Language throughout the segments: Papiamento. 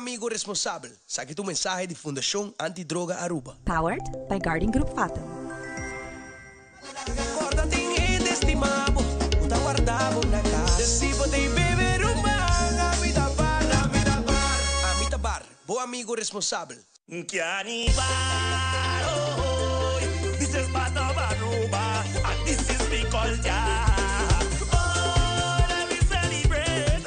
amigo responsabel. Esaki ta un mensahe di Fundacion Antidroga Aruba. Powered by Guardian Group Fatum. Corda tin hende stima bo, cu ta warda bo na cas. Si bo t'ey bebe ruman, ami ta bar, ami ta bar. Ami ta bar, bo amigo responsabel. Carnival, oh, oh, this is part of Aruba, and this is we culture. Oh, let me celebrate.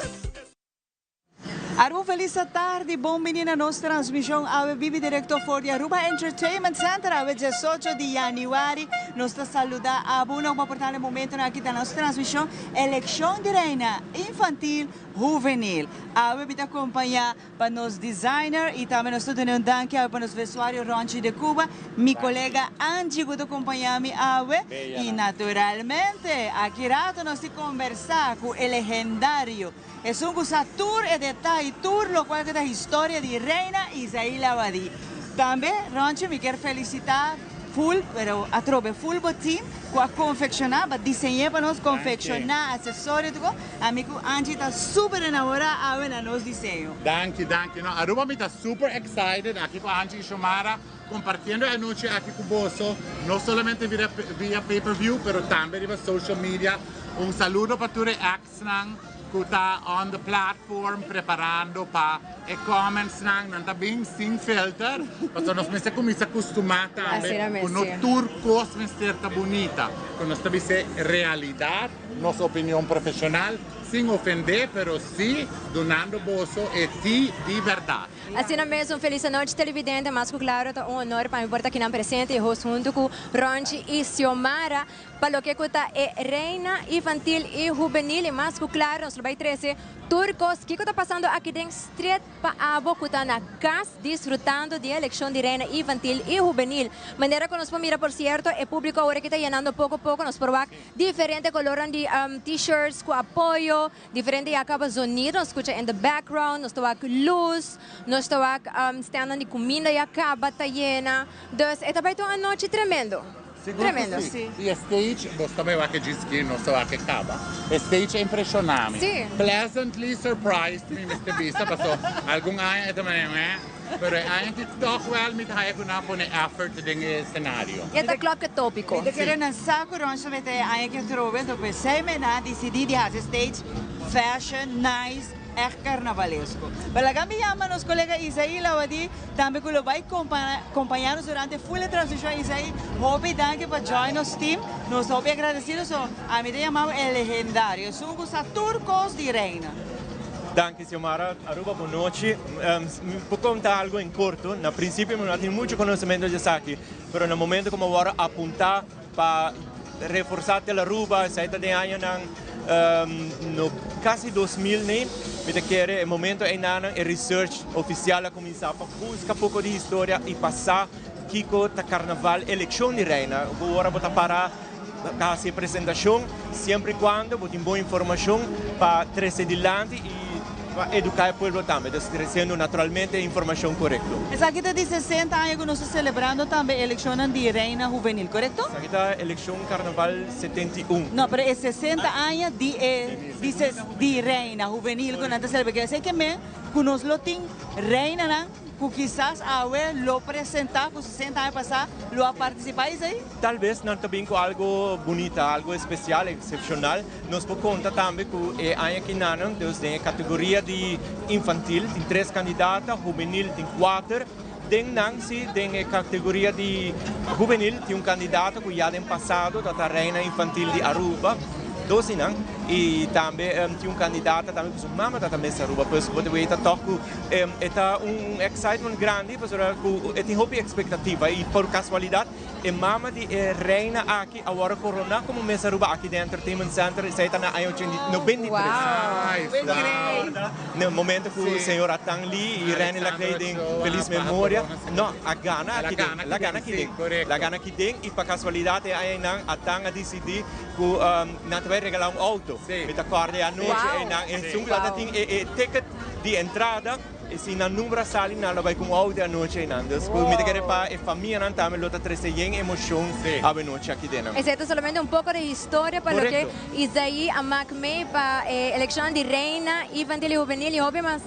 Aruba, feliz tardi. Bon bini na nos transmision awe bibo directo for di Aruba Entertainment Center. Awe 18 di januari. Nos ta saluda abo na un importante momento aki den nos transmision. Eleccion di Reina Infantil Juvenil. Awe mi ta acompaña pa nos designer y tambe nos ta duna un danki pa nos vestuario Ronchi de Cuba. Mi colega Angie cu ta acompaña mi awe. Y naturalmente, aki rato nos ta combersa cu e legendario. E un gusta tur e detaye, tur loke ta historia di Reina Isaí Labadie. Tambe, Ronchi, mi kier felicita full, pero atrobe full bo team, cu a confecciona, a diseña pa nos confecciona accesorio, tur. Ami cu Angie ta super enamora awe na nos diseño. Danki, danki. No, Aruba mi ta super excited aki cu Angie y Xiomara compartiendo e anochi aki cu boso, no solamente via pay-per-view, pero tambe via social media. Un saludo pa tur ex-nan cu ta on the platform preparando pa e comments nan, nan ta bin sin filter, pasobra nos mester cuminsa acostumbra tambe, Asina cu no mes. tur cos mester ta bunita, cu nos ta bisa realidad, nos opinion profesional, sin ofende, pero si dunando boso e ti di berdad. Asina mes, un feliz nochi, televidente. Mas cu claro, ta un honor pa mi por ta aki presente y host hunto cu Ronchi y Xiomara. Pa loke ta e Reina Infantil y Juvenil. Y mas cu claro, nos bay trece tur cos cu ta pasando aki den street pa abo cu ta na cas disfrutando di eleccion di Reina Infantil y Juvenil. Manera cu nos por mira, por cierto, e publico awor cu ta yenando poco poco, nos por wak diferente color di t-shirts cu apoyo, diferente ya caba sonido, nos scucha in the background, nos ta wak luz, nos ta wak stand di cuminda ya caba ta yena. Dus, e ta bay un anochi tremendo. Sigur Tremendo. cu si. E stage, bo tambe wak cu no sa cu caba. E stage a impresiona mi. Pleasantly surprised mi mester bisa, paso algun aña tambe, ne? Pero aña cu toch wel mi ta haya cu nan pone effort den e scenario. E ta klop cu topico. Mi ta kere nan sa cu Ronchi mete aña cu trobe, anto pesey mi a dicidi di haci stage fashion, nice, echt carnavalesco. Pero laga mi yama nos colega Isaí Labadie, tambe cu lo bay acompaña nos durante full transmision. Isaí, hopi danki pa join nos team. Nos hopi agradecido, so ami ta yama e legendario. Esun gusta tur cos di Reina. Danki, Xiomara. Aruba, bon nochi. Pa conta algo en corto, na principio mi no tin mucho conocimento di esaki, pero na momento cu awor a apunta pa reforsa Tele Aruba, esey ta den aña no, casi 2000, ne? Mi ta kere e momento ey e research oficial a cuminsa pa busca poco di historia y pasa kico ta carnaval eleccion di reina. Awor bo ta para casi presentacion, semper y cuando bo tin bon informacion pa trece dilanti y pa educa e pueblo tambe. Anto, treciendo naturalmente informacion corecto. Esaki ta di 60 aña cu nos ta celebrando tambe eleccion di Reina Juvenil, corecto? Esaki ta eleccion Carnaval 71. No, pero e 60 aña di Reina Juvenil cu nos ta celebrando. Esey kiermen cu nos lo tin Reina nan, cu kisas awe lo presenta cu 60 aña pasa lo a participa esey? Tal bes nan tambe cu algo bunita, algo especial, excepcional. Nos por conta tambe cu e aña aki nan, den categoria di infantil, tin tres candidato, juvenil tin cuater. Den nan si, den categoria di juvenil, tin un candidato cu ya den pasado, ta reina infantil di Aruba, dos nan, y tambe tin un candidato tambe cu su mama ta tambe Aruba. Pues bo ta toch cu ta un excitement grandi, pues cu tin hopi expectativa y por casualidad e mama di e reina aki awor corona como Miss Aruba aki den Entertainment Center esey ta na aña 93. Wow. Na momento cu señor Atang Lee y René Laclay den feliz memoria, no, a gana aki den, el a gana aki den, el a gana aki den y pa casualidad e aña nan Atang a dicidi cu nan ta bay regala un auto. Mi ta corda e anochi ey nan, e sun cu tin e ticket di entrada, e si nan number sali nan lo bay cu un auto anochi ey nan. Dus mi ta kere pa e famia nan tambe lo ta trece yen emocion anochi aki den. Esey ta solamente un poco di historia pa loke Isaí a maak mee pa eleccion di Reina Infantil y Juvenil y hopi mas.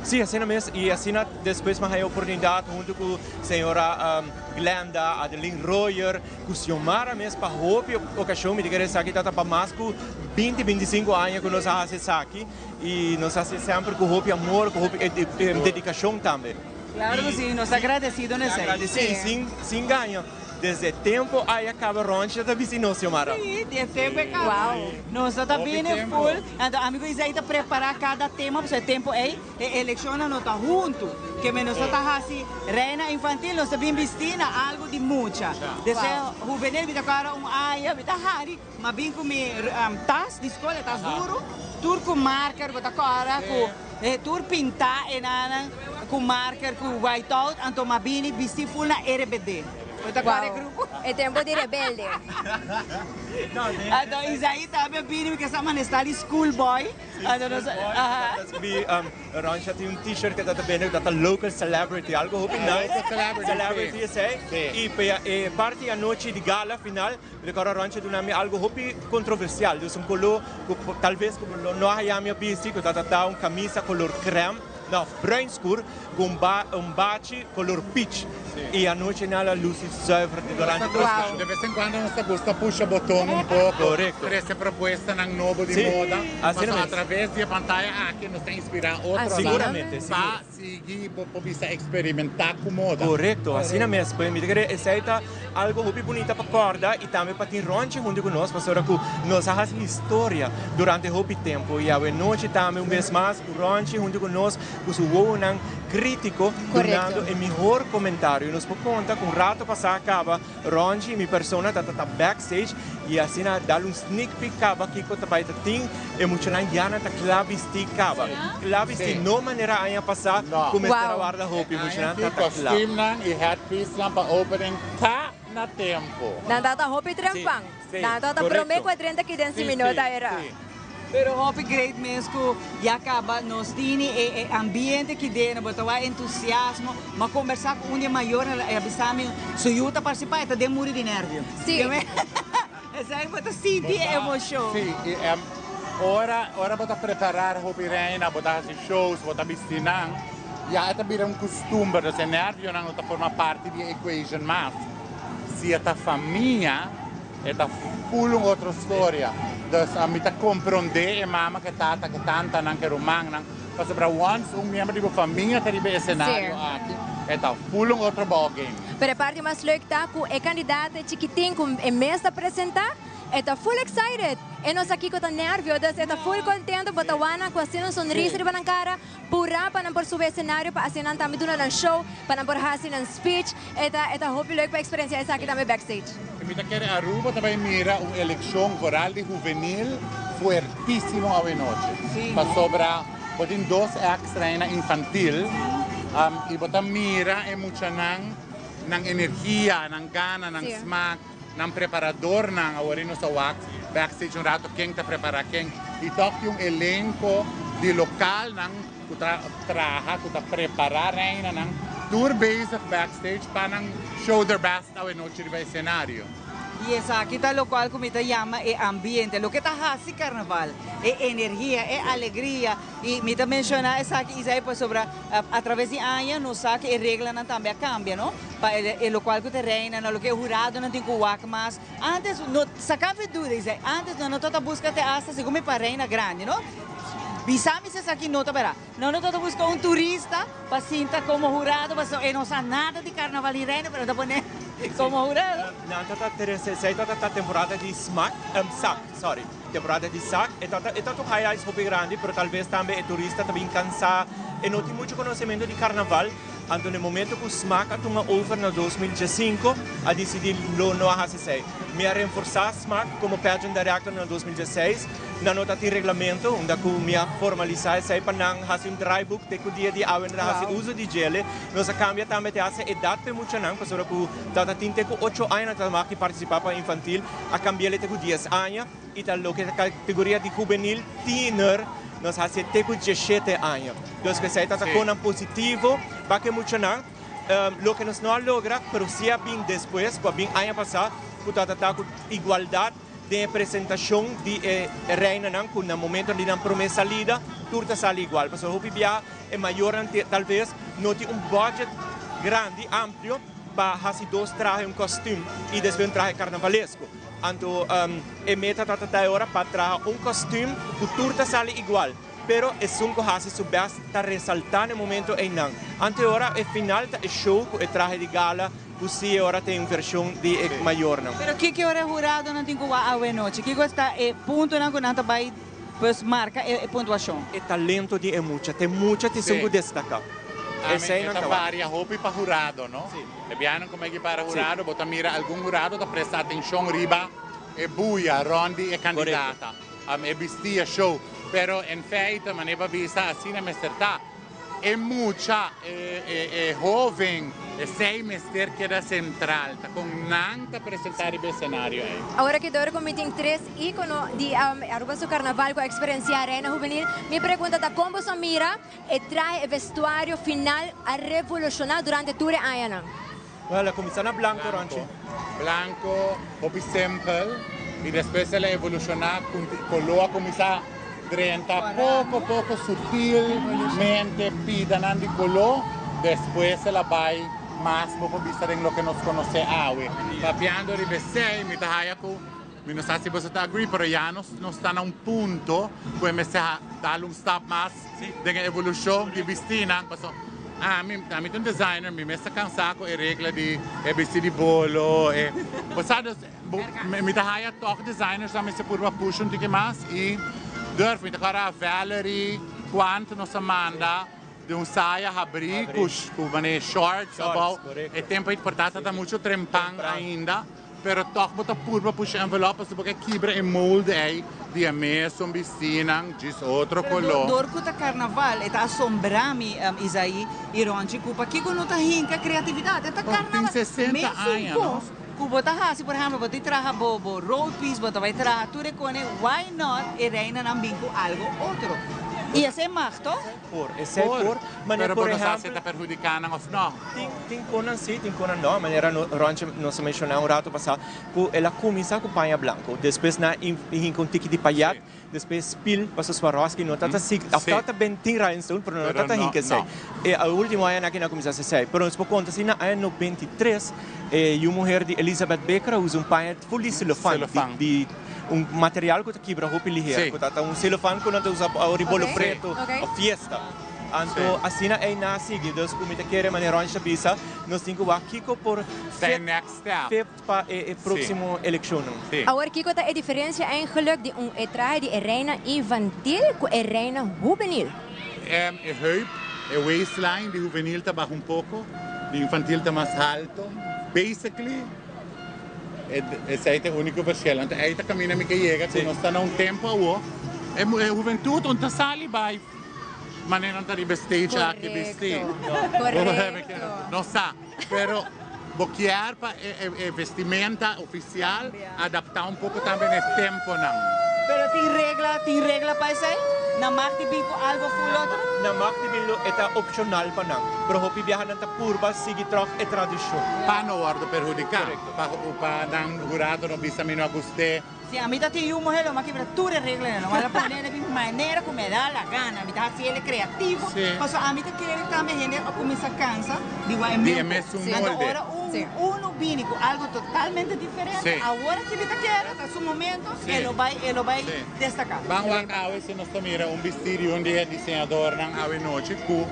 Si, asina mes, y asina despues mi a haya oportunidad hunto cu señora Glenda, Adeline Royer, cu Xiomara mes pa hopi ocasion. Mi ta kere esaki ta pa mas cu 20, 25 aña cu nos a haci esaki y nos a haci semper cu hopi amor, cu hopi dedicacion tambe. Claro cu si, nos ta agradecido na esey. Agradecido y sin gaña. Desde tempo aya caba Ronchi ta bisti nos, Xiomara. Si, di e tempo e caba. Nos ta bini full. Anto ami cu Isaí ta prepara cada tema pasobra e tempo ey e eleccionnan no ta hunto. Ke men nos ta haci reina infantil, nos ta bin bisti na algo di mucha. Desde juvenil mi ta cora un aña mi ta hari, ma bin cu mi tas di scol, e tas duro, tur cu marker, bo ta cora cu tur pinta e nanan cu marker, cu white out, anto ma bini bisti full na RBD. Bo ta cora e grupo? E tempo di rebelde. Anto Isaí tambe a bini porque sa manesta di school boy. Anto nos aha. Ronchi a tin un t-shirt cu ta ta bende cu ta ta local celebrity, algo hopi nice. Local celebrity, si. Celebrity esey. Si. Y pa e parti anochi di gala final, mi ta acorda Ronchi a duna mi algo hopi controversial, dus un color cu talves cu bo lo no a haya mi a bisti, cu ta ta ta un camisa color crème, no, bruin scur, cu un ba un bachi color peach. Y anochi nan a luci zuiver durante transmision. De vez en cuando nos ta gusta pusha boton un poco. Correcto. Trece propuestanan nobo di moda. Pasobra a traves di e pantaya aki nos ta inspira otronan. Siguramente, sigur. Pa sigui bo por bisa experimenta cu moda. Correcto, asina mes. Pues mi ta kere esey ta algo hopi bunita pa corda y tambe pa tin Ronchi hunto cu nos pasobra cu nos a haci historia durante hopi tempo y awe nochi tambe un bes mas cu Ronchi hunto cu nos cu su wowonan critico dunando e mihor comentario. Nos por conta cu un rato pasa caba Ronchi y mi persona ta ta backstage y asina dal un sneak peek caba kico ta bay ta tin. E muchanan ya nan ta cla bisti caba. Cla bisti no manera aña pasa cu mester a warda hopi. Muchanan ta ta cla. Costumenan y headpiecenan pa opening ta na tempo. Nan ta ta hopi trempan. Nan ta ta prome cu e 30 ki den si minuta era. Pero hopi great mes cu ya caba nos tini e ambiente ki den, bo ta wak entusiasmo. M'a combersa cu un di e mayornan e a bisa mi su yu ta participa e ta den muri di nervio. Esaki bo ta sinti e emocion. Si, y ora ora bo ta prepara hopi reina, bo ta haci shows, bo ta bisti nan, ya e ta bira un custumber, dus e nervionan no ta forma parti di e equation mas. Si e ta famia, E ta full un otro storia. Dus mi ta comprende e mama cu e tata, cu e tantanan, cu e rumannan. Pasobra once un miembro di bo famia ta riba e escenario aki, e ta full un otro ballgame. Pero e parti mas leuk ta cu e candidato e chikitin cu e mes ta presenta, e ta full excited. E no sa kico ta nervio, dus e ta full contento. Bo ta wak nan cu asina un sonrisa riba nan cara. Purá pa nan por subi escenario pa asina nan tambe duna nan show, pa nan por haci nan speech. E ta e ta hopi leuk pa experiencia esaki tambe backstage. I mi ta kere Aruba ta bay mira un eleccion vooral di juvenil fuertisimo awe nochi. Pasobra bo tin dos ex reina infantil y bo ta mira e muchanan nan energia, nan gana, nan smaak. Nan preparadornan awor nos a wak backstage un rato ken ta prepara ken y toch tin un elenco di localnan cu ta traha cu ta prepara reinanan tur bezig backstage pa nan show their best awe nochi riba escenario. Y esaki ta locual cu mi ta yama e ambiente, loke ta haci carnaval, e energia, e alegria. Y mi ta menciona esaki Isai pasobra a traves di aña nos sa cu e reglanan tambe a cambia no, pa e locual cu ta reina na loke e huradonan tin cu wak mas. Antes no saca mi duda Isai, antes no no ta ta busca te hasta segun mi pa reina grandi no, bisa mi si esaki no ta bera, no no ta ta busca un turista pa sinta como hurado pasobra e no sa nada di carnaval ni reina pero nan ta pone como hurado. Nan ta ta trece esey ta ta temporada di smaak, sak sorry. Temporada di sak e ta e ta un highlights hopi grandi pero tal bes tambe e turista ta bin cansa e no tin mucho conocemento di carnaval anto na e momento cu smaak a tuma over na 2015 a dicidi lo no a haci esey. Mi a renforsa smaak como pageant director na 2016 nan no ta tin reglamento unda cu mi a formalisa esey pa nan haci un draaiboek te cu dia di awe nan ta haci uzo di djele. Nos a cambia tambe te haci edad pa e muchanan pasobra cu ta ta tin te cu ocho aña nan ta mag di participa pa infantil. A cambi'el te cu 10 aña y ta loke ta categoria di juvenil, tiener, nos haci'e te cu 17 aña. Dus esey ta ta conan positivo pa cu e muchanan. Loke nos no a logra, pero si a bin despues, cu a bin aña pasa, cu ta ta cu igualdad. Den presentacion di e reinanan cu na momento di nan prome salida tur ta sali igual, pasobra hopi bia e mayornan tal ves no tin un budget grandi, amplio, pa haci dos trahe, un kostuum y despues un trahe carnavalesco. Anto e meta ta ta e ora pa traha un kostuum cu tur ta sali igual, pero esun cu haci su best ta resalta na e momento eynan. Anto e ora e final ta e show cu e trahe di gala cu si e ora tin un version di e mayornan. Pero kiko ora e huradonan tin cu wak awe nochi? Kiko ta e puntonan cu nan ta bay pues marca e puntuacion? E talento di e mucha. Te mucha tin esun cu destaca. Esey nan ta varia hopi pa hurado, no? E bianan cu megi para hurado, bo ta mira algun hurado ta presta atencion riba e buya rond di e candidata, e bisti, e show. Pero en feite, manera bo a bisa, asina mester ta. E mucha, e hoven, esey mester keda central. Ta con nan ta presenta riba e escenario ey. Awor aki dor cu mi tin tres icono di Aruba su carnaval cu a experiencia Reina Juvenil, mi pregunta ta con boso a mira e trahe, e vestuario final a revoluciona durante tur e añanan? Well, a cuminsa na blanco, Ronchi. Blanco, hopi simpel, y despues el a evoluciona, color a cuminsa drenta poco poco sutilmente pidanan di color, despues el a bay mas bo por bisa den loke nos conoce awe. Papiando riba esey, mi ta haya cu, mi no sa si boso ta agree, pero ya nos nos ta na un punto cu e mester dal un stap mas den e evolucion di bistinan, pasobra ami, ami ta un designer, mi mes ta cansa cu e regla di e bisti di bolo, e, bo sa, dus mi ta haya toch designers nan mester purba push un tiki mas y durf, mi ta kora Valerie Quant nos a manda di un saya habri cu manera shorts abao, e tempo ey por ta ta mucho trempan ainda. Pero tòg bo ta purba pusha envelop pasobra bo ke kibra e molde ei di e mesun bistinan djis otro koló. Pero dor ku ta karnaval e ta asombrá mi, Isaí i Ronchi, ku pakiko no ta hinka kreatividat. E ta karnaval. Tin 60 aña, no? Mesun kos ku bo ta hasi, por ehèmpel, bo ta traha bo bo road piece, bo ta bai traha tur e kone, why not e reinanan bin ku algo otro? I esei mag, toch? Por, esei por. Manera por ehèmpel. Pero bo no sa si e ta perhudiká nan òf nò. Tin konan sí, tin konan no. Manera Ronchi nos a menshoná un rato pasá ku el a kuminsá ku paña blanku, despues nan a hinka un tiki di payat, despues spil pasobra Swarovski no tabata sigui, òf tabata ben tin rhinestone pero no tabata hinka esei. E último añanan aki nan a kuminsá hasi esei. Pero nos por konta si na aña 93 e yu muher di Elizabeth Baker a usa un paña ful di celofan, di un material ku ta kibra hopi liher, ku ta un celofan ku nan ta usa pa ora di bolo preto òf fiesta. Anto asina ei na sigui. Dus ku mi ta kere manera Ronchi ta bisa, nos tin ku wak kiko por fit fit pa e próksimo elekshonnan. Awor kiko ta e diferensia eigenlik di un e trahe di e reina infantil ku e reina hubenil? E heup, e waistline di hubenil ta baha un poko, di infantil ta mas halto. Basically esei ta e úniko verschil. Anto ei ta kaminda mi ke yega ku nos ta na un tempu awo e hubentut un ta sali bai. Manera nan ta riba e stage aki bisti. Correcto. No sa, pero bo kier pa e vestimenta oficial adapta un poco tambe na e temponan. Pero tin regla, tin regla pa esey? Nan mag di bin cu algo full otro? Nan mag di bin lo e ta opcional pa nan, pero hopi biaha nan ta purba sigui trog e tradicion. Pa no wordo perhudica, pa nan hurado no bisa mi no a gust'e. Si ami ta tin yu muher lo mi a kibra tur e reglanan, lo mi a pone di manera ku me da la gana, mi ta hasi el creativo, pasobra ami ta kere tambe hende a kuminsá kansa di wak e mesun kos. Anto ora unu bini ku algo totalmente diferente, awor aki mi ta kere, ta su momento, e lo bai e lo bai destaká. Ban wak awe si nos ta mira un bisti di un di e diseñadornan awe nochi ku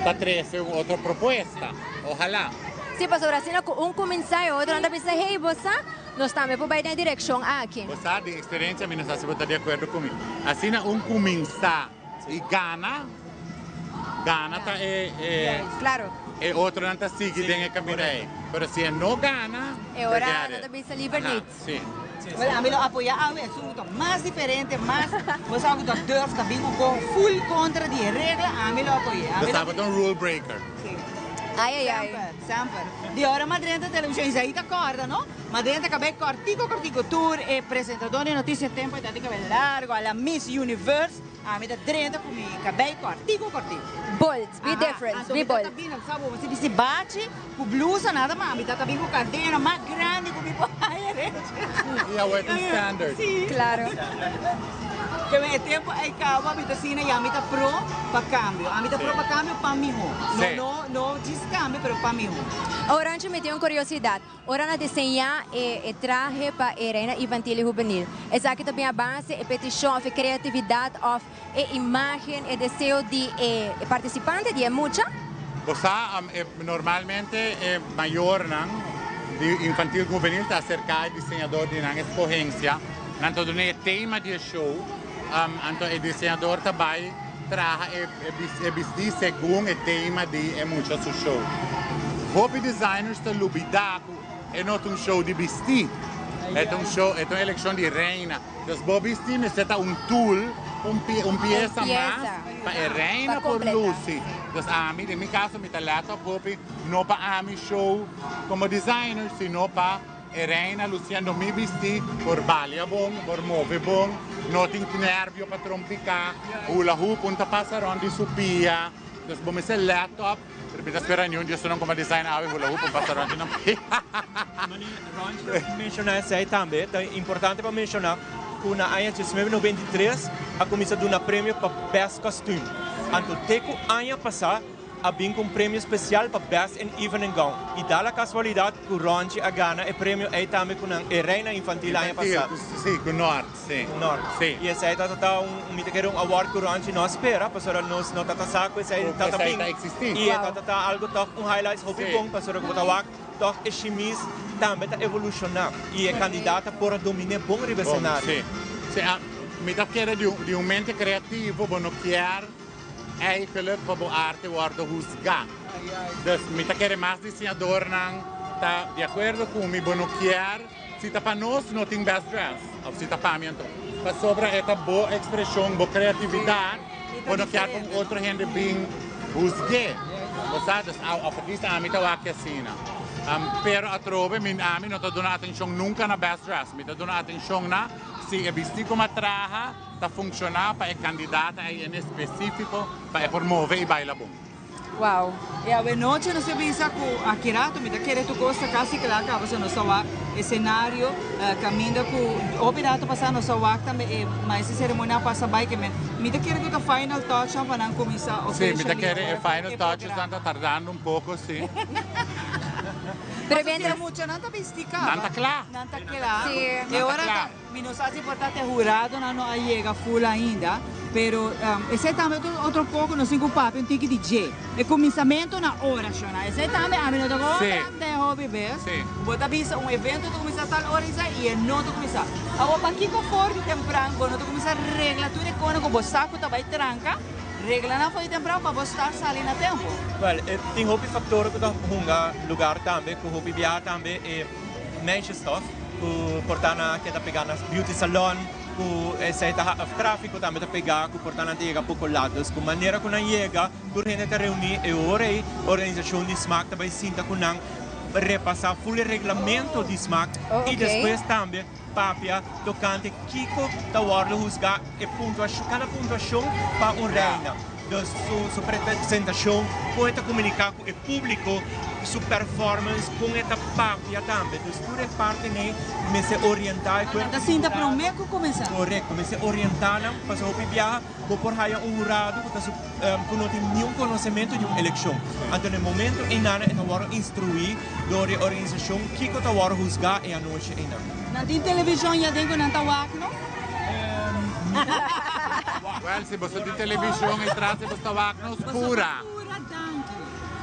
ta trese un otro propuesta. Ohalá. Si, pasobra asina ku un kuminsá e otronan ta bisa, hey, bo sa? Nos tambe por bai den e direkshon aki. Bo sa di eksperensia, mi no sa si bo ta di akuerdo ku mi. Asina un kuminsá i gana, gana ta e e otronan ta sigui den e kaminda ei. Pero si e no gana, E ora nan ta bisa liever niet. Si. Wel, ami lo apoyá awe esun ku ta mas diferente, mas, bo sa ku ta durf, ta bin ku go full kontra di e regla, ami lo apoy'é. Bo sa bo ta un rule breaker. Si. Ai ai ai. Semper, semper. Di ora m'a drenta television, Isaí ta corda, no? M'a drenta cabey cortico cortico, tur e presentador di noticia tempo e ta tin cabey largo, a la Miss Universe, ami ta drenta cu mi cabey cortico cortico. Bold, be different, be bold. Anto mi ta bini, sa bo, si bisti bachi ku blusa nada ma mi ta bin ku kadena mas grandi ku mi por haya rechi. I awor ta un standard. Si. Claro. Ke men e tempo ei kaba mi ta asina ya mi ta pro pa kambio. Ami ta pro pa kambio pa miho. No no no djis kambio pero pa miho. Orancho mi tin un curiosidad. Ora nan diseñá e trahe pa e Reina Infantil i Hubenil, esaki ta bin a base e petishon òf e kreatividat òf e imágen, e deseo di e partisipante, di e mucha? Bo sa, normalmente e mayornan di Infantil ku Hubenil ta aserká e diseñador di nan eskohensia. Nan ta duna e tema di e show, anto e diseñador ta bai traha e bistí segun e tema di e mucha su show. Hopi designers ta lubidá ku e no ta un show di bistí, e ta un show, e ta un elekshon di reina. Dus bo bistí mester ta un tool, un un piesa mas pa e reina por lusi. Dus ami, den mi kaso mi ta lèt op hopi no pa ami show komo designer, sino pa E reina luciendo mi bisti por balia bon, por move bon, no tin nervio pa trompica, hula hoop un ta pasa rond di su pia, dus bo mester let op, pero mi ta spera niun di esunnan cu a design awe hula hoop un pasa rond di nan pia. Meneer Ronchi menciona esey tambe, ta importante pa menciona cu na aña 1993 a cuminsa duna premio pa best costume, anto te cu aña pasa, a bin ku un premio spesial pa Best in Evening Gown i da la kasualidat ku Ronchi a gana e premio ei tambe ku nan e Reina Infantil aña pasá. Infantil, si, ku Nort, si. Ku Nort. Si. I esei ta ta un, mi ta kere un award ku Ronchi no a spera, pasobra nos no ta ta sa ku esei ta ta bin. Ku esei ta eksistí. I e ta ta ta algu tòg un highlights hopi bon, pasobra ku bo ta wak tòg e shimis tambe ta evolushoná i e kandidata por a dominé bon riba e senario. Bon, si. Si, mi ta kere di un mente kreativo bo no kier. Eigenlijk pa bo arte wordo huzga. Dus mi ta kere mas diseñadornan ta di acuerdo cu mi, bo no kier si ta pa nos no tin best dress of si ta pa mi anto. Pasobra e ta bo expresion, bo creatividad, bo no kier pa un otro hende bin huzge. Bo sa? Dus of at least ami ta wak asina. Pero atrobe mi ami no ta duna atencion nunca na best dress. Mi ta duna atencion na si e bisti como a traha. Ta funciona pa e candidata ey en especifico pa e por move y baila bon. Wow. E awenochi nos a bisa cu aki rato mi ta kere tur cos ta casi cla caba so nos ta wak e scenario caminda cu hopi rato pasa nos a wak tambe e maestro di ceremonia a pasa bay ke men mi ta kere cu ta final touch nan pa nan cuminsa Si, mi ta officially kere e awor final e touches nan programa. ta tardando un poco si. Pero Pasobra si e mientras. muchanan ta bisti caba. Nan ta cla. Nan ta cla. Si. E Nan ta ora cla. ta. Mi no sa si por ta te huradonan no a yega full ainda, pero esei tambe otro otro poco nos tin cu papia un tiki di dje. E cuminsamentu na ora shona, esei tambe ami no ta con grande hopi bes. Bo ta bisa un evento ta cuminsa tal ora esei y e no ta cuminsa. Awor pakico for di tempran bo no ta cuminsa regla tur e cona cu bo sa cu ta bay tranca, regla nan for di tempran pa bo start sali na tempo. Well, tin hopi factor cu ta hunga lugar tambe, cu hopi biaha tambe e meisjes toch? Ku por ta na keda pegá na beauty salon, ku esei ta of tráfiko tambe ta pegá ku por ta nan ta yega poko lat. Dus ku manera ku nan yega tur hende ta reuní e ora ei organisashon di smak ta bai sinta ku nan repasá ful e reglamento di smak i despues tambe papia tokante kiko ta wòrdu husgá e puntuashon kada puntuashon pa un reina. Dus su presentashon, kon e ta komuniká ku e públiko, su performance, kon e ta papia tambe. Dus tur e partenan ei mester orientá e kuerpo. Nan ta sinta promé ku kuminsá. Korekto, mester orientá nan pasobra hopi biaha bo por haya un hurado ku ta su ku no tin niun konosementu di un elekshon. Anto na e momento einan e ta wòrdu instruí dor e organisashon kiko ta wòrdu husgá e anochi einan. Nan tin televishon yaden ku nan ta wak no? Wel, si boso tin television e tras di boso ta wak nos pura. Boso pura danki.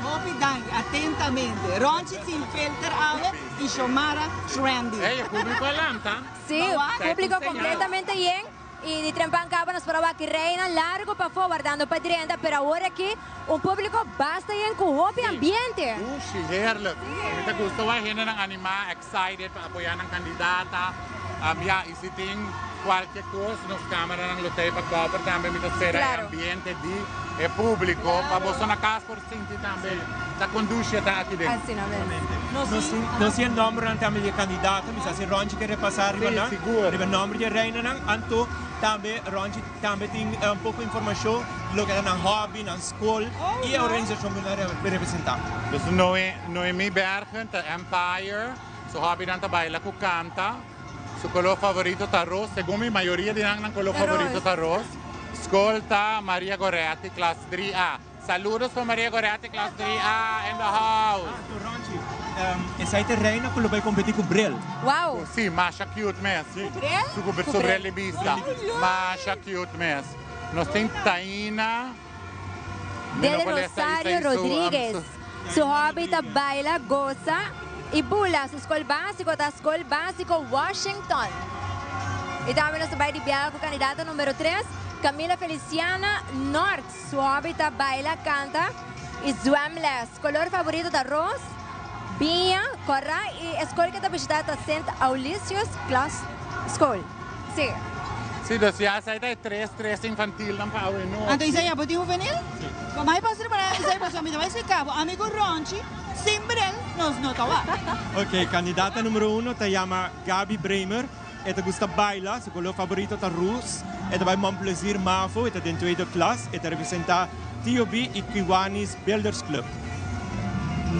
Hopi danki. Atentamente. Ronchi sin filter awe y Xiomara trendy. Ey, e publico a lanta. Sí, publico completamente yen. Y di trempan caba nos por a wak reina largo pafó wardando pa drenta, pero awor aki un publico basta yen cu hopi ambiente. Ushi, heerlijk. Mi ta gusta wak hendenan anima, excited pa apoya nan candidata. Ya, y si tin cualkier cos, nos cameranan lo ta pa cover tambe. Mi ta spera e ambiente di. E publico, pa boso na cas por sinti tambe ta con dushi e ta aki den. Asina mes. Nos tin e nombernan tambe di e candidato, mi sa si Ronchi ke repasa riba nan, riba e nomber di e reinanan, anto tambe Ronchi tambe tin un poco informacion di loke ta nan hobby, nan scol y e organisacion cu nan representa. Dus Noemi Bergen ta Empire, su hobbynan ta baila cu canta. Su color favorito ta ros, segun mi mayoria di nan nan color favorito ta ros. School ta Maria Goretti klas 3A. Saludos pa Maria Goretti klas 3A in the house. Ah, to Ronchi, esai ta e reina cu lo bay competi cu bril. Wow! Si, masha cute mes. Cu bril? Su cu su bril di bista. Masha cute mes. Nos tin Taina. Del Rosario Rodriguez. Su hobby ta baila, goza y bula. Su scol basico ta Scol Basico Washington. Y tambe nos ta bay di biaha cu candidato numero tres, Camila Feliciana Nort. Su hobby ta baila, canta y zwemles. Color favorito ta roos, biña, cora y e scol que ta bishita ta Sint Aulisius Klas School. Sí. Sí, dus ya esei ta e tres tres infantilnan pa awe nochi. Anto Isaiah, bo tin huvenil? Sí. Bo mai pasa riba nan Isaiah pasobra mi ta bai splica bo, ami cu Ronchi sin bril nos no ta wak. Ok, candidata numero uno ta yama Gaby Bremer, e ta gusta baila, su color favorito ta roos, e ta bai Mon Plaisir Mavo, e ta den tweede klas, e ta representa TOB y Kiwanis Builders Club.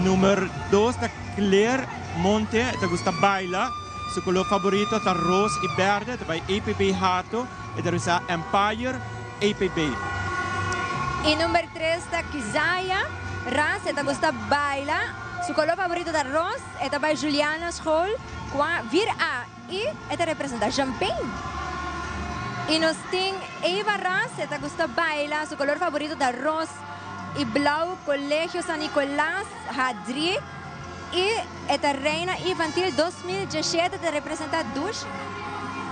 Numero dos ta Claire Monte, e ta gusta baila. Su color favorito ta ros y berde, ta bay APB Hato, e ta resa Empire APB. Y number tres ta Kizaya Ras, e ta gusta baila, su color favorito ta ros, e ta bay Juliana School cua vir A y e ta representa Champagne. Y nos tin Eva Ras, e ta gusta baila, su color favorito ta ros y blauw, Colegio San Nicolas Hadri. Y e ta Reina Infantil 2017 ta representa Dushi.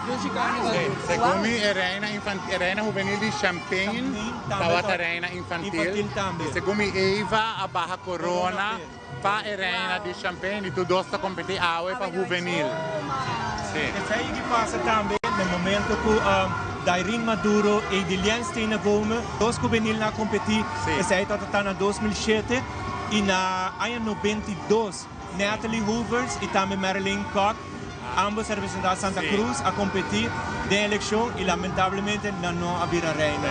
Dushi Carnival. Sí, segun mi e reina infantil, e reina juvenil di Champagne tabata reina infantil. Y segun mi Eva a baha corona pa e reina di Champagne y tur dos ta competi awe pa juvenil. Sí. Esey di pasa tambe na momento cu Dairin Maduro y Edilian Steenagome, dos juvenilnan a competi, esey tabata na 2007. Y na aña 92 Natalie Hoovers y tambe Marilyn Kock, ambos a representa Santa Cruz, a competi den eleccion y lamentablemente nan no a bira reina.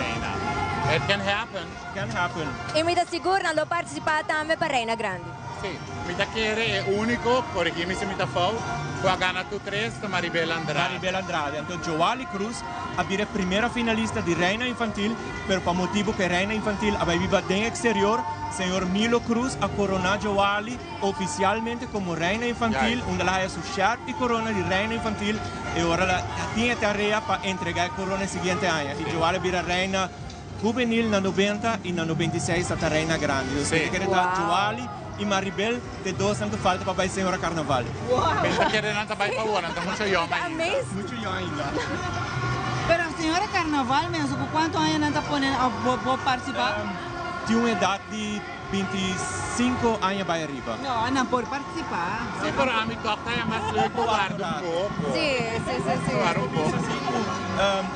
It can happen. Can happen. Y mi ta sigur nan lo participa tambe pa Reina Grandi. Si, mi ta kere e unico, corigi mi si mi ta fout, cu a gana tur tres ta Maribel Andrade. Maribel Andrade. Anto Joali Cruz a bira e primera finalista di Reina Infantil, pero pa motibo cu e Reina Infantil a bay biba den exterior, señor Milo Cruz a corona Joali oficialmente como Reina Infantil, unda el a haya su sjerp y corona di Reina Infantil, y ora el a tin e tarea pa entrega e corona e siguiente aña. Y Joali a bira Reina Juvenil na 90 y na 96 ta ta Reina Grandi. Dus mi ta kere ta Joali y Maribel te dosnan cu falta pa bay Señora Carnaval. Mi ta kere nan ta bay pa awor, nan ta mucho yong ainda. Mucho yong ainda. Pero Señora Carnaval menso cu cuanto aña nan ta pone of bo participa? Tin un edad di 25 aña bay ariba. No, nan por participa. Si, pero ami toch ta haya mas leuk pa warda un poco. Si, si, si, si. Warda un poco. Si, cu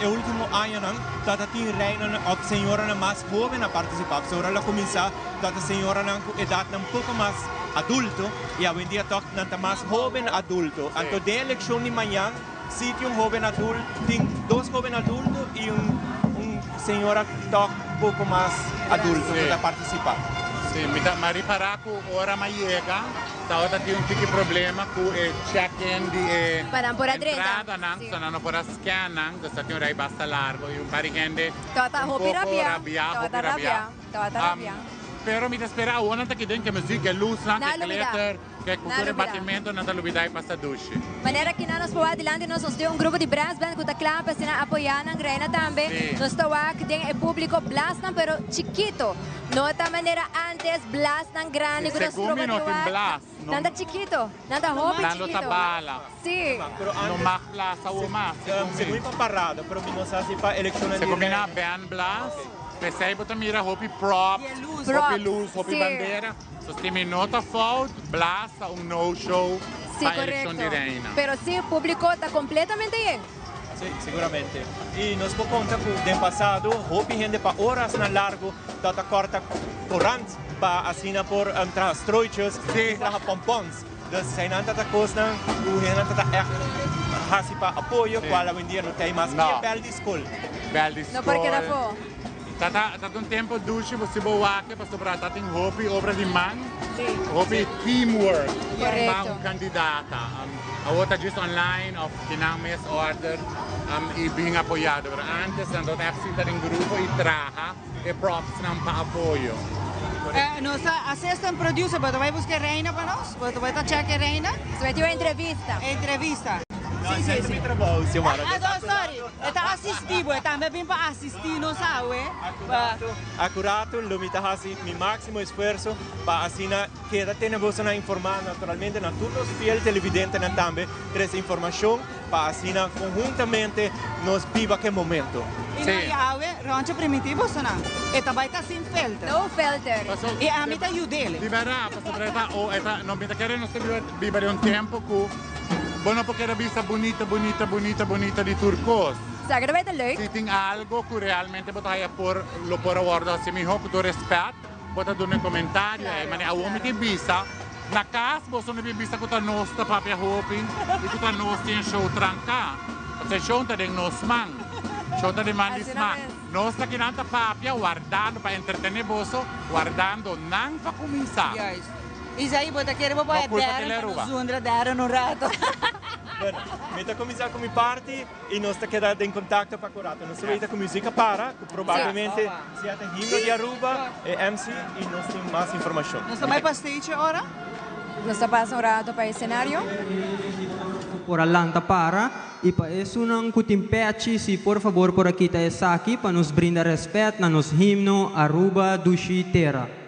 e ultimo añanan tata tin reinanan of señoranan mas hoben a participa. Pasobra ora lo cuminsa tata señoranan cu edadnan poco mas adulto y awendia toch nan ta mas hoben adulto. Anto den eleccion di mañan si tin un hoben adulto, tin dos hoben adulto y un un señora toch poco mas adulto cu ta participa. Si, mi ta, mi a ripara cu ora mi a yega tabata tin un tiki problema cu e check-in di e Pa nan por a drenta. entradanan, so nan no por a scan nan, dus ta tin un rij basta largo y un par di hende Tabata un hopi poco rabia, rabia, hopi tabata rabia. rabia, tabata rabia. Pero mi ta spera awor nan ta kiden ke muziek, ke lusnan, Nan ke lubida. glitter, ke Nan cultura lubida. batimento, nan ta lubida y pasa dushi. Manera kinan nos por wak dilanti nos, nos tin un grupo di brass band ku ta kla pa asina apoyá nan reina tambe. Sí. Nos ta wak den e públiko blasnan pero chikito. No ta manera antes blasnan grandi Sí, ku nos segun tropa mi di no tin wak. blas. No. Nan ta chikito, nan ta hopi Nan lo ta chikito. bala. Sí. Pero No antes mag blas awo mas, segun mi. Segun mi pa parada, pero mi no sa si pa eleccionnan di Segun mi na reina. band blas. P'esei bo ta mira hopi props, Props, hopi luz, hopi sí. bandera. So si mi no ta fout, blas ta un no show. Si, Pa eleccion correcto. di reina. Pero si, publico ta completamente yen. Si, seguramente. Y nos por conta cu den pasado, hopi hende pa orasnan largo ta corta corant pa asina por traha strooitjes y traha pompons. Dus eseinan ta ta cosnan cu hendenan ta ta echt haci pa apoyo, cual awendia no ta mas. No. Y e bel di scol. Bel di No por keda scol. afo. Ta ta ta un tempo dushi bo si bo wak pasobra ta tin hopi obra di man, hopi teamwork pa un candidata. Awor ta just online of kinan mes order y bin apoyado, pero antes nan tabata echt sinta den grupo y traha e props nan pa apoyo. Nos ta assistant producer, bo ta bay busca e reina pa nos? Bo ta bay ta check e reina? Nos bay tin un entrevista. Entrevista. No, esei ta mi trabou, Xiomara. Ah, no, sorry. E ta asisti bo, e tambe a bin pa asisti nos awe. Acurato, lo mi ta haci mi maximo esfuerzo pa asina keda tene bosonan informa, naturalmente na tur nos fiel televidentenan tambe trece informacion pa asina conhuntamente nos biba ke momento. Y no, y awe Ronchi primiti bosonan, e ta bay ta sin filter. No filter. Y ami ta yud'el. Di berdad, pasobra e ta, o e ta, no mi ta kere nos ta biba, biba den un tempo cu Bo no por keda bisa bunita, bunita, bunita, bunita di tur kos. Sa ke ta bai ta leuk. Si tin algo ku realmente bo ta haya por lo por a wòrdu hasi mihó, ku tur rèspèt bo ta duna e komentario ei. Mane awor mi tin bisa, na kas boso no bin bisa ku ta nos ta papia hopi i ku ta nos tin e show tranká. Pasobra e show ta den nos man. Show ta den man di smak. Nos ta kinan ta papia wardando pa entretené boso, wardando nan pa kuminsá. Isaí, bo ta kere bo bai No culpa Darren Tele pa nos Aruba. zundra Darren un rato. Bueno, mi ta cuminsa cu mi parti y nos ta keda den contacto pa cu rato. Nos ta weta cu musica para, cu probablemente sea ta himno di Aruba, e MC, y nos tin mas informacion. Nos ta bai pa stage ora? Nos ta pasa un rato pa escenario. Por a lanta para y pa esunnan cu tin pechi si por fabor por a kita esaki pa nos brinda respet na nos himno Aruba Dushi Tera.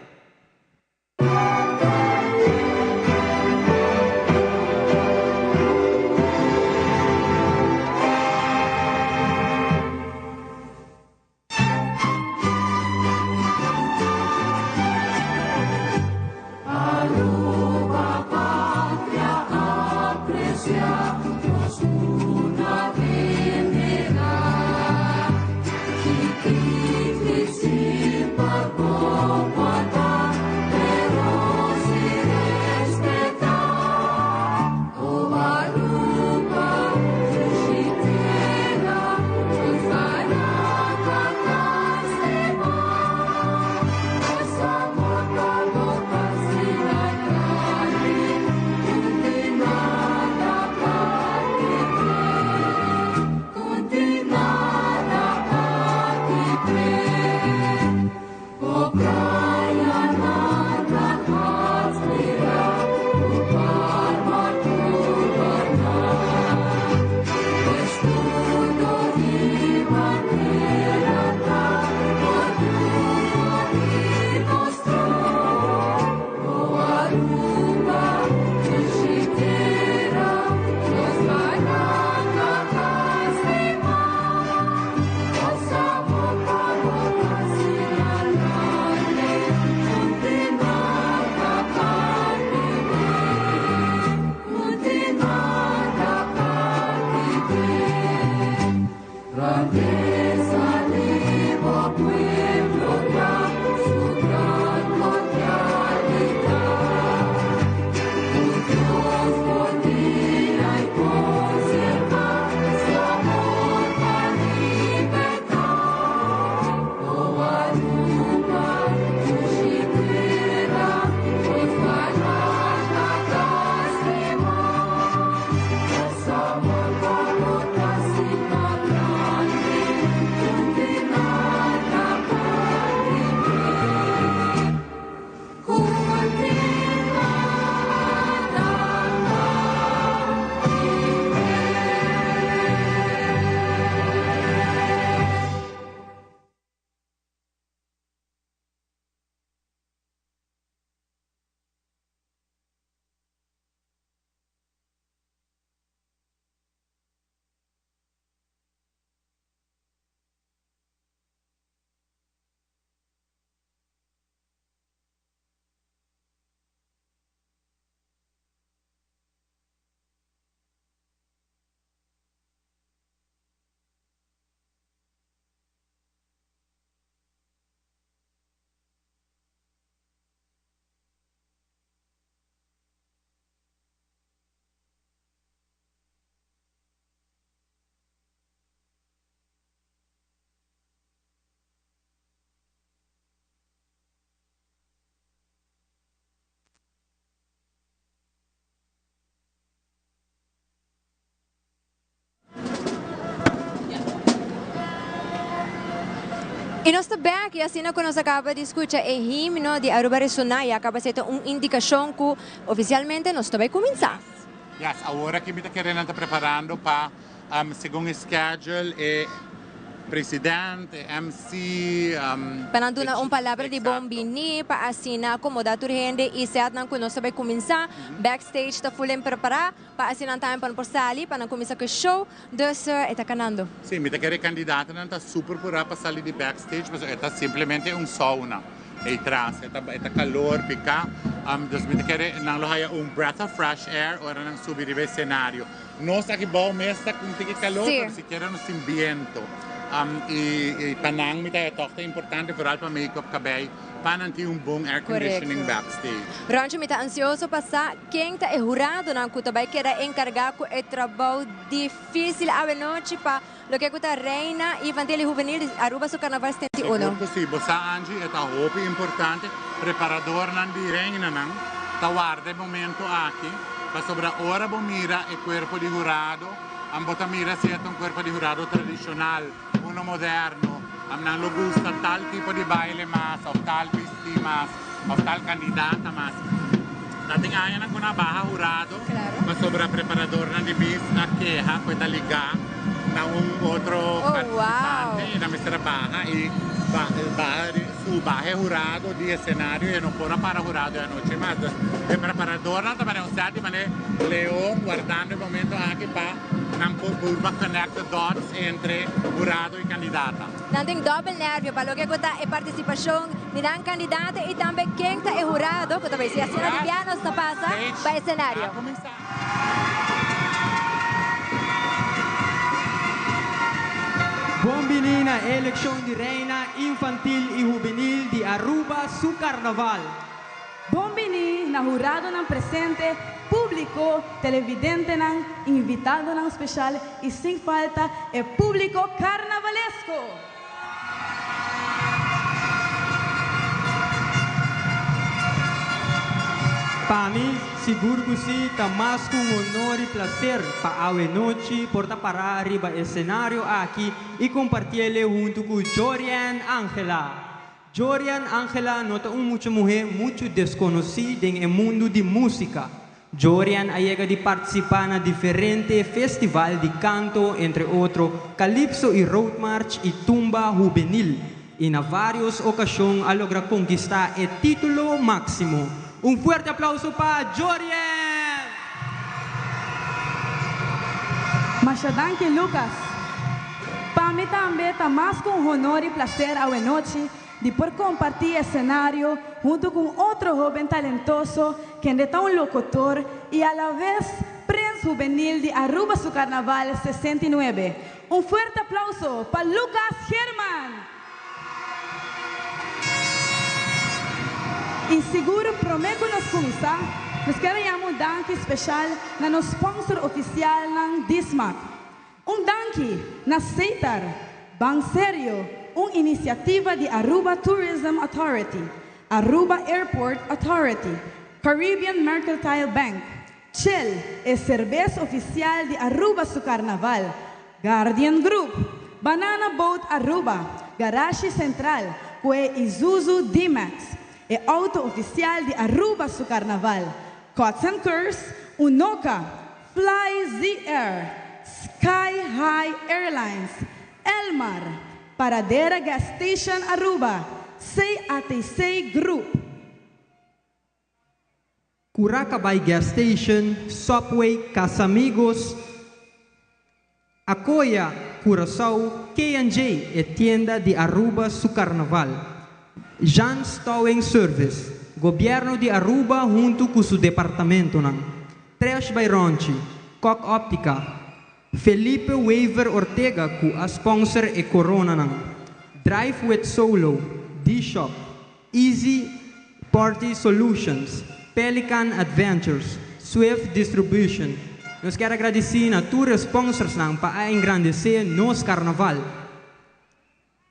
Y nos ta back y asina cu nos a caba di scucha e himno di Aruba resona y a caba ser un indicacion cu oficialmente nos ta bay cuminsa. Yes, awor aki mi ta kere nan ta preparando pa segun e schedule e president, e MC. Pa nan duna un palabra di bon bini pa asina acomoda tur hende y setnan cu nos ta bay cuminsa. Backstage ta full en prepara pa asina nan tambe pa nan por sali pa nan cuminsa cu e show. Dus e ta canando. Sí, mi ta kere e candidatonan ta super purá pa sali di backstage pasobra e ta simplemente un sauna ei tras. E ta e ta calor pica. Dus mi ta kere nan lo haya un breath of fresh air ora nan subi riba e escenario. Nos aki bou mes ta cu un tiki calor pero sikiera nos tin biento. Y pa nan mi ta haya toch ta importante vooral pa make-up cabei pa nan tin un bon air conditioning backstage. Ronchi, mi ta ansioso pa sa ken ta e huradonan cu ta bay keda encarga cu e trabou dificil awe nochi pa loke cu ta Reina Infantil y Juvenil di Aruba su Carnaval 71. Sigur cu si. Bo sa Angie, e ta hopi importante. Preparadornan di Reinanan ta warda e momento aki pasobra ora bo mira e cuerpo di hurado, bo ta mira si e ta un cuerpo di hurado tradicional. Uno moderno, nan lo gusta tal tipo di baile mas of tal bisti mas of tal candidata mas. Ta tin añanan cu nan a baha hurado pasobra preparadornan di Miss a keha cu e ta liga na un otro participante y nan mester a baha y baha su baha e hurado di escenario y e no por a para hurado e anochi mas. E preparadornan ta mane un set di mane leon wardando e momento aki pa. Nan por purba connect the dots entre hurado y candidata. Nan tin dobbel nervio pa loke cu ta e participacion di nan candidata y tambe ken ta e hurado cu ta bay si asina di bia nos ta pasa pa e scenario. Bon bini na e eleccion di Reina Infantil y Hubenil di Aruba su Carnaval. Bon bini na huradonan presente, publico, televidentenan, invitadonan special y sin falta e publico carnavalesco! Pa mi, sigur cu si, ta mas cu un honor y placer pa awe nochi por ta para riba e scenario aki y compartiele hunto cu Jorian Angela. Jorian Angela no ta un mucha muhé muchu deskonosí den e mundu di músika. Jorian a yega di partisipá na diferente festival di kanto, entre otro Calypso i Roadmarch i Tumba Hubenil, i na vários okashon a logra konkistá e título máksimo. Un fuerte aplauso pa Jorian! Masha danki Lucas. Pa mi tambe ta mas ku un honor i plaser awenochi di por kompartí e senario huntu ku un otro hóben talentoso kende ta un lokotor i alaves Prens Hubenil di Aruba su Karnaval 69. Un fuerte aplauso pa Lucas Geerman! I sigur promé ku nos kuminsá, nos kier a yama un danki speshal na nos sponsor ofisialnan Dismak. Un danki na Setar, Ban Serio, un inisiativa di Aruba Tourism Authority, Aruba Airport Authority, Caribbean Mercantile Bank, Chel, e serbes ofisial di Aruba su Karnaval, Guardian Group, Banana Boat Aruba, Garashi Central ku e Isuzu D-Max, e outo ofisial di Aruba su Karnaval, Cuts and Curves, Unoca, Fly Z Air, Sky High Airlines, Elmar, Paradera Gas Station Aruba, CATC Group. Curacabay Gas Station, Subway, Casamigos, Acoya, Curaçao, K&J e tienda di Aruba su Carnaval. Jan's Towing Service, Gobierno di Aruba hunto cu su departamentonan. Trash by Ronchi, Kok Optica, Felipe Wever Ortega cu a sponsor e coronanan. Drive with Solo, D-Shop, Easy Party Solutions, Pelican Adventures, Swift Distribution. Nos kier a gradici na tur e sponsorsnan pa a engrandece nos carnaval.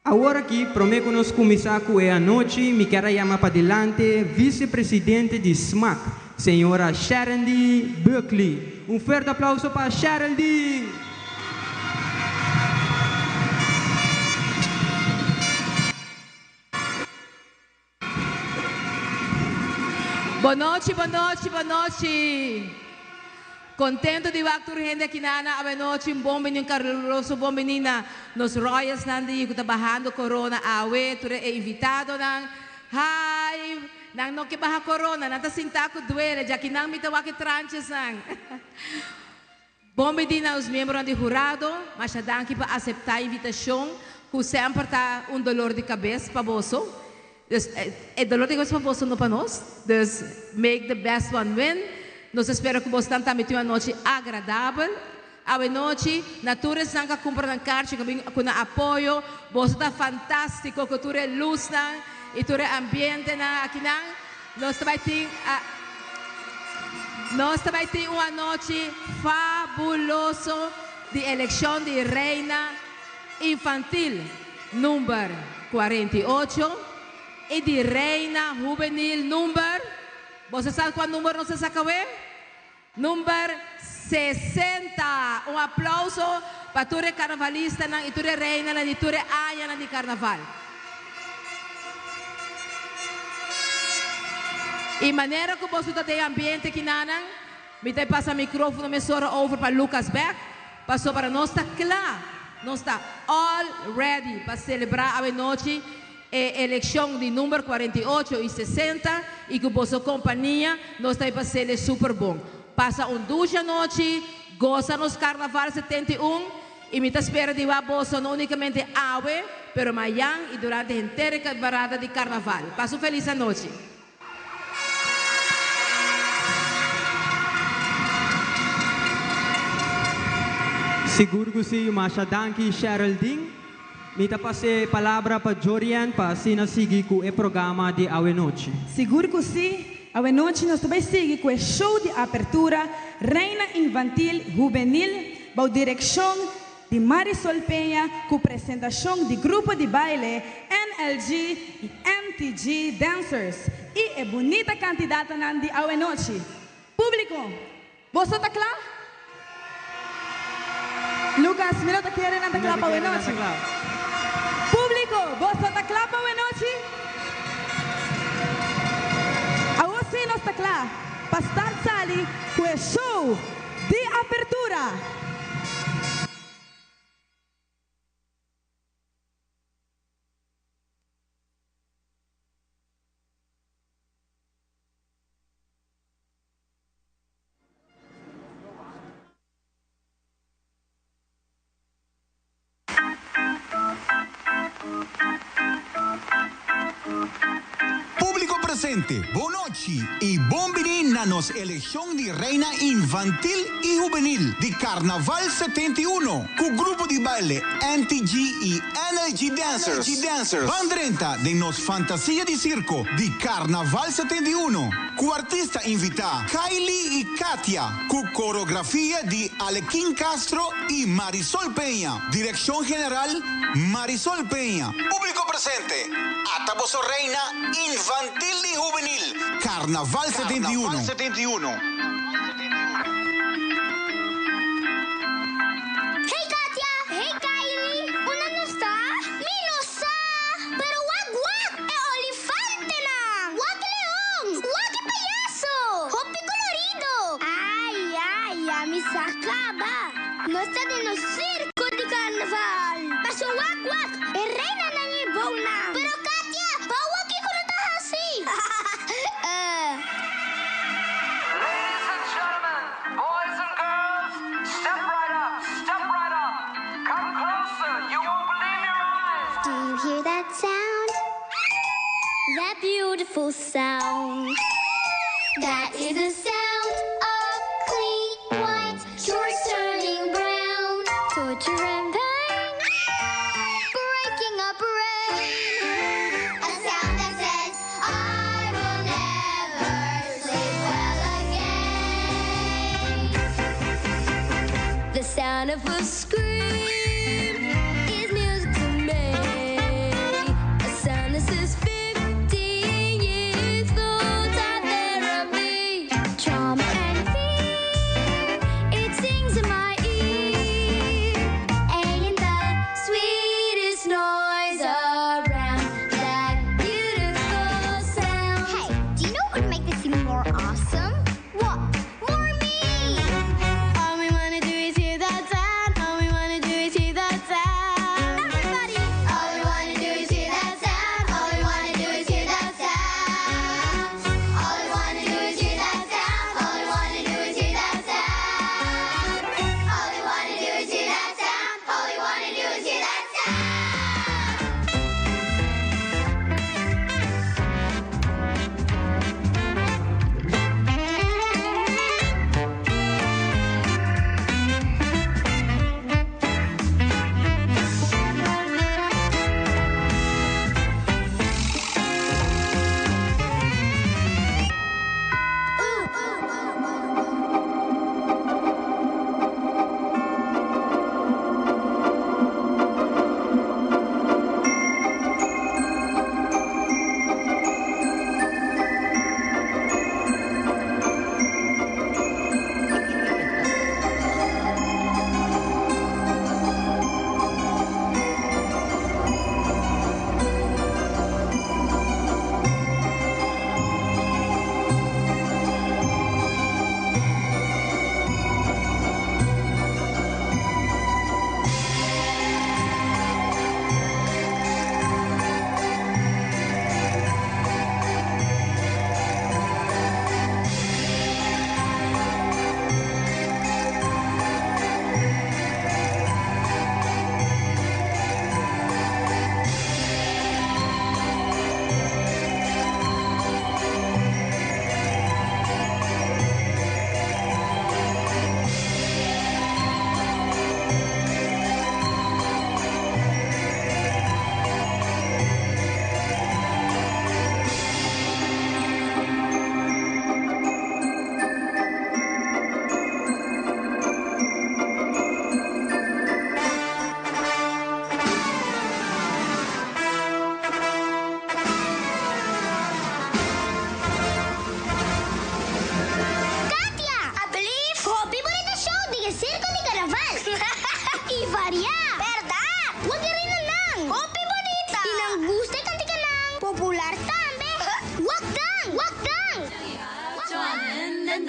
Awor aki, prome cu nos cuminsa cu e anochi, mi kier a yama padilanti Vice Presidente di smac, señora Sherendy Buckley. Un fuerte aplauso pa Sherendy! Bon nochi, bon nochi, bon nochi. Contento di wak tur hende aki nan awe nochi. Un bon bini, un caluroso bon bini na nos royals nan di cu ta bahando corona awe, tur e invitadonan. Hi! Nan no ke baha corona, nan ta sinta cu duele, djaki nan mi ta wak e tranchesnan. Bon bini na nos miembronan di hurado. Masha danki pa acepta e invitacion cu semper ta un dolor di cabes pa boso. Dus e dolor di cabes pa boso no pa nos. Dus make the best one win. Nos ta spera cu bosnan tambe tin un anochi agradabel. Awe nochi na tur esnan cu a cumpra nan carchi cu a bin cu nan apoyo. Boso ta fantastico cu tur e luznan y tur e ambientenan akinan. Nos ta bai tin a Nos ta bai tin un anochi fabuloso di eleccion di Reina Infantil number 48 y di Reina Hubenil number, boso sa cua number nos a saca awe? Number 60! Un aplauso pa tur e carnavalistanan y tur e reinanan di tur e añanan di carnaval. Y manera cu boso ta den ambiente kinanan, mi ta pasa microfono mesora over pa Lucas bek, pasobra nos ta cla, nos ta all ready pa celebra awe nochi E elekshon di number 48 i 60 i ku boso kompania nos ta e pasele super bon. Pasa un dushi anochi, gosa nos Karnaval 71 i mi ta spera di wak boso no unikamente awe pero mayan i durante henter e parada di Karnaval. Pasa un felis anochi. Sigur ku si, masha danki Sheryldeen. Mi ta pasa e palabra pa Jorian pa asina sigui ku e programa di awenochi. Sigur ku si, awenochi nos ta bai sigui ku e show di apertura Reina Infantil Hubenil bou direkshon di Marisol Peña ku presentashon di grupo di baile NLG i NTG Dancers i e bunita kandidatonan di awenochi. Públiko, boso ta kla? Lucas, mi no ta kere nan ta kla pa awenochi. Públiko, boso ta kla pa awenochi? Awor sí nos ta kla pa start sali ku e show di apertura! Públiko presente, bon nochi i bon bini na nos elekshon di Reina Infantil i Hubenil di Karnaval 71 ku grupo di baile NTG i NLG Dancers. Ban drenta den nos fantasia di sirko di Karnaval 71 ku artista invitá Kylie i Katia ku koreografia di Alequin Castro i Marisol Peña. Direkshon general, Marisol Peña. Públiko presente, ata boso reina infantil i hubenil, Karnaval 71. Hey Katia! Hey Kylie! Unda nos ta? Mi no sa! Pero wak wak! E olifantenan! Wak e leon! Wak e payaso! Hopi kolorido! Ai ai ami sa kaba! Nos ta den nos sirko di karnaval! Paso wak wak! E reinanan i bounan! Pero Katia, bo wak kiko no ta hasi! Ladies and gentlemen, boys and girls, step right up, step right up. Come closer, you won't believe your eyes. Do you hear that sound? That beautiful sound. That is the sound of clean white shorts turning brown. Torture and pain, breaking up rain. A sound that says, I will never sleep well again. The sound of a scream is music to me. A sound that says 15 years full-time therapy. Trauma and fear, it sings in my ear. Ain't the sweetest noise around, that beautiful sound. Hey, do you know what would make this even more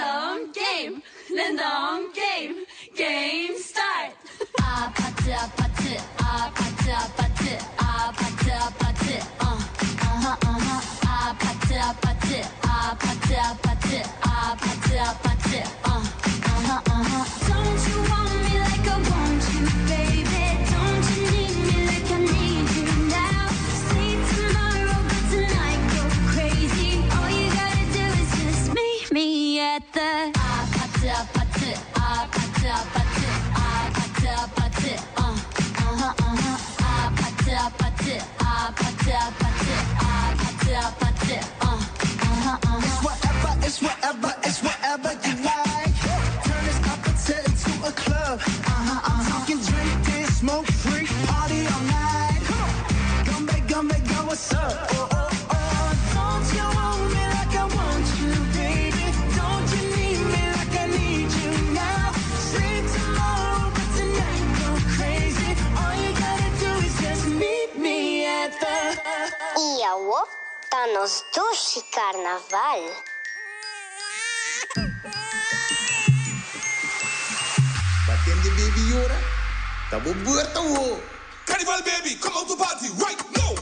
Random game, random game, game start. 아파트 아파트 아파트 아파트 아파트 아파트 uh uh-huh uh-huh 아파트 아파트 아파트 아파트 아파트 아파트 uh uh-huh uh-huh. Don't you want me like I want you, baby? Don't you need me like I need you now? Say tomorrow, but tonight go crazy. All you gotta do is just meet me at the 아파트 아파트 아파트 아파트 아파트 아파트 uh uh-huh uh-huh 아파트 아파트 아파트 아파트 아파트 아파트 uh uh-huh uh-huh. It's whatever, it's whatever, it's whatever you like. Turn this opposite into a club. I'm talking drink this, smoke free, party all night. Gumbe, gumbe, go, what's up? Oh, oh, oh. Don't you want me like I want you, baby? Don't you need me like I need you now? Sleep tomorrow, but tonight go crazy. All you gotta do is just meet me at the. Y awo ta nos dushi carnaval. Batem di baby yora, ta bo beurt awo. Carnival baby, come out to party right now.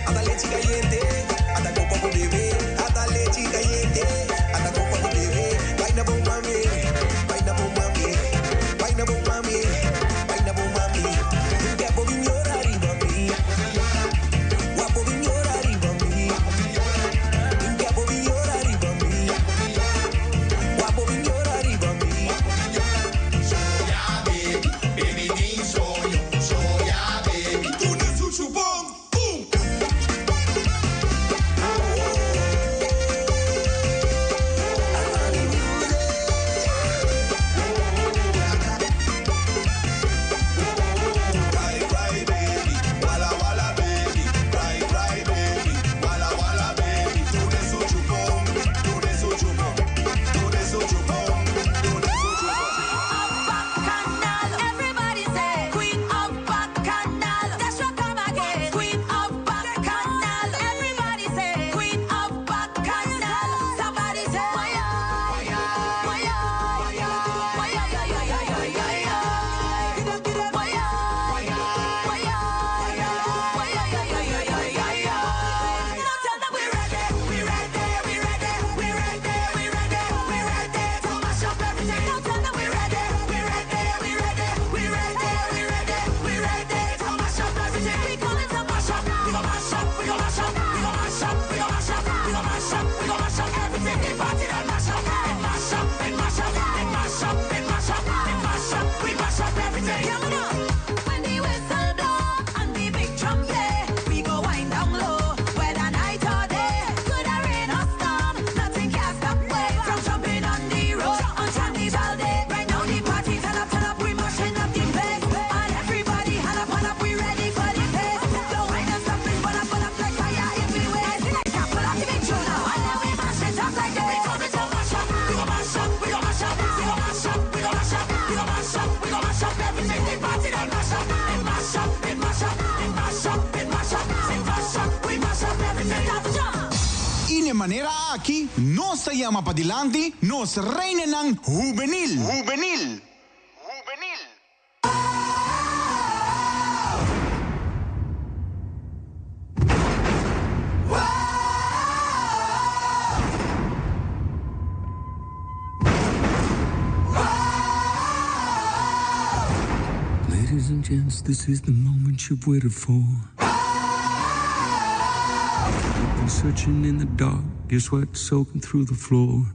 Ata lechi caliente, ata copa cu bebe. Ata lechi caliente, ata copa cu bebe. Baila bon mami, baila bon mami, baila bon mami, baila bon mami. Guapo viñora arriba mi, guapo viñora arriba mi. Guapo viñora arriba mi, guapo viñora arriba mi. Soya baby, baby din soño, soya baby. Duna su chupon, boom. Cry, cry, baby, walla walla baby, cry, cry, baby, walla walla baby. Duna su chupon, duna su chupon, duna su chupon, duna su chupon. Bacchanal, everybody say Queen of Bacchanal. That's what come again. Queen of Bacchanal, everybody say Queen of Bacchanal. Somebody say why why why why When the whistle blow and the big drum play, we go wind down low, whether night or day. Could a rain or storm, nothing can stop we from jumping on the road on Carnival Day. Right now the party turn up, turn up, we mashing up the place, and everybody hand up, hand up, we ready for the place. Don't wait and stop, it's burn up, burn up like fire everywhere. Select up, pull up the big tune now, and then we mash it up like this. We come to mash up, we go mash up, we go mash up, we go mash up, we go mash up, we go mash up, we go mash up everything. The party done mash up, it mash up, it mash up, it mash up, it mash up, it mash up, we mash up everything. Stop jump. Y na e manera aki, nos ta yama padilanti, nos reinanan hubenil. Hubenil. Ladies and gents, this is the moment you've waited for. You've been searching in the dark, your sweat soaking through the floor.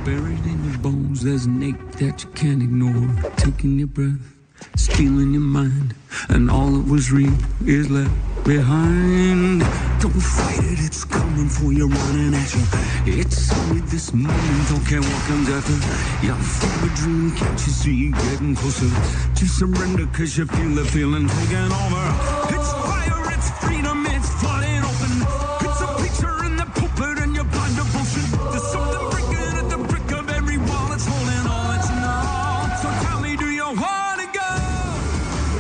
Buried in your bones, there's an ache that you can't ignore. Taking your breath, stealing your mind, and all that was real is left behind. Don't fight it, it's coming for for you running at you. It's only this moment, don't care what comes after. You're from a dream, can't you see? Getting closer. Just surrender, cause you feel the feeling taking over. It's fire, it's freedom, it's flooding open. It's a picture in the pulpit and your blind devotion. There's something breaking at the brick of every wall that's holding all that you know. So tell me, do you wanna go?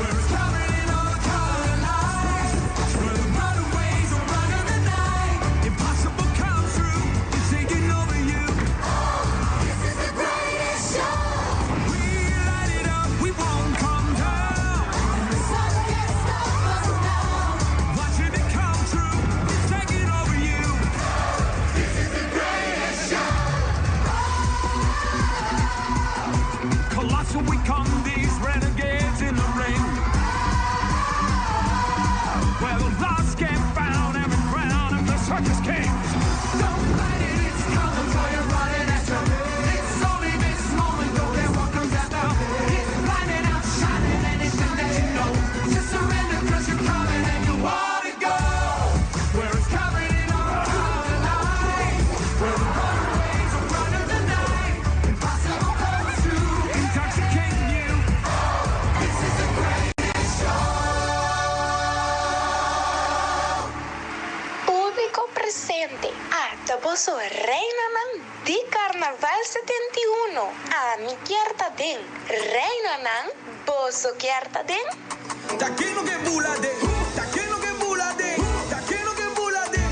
Where it's covered in all the color lights. Where the runaways are running the night. Impossible comes true. It's taking over you. This is the greatest show. We light it up, we won't come down. And the sun can't stop us now. Watching it come true. It's taking over you. This is the greatest show. Colossal, we come, these renegades in the ring. Where the lost get found and the crown of the circus kings. Don't fight it, it's coming for you, running at you. It's only this moment, don't care what comes after. It's blinding out, shining anything that you know. Just surrender, cause you're coming and you wanna go. Where it's covered in all color lights. Where the runaways are running the night. Impossible comes true. Intoxicating you. This is the greatest show. Públiko presente, ata boso reinanan di Karnaval 71. Ami kier ta den. Reinanan, boso kier ta den? Ta ken no ke bula den? Ta ken no ke bula den? Ta ken no ke bula den?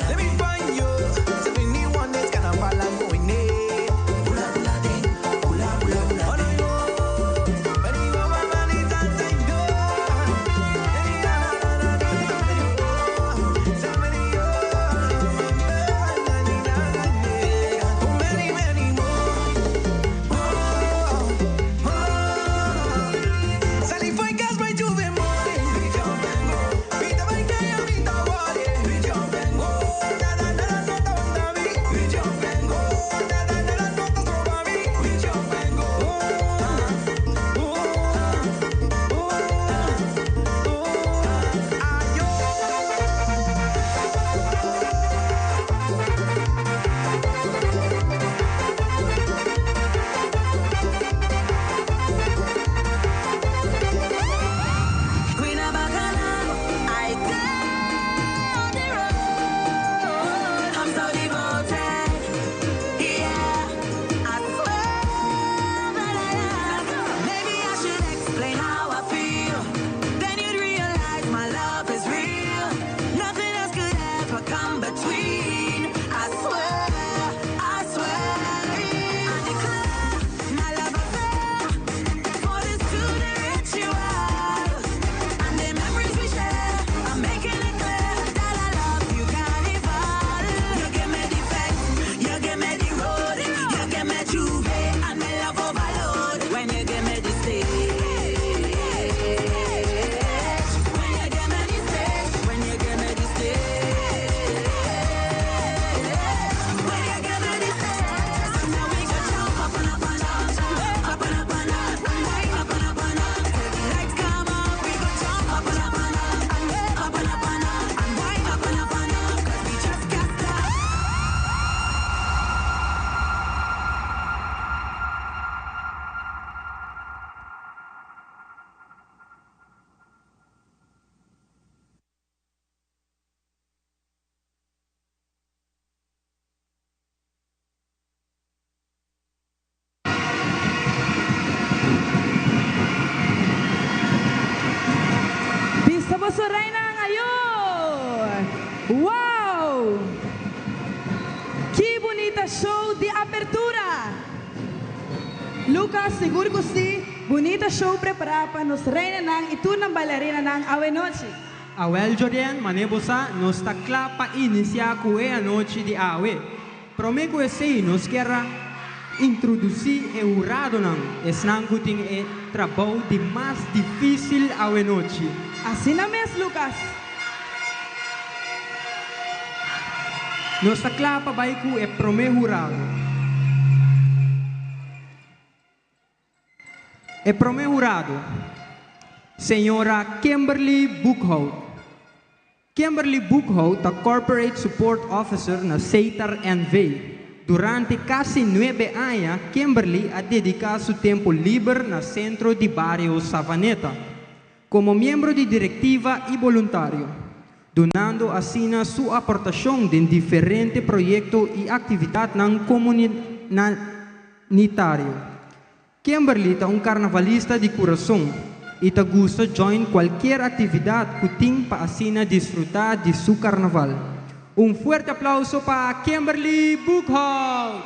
Let me find you. 71 days, carnaval, I'm going in. Bula, bula, den. Bula, bula, bula. Oh, no, yo. But you are my man, it's a tango. Many, many more. Oh, oh. Sali foi gas, mas juve more. Vita vai cair, vita more. Nada, nada, nada, nada, Nada, nada, nada, soba mi. Queen of Bacchanal, I go on the road. I'm so devoted, yeah. I swear that I am. Maybe I should explain how I feel. Then you'd realize my love is real. Nothing else could ever come between. I swear, I swear. I declare my love affair for this to the ritual. And the memories we share, I'm making it clear that I love you, Carnival. You give me the fence, you give me the road, you give me juve and me love overload. When you give me the stage, when you give me the stage, when you give me the stage, when you give me the stage. Now we go jump up and up and up, up and up and up, up and up and up. Till the lights come up, we go jump up and up and up, up and up and up, up and up and up. 'Cause we just can't stop. Bista boso reina ngayon! Wow! Que bonita show de apertura! Lucas, seguro que sim. Bonita show preparado para nos reina nang itunang bailarina nang awe noche. Awel Jorien, manebosa, nos ta kla pa inicia ku e anochi di awe. Prome ku esei nos kier a introduci e huradonan, esnan ku tin e trabou di mas difísil awe nochi. Asina mes, Lucas. Nos ta kla pa bai ku e promé hurado. E promé hurado, señora Kimberly Boekhout. Kimberly Boekhout ta Corporate Support Officer na Setar NV. Durante kasi nuebe aña Kimberly a dediká su tempu liber na Sentro di Bario Savaneta komo miembro di direktiva i boluntario, dunando asina su aportashon den diferente proyekto i aktividatnan komunitario. Kimberly ta un karnavalista di kurason i ta gusta join kualkier aktividat ku tin pa asina disfrutá di su karnaval. Un fuerte aplauso pa Kimberly Boekhout!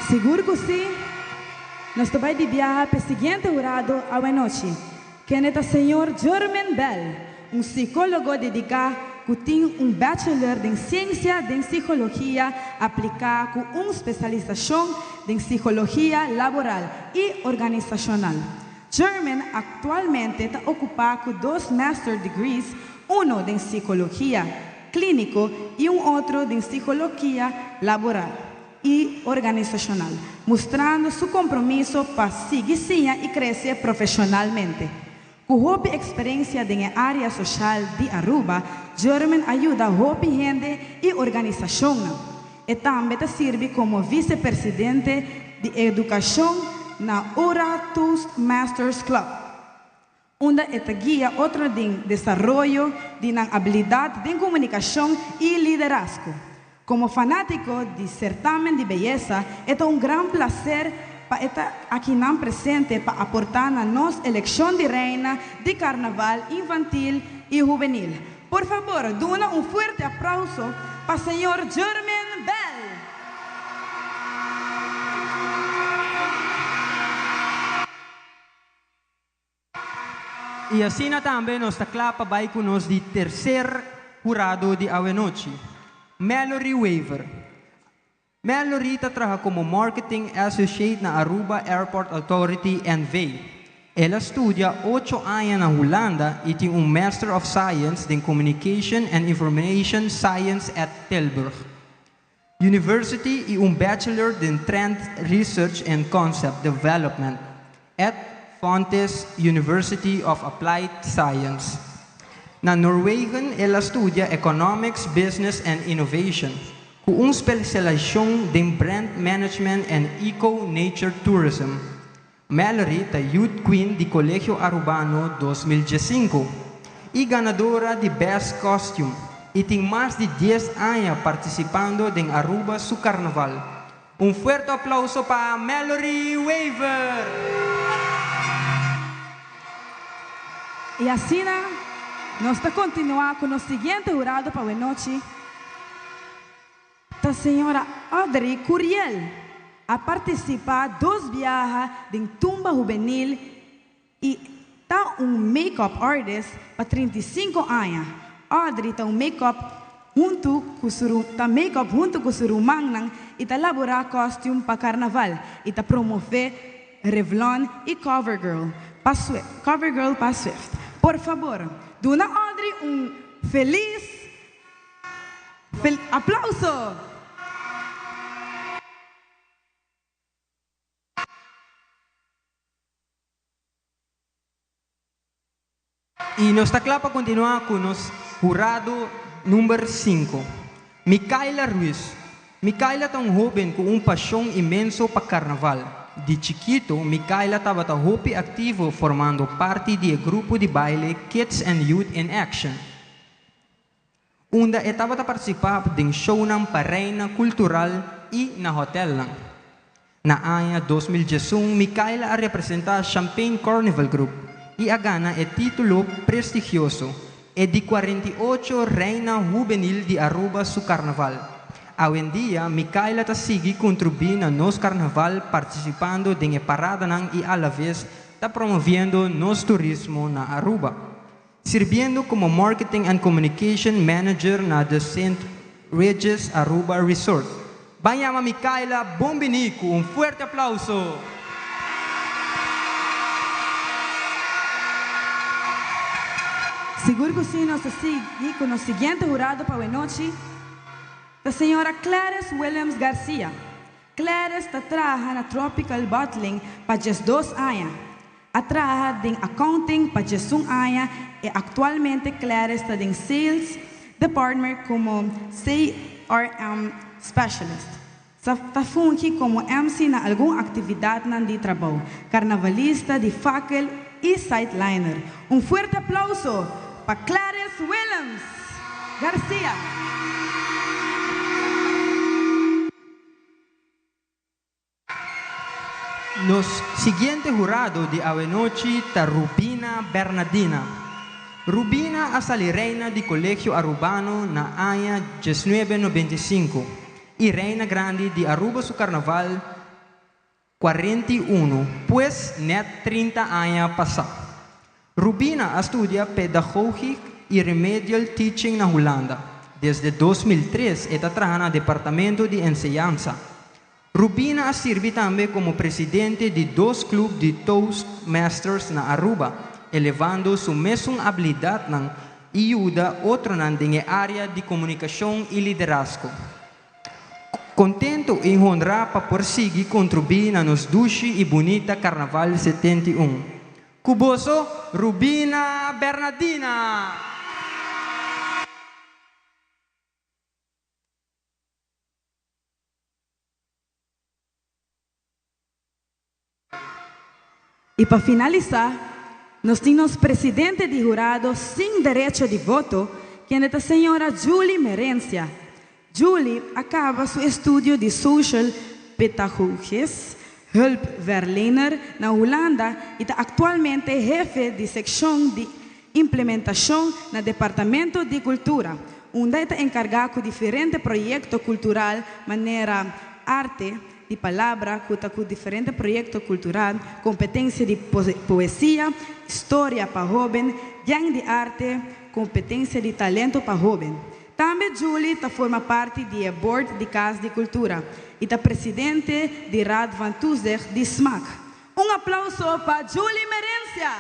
Sigur ku sí! Nos ta bai di biaha p'e siguiente hurado awenochi, kende ta señor Jermaine Bell, un sikólogo dediká ku tin un bachelor den siensia den sikologia apliká ku un spesialisashon den sikologia laboral i organisashonal. Jermaine aktualmente ta okupá ku dos master degrees, uno den sikologia klíniko i un otro den sikologia laboral i organisashonal, mustrando su kompromiso pa sigui siña i krese profeshonalmente. Ku hopi eksperensia den e área soshal di Aruba, Jermaine a yuda hopi hende i organisashonnan. E tambe ta sirbi komo visepresidente di edukashon na Ura Toastmasters Club, unda e ta guia otro den desaroyo di nan abilidat den komunikashon i liderazgo. Komo fanátiko di sertámen di beyesa, e ta un gran plaser pa e ta akinan presente pa aportá na nos elekshon di reina di karnaval infantil i hubenil. Por fabor duna un fuerte aplauso pa señor Jermaine Bell! I asina tambe nos ta kla pa bai ku nos di terser hurado di awenochi, Mallory Wever. Mallory ta traha komo Marketing Associate na Aruba Airport Authority NV. El a studia ocho aña na Hulanda i tin un Master of Science den Communication and Information Science at Tilburg University i un Bachelor den Trend Research and Concept Development at Fontys University of Applied Science. Na Noorwegen el a studia Economics, Business and Innovation, ku un spesialisashon den Brand Management and Eco Nature Tourism. Mallory ta Youth Queen di Colegio Arubano 2015 i ganadora di Best Costume i tin mas di dies aña partisipando den Aruba su Carnaval. Un fuerte aplauso pa Mallory Wever! I asina nos ta kontinuá ku nos siguiente hurado pa awenochi. Ta señora Audrey Curiel a partisipá dos biaha den Tumba Hubenil i ta un make-up artist pa 35 aña. Audrey ta un make-up huntu ku su ta make-up huntu ku su rumannan i ta laborá kòstium pa karnaval i ta promové Revlon i CoverGirl pa CoverGirl pa Swift. Por fabor, duna Audrey un felis Aplauso! I nos ta kla pa kontinuá ku nos hurado number sinku, Mikaila Ruiz. Mikaila ta un hóben ku un pashon inmenso pa karnaval. Di chikitu, Mikaila tabata hopi aktivo formando parti di e grupo di baile Kids and Youth in Action. Unda e tabata partisipá den shownan pa reina kultural i na hòtelnan. Na aña 2011 Mikaela a representá Champagne Carnival Group i a gana e título prestigioso, e di 48 Reina Hubenil di Aruba su Karnaval. Awendia Mikaela ta sigui kontribuí na nos karnaval partisipando den e paradanan i alaves ta promoviendo nos turismo na Aruba. Sirbiendo komo Marketing and Communication Manager na The St. Regis Aruba Resort. Ban yama Mikaela bon bini ku un fuerte aplauso! Sigur ku si, nos ta sigui ku nos siguiente hurado pa awe nochi, ta señora Claris Willems Garcia. Claris ta traha na Tropical Bottling pa 12 aña. A traha den accounting pa 11 aña i aktualmente Claris ta den sales department komo CRM specialist. Ta fungi komo MC na algun aktividatnan di trabou, karnavalista di fakkel i sideliner. Un fuerte aplauso pa Claris Willems Garcia. Nos siguiente hurado di awe nochi ta Rubina Bernadina. Rubina a sali reina di Colegio Arubano na aña 1995 i reina grandi di Aruba su Carnaval 41, pues net 30 aña pasá. Rubina a studia Pedagogiek i Remedial Teaching na Hulanda. Desde 2003 e ta traha na Departamento di Enseñansa. Rubina a sirbi tambe komo presidente di dos klup di Toastmasters na Aruba, elevando su mesun abilidatnan i yuda otronan den e área di komunikashon i liderazgo. Kontentu i honrá pa por sigui kontribuí na nos dushi i bunita Karnaval 71. Ku boso, Rubina Bernadina! I pa finalisá, nos tin nos presidente di hurado sin derecho di voto, kende ta señora Julie Merencia. Julie a kaba su estudio di Social Pedagogisch Hulpverlener na Hulanda i ta aktualmente hefe di sekshon di implementashon na Departamento di Kultura, unda e ta enkargá ku diferente proyekto kultural manera Arte di Palabra ku ta ku diferente proyekto kultural, kompetensia di poesia, storia pa hóben, gang di arte, kompetensia di talento pa hóben. Tambe Julie ta forma parti di e board di Kas di Kultura i ta presidente di Raad van Toezicht di smak. Un aplauso pa Julie Merencia!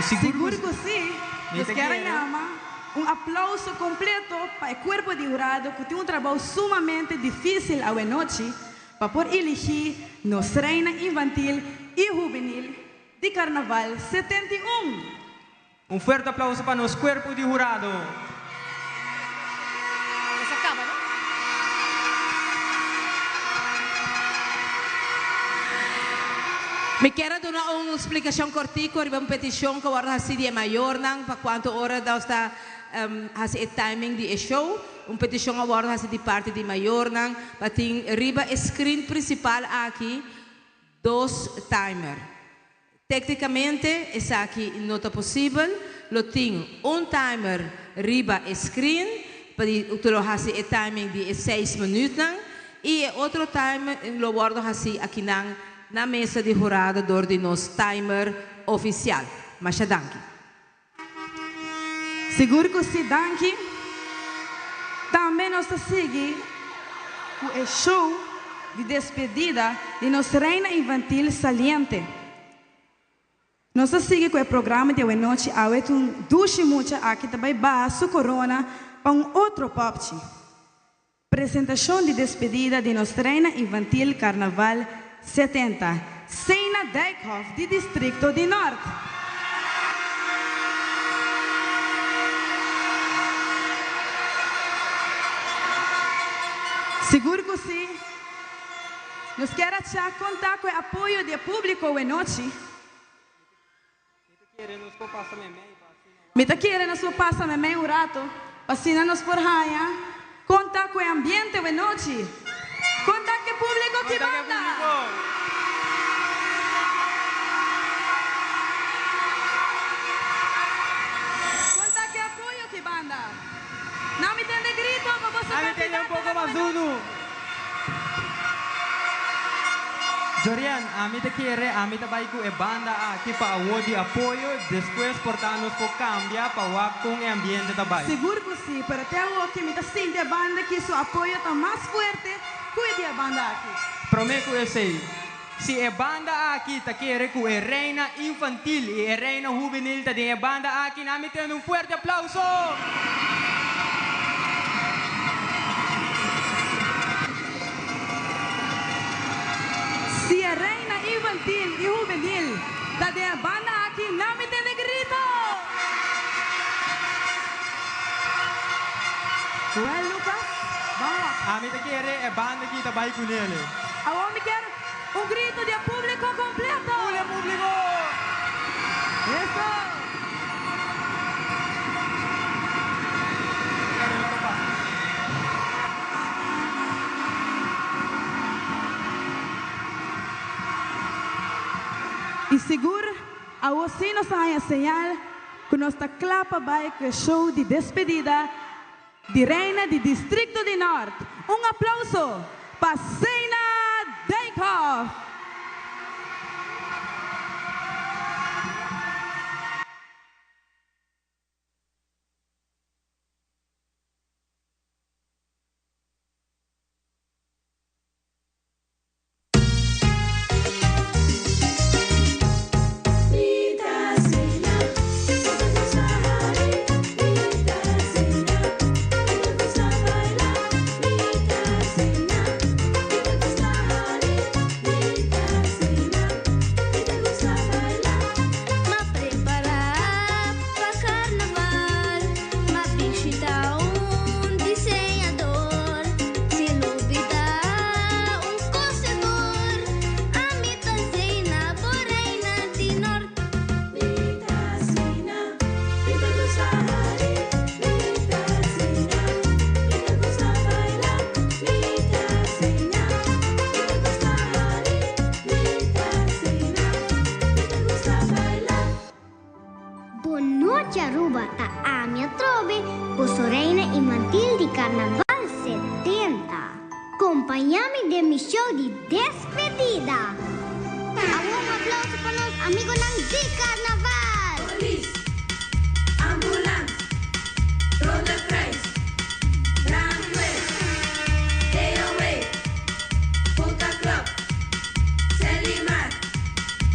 Sigur ku sí! Nos kier a yama un aplauso kompleto pa e kuerpo di hurado ku tin un trabou sumamente difísil awe nochi pa por eligí nos Reina Infantil i Hubenil di Karnaval 71. Un fuerte aplauso pa nos kuerpo di hurado. Mi kier a duna un splikashon kortiku riba un petishon ku a wòrdu hasi di e mayornan pa kuantu ora nos ta hasi e timing di e show. Un petishon a wòrdu hasi di parti di mayornan pa tin riba e screen prinsipal aki dos timer. Téknikamente esaki no ta posibel, lo tin un timer riba e screen pa di ku lo hasi e timing di e seis minütnan i e otro timer lo wòrdu hasi akinan na mesa di hurado dor di nos timer ofisial. Masha danki. Sigur ku si, danki. Tambe nos ta sigui ku e show di despedida di nos Reina Infantil saliente. Nos ta sigui ku e programa di awenochi awe ta un dushi mucha aki ta bai baha su korona pa un otro popchi. Presentashon di despedida di nos Reina Infantil Karnaval 70, Seina Dijkhoff di Distrikto di Nort. Sigur ku si, nos kier a cha konta ku e apoyo di e públiko wenochi. Mi ta kere nos por pasa meimei un rato pa asina nos por haña konta ku e ambiente wenochi. Konta ku e públiko ki banda! Konta ku e apoyo ki banda! Nan mi tende grito pa boso kandidatonan wenochi. Jorian, ami ta kere ami ta bai ku e banda aki pa awor di apoyo, despues por ta nos por kambia pa wak kon e ambiente ta bai. Sigur ku si, pero te awoki mi ta sinti e banda aki su apoyo ta mas fuerte ku e di e banda aki. Prome ku esei. Si e banda aki ta kere ku e reina infantil i e reina hubenil ta den e banda aki, nan mi tende un fuerte aplauso! Si e reina infantil i hubenil ta den e banda aki, nan mi tende grito! Well, Lucas, ban wak. Ami ta kere e banda aki ta bai ku nele. Awor mi kier un grito di e publico completo! Ule publico! Eso! I sigur awor sí nos a haña señal ku nos ta kla pa bai ku e show di despedida di Reina di Districto di Nort. Un aplauso pa Seyna Dijkhoff! M'a prepará pa karnaval, m'a bishitá un diseñador. Sin lubidá un kosedor, ami ta Zeina, bo reina di nort. Mi ta Zeina, mi ta gusta hari. Mi ta Zeina, mi ta gusta baila. Mi ta Zeina, mi ta gusta hari. Mi ta Zeina, mi ta gusta baila. Bon nochi Aruba ta ami atrobe boso reina infantil di Carnaval 70. Compaña mi den mi show di despedida. Awor un aplauso pa nos amigonan di Carnaval! Polis, ambulans, Rode Kruis, brandweer, DOW, Kota Club, Selimar,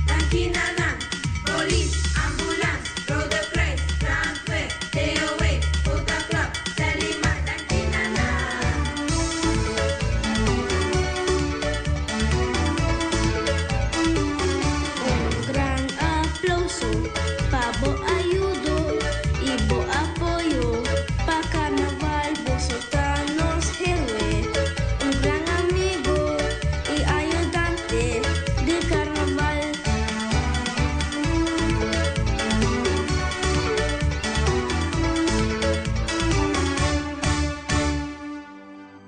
Tankinanan, Polis, ambulans, Rode Kruis, brandweer, DOW, Kota Club, Selimar, Tankinanan. Un gran aplauso pa bo ayudo y bo apoyo. Pa carnaval boso ta nos héroe. Un gran amigo y ayudante di carnaval.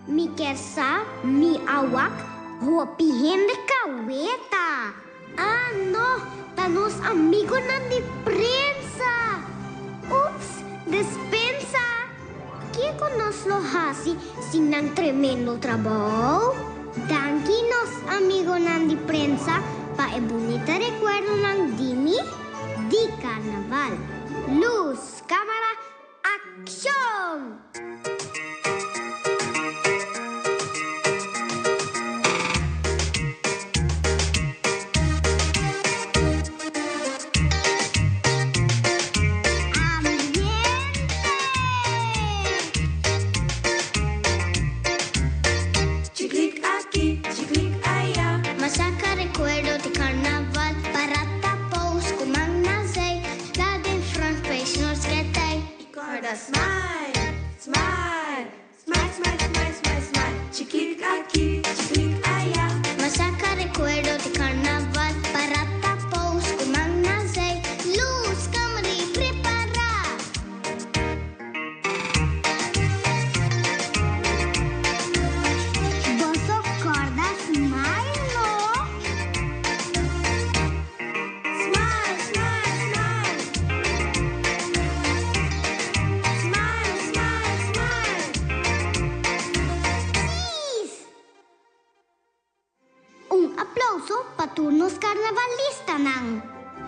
Mi kier sa, mi a wak hopi hende kaweta. Ah no, ta nos amigonan di prensa! Ups, despensa! Kiko nos lo hasi sin nan tremendo trabou? Danki nos amigonan di prensa pa e bunita rekuerdonan di mi di karnaval. Lus, kamara, akshon! Chiclic aki, chiclic aya. Masaka recuerdo di carnaval. Barata pose cu man na zij. La den front page nos ketij. Corda smile, smile, smile, smile, smile, smile, smile. Chiclic aki, chiclic aya. Masaka recuerdo di carnaval. Barata pose cu man na zij. Luz, camera y prepara. Boso corda smile, no? Smile, smile, smile. Smile, smile, smile. Cheese! Un aplauso pa tur nos carnavalistanan.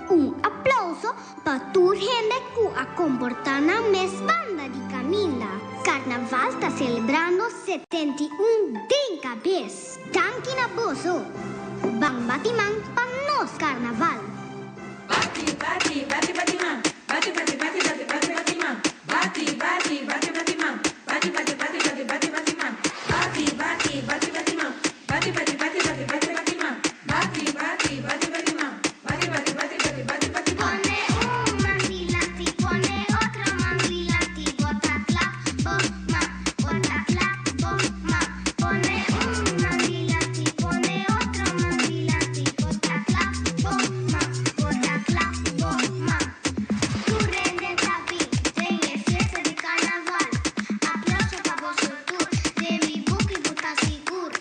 Un aplauso pa tur hende cu a comporta nan mes banda di caminda. Carnaval ta celebrando 71 den cabes. Danki na boso. Ban bati man pa nos Carnaval. Bati, bati, bati, bati man. Bati, bati, bati, bati, bati, bati man. Bati, bati, bati, bati man. Bati, bati, bati, bati, bati, bati man. Bati, bati, bati, bati man. Bati, bati, bati, bati, bati, bati man. Bati, bati, bati, bati man. Bati, bati, bati, bati, bati, bati man. Pone un man dilanti, pone otro man dilanti, bota clap, bo man, bota clap, bo man. Pone un man dilanti, pone otro man dilanti, bota clap, bo man, bota clap, bo man. Tur hende ta bin den e fiesta di carnaval. Aplauso pa boso tur, den mi buki bo ta sigur.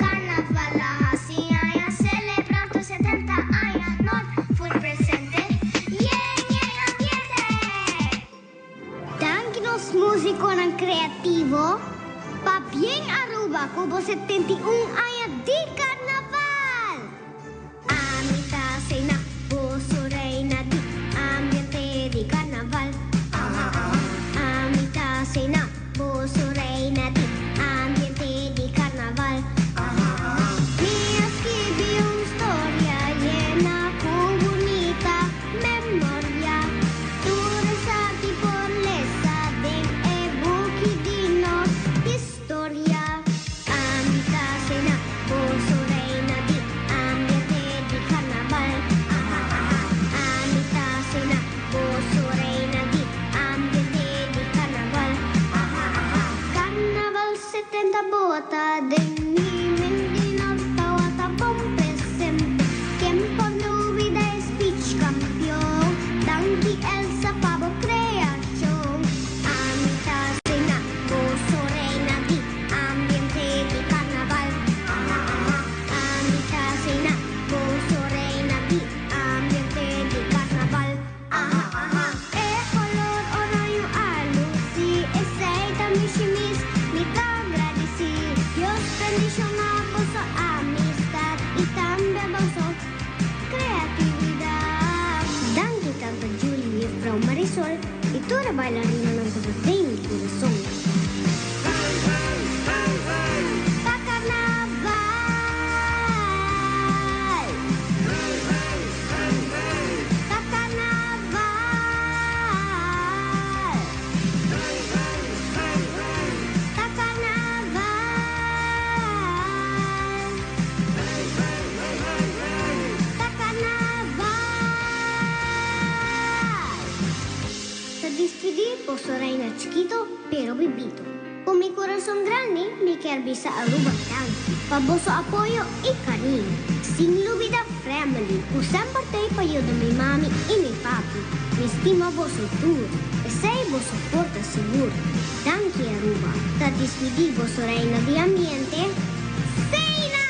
Carnaval a hasi aña, celebrando 70 aña, nos full presente. Yen, yen ambiente! Danki nos musiconan creativo, Pabien Aruba, cu bo 71 aña di Carnaval! Ami ta Sena, boso reina di ambiente di Carnaval. Ami ta Sena, boso reina di ambiente di Carnaval. Mi a skirbi un storia yena cu bunita memoria. Tur esaki por lesa den e buki di nos historia. Ami ta Sena, boso reina di ambiente di Carnaval. Ami ta Sena, boso reina di ambiente di Carnaval. Carnaval 70 bo ta den mi mente nos tabata bon presente. Ken por lubida e speech campeon. Danki Elsa pa bo creacion. Ami ta Sena, boso reina di ambiente di Carnaval. Ami ta Sena, boso reina di ambiente di Carnaval. E color oranje a luci, esey ta mi shimis, mi ta gradici. Dios bendiciona boso amistad y tambe boso creatividad. Danki tanta Julie, juffrouw Marisol y tur bailarinanan cu ta den mi curason. Pa Carnaval! Pa Carnaval! Pa Carnaval! Pa Carnaval! Ta despedi boso reina chikito, pero bibito. Cu mi curason grandi, mi kier bisa Aruba danki pa boso apoyo y cariño. Sin lubida family, cu semper t'ey pa yuda mi mami y mi papi. Mi stima boso tur, esey boso por ta sigur. Danki Aruba. Ta despedi boso reina di ambiente, Sena!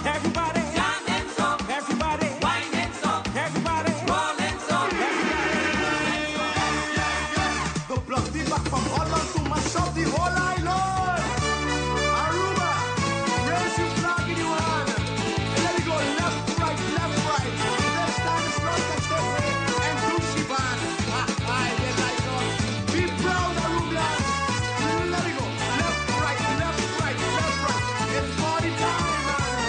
Everybody, jamming so. Everybody, whining so. Everybody, rolling so. De plak die mag van Holland toe, maar shop die whole island. Aruba, raise your flag in your hand. And let it go left, right, left, right. This time it's not the and Gucci Band. Ha, ha, yes, I know. Be proud, Arubians. Let it go. Left, right, left, right, left, right. It's party time, man.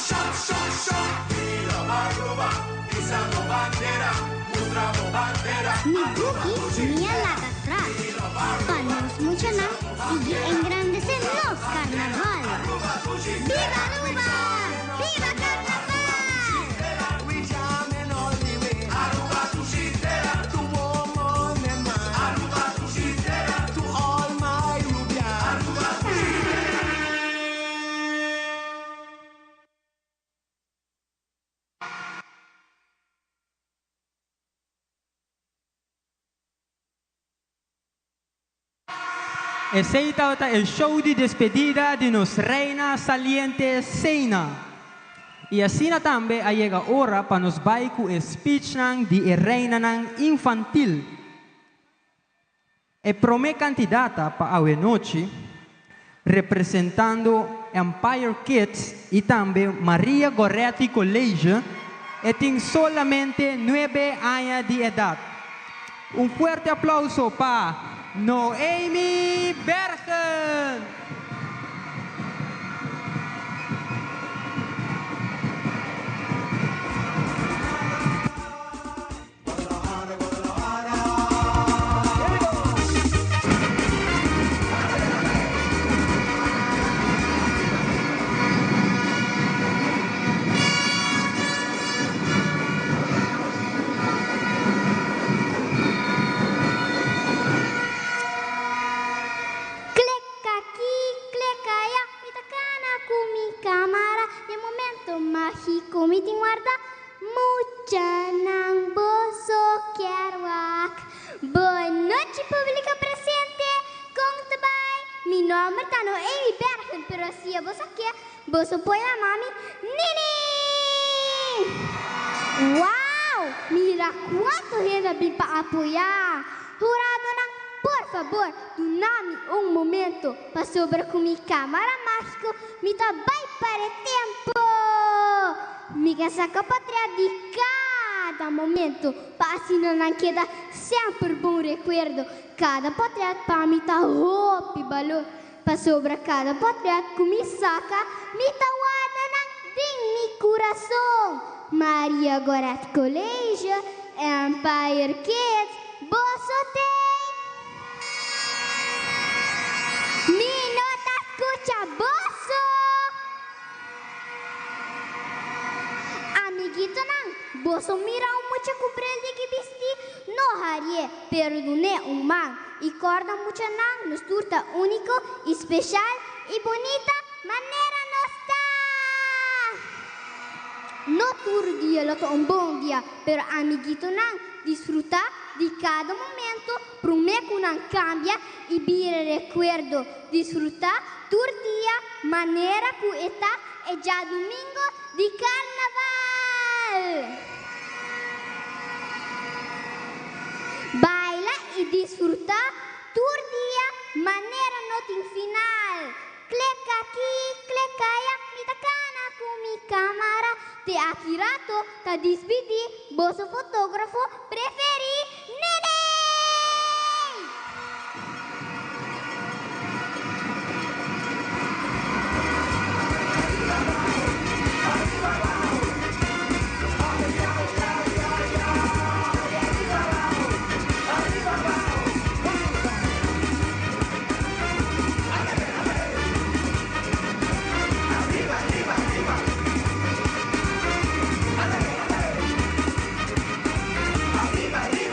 Shop, shop, shop. Viva Aruba, izando bandera, mostrando bandera. Mi buki, mi laga atras. Pa nos muchanan sigui engrandece nos carnaval. Viva Aruba! Viva Carnaval! We jamming all the way. Aruba tushitera. To woman and man. Aruba tushitera. To all my Rubians. Aruba Esey tabata e show di despedida di nos reina saliente Sena. Y asina tambe a yega ora pa nos bay cu e speechnan di e reinanan infantil. E prome candidata pa awe nochi, representando Empire Kids y tambe Maria Goretti College, e tin solamente 9 aña di edad. Un fuerte aplauso pa Noemi Bergen. Klek aki, klek aya, mi ta cana cu mi camara. Den momento magico mi tin warda. Muchanan boso kier wak. Bon nochi publico presente, con ta bay? Mi nomber ta Noemi Bergen, pero si boso kier, boso por yama mi Nini! Wow! Mira cuanto hende a bin pa apoya! Huradonan, por fabor, duna mi un momento, pasobra cu mi camara magico mi ta bay para e tempo! Mi ke saca patria di cada momento, pa asina nan keda semper bon recuerdo. Cada potret pa mi ta hopi balor, pasobra cada potret cu mi saca, mi ta warda nan den mi curason. Maria Goretti College, Empire Kids, boso t'ey! Mi no ta scucha boso! Amiguitonan, boso mira un mucha cu bril di ki bisti? No harie, pero dun'é un man. Y corda muchanan, nos tur ta unico y special y bunita manera nos ta! No tur dia lo ta un bon dia, pero amiguitonan, disfruta di cada momento prome cu nan cambia y bira recuerdo. Disfruta tur dia manera cu e ta e djadumingo di Carnaval! Baila y disfruta tur dia manera no tin final. Klek aki, klek aya, mi ta cana cu mi camara. Te aki rato ta dispidi boso fotografo preferi, Nene! Arriba, arriba,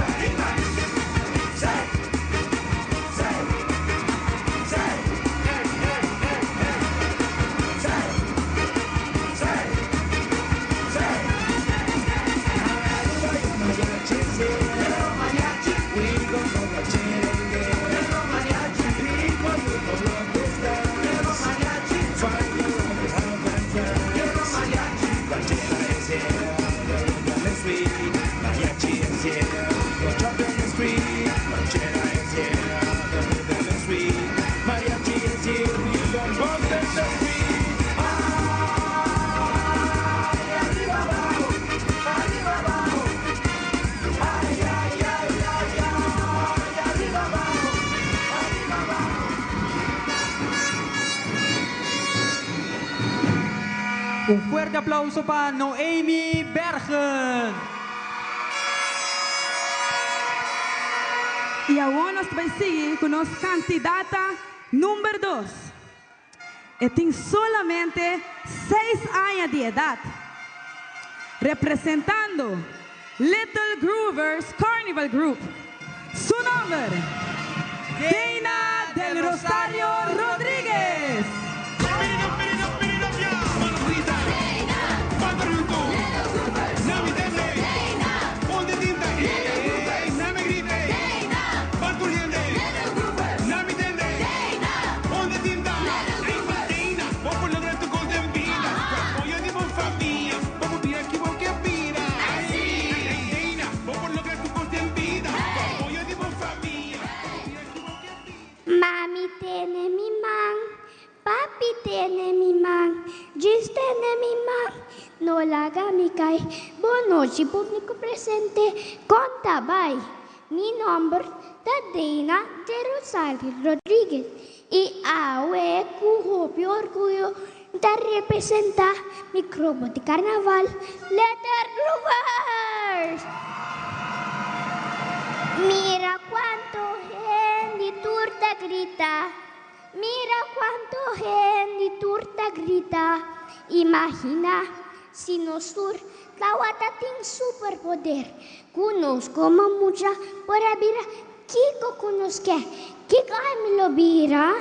Un fuerte aplauso pa Noemi Bergen. Y awor nos ta bay sigui cu nos candidata number dos. E tin solamente seis aña di edad. Representando Little Groovers Carnival Group. Su nomber, Dayna del Rosario Rodriguez. Mami tene mi man, papi tene mi man, Djis tene mi man, no laga mi kai. Bon nochi publico presente, con ta bai? Mi nomber ta Dayna de Rosario Rodriguez y awe cu hopi orguyo mi ta representa mi grupo di carnaval Letter Groovers! Mira cuanto hende tur ta grita, mira cuanto hende tur ta grita. Imagina si nos tur tawata tin superpoder, cu nos como mucha por a bira kico cu nos ke. Kico ami lo bira?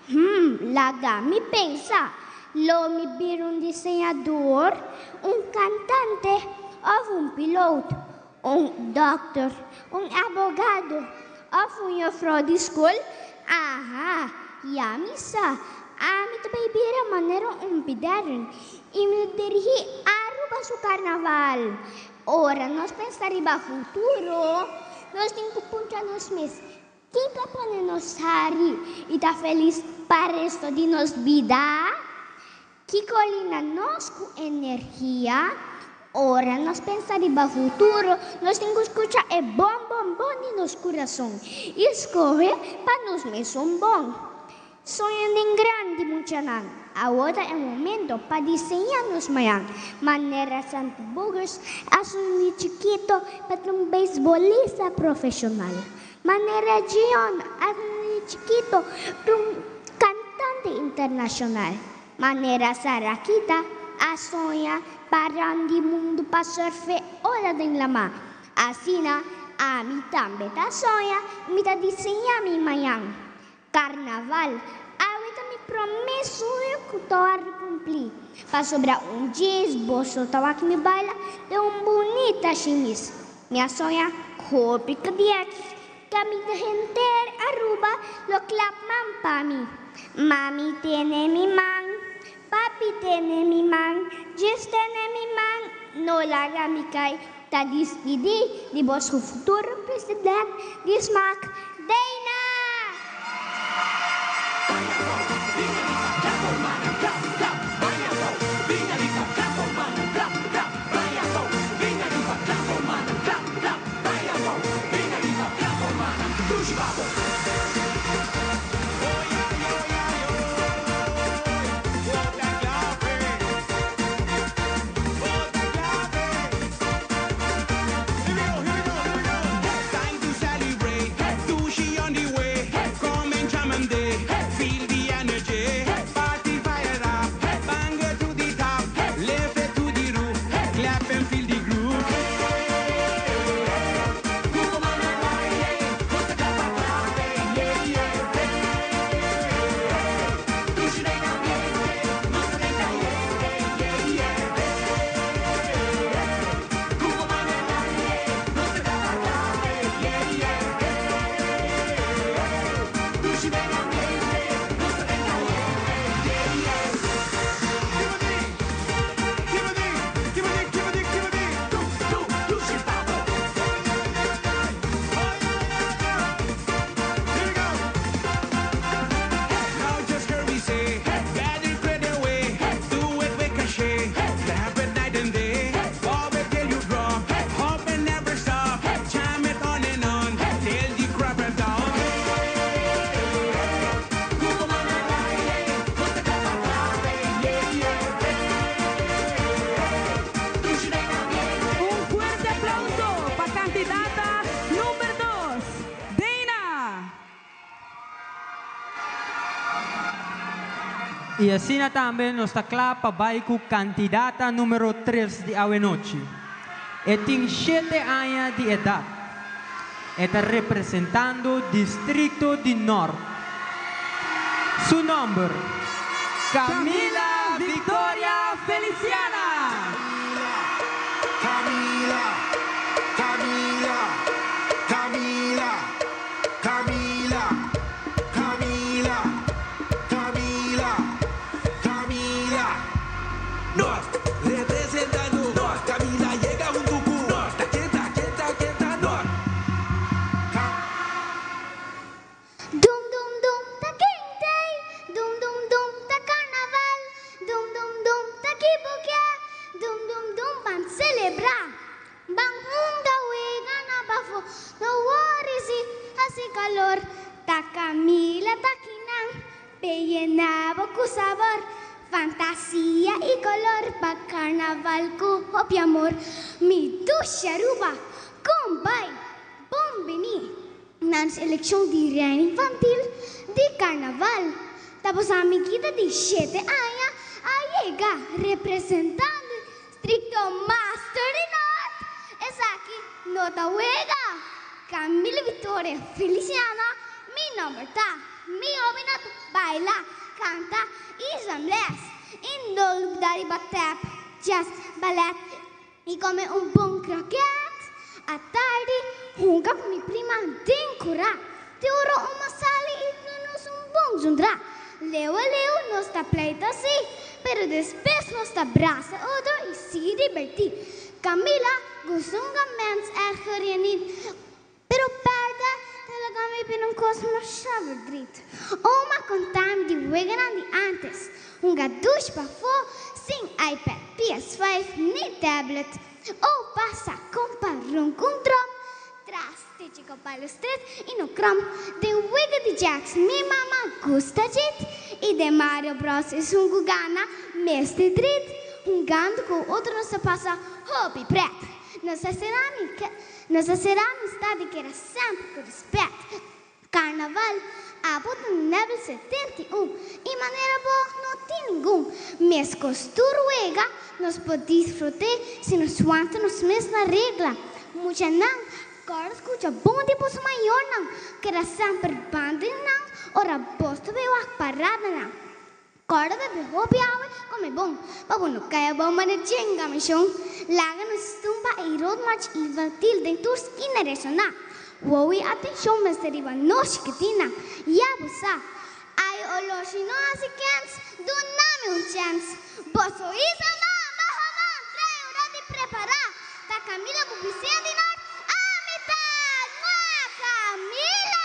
Hmm, laga mi pensa. Lo mi bira un diseñador, un cantante of un piloot, un dokter, un abogado of un juffrouw di scol? Aha, ya mi sa, ami ta bay bira manera un pidern y mi lo dirigi Aruba su carnaval. Ora nos pensa riba futuro, nos tin cu puntra nos mes, Ken ta pone nos hari i ta felis pa resto di nos bida? Kiko lina nos ku energia? Ora nos pensa riba futuro, nos tin ku skucha e bon bon bon di nos kurason i skohe pa nos mesun bon. Soña den grandi, muchanan. Awor ta e momento pa diseñá nos mañan. Manera Santi Bogers a soña di chikito pa ta un beisbolista profeshonal. Manera Gion a soña di chikito pa un kantante internashonal. Manera Sarakita a soña pa rònt di mundu pa sùrfe ola den lamá. Asina ami tambe ta soña i mi ta diseñá mi mañan. Carnaval, awe ta mi prome sueño cu ta worde cumpli, pasobra un djes boso ta wak mi baila den un bunita shimis. Mi a soña hopi cu dia aki caminda henter Aruba lo klap man pa mi. Mami tene mi man, papi tene mi man, djes tene mi man, no laga mi cay, ta dispidi di boso futuro president di smaak, Dayna! I asina tambe nos ta kla pa bai ku kandidata numero 3 di awe nochi. E tin 7 aña di edat. E ta representando distrito di Nort. Su nòmber, Camila Victoria Feliciana. Camila, Camila, Camila, Camila, Camila, Camila, Camila. Nort, representando Nort. Camila yega hunto cu Nort. Ta kenta, kenta, kenta Nort. Dum dum dum ta kente, dum dum dum ta carnaval, dum dum dum ta kibuke, dum dum dum ban celebra. Ban hunga wega na bafo, no worry si haci calor, ta Camila ta kinan, pe yena bo cu sabor, fantasia y color pa carnaval cu hopi amor. Mi dushi Aruba, con bay, bon bini na nos eleccion di Reina Infantil di Carnaval. Ta boso amiguita di 7 aña a yega representando districto Master di Nort. Esaki no ta wega. Camila Victoria Feliciana, mi nomber ta. Mi hobby ta baila, canta y zwemles. Y no lubida riba tap, jazz, ballet y come un bon kroket. Atardi, hunga cu mi prima den cura. Te ora oma sali y nos un bon zundra. Leu a leu nos ta pleita si, pero despues nos ta brasa otro y sigui diverti. Camila, gusta hunga mens erger je niet, pero perde ta laga mi bira un cos masha verdriet. Oma conta mi di weganan di antes, hunga douche pafo, sin iPad, PS5 ni tablet. Opa sa compa ronca un drom, tras techi cu balustrade y no krom. Den wega di jacks mi mama gusta cheat y den Mario Bros esun cu gana mester treat. Hungando cu otro nos ta pasa hopi pret. Nos a cera mi, nos a cera amistad di keda semper cu respet. Carnaval, abo ta level 71 y manera bo no tin ningun. Mescos tur wega, nos por disfruta si nos wanta nos mes na regla. Muchanan, corda scucha bon di boso mayornan, keda semper banda di nan, ora bos ta bay wak paradanan. Corda bebe hopi awa, come bon, pa bo no cay abou manera Jenga mishon. Laga nos tumba y road march infantil den tur skina resona. Wowi atencion mester riba nos chikitinnan, ya bo sa. Ay oloshi no haci kens, duna mi un chens. Boso isa mama haman, trae ora di prepara. Ta Camila bo bisiña di Nort, ami ta Mua Camila!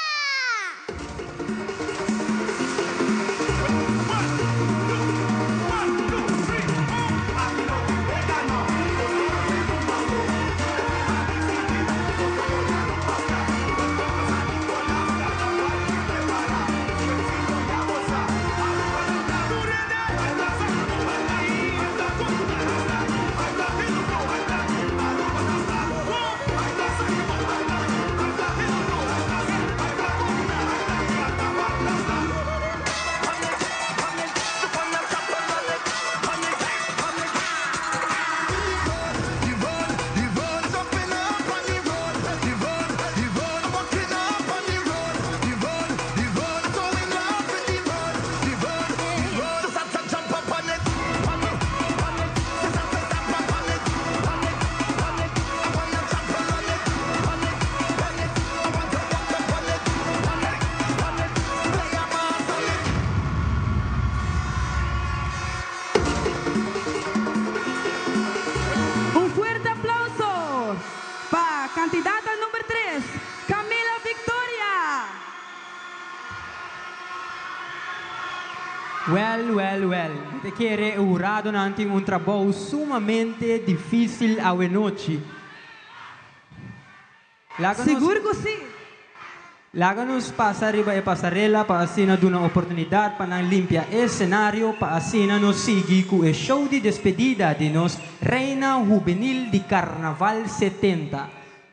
Un fuerte aplauso pa candidata number 3, Camila Victoria. Well, well, well. Mi ta kere e huradonan tin un trabou sumamente dificil awe nochi. Laga nos, Sigur cu si. Laga nos pasa riba e pasarela pa asina duna oportunidad pa nan limpia e escenario pa asina nos sigui cu e show di despedida di nos Reina Hubenil di Carnaval 70.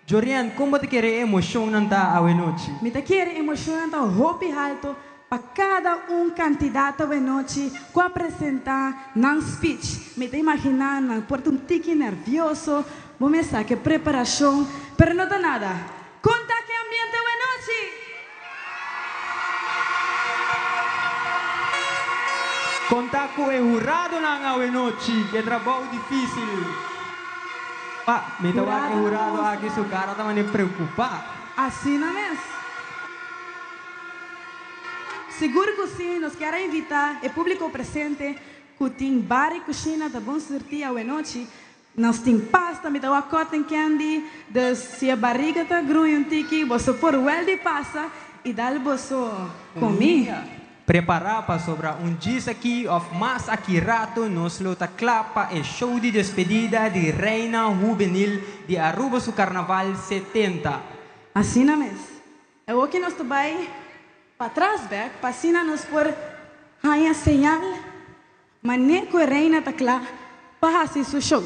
Jorian, con bo ta kere e emocionnan ta awe nochi? Mi ta kere emocionnan ta hopi halto. Pa kada un kandidato awe nochi ku a presentá nan speech, mi ta imaginá nan por ta un tiki nervioso, bo mes sa ke preparashon, pero no ta nada. Kon ta ke ambiente awe nochi? Kon ta ku e huradonan awe nochi? Ke trabou difísil. Pa, mi ta wak e hurado aki su kara ta manera preokupá. Asina mes. Sigur ku si, nos kier a invitá e públiko presente ku tin bar i kushina ta bon surtí awenochi. Nos tin pasta, mi ta wak cotton candy, dus si e bariga ta gruña un tiki, boso por wèl di pasa i dal boso komida. Prepará pasobra un djis aki òf mas aki rato nos lo ta kla pa e show di despedida di Reina Hubenil di Aruba su Carnaval 70. Asina mes. Awoki nos ta bai patras bek pa asina nos por haña señal mané ku e reina ta kla pa hasi su show.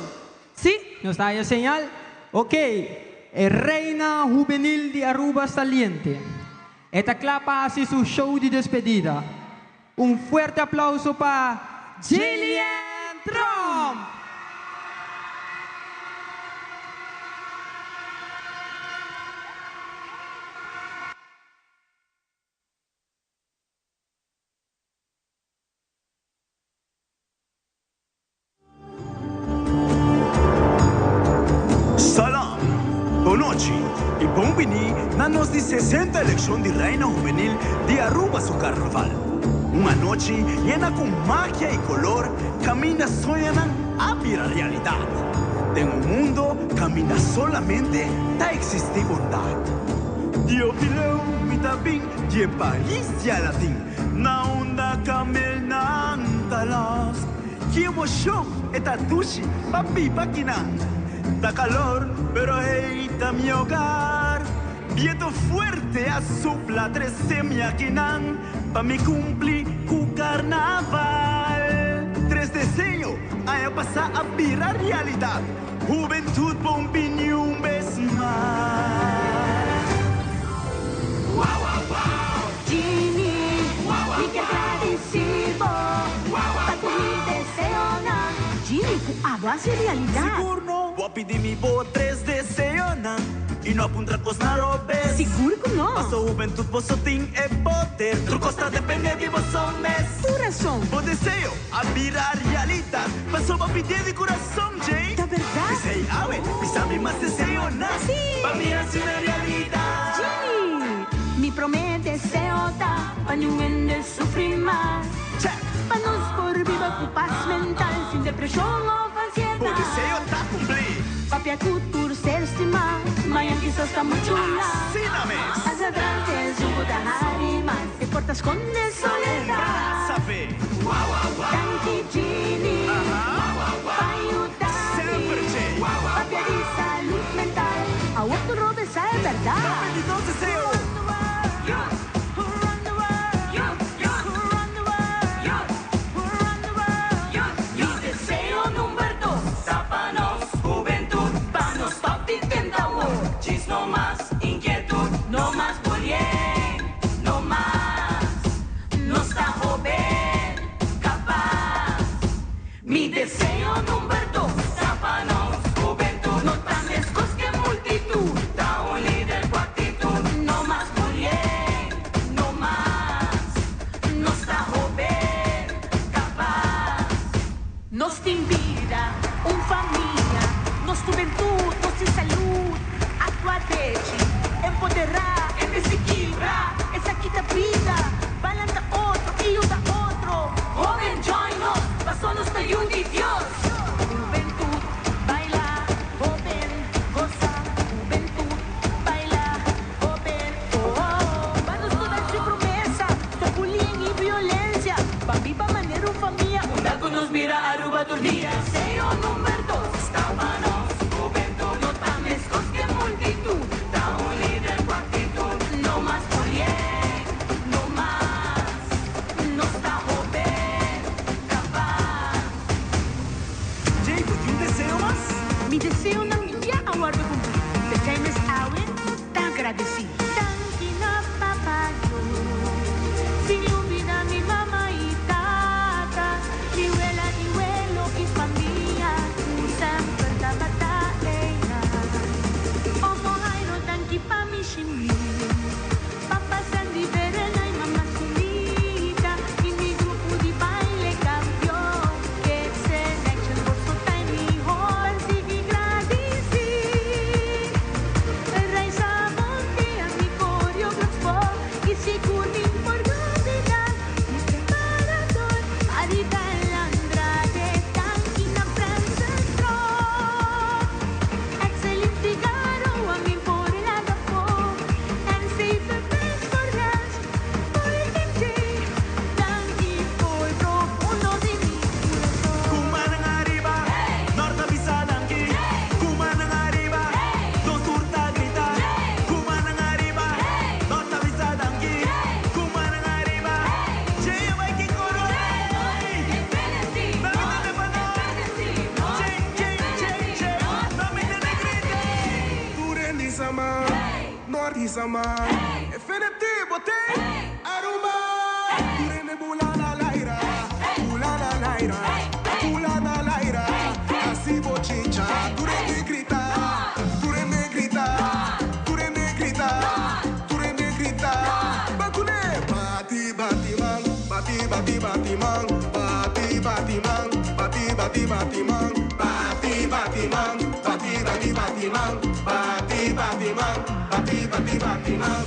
Sí? Nos ta haña señal? Ok, e reina hubenil di Aruba saliente. E ta kla pa hasi su show di despedida. Un fuerte aplauso pa Jillian Tromp! Salam, bonochi y bon bini na nos di 60 eleccion di Reina Hubenil di Aruba su Carnaval. Un anochi yena cu magia y color caminda soñanan a bira realidad. Den un mundo caminda solamente ta existi bondad. Dio Pileu mi ta bin di e pais di Aladin na unda camelnan ta los. Ki emoshon e ta dushi pa biba kinan. Ta kalor, pero hey ta mi hogar. Biento fuerte a supla trese mi akinan pa mi kumpli ku karnaval. Tres deseo aña pasá a bira realidat. Hubentud bon bini un bes mas. Genie, mi ke gradisí bo pa tur mi deseonan. Genie, ku abo hasi realidat. Sigur no. Bo a pidi mi bo tres deseonan i no a puntra kos na robes. Sigur ku no. Paso hubentud boso tin e poder. Tur kos ta depende di boso mes. Tur rason. Bo deseo a bira realidat. Paso bo a pidié di kurason, Jay. Ta bèrdat. P'esei awe mi sa mi mas deseonan. Sí. Pa mi hasi na realidat. Genie, mi promé deseo ta pa niun hende sufri mas. Check. Pa nos por biba ku pas mental, sin depreshon òf ansiedat. Bo deseo ta kumplí. Papia ku tur ser stimá, mañan kisas ta muchu lat. Asina mes. Hacia adelante esun ku ta hari mas, e por ta skonde soledat. Brasa fe. Danki Genie, pa yuda mi. Semper Jay. Papia di salud mental, awor tur robe sa e bèrdat. Ta pidi nos deseo. Mi deseo number dos ta pa nos hubentud, pa nos stop di tenta awor. Djis no mas inquietud, no mas bullying, no mas. Nos ta hoben, capaz. Mi deseo number dos ta pa nos hubentud, no ta mescos ke multitud, ta un lider cu actitud, no mas bullying, no mas. Nos ta hoben, capaz. Nos tin bida, un famia, nos hubentud, nos tin salud. Actua dechi, empodera, en bes di kibra. Esaki ta bida, balanta otro y yuda otro. Hoben join nos, paso nos ta yu di Dios. Hubentud, baila, hoben, goza. Hubentud, baila, hoben, oh, oh. Pa nos por haci promesa, stop bullying y violencia. Pa biba manera un famia, Unda cu nos mira Aruba tur dia. Deseo number dos ta pa nos hubentud, no ta mescos ke multitud, ta un lider cu actitud, no mas bullying, no mas, nos ta hoben, capaz. Jay, bo tin un deseo mas? Mi deseonan ya a wordo cumpli, p'esei mes awe ta agradeci. Danki na Papa Dios, Señor. Hisa man. Infinity, bote. Aruba. Turene bula na laira. Bula na laira. Bula na laira. Así bochincha. Turene grita. Turene grita. Turene grita. Turene grita. Bakune. Bati bati man. Bati bati bati man. Bati bati man. Bati bati bati man. Bati bati man. Bati bati bati man. Bati bati man. Bati bati bati man.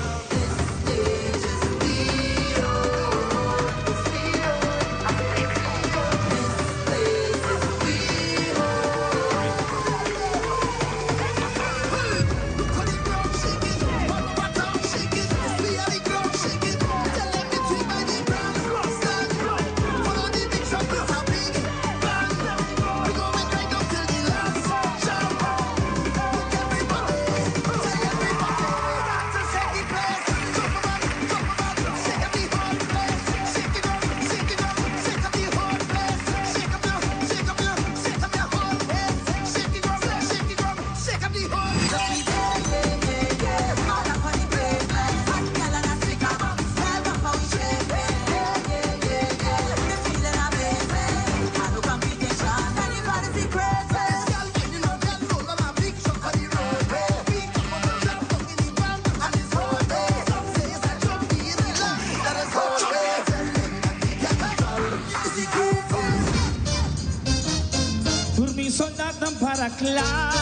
Por mi soldado para clar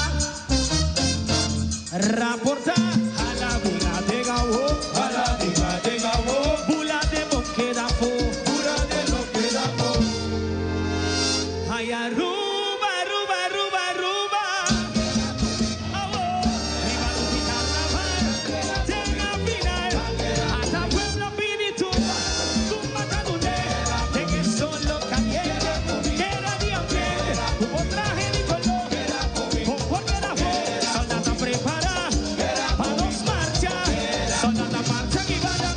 Raporta a la vida de Gabo, a la vida de Gabo, bula de boqueda fo, bula de boqueda fo. Ay, Aruba, Aruba, Aruba, Aruba. Abo, viva tu carnaval, tenga final, hasta pueblo pinitu, tu de que solo caliente, que era de ambiente, hubo traje de color, conforme la voz, soldado prepara, pa' dos marchas, soldado marcha y banda,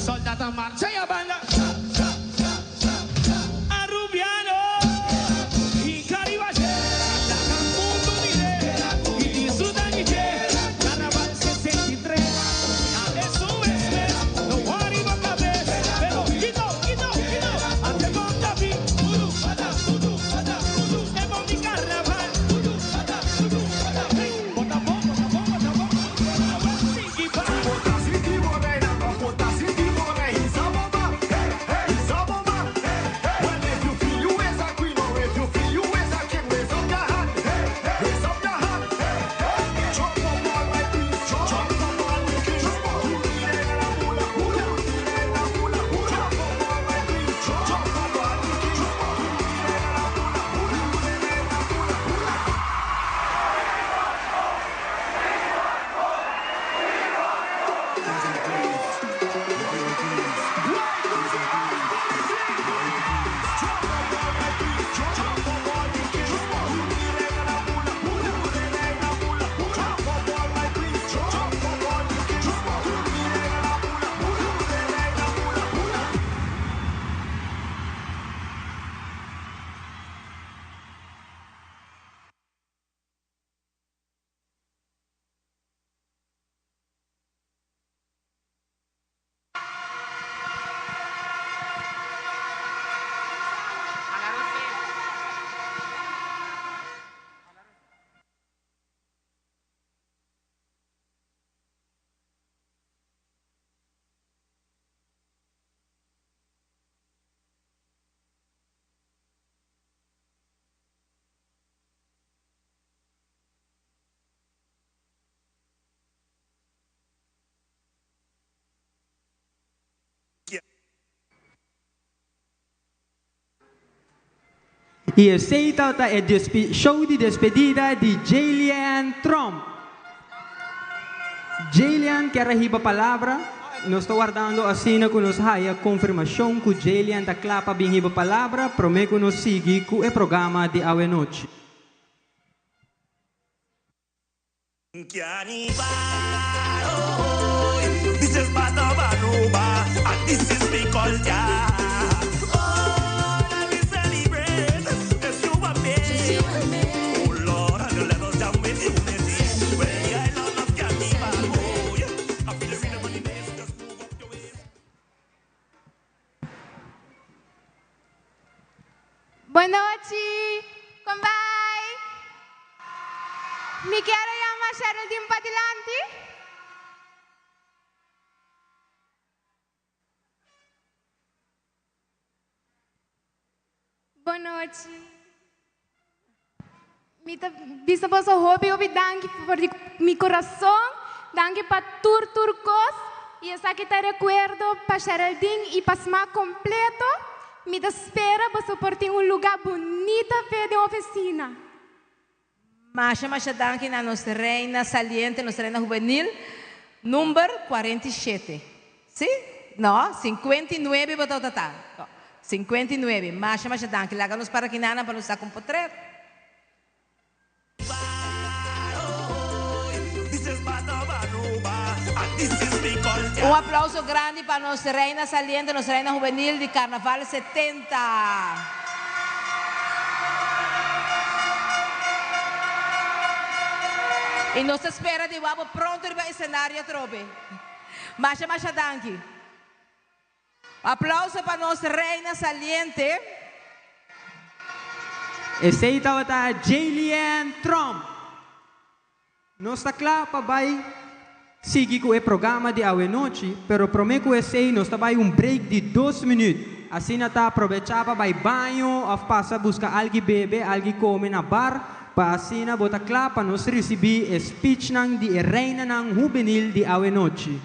soldado marcha y banda. Arubiano y Caribache, la mundo mire y disfrutan y che, Carnaval 63, a eso es, no arriba cabeza, pero quito, quito, quito, ante con David, uru, ada, uru, ada, uru, hemos mi carnaval, uru, ada, uru, ada, hey, bota, bota, bota, bota, bota, siki, pa. E aceita é show de despedida de Jalian Trump. Jalian quer riba palavra. Nós estou guardando assim que nos haya confirmação que Jalian da clapa bem riba palavra. Prometo nos seguir com o programa de awe noite. Carnival, oh, this is part of Aruba, and this is me culture. Oh, let me celebrate, it's you and me. Oh Lord, and let us down with unity. Well, the island of Carnival. Bon nochi, con ta bay? Mi kier a yama Geraldine padilanti. Bon nochi. Mi ta bisa boso hopi hopi danki for di mi corazon. Danki pa tur tur cos. Y esaki ta recuerdo pa Geraldine y pa sma completo. Mi ta spera boso por tin un luga bunita p'e den oficina. Masha masha danki na nos reina saliente, nos reina hubenil, number 47. Si? No, 59 bo tabata ta. 59. Masha masha danki. Laga nos para kinanan pa nos saca un potret. Un aplauso grandi pa nos reina saliente, nos reina hubenil di Carnaval 70. Y nos ta spera di wak bo pronto riba escenario atrobe. Masha masha danki. Aplauso pa nos reina saliente. Esey tabata Jaylian Tromp. Nos ta kla pa bai sigui ku e programa di awenochi, pero promé ku esei nos ta bai un break di dos minüt. Asina ta probechá pa bai baño òf pasa buska algi bebe, algi kome na bar, pa asina bo ta kla pa nos risibí e speechnan di e reinanan hubenil di awenochi.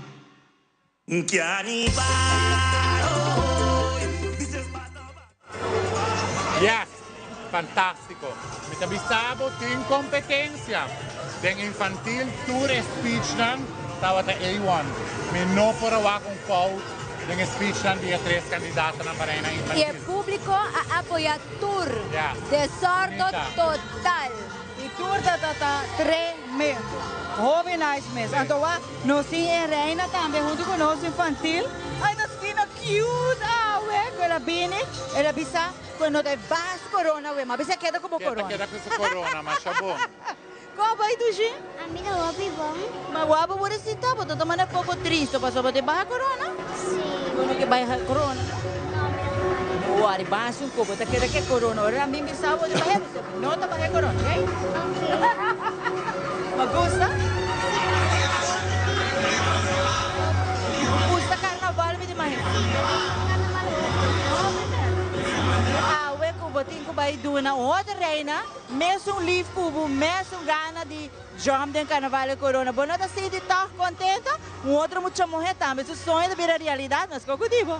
Yes! Fantástiko! Mi ta bisa bo tin kompetensia. Den infantil tur e speechnan tabata A1. Mi no por a wak un fout den e speechnan di e tres kandidatonan pa reina I e infantil. públiko a apoyá tur. Yes. Desordo Bunita. total. I tur ta ta ta tremendo. Hopi nice mes. Anto wak nos tin e reina tambe hunto cu nos infantil. Ay ta asina cute awe cu el a bini. El a bisa cu e no ta e bas corona awe, ma bisa keda cu bo Keda corona. keda cu su corona, masha bon. Con bai Dushi? A mi ta hopi bon. Ma wak bo por a sinta bo ta ta manda poco tristo pasobra bo ta baha corona? Si. Bo no ke baha corona? No, mi no ke baha. Wari bas un poco, ta keda ke corona. Ora mi bisa bo ta baha, bisa mi no ta baha corona, ok? Ok. Bo gusta? Bo gusta carnaval mi ta imagina? Si, mi gusta carnaval hopi. Hopi mes. Awe cu bo tin cu bay duna un otro reina, mesun lief cu bo, mesun gana di jump den carnaval e corona. Bo no ta sinti toch contento? Un otro mucha muhe tambe su soño ta bira realidad, mesco cu di bo.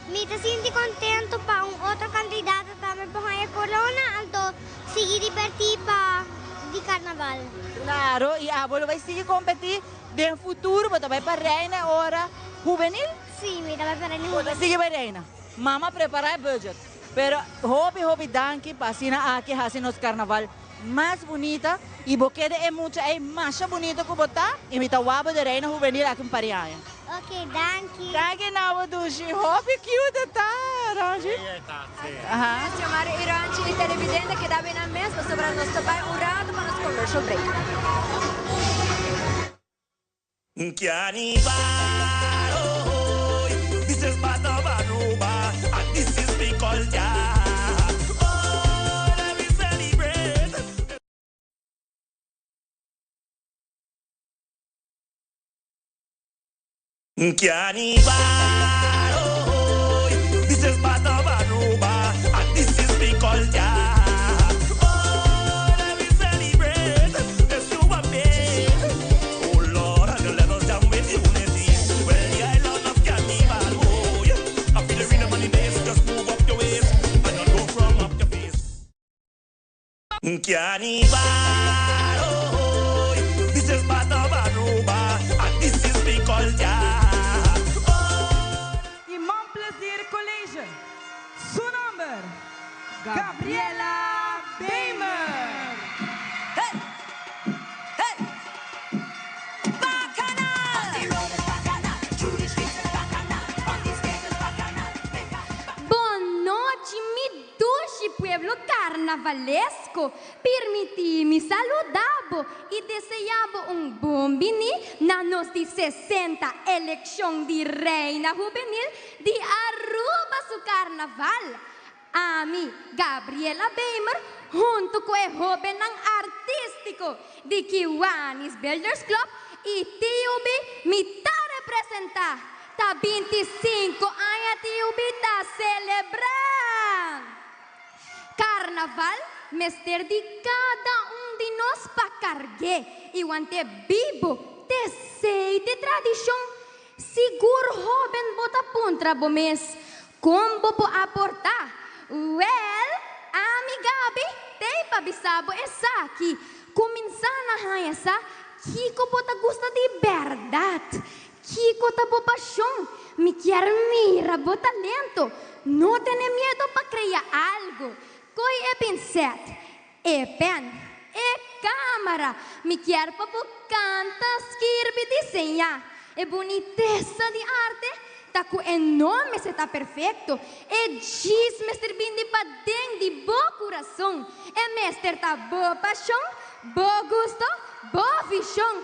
Mi ta sinti contento pa un otro candidato tambe por haña corona, anto sigui diverti pa di carnaval. Claro, y abo lo bay sigui competi den futuro, bo ta bay pa reina ora juvenil? Si, mi ta bay pa reina Bo ta juvenil. sigui bay reina. Mama prepara e budget. Pero hopi hopi danki pa asina aki haci nos carnaval mas bunita y bo keda e mucha ey masha bunita cu bo ta y mi ta wak bo de reina juvenil aki un par di aña. Ok, danki. Danki na bo dushi. Hopi cute e ta, Ronchi. Aha. Xiomara y Ronchi y televidente keda bay nan mes pasobra nos ta bay un rato pa nos commercial break. This is part of Aruba and this is mi culture. Oh, let me celebrate. Carnival, oh, this is part of Aruba and this is mi culture. Oh, let me celebrate. It's super big. Oh Lord, and let us down with unity. Well, yeah, I love carnival. Oh, yeah. I feel the rhythm on the bass. Just move up your waist and not go from up your face. Carnival, oh, this is part of Aruba and this is mi culture. Y Mon Plaisir College. Su nomber, Gabriela Bemer. Hey! Hey! Bon nochi mi dushi pueblo carnavalesco, permiti mi saluda bo y desea bo un bon bini na nos di 60 eleccion di Reina Hubenil di Aruba su carnaval. Ami, Gabriela Beimer, hunto cu e hobennan artistico di Kiwanis Builders Club y TUB mi ta representa. Ta 25 aña TUB ta celebra! Carnaval mester di cada un di nos pa cargu'e y want'e bibo te sei di tradicion. Sigur hoben bo ta puntra bo mes, Con bo por aporta? Wel, ami Gaby t'ey pa bisa bo esaki, Cuminsa na haña sa kico bo ta gusta di berdad, kico ta bo pasion. Mi kier mira bo talento. No tene miedo pa crea algo. Coy e pincet, e pen, e camara. Mi kier pa bo canta, skirbi, diseña. E bunitesa di arte ta cu e no mester ta perfecto, e djis mester bin di paden di bo curason. E mester ta bo pasion, bo gusto, bo vision.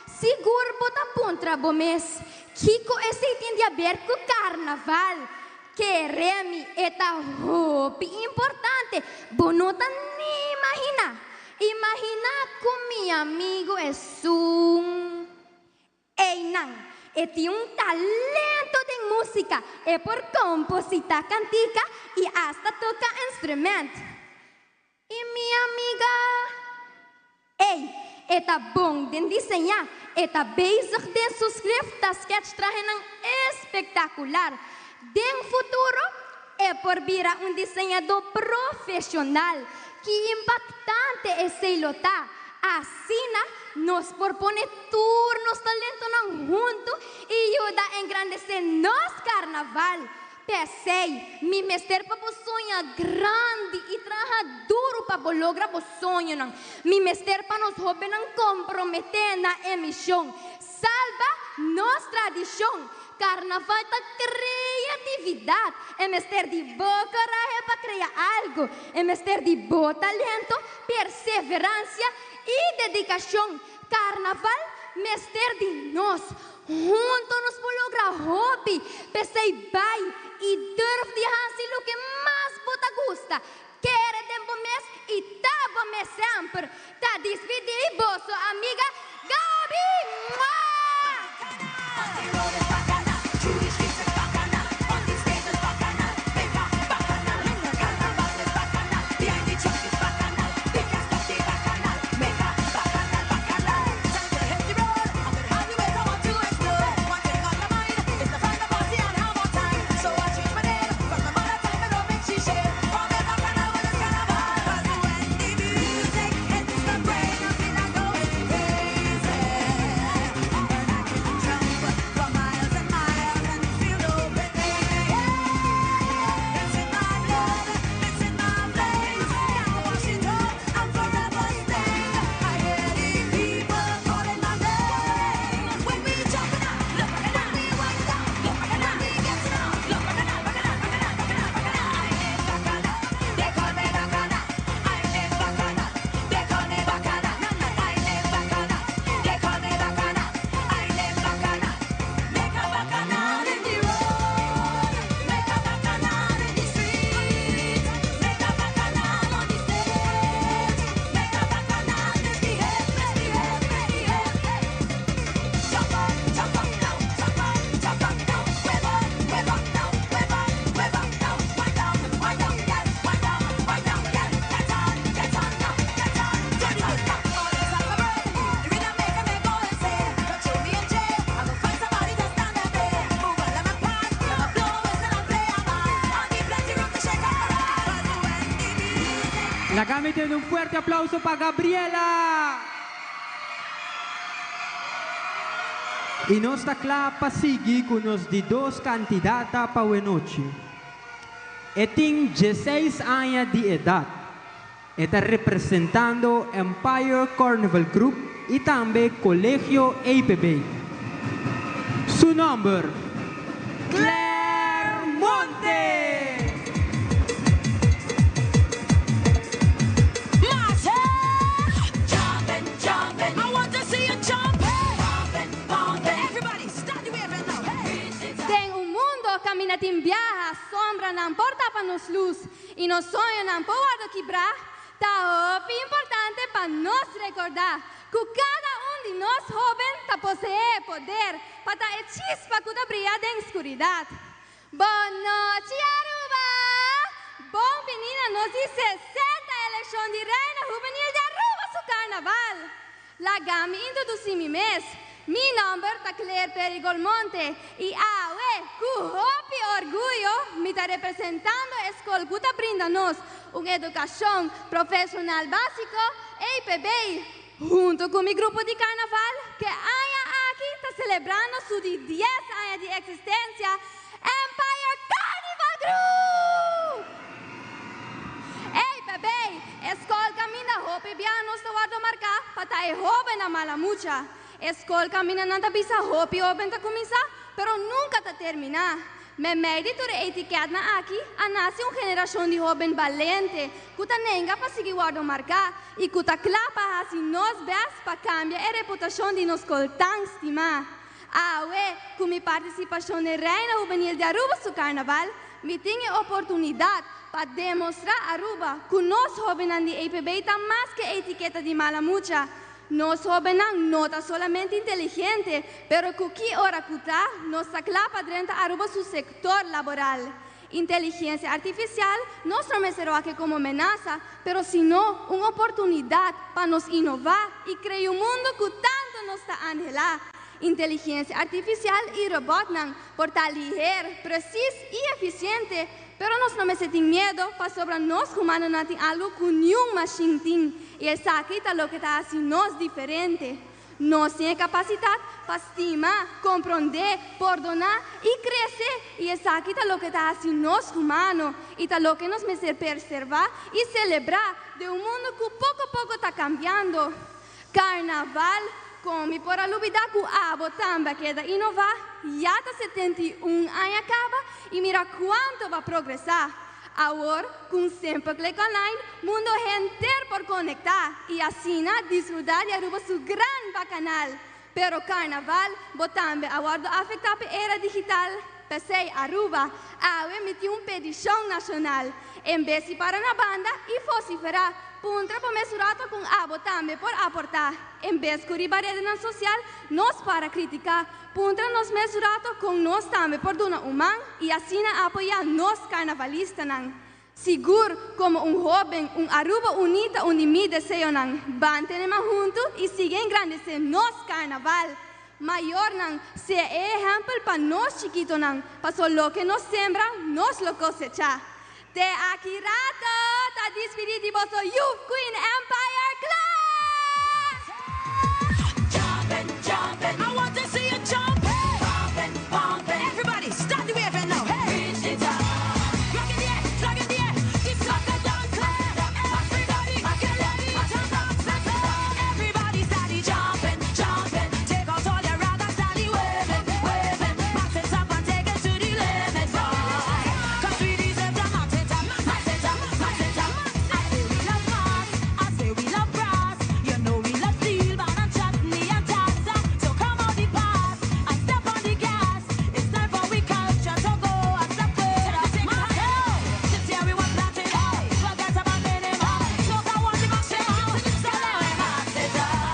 Sigur bo ta puntra bo mes, kico esey tin di haber cu carnaval? Kere mi, e ta hopi importante, bo no ta ni imagina. Imagina cu mi amigo esun eynan, e tin un talento den musica, e por composita cantica y hasta toca instrument. Y mi amiga? Ey, e ta bon den diseñá, e ta bezig den su script ta sketch trahenan espectacular. Den futuro e por bira un diseñadó profesional. Ki impactante esey lo ta! Asina nos por pone tur nos talentonan hunto y yuda engrandece nos carnaval. P'esei, mi mester pa bo soña grandi i traha duru pa bo logra bo soñonan. Mi mester pa nos hóbennan komprometé na e mishon, Salba nos tradishon! Karnaval ta kreatividat. E mester di bo korahe pa krea algu. E mester di bo talento, perseveransia i dedikashon. Karnaval mester di nos. Hunto nos por logra hopi, p'esei bai i durf di hasi loke mas bo ta gusta. Kere den bo mes i ta bo mes semper. Ta dispidí boso amiga Gaby! Mua! Laga mi tende un fuerte aplauso pa Gabriela! Y nos ta cla pa sigui cu nos di dos candidata pa wenochi. E tin dieseis aña di edad. E ta representando Empire Carnival Group y tambe Colegio EPB. Su nomber, Claire Monte! Den un mundo caminda tin biaha, sombranan por tapa nos luz. I nos soñonan por wòrdu kibrá, ta hopi importante pa nos rekordá ku kada un di nos hóben ta poseé e poder pa ta e chispa ku ta bria den skuridat. Bon nochi Aruba! Bon bini na nos di 60 elekshon di Reina Hubenil di Aruba su Karnaval! Laga mi introdusí mi mes. Mi nòmber ta Claire Perigolmonte i awe, ku hopi orguyo, mi ta representando e skol ku ta brinda nos un edukashon profeshonal básiko, EPB, huntu ku mi grupo di karnaval ku e aña aki ta selebrando su di dies aña di eksistensia, Empire Carnival Group! EPB, e skol kaminda hopi bia nos ta wòrdu marká pa ta e hóbennan mala mucha. E skol kaminda nan ta bisa hopi hóben ta kuminsá, pero nunka ta terminá. Meimei di tur e etikètnan aki a nase un generashon di hóben balente ku ta nenga pa sigui wòrdu marká i ku ta kla pa hasi nos bèst pa kambia e reputashon di nos skol tan stimá. Awe, ku mi partisipashon den Reina Hubenil di Aruba su Karnaval, mi tin e oportunidat pa demostrá Aruba ku nos hóbennan di EPB ta mas ku e etiketa di mala mucha. Nos hóbennan no ta solamente inteligente, pero ku ki ora ku ta, nos ta kla pa drenta Aruba su sektor laboral. Inteligensia artifisial nos no mester wak komo menasa, pero sino un oportunidat pa nos inová i krea un mundu ku tantu nos ta anhelá. Inteligensia artifisial i robòtnan por ta liher, presis i efisiente, pero nos no mester tin miedu pasobra nos humanonan tin algu ku niun mashin tin, i esaki ta loke ta hasi nos diferente. Nos tin e kapasidat pa stima, komprondé, pordoná i krese, i esaki ta loke ta hasi nos humano i ta loke nos mester perservá i selebrá den un mundu ku poko poko ta kambiando. Karnaval, kon mi por a lubidá ku abo tambe a keda inová? Ya ta 71 aña kaba i mira kuantu bo a progresá. Awor, ku un simpel klik online, mundo henter por konektá i asina disfrutá di Aruba su gran bakanal. Pero karnaval, bo tambe a wòrdu afektá p'e era digital. P'esei, Aruba, awe mi tin un pedishon nashonal. En bes di para na banda i vosiferá, puntra pa mes rato kon abo tambe por aportá. En bes ku riba redenan sosial nos para kritiká, puntra nos mes rato kon nos tambe por duna un man i asina apoyá nos karnavalistanan. Sigur, komo un hóben, un Aruba uní ta un di mi deseonan. Ban tene man huntu i sigui engrandesé nos karnaval. Mayornan, sea e ehèmpel pa nos chikitonan, paso loke nos sembra, nos lo kosechá. Te aki rato ta dispidí di boso Youth Queen Empire Claire! Jumping, jumping. I want to see you jumping. Pumping, pumping. Everybody, start the waving now. Hey. Reach the top. Rock in the air, rock in the air. It's like a dance. Everybody, everybody start the jumping, jumping. Take out all your rags and start the waving, waving. Max it up and take it to the limit, right? 'Cause we deserve the max it up, max it up, max it up. I say we love mass, I say we love brass. You know we love steel band and chutney and jazz. So come on the pass and step on the gas. It's time for we culture to go and step further. This year we want platinum. Forget about minimum. Soca want the maximum. So now we max it up,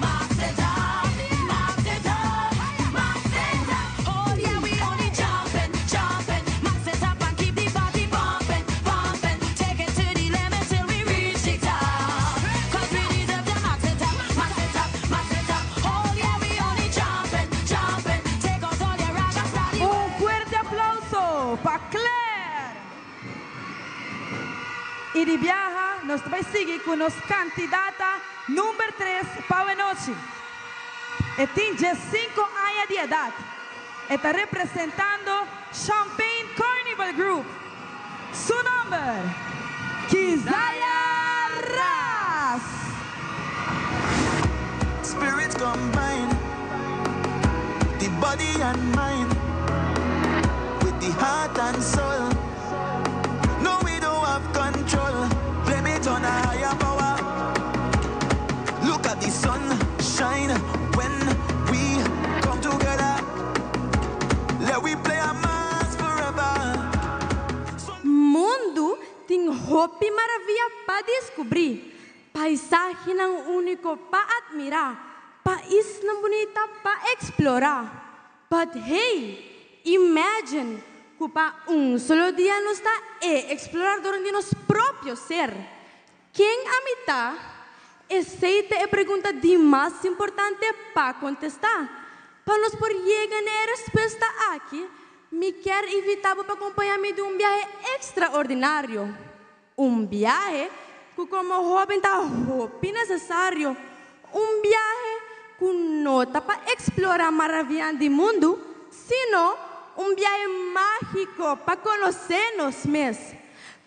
max it up, max it up, max it up. Oh yeah, we only jumping, jumping. Max it up and keep the party bumping, bumping. Take it to the limit till we reach the top. 'Cause we deserve to max it up, max it up, max it up. Oh yeah, we only jumping, jumping. Take out all your rags and start the Un fuerte aplauso pa Claire. I di biaha, nos ta bai sigui ku nos kandidata number 3 pa awe nochi. E tin 5 aña di edat. E ta representando Champagne Carnival Group. Su nòmber, Kizaya Ras. Spirits combine, the body and mind, with the heart and soul. No, we don't have control. Blame it on a higher power. Look at the sun shine when we come together. Let we play a mass forever. Mundu tin hopi maraviya pa descubri, paisahenan unico pa admira, paisnan bunita pa explora. But hey, imagine cu pa un solo dia nos ta e exploradornan di nos propio ser. Ken ami ta? Esey ta e pregunta di mas importante pa contesta. Pa nos por yega na e respuesta aki, mi kier invita bo pa compaña mi den un biahe extraordinario. Un biahe cu como hoben ta hopi necesario. Un biahe cu no ta pa explora maravianan di mundu, sino un biahe magico pa conoce nos mes.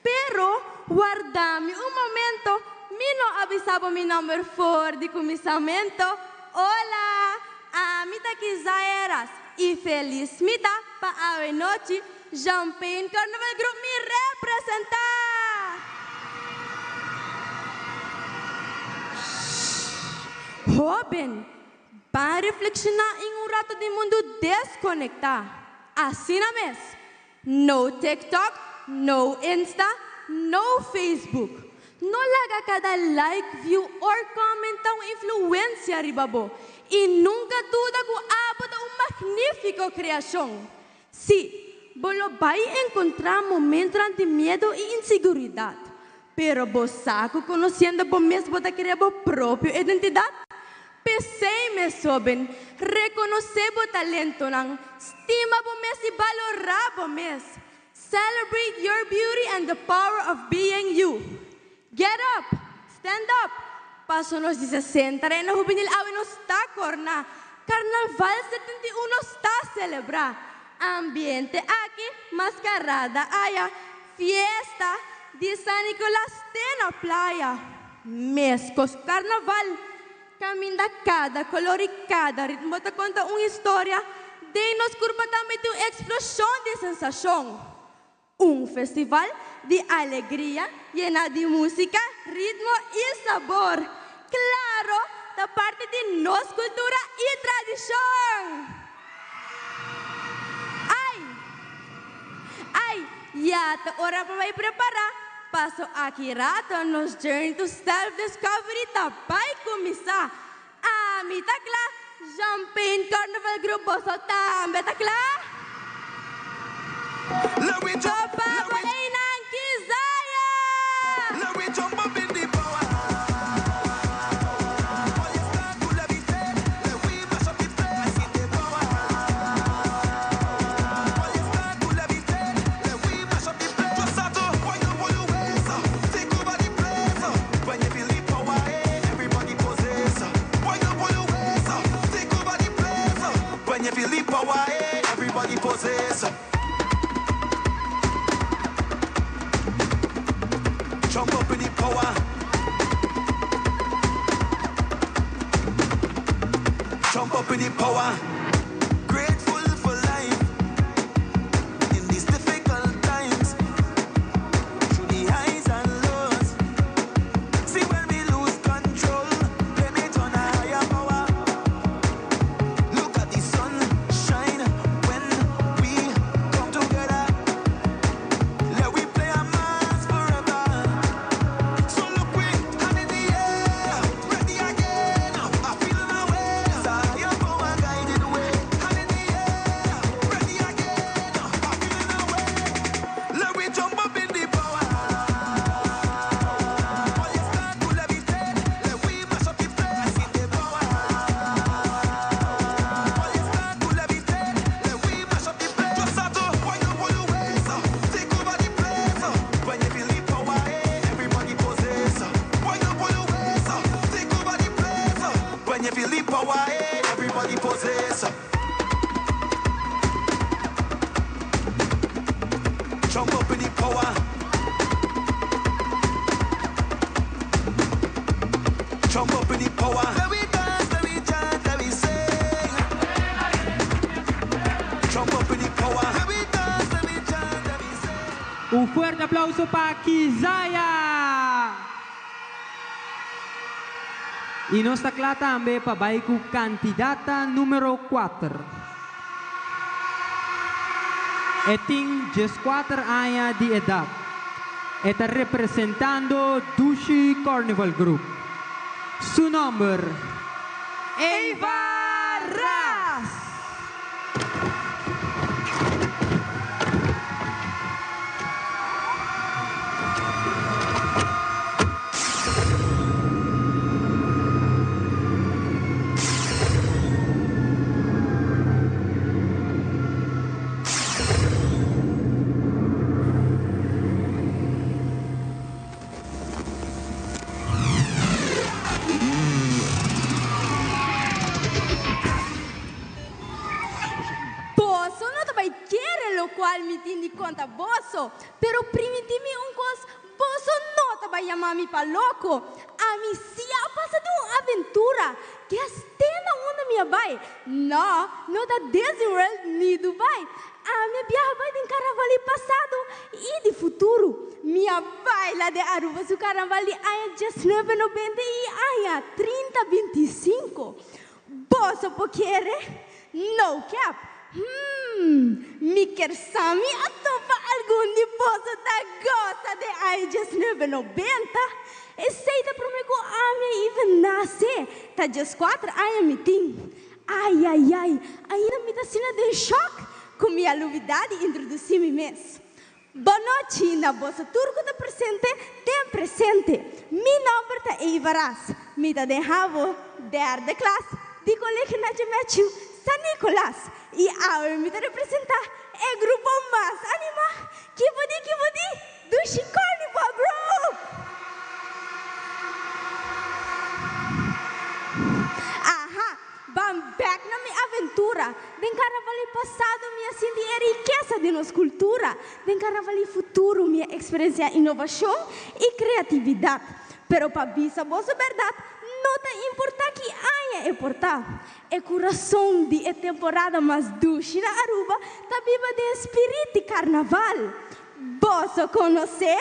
Pero, warda mi un momento, mi no a bisa bo mi nomber for di cuminsamento. Hola! Ami ta Kizaeras y felis mi ta pa awe nochi Jumping Carnival Group mi representa! Shh! Hoben, ban reflexiona en un rato di mundo desconecta. Asina mes! No TikTok, no Insta, no Facebook. No laga cada like, view or comment ta un influencia riba bo y nunca duda cu abo ta un magnifico creacion. Si, bo lo bay encontra momentonan di miedo y inseguridad, pero bo sa cu conociendo bo mes bo ta crea bo propio identidad. P'esei mes hóben, rekonosé bo talentonan, stima bo mes i balorá bo mes. Celebrate your beauty and the power of being you. Get up! Stand up! Paso nos di 60 Reina Hubenil awe nos ta korná. Karnaval 71 nos ta selebrá. Ambiente aki, maskarada aya, fiesta di San Nicolas te na playa. Meskos ku karnaval, kaminda kada kolor i kada ritmo ta konta un historia, den nos kurpa tambe tin un eksploshon di sensashon. Un festival di alegria yená di músika, ritmo i sabor. Klaro, ta parti di nos kultura i tradishon! Ai! Ai, ya ta ora pa bai prepará, paso aki rato nos journey to self-discovery ta bai kuminsá. Ami ta kla, Jumping Carnival Group boso tambe ta kla? Topa bo einan Kizaya! Jump up in the power. Jump up in the power. Grateful for life in these difficult times. Through the highs and lows. See when we lose control, blame it on a higher power. Look at the sun shine when we come together. Let we play a mass forever. So look we hand in the air, ready again. I feel my way. Higher power guiding the way. Hand in the air, ready again. I feel my way. Let we jump up in the power. All you start to levitate. Let we mash up the place in the power. All you start to levitate. Let we mash up the place. Just have to wind up on your waist, take over the place. When you feel the power, everybody possess. Wind up on your waist, take over the place. When you feel the power, everybody possess. Jump up in the power. Jump up in the power. Let we dance, let we chant, let we sing. Jump up in the power. Let we dance, let we chant, let we sing. Un fuerte aplauso pa Kizaya! Y nos ta cla tambe pa bay cu candidata numero 4. E tin 14 aña di edad. E ta representando Dushi Carnival Group. Su nomber. Eva Ras. Boso no ta bai kere locual mi tin di conta boso, pero primiti mi un cos, boso no ta bai yama mi pa loco. Ami si a pasa den un aventura, ke na unda mi a bai. No, no ta Disney World ni Dubai. Ami a biaha bai den carnaval di pasado y di futuro. Mi a baila den Aruba su carnaval di aña 1990 y aña 3025. Boso por kere? No cap. Hmm, mi kier sa mi a topa algun di boso ta gosa den aña 1990. Esey ta prome cu ami a even nace. Ta 14 aña mi tin. Ai, ai, ai, ainda mi ta asina den shock cu mi a lubida di introduci mi mes. Bon nochi na boso tur cu ta presente den presente. Mi nomber ta Eva Ras. Mi ta den havo, derde klas, di Colegio Najamechu San Nicolas. Y awe mi ta representa e grupo mas anima, Kibodi Kibodi Dushi Carnival Group! Aha, ban bek na mi aventura. Den carnaval di pasado mi a sinti e rikesa di nos cultura. Den carnaval di futuro mi a experiencia innovacion y creatividad. Pero pa bisa boso berdad, no ta importa ki aña e por ta. E curason di e temporada mas dushi na Aruba ta biba den spirit di carnaval. Boso conoce?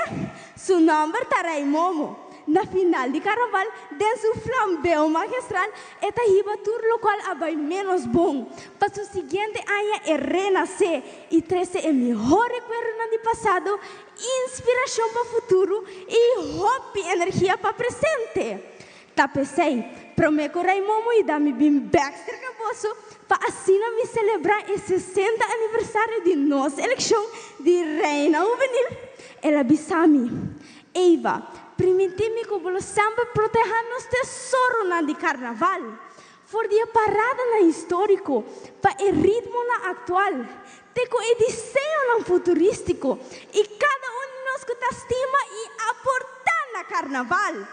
Su nomber ta Rey Momo. Na final di carnaval, den su flambeo magistral, e ta hiba tur locual a bay menos bon. Pa su siguiente aña e renace y trece e mihor recuerdonan di pasado, inspiracion pa futuro y hopi energia pa presente. Ta p'esei, promé ku Rei Momo yuda mi bin bèk serka boso pa asina mi selebrá e 60 aniversario di nos elekshon di Reina Hubenil, el a bisa mi, Eva, primintí mi ku bo lo semper protehá nos tesoronan di karnaval, for di e paradanan históriko pa e ritmonan aktual, te ku e diseñonan futurístiko i kada un di nos ku ta stima i aportá na karnaval.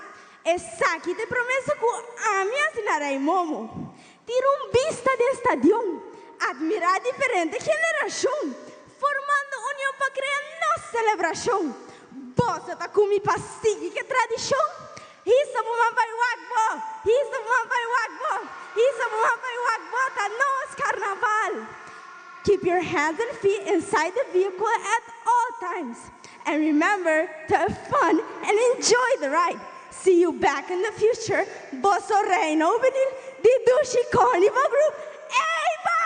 Esaki ta e promesa ku ami hasi na Rei Momo. Tira un bista den stadion, admirá diferente generashon, formando union pa krea nos selebrashon. Boso ta ku mi pa sigui ku e tradishon? Hisa bo man bai wak bo, hisa bo man bai wak bo, hisa bo man bai wak bo, ta nos karnaval! Keep your hands and feet inside the vehicle at all times. And remember to have fun and enjoy the ride. See you back in the future. Boso Reina Hubenil di Dushi Carnival Group. Eva!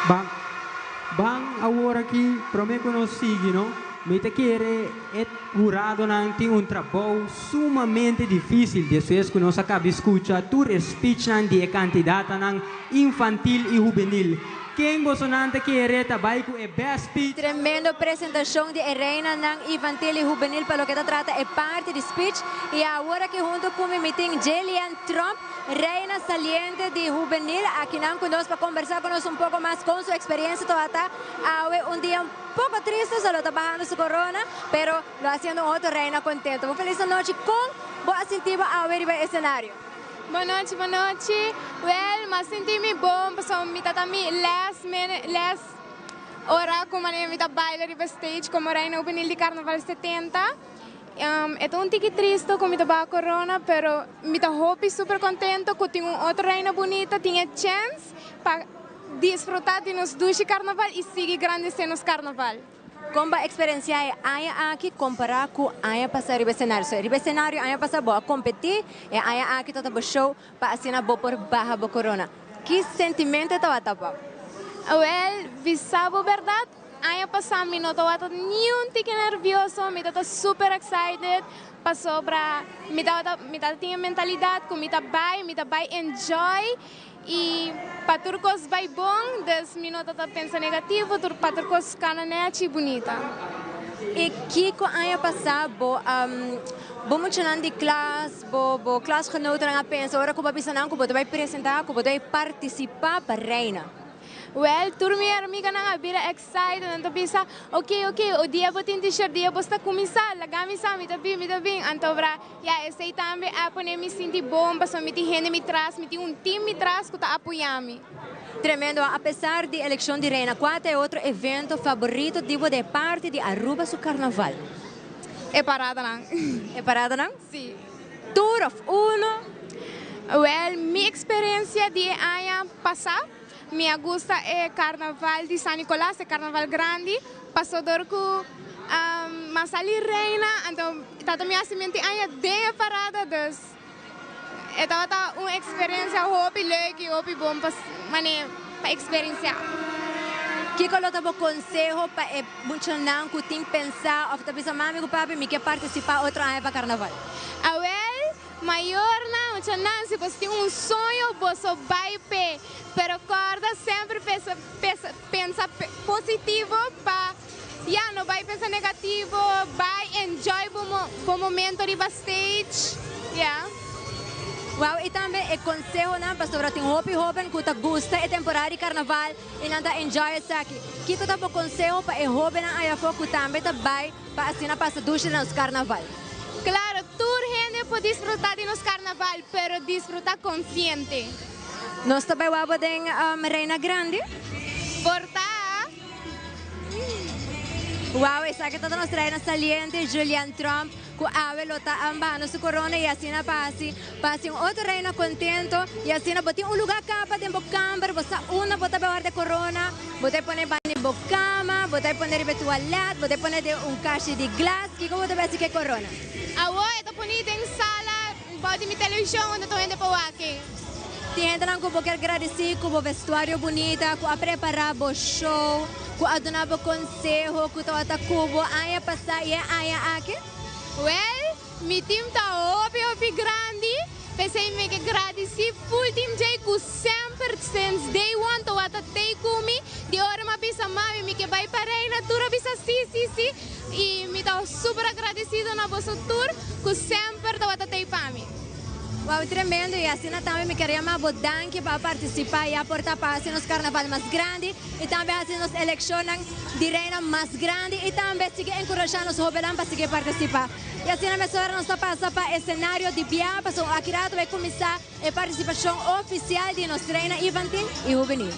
Ban, ban awor aki, prome cu nos sigui, no? Mi ta kere e huradonan tin un trabou sumamente dificil despues cu nos a caba di scucha tur e speechnan di e candidatanan infantil y hubenil. Ken bosonan ta kere ta bay cu e best speech? Tremendo presentacion di e reinanan infantil y hubenil pa loke ta trata e parti di speech. Y awor aki hunto cu mi mi tin Jillian Tromp, reina saliente di hubenil, akinan cu nos pa combersa cu nos un poco mas con su experiencia tawata awe un dia un poco triste, so lo ta bahando su corona, pero lo haciendo un otro reina contento. Bo feliz anochi, con bo a sinti bo awe riba e escenario? Bon nochi, bon nochi. Wel, m'a sinti mi bon pasobra mi ta ta mi last minute, last ora cu manera mi ta baila riba stage como Reina Hubenil di Carnaval 70. E ta un tiki tristo cu mi ta baha corona, pero mi ta hopi super contento cu tin un otro Reina bunita tin e chance pa disfruta di nos dushi Carnaval y sigui grandece nos Carnaval. Con bo a experiencia e aña aki compara cu aña pasa riba escenario? So, riba escenario aña pasa bo a competi, e aña aki ta bo show pa asina bo por baha bo corona. Ki sentimento tabata pa bo? Wel, bisa bo berdad, aña pasa mi no tabata ni un tiki nervioso, mi tabata super excited pasobra mi tabata mi tabata tin e mentalidad cu mi ta bay, mi ta bay enjoy Y pa tur cos bay bon, dus mi no ta ta pensa negativo, tur pa tur cos cana nechi y bunita. Y kico aña pasa bo bo muchanan di klas, bo bo klasgenotennan a pensa ora cu bo a bisa nan cu bo ta bay presenta, cu bo ta bay participa pa Reina? Wel, tur mi amiganan a bira excited, nan ta bisa, ok, ok, o dia bo tin t-shirt, dia bo sta cuminsa, laga mi sa, mi ta bin, mi ta bin. Anto bra. Ya, esei tambe a pone mi sinti bon pasobra mi tin hende mi tras, mi tin un team mi tras ku ta apoyá mi. Tremendo! Apesar di elekshon di Reina, kua ta e otro evento faborito di bo den e parti di Aruba su karnaval? E paradanan. E paradanan? Si. Tur of uno? Wèl, mi eksperensia di e aña pasá, mi a gusta e karnaval di San Nicolas, e karnaval grandi, paso dor ku m'a sali Reina, anto Tata mi hasi menti aña den e parada dus e tabata un experiencia hopi leuk y hopi bon pa mane pa experiencia. Kiko lo ta bo conseho pa e muchanan cu tin pensa of ta bisa mami cu papi mi ke participa otro aña pa carnaval? Awel, mayornan, muchanan si boso tin un soño boso bay p'e, pero corda semper pesa pesa pensa positivo pa. Ya, no bai pensa negativo, bai enjoy bo bo momento riba stage, ya. Wow, y tambe e consehonan pasobra tin hopi hoben cu ta gusta e temporada di carnaval y nan ta enjoy esaki. Kico ta bo conseho pa e hobennan ayafo cu tambe ta bai pa asina pasa dushi den nos carnaval? Claro, tur hende por disfruta di nos carnaval, pero disfruta consciente. Nos ta bai wak bo den Reina Grandi? Por ta. Wow, esaki ta nos reina saliente Julian Tromp cu awe lo ta ambando su corona y asina pa haci pa haci un otro reina contento y asina bo tin un lugar caba den bo camber bo sa unda bo ta bay warda e corona bo ta pone banda di bo cama bo ta pone riba e toilet bo ta pone den un cashi di glas kico bo ta bay haci cu e corona? Awo e ta poni den sala bou di mi television unda tur hende por wak e. Tin hendenan ku bo kier gradisí ku bo vestuario bunita, ku a prepará bo show, ku a duna bo konseho, ku tabata ku bo aña pasá i e aña aki? Wèl, mi tim ta hopi hopi grandi, p'esei mi ke gradisí full team djei ku semper since day one tabata tei ku mi, di ora mi a bisa mami mi ke bai pa Reina tur a bisa sí sí sí i mi ta super agradesido na boso tur ku semper tabata tei pa mi. Wow tremendo y asina tambe mi ker yama bo danki pa a participa y aporta pa haci nos carnaval mas grandi y tambe haci nos eleccionnan di reina mas grandi y tambe sigui encurasha nos hobennan pa sigui participa y asina mesora nos ta pasa pa escenario di bia pasobra aki rato bay cuminsa e participacion oficial di nos reina infantil y hubenil.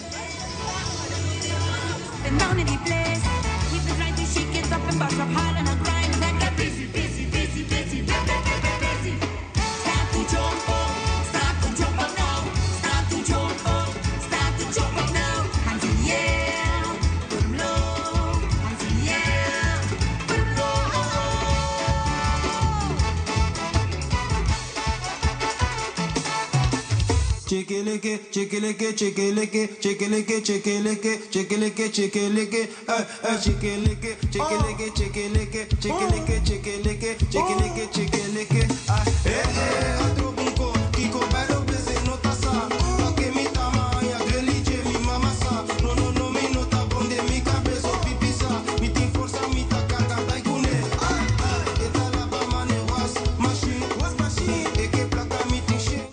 Chiquiliqui, chiquiliqui, chiquiliqui, chiquiliqui, chiquiliqui, chiquiliqui, chiquiliqui, chiquiliqui, chiquiliqui, chiquiliqui, chiquiliqui, chiquiliqui, chiquiliqui, chiquiliqui, ah, atrobunco, Kiko pero bese no tasa, pa que mi tamaña, greliche, mi mamá sa, no, no, no, mi nota bonde, mi cabeza, pipisa, mi tin forza, mi ta carga, taikune, ah, ah, eta la ba mane was, machine, was machine, e que placa mi tin shit.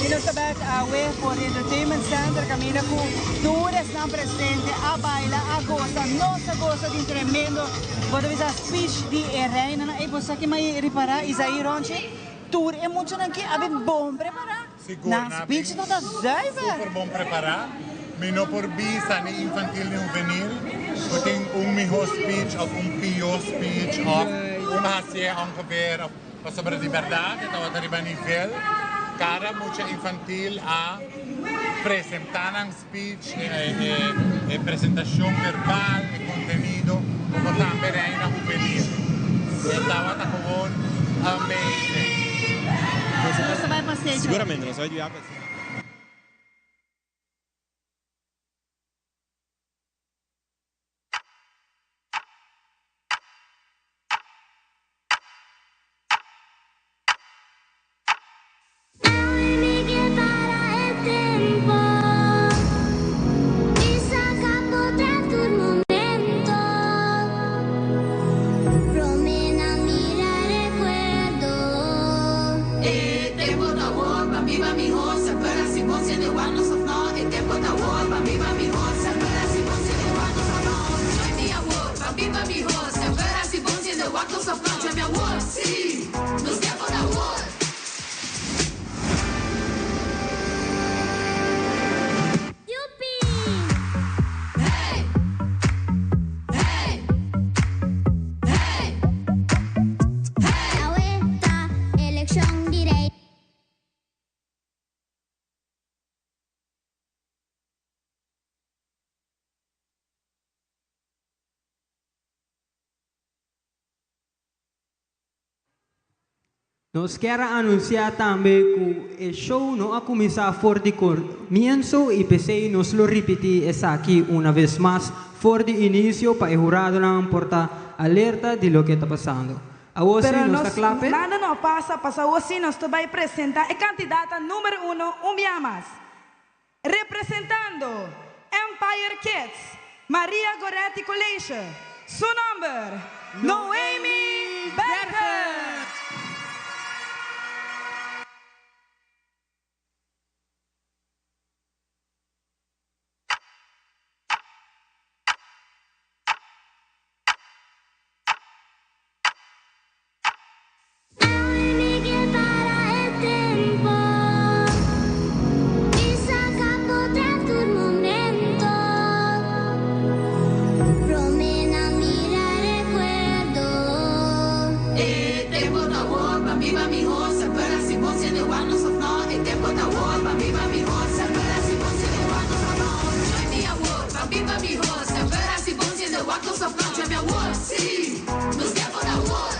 Y nos ta awe for di Entertainment Center, caminda cu tur esnan presente a baila, a goza, nos a goza di tremendo. Bo ta bisa speech di e reina, y bo cu m'a ripara, Isaí Ronchi, tur e muchanan aki a bin bon prepara. Sigur, Na na speech no ta zuiver. Super bon prepara. Mi no por bisa ni infantil ni juvenil. Bo tin un miho speech of un pio speech of un hacie ongeveer of sobre di berdad, tabata riba nivel. Cada mucha infantil a presenta un speech, presentacion verbal, e contenido, como tambe reina juvenil. Tabata gewoon amazing. Você vai para stage? Seguramente, nos bay yuda. Mi ke para e tempo y saca tur momento. Promena mira recuerdo. E tempo ta awor, pa biba miho, pero si bo de guarnos of no. E tempo ta awor, pa biba miho, pero si bo de guarnos of no. Join me awor, pa biba miho, pero si bo de guarnos of no. Join me awor, si, nos tempo ta awor. Yupi! Hey! Hey! Hey! Hey! Awe ta eleccion di rey. Nos kier anuncia tambe cu e show no a cuminsa for di comienso y p'esey nos lo ripiti esaki un bes mas for di inicio pa e huradonan por ta alerta di loke ta pasando. Awor si Pero nos nos, ta cla? Nada no pasa, pasa awor si nos ta bay presenta e candidata number 1, un biaha mas. Representando Empire Kids, Maria Goretti College, su nomber, Noemi Berger. Mi ke para e tempo y saca tur momento. Promena mira recuerdo. E tempo ta awor, pa biba miho, pero si bo de guarnos of no. E tempo ta awor, pa biba miho, pero si bo de guarnos of no. Join me awor, pa biba miho, pero si bo de guarnos of no. Join me awor, si, nos tempo ta awor.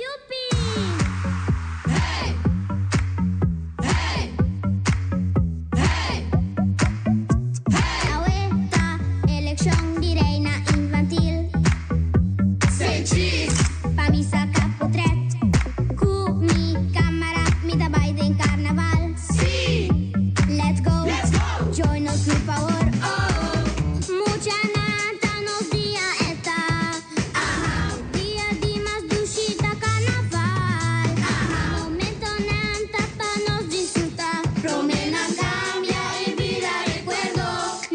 Yupi! Hey! Hey! Hey! Hey! Awe ta eleccion di reina infantil. Say cheese! Pa mi saca potret. Cu mi camara mi ta bay den carnaval. Si! Let's go! Let's go! Join us por favor. Oh! Mucha nata nos dia esta. Aha. Dia di mas dushi ta carnaval. Aha. Momento nanta pa nos disfruta. Promena cambia y vida recuerdo.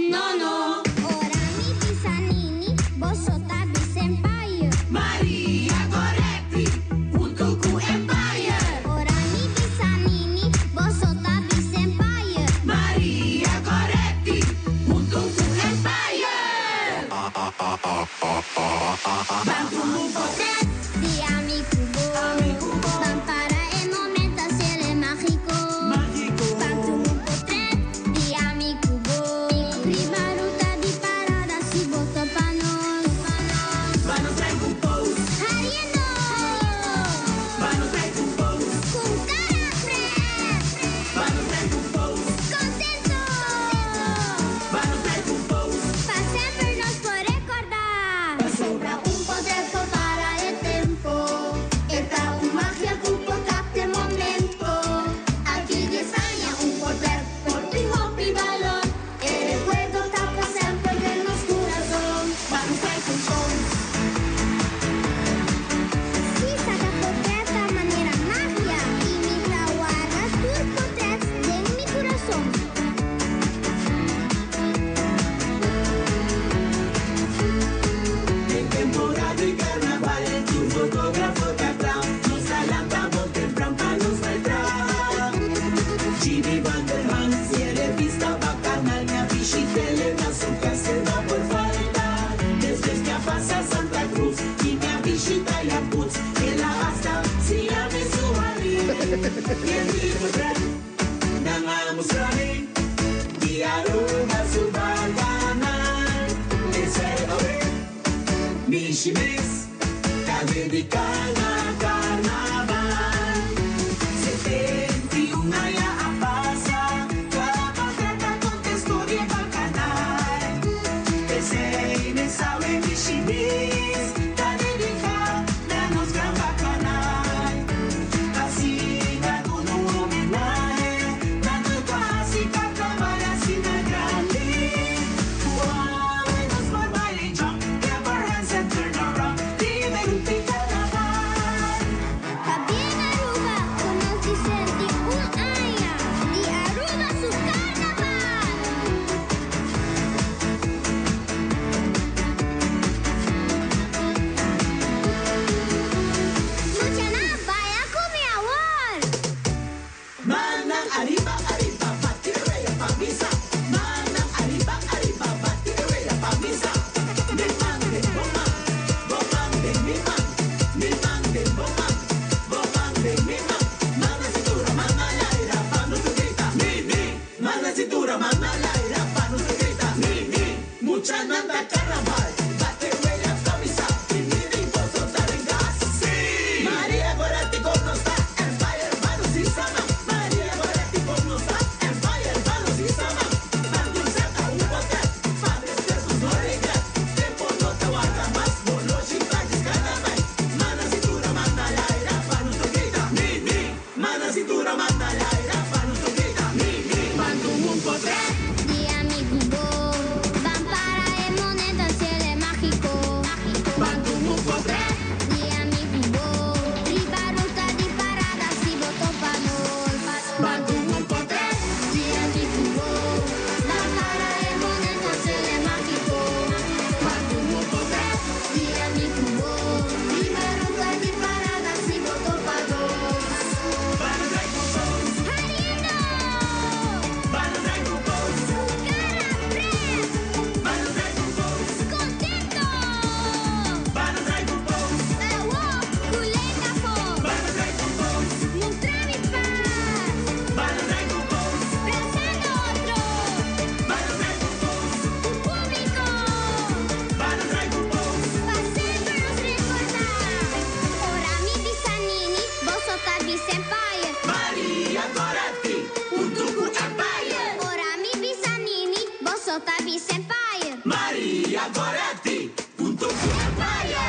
No, no. Ora mi bisa Nini, boso ta bisa Empire. Maria Goretti, hunto cu Empire. Ora mi bisa Nini, boso ta bisa Empire. Maria Goretti, hunto cu Empire. Di ami cu bo. Ban para e momento cielo magico. Ban tuma un potret di ami cu bo. Riba ruta di parada si bo topa nos. Ban nos trek un post. Hariendo. Ban nos trek un Di portret, nan a mustra mi, di Aruba su bacanal. Esey awe, mishi mes, ta dedica na carnaval. 71 aña a pasa, cada portret ta conta historia di bacanal. Esey mes awe mishi mes, ta dedica na nos gran bacanal. Asina duna un homenahe, na tur cu a haci carnaval asina grandi. Wow, nos por baila jump, clap our hands and turn around, vive el carnaval. Pabien Aruba, cu nos 61 aña di Aruba su carnaval. Muchanan, baila cu mi awor. Mannan ariba, ariba, bati wea pa misa. Mannan ariba, ariba, bati wea pa misa. Mi man den bo man, bo man den mi man. Mi man den bo man, bo man den mi man. Mana cintura, mana laira, pa nos grita. Mi, mi, mana cintura, mana laira, pa nos grita. Mi, mi, muchanan ta carnaval. Bati wea pa misa. Mi, mi, boso ta den gas. Si! Maria Goretti con nos ta, Empire, Vanos y Sama. Maria Goretti con nos ta, Empire, Vanos y Sama. Banduzeta, un hotel, padres presos no regret. Tempo no te guarda más, bolochi, trajes, carnaval. Mana cintura, mana laira, pa nuestro grita. Mi, mi, mana cintura, mana laira, pa nuestro grita. Mi, mi, mando un potré. Di amigo bo, van para e moneda cielo mágico. Mando un potré. Di amigo bo, riba ruta di parada si boto pa nos. Mando un potré. Di amigo bo, van para e moneda cielo mágico. Mando un potré. Di amigo bo, riba ruta di parada si boto pa nos. Hariendo! Contento! Awo, culega po! Mustra mi paz! Pensando otro! Un público! Pa semper nos recorda! Ora mi bisa Nini, boso ta bisa Empire! Maria Goretti, un truco Empire. Ora mi bisa Nini, boso ta bisa Empire! Maria Goretti, un truco Empire.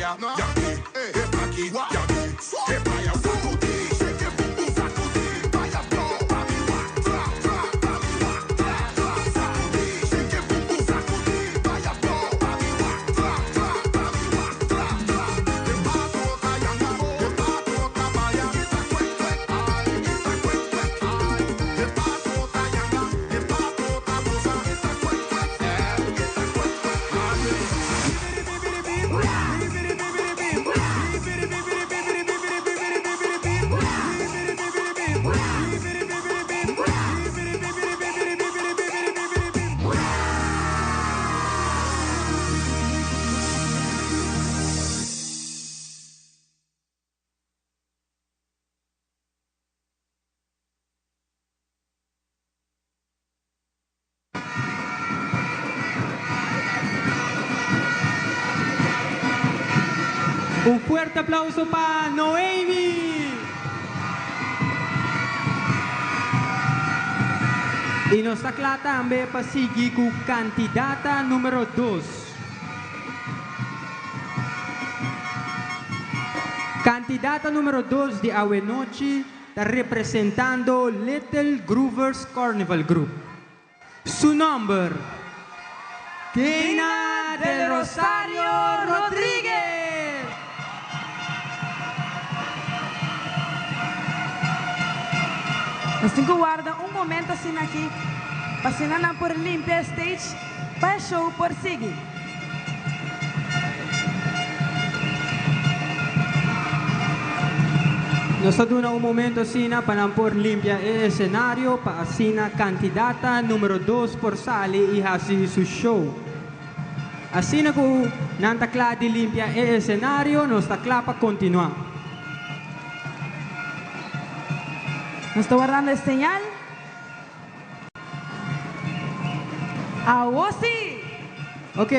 paya, yabi, epaki, yabi, epaya, sacudi, shake it, boom, boom, sacudi, vaya, flow, mami, wa, tra, tra, mami, wa, tra, tra, sacudi, shake it, boom, boom, sacudi, vaya, flow, mami, wa, tra, tra, mami, wa, tra, tra. De pato cayanga, de pato cabaya, kita kwek kwek, ay, kita kwek kwek, ay. De pato cayanga, de pato cabosa, kita kwek kwek, eh, kita kwek kwek, ay. Un fuerte aplauso pa Noemi. Y nos ta cla tambe pa sigui cu candidata numero 2. Candidata numero 2 di awe nochi ta representando Little Groovers Carnival Group. Su nomber, Dana del Rosario Rodriguez. Nos tin cu warda un momento asina aki pa asina nan por limpia e stage pa e show por sigui. Nos ta duna un momento asina pa nan por limpia e escenario pa asina candidata numero 2 por sali y haci su show. Asina cu nan ta cla di limpia e escenario, nos ta cla pa continua. Nos ta wardando e señal. Awo si! Ok.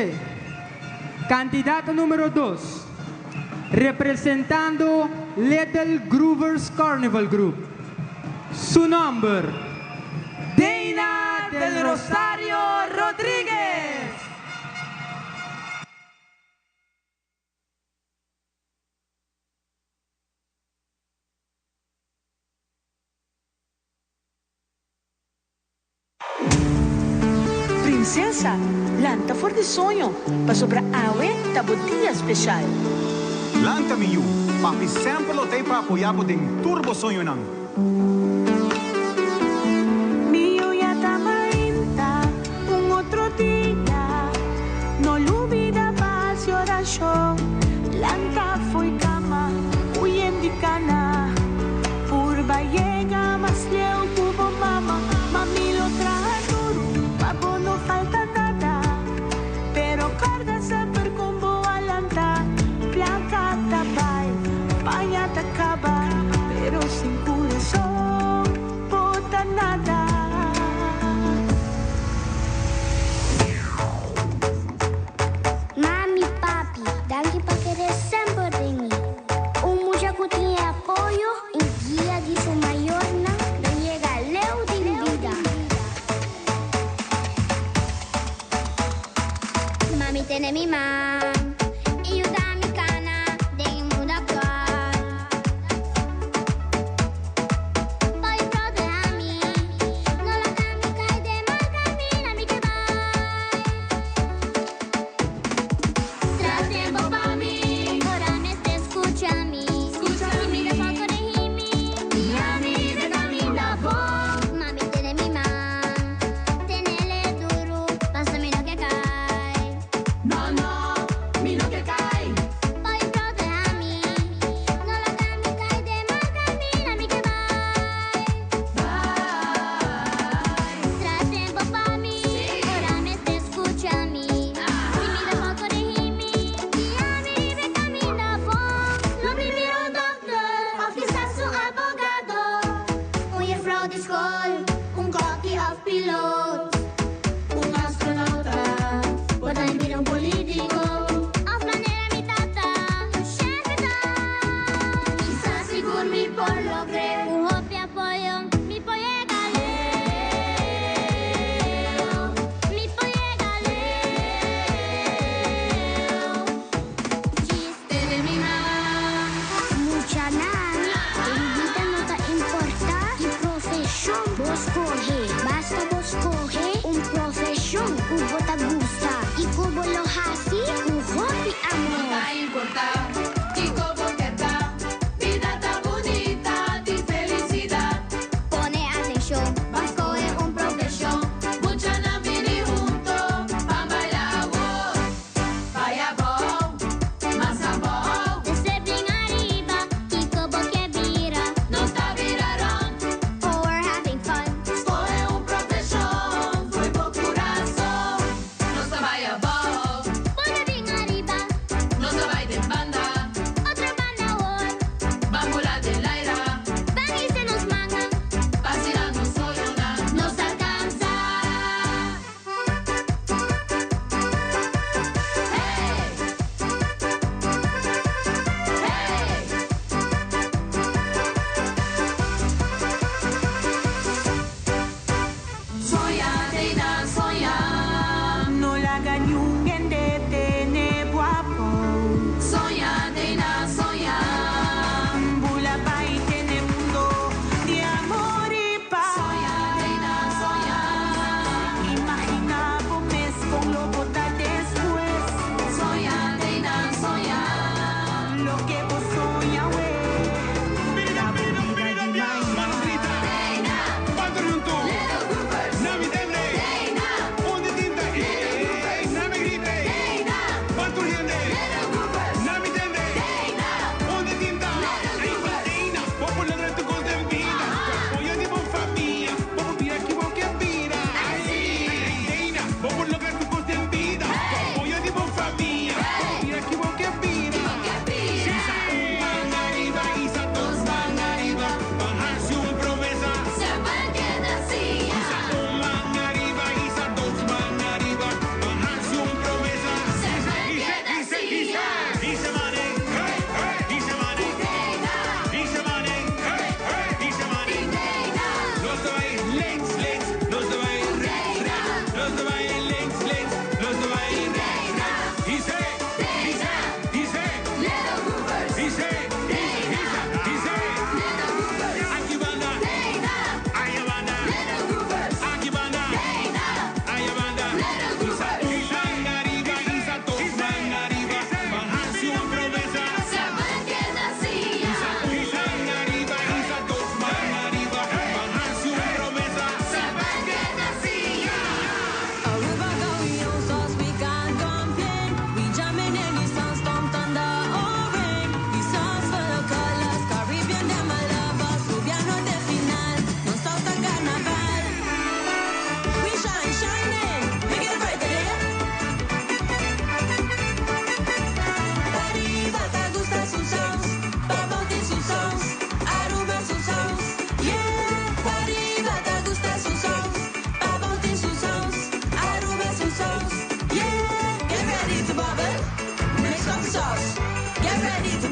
Candidato numero 2. Representando Little Groovers Carnival Group. Su nomber, Dana del Rosario Rodriguez. Princesa, lanta for di soño, pasobra awe ta bo dia special. Lanta mi yu, papi semper lo t'ey pa apoya bo den tur bo soñonan. Mi yu ya ta mainta, un otro dia. No lubida pa haci oracion. Lanta fo'i cama, huyen di cana. Purba yega mas leu cu bo mama. Mami lo traha duro pa bo no falta nada. Pero carga semper con bo a lanta. Placa ta bay, paña ta caba, pero sin curazon.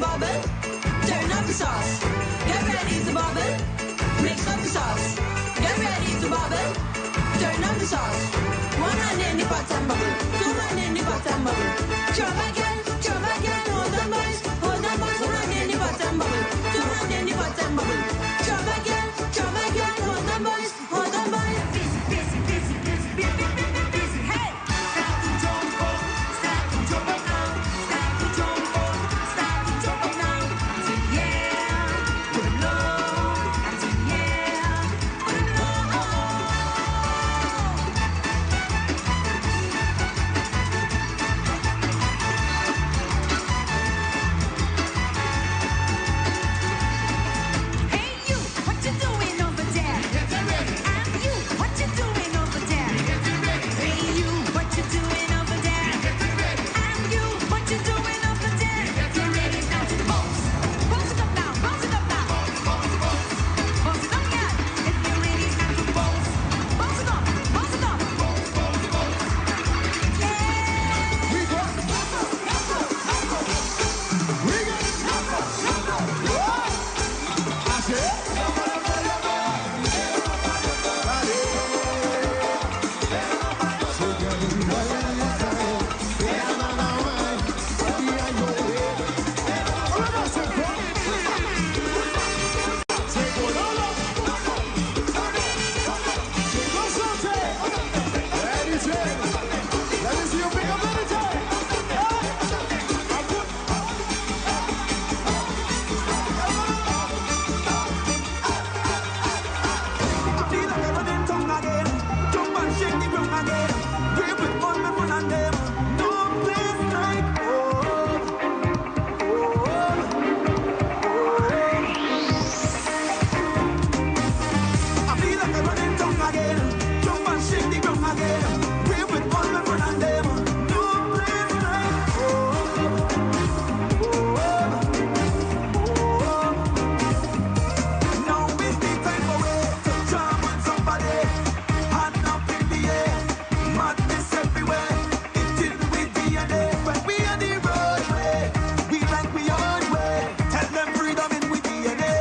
bubble, turn up the sauce. Get ready to bubble, mix up the sauce. Get ready to bubble, turn up the sauce. One hand in the pot and bubble, two hand in the pot and bubble. Jump again, jump again, hold on boys, hold on boys. One hand in the pot and bubble, two hand in the pot and bubble. Jump again, jump again, hold on boys, hold on boys. Busy, busy, busy, busy, busy, busy, busy. Hey! Start to jump up, start to jump up now. Start to jump up, start to jump up now. Say yeah, put 'em low. I say yeah, put 'em low. Hey you, what you doing over there? And you, what you doing over there? Hey you, what you doing over there? And you, what you doing over there? Get ready now to bounce, bounce it up now, bounce it up now, bounce it up, yeah. If you're ready now to bounce, bounce it up, bounce it up, bounce, bounce, bounce. Yeah. We got go, go, go, go. We got go, go, go. I said. I feel like I'm running tongue again. Jump and shake the ground again. Grip with all my front and them. No place like home. Home. Home. I feel like I'm running tongue again. Jump and shake the ground again. Grip with all my front and them. No place like home. Home. Home. Now is the time for we to jam on somebody. Hand up in the air, madness everywhere. It's in with DNA. When we on the roadway, we like we on way. Tell them freedom in with DNA.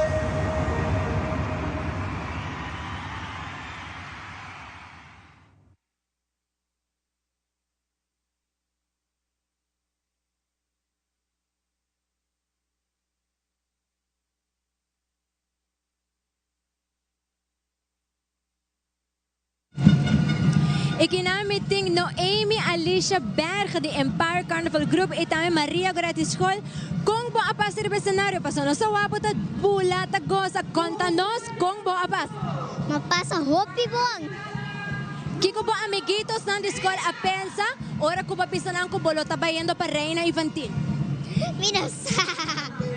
E kinami ting Noemi Alicia Berg de Empire Carnival Group e tambe Maria Goretti School. Con bo a pasa riba escenario? Paso nos a wak bo ta bula ta goza. Conta nos con bo a pasa. M'a pasa hopi bon. Kico bo amiguitos nan di school a pensa ora cu bo a bisa nan cu bo lo ta bayendo pa Reina Infantil? Mi no sa.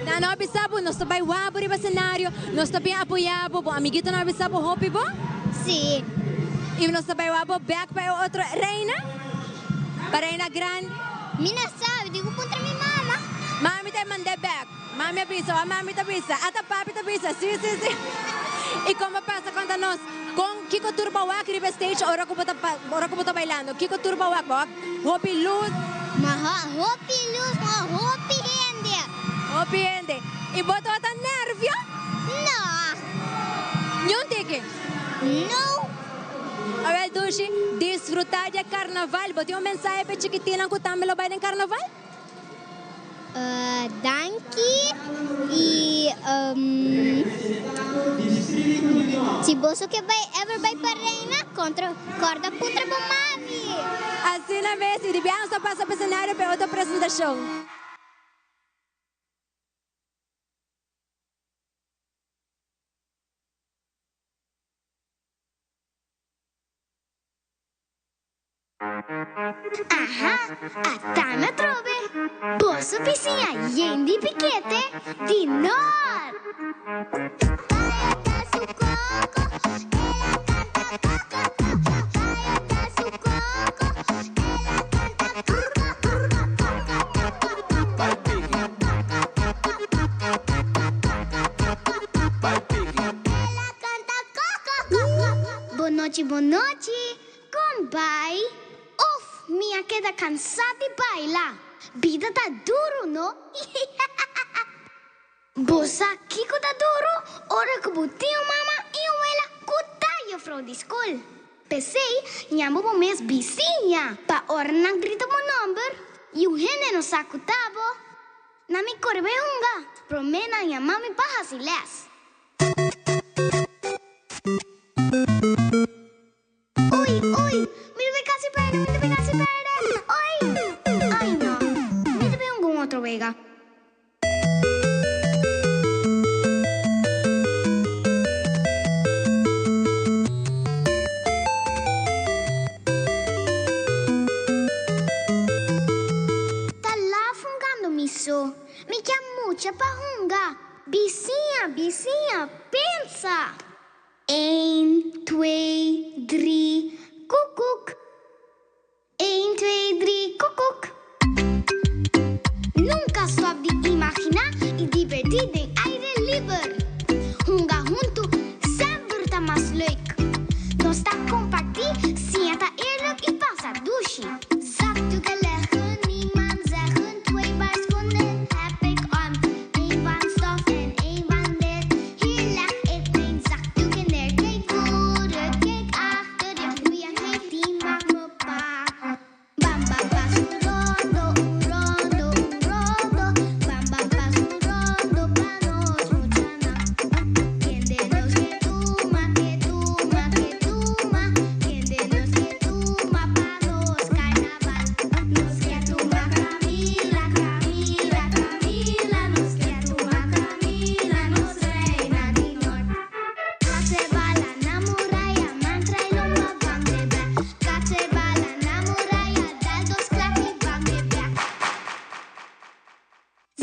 Nan no a bisa bo, nos ta bay wak bo riba escenario, nos ta bien apoya bo, bo amiguito nan a bisa bo hopi bo? Si. Y nos ta bay wak bo bek pa e otro Reina? Pa Reina Grandi? Mi no sabi, digo puntra mi mama. Mami ta mand'é bek. Mami a bisa, wak mami ta bisa, ata papi ta bisa, si, si, si. Y con bo pasa conta nos, con kico tur bo wak riba stage ora cu bo ta ora cu bo ta bailando? Kico tur bo wak? Bo wak hopi luz? Ma hopi luz, ma hopi hende. Hopi hende. Y bo tabata nervio? No. Niun tiki? No. Awel Dushi, disfruta di e carnaval. Bo tin un mensahe pa e chikitinnan cu tambe lo bay den carnaval? Danki y si boso ke bai ever bai pa Reina contra corda puntra bo mami. Asina mes y di biaha nos ta pasa pa escenario pa e otro presentacion. Aha, ata mi atrobe! Boso bisiña yen di pikete di nor! Bonochi bonochi, con bai? Uf, mi a keda cansá di baila. Bida ta duro, no? Bo sa kiko ta duro ora ku bo tin un mama i un wela ku ta yefrou di skol. P'esei, yama bo mes bisiña pa ora nan grita bo nòmber i un hende no sa ku ta bo. Na mi kore bai hunga, promé nan yama mi pa hasi lès. Ui, ui, mi ta bai kasi pèrdè, mi ta bai kasi pèrdè. Ui, ai no, mi ta bai hunga un otro wega. Ta laf hungando mi so, mi kia mucha pa hunga. Bisiña, bisiña, pensa! Een, twee, drie, koekoek. Een, twee, drie, koekoek. Nunka stòp di imaginá i divertí den aire liber. Hunga huntu semper ta mas leuk. Nos ta kompartí, siña ta eerlijk i pasa dushi. Zakdoeken leggen, niemand zeggen, twee paar schoenen heb ik aan. Een van stof en een van leer. Hier leg ik mijn zakdoeken neer. Kijk vooruit, kijk achter. Ja, nu ja, geef die maakt me pa. Bam, bam, pas un rondo, un rondo, un rondo. Bam, bam, pas un rondo pa nos muchana. Kende nos ke tuma, ke tuma, ke tuma. Kende nos ke tuma pa nos carnaval. Nos ke tuma Camila, Camila, Camila. Nos ke tuma Camila, nos reina di Noord. Katse bala na muraya, mantra y lomba van de bek. Katse bala na muraya, dal dos klap y van de bek.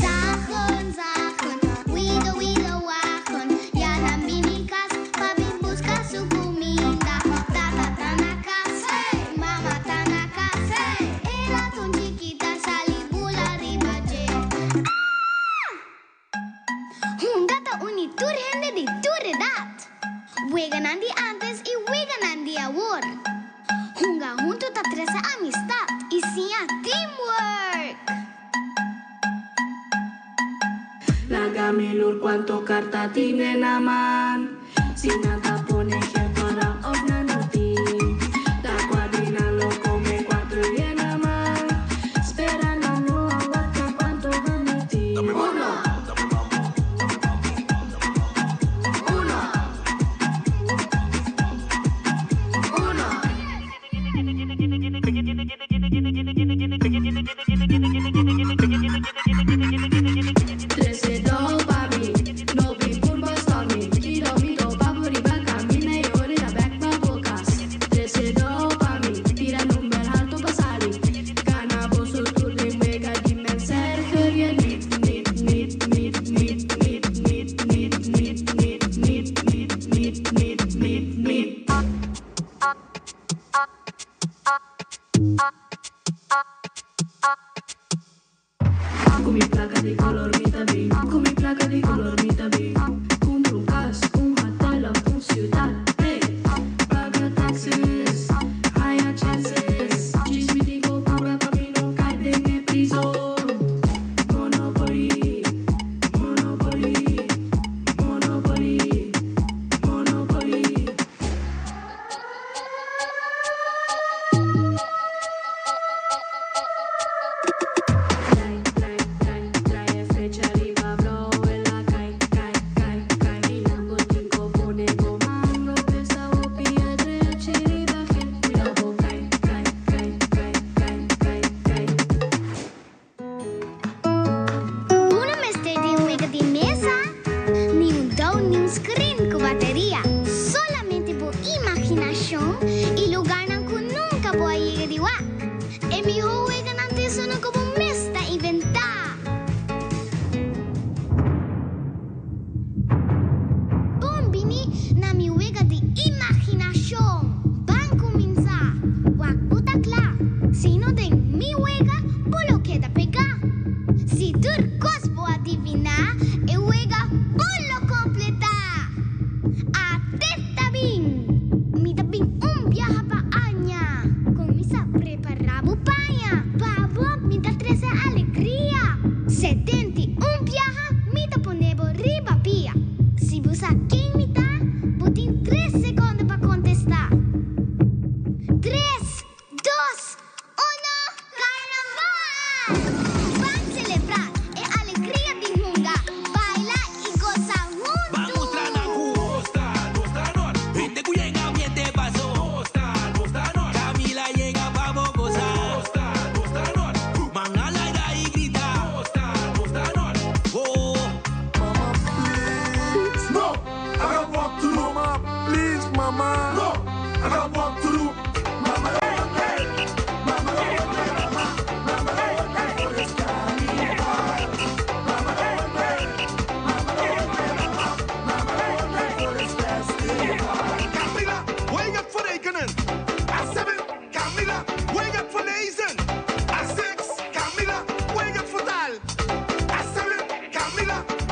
Zagen, zagen, wido, wido, wagen. Ja, dan bin ik kas, papi busca su comida. Tata ta na kas, mama ta na kas. Era toen chiquita, sali bula riba je. Hunga ta uni tur hende di tur edat. Weganan di antes i weganan di awor. Hunga huntu ta trese amistat i siña teamwork. Laga mi lur cuanto carta tin den nan man. Si nan ta pone gel cora of nan no tin. Ta cuadrina lo come cuatro y bien na man. Spera nan no a waka cuanto hende tin. Uno. Uno. Uno. Trece do pa mi, no bin purba stop mi. Tiro mi do pa riba camina y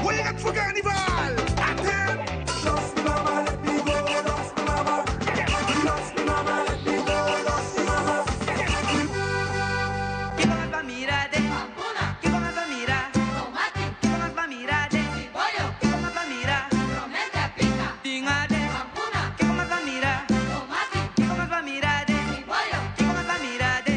What you got for carnival? Attend. Lost me mama, let me go. Lost me mama. Lost me mama, let me go. Lost me mama. Kiko mas pa mira de? Kiko mas pa mira? Kiko mas pa mira de? Kiko mas pa mira? Tinga de? Kiko mas pa mira? Kiko mas pa mira de? Kiko mas pa mira de?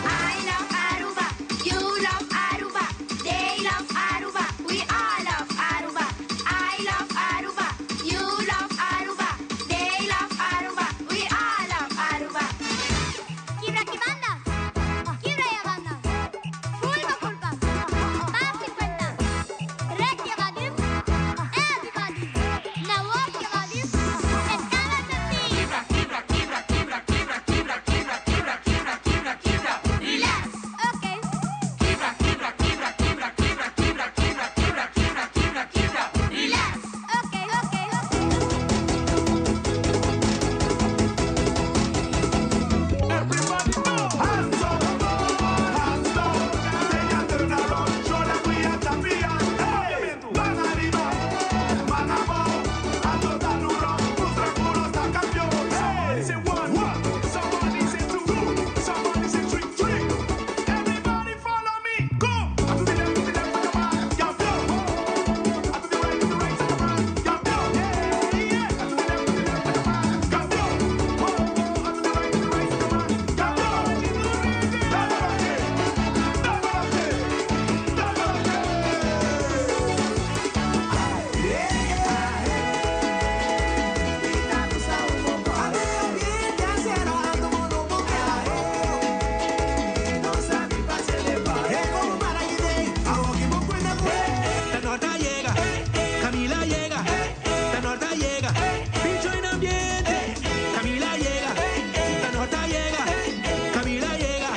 I love Aruba, you love Aruba, they love Aruba, we all love Aruba. I love Aruba, you love Aruba, they love Aruba, we all love Aruba. Kibra kibanda, kibra yabanda, fulba culpa, papi cuenta, red yabadis, everybody, nawak yabadis, estaba Kibra, kibra, kibra, kibra, kibra, kibra, kibra, kibra, kibra, kibra, kibra. Relax, okay. Kibra, kibra, kibra, kibra, kibra, kibra, kibra, kibra, kibra, kibra, kibra. Relax, okay, okay. Everybody go. Hands up, hands down. Take a turn around, show them we are champion. Hey, man arriba, man abajo. Ando tan duro, nuestro culo está campeón. Somebody say one, one. Somebody say two, two. Somebody say three, three. Everybody follow me. Go. To the left, to the left, to the right, campeón. To the right, to the right, to the right, campeón. Yeah, yeah. To the left, to the left, to the right, campeón. Oh, to the right, to the right, to the right, campeón. La norta llega, Camila llega, la norta llega, bicho en ambiente, Camila llega, la norta llega, Camila llega.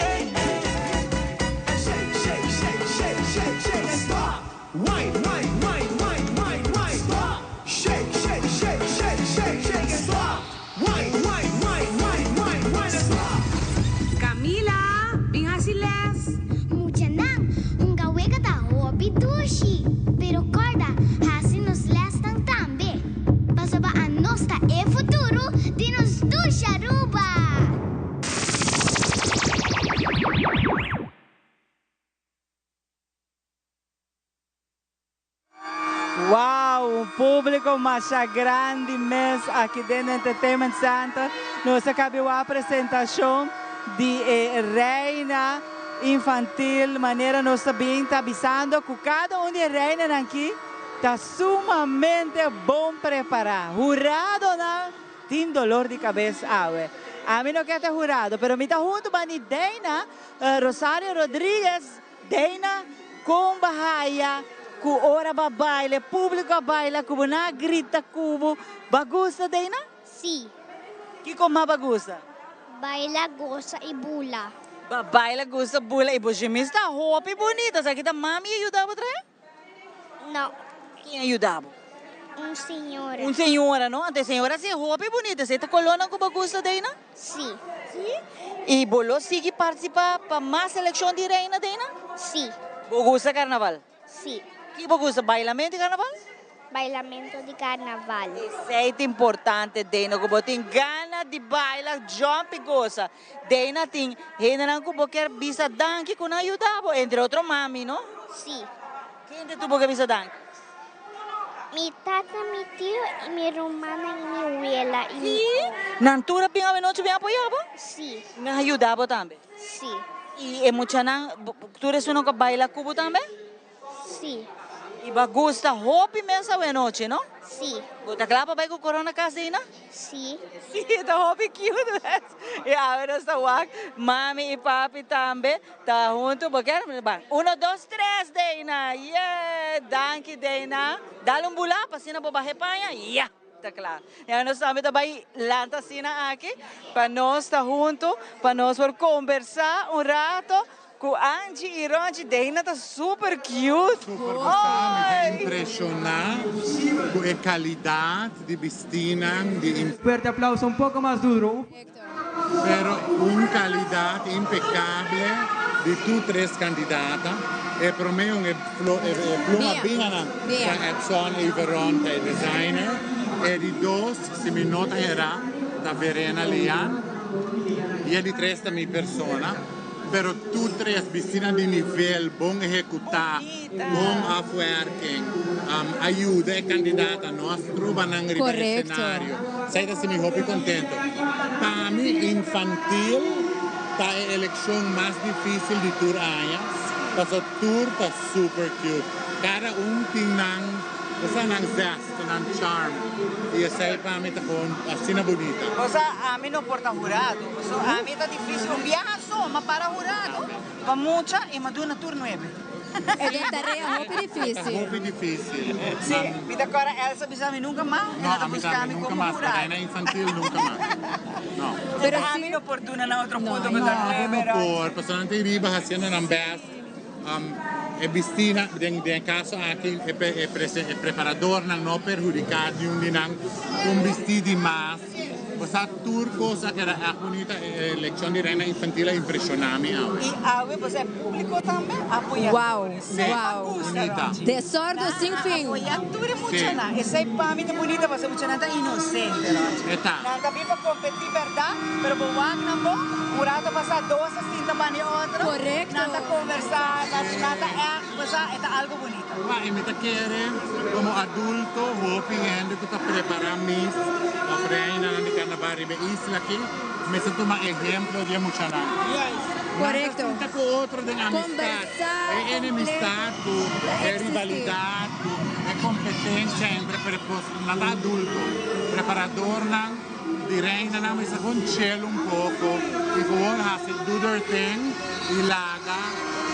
Shake, shake, shake, shake, shake, shake, stop. Wine, wine, wine, wine, wine, wine, stop. Shake, shake, shake, shake, shake, shake, stop. Wine, wine, wine, wine, wine, wine, stop. Camila, bin hasi les. Muchanan, hunga wega ta hopi dushi. Pero corda, hasi nos les tan tambe. Pasobra anos ta e futuro di nos dushi Aruba. Wow, un publico masha grandi mes aki den Entertainment Center. Nos a caba e presentacion di Reina Infantil, manera nos tambe ta bisando cu cada un di reina aki ta sumamente bon prepara. Hurado nan tin dolor di cabes awe. Ami no kier ta hurado, pero mi ta hunto cu Deina Rosario Rodriguez, Deina con bahaya, cu ora ba baile, publico a baila, cu na grita cubo. Bo a gusta, Deina? Si. Kico mas bo a gusta? Baila, goza y bula. Ba baila, goza, bula. Y bo ta hopi bunita. Esaki ta mami a yuda bo traha? No. Ken a yuda bo? Un señora. Un señora, no? Anto señora si hopi bunita. Esey ta color cu bo gusta, Deina? Si. Si? Y bo lo sigui participa pa mas seleccion di reina, Deina? Si. Bo gusta carnaval? Si. Kico bo gusta, bailamento di carnaval? Bailamento di carnaval. Esey ta importante, Deina, cu bo tin gana di baila, jump y goza. Deina tin hendenan cu bo kier bisa danki cu nan a yuda bo, entre otro mami, no? Si. Ken tur bo kier bisa danki? Mi tata, mi tio y mi ruman y mi abuela y mi Nan tur a bin anochi bin apoya bo? Si. Nan a yuda bo tambe? Si. Y e muchanan, tur esunnan cu baila cu bo tambe? Si. Y bo a gusta hopi mes anochi, no? Si. Bo ta cla pa bay cu corona cas, Deina? Si. Si, ta hopi cute. Y awor ta wak, mami y papi tambe, ta hunto, bo kier, ban. Un, dos, tres, Deina. Yeah, danki, Deina. Dal un bula, pa asina bo baha paña. Yeah. Ta cla. Y nos tambe tambe lanta asina aki, pa nos ta hunto, pa nos por combersa un rato cu Angie y Ronchi. Deina ta super cute. Super gustami. impreshoná ku e kalidat di bistinan di. Fuerte aplauso, un poco mas duro. Pero un kalidat impekable di tur tres kandidata. E promé un e pluma binanan ta Edson Everon ta e designer. E di dos, si mi no ta herá, ta Verena Lian. I e di tres ta mi persona. Pero tur tres bistinan di nivel, bon ehekutá, bon afwerking, a yuda e kandidata no a stroba nan riba e esenario. Esei ta hasi mi hopi kontento. Pa mi infantil ta e elekshon mas difísil di tur aña, pasobra tur ta super cute. Kada un tin nan, bo sa nan zest. Nan charm y esey pa mi ta gewoon asina bunita. Osa ami no por ta hurado, paso ami ta dificil un biaha so ma para hurado pa mucha y ma duna tur nuebe. E den tarea hopi dificil. Hopi dificil. Si, mi ta cora Elsa bisa mi nunca mas e no ta busca mi como hurado. No, ami tambe nunca mas, pa reina infantil nunca mas. No. Pero ami no por duna na otro punto pa ta nuebe. No, bo no por, pasobra nan ta riba haciendo nan best. E bistina, den e kaso aki e preparadornan no perhudiká niun di nan un bistí di mas. Bo sa tur kos a keda ègt bunita, e elekshon di Reina Infantil a impreshoná mi awe. I awe bo sa e públiko tambe a apoyá tur e semper gusta Ronchi. Desòrdu sin fin. Nan a apoyá tur e muchanan. Esei pa mi ta bunita pasobra e muchanan ta inosente Ronchi. Nan ta bin pa kompetí bèrdat, pero bo wak nan bo un rato pasá dos a sinta banda e otro. Correcto. Nan ta conversa, nan ta echt, bo sa, e ta algo bunito. Ma e mi ta kere como adulto hopi hende cu ta prepara mis of reinanan di carnaval riba e isla aki mester tuma ehemplo di e muchanan. Correcto. Nan ta sinta cu otro den amistad. Conversa. E enemistad cu e rivalidad cu e competencia entre nan ta adulto, preparadornan. Di reinanan mester gewoon chill un poco y gewoon haci do their thing y laga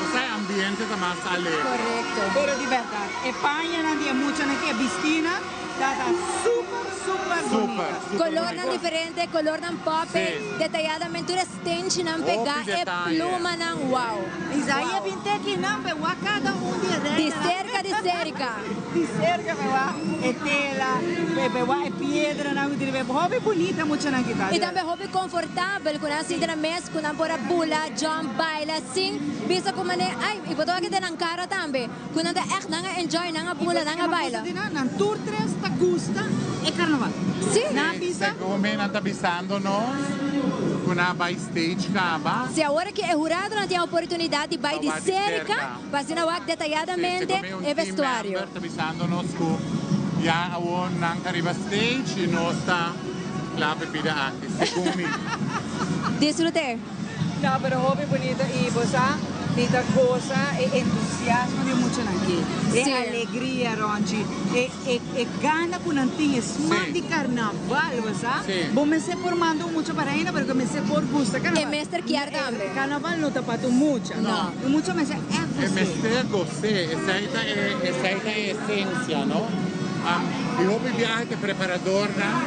osea e ambiente ta mas alegre. Correcto. Pero di berdad e pañanan di e muchanan ki e bistina ta ta super super bunita. Super, super Colornan bunita. diferente, colornan pope, Sí. detayadamente tur e stenchinan pega, Hopi e detaye. plumanan, wow. Isaia bin te aki nan pe wak kada un di e Di reinanan. cerca, di cerca. Di cerca pe wak e tela, pe wak e piedranan ku tin riba e hopi bunita muchanan kita. I tambe hopi confortabel ku nan sinti nan mes ku nan por a bula, jump, baila sin bisa ku mane ay i bo ta wak den nan cara tambe ku nan ta echt nan a enjoy, nan a bula, nan a baila. Nan tur tres ta gusta e carnaval. Si. Nan a bisa. Segun mi nan ta bisando nos ku nan a bai stage caba. Si awor aki e huradonan tin e oportunidad di bai di cerca. Pa asina wak detayadamente e vestuario. Team member ta bisando nos cu ya awor nan ta riba stage y nos ta cla pa e bida aki, segun mi. Disfrute! No, pero hopi bunita y bo sa mi ta goza e entusiasmo di e muchanan aki, e alegria Ronchi, e e gana cu nan tin, e smak di carnaval, bo sa. Bo mester por manda un mucha pa reina, pero cu mester por gusta carnaval. E mester kier tambe. Carnaval no ta pa tur mucha. No. Un mucha mester echt E gos'é. mester gos'é, esei ta e, esei ta e esencia, no? Y hopi biaha te preparadornan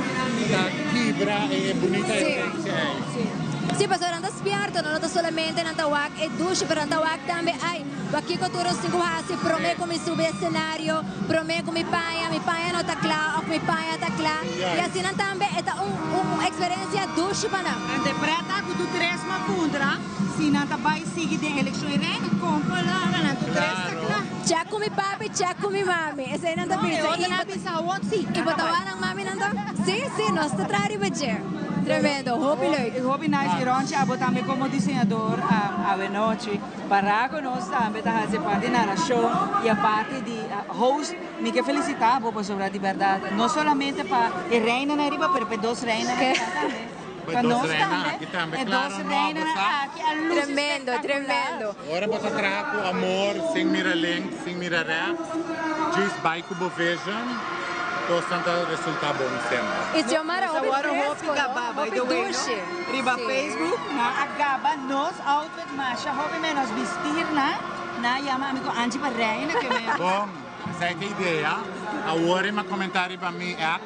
ta kibra e bunita esencia ei. Sí, pasobra nan ta spierto, no ta solamente nan ta wak e dushi, pero nan ta wak tambe, ay, Pakiko tur nos tin ku hasi promé ku mi subi esenario, promé ku mi paña, mi paña no ta kla òf mi paña ta kla. I asina tambe e ta un un eksperensia dushi pa nan. Ante preta ku tur tres ma puntra si nan ta bai sigui den elekshon i reina kon por logra nan tur tres ta kla. Chèk ku mi papi, chèk ku mi mami. Esei nan ta No, e bisa. otro nan a bisa awor si. I bo ta wak nan mami nan ta? Si, si, nos ta traha riba dje. Tremendo, hopi leuk. Hopi nice i Ronchi abo tambe komo diseñador awenochi. Para cu nos tambe ta haci parti narracion y a parti di host, mi ke felicita bo pasobra di berdad no solamente pa e reinanan ariba pero pa e dos reinanan aki tambe. Pa dos reina aki tambe, E dos claro no, reinanan bo sa. aki a luci Tremendo, espectacular. tremendo. Ora bo ta traha cu amor, sin mira links, sin mira rechts, djis bai cu bo vision, Cosnan ta resulta bon semper. Y Xiomara Nos hopi awor hopi fresco, no? gaba, by Hopi the way, no? dushi. Riba Sí. Facebook nan a gaba nos outfit masha hopi menos bistir nan. Nan a yama ami cu Angie pa reina ke me. Bon, esei ta idea. Awor e mi a comenta riba mi ex,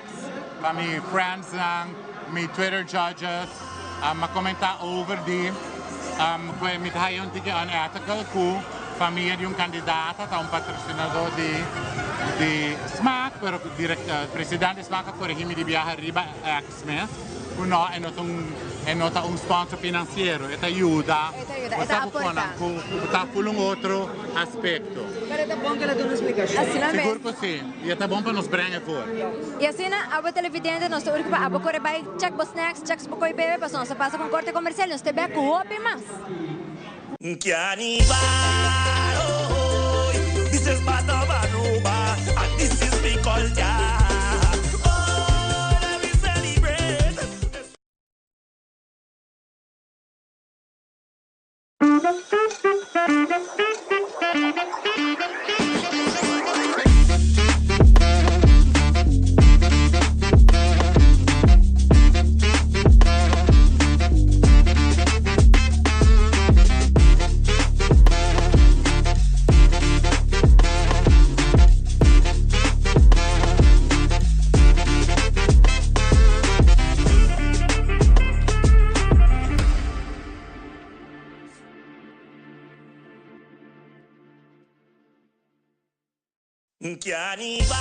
pa mi friendsnan, mi Twitter judges. Mi a comenta over di cu mi ta haya un tiki unethical cu famia di un candidata ta un patrocinador di. di Smaak, pero direct, presidente di Smaak a coregi mi di biaha riba X mes, cu no, e no ta un, e no ta un sponsor financiero, e ta yuda, E ta yuda, bo e ta sa cu aporta. conan, cu, cu ta full un otro aspecto. Pero ta bon cu el a duna un splicacion. Asina mes. Sigur cu si, y e ta bon pa nos brenga voor. Y asina, abo televidente, nos ta urgi pa abo core bay check bo snacks, check bo coy bebe, pasobra nos ta pasa cu un corte comercial y nos ta bek cu hopi mas. Carnival, oh, this is part of Aruba, and this is mi culture. Oh, let me celebrate. Carnival,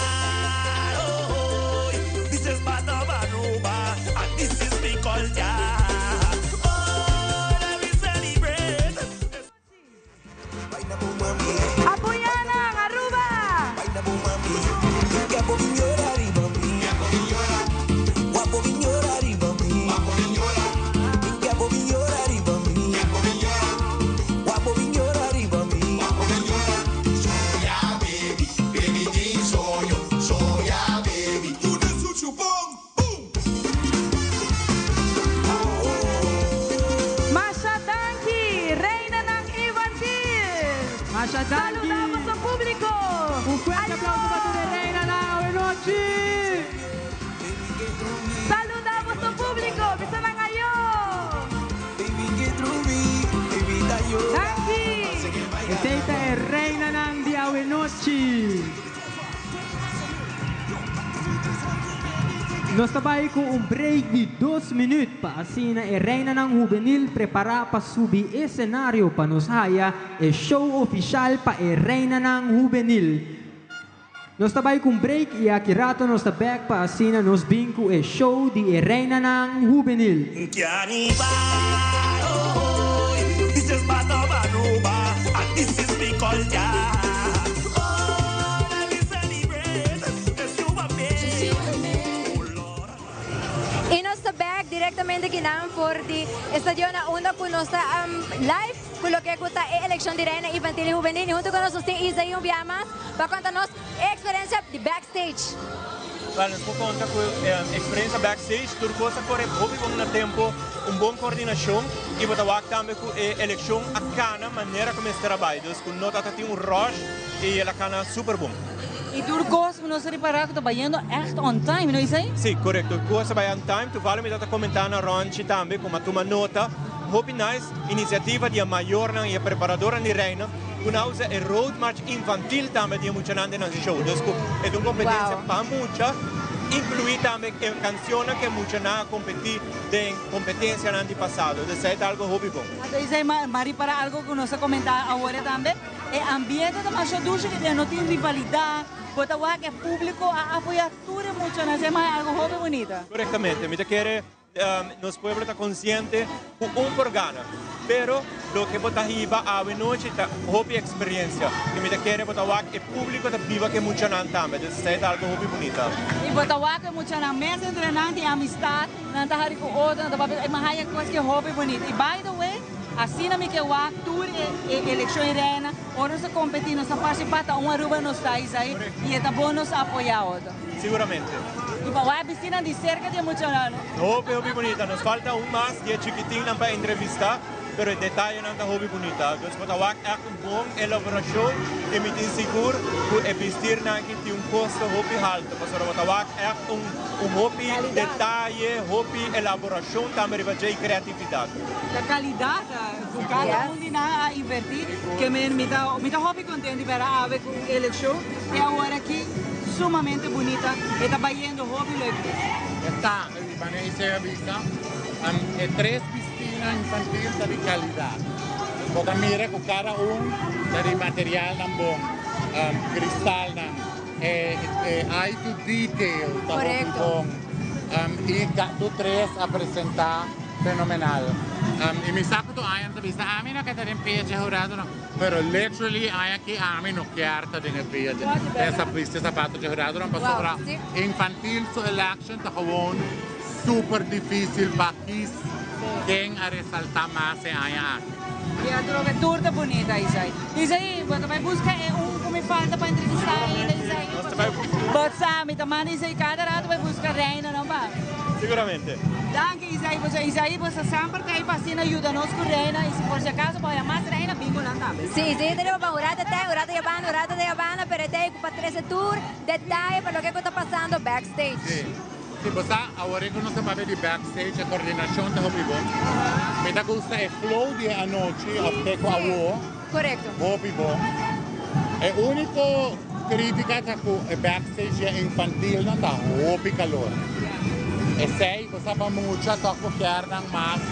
oh, this is part of Aruba, and this is mi culture. Oh, let me celebrate. Apoya nan, Aruba! Masha danki, Reinanan Infantil! Masha danki! Saludamos al publico! Un fuerte aplauso pa tur e reinanan awenochi! Saludamos al publico! Bisa nan ayo! Danki! Esey ta e reinanan di awenochi. Nos ta bay cu un break di dos minuut pa asina e reinanan hubenil prepara pa subi e scenario pa nos haya e show oficial pa e reinanan hubenil. Nos ta bay cu un break y aki rato nos ta bek pa asina nos bin cu e show di e reinanan hubenil. Carnival, oh, this is part of Aruba, and this is mi culture. Oh, let me celebrate, it's you and me. Oh, Lord. Y nos ta bek directamente kinan for di stadion na unda cu nos ta live cu loke cu ta e eleccion di Reina Infantil y Hubenil. Y hunto cu nos nos tin Isaí un biaha mas pa conta nos e experiencia di backstage. Well, nos por conta cu e experiencia backstage, tur cos a core hopi bon na tempo, un bon coordinacion y bo ta wak tambe cu e eleccion a cana manera cu mester a bay, dus cu no tata tin un rush y el a cana super bon. Y tur cos cu nos a ripara cu ta bayendo echt on time, no Isaí? Si, corecto. Cos ta bay on time. Toevallig mi tata comenta na Ronchi tambe cu mi a tuma nota. Hopi nice iniciativa di e mayornan y e preparadornan di Reina cu nan a usa e road march infantil tambe di e muchanan den nan show. Dus cu e ta un competencia pa mucha, inclui tambe e cancionnan cu e muchanan a competi den competencianan di pasado. Dus esey ta algo hopi bon. Anto Isai, ma ripara algo cu nos a comenta awor tambe, e ambiente ta masha dushi cu no tin rivalidad, bo ta wak e publico a apoya tur e muchanan, esey mas algo hopi bunita. Corectamente, mi ta kere Nos pueblo ta consciente cu un por gana, pero loke bo ta hiba awe nochi ta hopi experiencia y mi ta kere bo ta wak e publico ta biba cu e muchanan tambe, dus esey ta algo hopi bunita. Y bo ta wak e muchanan mes entre nan tin amistad, nan ta hari cu otro, nan ta papia, mi haya cos ke hopi bunita. Y by the way, asina mi ke wak tur e eleccion y reina, ora nos ta competi, nos ta participa, ta un Aruba nos ta Isai y e ta bon nos apoya otro. Siguramente. Y pa wak bistinan di cerca di e muchanan. Hopi hopi bunita. Nos falta un mas di e chikitinnan pa entrevista, pero e detayenan ta hopi bunita. Dus bo ta wak echt un bon elaboracion y mi tin sigur cu e bistirnan aki tin un costo hopi halto, pasobra bo ta wak echt un un hopi detaye, hopi elaboracion tambe riba dje y creatividad. Ta calidad cu cada un di nan a inverti ke men mi ta mi ta hopi contento di bera awe cu eleccion te awor aki sumamente bunita e ta bayendo hopi leuk mes. E ta, manera Isai a bisa, e tres piscina infantil ta di calidad. Bo ta mira cu cada un ta di materialnan bon, cristalnan. E, e eye to detail ta hopi bon. I tur tres a presentá fenomenal. I mi sa ku tur aña nan ta bisa ami no ke ta den pia dje huradonan, pero literally aña aki ami no kier ta den e pia dje esa bisti sapato dje huradonan pasobra infantil su election ta gewoon super dificil pa kies ken a resalta mas e aña aki. Y a droga tur ta bunita Isai. Isai bo ta bay busca e un cu mi falta pa entrevista ainda Isai. Nos ta bay busca. Bo sa mi ta manda Isai cada rato bay busca reina no pa. Siguramente. Danki Isai bo sa Isai bo sa semper ta ey pa asina yuda nos cu reina y si por si acaso bo haya mas reina bin cu nan tambe. Si Isai ta riba pa un rato ta ey un rato yabana un rato ta yabana pero e ta ey cu pa trece tur detaye pa loke cu ta pasando backstage. Si. Si bo sa, awor ku nos ta papia di backstage e koordinashon ta hopi bon. Mi ta gusta e flow di e anochi òf te ku awo. Korekto. Hopi bon. E úniko krítika ta ku e backstage di e infantilnan ta hopi kalor. Esei bo sa pa mucha tòg bo kier nan mas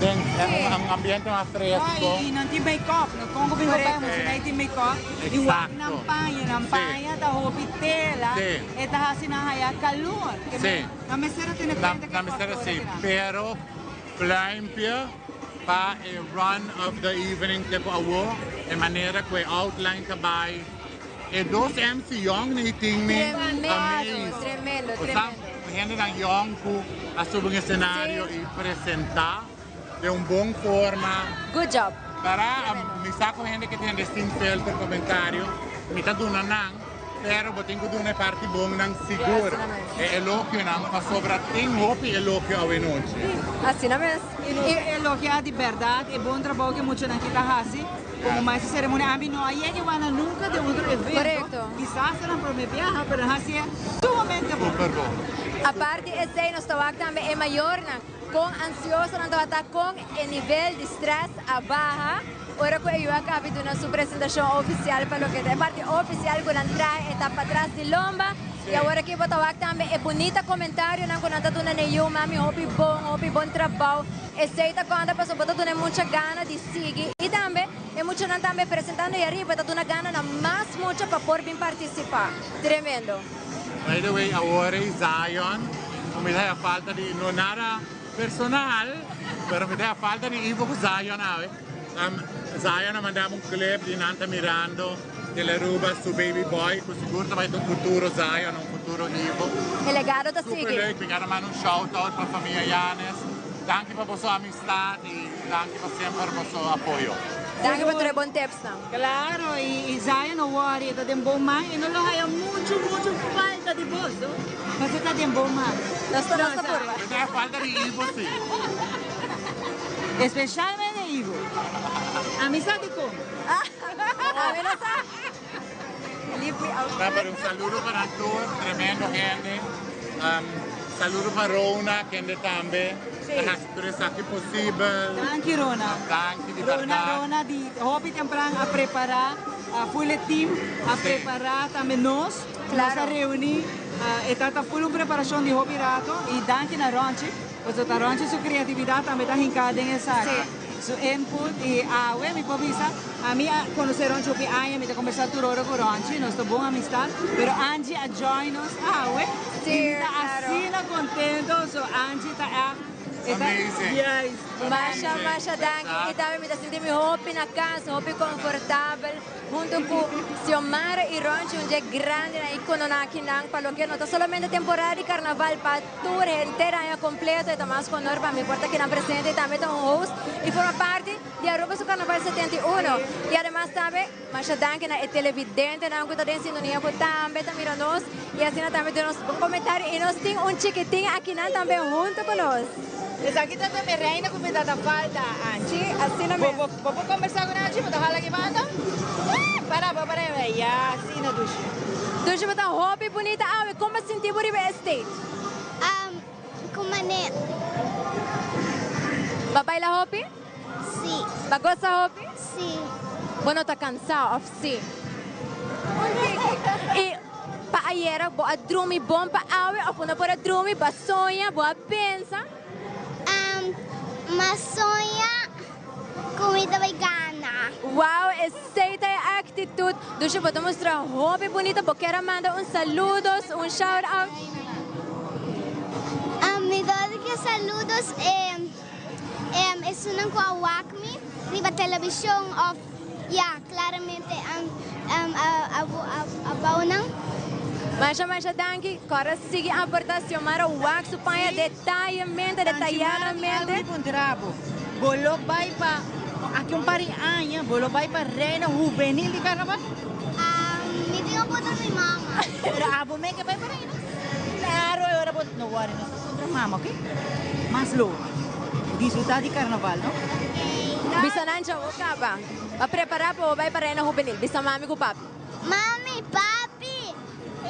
den un ambiente mas fresko. I nan tin make-up. No kon ku bin hopi mucha nan tin make-up. I wak nan paña. Nan paña ta hopi tela. E ta hasi nan haya calor. Ke Sí. Nan mester a tene cuenta ke Nan mester a factor sí, akinan. pero pluimpje pa e run of the evening te ku awo, e manera ku e outline ta bai. E dos MC yong nei tin mi Tremendo, amazed. tremendo, Bo sa, tremendo. hendenan yong ku a subi un escenario i presenta den un bon forma. Good job. Para mi sa ku hende ke tende sin filter comentario, mi ta duna nan. Pero bo tin ku duna e parti bonnan sigur, e elogionan, pasobra tin hopi elogio awenochi. Asina mes. I nos ta elogiá di bèrdat e bon trabou ku e muchanan aki ta hasi komo maestro di seremonia. Ami no a yega e wana nunka den otro evento. Korekto. Kisas ta nan promé biaha, pero nan hasié sumamente bon. Super bon. Aparte esei nos ta wak tambe e mayornan kon ansioso nan tabata kon e nivel di stress a baha. Ora ku e yu a kabi duna su presentashon ofisial pa loke ta e parti ofisial ku nan trae e ta patras di lomba i awor aki bo ta wak tambe e bunita komentarionan ku nan ta duna na e yu, mami hopi bon, hopi bon trabou, esei ta konta pasobra bo ta duna e mucha gana di sigui i tambe e muchanan tambe presentando ei ariba ta duna gana na mas mucha pa por bin partisipá. Tremendo. By the way, awor ei Zion, ku mi ta haya falta di no nada personal, pero mi ta haya falta di Ivo ku Zion awe. Zion a mandami un clip di nan ta mirando Tele Aruba su baby boy cu sigur ta bay ta un futuro Zion, un futuro Ivo. E legado ta Super sigui. leuk, mi gana manda un shout out pa famia Yanes. Danki pa boso amistad y danki pa semper boso apoyo. Danki pa tur e bon tipsnan. Claro, y Zion no worry, e ta den bon man y no lo haya mucho mucho falta di boso, pasobra e ta den bon man. Nos ta nos ta purba. Mi ta haya falta di Ivo si. Especialmente Ivo. Ami sa dicon. Ami no sa. Leave me out. No, pero un saludo pa nan tur, tremendo hende. Saludo pa Rona, kende tambe ta haci tur esaki posibel. Danki Rona. Danki di Rona, berdad. Rona di hopi tempran a prepara, full e team a prepara tambe nos. Nos a reuni, e ta ta full un preparacion di hopi rato y danki na Ronchi. Pasobra ta Ronchi su creatividad tambe ta hinca den esaki. Su input y awe mi por bisa, ami a conoce Ronchi hopi aña, mi ta conversa tur ora cu Ronchi, nos ta bon amistad, pero Angie a join nos awe y mi ta asina contento, so Angie ta echt, e ta, Amazing. yes. Masha, masha danki y tambe mi ta sinti mi hopi na cas, hopi confortabel. Hunto cu Xiomara y Ronchi un dje grandi na icononan akinan pa loke no ta solamente temporada di carnaval pa tur henter aña completo e ta mas cu honor pa mi por ta akinan presente y tambe ta un host y forma parti di Aruba su Carnaval 71 y ademas tambe masha danki na e televidentenan cu ta den sintonia cu tambe ta mira nos y asina tambe duna nos bon comentario y nos tin un chikitin akinan tambe hunto cu nos. Esaki ta ta mi reina cu mi ta ta falta, Angie. Sí, asina mes. Bo, bo por conversa cu Angie? Bo ta hala aki banda? Para, bo para ya, asina Dushi. Dushi, bo ta hopi bunita awe. Con bo sinti bo riba e stage? Um, cu mane. Bo baila hopi? Si. Bo goza hopi? Si. Bo no ta cansa of si? Y pa ayera bo a drumi bon pa awe of bo no por a drumi, bo a soña, bo a pensa? Um, m'a soña cu mi ta bay gana. Wow, esey ta e actitud. Dushi, bo ta mustra hopi bunita. Bo kier a manda un saludos, un shout out? Mi dor ke saludos esunnan ku a wak mi riba televishon of ya claramente abounan. Masha masha danki. Kòrda sigui aportá Xiomara wak su paña detayemente, detayadamente. Puntra bo, bo lo bai pa aki un par di aña, bo lo bai pa Reina Hubenil di Carnaval? Mi tin un puntra mi mama. Pero abo me ke bai pa Reina? Claro, e ora bo no worry, nos ta puntra mama, ok? Mas lo disfruta di Carnaval, no? Bisa nan dja bo caba. Pa prepara pa bo bai pa Reina Hubenil. Bisa mami cu papi. Mami, papi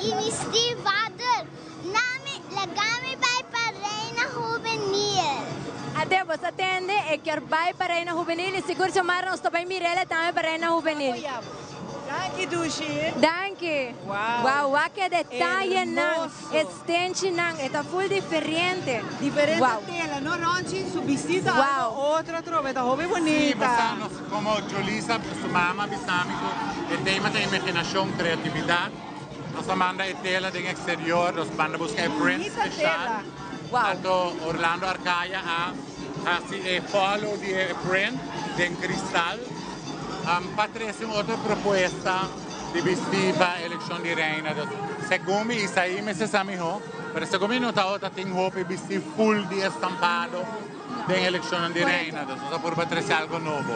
y mi stiefvader, nami laga mi bai pa Reina Hubenil. Ate, bo sa tende, e kier bai pa Reina Hubenil y sigur Xiomara nos ta bai mir'el tambe pa Reina Hubenil. Danki Dushi. Danki. Wow. Wow, wak e detayenan, e stenchinan, e ta full diferente. Diferente Wow. tela, no Ronchi? Su bisti ta Wow. algo otro atrobe, ta hopi Sí, bunita. basta nos, como Julissa, su mama, bisami cu e tema ta imaginacion, creatividad. Nos a manda e tela den exterior, nos manda busca e print Bunita special. tela. Wow. Anto Orlando Arcaya a haci e follow di e print den cristal. Pa trece un otro propuesta di bisti pa eleccion di reina. Dus, segun mi, Isaí mester sa miho, pero segun mi no ta ota tin hopi bisti full di estampado den eleccionnan di reina. Dus nos a purba trece algo nobo.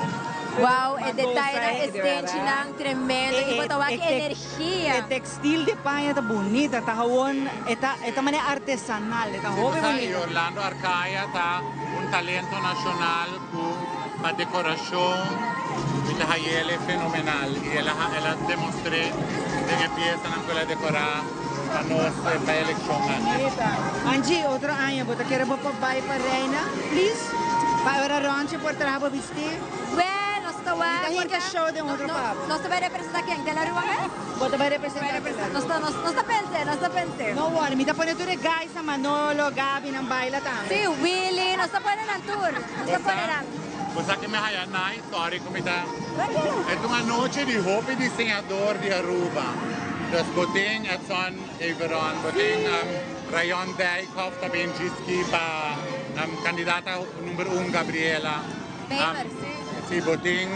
Wow, e detayenan, e stenchinan tremendo y bo ta wak e energia. E textil di paña ta bunita, ta gewoon, e ta, e ta manera artesanal, e ta Sí, hopi bo sa, y bunita. Orlando Arcaya ta un talento nacional cu pa decoracion mi ta hayele fenomenal y el a el a demostr'é den e piesanan cu el a decora pa nos pa e eleccion aki. Bunita. Angie, otro aña bo ta kere bo por bay pa Reina? Please? Pa ora Ronchi por traha bo bisti? Wel, nos ta wak. Mi ta hinca show den otro pabo. Nos ta bay representa ken? De la Rua mes? Bo ta bay representa De la Rua. Nos ta, nos ta pense, nos ta pense. No worry, mi ta pone tur e guys nan, Manolo, Gaby nan baila tambe. Sí, Willy, nos ta pone nan tur. Nos ta pone nan. Bo sa ke mi haya nice, sorry ku mi ta. E ta un anochi di hopi diseñador di Aruba. Dus bo tin Edson Everon, bo tin Rayon Dijkhoff ta bin djiski pa kandidata number un Gabriela. Bemer, sí. Sí, bo tin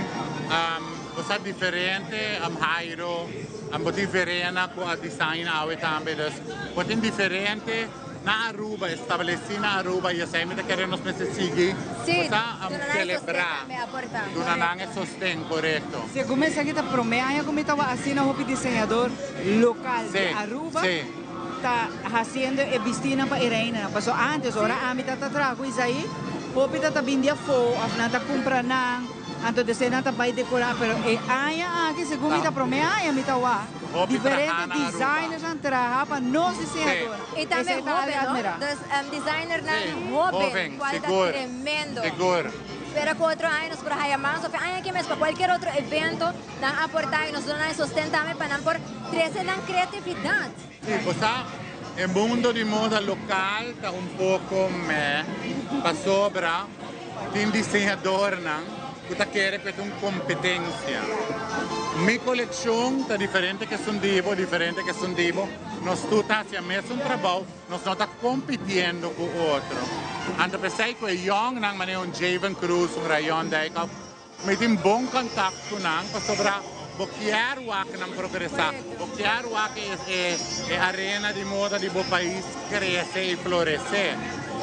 bo sa diferente Jairo, bo tin Verena ku a design awe tambe. Dus bo tin diferente na Aruba, estableci na Aruba y esey mi ta kere nos mester sigui Sí, bo sa duna nan e sosten celebra. tambe, aporta. Duna nan e sosten, corecto. Segun mi esaki ta prome aña ku mi tawa asina hopi diseñador local di Sí, Aruba sí. ta haciendo e bistinan pa e reinanan. Paso antes ora ami ta ta traha ku Isaí, hopi ta ta bin di afó of nan ta cumpra nan, anto despues nan ta bay decora. Pero e aña aki segun mi ta prome aña mi ta wak Hopi diferente traha na Aruba. designers nan traha pa nos diseñadornan. Y tambe Esey ta algo hoben, no? admira. Dus designernan Sí, hoben, hoben, cual ta sigur, tremendo. sigur. Spera cu otro aña nos por haya mas of e aña aki mes pa cualkier otro evento nan aporta y nos duna nan e sosten tambe pa nan por trece nan creatividad. Sí, bo sa, e mundo di moda local ta un poco meh, pasobra tin diseñadornan cu ta kere cu e ta un competencia. Mi coleccion ta diferente cu esun di bo, diferente cu esun di bo. Nos tur ta haci e mesun trabou, nos no ta compitiendo cu otro. Anto p'esey cu e yongnan, manera un Javen Cruz, un Rayon Dijkhoff, Mi tin bon contact cu nan pasobra bo kier wak nan progresa, bo kier wak e arena di moda di bo pais crece y florece.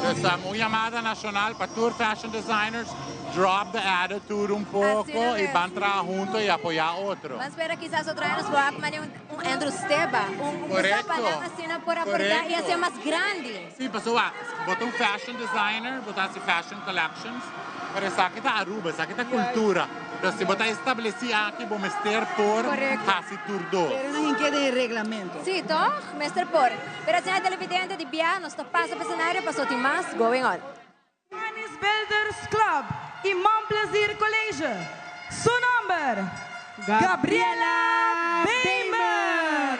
Dus un yamada nacional pa tur fashion designers, drop the attitude un poco y ban traha hunto y apoya otro. Ban spera kisas otro aña nos por wak mane un Andrew Steba, un cosa pa nan asina por aporta y hacia mas grandi. Sí, pasobra bo ta un fashion designer, bo ta haci fashion collections. Pero esaki ta Aruba, esaki ta cultura. Entonces si bo ta estableci aki bo mester por haci tur dos. Pero nan hinke den e reglamento. Sí, toch? Mester por. Pero asina televidente di bia nos ta pasa pa escenario paso tin mas going on. Tennis Builders Club y Mon Plaisir College. Su nomber, Gabriela Bemer.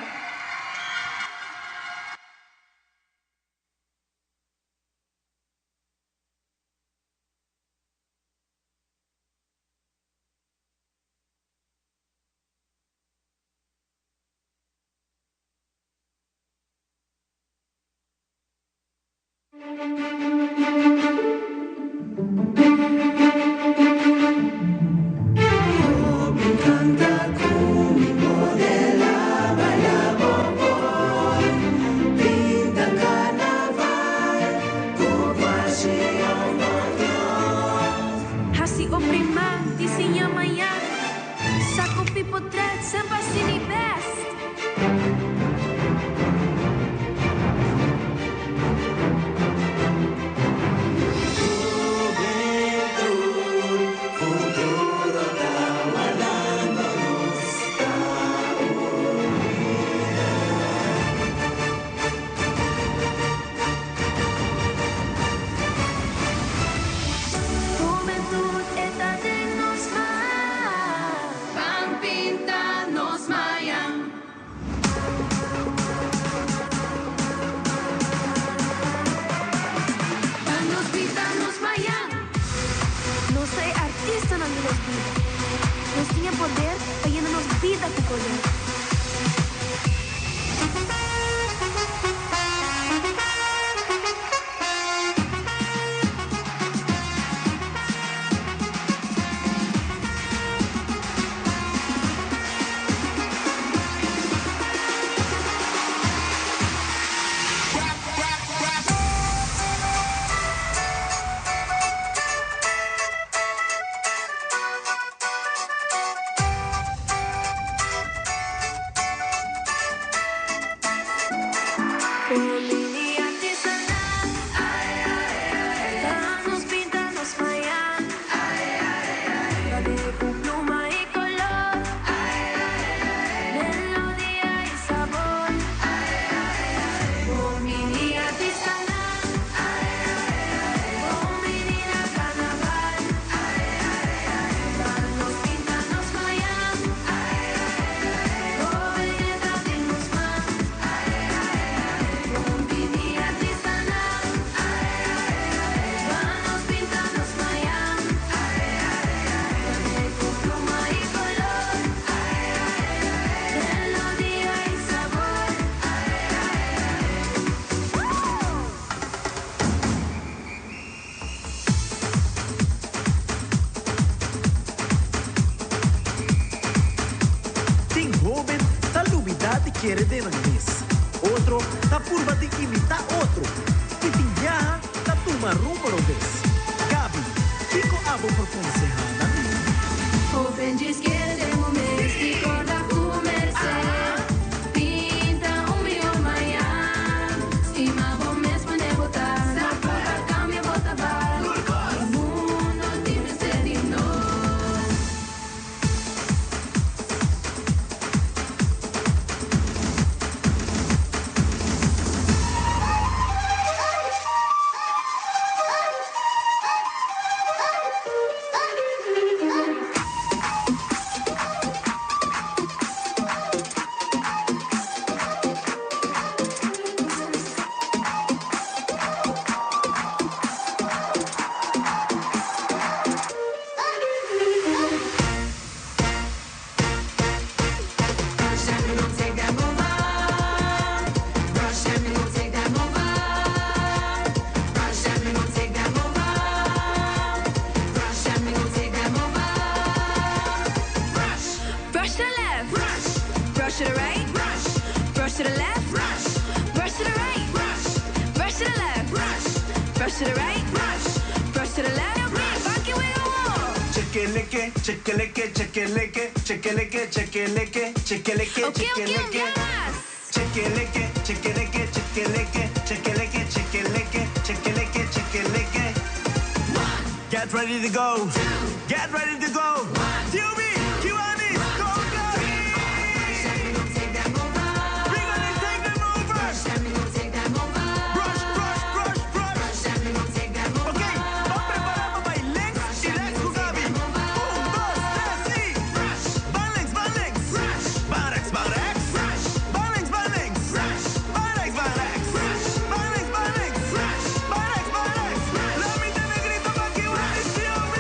Pinta carnaval cu pasion pa Dios. Hasi oprima, diseña mañana. Saco pipo thread, sempre assim mi best. Juventud, futuro ta wardando nos ta unida. Juventud ta den nos man. Ban pinta nos mañan. Ban nos pinta nos mañan. Nos ta artistanan di nos bida. Nos tin poder pa yena nos bida cu color. Mini artesanal, nos pinta nos mañan. Con pluma y color, melodía y sabor. Mini artesanal, mini carnaval. Nos pinta nos mañan. Belleza de nos man. Mini artesanal, nos pinta nos mañan. Con pluma y color, melodía y sabor. Tin hoben ta lubida di kere den nan mes. Otro ta purba di imita otro. Y tin biaha ta tuma rumbo robes. Gabi, kico abo por conseha nan? Hoben djis kere den bo mes, y corda cu merece. Pinta un miho mañan. Stima bo mes manera bo ta. No purba cambia bo ta bal. Mundo tin mester di nos. Brush and we gon' take that move on. Brush and we gon' take that move on. Brush and we gon' take that move on. Brush and we gon' take that move on. Brush. Brush to the left. Brush. Brush to the right. Brush. Brush to the left. Brush. Brush to the right. Brush. Brush to the left. Brush. Brush to the right. Brush. Brush to the left. Brush. Funky wiggle wall. Chekeleke, chekeleke, chekeleke, chekeleke, chekeleke, chekeleke, Ok, chekeleke. gas. Chekeleke, chekeleke, chekeleke, chekeleke, chekeleke, chekeleke, chekeleke. Get ready to go. Get ready to go. TUB, Kiwanis, go, go. Brush and we gon' take that move on. We gonna take them over. Brush and we gon' take that move on. Brush, brush, brush, brush. Brush and we gon' take that move Okay, on. va preparando by links y rechts cu Gabi. Un, dos, tres y brush. Van links, van links. Brush. Van rechts, van rechts. Brush. Van links, van links. Brush. Van rechts, van rechts. Brush. Van links, van links. Brush. Van rechts, van rechts. Let me tell you grito pa' Kiwanis, TUB.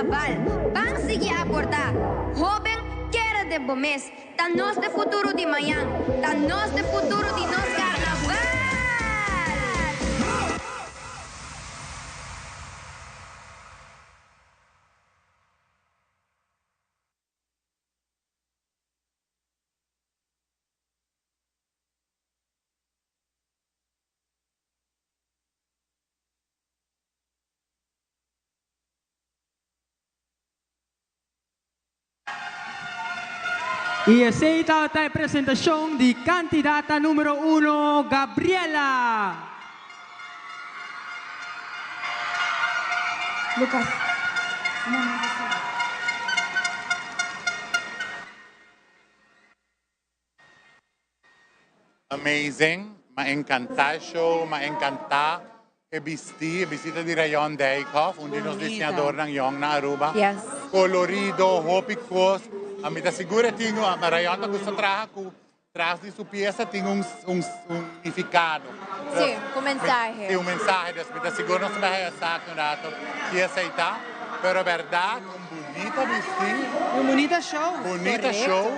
carnaval. Ban sigui aporta. Hoben, kere den bo mes. Ta nos ta e futuro di mañan. Ta nos ta e futuro di nos carnaval! Y esey tabata e presentacion di candidata numero uno, Gabriela. Lucas, un momento así. Amazing, m'a encanta e show, m'a encanta e bisti, e bisti ta di Rayon Dijkhoff, un di nos diseñadornan yong na Aruba. Colorido, hopi cos, a mi ta sigur e tin, Rayon ta gusta traha cu tras di su pieza tin un un significado. Sí, un mensahe. Sí, un mensahe, dus mi ta sigur nos ta bay haya sa aki un rato ki esey ta, pero berdad un bunita bisti. Un bunita show. Bunita show.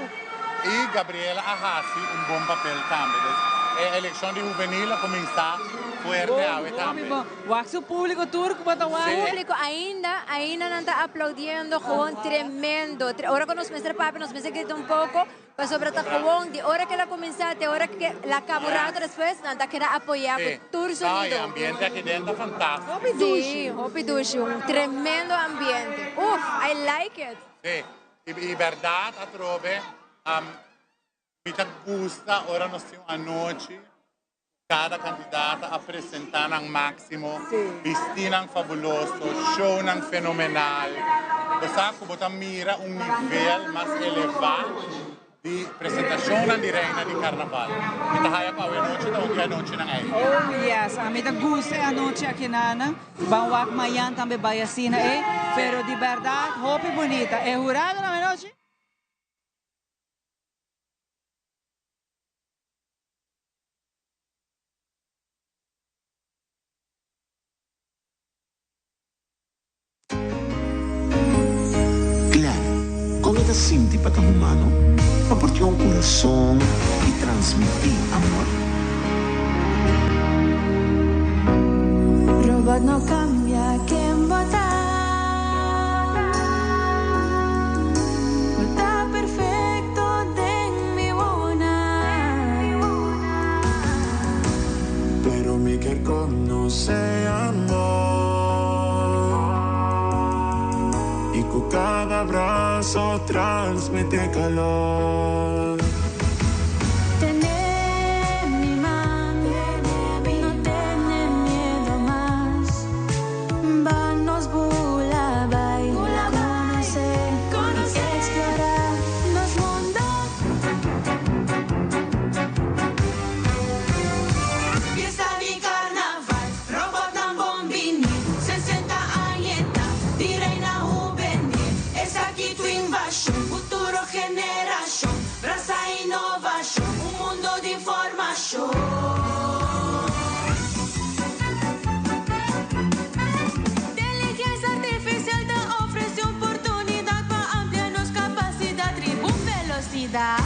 Y Gabriela a haci un bon papel tambe. Dus e eleccion di hubenil a cuminsa fuerte awe tambe. Bon, wak su publico tur cu bo ta wak. Publico ainda, ainda nan ta aplaudiendo, gewoon tremendo. Ora cu nos mester papia, nos mester grita un poco, pasobra ta gewoon di ora cu el a cuminsa te ora cu el a caba un rato despues, nan ta keda apoya cu tur sonido. No, e ambiente aki den ta fantastico. Hopi dushi. Sí, hopi dushi. Un tremendo ambiente. Uf, I like it. Sí. Y berdad atrobe, mi ta gusta ora nos tin un anochi, cada candidata a presenta nan maximo, bistinan fabuloso, shownan fenomenal. Bo sa cu bo ta mira un nivel mas eleva di presentacionnan di Reina di Carnaval. Mi ta haya cu awe nochi ta un di anochinan ey. Oh yes, ami ta gusta e anochi aki nana. Ban wak mayan tambe bay asina ey, pero di berdad hopi bunita. E hurado na anochi. Claro, con e ta sinti pa ta humano, pa por tin un curason y transmiti amor? Robot no cambia ken bo ta. Bo ta perfecto den mi wowonan. Pero mi kier conoce amor Y cu cada abrazo transmite calor. Tene mi man, no tene miedo mas. Ban nos bula bay, conoce, conoce, explora nos mundo. Fiesta di Carnaval, robotnan bon bini, 60 aña di Reina Hubenil. Esaki ta invasion, futuro generacion, brasa innovacion, un mundo di informacion. Inteligencia artificial ta ofrece oportunidad pa amplia nos capacidad, tribu velocidad.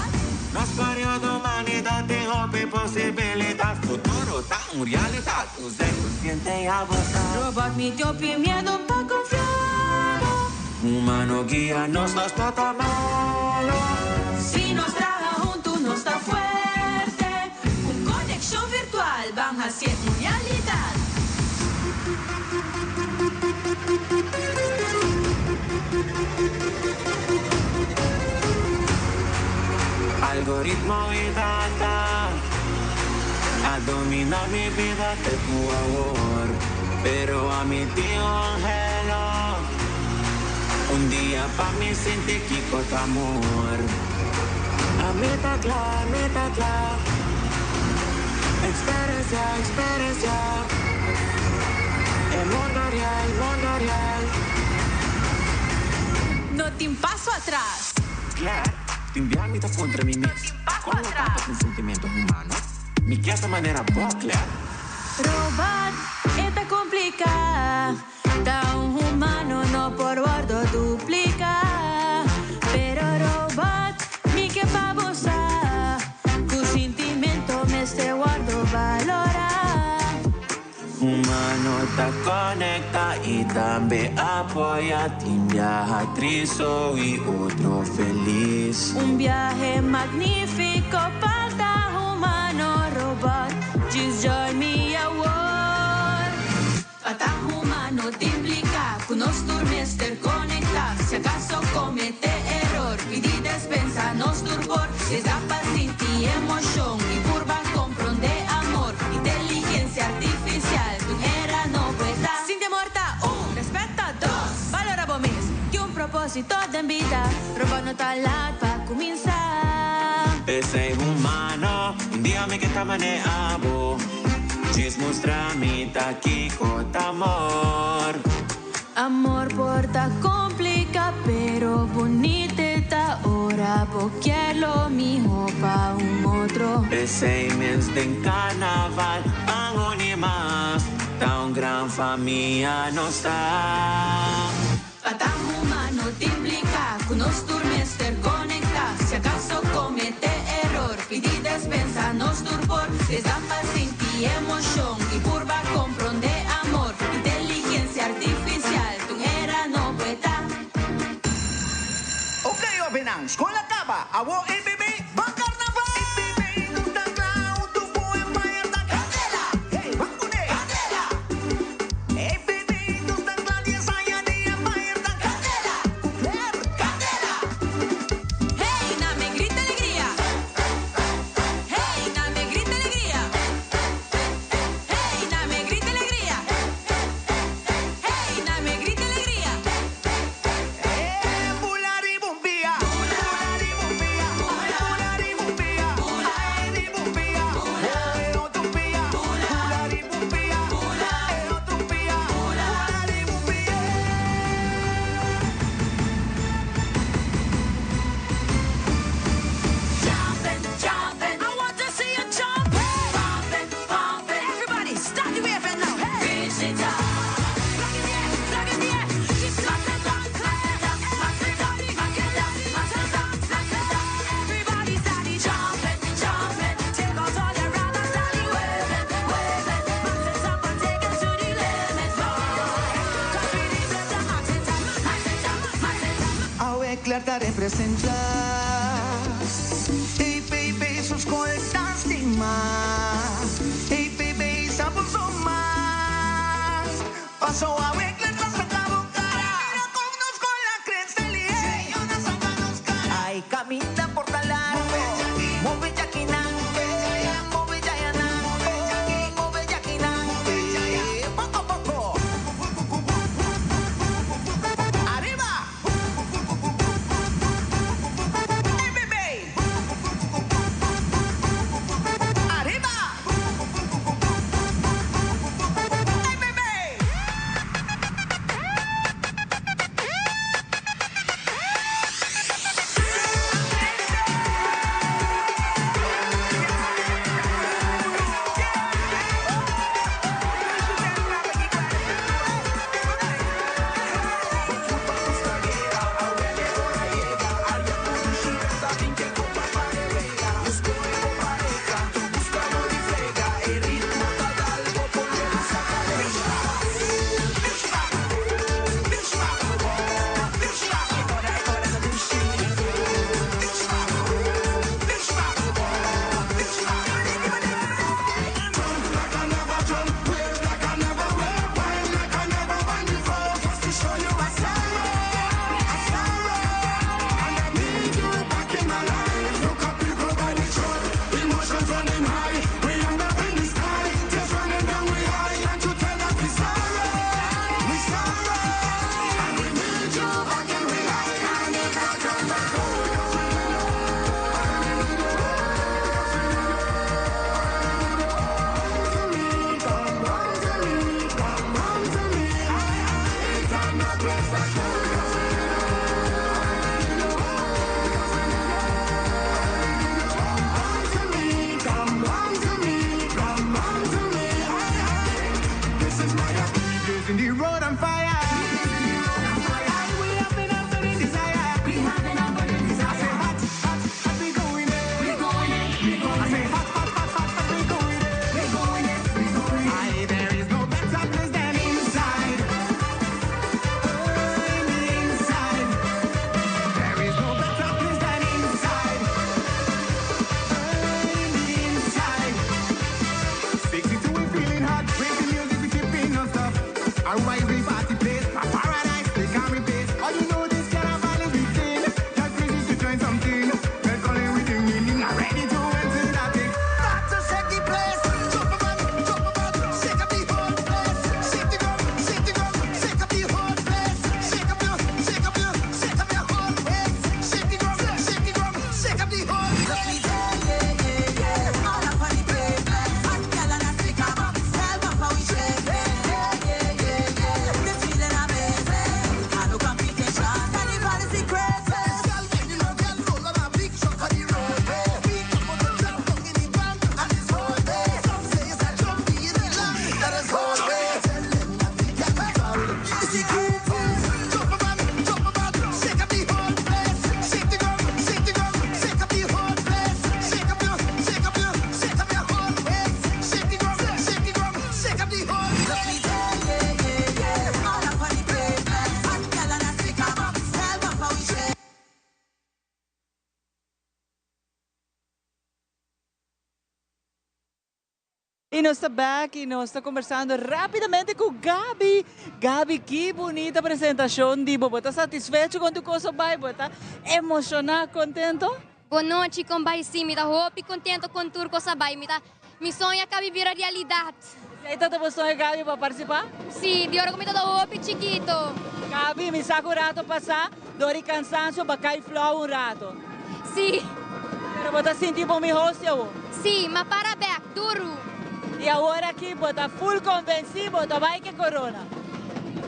Nos periodo humanidad tin hopi posibilidad. Futuro ta un realidad. Usa consciente y avanza. Robot mi tin miedo pa confia. Humano guia nos, nos no ta malo. Si nos traha hunto, nos ta fuerte. Un conexion virtual, ban haci un realidad. Algoritmo y data a domina mi bida te awor. Pero ami tin anhelo un dia pa mi sinti kico ta amor. Ami ta cla, mi ta cla. Experiencia, experiencia. E mundo real, mundo real. No tin paso atras. Claro, tin bia mi ta puntra mi mes. Con ta cu sentimento humano? Mi kier ta manera bo, Claire. Robot, e ta complica. Ta un humano no por wordo duplica. Pero robot, mi ke pa bo sa. Cu sentimento mester wordo valora. Humano ta conecta y tambe apoya. Tin biaha tristo y otro feliz. Un viaje magnífico pa ta humano robot. Just join me awor. Pa ta humano ta implica cu nos tur mester conecta. Si acaso comete error, pidi despensa nos tur por. Desea pa sinti emocion y purba comprende amor. Inteligencia artificial, un era no ta. Sinti amor ta un, respeta dos, valora bo mes. Y un proposito di bida, robot no ta laat pa cuminsa. Pesey humano, un dia mi ke ta mane abo. Djis mustra mi ta kico ta amor. Amor por ta complica, pero bunita ta ora bo kier lo miho pa un otro. Pesey mes den carnaval, ban uni mas. Ta un gran famia nos ta. Pa ta humano ta implica cu nos tur mester conecta. Si acaso comete error, pidi despensa nos tur por. Desea pa sinti emocion y purba comprende amor. Inteligencia artificial, un era no ta. Ok, hobennan, scol a caba. Awo EPB, ban carnaval! EPB, nos ta cla, hunto cu Empire ta candela. Hey, ban cu ne. Candela. EPB, nos ta cla, 10 aña di Empire ta candela. Cu flair, candela. Hey, dame grita alegria. Hey, dame grita alegria. Hey, dame grita alegria. Hey, dame grita alegria. Bula riba un pia. Bula riba un pia. Bula riba un pia. Riba un pia. E otro pia. Bula riba un pia. E otro pia. Bula riba un pia. Jumping, jumping. I want to see you jumping. Pumping, pumping. Everybody, start the wave now. Hey. Reach it up. Plug in the air, plug in the air. Just smack it up, smack it up, smack it up, smack it up, smack it up, smack it up. Everybody steady jumping, jumping. Take out all your rubber, steady waving, waving. Max it up and take it to the limit. Cause we need to max it up, max it up, max it up. Awe Clear ta representa. EPB su scol ta stima. EPB sa puso mas. Paso awe Clear ta saca bo cara. Mira con nos con la cresta Ay, camina por talar. Move yaquinan. Move yayanan. Move yaquinan. Poco a poco. Arriba. EPB. Arriba. EPB. Y nos ta back y nos ta conversando rapidamente cu Gabi. Gabi, ki bunita presentacion di bo. Bo ta satisfecho con tur cos a bay? Bo ta emociona, contento? Bon nochi, con bay? Si, mi ta hopi contento con tur cos a bay. Mi ta, mi soño a caba bira realidad. Esey ta bo soño, Gabi, pa participa? Si, di ora cu mi ta hopi chikito. Gabi, mi sa cu rato pasa, door di cansancio, bo a cay flauw un rato. Si. Pero bo ta sinti bo miho si awor? Si, m'a para bek, duro. Y awor aki bo ta full convenci, bo ta bay cu corona?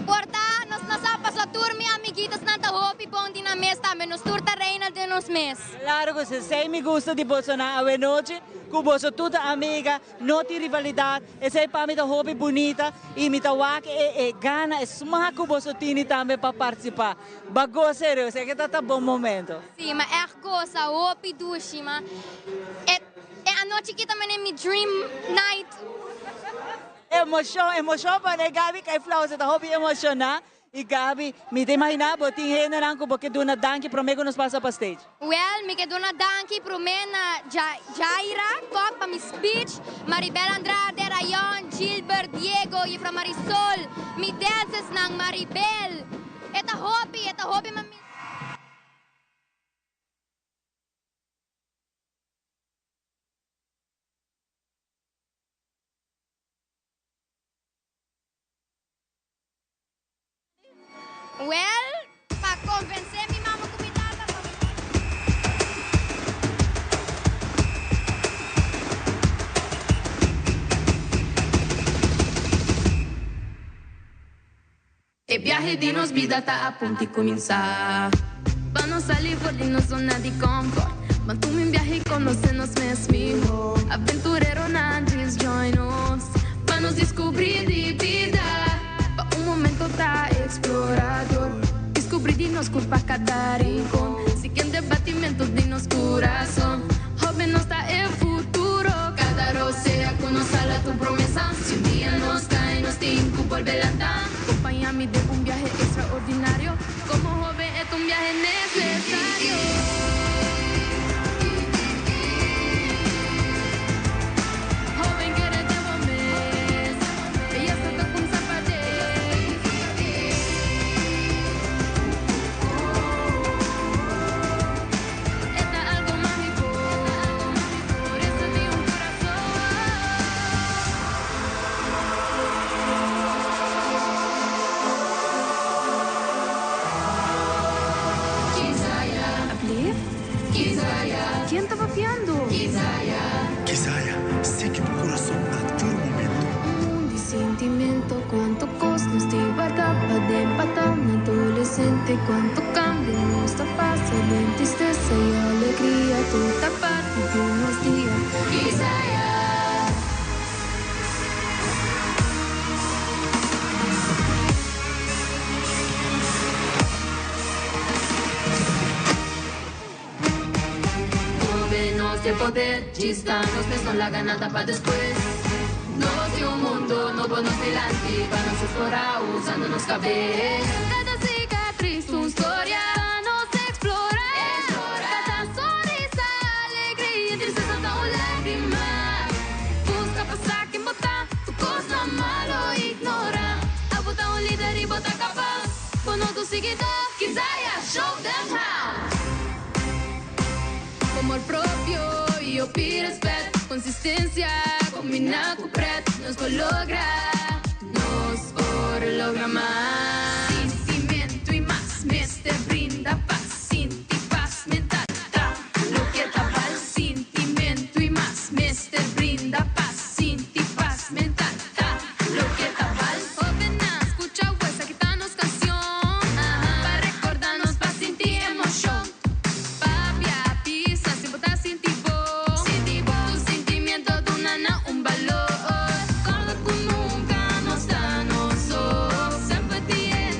Por ta, nos no sa paso tur mi amiguitosnan ta hopi bon di nan mes tambe, nos tur ta reina den nos mes. Claro cu si, esey mi gusta di bosonan awe nochi, cu boso tur ta amiga, no tin rivalidad, esey pa mi ta hopi bunita y mi ta wak e e gana, e smaak cu boso tini tambe pa participa. Ba goza serioso, esey ta ta bon momento. Si, ma echt goza, hopi dushi, ma e e anochi ki ta mene mi dream night. Emocion, emocion pa ne Gaby kai flauw, se ta hopi emociona. Y Gaby, mi ta imagina bo tin hendenan cu bo ke duna danki prome cu nos pasa pa stage. Wel, mi ke duna danki prome na Jaira Kok pa mi speech, Maribel Andrade, Rayon, Gilbert, Diego, Juffrouw Marisol, mi dancersnan, Maribel. E ta hopi, e ta hopi ma mi. Wel, pa convence mi mama cu mi tata pa mi. E viahe di nos bida ta a punto di cuminsa. Pa nos sali for di nos zona di comfort. Ban tuma un viahe y conoce nos mes miho. Aventureronan just join us. Pa nos descubri di bida. Pa un momento ta explorador. Descubri di nos curpa cada rincon. Siguiendo e batimento di nos curazon. Hoben nos ta e futuro. Cada rosea cu nos hala ta un promesa. Si un dia nos cay nos tin cu bolbe lanta. Compaña mi den un viahe extraordinario. Como hoben e ta un viahe necesario. Hoben kere den bo mes. Beyesa ta cumsa pa den. E ta algo magico. Pureza di un corazon. Ablief? Ken ta papiando? Kizaya, sigui bo kurason na tur momento. Un di sintimento Cuanto cos nos tin guarda pa den pa ta un adolescente Cuanto cambio nos ta pasa den tristeza y alegria Tur ta parti di nos dia Kizaya. Joven nos tin poder, chista nos mes no laga nada pa despues. Nos tin un mundo nobo nos dilanti pa nos explora usando nos cabes. Cada cicatriz un storia pa nos explora. Cada sonrisa, alegria, tristeza ta un lagrima. Busca pa sa ken bo ta, tur cosnan malo ignora. Abo ta un lider y bo ta capaz, bo no ta sigui ta. Kizaya, show them how! Amor propio y hopi respet, Consistencia combina cu pret, Nos por logra, nos por logra mas. Sintimento y mas mester brinda paz, Sinti paz mental ta loke ta bal. Sintimento y mas mester brinda paz, Sinti paz mental ta loke ta bal. Hobennan, scucha huesa ki ta nos cancion, Pa recorda nos pa sinti emocion. Papia, pisa, si bo ta sinti bo. Tu sentimiento duna nan un balor. Corda cu nunca nos ta nos so. Semper tin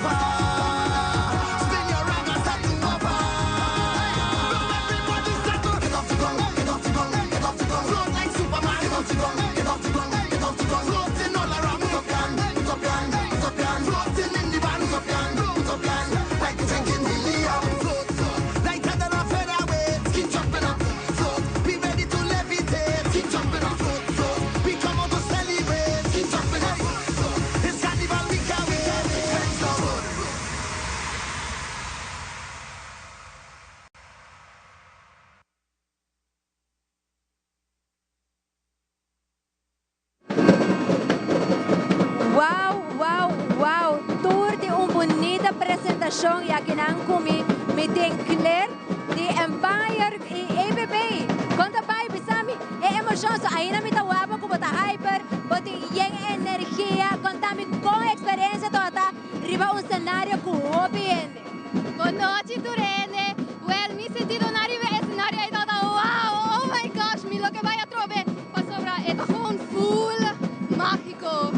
wapa. Spin your round and start to wapa. Now everybody start to get off the ground, get off the ground, get off the ground. Float like Superman, get off the ground, get off the ground, get off the ground. Floating all around, put up your hand, put up your hand, put up your hand. Floating in the van, put up your hand, put up your hand. Like you're drinking helium. Float, float, lighter than a featherweight. Keep jumping up, float. Be ready to levitate. Keep jumping up, float, float. We come out to celebrate. Keep jumping up, float. It's carnival, we can't wait. Friends, float. Wow. Tur di un bunita presentacion y aki nan cu mi mi tin Claire di Empire y ABB. Conta bai bisami e emocion so ainda mi ta wapa cu bo ta hyper, bo tin yen energia. Conta mi con experiencia ta riba un scenario cu hopi hende. Bon nochi, tur hende. Well, mi sentido na riba escenario ey ta wow, oh my gosh, mi lo ke bay atrobe pasobra e ta gewoon full magico.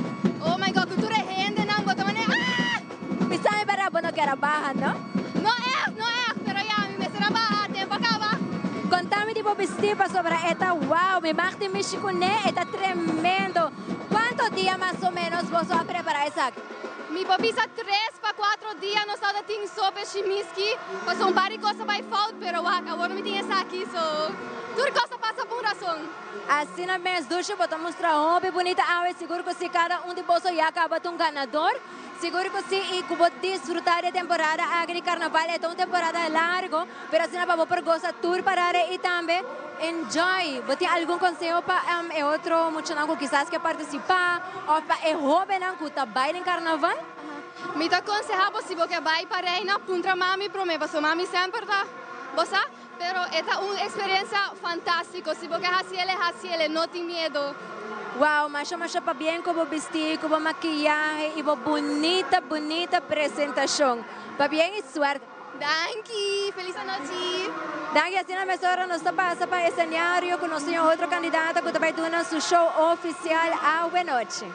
Oh my god, cu tur e hendenan bo ta mane ah! Bisami para bo no kier a baha, no? No echt, no echt, pero ya, mi mester a baha, tempo a caba. Contami di bo bisti pasobra e ta wow, mi mag di mishi cune, e ta tremendo. Cuanto dia mas o menos boso a prepara esaki? Mi por bisa tres pa cuatro dia nos tabata tin sope shimiski, pasobra un par di cos a bay fout, pero wak, awor mi tin esaki, so tur cos a pasa pa un razon. Asina mes, dushi, bo ta mustra hopi bunita awe, sigur cu si cada un di boso ya caba ta un ganador, sigur cu si y cu bo disfruta di e temporada aki di carnaval, e ta un temporada largo, pero asina pa bo por goza tur parada y tambe enjoy. Bo tin algun conseho pa e otro muchanan cu kisas ke participa of pa e hobennan cu ta bay den carnaval? Mi ta conseha bo si bo ke bay pa Reina, puntra mami prome, pasobra mami semper ta bo sa, pero e ta un experiencia fantastico, si bo ke haciele, haciele, no tin miedo. Wow, masha masha pabien cu bo bisti, cu bo maquiyahe y bo bunita bunita presentacion. Pabien y suerte. Danki, feliz anochi. Danki, asina mesora nos ta pasa pa escenario cu nos tin otro candidato cu ta bay duna su show oficial awe nochi.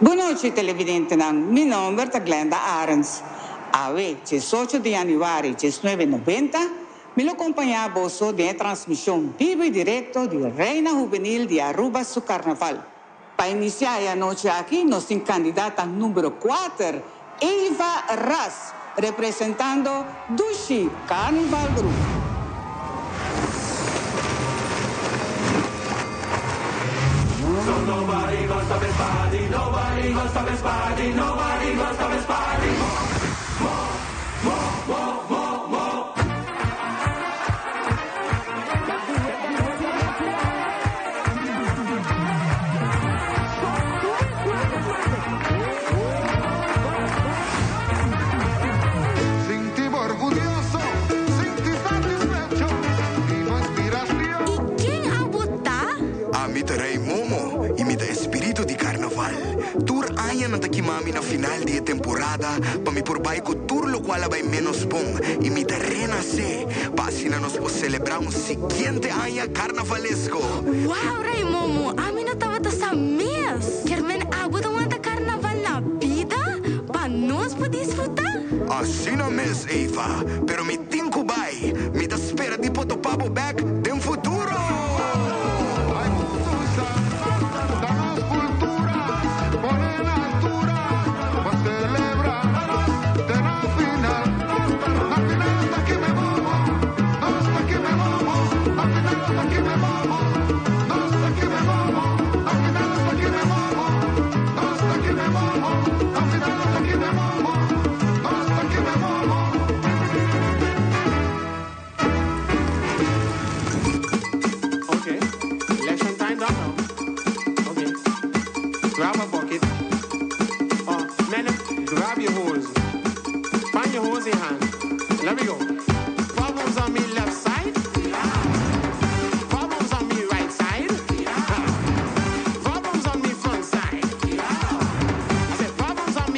Bon nochi televidentenan, mi nomber ta Glenda Arends. Awe, diesocho di januari diesnuebe nobenta, mi lo compaña boso den e transmision bibo y directo di Reina Hubenil di Aruba su Carnaval. Pa inicia e anochi aki nos tin candidata numero kuater, Eva Ras, representando Dushi Carnival Group. So nobody gonna stop this party, nobody gonna stop this party, nobody gonna stop this party. More, more, more, more, more, more. Sinti bo orguyoso, sinti satisfecho di bo inspiracion. Y ken abo ta? Ami ta Rey Momo y mi ta e spirito di carnaval. Tur aña nan ta kima mi na final di e temporada pa mi por bai cu tur locual a bai menos bon y mi ta renace pa asina nos por celebra un siguiente aña carnavalesco. Wow Rey Momo, ami no tabata sa mes! Kermen abo ta wanta carnaval na bida pa nos por disfruta? Asina mes Eva, pero mi tin cu bai, mi ta spera di por topa bo bek den futuro! Da nos cultura, pone na altura, pa celebra te na final. Na final hasta que me momo, hasta que me momo, na final hasta que me momo, hasta que me momo, na final hasta que me momo, hasta que me momo, na final hasta que me momo, hasta que me momo. Okay, election time done now. Okay, grab a bucket. Oh, men, grab your hose. Find your hose in hand. Let me go. Problems on me left side. Problems on me right side. Problems on me front side. I said problems on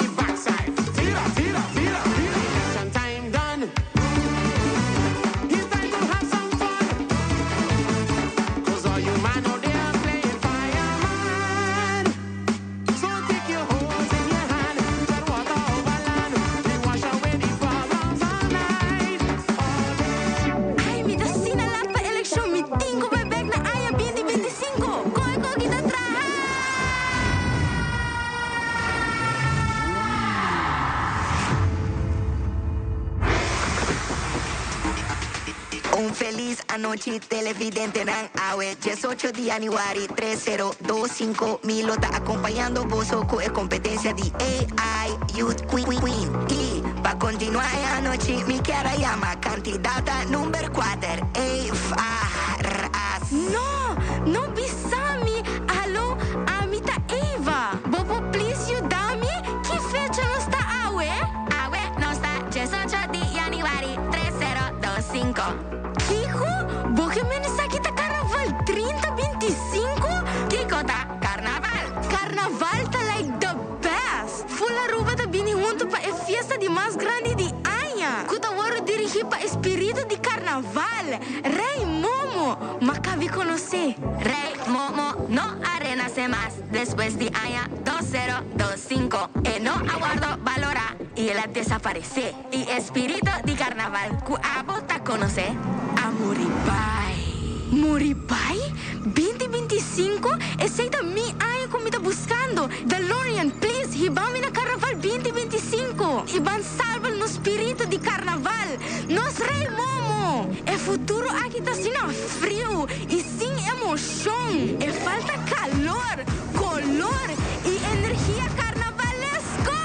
Un felis anochi televidentenan awe 18 di januari 3025 mi lo ta acompañando boso cu e competencia di AI Youth Queen. Y pa continua e anochi mi kier a yama candidata number 4 Eva Ras. No, no bisa mi, alo, ami ta Eva. Bo por please yuda mi? Ki fecha nos ta awe? Awe nos ta 18 di januari 3025. Kiko? Bo ke men esaki ta Carnaval 30 25? Kiko ta Carnaval? Carnaval ta like the best! Full Aruba ta bini hunto pa e fiesta di mas grandi di aña, cu ta worde dirigi pa e spirito di Carnaval, Rey Momo! M'a cabi conoce. Rey Momo no a renace mas despues di aña 2025. E no a wordo balora y el a desaparece. Y e spirito di Carnaval cu abo ta conoce a muri bay. Muri bay? Binti 25? Esey ta mi aña cu mi ta buscando! DeLorean, please, hiba mi na Carnaval binti 25 y ban salba nos spirito di Carnaval! Nos Rey Momo! E futuro aki ta asina friu y sin emocion. E falta calor, color y energia carnavalesco!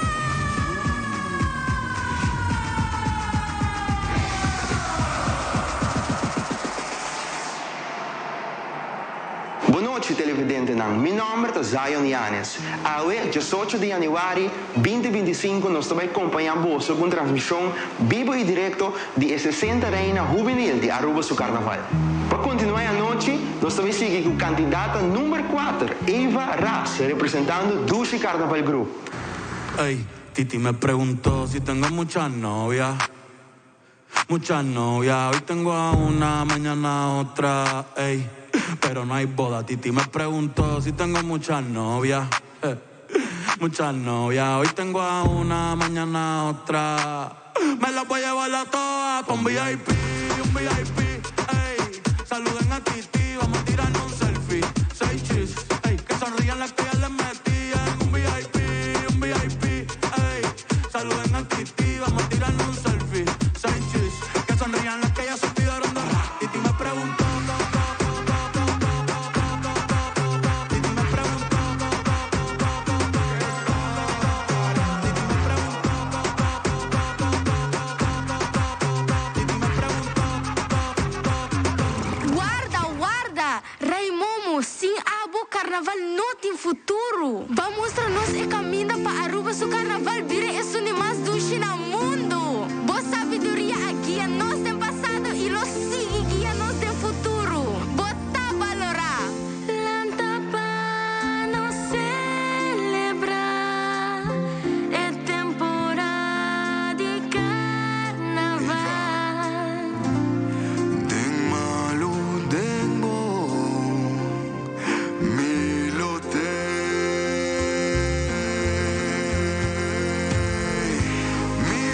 Bon nochi televidentenan, mi nomber ta Zion Yanes. Awe, 18 di januari 2025 nos ta bay compaña boso cu un transmision bibo y directo di e 60 Reina Hubenil di Aruba su Carnaval. Pa continua e anochi, nos ta bay sigui cu candidata number 4, Eva Ras, representando Dushi Carnaval Group. Ey, Titi me preguntó si tengo muchas novias. Muchas novias, hoy tengo a una, mañana a otra, ey. Pero no hay boda. Titi me preguntó si tengo muchas novias. Muchas novias, hoy tengo a una, mañana a otra. Me las voy a llevar a todas pa' un VIP, un VIP, ey. Saluden a Titi, vamos a tirarnos un selfie. Seis chis, ey. Que sonrían las que ya les metí en un VIP, un VIP, ey. Saluden a Titi, vamos a tirarnos un selfie. Seis chis, que sonrían las que ya se olvidaron de Titi me preguntó. Titi me preguntó. Titi me preguntó. Titi me preguntó. Warda, warda! Rey Momo, sin abo Carnaval no tin futuro. Ban mustra nos e caminda pa Aruba su Carnaval bira esun di mas dushi na mundo. Bo sabiduria a guia nos den pasado y lo sigui guia nos den futuro. Bo ta balora! Lanta pa nos celebra e temporada di Carnaval. Den malu, den bon, mi lo t'ey. Mi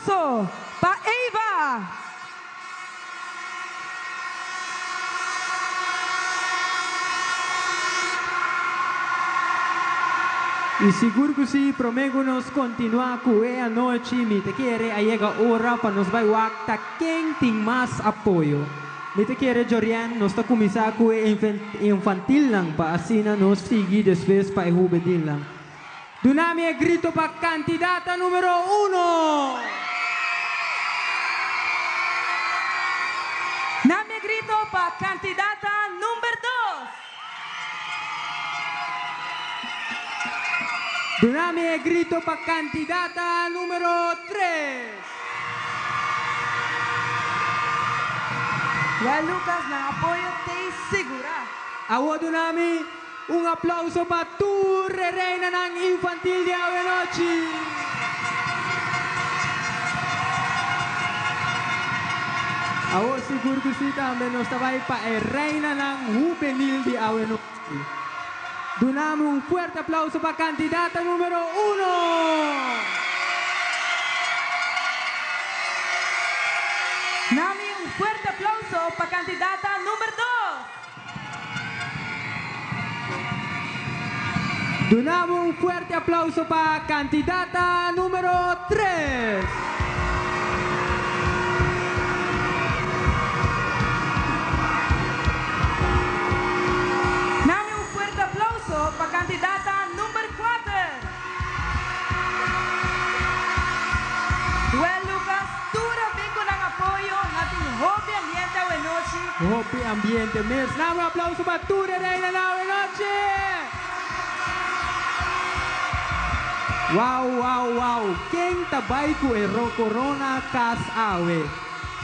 aplauso pa Eva! Y sigur cu si, prome cu nos continua cu e anochi, mi ta kere a yega ora pa nos bay wak ta ken tin mas apoyo. Mi ta kere Jorian, nos ta cuminsa cu e infantilnan pa asina nos sigui despues pa e hubenilnan. Duna mi e grito pa candidata numero uno! Na mi e grito pa candidata number dos! Duna mi e grito pa candidata numero tres! Wel Lucas, nan apoyo t'ey sigura. Awo duna mi un aplauso pa tur e reinanan infantil di awe nochi. Awo sigur cu si tambe nos ta bay pa e reinanan hubenil di awe nochi. Duna mi un fuerte aplauso pa candidata numero uno! Nami un fuerte aplauso pa candidata number dos! Duna mi un fuerte aplauso pa candidata numero tres! Nami un fuerte aplauso pa candidata number cuater. Wel Lucas, tur a bin cu nan apoyo, na tin hopi ambiente awe nochi. Hopi ambiente mes. Nami un aplauso pa tur e reinanan awe nochi. Wow wow wow ken ta bai ku e corona kas awe?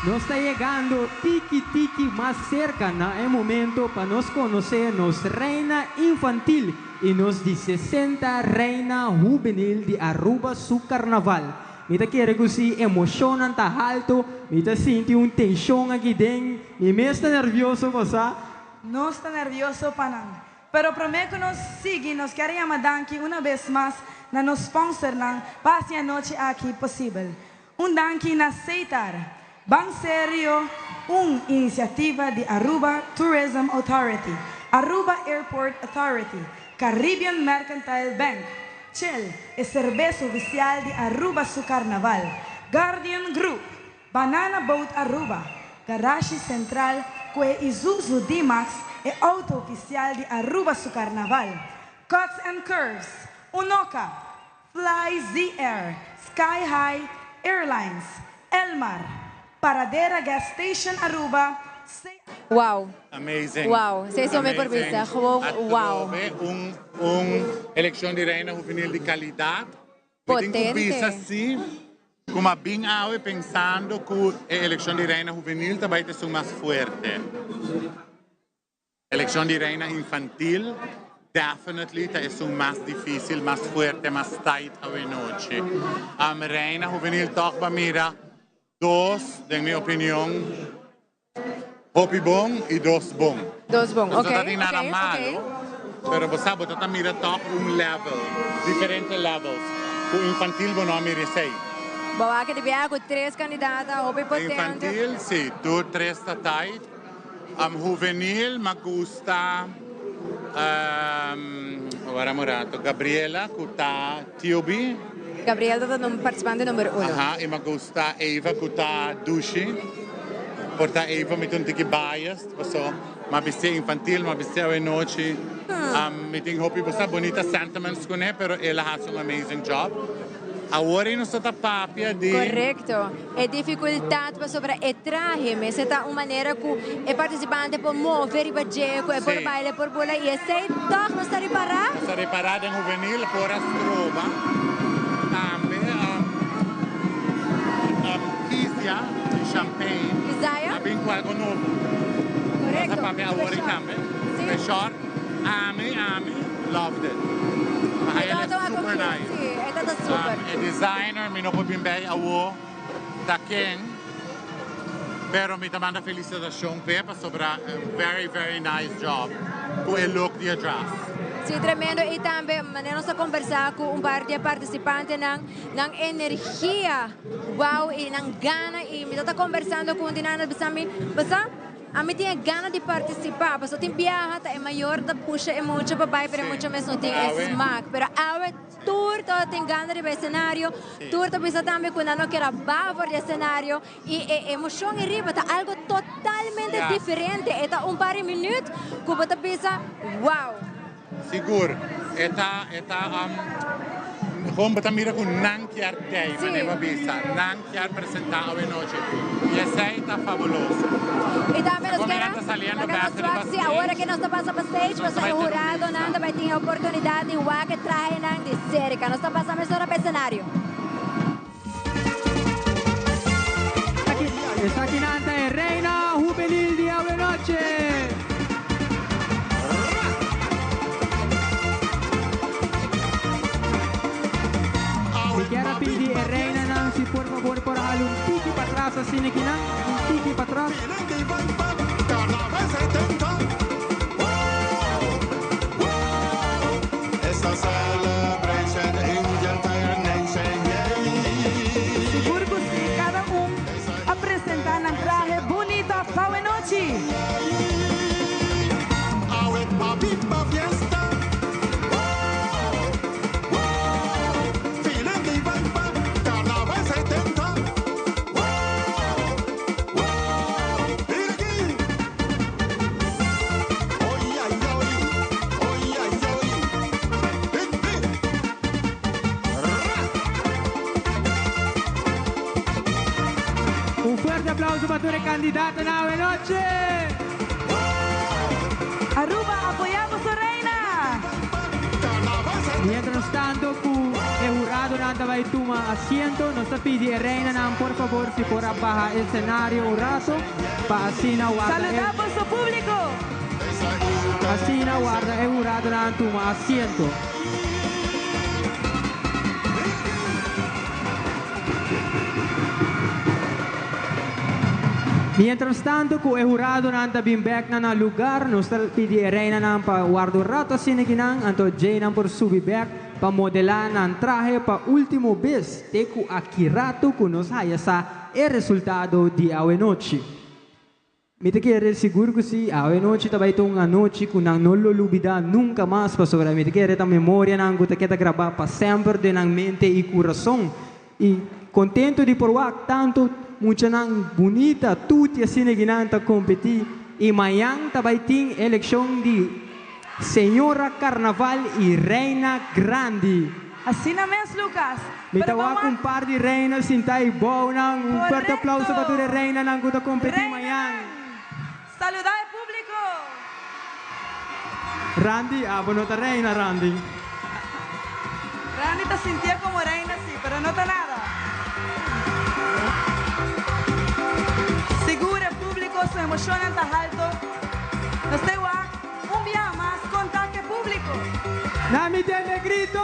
Nos ta yegando tiki tiki mas serka na e momento pa nos konosé nos reina infantil i nos di 60 reina hubenil di Aruba su karnaval. Mi ta kere ku si emoshonnan ta haltu, mi ta sinti un tenshon aki den, mi mes ta nervioso bo sa. Nos ta nervioso pa nan. Pero promé ku nos sigui nos kier yama danki una bes mas na nos sponsornan pa hasi anochi aki posibel. Un danki na Setar, Ban Serio, un inisiativa di Aruba Tourism Authority, Aruba Airport Authority, Caribbean Mercantile Bank, Chel, e serbes ofisial di Aruba su karnaval, Guardian Group, Banana Boat Aruba, Garashi Central cu e Isuzu D-Max e auto oficial di Aruba su carnaval, Cuts and Curves, Unoca, Fly Z Air, Sky High Airlines, Elmar, Paradera Gas Station Aruba, C. Wow. Amazing. Wow. Esei so mi por bisa. Gewoon wow. Atrobe un un eleccion di Reina Juvenil di calidad. Mi tin ku bisa si ku m'a bin awe pensando ku e elekshon di Reina Huvenil ta bai ta esun mas fuerte. Elekshon di Reina Infantil definitely ta esun mas difisil, mas fuerte, mas tight awe nochi. Reina Huvenil tòg ba mira dos, den mi opinion, Hopi bon y dos bon. Dos bon, Nos ok. no ta tin nada malo, pero bo sa bo ta ta mira toch un level, diferente levels. Cu infantil bo no a mira esey. Bo wak di bia cu tres candidata hopi potente. Infantil, si, tur tres ta tight. Juvenil ma gusta, wara un rato, Gabriela cu ta Tiobi. Gabriel ta ta participante number uno. Aha, y ma gusta Eva cu ta Dushi. Por ta Eva mi ta un tiki biased, paso m'a bisti infantil, m'a bisti awe nochi. Mi tin hopi bo sa bonita sentiments cune, pero el a haci un amazing job. Awor ei nos ta ta papia di. Correcto. E dificultad pasobra e trahe mester ta un manera cu e participante por move riba dje, cu e por baila, e por bula y esey toch nos ta ripara. Nos ta ripara den juvenil por a stroba tambe Kizia di Champagne Kizaya? a bin cu algo nobo. Correcto. Nos ta papia awor ei tambe. Special. Ami, ami loved it. E tabata un super nice. Sí, e tabata super. E designer mi no por bin bij awo ta ken, pero mi ta manda felicitacion p'e pasobra very very nice job cu e look di e dress. Si, tremendo. Y tambe, manera nos a conversa cu un par di participantenan, nan energia, wow, y nan gana. Y mi ta conversando cu un di nan, bisa mi, basa, ami tin gana di participa, paso tin biaha, ta e mayor ta pusha e mucha pa bay, pero mucha mes no tin Awe. smaak. Pero awe tur todo tin gana riba escenario, tur ta bisa tambe cu nan no kier baha for di escenario, y e emocion riba ta algo totalmente diferente. E ta un par di minuut cu bo ta bisa, wow. Sigur, e ta, e ta, gewoon bo ta mira cu nan kier tei, manera bo bisa, nan kier presenta awe nochi. Y esey ta fabuloso. Y tambe nos Como kier nan ta saliendo laga nos bek riba wak, si stage. awor cu nos ta pasa pa stage, Nos pasobra ta e bay tene un huradonan ta bay tin e oportunidad di wak e trahenan di cerca. Nos ta pasa mesora pa escenario. Esakinan ta e reina hubenil di awe nochi. Mi kier a pidi e reinanan si por fabor por hala un tiki patras asina kinan, un tiki patras. It's a celebration in the entire nation, yeah. Sigur cu si, cada un a presenta nan trahe bunita pa awe nochi. Awe pa biba fiesta. Oh, oh, feeling the vibe, Carnaval 70. Oh, oh, mira aki. Oy, ay, oy, oy, ay, oy. Hip, hip. Ra. Un fuerte aplauso pa tur e candidatonan awe nochi. Aruba, apoyamos a reina. Mientras tanto, cu e huradonan ta bay tuma asiento, nos ta pidi e reinanan, por fabor, si por a baha escenario un rato, pa asina warda e Saludamos al público. Asina warda e huradonan tuma asiento. Mientras tanto, cu e huradonan ta bin bek na nan lugar, nos ta pidi e reinanan pa warda un rato asina kinan, anto djeinan por subi bek pa modela nan trahe pa ultimo bes, te cu aki rato cu nos haya sa e resultado di awe nochi. Mi ta kere sigur cu si, awe nochi ta bay ta un anochi cu nan no lo lubida nunca mas, pasobra mi ta kere ta memorianan cu ta keda graba pa semper den nan mente y curason. Y contento di por wak tanto muchanan bunita, tuti asina ki nan ta competi y mañan ta bay tin eleccion di Señora Carnaval y Reina Grandi. Asina mes, Lucas. Mi ta Pero wak ban un par di reina sinta y bounan. Un fuerte aplauso pa tur e reinanan cu ta competi mañan. Saluda e publico. Randy, abo no ta reina, Randy. Randy ta sintié como reina si, pero no ta nada. Sigur e publico su emocionnan ta halto. Nos ta wak un biaha mas conta cu e publico. Na mi tende grito!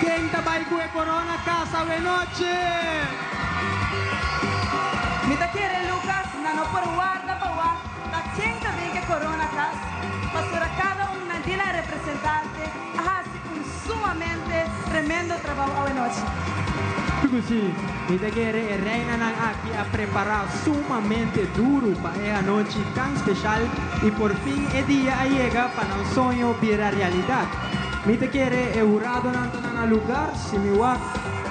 Ken ta bai cu e corona casa awenochi? Mi ta kere Lucas na no por warda pa wak ta ken ta bin ke corona cas, pasobra cada un nan di nan representante a haci un sumamente tremendo trabao awenochi. Cu si, mi ta kere e reinanan aki a prepara sumamente duro pa e anochi tan special y por fin e dia a yega pa nan soño bira realidad. Mi ta kere e huradonan ta na nan lugar, si mi wak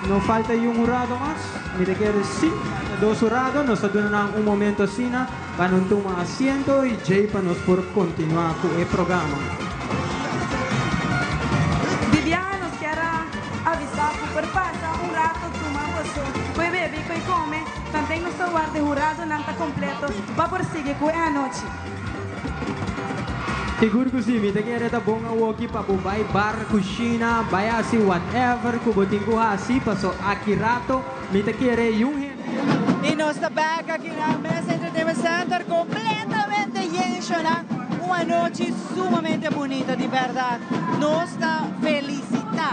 no falta y un hurado mas, mi ta kere si, falta dos hurado, nos ta duna nan un momento asina pa nan tuma asiento y djey pa nos por continua cu e programa. Di biaha nos kier a avisa cu por pasa un rato tuma boso cu e bebe y cu e come, tanten nos ta warda e huradonan ta completo pa por sigui cu e anochi. Sigur cu si, mi ta kere ta bon awoki pa bo bay bar, cushina, bay haci whatever cu bo tin cu haci, paso aki rato mi ta kere yun hende. Y nos ta back aki na Mesa Entertainment Center completamente yen shona. Un anochi sumamente bunita, di berdad. Nos ta felicita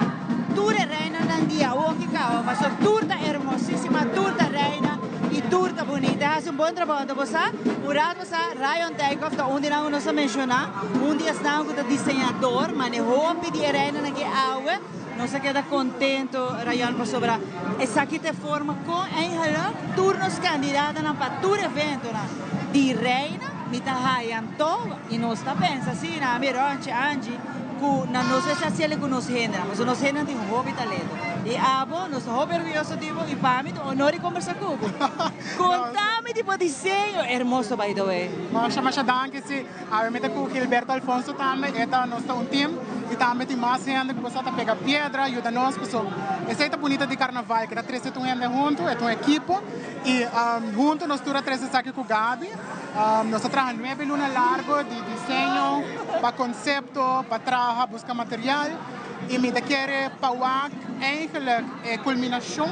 tur e reinanan di awoki caba, paso tur ta hermosísima, tur ta reina y tur ta bunita, e hasi un bon trabou. Anto bo sa, un rato bo sa, Rayon Dijkhoff ta un di nan ku nos a menshoná, un di esnan ku ta diseñador, mane hopi di e reinanan aki awe. Nos a keda contento, Rayon, pasobra esaki ta e forma con eigenlijk tur nos candidatonan pa tur eventonan di Reina, mi ta haya anto, y nos ta pensa asina, ami, Ronchi, Angie, cu na nos mester haciele cu nos hendenan, pasobra nos hendenan tin hopi talento. Y abo, nos ta hopi orguyoso di bo, y pa mi ta un honor di conversa cu bo. Conta mi di bo diseño, hermoso by the way. Masha, masha danki, si. Awe mi ta ku Gilberto Alfonso tambe, e ta nos ta un team y tambe tin mas hende ku boso ta pega piedra, yuda nos paso esey ta bunita di carnaval ku ta trese tur hende hunto, e ta un ekipo y hunto nos tur a trese esaki ku Gaby. Nos a traha nuebe luna largo di diseño pa concepto, pa traha, busca material y mi ta kere pa wak eigenlijk e culminacion,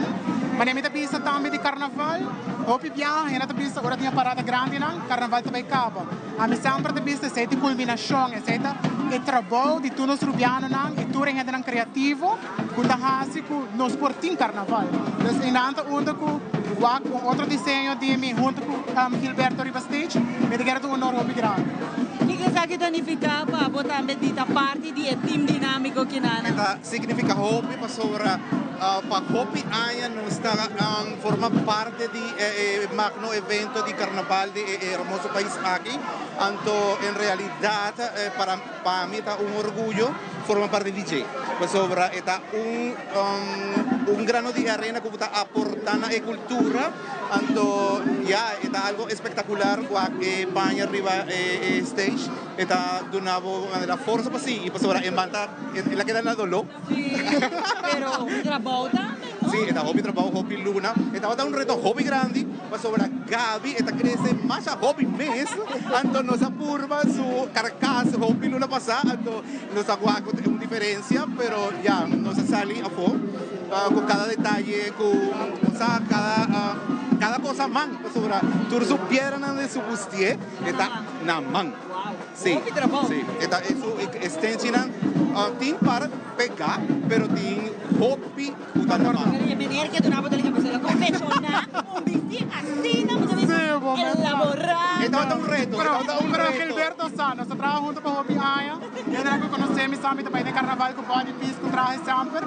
manera mi ta bisa tambe di carnaval, hopi biaha hende ta bisa ora tin e parada grandinan carnaval ta bay caba. Ami semper ta bisa esei ta e kulminashon, esei ta e trabou di tur nos rubianonan i tur e hendenan kreativo ku ta hasi ku nos por tin karnaval. Dus einan ta unda ku wak un otro diseño di mi huntu ku Gilberto riba stage, mi ta kere ta un honor hopi grandi. Kiko esaki ta nifiká pa bo tambe di ta parti di e team dinámiko kinana? E ta signifiká hopi pasobra pa hopi aña nos ta forma parti di e magno evento di karnaval di e hermoso pais aki. Anto en realidat para pa mi ta un orguyo forma parti di dje pasobra e ta un un grano di arena ku bo ta aporta na e kultura. Anto ya e ta algo espektakular wak e baña riba e stage e ta duna bo manera forsa pa sigui pasobra e man ta el a keda na doló. Sí, pero hopi trabou tambe, no? Sí, e ta hopi trabou, hopi luna. E tabata un reto hopi grandi pasobra Gaby e ta crece masha hopi mes, anto nos a purba su carcas hopi luna pasa, anto nos a wak un diferencia, pero ya, nos a sali afo cu cada detaye, cu sa cada cada cosa man, pasobra tur su piedranan den su bustier e ta na man. Sí, sí, e ta su estensianan tin par pegá, pero tin hopi ku ta na man. Pero e meneer ke duna bo ta liga pasobra konfeshoná un bistí asina bo ta bisa elaborá. E tabata un reto, e tabata un Pero reto. Gilberto sa, nos a traha hunto pa hopi aña, e ta ku konosé mi sa mi ta bai den karnaval ku body piece ku trahe semper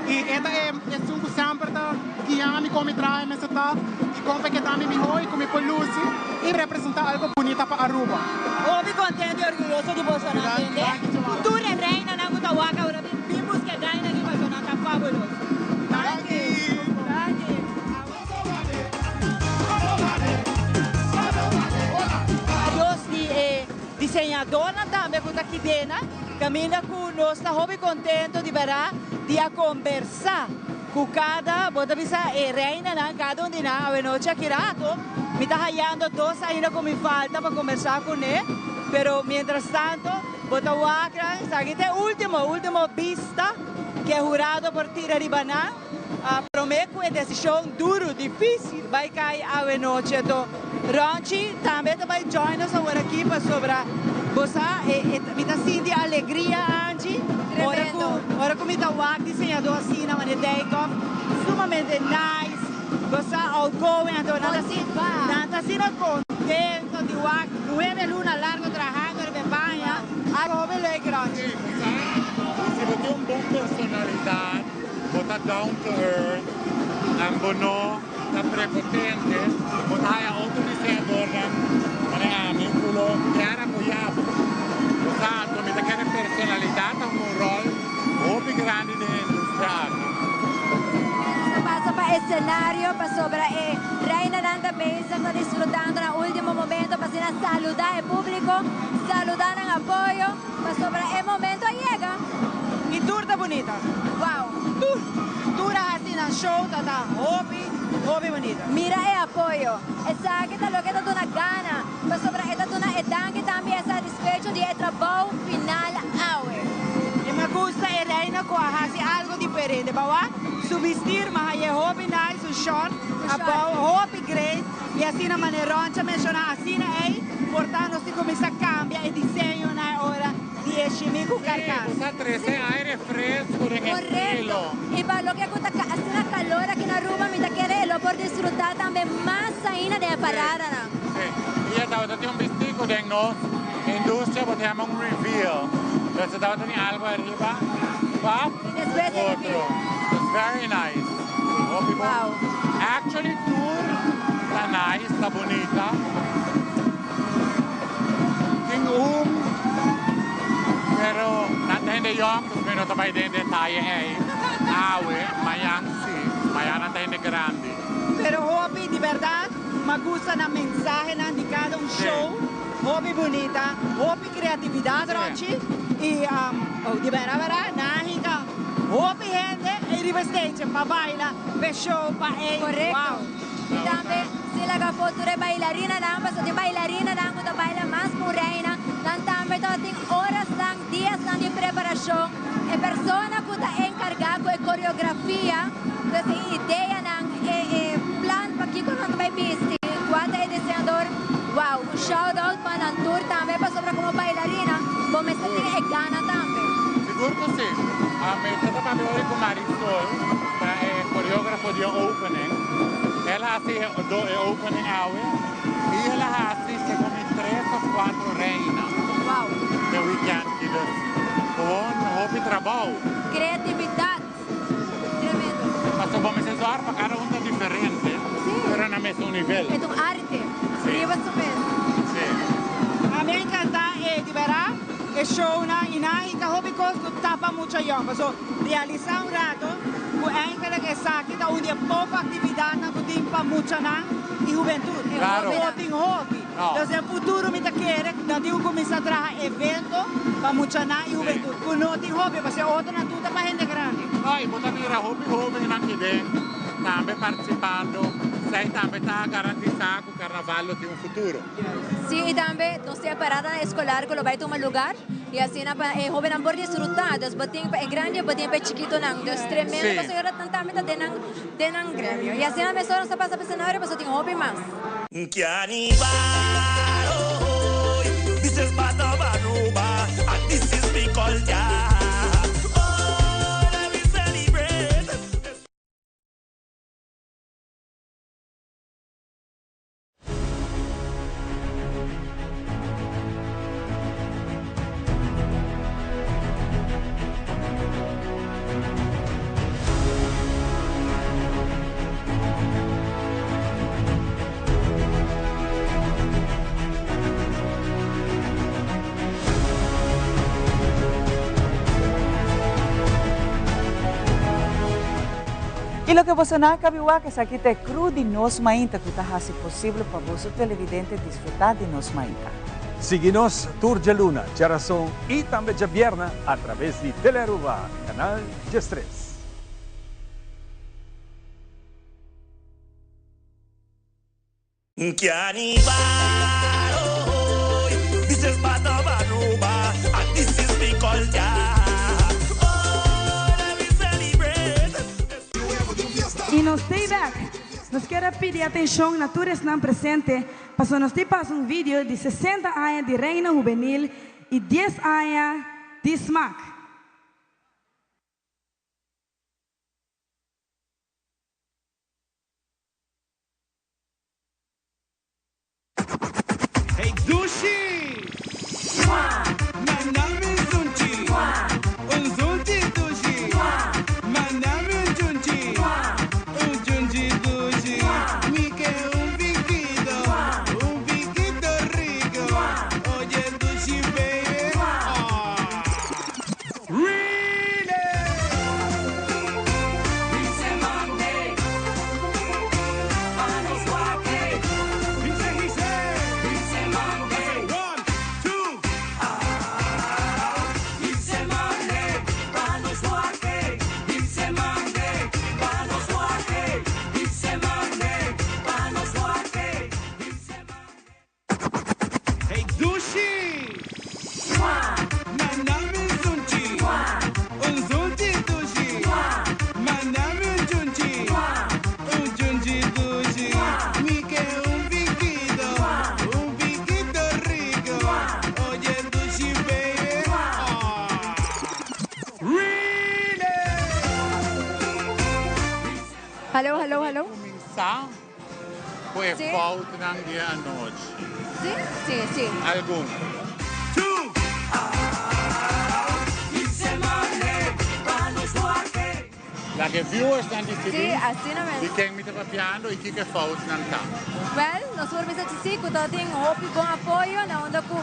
i e ta e esun ku semper ta guia mi kon mi trahe mester ta i kon pa e keda mi mihó i ku mi por lusi i representá algo bunita pa Aruba. Hopi contento y orguyoso di bosonan tende. Tur e reinanan cu ta wak awor bin bin busca e reina aki pasobra nan ta fabuloso. Danki. Danki. Adios di e diseñadornan tambe cu ta kidena caminda cu nos ta hopi contento di bera di a combersa cu cada bo ta bisa e reinanan cada un di nan awenochi aki rato. Mi ta hayando dos ainda cu mi falta pa combersa cune, pero mientras tanto bo ta wak nan, esaki ta e ultimo, ultimo bista cu e hurado por tira riba nan prome cu e decision duro, dificil bay cay awe nochi. Anto Ronchi tambe ta bay join nos awor aki pasobra bo sa mi ta sinti alegria Angie ora cu ora cu mi ta wak diseñador asina manera Dijkhoff sumamente nice. Bo sa outgoing anto nan ta nan ta asina contento di wak nuebe luna largo trahando riba e baña a hopi leuk Ronchi. Si bo tin un bon personalidad, bo ta down to earth en bo no ta prepotente, bo ta haya otro diseñadornan manera ami cu lo kier apoya bo. Bo sa anto mi ta kere personalidad ta hunga un rol hopi grandi den e industria aki. Ta pasa pa escenario pasobra e reinanan ta bezig ta disfrutando nan ultimo momento pa asina saluda e publico, saluda nan apoyo pasobra e momento a yega. Y tur ta bunita. Wow. Tur, tur a haci nan show ta ta hopi, hopi bunita. Mira e apoyo. Esaki ta loke ta duna gana pasobra e ta duna e danki tambe e satisfecho di e trabou final awe. E me gusta e reina cu a haci algo diferente. Bawa su bistir ma haye hopi nice, su short abou hopi great y asina mane Roncha menciona asina ey por ta nos tin cuminsa cambia e diseño na e ora di e shimi cu carcas. Bo sa trece aire fresco den e estilo. Correcto. Y pa loke cu ta asina calor aki na Aruba mi ta kere e lo por. disfruta tambe mas ainda den e paradanan. Si, y e tabata tin un bisti cu den nos industria bo ta yama un reveal. Entonces e tabata tin algo ariba pap otro. It's very nice. Hopi bon. Actually tur ta nice, ta bunita. Tin un pero nan ta hende yong dus mi no ta bai den detaye ei awe, mañan si, mañan nan ta hende grandi. Pero hopi di berdad ma gusta nan mensahenan di cada un show, hopi bunita, hopi creatividad Rochi y di bera bera nan a hinca hopi hende ei riba stage pa baila p'e show pa ei Correcto. wow. Y tambe si laga for tur e bailarinanan, pasobra tin bailarinanan cu ta baila mas cu un reina, nan tambe tabatin orasnan, diasnan di preparacion. E persona cu ta encarga cu e coreografia, dus e ideanan, e e plan pa kico nan ta bay bisti, cua ta e diseñador, wow, un shout out pa nan tur tambe, pasobra como bailarina bo mester tin e gana tambe. Sigur cu si. Mi ta ta papia ora cu Marisol, ta e coreografo di e opening. El a haci e opening awe y el a haci segun mi tres of cuatro reina. Wow. E weekend ki dus gewoon hopi trabou. Creatividad. Tremendo. Pasobra bo mester zorg pa cada un ta diferente, pero na mesun nivel. E ta un arte. Si. Riba su mes. Si. A mi a encanta e di bera e shownan y nan a hinca hopi cos cu ta pa mucha yong. Paso realisa un rato cu eigenlijk esaki ta un di e poco actividadnan cu tin pa muchanan y hubentud. Claro. No tin hopi. No. Entonces den futuro mi ta kere nan tin cu cuminsa traha evento pa muchanan y hubentud cu no tin hopi pasobra e otronan tur ta pa hende grandi. No, y bo ta mira hopi hobennan kiden tambe participando, esey tambe ta garantisa cu carnaval lo tin un futuro. Sí, y tambe nos tin e paradanan escolar cu lo bay tuma lugar y asina pa e hobennan por disfruta. Dus bo tin pa e grandi y bo tin pa e chikitonan. Dus tremendo pasobra ora nan tambe ta den nan den nan gremio. Y asina mesora nos ta pasa pa escenario pasobra tin hopi mas. Carnival, oh, oh, this is part of Aruba, and this is mi culture. Oh, let me celebrate. Y loke boso nan a cabi wak esaki ta e crew di Nos Mainta cu ta haci posible pa boso televidente disfruta di Nos Mainta. Sigui nos tur djaluna, djarason y tambe djabierna a traves di Telearuba, canal 13. Carnival, oh, oh, this is part of Aruba, and this is mi culture. Oh, let me celebrate. Y nos stay back. Nos kier a pidi atencion na tur esnan presente pasobra nos tin pasa un video di 60 aña di Reina Hubenil y 10 aña di Smaak. Hey dushi! Manda mi un zunchi. Un zunchi dushi. Manda mi un chunchi. Un chunchi dushi. Mi ke un piquito. Un piquito rico. Oye dushi baby. Ah. Really? Hey dushi! Manda mi un zunchi. Un zunchi dushi. Manda mi un chunchi. Un chunchi dushi. Mi ke un piquito. Un piquito rico. Oye dushi baby. Ah. Really? Hallo, hallo, hallo. Cuminsa. Ku e Si. foutnan di e anochi. Si, si, si. Algun. Laga e viewersnan disidí Si, asina mes. di ken mi ta papiando i kiko e foutnan ta. Wèl, nos por bisa si ku ta tin hopi bon apoyo na unda ku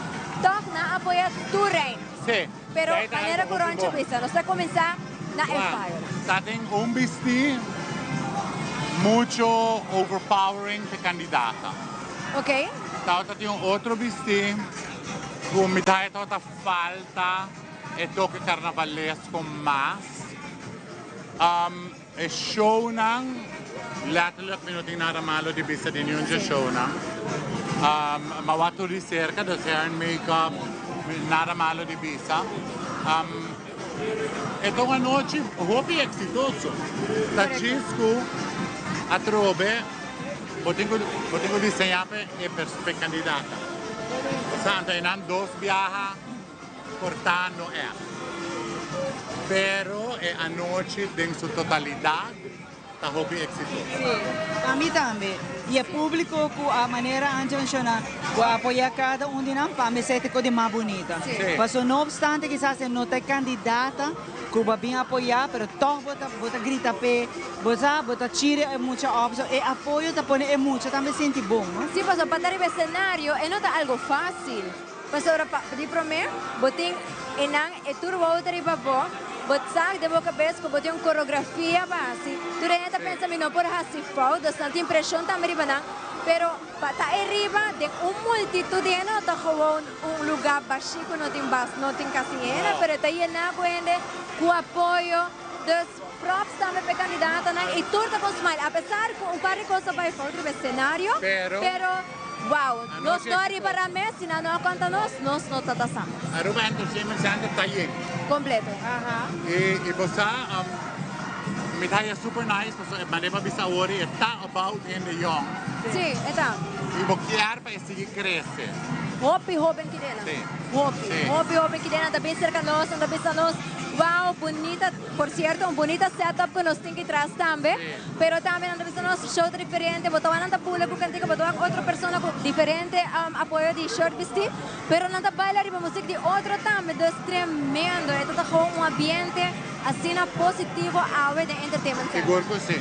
tòg nan apoya tur rein. Si, Pero esei ta manera algu ku hopi Ronchi bon. bisa, nos ta kuminsá na e Wak, fayonan. ta tin un bistí mucho overpowering p'e kandidata. Ok. Tabata tin un otro bistí ku mi ta haña tabata falta e toke karnavalesko mas. E shownan, letterlijk mi no tin nada malo di bisa di niun dje shownan. Mi a wak tur di serka, dus hair and makeup, nada malo di bisa. E ta un anochi hopi eksitoso. Ta djis ku atrobe bo tin ku bo tin ku diseñá pa e pa e kandidata. Osea anto einan dos biaha. Cortando echt. Pero e anochi den su totalidad ta hopi exitoso. Sí, pa mi tambe. Y e publico cu a manera Angie menciona cu a apoya cada un di nan, pa mi esey ta e cos di mas bunita. Sí. Pasobra no obstante kisas e no ta e candidata cu bo a bin apoya, pero toch bo ta bo ta grita p'e, bo sa, bo ta cheer e mucha op. So e apoyo ta pone e mucha tambe sinti bon, no? Sí, pasobra pa ta riba escenario e no ta algo facil. Pasobra pa di promé bo tin e nan e tur wou ta riba bo, bo sak den bo kabes ku bo tin un koreografia pa hasi, tur hende ta pensa mi no por hasi fout, dus nan tin preshon tambe riba nan, pero pa ta e riba den un multitut di hende no ta gewoon un lugá bashí ku no tin bas no tin kasi hende, pero e ta yená ku hende ku apoyo, dus props tambe pa e kandidatonan i tur ta kon smile apesar ku un par di kos a bai fout riba e senario, pero. Wow, nos no a ripara mes, si nan no a konta nos, nos no ta ta sa. Aruba Entertainment Center ta yen. Completo. Y y bo sa, mi ta haya super nice pasobra e manera pa bisa awor e ta about hende yong. Si, e ta. Y bo kier pa e sigui crece. Hopi hoben kidena. Si. Hopi, Si. hopi hoben kidena ta bin cerca nos, nan ta bisa nos, wow, bunita, por cierto un bunita setup cu nos tin ki tras tambe. Si. Pero tambe nan ta bisa nos show ta diferente, bo ta wak nan ta bula ku kantika, bo ta wak otro persona ku diferente apoyo di shirt bisti, pero nan ta baila riba muzik di otro tambe, dus tremendo, e ta ta gewoon un ambiente asina positivo awe den Entertainment Center. Sigur ku si.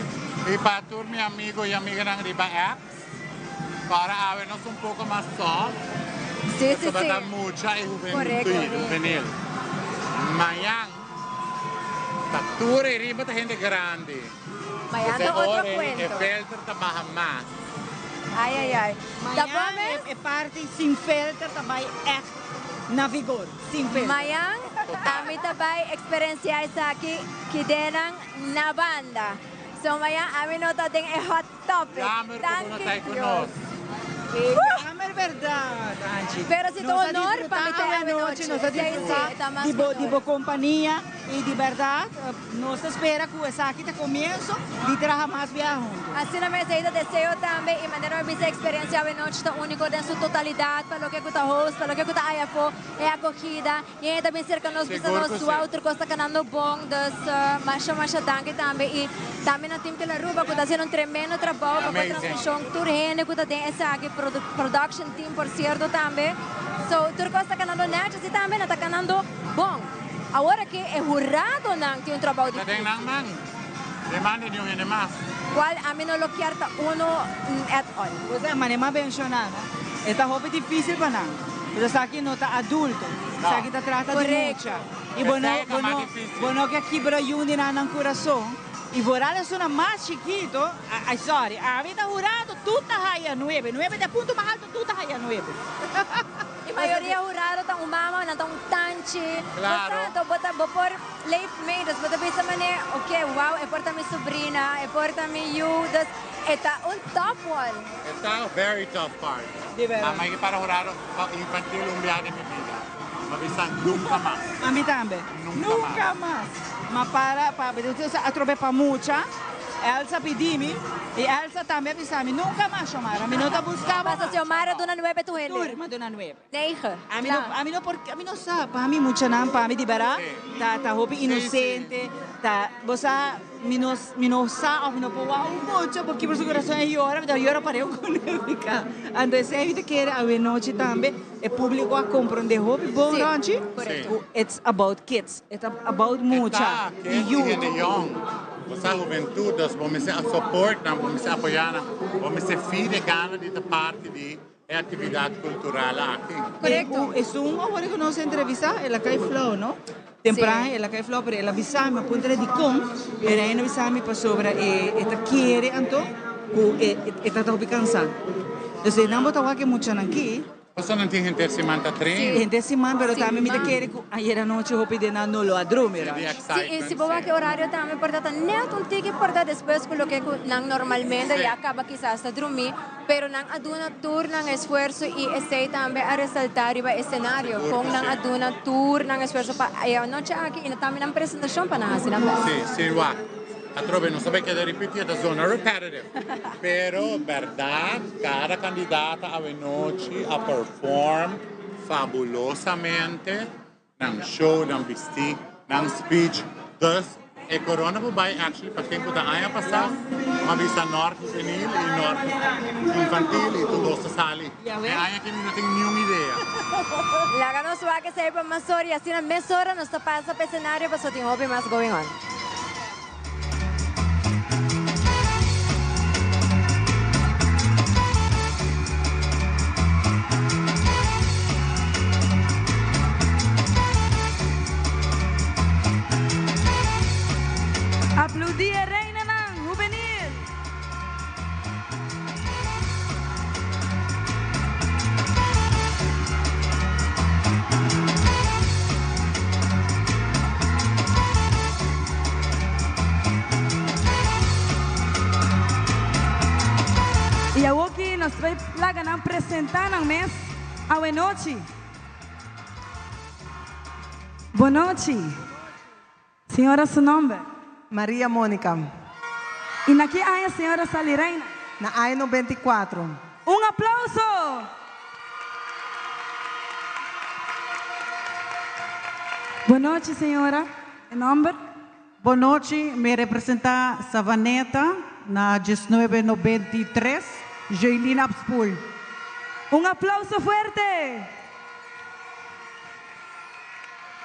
I pa tur mi amigo i amiganan riba apps, ku ora awe nos un poko mas soft, Si, si, pasobra si. ta mucha i Korekto. hubenil. Mañan ta tur ei riba ta hende grandi. Mañan ta otro cuento. E filter ta baha mas. Ay ay ay. Ta bo Mañan mes? e parti sin filter ta bay echt na vigor. Sin filter. Mañan ami ta bay experiencia esaki kidenan na banda. So mañan ami no ta den e hot topic. Jammer cu bo no ta Danki ey cu Dios. nos. Jammer berdad Angie. Pero si ta Nos a honor pa mi disfruta ta awe awe nochi, nochi. nos a Sí, sí, disfruta ta mas di bo, honor. di bo compania y di berdad nos ta spera cu esaki ta comienzo di traha mas biaha hunto. Asina mes ei ta deseo tambe y manera mi bisa experiencia awe nochi ta unico den su totalidad pa loke cu ta host, pa loke cu ta aya afo, e acogida y hende ta bin cerca nos bisa Sigur nos cu si. wow tur cos ta canando bon dus masha masha danki tambe y tambe na team Tele-Aruba cu ta haciendo un tremendo trabao pa cu e Amazing. transmision tur hende cu ta den esaki production team por cierto tambe so tur cos ta canando netjes y tambe nan ta canando bon. Awor aki e huradonan tin un trabou Ta den difícil. nan man. Den man di niun hende mas. Cual ami no lo kier ta uno at all. Pues e manera m'a menciona no, e ta hopi dificil pa nan. Pero esaki no ta adulto. No. Esaki ta trata di Correcto. mucha. Y bo no, Esey ta bo mas no, dificil. bo no ke kibra yun di nan nan curason. Y vooral esunnan mas chikito, ay sorry, ami ta hurado tur ta haya nuebe. Nuebe ta e punto mas alto tur ta haya nuebe. E mayoria hurado ta un mama, nan ta un tanchi. Claro. Bo sa, anto bo ta, bo por leef mee, dus bo ta bisa manera, ok, wow, e por ta mi sobrina, e por ta mi yu, dus e ta un tough one. E ta very tough part. Di berdad. Mama ke para hurado pa infantil un biaha den mi bida. Ma bisa nunca mas. Ami tambe. Nunca Nunca mas. Ma para, pa, atrobe pa mucha. Elsa pidi mi y Elsa tambe a bisa mi nunca mas Xiomara mi no ta busca bo Paso mas. Xiomara duna nuebe tur hende. Tur mi a duna nuebe. Negen. Ami no ami no por ami no sa pa mi muchanan pa mi di bera ta ta hopi inocente ta bo sa mi no mi no sa of mi no por wak un mucha bo kibra su corazon e yora mi ta yora pareu cu Nevica anto esey mi ta kere awe nochi tambe e publico a comprende hopi bon Ronchi cu it's about kids it's about mucha y E youth. hende yong, bo sa hubentud, dus bo mester a support nan, bo mester apoya nan, bo mester feed e gana di ta parti di E actividad cultural aki. Corecto. Esun awor cu nos a entrevista, el a cay flauw, no? Tempran el a cay flauw, pero el a bisa mi, a puntra dicon, e reina a bisa mi pasobra e e ta kere anto cu e e ta hopi cansa. Dus e nan bo ta wak e muchanan aki. Pasobra nan tin henter siman ta train. Henter siman, pero tambe mi ta kere cu ayer anochi hopi den nan no lo a drumi, Raj. Sí, y si bo wak e horario tambe por ta ta net un tiki por ta despues cu loke cu nan normalmente ya caba kisas ta drumi. Pero nan a duna tur nan esfuerso y esey tambe a resalta riba e scenario, con nan a duna tur nan esfuerso pa e anochi aki y tambe nan presentacion pa nan haci nan best. Sí, sí, wak. Atrobe no sabe keda ripiti, e ta zona repetitive. Pero berdad, cada candidata awenochi a perform fabulosamente. Nan show, nan bisti, nan speech. Dus e corona por bai actually pa ken cu ta aña pasa, m'a bisa Nort juvenil y Nort infantil y tur dos ta sali. E aña aki mi no tin niun idea. Laga nos wak esei pa mas ora y asina mesora nos ta pasa pa escenario pasobra tin hopi mas going on. Aplaudí e reinanan hubenil! Y awoki nos ta bay laga nan presenta nan mes awenochi. Bonochi. Señora su nomber? Maria Monica. Y na ki aña señora sali reina? Na aña 94. Un aplauso! Bonochi señora, e nomber? Bonochi, mi representa Savaneta na 1993, Joylene Abspoel. Un aplauso fuerte!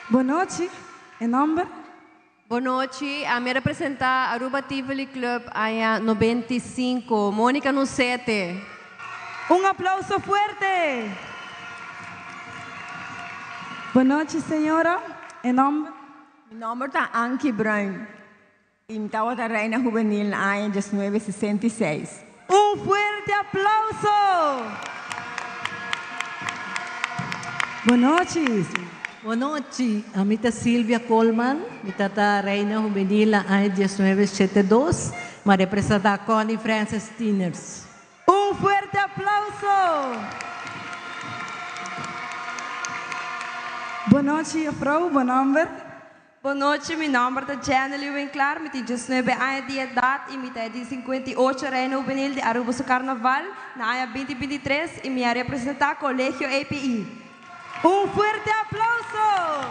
Bonochi, e nomber? Bonochi, ami a representa Aruba Tivoli Club aña 95, Monica Nucete. Un aplauso fuerte! Bonochi señora, e nomber? Mi nomber ta Ankie Bruin y mi tabata Reina Hubenil na aña 1966. Un fuerte aplauso! Bonochi. Bonochi, ami ta Silvia Coleman, mi tata Reina Hubenil na aña 1972, mi a representa Connie Francis Tieners. Un fuerte aplauso! Bonochi juffrouw, bo nomber? Bonochi, mi nomber ta Jenely Winklaar, mi tin 19 aña di edad y mi ta e di 58 Reina Hubenil di Aruba su Carnaval na aña 2023 y mi a representa Colegio API. Un fuerte aplauso!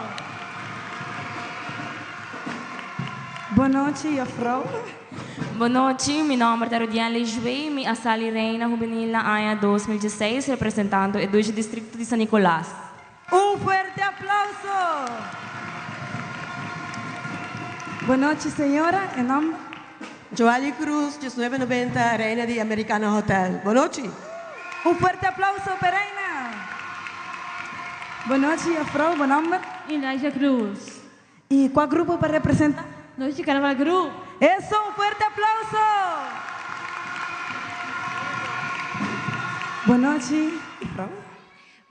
Bonochi juffrouw. Bonochi, mi nomber ta Rudian Lejué y mi a sali Reina Hubenil na aña 2016 representando e dushi districto di San Nicolas. Un fuerte aplauso! Bonochi señora, e nomber? Joali Cruz, 1990, Reina di Americana Hotel. Bonochi. Un fuerte aplauso pa Reina! Bonochi juffrouw, bo nomber? Elijah Cruz. Y cua grupo pa representa? Nochi Carnaval Group. Eso, un fuerte aplauso! Bonochi juffrouw.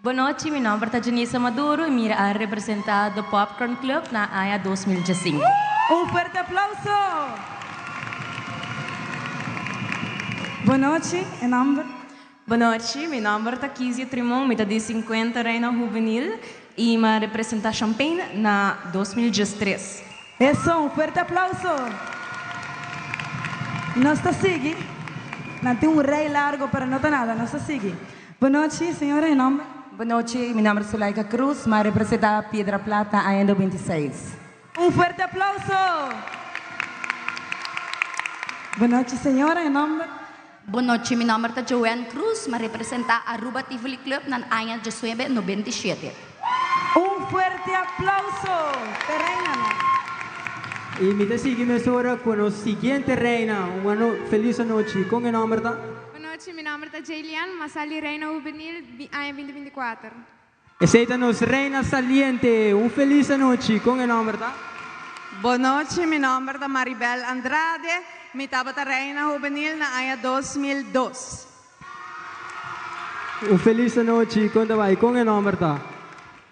Bonochi, mi nomber ta Janisa Maduro y mi a representa The Popcorn Club na aña 2015. Un fuerte aplauso! Bonochi, e nomber? Bonochi, mi nomber ta Kizia Trimon, mi ta di 50 Reina Hubenil y mi a representa Champagne na 2013. Eso, un fuerte aplauso! Nos ta sigui. Nan tin un rij largo pero no ta nada, nos ta sigui. Bon nochi, señora, e nomber? Bon nochi, mi nomber ta Zulaika Cruz, mi a representa Piedra Plata aña 2006. Un fuerte aplauso! Bon nochi, señora, e nomber? Bon nochi, mi nomber ta Joanne Cruz, mi a representa Aruba Tivoli Club na aña 1997. Un fuerte aplauso p'e reinanan. Y mi ta sigui mesora cu nos siguiente reina. Un ano feliz anochi. Con e nomber ta? Bon nochi, mi nomber ta Jaylian, mi a sali reina hubenil aña 2024. Esey ta nos reina saliente. Un feliz anochi. Con e nomber ta? Bon nochi, mi nomber ta Maribel Andrade, mi tabata reina hubenil na aña 2002. Un feliz anochi. Con ta bay? Con e nomber ta?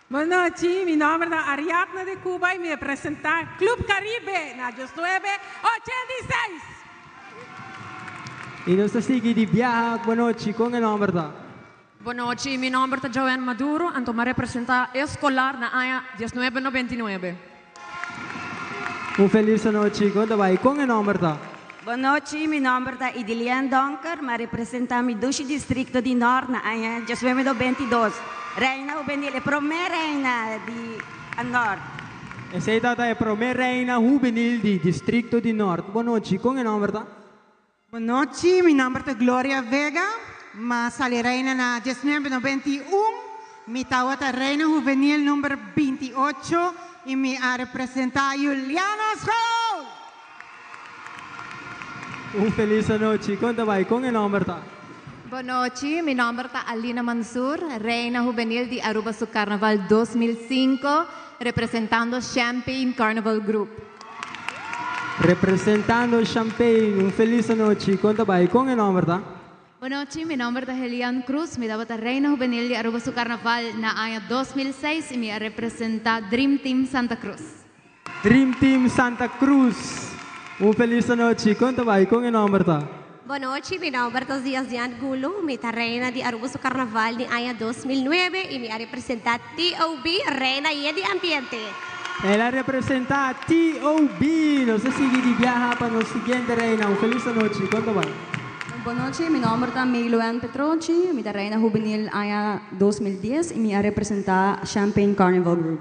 Bon nochi, mi nomber ta Ariadna de Cuba y mi a presenta Club Caribe na 1986. Y nos ta sigui di biaha. Bon nochi, con e nomber ta? Bon nochi, mi nomber ta Joanne Maduro, anto mi a representa Escolar na aña 1999. Un feliz anochi, con ta bay? Con e nomber ta? Bon nochi, mi nomber ta Idilian Donker, mi a representa mi dushi districto di Noord na aña 1992. Reina hubenil, e prome reina di Noord. Esey ta e prome reina hubenil di districto di Noord. Bon nochi, con e nomber ta? Bon nochi, mi nomber ta Gloria Vega, m'a sali reina na 1991, mi tawata reina hubenil number 28 y mi a representa Juliana School. Un feliz anochi, con ta bay? Con e nomber ta? Bon nochi, mi nomber ta Alina Mansur, reina hubenil di Aruba su Carnaval 2005, representando Champagne Carnival Group. Representando Champagne, un feliz anochi, con ta bay? Con e nomber ta? Bon nochi, mi nomber ta Helian Cruz, mi tabata reina hubenil di Aruba su Carnaval na aña 2006 y mi a representa Dream Team Santa Cruz. Dream Team Santa Cruz, un feliz anochi, con ta bay? Con e nomber ta? Bon nochi, mi nomber ta Ziazian Gulu, mi ta reina di Aruba su Carnaval di aña 2009 y mi a representa TOB, Reina y di Ambiente. El a representa TOB. Nos ta sigui di biaha pa nos siguiente reina. Un feliz anochi. Con ta bay? Bon nochi, mi nomber ta Meiloen Petrochi, mi ta reina hubenil aña 2010 y mi a representa Champagne Carnival Group.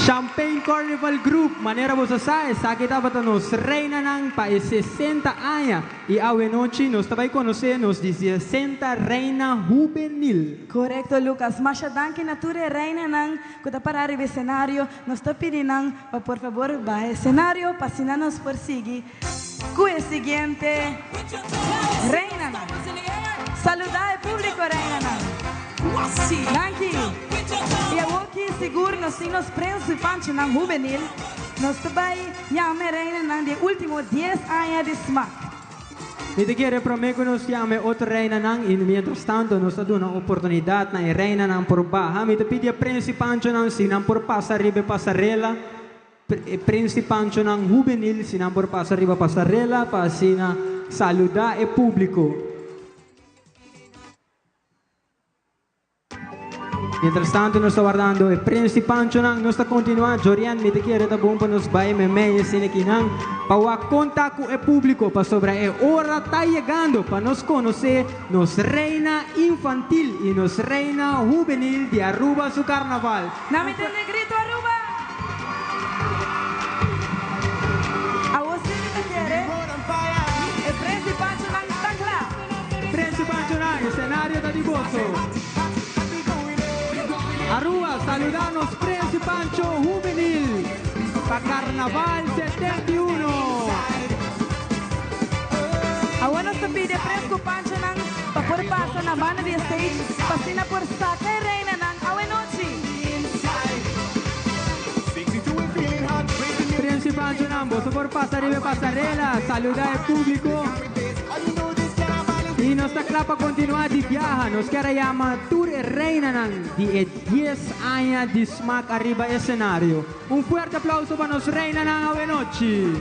Champagne Carnival Group, manera bo sa sa, esaki tabata nos reinanan pa e 60 aña y awe nochi nos ta bay conoce nos di 60 reina hubenil. Corecto Lucas, masha danki na tur e reinanan cu ta para riba escenario, nos ta pidi nan pa por fabor baha escenario pa asina nos por sigui cu e siguiente reinanan. Saluda e publico reinanan. Danki. Y awoki sigur nos tin nos prens y panchonan hubenil. Nos ta bay yama e reinanan di e ultimo 10 aña di smaak. Mi ta kere prome cu nos yama e otro reinanan y mientras tanto nos ta duna oportunidad na e reinanan por baha. Mi ta pidi e prens y panchonan si nan por pasa riba e pasarela. E prens y panchonan hubenil si nan por pasa riba pasarela pa asina saluda e publico. Mientras tanto nos ta wardando e prens y panchonan, nos ta continua. Jorian, mi ta kere ta bon pa nos bay memey asina kinan pa wak conta cu e publico pasobra e ora ta yegando pa nos conoce nos reina infantil y nos reina hubenil di Aruba su carnaval. Na mi tende grito Aruba! Awo si mi ta kere e prens y panchonan ta cla. Prens y panchonan, escenario ta di boso. Aruba, saluda nos prens y pancho hubenil pa Carnaval 71. Awo nos ta pidi e prens cu panchonan pa por pasa na banda di e stage pa asina por saca e reinanan awe nochi. Prens y panchonan, boso por pasa riba e pasarela, saluda e publico. Y nos ta cla pa continua di biaha. Nos kier a yama tur e reinanan di e 10 aña di smaak ariba escenario. Un fuerte aplauso pa nos reinanan awe nochi.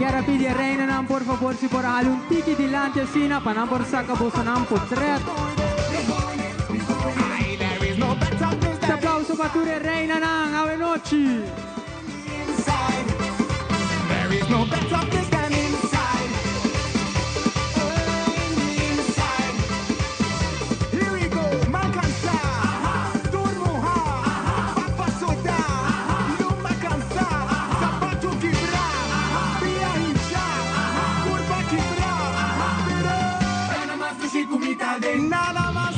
Kier pidi e reinanan por fabor si por hala un tiki dilanti asina pa nan por saca bosonan potret. Un aplauso pa tur e reinanan, awe nochi. There is no better place than inside. Inside. Here we go, man cansa, tur muha, papa soda, luma cansa, zapato kibra, pia hincha, curva kibra, pero nada mas dushi cu mi ta den, nada mas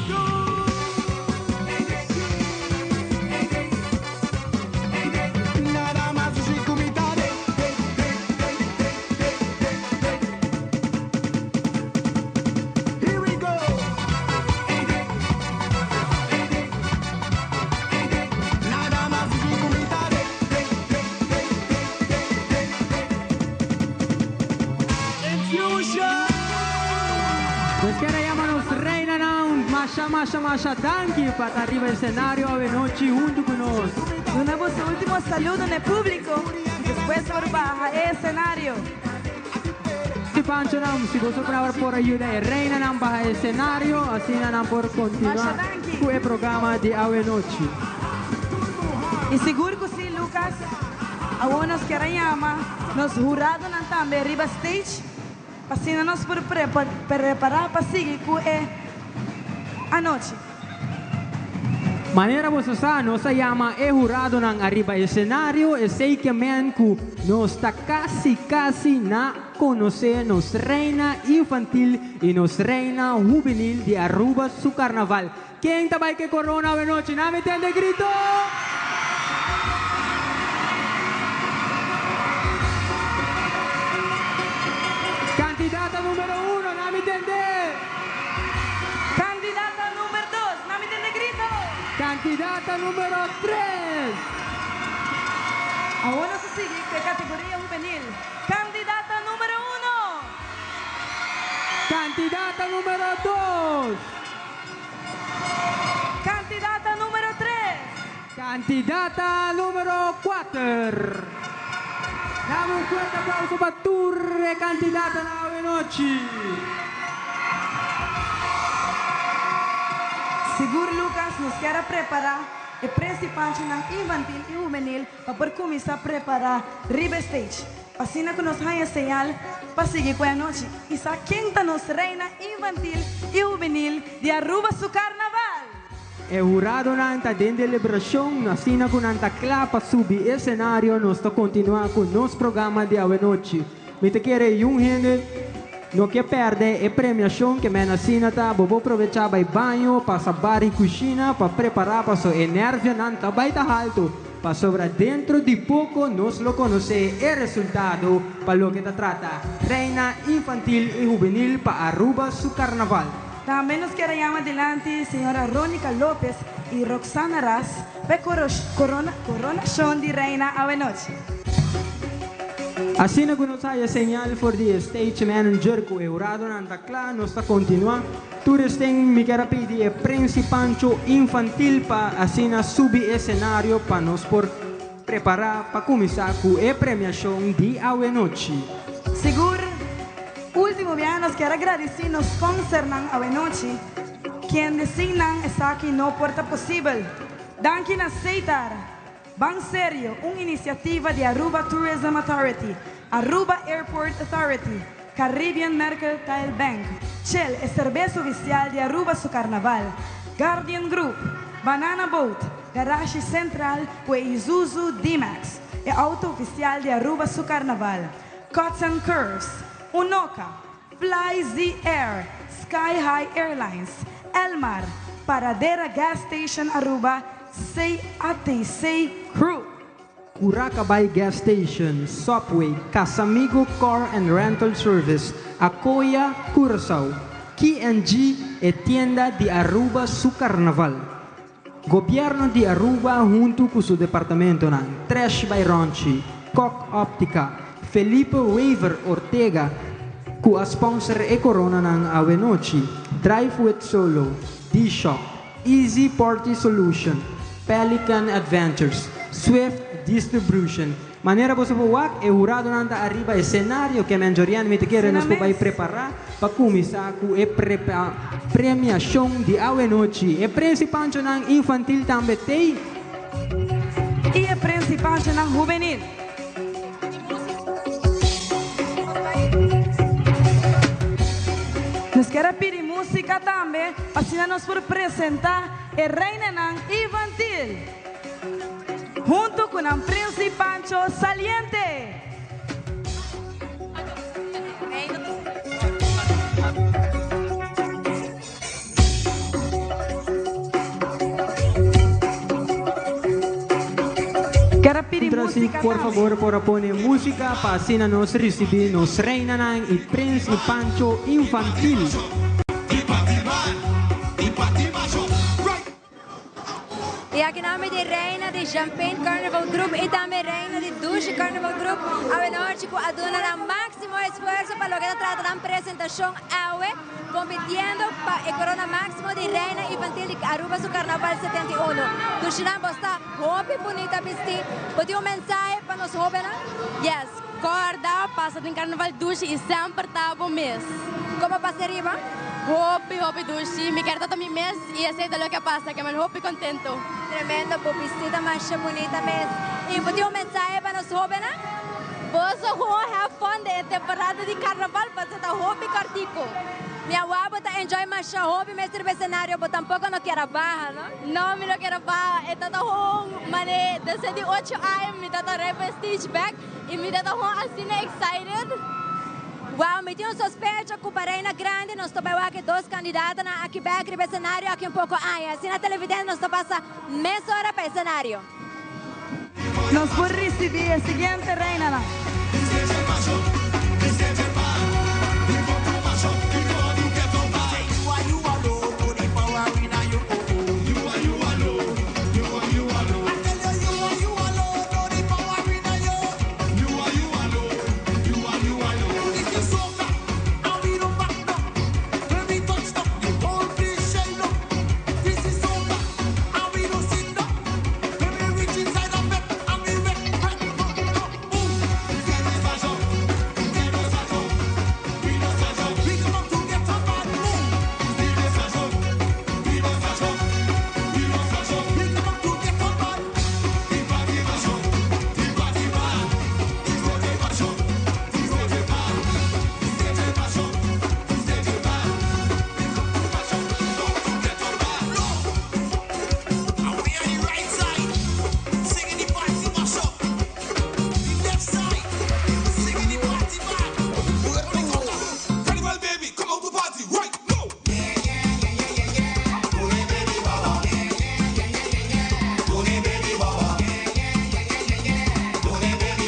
Nada mas dushi cu mi ta den, den, den, den, den, den, den, den. Here we go. Nada mas dushi cu mi ta den, den, den, den, den, den, den, den. Infusion. Nos kier yama nos reinanan, masha, masha, masha danki pa ta riba escenario awe nochi hunto cu nos. Duna su ultimo saludo na publico, despues por baha escenario. Si Pancho nan, si bo por por yuda e reinanan baha escenario, asina nan por continua Masha danki. cu e programa di awe nochi. Y sigur cu si, Lucas, awor nos kier yama nos huradonan tambe riba stage, pa asina nos por prepara pa sigui cu e anochi. Manera bo sa, nos a yama e huradonan riba escenario, esey kiermen cu nos ta casi casi na conoce nos reina infantil y nos reina hubenil di Aruba su carnaval. Ken ta bay cu corona awe nochi? Laga mi tende grito! Candidata numero 1, laga mi tende! Candidata numero 2, laga mi tende grito! Candidata numero 3! Awor nos ta sigui cu e categoria hubenil. Candidata numero 1! Candidata numero 2! Candidata numero 3! Candidata numero 4! Damos un fuerte aplauso pa tur candidatanan awe nochi. Sigur Lucas nos kier prepara e principantenan infantil y hubenil pa por cuminsa prepara riba stage. Asina cu nos haya señal pa sigui cu e anochi. Y sa ken ta nos reina infantil y hubenil di Aruba su carnaval. E huradonan ta den deliberacion, asina cu nan ta cla pa subi escenario, nos ta continua cu nos programa di awe nochi. Mi ta kere ningun hende no kier perde e premiacion kiermen asina ta, bo aprovecha bay baño, pasa bar y cushina pa prepara pa su energia nan ta bay ta halto. Pasobra dentro di poco nos lo conoce e resultado pa loke ta trata Reina Infantil y Hubenil pa Aruba su Carnaval. Tambe nos kier yama dilanti señora Ronica Lopez y Roxana Ras pa coronacion di Reina awe nochi. Asina cu nos haya señal for di stage manager cu e huradonan ta cla, nos ta continua. Tur esten mi kier pidi e principante infantil pa asina subi escenario pa nos por prepara pa cuminsa cu e premiacion di awe nochi. Sigur, ultimo biaha nos kier gradici nos sponsornan awe nochi, kende sin nan esaki no por ta posibel. Danki na Seitar, Ban Serio, un iniciativa di Aruba Tourism Authority, Aruba Airport Authority, Caribbean Mercantile Bank, Shell, e cerbes oficial di Aruba su Carnaval, Guardian Group, Banana Boat, Garage Central, cu Isuzu D-Max, e auto oficial di Aruba su Carnaval, Cuts and Curves, Unoca, Fly Z Air, Sky High Airlines, Elmar, Paradera Gas Station Aruba, CATC Crew. Curacabay Gas Station, Subway, Casamigo Car and Rental Service, Acoya, Curaçao, K&G e tienda di Aruba su Carnaval. Gobierno di Aruba hunto cu su departamentonan, Trash by Ronchi, Cock Optica, Felipe Weaver Ortega, cu a sponsor e coronanan awe nochi, Drive with Solo, D-Shop, Easy Party Solution, Pelican Adventures, Swift Distribution. Manera bo por wak, e huradonan ta ariba escenario ke men Jorian mi ta kere nos por bay prepara pa cuminsa cu e premiacion di awe nochi. E Prins y Panchonan infantil tambe tey. Y e Prins y Panchonan hubenil. Nos kier a pidi musica tambe pa asina nos por presenta e Reinanan Infantil hunto cu nan Prins y Pancho saliente. Kier a pidi Puntra si musica por tambe. favor por a pone musica pa asina nos ricibi nos reinanan y Prins y Pancho infantil. Y aki nomber di Reina di Champagne Carnival Group y tambe Reina di Dushi Carnival Group awe nochi cu a duna nan maximo esfuerzo pa loke ta trata nan presentacion awe compitiendo pa e corona maximo di Reina Infantil di Aruba su Carnaval 71. Dushinan bo sta hopi bunita bisti. Bo tin un mensahe pa nos hobennan? Yes, corda pasa den Carnaval Dushi y semper ta bo mes. Como pasa riba? Hopi hopi dushi, mi kier ta ta mi mes y esey ta loke a pasa, ke men hopi contento. Tremendo, bo bistida masha bunita mes. Y bo tin un mensahe pa nos hobennan? Boso gewoon have fun den e temporada di carnaval pasobra ta hopi cortico. Mi awa bo ta enjoy masha hopi mes riba escenario, bo tampoco no kier a baha, no? No, mi no kier a baha, e ta ta gewoon mane desde di ocho aña mi ta ta riba e stage bek y mi ta ta gewoon asina excited. Wow, mi tin un sospecho cu pa Reina Grandi nos ta bay wak e dos candidatonan aki bek riba escenario aki un poco aña. Asina televidente nos ta pasa mesora pa escenario. Nos por ricibi e siguiente reinanan.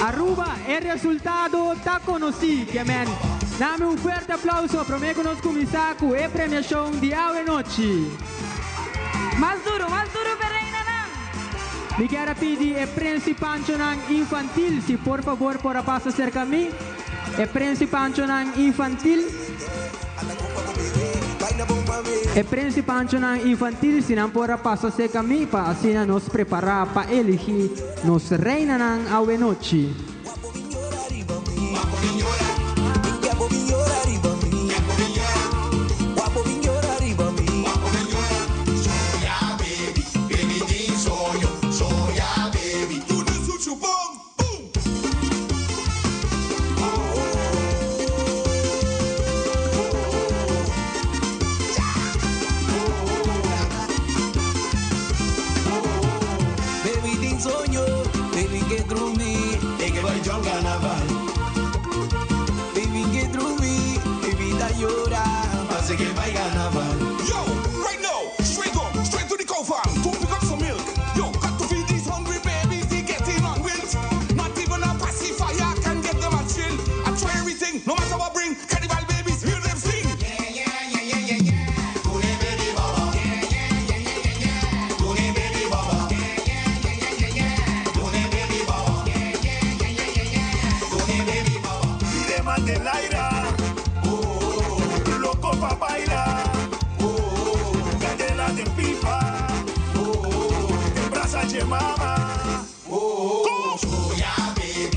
Aruba, e resultado ta conoci, ke men. Dame un fuerte aplauso prome cu nos cuminsa cu e premiacion di awe nochi. Mas duro, mas duro pe reinanan! Mi kier a pidi e Prins y Panchonan infantil si por favor por a pasa cerca mi. E Prins y Panchonan infantil. E Prins y Panchonan infantil si nan por a pasa cerca mi pa asina nos prepara pa eligi nos reinanan awe nochi. Baby tin soño, baby ke drumi, e ke bai jong carnaval. Baby ke drumi, baby ta yora, pase ke bai carnaval. Yo, right now, straight up, straight to the cow farm to pick up some milk. Yo, got to feed these hungry babies, they getting on wilt. Not even a pacifier can get them a chill. I try everything, no matter what bring. Carnival babies, hear them sing. Yeah, yeah, yeah, yeah, yeah, yeah. Pune baby baba. Yeah, yeah, yeah, yeah, yeah, yeah. Pune baby baba. Yeah, yeah, yeah, yeah, yeah, yeah. Pune baby baba. Yeah, yeah, yeah, yeah, yeah, yeah. Pune baby baba. Pide más del aire. Oh, oh, oh. Loco pa' bailar. Oh, oh, oh. Candela de pipa. Oh, oh, oh. En brasa de mama. Oh, oh, oh. Soya baby,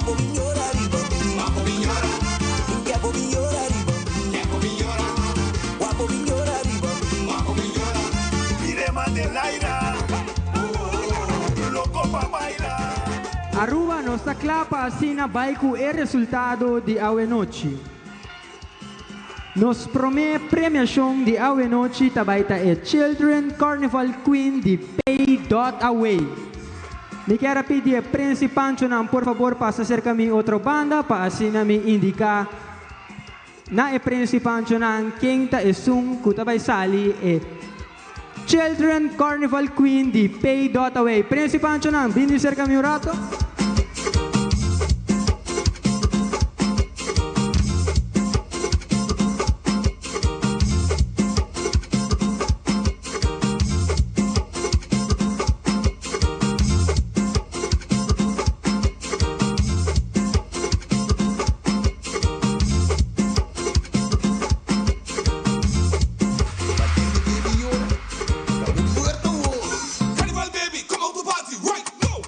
Guapo miñora riba mi. Guapo miñora. Guapo miñora riba mi. Guapo miñora. Guapo miñora riba mi. Guapo miñora. Mirema del aire. Loco pa bailar. Aruba no ta cla pa asina bay cu e resultado di awe nochi. Nos prome premiacion di awe nochi ta bay ta e Children Carnival Queen di Pay Dot Away. Mi kier a pidi e Prins y Panchonan por fabor pasa cerca mi otro banda pa asina mi indica na e Prins y Panchonan ken ta esun cu ta bay sali e Children Carnival Queen di Pay Dot Away. Prins y Panchonan bini cerca mi un rato. Carnival baby, come out to party right now.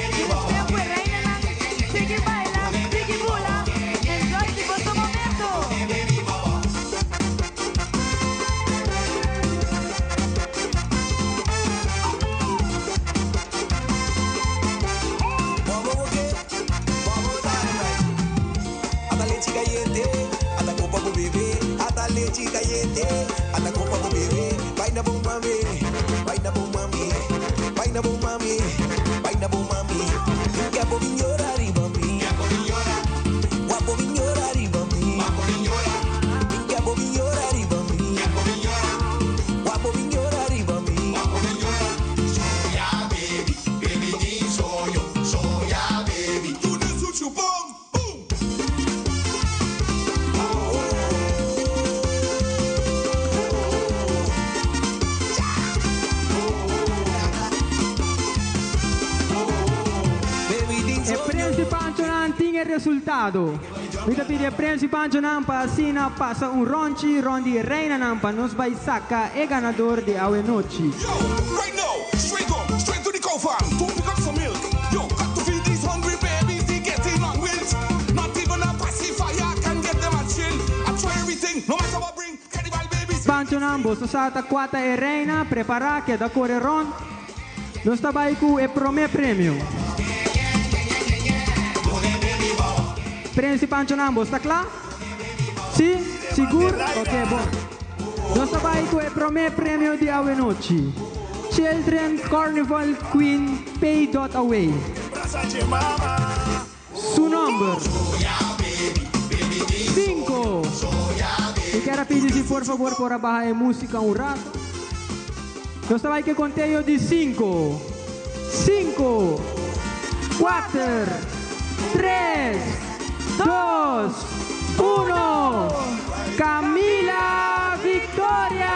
Tempo e reinanan, sigui baila, sigui bula, enjoy di boso momento. Ata leche caliente, ata copa con bebé, ata leche caliente, ata copa con bebé. Vaina bon mami, vaina bon mami, vaina bon mami, vaina bon mami. Guapo viñora arriba mi, guapo viñora arriba mi, guapo viñora arriba mi, guapo viñora arriba mi. Soya baby, baby ni soyo, soya baby. Tu ne su chupón. E Prins y Panchonan tin e resultado. Mi ta pidi e Prins y Panchonan pa asina pasa un ronchi rond di e reinanan pa nos bay saca e ganador di awe nochi. Right now, straight up, straight to the cow farm to pick up some milk. Yo, got to feed these hungry babies, they getting on wilt. Not even a pacifier can get them a chill. I try everything, no matter what bring. Carnival babies. Panchonan, boso sa ta cua ta e reina, prepara, keda core rond. Nos ta bay cu e prome premio. Prins y Panchonan, boso ta cla? Si? Sigur? Ok, bon. Nos ta bay cu e prome premio di awe nochi. Children Carnival Queen Pay Dot Away. Su nomber. Cinco. Mi kier a pidi si por favor por a baha e musica un rato. Nos ta bay cu e conteo di cinco. Cinco, cuater, tres, dos, uno. Camila Victoria!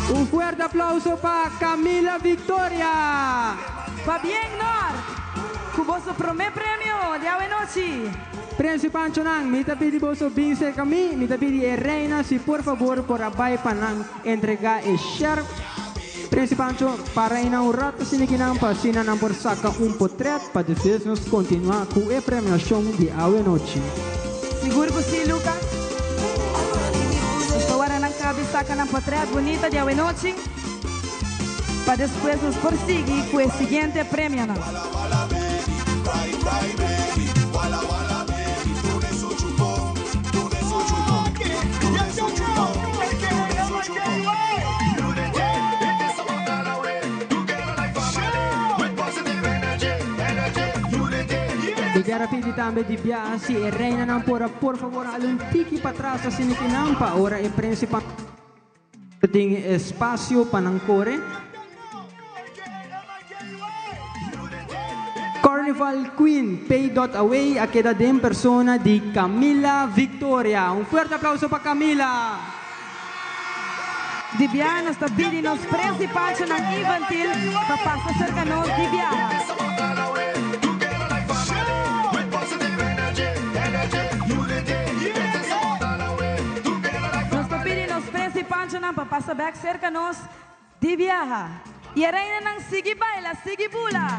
Un fuerte aplauso pa Camila Victoria! Pabien Noord, cu boso prome premio di awe nochi. Prins y Panchonan, mi ta pidi boso bin cerca mi, mi ta pidi e reina si por favor por a bay pa nan entrega e sjerp. Prins y Pancho, para eynan un rato sinikinan pa asina nan por saca un potret pa despues nos continua cu e premiacion di awe nochi. Sigur cu si, Lucas. Nos ta wara nan cabe saca nan potret bunita di awe nochi pa despues nos por sigui cu e siguiente premionan. Mi kier a pidi tambe di biaha si e reinanan por a por favor hala un tiki patras asina ki nan pa ora e principan tin espacio pa nan core. Carnival Queen Pay Dot Away a keda den persona di Camila Victoria. Un fuerte aplauso pa Camila! Di biaha nos ta pidi nos prens di panchonan infantil pa pasa serka nos di biaha. Nos ta pidi nos prens di panchonan pa pasa bek serka nos di biaha. I e reinanan sigui baila, sigui bula!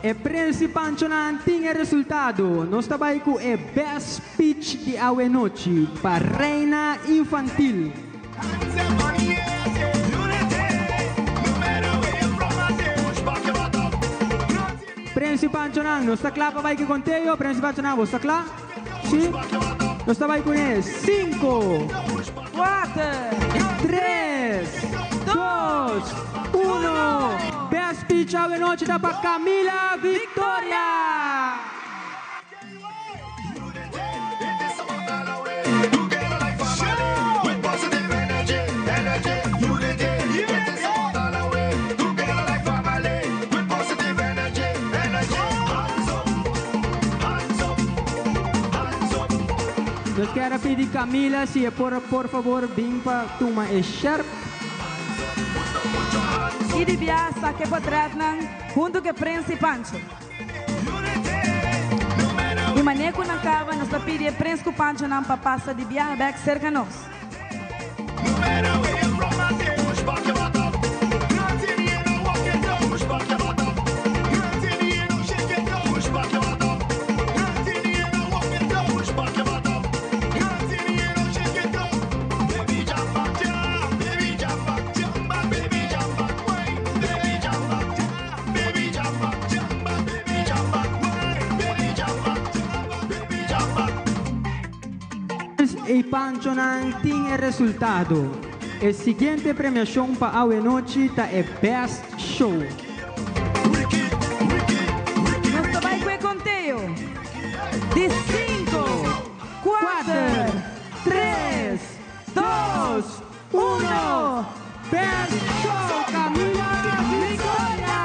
E prens di Panchonan tin e resultado. Nos ta bai ku e best speech di awenochi pa Reina Infantil. Prens di Panchonan, nos ta kla pa bai ku e konteo? Prens di Panchonan, bo sta kla? Si? Nos ta bai kuné. Sinku. Kuater. Tres. Dos. Uno. Best speech awenochi ta pa Camila Victoria! Nos kier a pidi Camila si e por por favor bin pa tuma e sherp. I di bia saka e potretnan huntu ku e prens i Pancho. I manera ku nan kaba nos ta pidi e prens ku Panchonan pa pasa di biaha bek serka nos. E Panchonan tin e resultado. E siguiente premiacion pa awe nochi ta e Best Show. Nos ta bai cu e conteo di cinco, cuater, tres, dos, uno. Best Show Camila Victoria!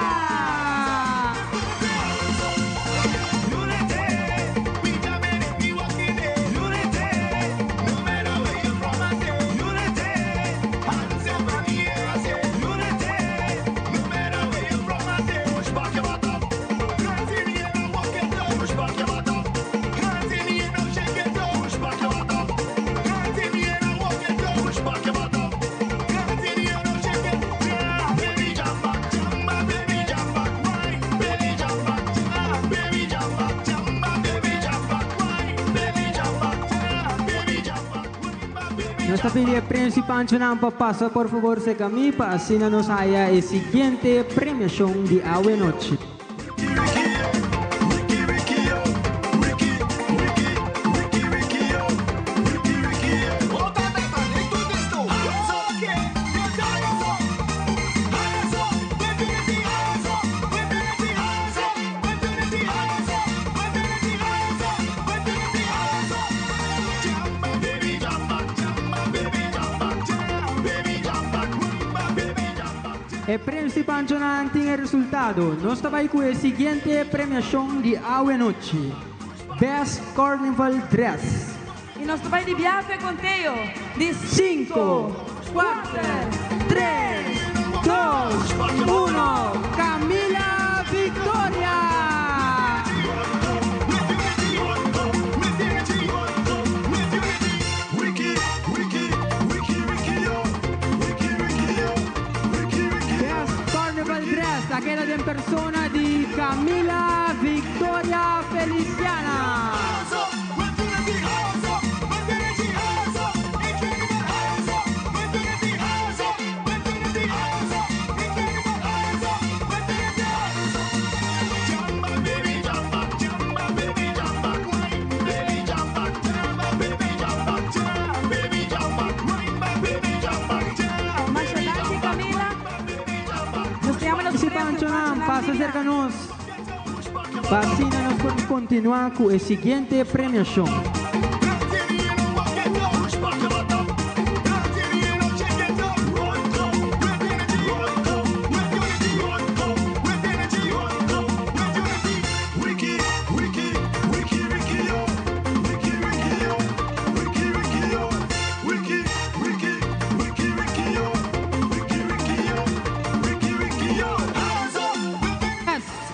Nos ta pidi e prens y panchonan pa pasa por favor cerca mi pa asina nos haya e siguiente premiacion di awe nochi. E prens di Panchonan tin e resultado. Nos ta bai ku e siguiente premiashon di awe nochi. Best Carnival Dress. I nos ta bai di biaha ku e konteo di Sinku, kuater, tres, dos, uno, Camila Victoria! Best Carnival Dress a keda den persona di Camila Victoria Feliciana. cerca nos. Pa asina nos por continua cu e siguiente premiacion.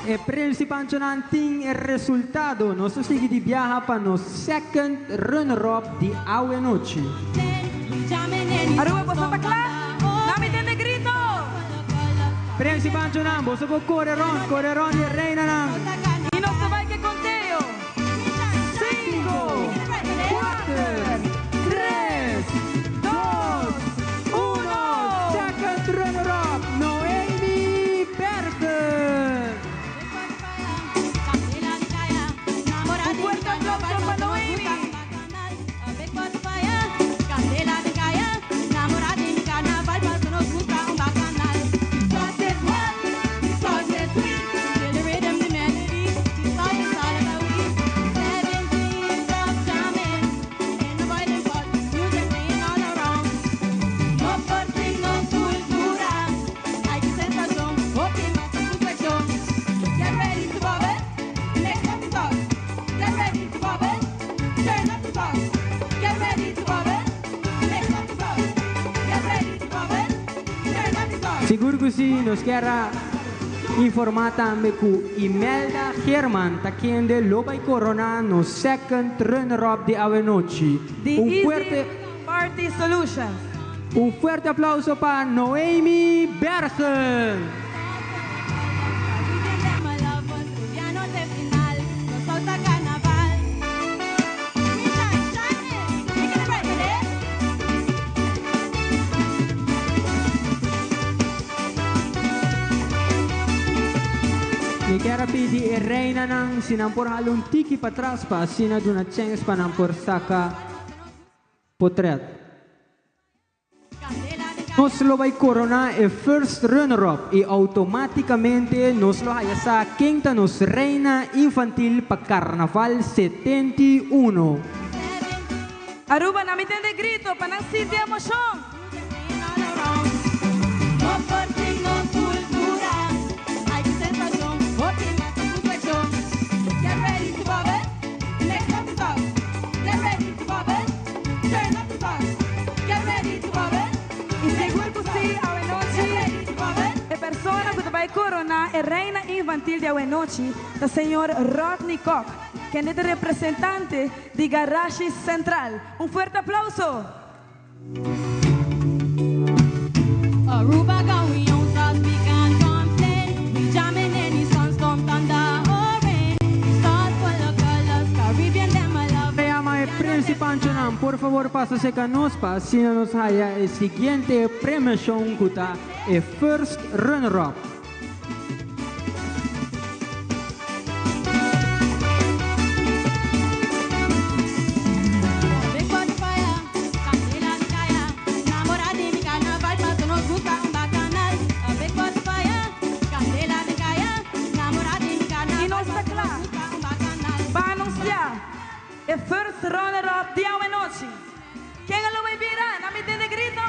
E Prince Panchonan tin e resultado. Nos ta sigui di biaha pa nos second runner-up di awe nochi. Aruba boso ta kla? Na mi tende grito! Prince Panchonan, boso por kore rond, kore rond di e reinanan. I nos ta bai ke konteo. Cinco, cuater, tres, dos, uno. Second runner-up, Noemi Bergen. Un fuerte aplauso pa Noemi. Sigur cu si, nos kier a informa tambe cu Imelda Geerman ta kende lo bay corona nos second runner-up di awenochi. Di Un Easy fuerte Party Solutions. Un fuerte aplauso pa Noemi Bergen. Mi kier a pidi e reinanan si nan por hala un tiki patras pa asina duna chens pa nan por saca potret. Nos lo bay corona e first runner-up y automaticamente nos lo haya sa ken ta nos reina infantil pa Carnaval 71. Aruba, na mi tende grito pa nan sinti emocion. Y sigur cu si, awenochi, e persona cu ta bay corona e reina infantil di awenochi ta señor Rodney Kock, kende ta representante di Garashi Central. Un fuerte aplauso! Aruba got we own sauce, we can't complain. We jamming any sunstorm, thunder or rain. We start full of colors, Caribbean them a love. Me llama e Prince Panchonan, por favor pasa cerca nos pa asina nos haya e siguiente premiacion cu ta e first runner-up. Y nos ta cla pa anuncia e first runner up di awenochi. Ken a lo bay bira? Na mi tende grito!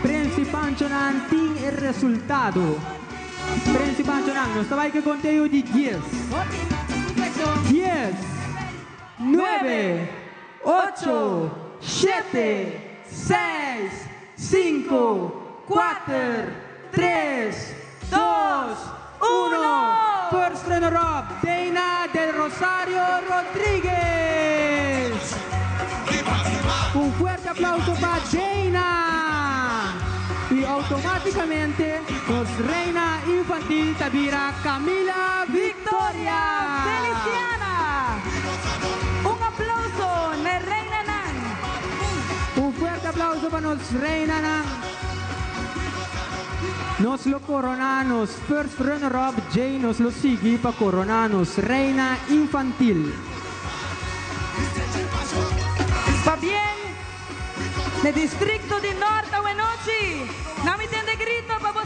Prince Panchonan tin e resultado. Prince Panchonan, nos ta bay cu e conteo di dies. Dies, nuebe, ocho, shete, seis, cinco, cuater, tres, dos, uno. First runner up, Dana del Rosario Rodriguez. Un fuerte aplauso pa Dana. Y automaticamente nos reina infantil ta bira Camila Victoria. Feliciana. Un aplauso na reinanan. Un fuerte aplauso pa nos reinanan. Nos lo corona nos first runner-up, Jay nos lo sigui pa corona nos reina infantil. Pabien n'e districto di Noord awenochi. Na mi tende grito pa boso.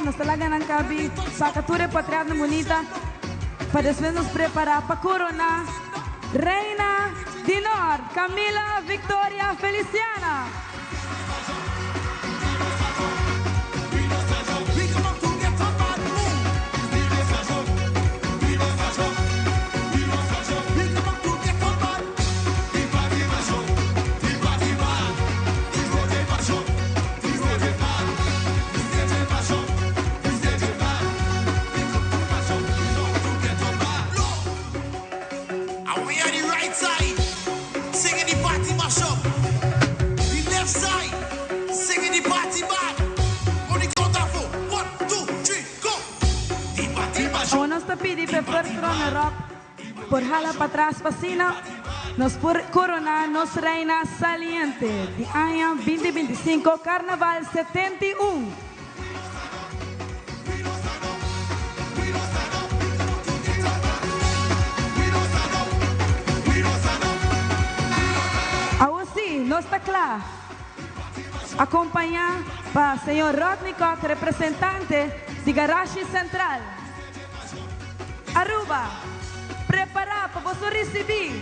nos talaga ng kabi sa kature patriat na bonita para después nos preparar para corona Reina Dinor Camila Victoria Feliciana. And we are the right side, singing the party mash up. The left side, singing the party bad. On the count of four. One, two, three, go. The party mash up. Awo nos ta pidi pa first runner up por hala patras pasina nos por corona nos reina saliente di aña 2025 Carnaval 71. Awo si, nos ta cla. Acompaña pa señor Rodney Kock, representante di Garage Central. Aruba, prepara pa bo ricibi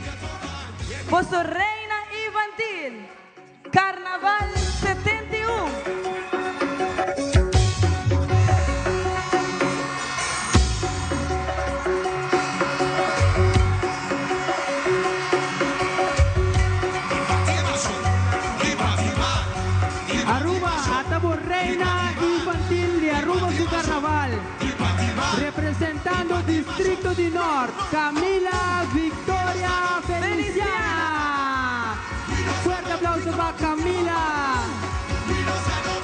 boso reina infantil, Carnaval 71. Aruba, ata bo reina infantil di Aruba su carnaval. Representando Distrito di Noord, Camila Victoria Feliciana. Fuerte aplauso pa Camila.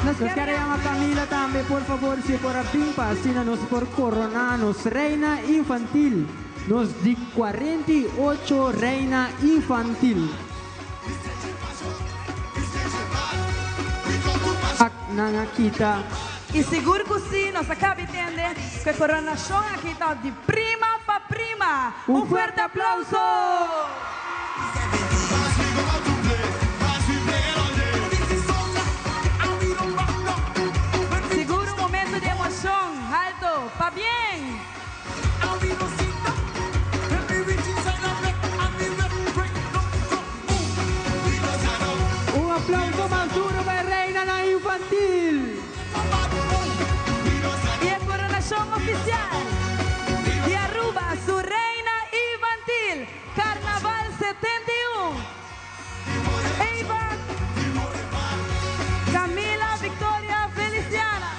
Nos kier yama Camila tambe, por fabor, si por bin pa asina nos por corona nos reina infantil. Nos di 48 reina infantil. Nangakita. Y sigur cu si, nos a caba di tende cu e coronacion aki ta di prima pa prima. Un fuerte aplauso! Sigur un momento di emocion. Alto, pabien! Un aplauso mas duro pa reina infantil. Y e coronacion oficial di Aruba, su reina infantil, Carnaval 71. Eva Camila Victoria Feliciana.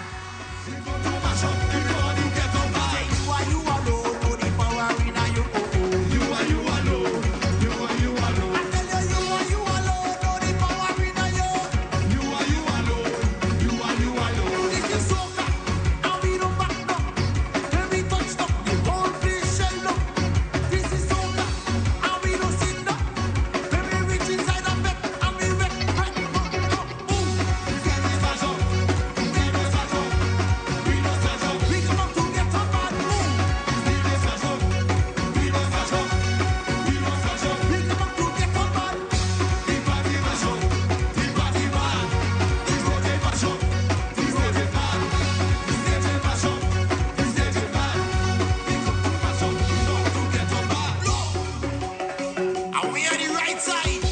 And we are the right side,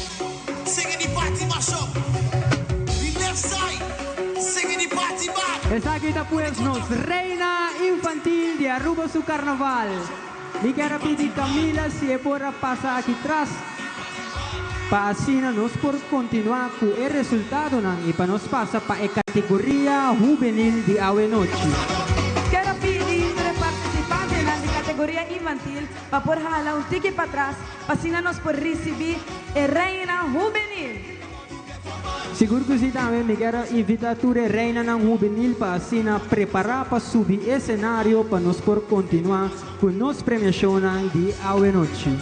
singing the party mash up. The left side, singing the party bad. Esaki ta pues nos reina infantil di Aruba su carnaval. Mi kier pidi Camila si e por pasa aki tras. Pa asina nos por continua cu e resultado y pa nos pasa pa e categoria hubenil di awe nochi. Kier pidi e participante na categoria infantil pa por hala un tiki patras, pa asina nos por ricibi e reina hubenil. Sigur cu si tambe mi kier invita tur reina nan hubenil pa asina prepara pa subi escenario pa nos por continua cu nos premiacion di awe nochi.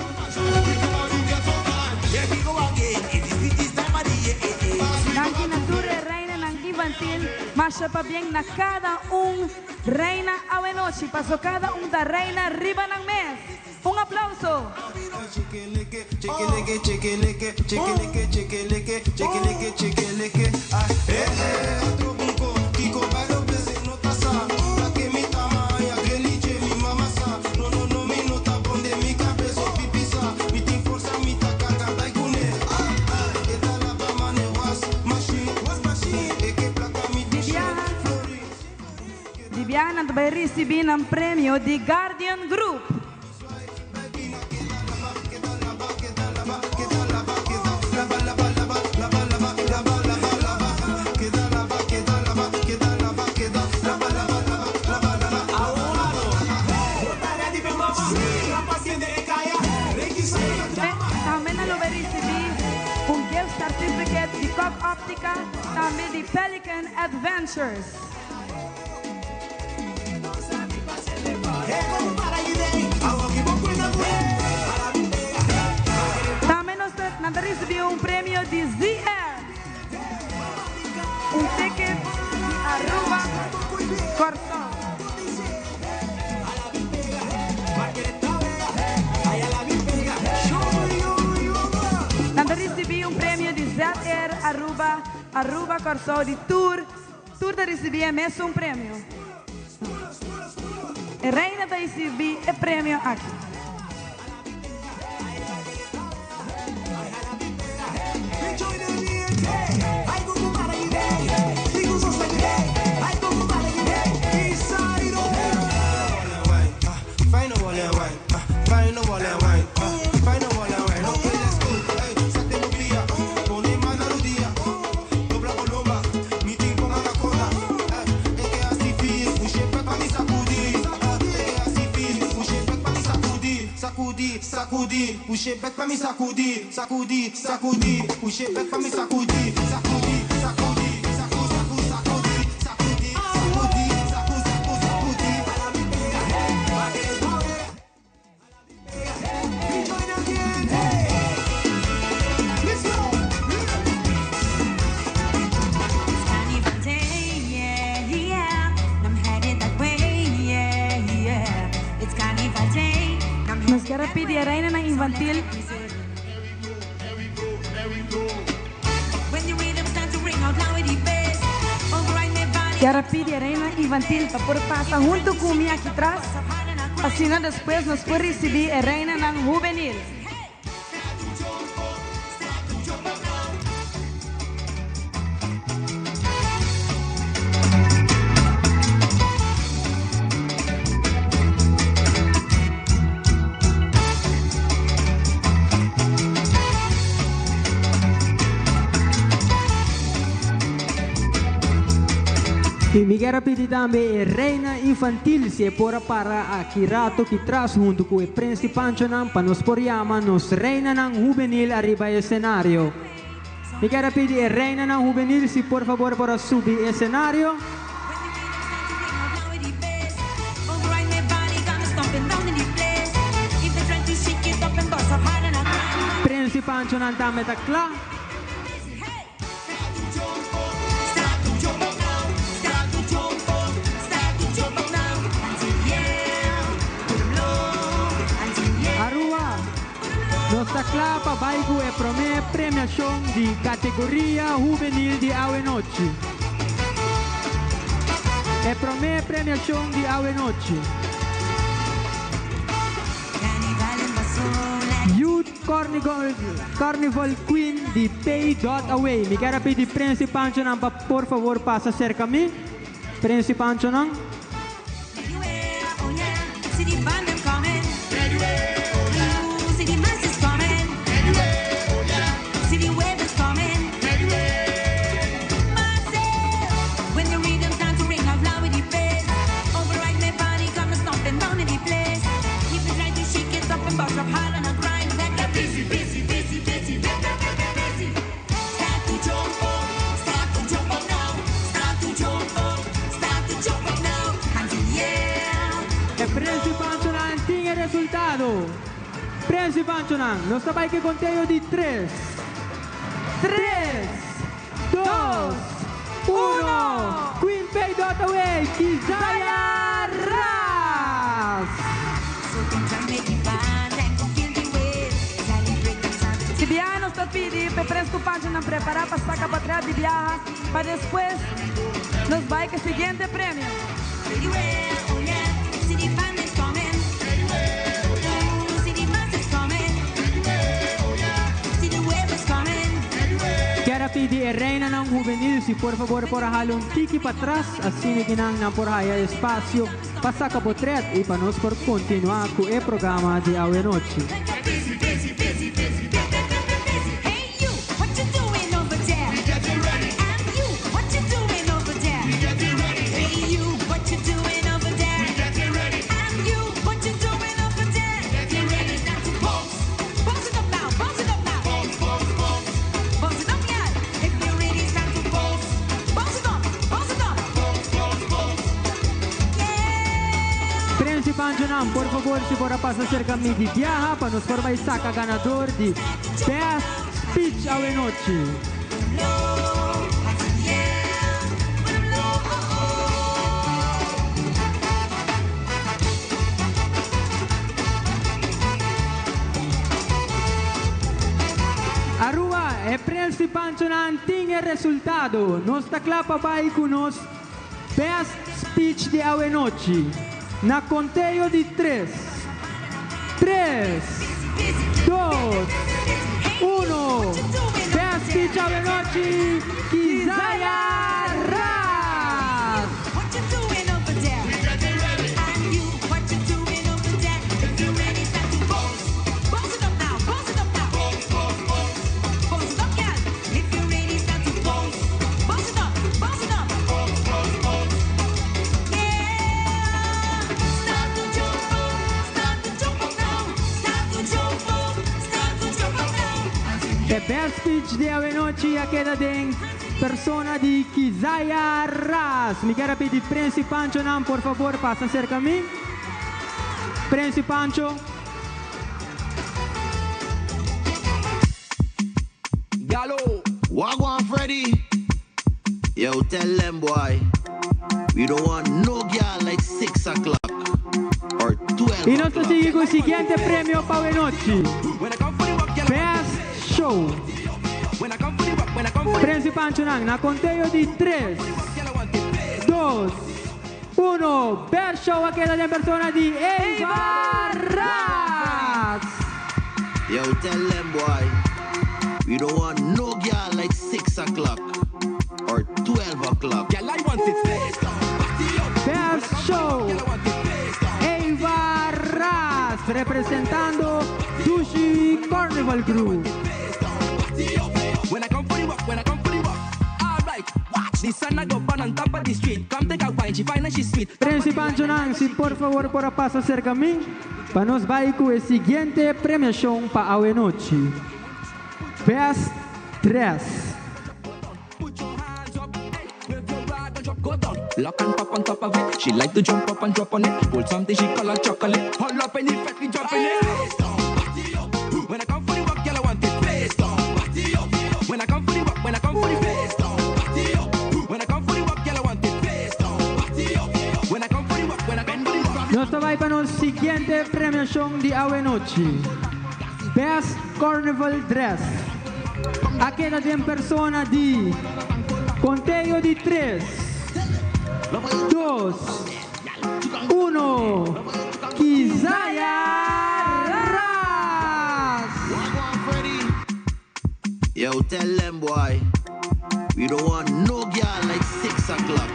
Danki na tur reina nan infantil, masha pabien na cada un reina awe nochi, paso cada un ta reina riba nan mes. Un aplauso. Chiquiliqui, chiquiliqui, chiquiliqui, chiquiliqui, chiquiliqui, chiquiliqui. Ah, eh, eh, otro bunco, Kiko, pero bese no tasa. ta risibí un premio di Guardian Group. Tambe nan lo risibí un gift certificate di Cock Optica, tambe di Pelican Adventures. Tambe nos ta risibí un premio di ZR. Un ticket di Aruba Kòrsou. Nan ta risibí un premio di ZR Aruba, Aruba Kòrsou di tur. Tur ta risibí e mesun premio. E reina ta risibí e premio aki. Sacudi, puxe back pa mi sacudi, sacudi, sacudi, puxe back pa mi sacudi, sacudi, sacudi, sacu, sacu, sacudi, sacudi, sacudi, sacu, sacu, sacudi. It's Carnival Day, yeah. I'm headed that way, yeah. It's Carnival Day. Nos ke pidi e reinanan infantil When the rhythm starts to ring out loud with the bass, override my body. Ke pidi e reina infantil pa por pasa huntu ku mi aki tras. Asina despues nos por risibí e reinanan hubenil. I mi ke pidi tambe reina infantil si por para aki rato aki tras huntu ku e Prins Panchonan pa nos por yama nos reinanan hubenil ariba esenario. Mi ke pidi reinanan hubenil si por fabor por subi esenario. Override my body, got me stomping down in the place. If they try to shake it up and bust up hard and I grind. Prins Panchonan tambe ta kla. Start to jump up now, start to jump up, start to jump up now. Until yeah, put 'em low, until yeah. Aruba. Nos ta kla pa bai ku e promé premiashon di kategoria hubenil di awe nochi. E promé premiashon di awe nochi. Youth Carnival Queen di Pay Dot Away. Mi ke pidi Prins Panchonan pa por fabor pasa serka mi. Prins Panchonan. Oh yeah, see the band them coming. Ooh, see the masses coming. See the wave is coming. Massive. When the rhythm start to ring out loud with the bass, override my body, got me stomping down in the place. If you try to shake it up and bust up hard and I grind, that get busy, busy, busy, busy, busy, busy, busy. Start to jump up, start to jump up now, start to jump up, start to jump up now, hands in the air. E Prins Panchonan tin e resultado. Prins Panchonan, nos ta bai ku konteo di 3. 3, 2, 1. Queen Pay Dot Away, Kizaya Ras. Si biaha nos ta pidi, pa Prins Panchonan prepará pa saka portrèt di biaha, pa despues nos bai ku e siguiente premio. Oh yeah, see the band is coming. Ooh, see the masses coming. See the wave is coming. Ke pidi e reinanan juvenil, si por fabor por hala un tiki patras, asina cu nan por haya espacio pa saca potret y pa nos por continua cu e programa di awe nochi. Busy, busy, busy, busy, busy. Hey you, what you doing over there? We getting ready. And you, what you doing over there? We getting ready. Hey you, what you doing over there? We getting ready. And you, what you doing over there? We getting ready. Now to bounce, bounce it up now, bounce it up now. Bounce, bounce, bounce, bounce it up, girl. If you're ready, it's time to bounce, bounce it up, bounce it up. Bounce, bounce, bounce. Prins y Panchonan, por fabor, si por pasa cerca mi di biaha, pa nos por bay saca ganador di Best Speech awe nochi. Aruba, e Prins y Panchonan tin e resultado. Nos ta cla pa bay cu nos Best Speech di awe nochi. Na conteo di 3. 3, 2, 1. Best Speech awe nochi, Kizaya Ras. What you doing over there? We getting ready. And you, what you doing over there? If you're ready, start to bounce. Bounce it up now, bounce it up now. Bounce, bounce, bounce. Bounce it up, girl. If you're ready, start to bounce. Bounce it up, bounce it up. Bounce, bounce, bounce. Yeah. Start to jump up, start to jump up now. Start to jump up, start to jump up now. The best speech di awe nochi a keda den persona di Kizaya Ras. Mi kier pidi Prins y Panchonan, por fabor, pasa cerca mi. Prins y Pancho. Gallo, Wagwan Freddy. Yo, tell them boy, we don't want no girl like 6 o'clock or 12 Y nos o'clock. sigui cu e siguiente premio pa awe nochi. Best Show. Prins y Panchonan, na conteo di 3, 2, 1. Best Show a keda den persona di Eva Ras. Yo, tell them boy, we don't want no girl like 6 o'clock or 12 o'clock. Girl, I want it Best Show. Eva Ras, representando Dushi Carnival Group. When I come for the walk, when I come for the walk, alright, watch the sun I go burn on top of the street. Come take a wine, she fine and she sweet. Prins y Panchonan, si por fabor por pasa cerca mi, pa nos bay cu e siguiente premiacion pa awe nochi. Best Dress. Lock and pop on top of it. She like to jump up and drop on it. Pull something she call a chocolate. Hold up in the fat, we jump in it. When I come for the walk, girl, I want it face down. When I come for the walk, when I come for the face down. When I come for the walk, girl, I want it face down. When I come for the walk, when I come for the walk. Nos ta bay pa nos siguiente premiacion di awe nochi. Best Carnival Dress. A keda den persona di conteo di 3, 2, 1. Kizaya Ras. Yo, tell them boy, we don't want no girl like 6 o'clock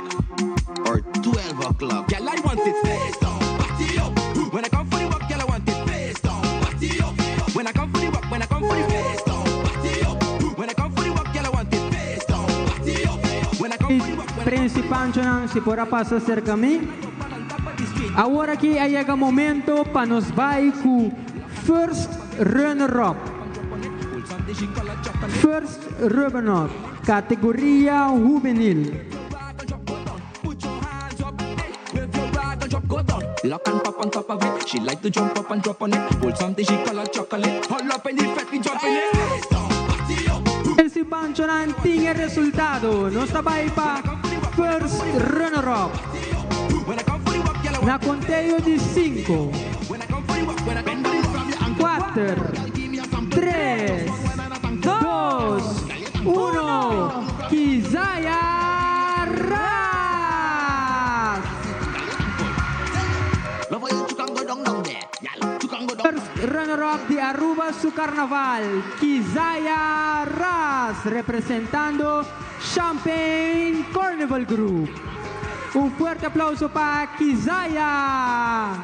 or 12 o'clock. Girl, I want it face down. When I come for the walk, girl, I want it face down. When I come for the walk, when I come for the face down. When I come for the walk, girl, I want it face down. When I come for the walk, Prins y Panchonan, si por pasa cerca mi. Awor aki a yega momento pa nos bay cu First Runner-Up. First Runner-Up, categoria juvenil. Lock and pop on top of it. She like to jump up and drop on it. Pull something she call a chocolate. Hold up in the fat, we jump in it. Prins y Panchonan tin e resultado. Nos ta bay pa First Runner-Up. Na conteo di 5, 4, 3, 2, 1. Kizaya Ras. First runner-up di Aruba su Carnaval, Kizaya Ras, representando Champagne Carnival Group. Un fuerte aplauso pa Kizaya!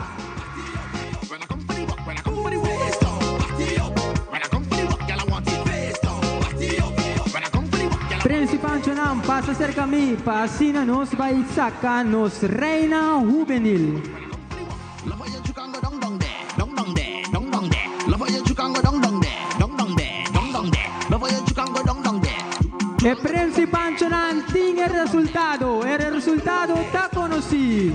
Prince Panchonan pasa cerca mi pa asina nos bay saca nos Reina Hubenil. E Prince Panchonan tin e resultado, e resultado ta conoci.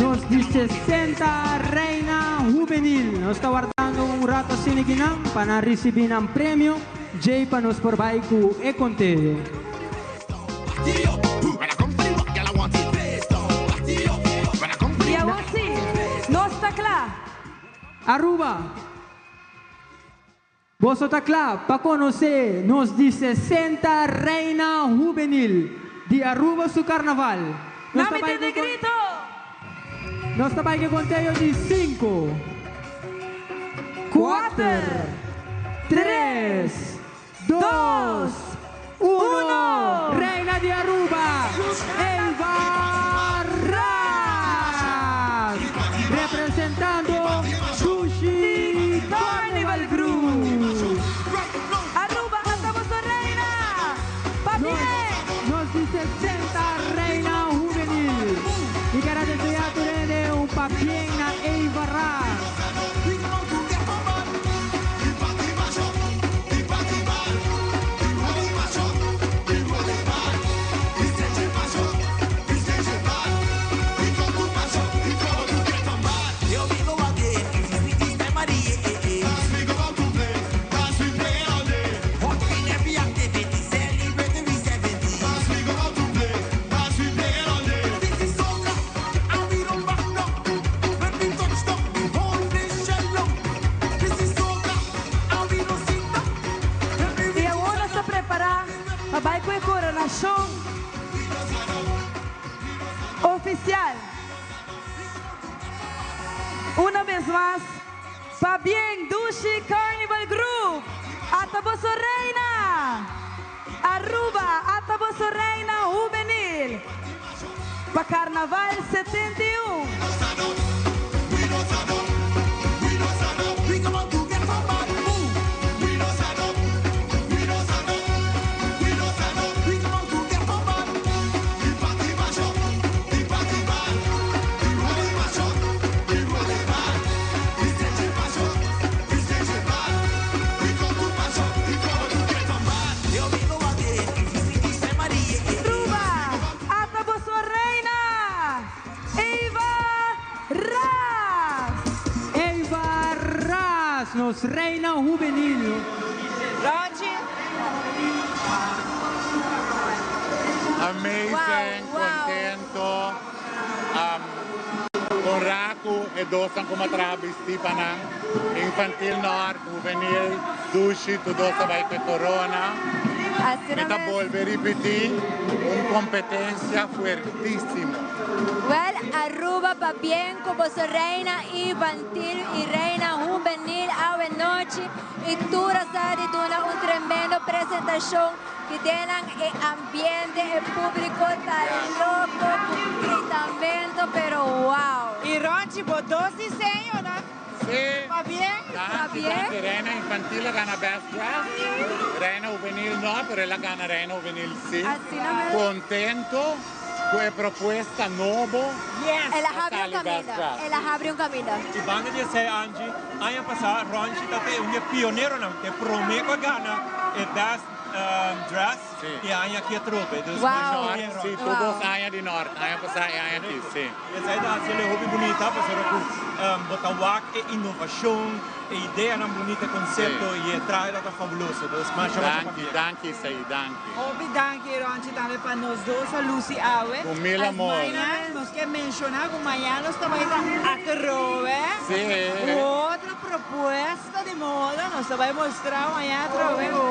Nos di 60 Reina Hubenil. Nos ta wardando un rato asina kinan pa nan ricibi nan premio, djey pa nos por bay cu e conteo. Y awor sí, nos ta cla. Aruba, boso ta cla pa conoce nos di 60 Reina Hubenil di Aruba su Carnaval? Nos Na ta mi bay tende cu grito! Nos ta bay cu conteo di cinco, cuater, tres, dos, uno. Reina di Aruba, Elva Ras, representando Dushi Carnival Group. Aruba, ata boso reina! Pabien! Nos di 60 Reina Hubenil. Mi kier a desea tur hende un pabien na Eva Ras. Y awor nos ta prepara pa bay cu e coronacion oficial. Una bes mas, pabien Dushi Carnival Group! Ata boso reina! Aruba, ata boso reina hubenil pa Carnaval 71! Aruba, ata boso reina, Eva Ras! Eva Ras, nos reina hubenil. Rochi. Amazing, contento. Honra cu e dosnan cu mi a traha bisti pa nan. Infantil Noord, Juvenil, Dushi, tur dos a bay cu e corona. Mi ta bolbe ripiti, un competencia fuertisimo. Wel, Aruba pabien cu boso reina infantil y reina hubenil awe nochi y tur a sa di duna un tremendo presentacion ki den nan e ambiente, e publico ta loco cu gritamento pero wow! Y Ronchi, bo dos diseñonan. Sí. Pabien. Danki, danki. Reina infantil a gana best dress. Reina hubenil no, pero el a gana reina hubenil sí. Asina mes. Contento cu e propuesta nobo. Yes. El a A habri un sali best caminda. dress. El a habri un caminda. Y banda di esey Angie, aña pasa Ronchi ta te un di e pioneronan, te prome cu a gana e best dress y aña aki atrobe. Dus masha Wow. hopi Sí, Ronchi. tur dos aña di Noord, aña pasa y aña aki, sí. Esei ta hasiel e hopi bunita pasobra ku bo ta wak e inovashon, e ideanan bunita, e konsepto i e trahe ta fabuloso. Dus masha masha Danki, pabia. danki Isaí, danki. Hopi danki Ronchi tambe pa nos dos a luci awe. Ku mil amor. Mañana nos ke menciona ku mañana nos ta bai ta atrobe. Sí. Otro propuesta di moda nos ta bai mostra mañana atrobe ku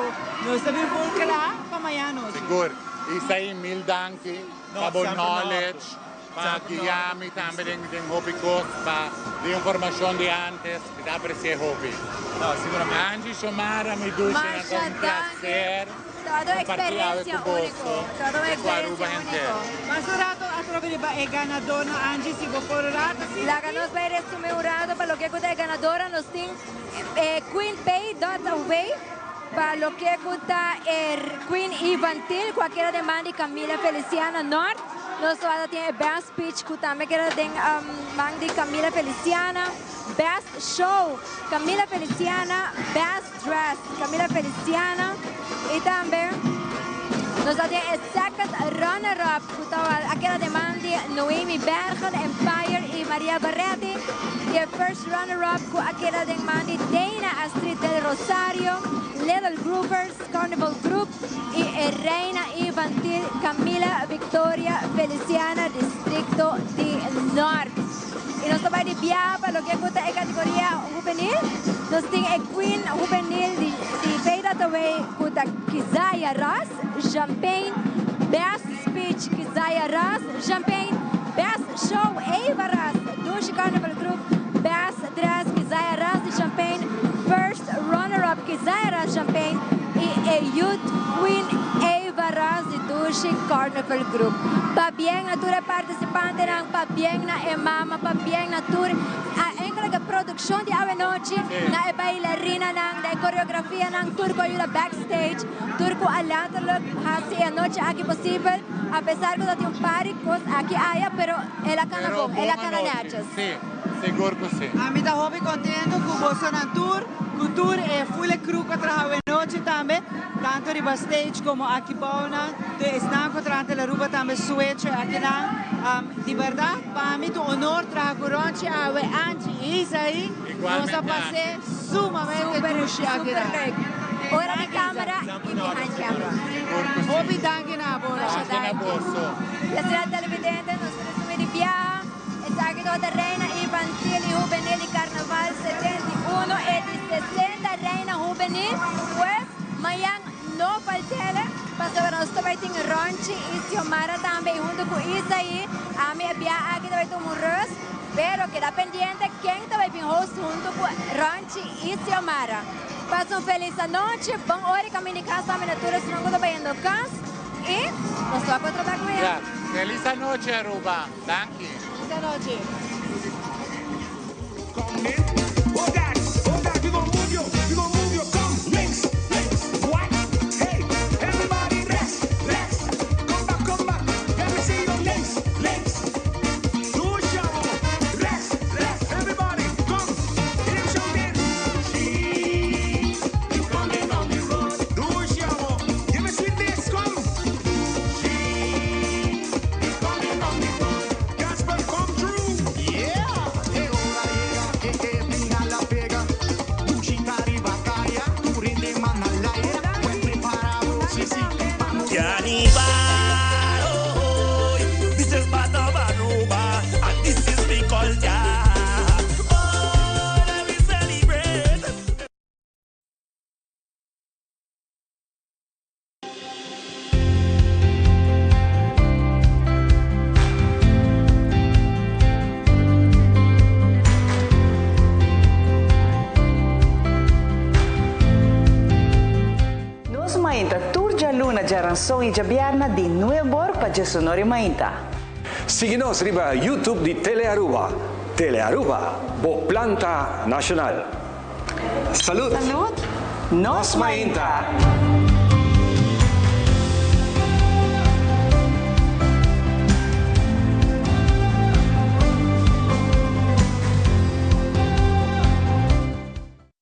nos ta bin full kla pa mañana nochi. Sigur. Isaí, mil danki pa bo knowledge. Pa guia mi tambe den den hopi kos, pa di informashon di antes, mi ta apresi'é hopi. No, siguramente. Angie Xiomara, mi dushi, nan ta Masha un danki. placer. Todo Comparti awe experiencia cu unico. boso, Todo cu experiencia Aruba unico. henter. Mas un rato atrobe riba e ganadornan, Angie, si bo por un rato asina Laga aki. nos bay resumi un rato pa loke cu ta e ganadora. Nos tin e Queen Pay dot away pa loke cu ta e Queen Infantil cu a keda den man di Camila Feliciana Nort. Nos tabata tin e Best Speech cu tambe keda den man di Camila Feliciana. Best Show, Camila Feliciana, Best Dress, Camila Feliciana y tambe nos a tin e Second Runner Up cu ta a keda den man di Noemi Bergen, Empire y Maria Barretti y e First Runner Up cu a keda den man di Dana Astrid del Rosario, Little Groovers Carnival Group y e Reina Infantil Camila Victoria Feliciana, Districto di Noord. Y nos ta bay di biaha pa loke cu ta e categoria juvenil. Nos tin e Queen Juvenil di Fade cu ta Kizaya Ras, Champagne, Best Speech Kizaya Ras, Champagne, Best Show Eva Ras, Dushi Carnival Group, Best Dress Kizaya Ras di Champagne, First Runner Up Kizaya Ras Champagne y e Youth Queen Eva Ras di Dushi Carnival Group. Pabien na tur e participantenan, pabien na e mama, pabien na tur a enkele produccion di awe nochi, na e bailarinanan, na e coreografianan, tur cu a yuda backstage, tur cu a letterlijk haci e anochi aki posibel, a pesar cu tin un par di cos aki aya, pero el a cana Pero bon, el a bon cana anochi. netjes. Si, sigur cu si. Ami ta hopi contento cu bosonan tur, cu tur e full crew cu a traha awe nochi tambe, tanto riba stage como aki bou nan, de esnan cu traha Telearuba tambe switch aki nan. Di berdad, pa mi ta un honor traha cu Ronchi awe, Angie y Isaí. Nos a Igualmente, pasa Angie. sumamente Super, dushi aki super nan. leuk. Ora di camera y behind camera. Sigur cu si. Hopi danki na bo. Masha Danki na danki. boso. Luisteraar televidente, nos ta resumi di biaha. Esaki ta Reina Infantil y Juvenil di Carnaval 71 y di 60 Reina Juvenil. Pues, mañan no faltele. Pasobra nos tambe tin Ronchi y Xiomara tambe y hunto cu Isaí. Ami e biaha aki tambe tuma un rust. Pero keda pendiente ken tambe bin host hunto cu Ronchi y Xiomara. Pasa un feliz anochi. Bon ora camino di cas tambe na tur esnan cu ta bayendo cas. Y nos toca otro bek mañan. Ja, feliz anochi Aruba. Danki. Feliz anochi. Oh God, oh God, we gon' move you, we gon' move you. Come, links, links, what? Hey, everybody, rest, rest. Come back, come back. Let me see your links, links. Do show, rest, rest. Everybody, come. Hear him shouting. She is coming down the road. Do show, give me sweet bass, come. She is coming down the road. Gospel come true. Yeah. E ora yega, e e bringa la pega. Dushi riba caya, tur hende man na laira. Pues prepara, si si, vamos. Carnival, oh, this is part of Aruba, and this is the culture. Oh, let me celebrate. Nos Mainta tur djaluna djaranson i djabièrnè di 9 or pa 19 mainta. Sigui nos riba YouTube di Telearuba. Telearuba, bo planta nashonal. Salud! Salud! Nos Nos Mainta!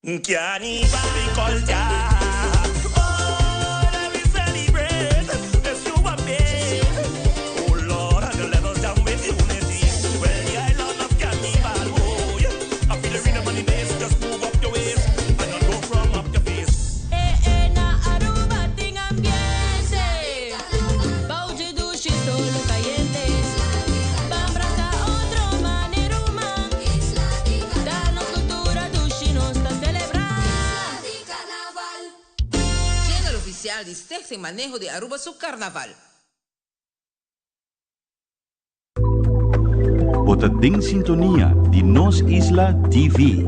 Carnival culture. Oh, let me celebrate. Let's show a bit. Oh Lord, and let us down with unity. Well, yeah, I love carnival. Oh, yeah. I feel the rhythm on the bass. Just move up your waist and not go from up your face. E na Aruba tin ambiente. Bou di dushi solo cayente. Ban brasa otro manera man. Ta nos cultura dushi nos ta celebra. Channel oficial di Stichting Maneho di Aruba su Carnaval. Bo ta den sintonia di Nos Isla TV.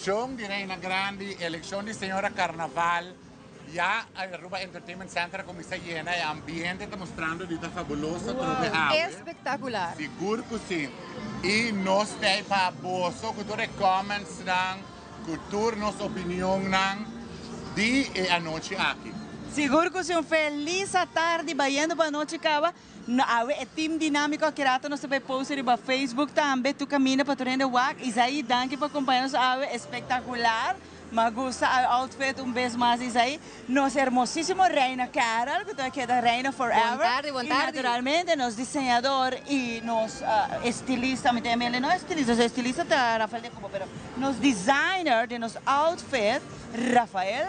Eleccion di Reina Grandi, eleccion di Señora Carnaval, ya Aruba Entertainment Center a cuminsa yena, e ambiente ta mustrando di ta fabuloso atrobe awe. Espectacular. Sigur cu si. Y nos ta ey pa boso cu tur e commentsnan, cu tur nos opinionnan di e anochi aki. Sigur cu si un feliz atardi bayendo pa anochi caba. No awe e team dinamico aki rato nos ta bay post riba Facebook tambe tu caminda pa tur hende wak. Isaí danki pa compaña nos awe espectacular. Ma gusta awe outfit un bes mas Isaí. Nos hermosisimo reina Carol cu ta keda reina forever. Bon tardi, bon Y tardi. naturalmente nos diseñador y nos estilista, mi ta yama el'e no estilista, nos estilista ta Rafael de Cuba pero nos designer di nos outfit Rafael.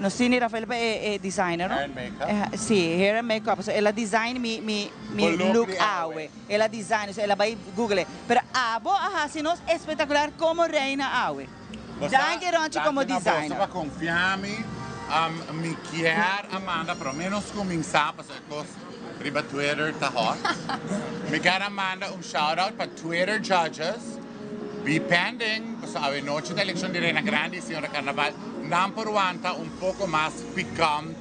Nos tini Rafael pa e designer no? Hair and makeup. Si, hair and makeup. So el a design mi mi mi Bo look look di awe. awe. El a design, so el a bai google. Pero abo a haci nos espectacular como reina awe. Bo sa, Danki Ronchi como danki na boso designer. pa confia mi. Mi kier a manda prome nos cuminsa pasobra e cos riba Twitter ta hot. Mi kier a manda un shout out pa Twitter judges. Be pending, pasobra awe nochi ta eleccion di Reina Grandi y Señora Carnaval, nan por wanta un poco mas picant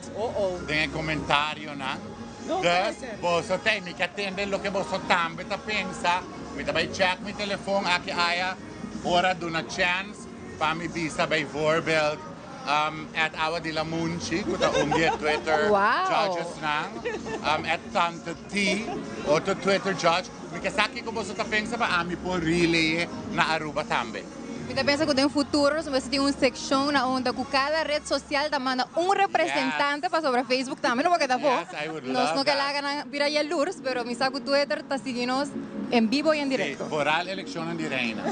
den e comentarionan. Dus, boso ta mi ke tende loke boso tambe ta pensa. Mi ta bay check mi telefon aki aya ora duna chance pa mi bisa bijvoorbeeld at Awa di Lamunchi cu ta un di e Twitter judgesnan, at Tante T, otro Twitter judge. Mi ke sa kiko boso ta pensa pa ami por relay na Aruba tambe. Mi ta pensa ku den futuro nos mester tin un sekshon na unda ku kada red sosial ta manda un representante pasobra Facebook tambe no por keda afó. Nos no ke laga nan bira yalurs pero mi sa ku Twitter ta sigui nos en bibo y en directo. Sí, vooral elekshonnan di reina.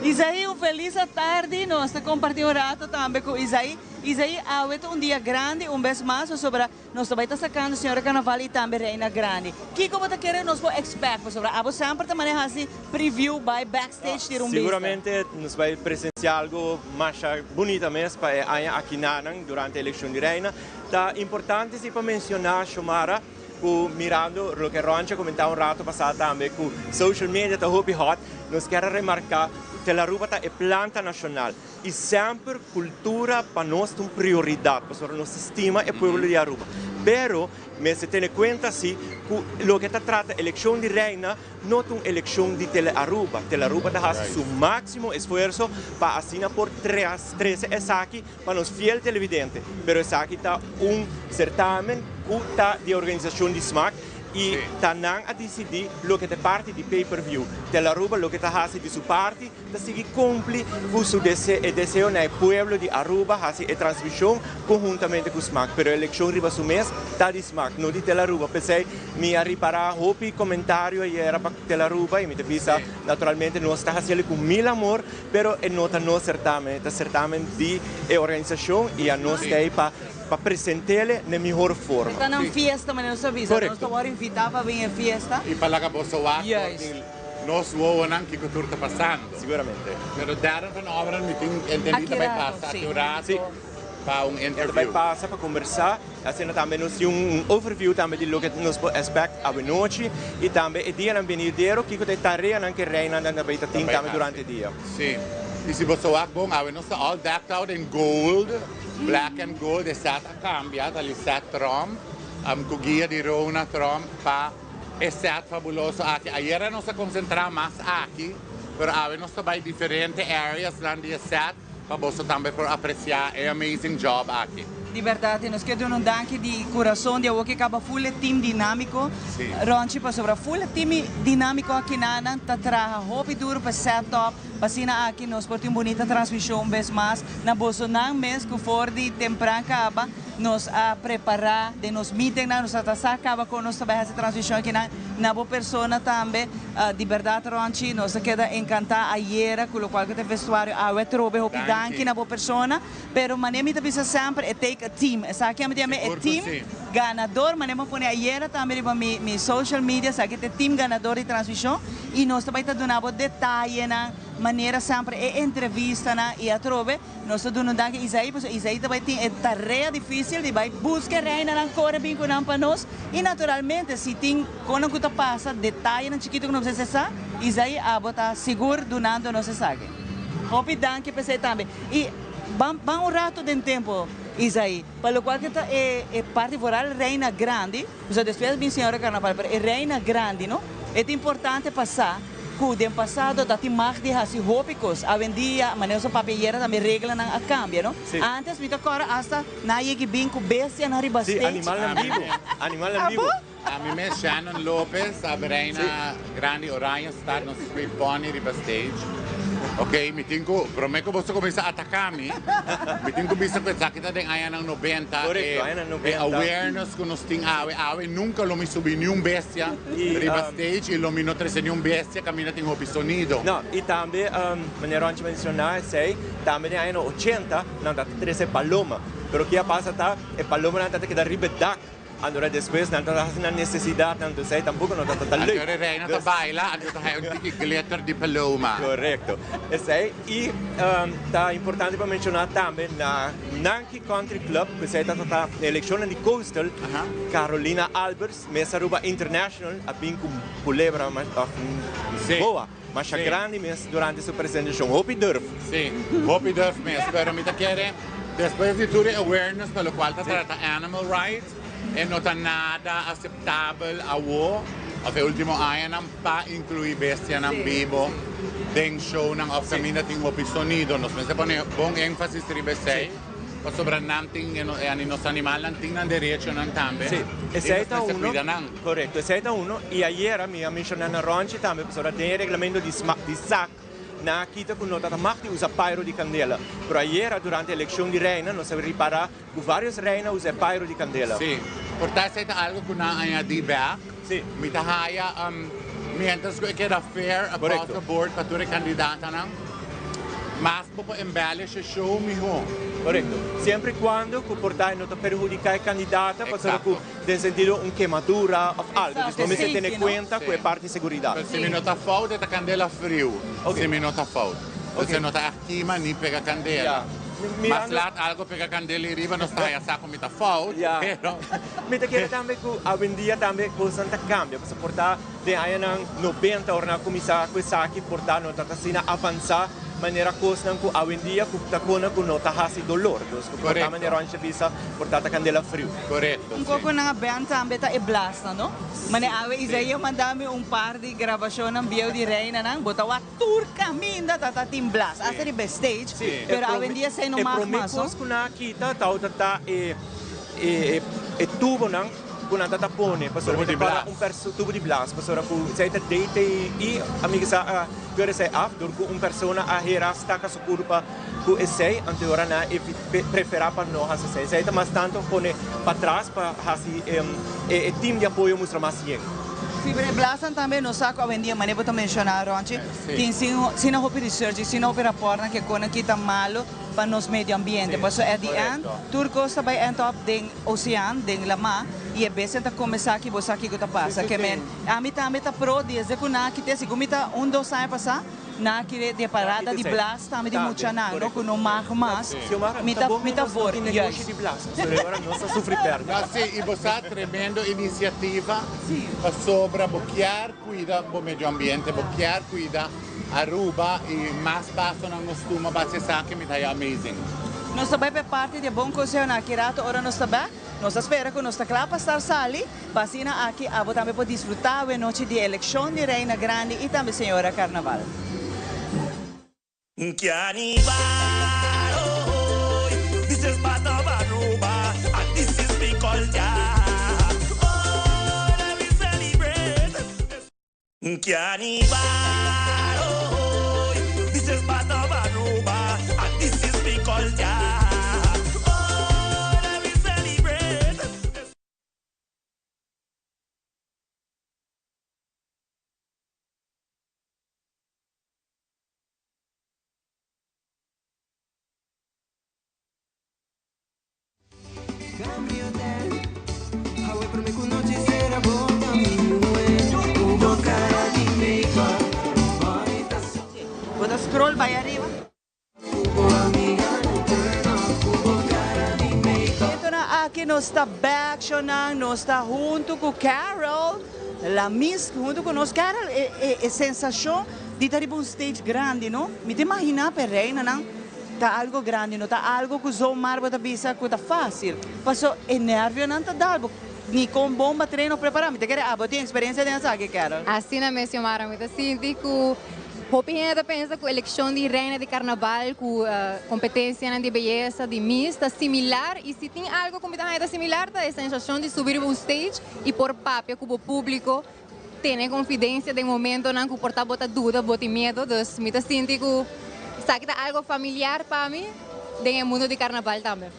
Isaí, un felis atardi. Nos ta kompartí un rato tambe ku Isaí. Isaí, awe ta un dia grandi un bes mas pasobra Nos ta bai ta sacando Señora Carnaval y tambe Reina Grandi. Kico bo ta kere nos por expect? Pasobra abo semper ta maneha haci preview bai backstage tira un bista. Siguramente nos bai presencia algo masha bunita mes pa e aña akinanan durante eleccion di Reina. Ta importante si pa menciona Xiomara cu mirando loke Ronchi a comenta un rato pasa tambe cu social media ta hopi hot, nos kier a remarca cu Telaruba ta e planta nacional. Y semper cultura pa nos ta un prioridad, pasobra nos ta stima e pueblo di Aruba. Pero mester tene cuenta si cu loke ta trata eleccion di Reina no ta un eleccion di Telearuba. Telearuba ta haci su maximo esfuerzo pa asina por trece esaki pa nos fiel televidente. Pero esaki ta un certamen cu ta di organisacion di smaak. Y ta nan a dicidi loke ta e parti di pay per view. Telearuba loke ta haci di su parti ta sigui cumpli cu su e deseo na e pueblo di Aruba haci e transmision conhuntamente cu smaak, pero e eleccion riba su mes ta di smaak, no di Telaruba. P'esey mi a ripara hopi comentario ayera pa Telaruba y mi ta bisa naturalmente nos ta haciele cu mil amor, pero e no ta nos certamen, e ta certamen di e organisacion y a nos ta ey pa pa presentele n'e mihor forma. E ta nan fiesta manera nos ta bisa, nos ta wor invita pa bin e fiesta. Y pa laga boso wak for di. Nos wowonan kiko tur ta pasando. Siguramente. Pero Darren van Oberen mi tin entendi ta bai pasa aki un rato pa un interview. E ta bai pasa pa kombersá. Asina tambe nos tin un overview tambe di loke nos por expect awenochi y tambe e dianan benidero kiko ta e tareanan ku e reinan ta bai ta tin tambe durante e dia. Sí. Y si boso wak bon awe nos ta all decked out in gold, black and gold. E set a cambia ta Lisette Tromp ku guia di Rona Tromp pa. E set fabuloso aki. Ayera nos a concentra mas aki, pero awe nos ta bay diferente areasnan di e set pa boso tambe por aprecia e amazing job aki. Di berdad nos kier duna un danki di curason di awor ke caba full e team dinamico Ronchi pasobra full e team dinamico aki nan ta traha hopi duro pa set up pa asina aki nos por tin un bunita transmision un bes mas na boso nan mes cu for di tempran caba Nos a prepará den nos meetingnan, nos a ta sa kaba kon nos ta bai hasi transmishon akinan na bo persona tambe. Di bèrdat Ronchi, nos a keda enkantá ayera ku lokual ku ta e vestuario awe atrobe. Hopi danki na bo persona. Pero manera mi ta bisa semper, e take a team. Esaki ami ta yama e team ganador. Manera mi a pone ayera tambe riba mi social media, esaki ta e team ganador di transmishon. I nos ta bai ta duna bo detayenan, manera semper e entrevistanan i atrobe. Nos ta duna un danki Isaí pasobra Isaí ta bai tin e tarea difícil di bai buska e reinanan kore bin ku nan pa nos i naturalmente si tin konan ku ta pasa detayenan chikitu ku nos mester sa, Isaí abo ta sigur dunando nos esaki. Hopi danki p'esei tambe. I ban ban un rato den tempo, Isaí, pa locual ke ta e e parti vooral Reina Grandi, pasobra despues bin Señora Carnaval, pero e Reina Grandi no, e ta importante pa sa ku den pasado ta tin mag di hasi hopi kos. Awendia, manera nos a papia ayera tambe reglanan a kambia no. Antes mi ta kòrda asta nan a yegi bin ku bestianan riba Sí, stage. animalnan bibu, animalnan bibu. Abo? Ami mes Shannon Lopez a Reina Grandi Oranjestad nos sweet pony riba stage. Ok, mi tin ku, prome ku boso kuminsa ataka mi, mi tin ku bisa ku esaki ta den añanan nobenta, Korekto, añanan e nobenta. awareness ku nos tin awe, awe nunka lo mi subi niun bestia riba stage i lo mi no trese niun bestia kaminda tin hopi sonido. No, i tambe, manera Ronchi menshoná esei, tambe den añanan ochenta nan ta trese paloma, pero ke a pasa ta e palomanan ta keda riba e dak. Andora despues nan ta hasi nan nesesidatnan, entonces ei tampoco no ta ta leuk. Anto e reina ta baila, anto ta haya un tiki glitter di paloma. Correcto. Esei, y ta importante pa menciona tambe na Nanki Country Club, cu esei ta ta eleccionnan di Coastal, Carolina Albers, Miss Aruba International, a bin cu culebra of boa masha grandi mes durante su presentacion. Hopi durf. Sí, hopi durf mes. Pero mi ta kere despues di tur e awareness pa locual ta trata animal rights, e no ta nada aceptabel awo of e ultimo añanan pa inclui bestianan bibo den shownan of caminda tin hopi sonido. Nos mester pone bon enfasis riba esey. Pasobra nan tin, e nos animalnan tin nan derechonan tambe. Sí, i esei nos ta mester uno. cuida nan. Correcto, esei ta uno. Y ayera mi a menciona na Ronchi tambe, pasobra den e reglamento di sma, di sac, nan a kita cu no ta ta mag di usa pyro di candela. Pero ayera durante eleccion di reina nos a ripara cu varios reina usa e pyro di candela. Sí, por ta esei ta algo cu nan a añadi bek. Sí. Mi ta haya, mientras cu e keda fair across Correcto. the board pa tur e candidatanan, mas bo por embellish e show miho. Correcto. Siempre y cuando cu por ta e no ta perhudica e candidata, pasobra cu den sentido un quemadura of algo. Dus bo mester tene cuenta cu e parti seguridad. Pero si mi no ta fout e ta candela friu. Si mi no ta fout. Dus e no ta echt kima ni pega candela. Mas laat algo pega candela y riba nos ta haya sa cu mi ta fout, pero. Mi ta kere tambe cu awendia tambe cosnan ta cambia, pasobra por ta Den añanan nobenta ora nan a kuminsá ku esaki por ta no ta asina avansá manera kosnan ku awendia ku ta kona ku no ta hasi dolor. Dus ku por ta manera Ronchi a bisa por ta ta kandela friu. Korekto, Un koko nan a bèn tambe ta e blasnan no. Manera awe Isaí a manda mi un par di grabashonnan bieu di reinanan, bo ta wak tur kaminda ta ta tin blas, asta riba e stage, pero awendia esei no mag mas no. E promé kos ku nan a kita tabata ta e e tubonan. Ku nan ta ta pone pasobra mi ta para un perso tubo di blas pasobra ku esei ta DTI amiga sa a kere esei af dor ku un persona a hera staka su kurpa ku esei anto e ora nan a prefera pa no hasi esei esei ta mas tanto pone patras pa hasi e team di apoyo mustra mas yen. Si pero e blasnan tambe no sa ku awendia manera bo ta menshoná Ronchi tin sina hopi research i sina hopi raportnan ke konan kita malo pa nos medio ambiente pasobra at the end tur kos ta bai end up den Ocean den lamá y e bestian ta come sa ki bo sa kico ta pasa. Ke men, ami tambe ta pro desde cu nan a kite, segun mi ta un dos aña pasa, nan a kite di e parada di blas tambe di muchanan, no, cu no mag mas, mi ta, mi ta voor, juist. No, si, y bo sa tremendo iniciativa pasobra bo kier cuida bo medio ambiente, bo kier cuida Aruba y mas pasonan nos tuma pa haci esaki mi ta haya amazing. Nos ta bai pa e parti di e bon consehonan aki rato ora nos ta bek. Nos ta spera cu nos ta cla pa star sali pa asina aki abo tambe por disfruta awe nochi di eleccion di Reina Grandi y tambe Señora Carnaval. Carnival, oh, oh, this is part of Aruba, and this is we culture. Oh, let me celebrate. Carnival, oh, oh, this is part of Aruba, and this is we culture. Oh, let me celebrate. Bo ta scroll bai ariba. Entonan aki nos ta back shownan, nos ta hunto cu Carol, la Miss hunto cu nos. Carol, e sensashon. Di ta riba un stage grandi no. Mi ta imagina pa e reinanan ta algo grandi no ta algo cu zomaar bo ta bisa cu ta facil. Paso e nervionan ta dal bo ni con bon bo a train of prepara. Mi ta kere abo tin experiencia den esaki Carol. Asina mes Xiomara, mi ta sinti cu hopi hende ta pensa cu eleccion di reina di carnaval cu competencianan di beyesa di miss ta similar y si tin algo cu mi ta haya ta similar ta e sensacion di subi riba un stage y por papia cu bo publico. Tene confidencia den momentonan cu por ta bo ta duda, bo tin miedo. Dus mi ta sinti cu esaki ta algo familiar pa mi den e mundo di carnaval tambe.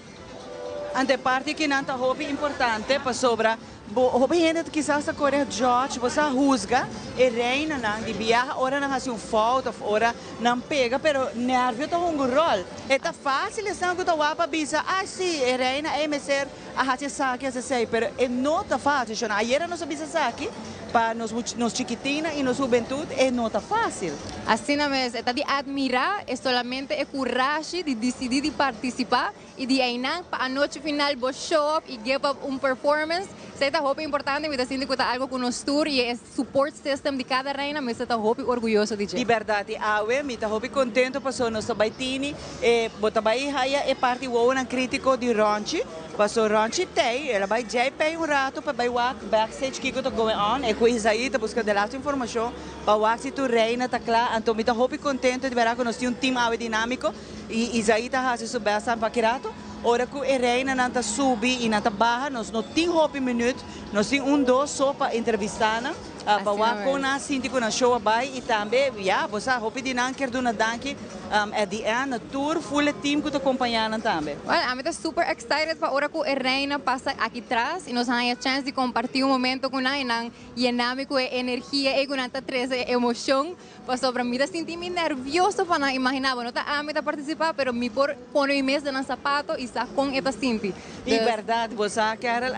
Ante parti kinan ta hopi importante pasobra bo hopi hende kisas ta kore judge, bo sa huzga e reinanan di biaha ora nan hasi un fout of ora nan pega pero nervio ta hunga un rol. E ta facil esnan cu ta wak pa bisa ah si e reina ey mester A haci esaki, haci esey, pero e no ta facil. Shona, ayera nos a bisa esaki pa nos much, nos chikitinnan y nos hubentud, e no ta facil. Asina mes, e ta di admira, e solamente e curashi di dicidi di participa y di eynan pa anochi final bo show up y give up un performance, esey ta hopi importante, mi ta sinti cu ta algo cu nos tur y e support system di cada reina mester ta hopi orguyoso di dje. Di berdad y awe mi ta hopi contento paso nos ta bay tini e bo ta bay haya e parti wowonan critico di Ronchi paso Ronchi tey el a bay djey pey un rato pa bay wak backstage kico ta going on e cu Isaí ta busca de laatste informacion pa wak si tur reina ta cla anto mi ta hopi contento di berdad cu nos tin un team awe dinamico y Isaí ta haci su best pa ki rato ora cu e reinanan ta subi y nan ta baha nos no tin hopi minuut. Nos tin un dos so pa entrevistá nan, pa wak kon nan a sinti ku nan show a bai i tambe, ya, bo sa, hopi di nan kier duna danki at the end na tur full e team ku ta kompañá nan tambe. Well, ami ta super excited pa ora ku e reina pasa aki tras i nos haña chance di kompartí un momento ku nan i nan yena mi ku e energia ei ku nan ta trese, e emoshon, pasobra mi ta sinti mi nervioso pa nan imaginá bo. No ta ami ta partisipá, pero mi por pone mi mes den nan sapato i sa kon e ta sinti. Di berdad, bo sa, Carol,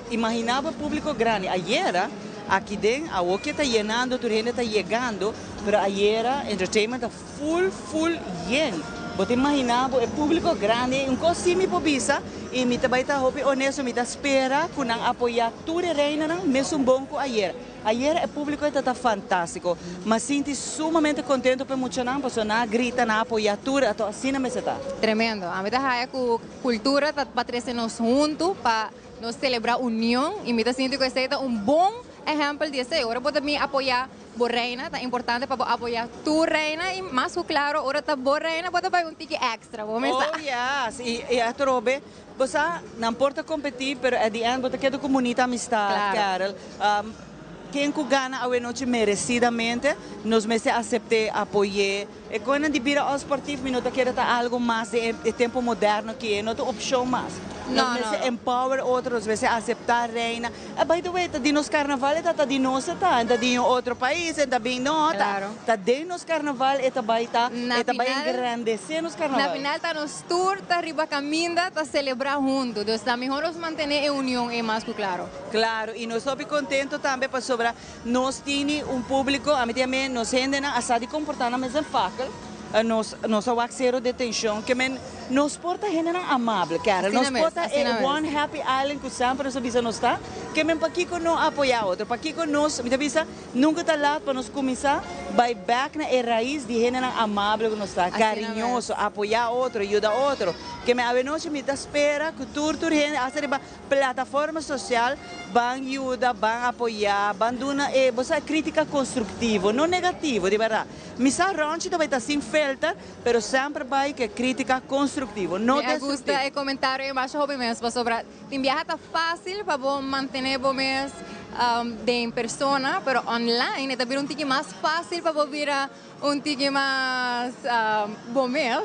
imagina bo e publico grandi. Ayera, aki den, awo ke ta yenando, tur hende ta yegando, pero ayera entertainment ta full, full yen. Bo ta imagina bo e publico grandi. Un cos si mi por bisa, y mi ta bay ta hopi honesto, mi ta spera cu nan apoya tur e reinanan mesun bon cu ayera. Ayera e publico e ta ta fantastico. M'a sinti sumamente contento p'e muchanan pasobra nan a grita, nan a apoya tur, ato asina mester ta. Tremendo. Ami ta haya cu cultura ta pa trece nos hunto, pa nos celebra union y mi ta sinti cu esey ta un bon ehempel di esey. Ora bo ta bin apoya bo reina, ta importante pa bo apoya tur reina y mas cu claro ora ta bo reina bo ta bay un tiki extra, bo mester. Oh yes, y atrobe Bo sa, nan por ta competi, pero at the end bo ta keda cu bunita amistad, Carol. Ken cu gana awenochi merecidamente, nos mester acepte, apoye. E conan di bira onsportief mi no ta kere ta algo mas den e tempo moderno aki, e no ta un opcion mas. Nos mester empower otro, nos mester acepta reina. By the way, ta di nos carnaval e ta, ta di nos e ta, e ta di un otro pais, e ta bin, no, ta, ta den nos carnaval e ta bay ta, e ta bay engrandece nos carnaval. Na final ta nos Tur ta riba caminda ta celebra hunto, dus ta mihor nos mantene e union ey mas cu claro. Claro, y nos hopi contento tambe pasobra nos tini un publico, ami tin ame nos hendenan a sa di comporta nan mes en fakkel, nos nos a wak cero detencion, ke men nos por ta hendenan amable, Carol, nos por ta e one happy island cu semper nos a bisa nos ta, ke men pakico no apoya otro, pakico nos, mi ta bisa, Nunca ta laat pa nos cuminsa bay bek na e rais di hendenan amable cu nos ta, cariñoso, apoya otro, yuda otro. Keme awenochi mi ta spera cu tur tur hende hasta riba plataforma social ban yuda, ban apoya, ban duna e bo sa critica constructivo, no negativo, di berdad. Mi sa Ronchi ta bay ta sin filter, pero semper bay cu e critica constructivo, no Mi a gusta destructivo. e comentario e masha hopi mes pasobra Tin biaha ta fácil pa bo mantené bo mes den persona, pero online e ta bira un tiki mas fácil pa bo bira un tiki mas bo mes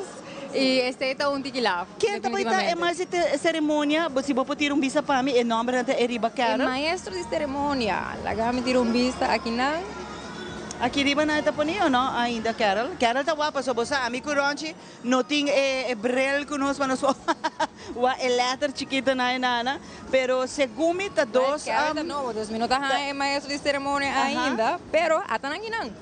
i esei ta un tiki laf, Ken ta bai ta e definitivamente. maestro di ceremonia? Bo si bo por tira un bista pa mi, e nombernan ta eriba E Carol. maestro di ceremonia, laga mi tira un bista akinan. Aki riba nan e ta poni o no ainda Carol? Carol ta wak pasobra bo sa ami ku Ronchi No tin e bril cu nos pa nos por wak e letter chikito na e nana, pero segun mi ta dos. Well, Carol ta nobo, dus mi no ta haña e maestro di ceremonia ainda, pero ata nan kinan.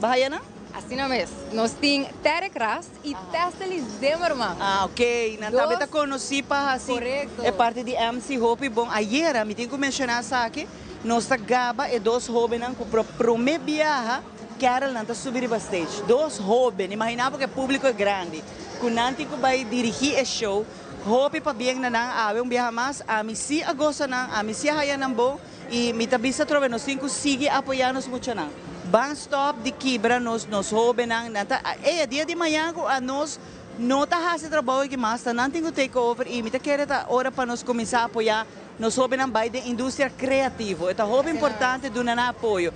Bo haya nan? Asina mes. Nos tin Terek Ras y Tessely Zimmerman. Ah, ok. Nan tambe ta conoci pa haci e parti di MC hopi bon. Ayera, mi tin cu menciona esaki, nos ta gaba e dos hobennan cu prome biaha. Carol nan ta subi riba stage. Dos hoben, imagina bo cu e publico e grandi, cu nan tin cu bay dirigi e show. Hopi pabien na nan awe un biaha mas. Ami si a gosa nan, ami si a haya nan bon y mi ta bisa atrobe nos tin cu sigui apoya nos muchanan. Ban stop di kibra nos nos hobennan, nan ta ey e dia di mañan cu anos no ta haci trabou aki mas, ta nan tin cu take over y mi ta kere ta ora pa nos cuminsa apoya nos hobennan bay den industria creativo. E ta hopi importante duna nan apoyo.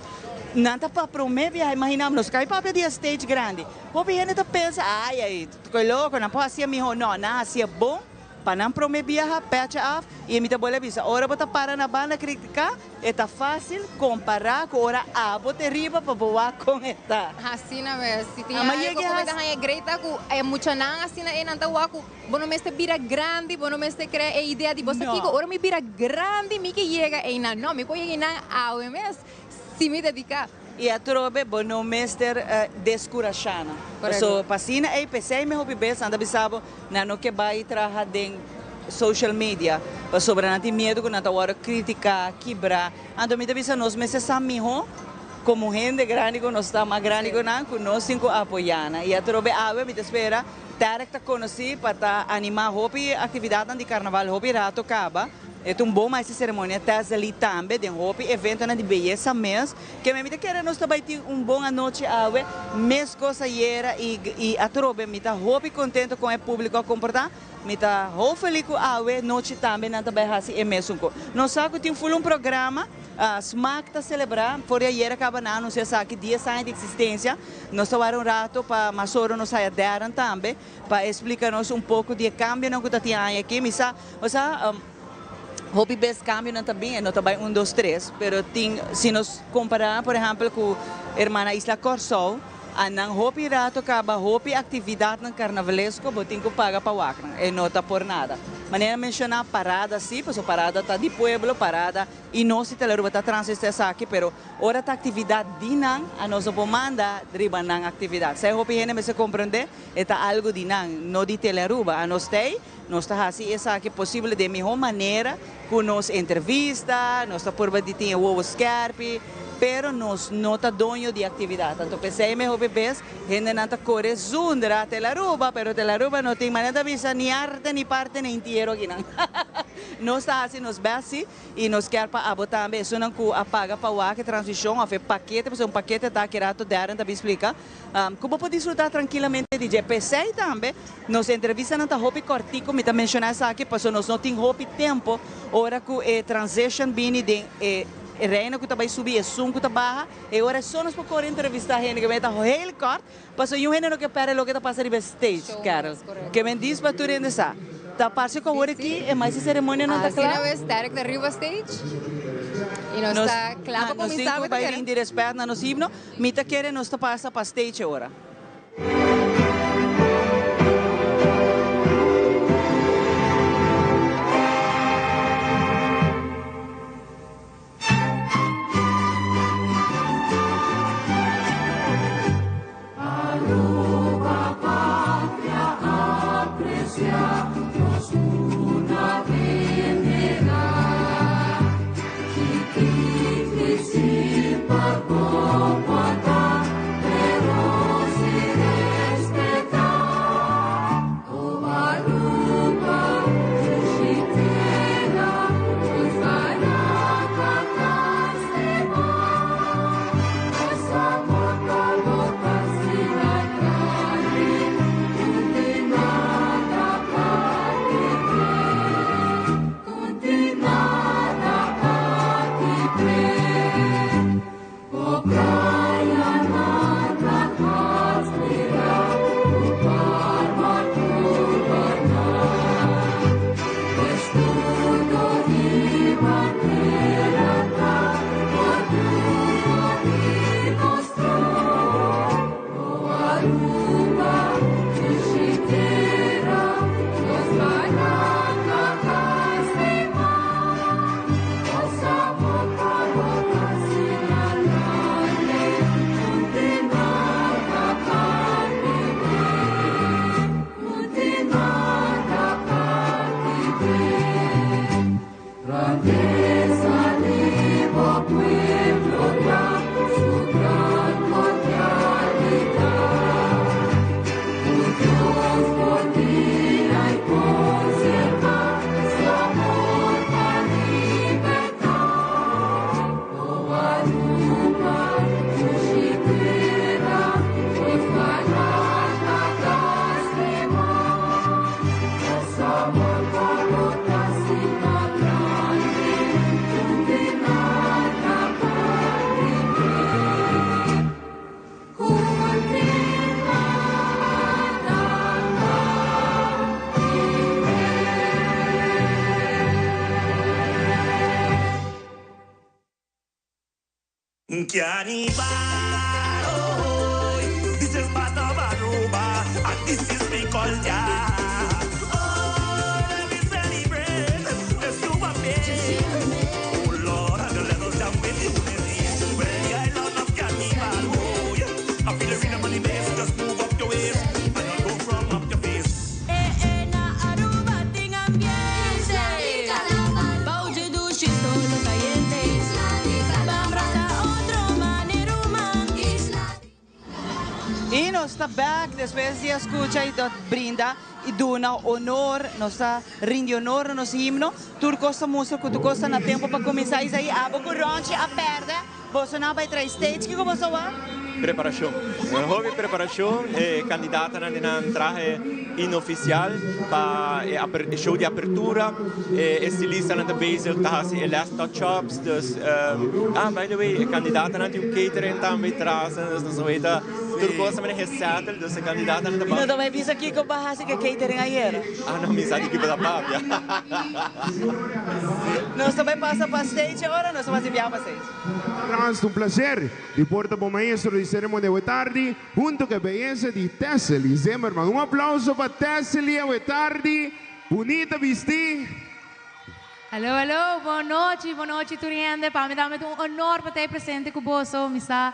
Nan ta pa prome biaha, imagina nos cay papia di e stage grandi, hopi hende ta pensa ay ay. Koe loko, nan por hacia miho. No, nan hacia bon pa nan prome biaha, pecha af, y mi ta bolbe bisa, ora bo ta para na banda critica, e ta facil compara cu ora abo te riba pa bo wak con e ta. Asina mes, si tin Ama algo yega cu mi ta haci. haña great ta cu e muchanan asina e nan ta wak cu bo no mester bira grandi, bo no mester crea e idea di bo sa No. kico, ora mi bira grandi mi ke yega eynan. No, mi por yega eynan awe mes si mi dedica. I atrobe bo no mester deskurashá nan. Korekto. Paso pa asina ei p'esei mi hopi bes nan ta bisa bo nan no ke bai traha den social media pasobra nan tin miedu ku nan ta wòrdu kritiká, kibrá. Anto mi ta bisa nos mester sa mihó komo hende grandi ku nos ta, mas grandi ku nan, ku nos tin ku apoyá nan. I atrobe awe mi ta spera Tarek ta konosí pa ta animá hopi aktividatnan di karnaval hopi rato kaba. E ta un bon maestra di seremonia Tessely tambe den hopi eventonan di beyesa mes. Keme mi ta kere nos ta bai tin un bon anochi awe, mescos ayera y y atrobe mi ta hopi contento con e publico a comporta. Mi ta hopefully cu awe nochi tambe nan ta bai haci e mesun co. Nos sa cu tin full un programa, Smaak ta celebra, for di ayera caba nan anuncia esaki dies aña di existencia. Nos ta wara un rato pa mas ora nos haya Darren tambe pa e splica nos un poco di e cambionan cu ta tin aña aki. Mi sa, osea, Hopi bes cambionan ta bin, e no ta bay un dos tres, pero tin, si nos compara por ehempel cu hermana Isla Corsou, a nan hopi rato caba hopi actividadnan carnavalesco bo tin cu paga pa wak nan, e no ta por nada. Manera menciona parada si, pasobra parada ta di pueblo, parada y nos di Telaruba ta transista esaki, pero ora ta actividad di nan, a nos no por manda riba nan actividad. Esey hopi hende mester comprende, e ta algo di nan, no di Telaruba. A nos t'ey. Nos ta hasi esaki posibel den mihó manera ku nos entrevista, nos ta purba di tin e wowo skèrpi, pero nos no ta doño di aktividat. Anto p'esei mehó bes hendenan ta kore zundra Telaruba, pero Telaruba no tin manera ta bisa ni arte ni parte ni intiero akinan. Nos ta hasi nos bèst si i nos kier pa abo tambe esunnan ku a paga pa wak e transmishon òf e pakete, pasobra un pakete ta aki rato Darren ta bin splika. Ku bo por disfrutá trankilamente di dje. P'esei tambe nos entrevistanan ta hopi kòrtiku, mi ta menshoná esaki pasobra nos no tin hopi tempu ora ku e transition bini den e reina ku ta bai subi i esun ku ta baha, e ora so nos por kore entrevistá hende ke men ta heel kòrt pasobra niun hende no ke pèrdè loke ta pasa riba e stage, Carol. Ke men dis pa tur hende sa. Ta parse ku awor aki e maestro di seremonianan ta kla. Asina wes Derek ta riba stage i nos ta kla pa Nos tin kuminsá ku mi ta bai kere. rindi rèspèt na nos himno. Mi ta kere nos ta pasa pa stage ora. Aruba patria aprecia nos cuna venera. Chikito y sin par poco ata, pero Carnival, oh, this is part of Aruba, and this is me culture. Oh, let me celebrate the super Oh Lord, and the levels down with unity. Well, the island of Carnival, oh yeah. I feel the rhythm on the bass, just move up your waist, and I'll go from up your face. Eh, eh, na Aruba tin ambiente. Bou di dushi solo cayente. Ban brasa otro manera man. I nos ta back despues di a scucha y ta brinda y duna honor, nos ta rindi honor na nos himno. Tur cos ta mustra cu tur cos ta na tempo pa cuminsa. Isaí, abo cu Ronchi a perde, boso nan a bay trae stage, kico boso wak? Preparacion. Un hopi preparacion. E candidatanan den nan trahe inoficial pa e show di apertura. E estilistanan ta bezig ta haci e last touch-ups. Dus, ah, by the way, e candidatanan tin un catering tambe tras. Dus nos a weta tur cos ta mene gesettled. Dus e candidatanan ta Mi no ta bay bisa kico pa haci cu e catering ayer. Ah, no, mi sa di kico ta papia. Nos ta bay pasa pa stage ahora, nos ta basi biaha pa stage. Trans ta un placer di por ta bo maestro di ceremonia awe tardi hunto cu e beyesa di Tessely Zimmerman. Un aplauso pa Tessely awe tardi, bunita bisti. Hallo hallo, bon nochi, bon nochi tur hende. Pa mi tambe ta un honor pa ta ei presente cu boso. Mi sa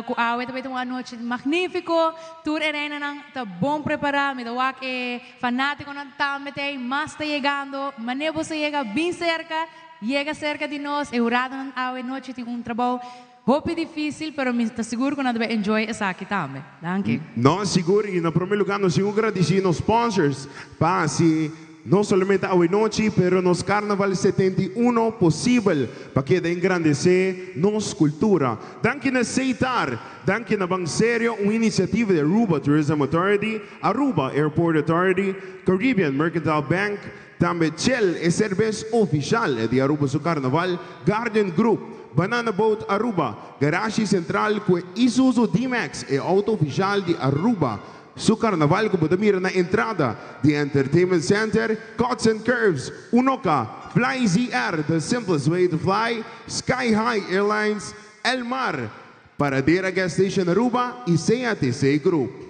cu awe ta bay ta un anochi magnifico. Tur e reinanan ta bon prepara. Mi ta wak e fanaticonan tambe ta ei, mas ta yegando. Mane boso yega bin cerca. Yega serka di nos, e huradonan awe nochi tin un trabou hopi dificil, pero mi ta sigur cu nan ta bay enjoy esaki tambe. Danki. No, sigur, y na prome lugar nos tin cu gradici nos sponsors pa haci no solamente awe nochi, pero nos Carnaval 71 posibel pa keda engrandece nos cultura. Danki na Seitar, danki na Banserio, un iniciativa di Aruba Tourism Authority, Aruba Airport Authority, Caribbean Mercantile Bank, Tambe Chel, e serbes ofishal di Aruba su Carnaval, Guardian Group, Banana Boat Aruba, Garashi Central cu e Isuzu D-Max, e auto ofishal di Aruba su Carnaval cu bo ta mira na entrada di Entertainment Center, Cuts and Curves, Unoca, Fly ZR, the simplest way to fly, Sky High Airlines, Elmar, Paradera Gas Station Aruba y CATC Group.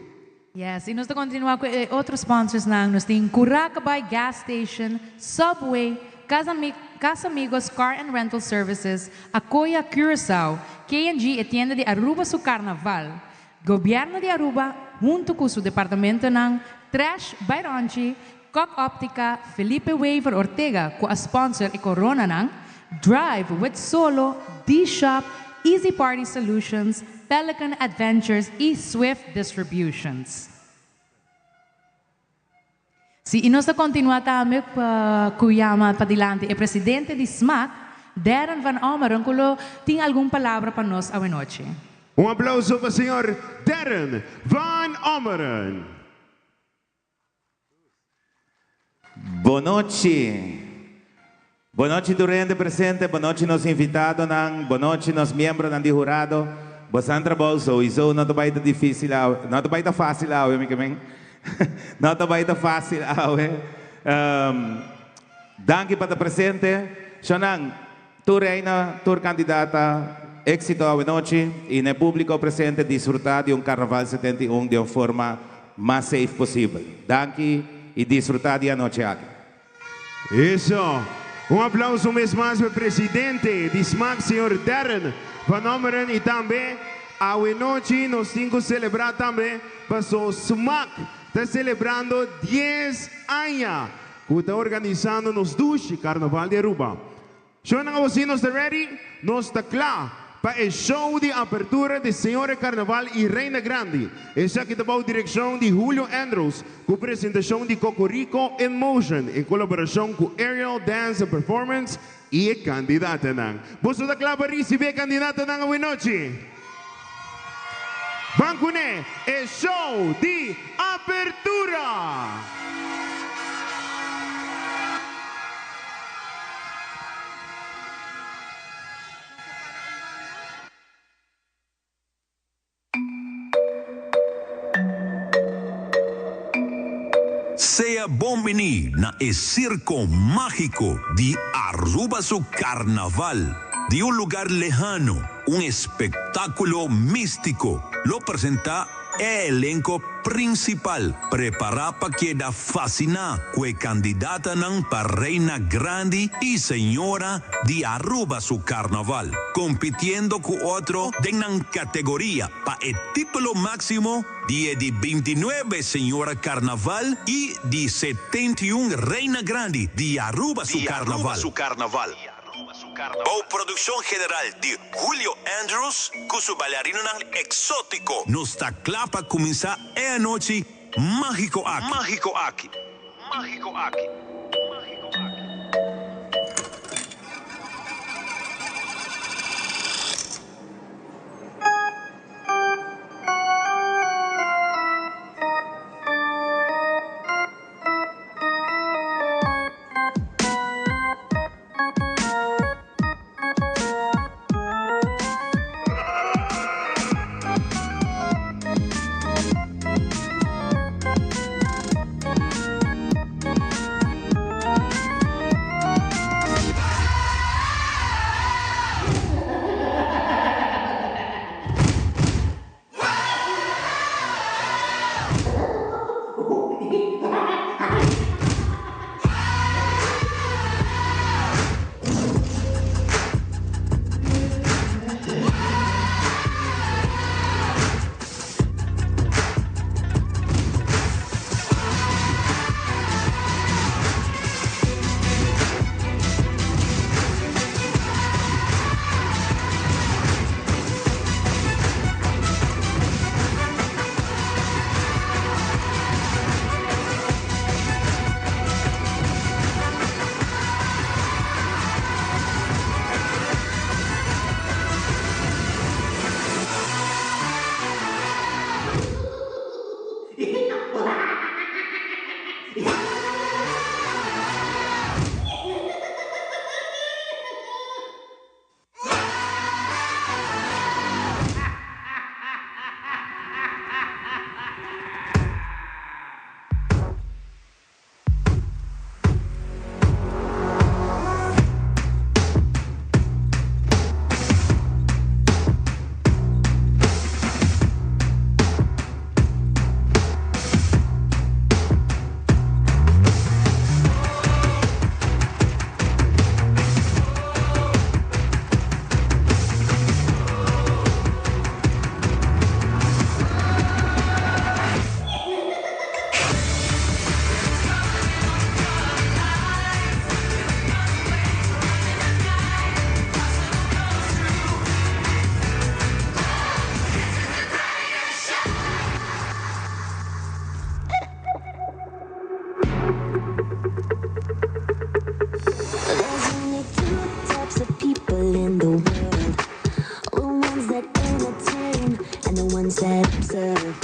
Yes, y nos ta continua cu e otro sponsorsnan. Nos tin Curacabay Gas Station, Subway, Casamigos Car and Rental Services, Acoya Curaçao, K&G e tienda di Aruba su Carnaval, Gobierno di Aruba hunto cu su departamentonan, Trash by Ronchi, Kok Optica, Felipe Wever Ortega cu a sponsor e coronanan, Drive with Solo, D-Shop, Easy Party Solutions, Pelican Adventures y Swift Distributions. Si, y nos ta continua tambe cu yama padilanti e presidente di smac, Darren van Ommeren cu lo tin algun palabra pa nos awenochi. Un aplauso pa señor Darren van Ommeren. Bonochi. Bonochi tur hende presente, bonochi nos invitadonan, bonochi nos miembronan di hurado. Bosan trabou souiso no ta bai ta dificil awe, no ta bai ta facil awe mi ke men. No ta bai ta facil awe. Danki pa ta presente. Shonnan, tur reina, tur candidata, exito awe nochi y na e publico presente disfruta di un Carnaval 71 di un forma mas safe posibel. Danki y disfruta di anochi aki. Eso. Un aplauso un bes mas pa e presidente di smac señor Darren van Ommeren y tambe awe nochi nos tin cu celebra tambe paso smac ta celebrando dies aña cu ta organisando nos dushi Carnaval di Aruba. Shownan awasí nos ta ready, nos ta kla pa e show di apertura di Señora Carnaval y Reina Grandi. Esaki ta bou direccion di Julio Andrews cu presentacion di Cocorico in Motion en colaboracion cu Aerial Dance and Performance y e candidatanan. Boso ta kla pa ricibi e candidatanan awenochi? Ban cune e show di apertura! Sea bon bini na e circo magico di Aruba su Carnaval. Di un lugar lehano. Un espektákulo místiko lo presentá e elenko prinsipal. Prepará pa keda fasiná ku e kandidatanan pa Reina Grandi i Señora di Aruba su Karnaval, kompitiendo ku otro den nan kategoria pa e título máksimo di e di bintinuebe Señora Karnaval i di 71 Reina Grandi di Aruba su Karnaval. Bou produkshon general di Julio Andrews ku su bailarinonan eksótiko. Nos ta kla pa kuminsá e anochi mágiko aki. Mágiko aki. Mágiko aki. Mágiko aki. There's only two types of people in the world. The ones that entertain and the ones that observe.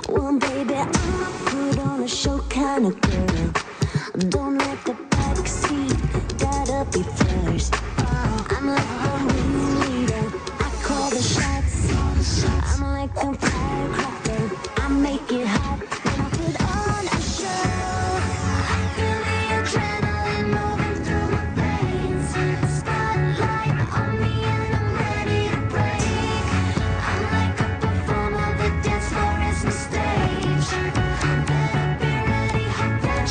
Well, baby, I'm a put on a show kind of girl. Don't like the back seat, gotta be first. I'm like the ringleader, I call the shots. I'm like a firecracker, I make it hot. When I put on a show, I feel the adrenaline moving through my veins. Spotlight on me and I'm ready to break. I'm like a performer, the dance floor is my stage. Better be ready, hop that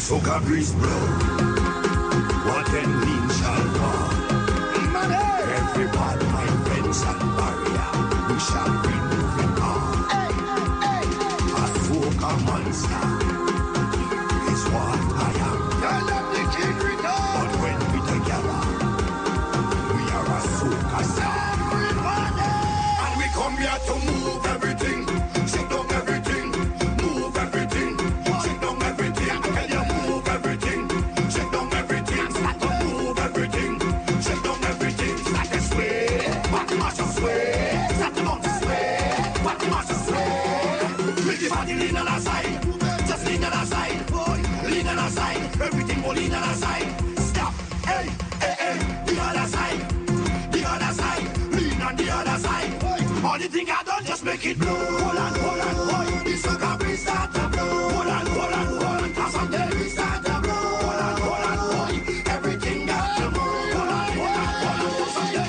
Soca breeze blow. What then mean shall come? Every bad mind fence and barrier, we shall be moving on. A soca monster is what I am. But when we together, we are a soca star. And we come here to move everything, shake down everything, move everything, shake down everything. I tell you, move everything, shake down everything, start to move everything, shake down everything, start to sway, body mash and sway, start to bounce and sway, body mash and sway. Make the body lean on the side, just lean on the side, boy, lean on the side, everything will lean on the side. Stop, hey, hey, hey, the other side, the other side, lean on the other side. All the thing I done, just make it blow. Hold on, hold on, hold. The soca breeze start to blow. Hold on, hold on, hold on. 'Cause on the breeze start to blow. Hold on, hold on, hold. Everything got to move. Hold on, hold on, hold on. 'Cause on the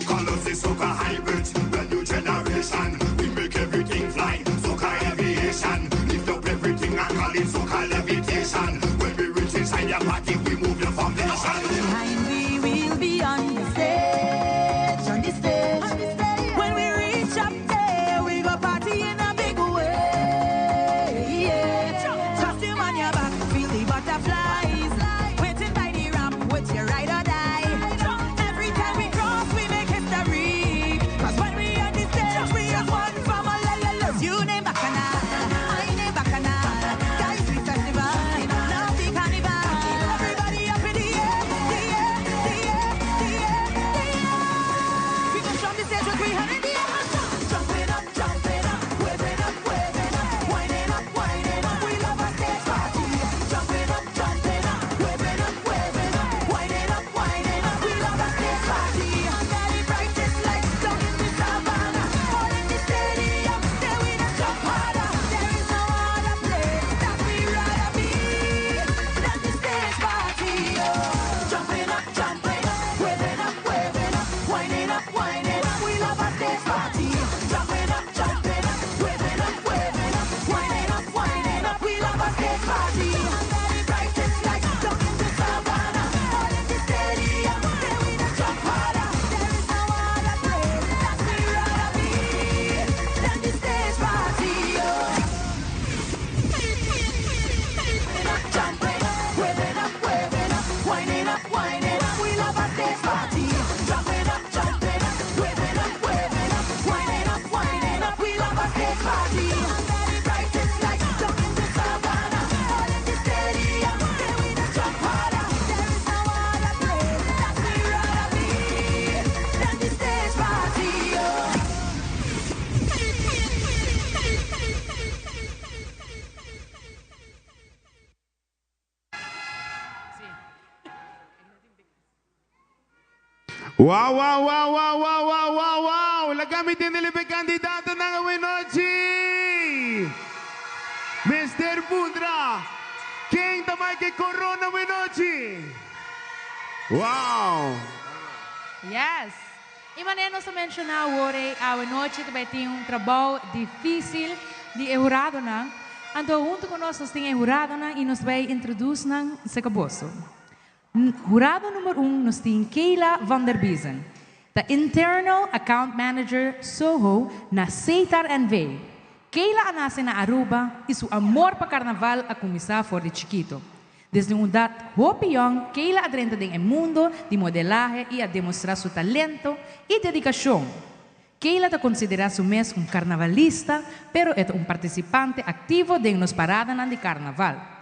colors the soca hybrids, the new generation. We make everything fly. Soca aviation, lift up everything and call it soca levitation. When we reach inside your party, we move your foundation. Behind we will be on the stage, on the stage. When we reach up there, we go party in a big way. Yeah. Costume on your back, feel the butterflies. Waiting by the ramp with your ride or die. Every time we cross, we make history. 'Cause when we on the stage, we are one from a la la la. You name Bacchanal, I name Bacchanal. Guys, we festival, now the carnival. Everybody up in the air, the air, the air, the air, the air. We go from the stage with we hand in the air. Jumping up, jumping up, waving up, waving up, winding up, winding up. We love a stage party. Jumping up, jumping up, waving up, waving up, winding up, winding up. We love a stage party. Under the brightest lights down in the savannah, all in the stadium. There we don't jump harder. There is no other place that we rather be than the stage party. Oh, jumping up, jumping up, waving up, waving up, winding up, winding up. We love a stage party. Jumping up, jumping up, waving up, waving up, winding up, winding up. We love a stage party. Under the brightest lights down in the savannah, all in the stadium. There we don't jump harder. There is no other place that we rather be than the stage party. Oh. Jumping up, waving up, waving up, winding up, winding up. We love a stage party. Jumping up, jumping up, waving up, waving up, winding up, winding up. We love a stage party. Under the brightest lights down in the savannah, all in the stadium. There we don't jump harder. There is no other place that we rather be than the stage party. Oh. Wow, wow, wow, wow, wow, wow, wow, wow. Laga mi tende e kandidatonan awe nochi. Mr. Bundra. Ken ta bay ku e korona awe nochi? Wow. Yes. I manera nos a menshoná awor, awe nochi tambe tin un trabou difísil di huradonan. Anto, huntu ku nos, nos tin huradonan i nos ta bai introdusí nan serka boso. Hurado number 1, nos tin Keila van der Biesen, the Internal Account Manager Soho na Setar NV. Keila a nase na Aruba i su amor pa karnaval a kuminsá for di chikitu. Desde un edat hopi yong, Keila a drenta den mundo di modelahe i a demostrá su talento i dedikashon. Keila ta konsiderá su mes un karnavalista, pero e un partisipante aktivo den nos paradanan di karnaval.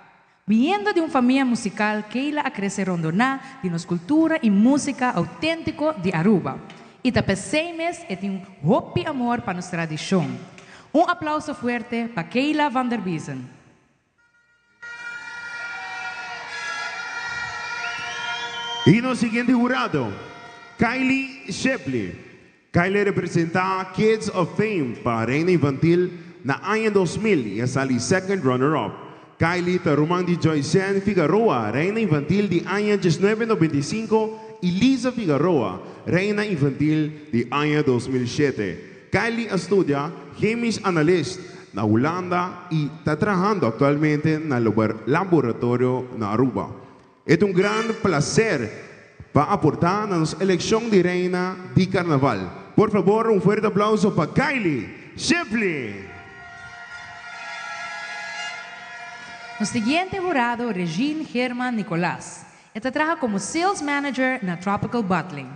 Biniendo di un famia musikal, Keila a krese rondoná di nos kultura i músika outéntiko di Aruba. I ta mes e tin hopi amor pa nos tradishon. Un aplouso fuerte pa Keila van der Biesen. I nos siguiente hurado, Kylie Shepley. Kylie a representá Kids of Fame pa Reina Infantil na aña 2000 i a sali second runner-up. Kylie ta ruman di Joyce Figueroa, Reina Infantil di aña 1995, i Lisa Figueroa, Reina Infantil di aña 2007. Kylie a studia Chemisch Analyst na Hulanda y ta trahando actualmente na laboratorio na Aruba. E ta un gran placer pa aporta na nos eleccion di Reina di Carnaval. Por fabor un fuerte aplauso pa Kylie Shipley! Nos siguiente hurado Regine German Nicolaas. E ta traha como Sales Manager na Tropical Bottling.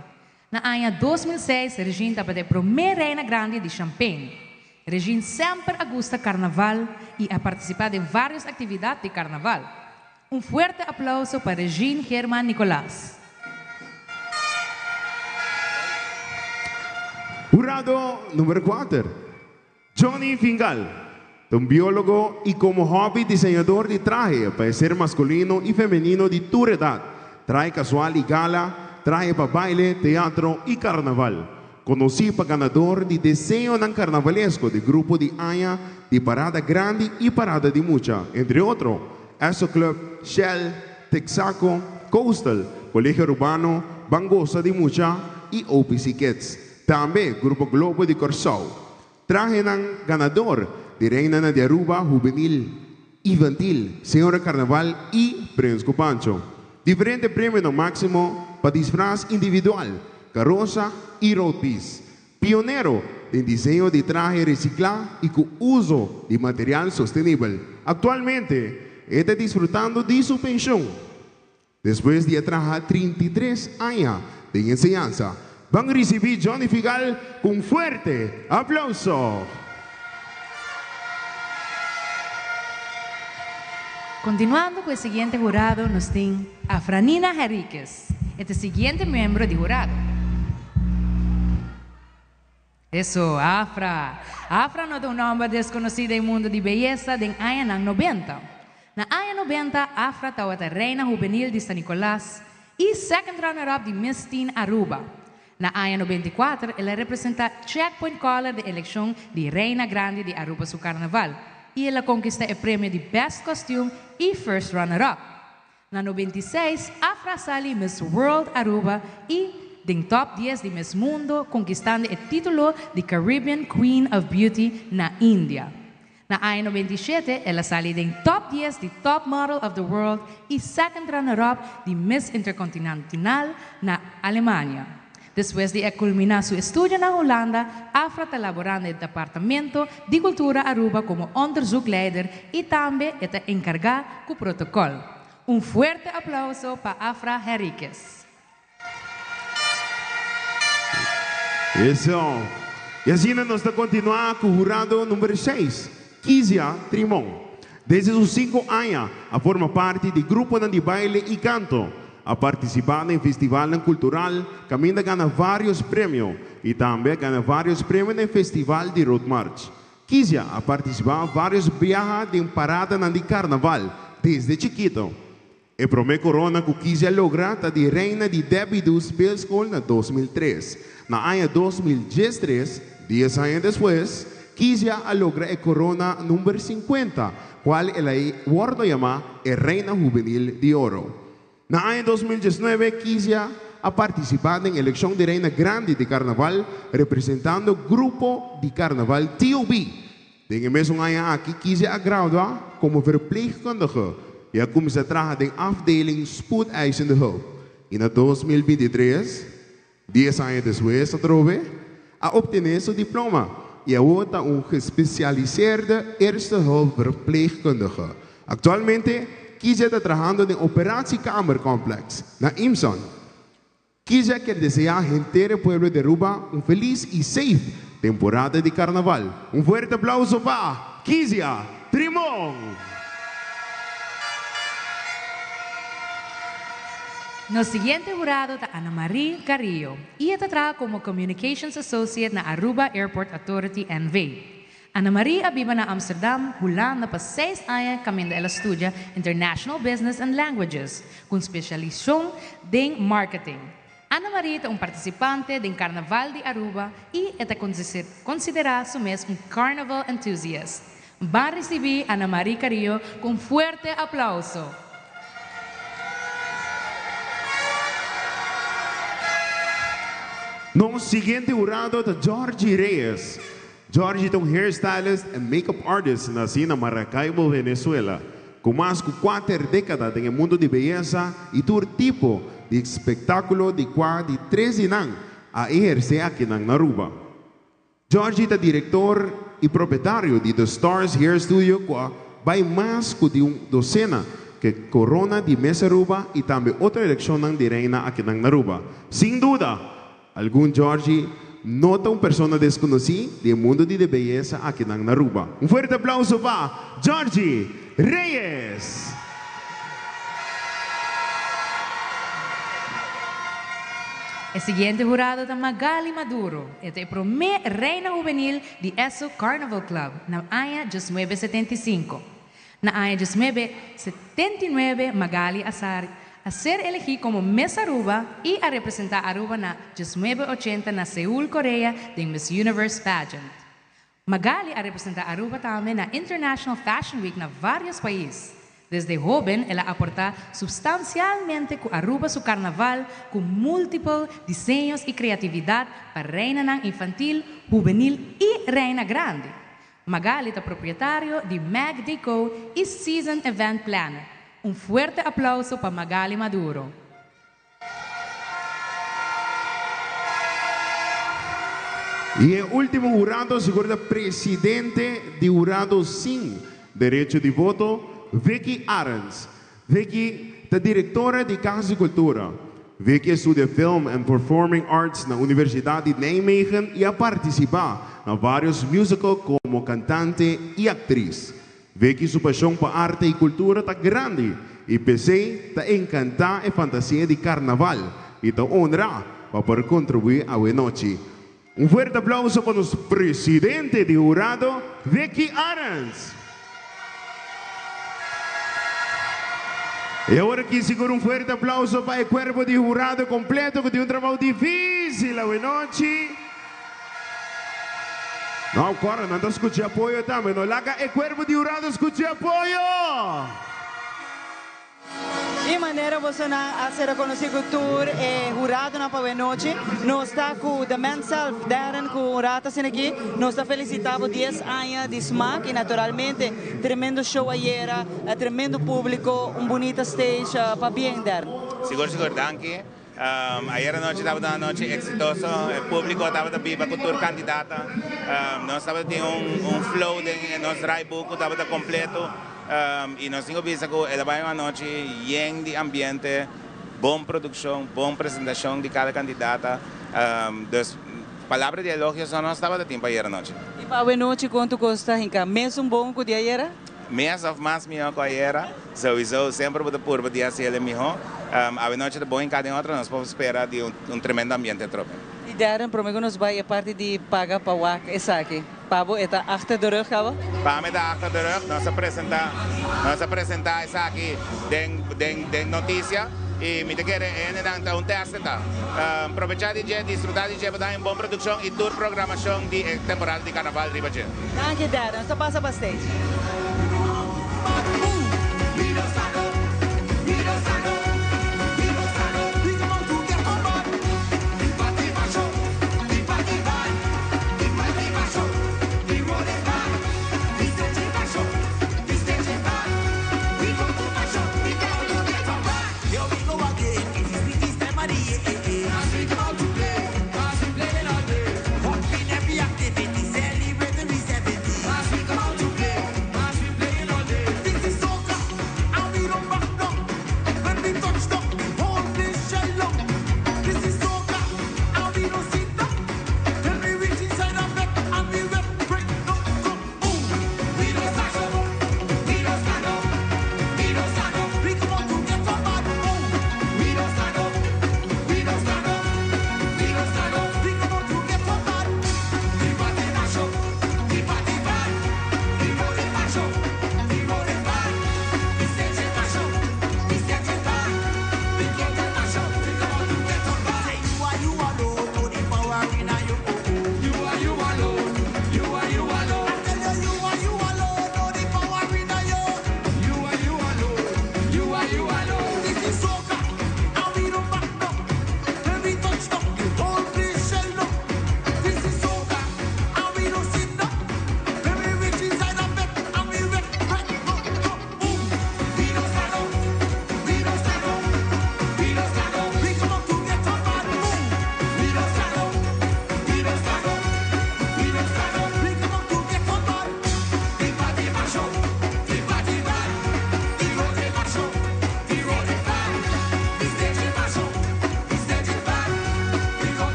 Na aña 2006 Regine tabata e prome Reina Grandi di Champagne. Regine semper a gusta Carnaval y a participa den varios actividad di Carnaval. Un fuerte aplauso pa Regine German Nicolaas. Hurado number kuater, Johnny Fingal, ta un biólogo y como hobby diseñador di trahe pa e ser masculino y femenino di tur edad, trahe casual y gala, trahe pa baile, teatro y carnaval. Conocí pa ganador di diseñonan carnavalesco di grupo di aña di Parada Grandi y Parada di Mucha, entre otro, Esso Club, Shell, Texaco, Coastal, Colegio Arubano, Ban Goza di Mucha y OPC Kids. Tambe Grupo Globo di Kòrsou. Trahenan ganador di Reinanan di Aruba Hubenil, Infantil, Señora Carnaval y Prins cu Pancho. Diferente premionan maximo pa disfraz individual, carosa y roadpiece. Pionero den diseño di trahe recicla y cu uzo di material sostenibel. Actualmente e ta disfrutando di su pension. Despues di a traha 33 aña den enseñansa, ban ricibi Johnny Figal cu un fuerte aplauso. Continuando cu e siguiente hurado nos tin Afranina Henriquez, e ta e siguiente miembro di hurado. Eso, Afra. Afra no ta un nomber desconoci den mundo di beyesa den añanan nobenta. Na aña nobenta Afra tawata reina hubenil di San Nicolas y second runner up di Miss Teen Aruba. Na aña 94 el a representa Checkpoint Color den eleccion di Reina Grandi di Aruba su Carnaval y el a conquista e premio di Best Costume y First Runner Up. Na 96 Afra a sali Miss World Aruba y den top 10 di Miss Mundo conquistando e titulo di Caribbean Queen of Beauty na India. Na aña 97 el a sali den top 10 di Top Model of the World y second runner-up di Miss Intercontinental na Alemania. Despues di a culmina su estudio na Hulanda, Afra ta labora na e Departamento di Cultura Aruba como onderzoekleider y tambe e ta encarga cu protocol. Un fuerte aplauso pa Afra Henriquez. Eso. Y asina nos ta continua cu hurado number seis, Kizia Trimon. Desde su cinco aña a forma parti di gruponan di baile y canto. A participa den festivalnan cultural caminda gana varios premio y tambe a gana varios premio den festival di Road March. Kizia a participa varios biaha den paradanan di carnaval desde chikito. E prome corona cu Kizia logra ta di Reina di Debbie Doo Speelschool na 2003. Na aña 2013, 10 aña despues, Kizia a logra e corona number 50, cual el a wordo yama e Reina Hubenil di Oro. Na aña 2019, Kizia a participa den eleccion di Reina Grandi di Carnaval, representando Grupo di Carnaval TOB. Den e mesun aña aki, Kizia a gradua como verpleegkundige y a cuminsa traha den afdeling spoedeisende hulp. Y na 2023, 10 aña despues atrobe, a obtene su diploma y awor ta un gespecialiseerde eerste hulp verpleegkundige. Actualmente, Kizia ta trahando den operatiekamercomplex na Imson. Kizia kier desea henter e pueblo di Aruba un feliz y safe temporada di Carnaval. Un fuerte aplauso pa Kizia Trimon! Nos siguiente hurado ta Ana Marie Carrillo y e ta traha como Communications Associate na Aruba Airport Authority NV. Ana Marie a biba na Amsterdam, Hulanda pa 6 aña caminda el a studia International Business and Languages, cu specialisacion den marketing. Ana Marie ta un participante den Carnaval di Aruba y e ta considera su mes un carnival enthusiast. Ban ricibi Ana Marie Carrillo cu un fuerte aplauso. Nos siguiente hurado ta Georgie Reyes. Georgie ta un hairstylist y makeup artist naci na Maracaibo, Venezuela. Cu mas cu 4 decada den mundo di beyesa y tur tipo di espectaculo di cua di tres di nan a eherce aki na Aruba. Georgie ta director y propietario di The Stars Hair Studio, cu a bay mas cu di un docena cu corona di Miss Aruba y tambe otro eleccion di reina aki na Aruba. Sin duda, algun Georgie no ta un persona desconoci den mundo di beyesa aki na Aruba. Un fuerte aplauso pa Georgie Reyes! E siguiente hurado ta Magali Maduro. E ta e prome reina hubenil di Esso Carnival Club na aña 1975. Na aña 1979, Magali a ser elegi como Miss Aruba y a representa Aruba na 1980 na Seul, Corea, den Miss Universe Pageant. Magali a representa Aruba tambe na International Fashion Week na varios pais. Desde hoben, el a aporta substancialmente cu Aruba su carnaval cu multiple diseño y creatividad pa reina infantil, hubenil y reina grandi. Magali ta propietario di Mag Deco y Season Event Planner. Un fuerte aplauso pa Magali Maduro. Y e ultimo hurado, sigur presidente di hurado sin derecho di voto, Vicky Arens. Vicky ta directora di Cas di Cultura. Vicky a studia Film and Performing Arts na Universidad di Nijmegen y a participa na varios musical como cantante y actriz. Vicky su pasion pa arte y cultura ta grandi y p'esey ta encanta e fantasia di carnaval y ta honra pa por contribui awe nochi. Un fuerte aplauso pa nos presidente di hurado, Vicky Arens. Y awor aki sigur un fuerte aplauso pa e cuerpo di hurado completo cu tin un trabou dificil awe nochi. No, awor no ta scucha apoyo tambe. No laga e cuerpo di hurado scucha apoyo. E manera boso a ser reconoci cu tur e hurado nan pa awe nochi. Nos ta cu The Man Self, Darren, cu un rato asina aki. Nos ta felicita 10 aña di Smaak y naturalmente tremendo show ayera, tremendo publico, un bunita stage, pabien, Darren. Sigur, sigur, danki. Ayera nochi tabata un nochi exitoso, e publico tabata biba cu tur candidata. Nos tabata tin un flow den nos draaiboek tabata completo. Y nos tin cu bisa cu el a bay un anochi yen di ambiente, bon produccion, bon presentacion di cada candidata. Dus palabra di elogio so nos tabata tin pa ayera nochi. Y pa awe nochi, cuanto cos ta hinca? Mesun bon cu di ayera? Mes of mas miho cu ayera, sowieso semper bo ta purba di haci e miho. Awe nochi ta bon hinca den otro, nos por spera di un tremendo ambiente trobe. Y Darren, prome cu nos bay e parti di paga pa wak esaki. Pa bo, e ta achter de rug, caba? Pa mi ta achter de rug, nos a presenta esaki den noticia y mi ta kere ta un test ta. Aprovecha di dje, disfruta di dje, un bon produccion y tur programacion di temporada di carnaval riba dje. Danki, Darren. Nos ta pasa pa stage. Here we go again. If you speak this time of the year, eh, eh. We come out to play, 'cause we playing all day. Up in every activity, celebrating we 70. We come out to play, 'cause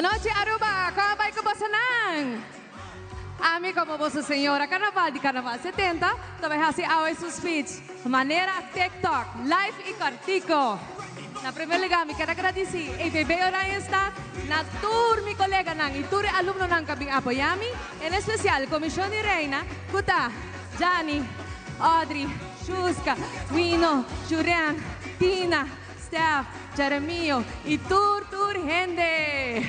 Bon nochi Aruba, con a bay cu bosonan? Ami como boso señora carnaval di Carnaval 70 ta bay haci awe su speech manera TikTok, live y cortico. Na primer lugar mi kier a gradici EPB Oranjestad, na tur mi coleganan y tur e alumnonan cu a bin apoya mi, en especial Comision di Reina cu ta Gianni, Audrey, Shuska, Wino, Shuren, Tina, Stef, Jeremio y tur tur hende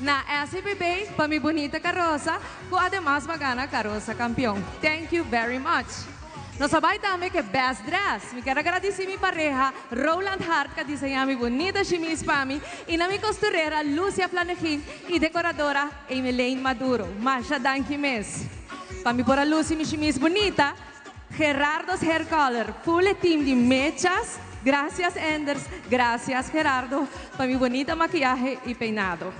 na SCPB pa mi bunita carosa cu ademas m'a gana carosa campeon. Thank you very much. Nos a bay tambe cu e best dress. Mi kier a gradici mi pareha Roland Hart cu a diseña mi bunita shimis pa mi y na mi costurera Lucia Flanegin y decoradora Emelaine Maduro. Masha danki mes. Pa mi por a luci mi shimis bunita. Gerardo's Hair Color, full e team di mechas, gracias Enders, gracias Gerardo pa mi bonita makiyahe y peinado.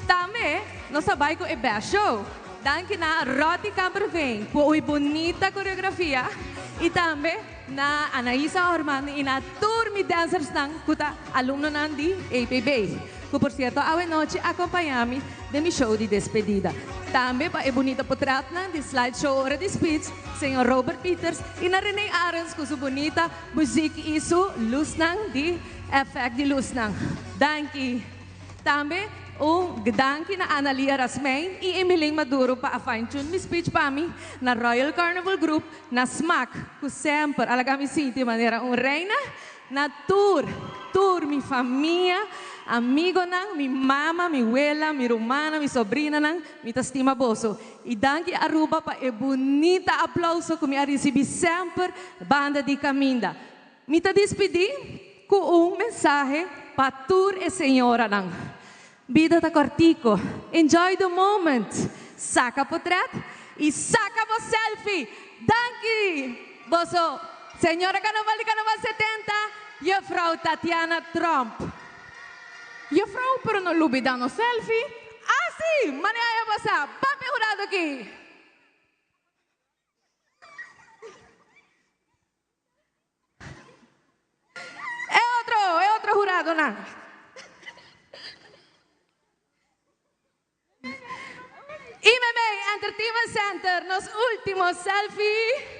Tambe nos a bay cu e best show. Danki na Rotty Kamperveen cu ui bonita coreografia y tambe na Anaisa Orman y na tur mi dancersnan cu ta alumnonan di APB, cu por cierto awe nochi a acompaña mi den mi show di despedida. Tambe pa e bunita potretnan di slide show ora di speech, señor Robert Pieters y na Rene Arends cu su bunita muziek y su luznan di effect di luznan. Danki. Tambe un gdanki na Analia Rasmijn y Emilyn Maduro pa a fine tune mi speech pa mi na Royal Carnival Group na Smaak cu semper a laga mi sinti manera un reina. Na tur, tur mi famia, amigonan, mi mama, mi wela, mi rumannan, mi sobrinanan, mi ta stima boso. Y danki Aruba pa e bunita aplauso cu mi a ricibi semper banda di caminda. Mi ta dispidi cu un mensahe pa tur e señoranan. Bida ta cortico, enjoy the moment, saca potret y saca bo selfie! Danki boso Señora Carnaval di Carnaval 70, Juffrouw Tatiana Tromp. Juffrouw, pero no lubida no selfie. Ah si! Mane aña pasa, papia jurado aki. E otro, e otro huradonan. IMB Entertainment Center, nos ultimo selfie.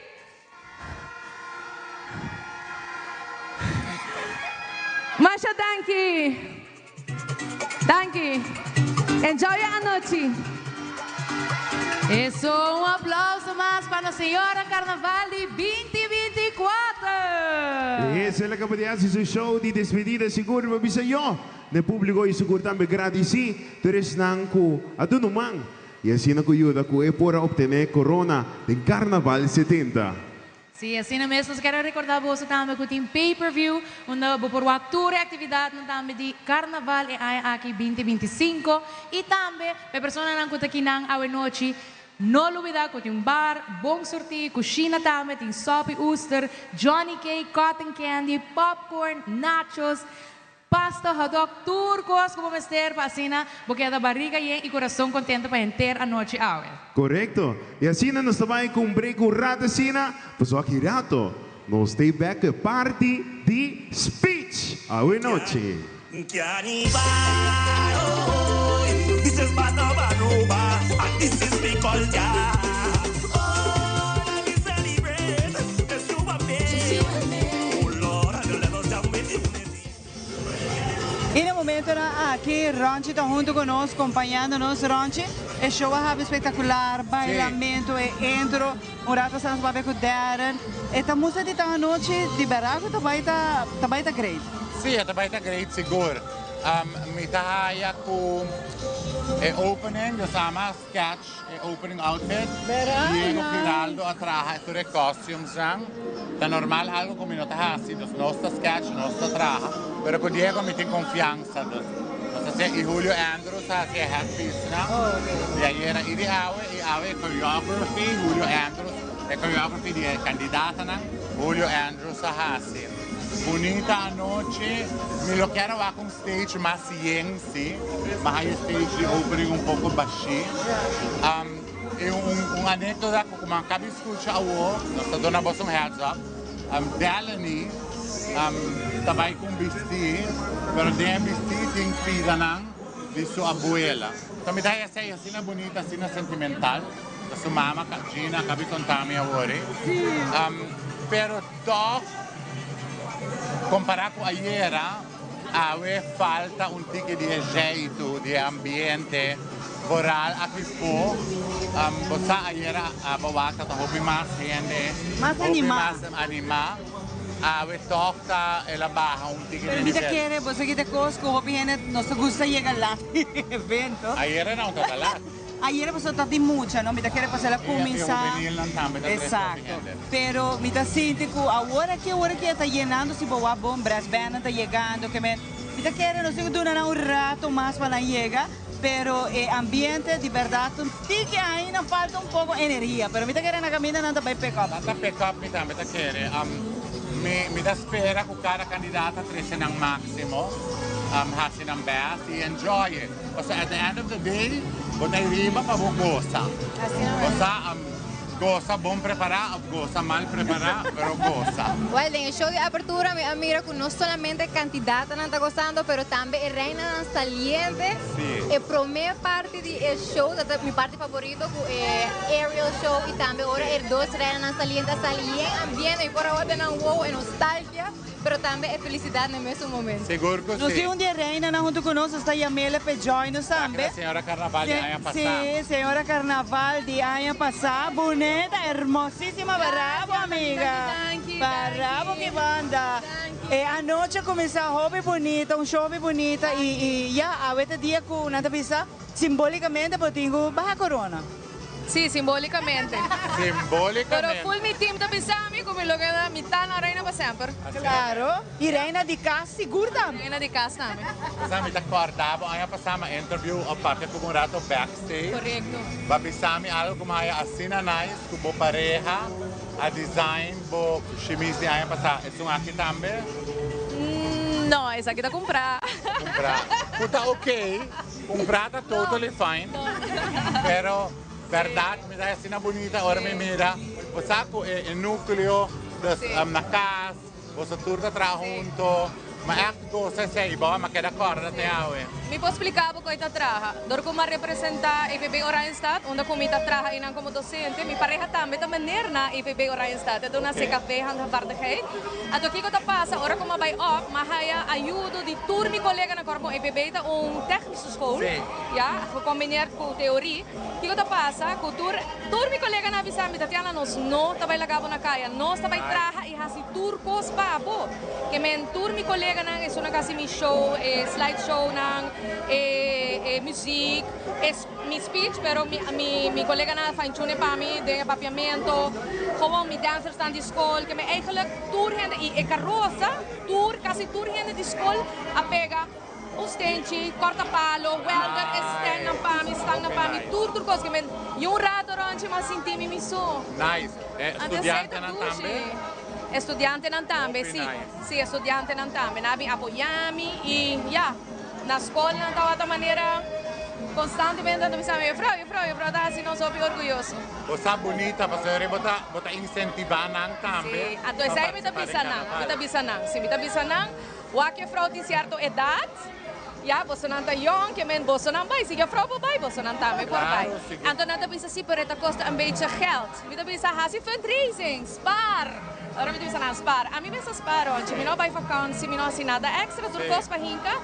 Masha danki. Danki. Enjoy e anochi. Eso, un aplauso mas pa nos señora Carnaval di 2024! Esei la caba di haci su show di despedida sigur mi a bisa yo n'e publico y sigur tambe gradici tur esnan cu a duna un man y asina cu yuda cu e por a obtene corona den Carnaval 70. Sí, asina mes nos kier a recorda boso tambe cu tin pay per view unda bo por wak tur e actividadnan tambe di Carnaval e aña aki 2025 y tambe pa e personanan cu ta kinan awe nochi no lubida cu tin un bar, bon surti, cushina tambe, tin sopi oester, johnny cake, cotton candy, popcorn, nachos, Pasta, hotdog, tur kos ku bo mester pa asina bo keda bariga yen i kurason kontento pa henter anochi awe. Korekto. I asina nos ta bai ku un break un rato asina, pasobra aki rato nos ta e bek ku e parti di speech. Awe nochi. Y na momentonan aki Ronchi ta hunto cu nos, compañando nos. Ronchi, e show a habi espectacular, bailamento, e intro, un rato pasa nos papia cu Darren. E ta mustra di tan anochi di berdad cu ta bay ta, ta bay ta great. Si, e ta bay ta great sigur. Mi ta haya cu e opening, nos ama sketch e opening outfit. Diego Giraldo a traha tur e costumes-nan. Ta normal algo cu mi no ta haci, dus nos ta sketch, nos ta traha. Pero cu Diego mi tin confiansa, dus nos ta haci. Y Julio Andrews a haci e headpiece-nan di ayera y di awe. Y awe e choreography, Julio Andrews, e choreography di e candidatanan, Julio Andrews a haci. Bunita anochi, mi lo kier a wak un stage mas yen si, ma haya stage di opening un poco bashi. Y un anecdota cu mi a caba di scucha awo, nos ta duna bos un heads up, Delany ta bay cu un bisti, pero den e bisti tin pidanan. di su abuela. Anto mi ta haya esei asina bunita, asina sentimental. Ta su mama Gina a kabi konta mi awor ei. Pero tòg kompará ku ayera, awe falta un tiki di e zjeitu, di e ambiente vooral aki fo. Bo sa ayera a bawak ta hopi mas hende, hopi mas animá. Awe tòg ta el a baha un tiki di Pero mi ta nivel. kere bo sa kita kos ku hopi hende no sa gusta yega lat di evento. Ayera nan ta ta lat. Ayera pasobra ta tin mucha no, mi ta kere pasobra el a kuminsá. E juvenilnan tambe ta trese hopi Exacto. hende. Pero mi ta sinti ku awor aki awor aki e ta yenando si bo wak bon brass bandnan ta yegando ke men mi ta kere nos tin ku duna nan un rato mas pa nan yega pero e ambiente di bèrdat un tiki ainda falta un poko energia pero mi ta kere na kaminda nan ta bai pick up. Nan ta pick up mi tambe ta kere. Mi mi ta spera ku kada kandidato a trese nan máksimo, hasi nan bèst i enjoy it. Pasobra at the end of the day bo ta riba pa bo gosa. Bo sa gosa bon prepará òf gosa mal prepará, pero gosa. Wèl, den e show di apertura mi a mira ku no solamente kandidatonan ta gosando, pero tambe e reinanan saliente. Sí. E promé parti di e show ta mi parti favorito ku e aerial show i tambe ora e dos reinanan saliente a sali yen ambiente mi por a wak nan wow e nostalgia. Pero tambe e felicidad na e mesun momento. Sigur cu Nos si. tin un di e reinanan hunto cu nos, nos ta yam'ele p'e join nos tambe. Aki ta señora Carnaval di aña pasá. Si, señora Carnaval di aña pasá. Buneta, hermosísima, bravo amiga. Bravo ki banda. E anochi a cuminsa hopi bunita, un show hopi bunita y y ya, awe ta dia cu nan ta bisa simbolicamente bo tin cu baha corona. Sí, simbólicamente. Simbólicamente. Pero full mi team ta bisa mi cu mi lo keda mitad na reina pa semper. Claro. Y reina di cas sigur tambe. Reina di cas tambe. Sa mi ta corda bo aña pasa mi a interview o papia cu bo un rato backstage. Correcto. Bo a bisa mi algo cu mi haya asina nice cu bo pareha a design bo shimis di aña pasa. Esun aki tambe? No, esaki ta cumpra. Cumpra. Cu ta ok. Cumpra ta totally fine, pero berdad mi ta asina bunita ora mi mira, bo sa cu e nucleo dus na cas, boso tur ta traha hunto, ma echt gosa esey bo, mi a keda corda te awe. Mi por splica bo con e ta traha. Dor cu mi a representa EVB Oranjestad, unda cu mi ta traha einan como docente, mi pareha tambe ta meneer na EVB Oranjestad, e duna CKV Handvaardigheid. Anto kico ta pasa ora cu mi a bay op, mi a haya ayudo di tur mi coleganan. Kòrpon EPB ta un technische school, ya, gecombineerd cu theorie. Kico ta pasa? Cu tur, tur mi coleganan a bisa mi, Tatiana, nos no ta bay laga bo na caya. Nos ta bay traha y haci tur cos pa bo. Ke men tur mi coleganan, esunnan cu haci mi show, e slide shownan, e, e muziek, e mi speech, pero mi, mi, mi coleganan a fine tune pa mi den e papiamento. Gewoon mi dancersnan di school. Ke men eigenlijk tur hende, y e carosa. Tur, casi tur hende di scol a pega un stenchi, corta palo, welder e stengnan pa mi, stangnan pa mi, tur tur cos. Men y un rato ronchi m'a sinti mi mi so. Nice. E Antes esey ta studiantenan dushi. tambe? E studiantenan tambe, Hopi si. nice. Si, e studiantenan tambe. Nan a bin apoya mi y ya. Na scol nan tabata manera constantemente nan ta bisa mi, Juffrouw, juffrouw, juffrouw ta haci nos hopi orguyoso. Bo sa bunita pasobra bo ta bo ta incentiva nan tambe Sí, anto esei mi ta bisa nan, mi ta bisa nan, si mi ta bisa nan, wak juffrouw tin cierto edad, ya, bosonan ta yong, ke men bosonan bai, si juffrouw por bai, bosonan tambe por bai. Anto nan ta bisa si, pero e ta costa un beetje geld. Mi ta bisa haci fundraising, spaar. Ora mi ta bisa nan spaar, ami mester spaar ochi, mi no bai vakantie, mi no haci nada extra, tur cos pa hinca,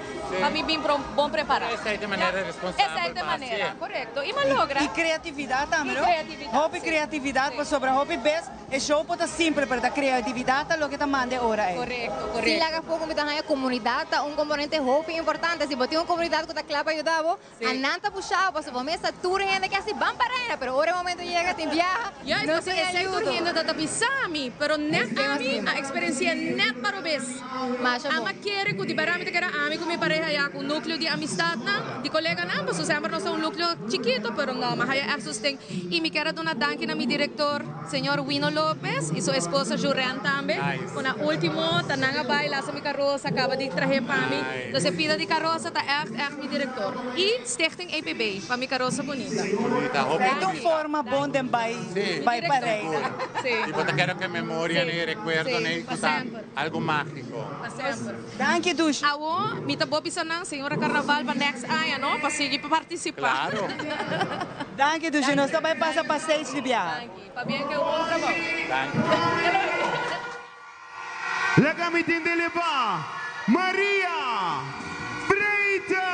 pa mi bin bon prepara. Esei ta e manera responsabel Esei ta e pa hacié. manera, corecto. Y mi a logra. Y creatividad tambe, Y no? creatividad, Hopi si. creatividad, pasobra hopi bes e show por ta simpel, pero ta creatividad ta loke ta manda e ora ei. Corecto, Sin corecto. laga foco mi ta haña comunidad ta un componente hopi importante. Si bo tin un comunidad cu ta cla pa yuda bo, A nan ta pusha pasobra bo mester tur hende ke hasi ban pa reina, pero ora e momento yega tin biaha, Juist, no pasobra tin esei tur ayudo. hende ta ta bisa mi, pero net ami a experiencia net parobes. Masha bon. Ama kere ku di bera mi ta keda ami ku mi pareha ya ku nucleo di amistadnan, di coleganan, pasobra semper nos ta un nucleo chikito, pero no, mi a haya echt sosten. Y mi kier a duna danki na mi director, señor Wino Lopez, y su esposa Juren tambe, ku na ultimo ta nan a bai lasa mi karosa, kaba di trahe pa mi. Entonces e pida di karosa ta echt, echt mi director. Y Stichting EPB, pa mi karosa bunita. Bunita, hopi E ta un bunita. forma bon den bai Sí, bai pa reina. sigur. Y bo ta kere ku e memoria. e recuerdo nee, Pa ku ta semper. algo magico. Pa semper. Danki, Dushi. Awo, mi ta bo bisa nan, señora Carnaval, pa next aña, no? Pa sigui pa participa. Claro. Danki, Dushi. Nos ta bay pasa pa stage di biaha. Danki. Pabien cu e bon trabou. Danki. Laga mi tin deleva Maria Breita.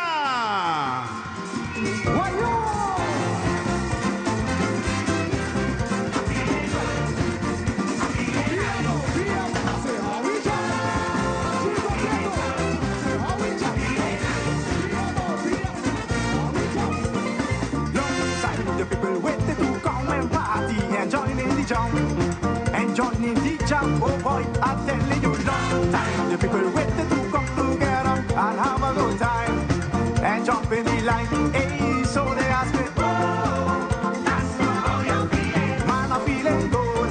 Long time the people waited to come and party and join in the jump and join in the jump. Oh boy, I'm telling you, long time the people waited to come together and have a good time and jump in the line. Hey, so they ask me, oh, that's how you feeling. Man, I'm feeling good.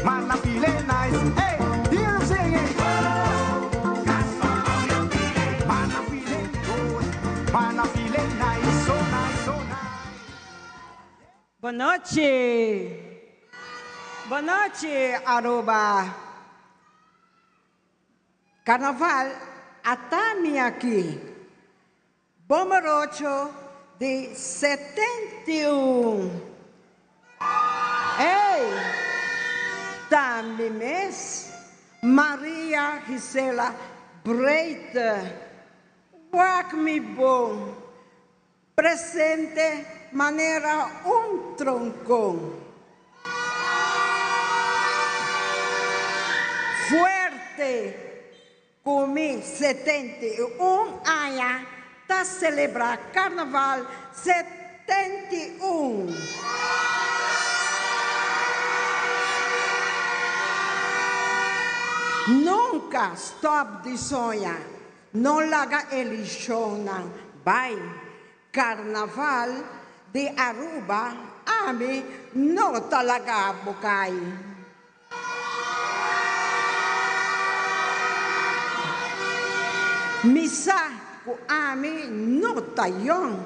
Man, I'm feeling nice. Hey, hear 'em singing. Oh, that's how you feeling. Man, I'm feeling good. Man, I'm feeling nice. So nice, so nice. Bon nochi. Bon nochi, Aruba. Carnaval, ata mi aki. Bomorocho di 71. Ei, tambe mes Maria Gisela Breite. Wak mi bon. Presente manera un troncon. Fuerte cu mi 71 aña ta celebra Carnaval 71. Nunca stop di soña, no laga e ilusionnan bay. Carnaval di Aruba, ami no ta laga bo cay. Mi sa cu ami no ta yong,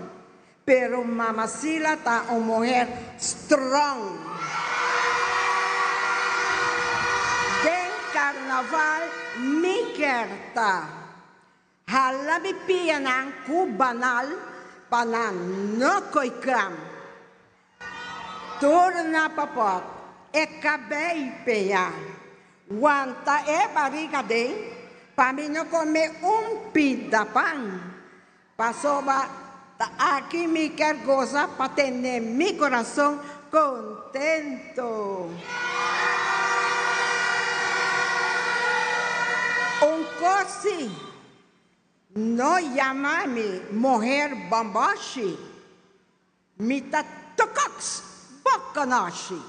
pero Mama Sila ta un muher strong. Den Carnaval mi kier ta. Hala mi pianan cu banal pa nan no coy kram. Tur na papot e cabey peña. Wanta e bariga den pa mi no come un pida pan. Pasobra ta aki mi kier goza pa tene mi corazon contento. Un cos si, no yama mi muher bomboshi, mi ta tocox boconoshi.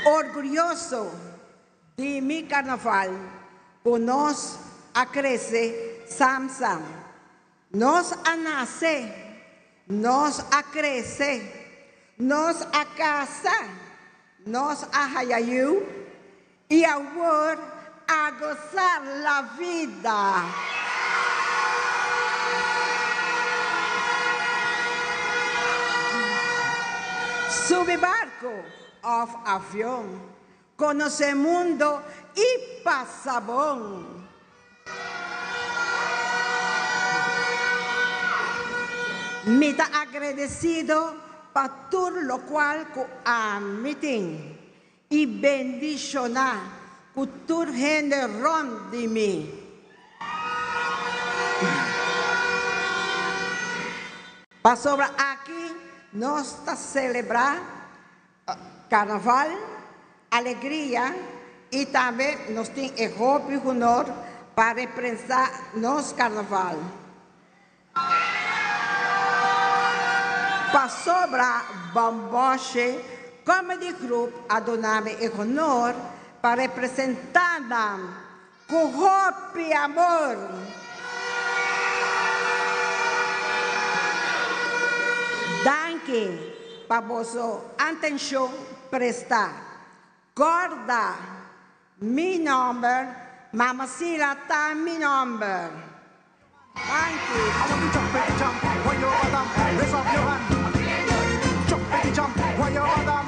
Orguyoso di mi carnaval cu nos a crece sam sam. Nos a nace, nos a crece, nos a casa, nos a haya yiu y awor a goza la vida. Subi barco of avion, conoce mundo y pasa bon. Mi ta agradecido pa tur locual cu ami tin y bendiciona cu tur hende rond di mi. Pasobra aki nos ta celebra Carnaval, alegria y tambe nos tin e hopi honor pa representa nos Carnaval. Pasobra Bamboche Comedy Group a duna mi e honor pa representa nan cu hopi amor. Danki pa boso atencion presta. Corda mi nomber, Mama Sila ta mi nomber. Danki. I want to jump, baby, jump, why you bottom? Raise up your hand. Jump, baby, jump, why you bottom?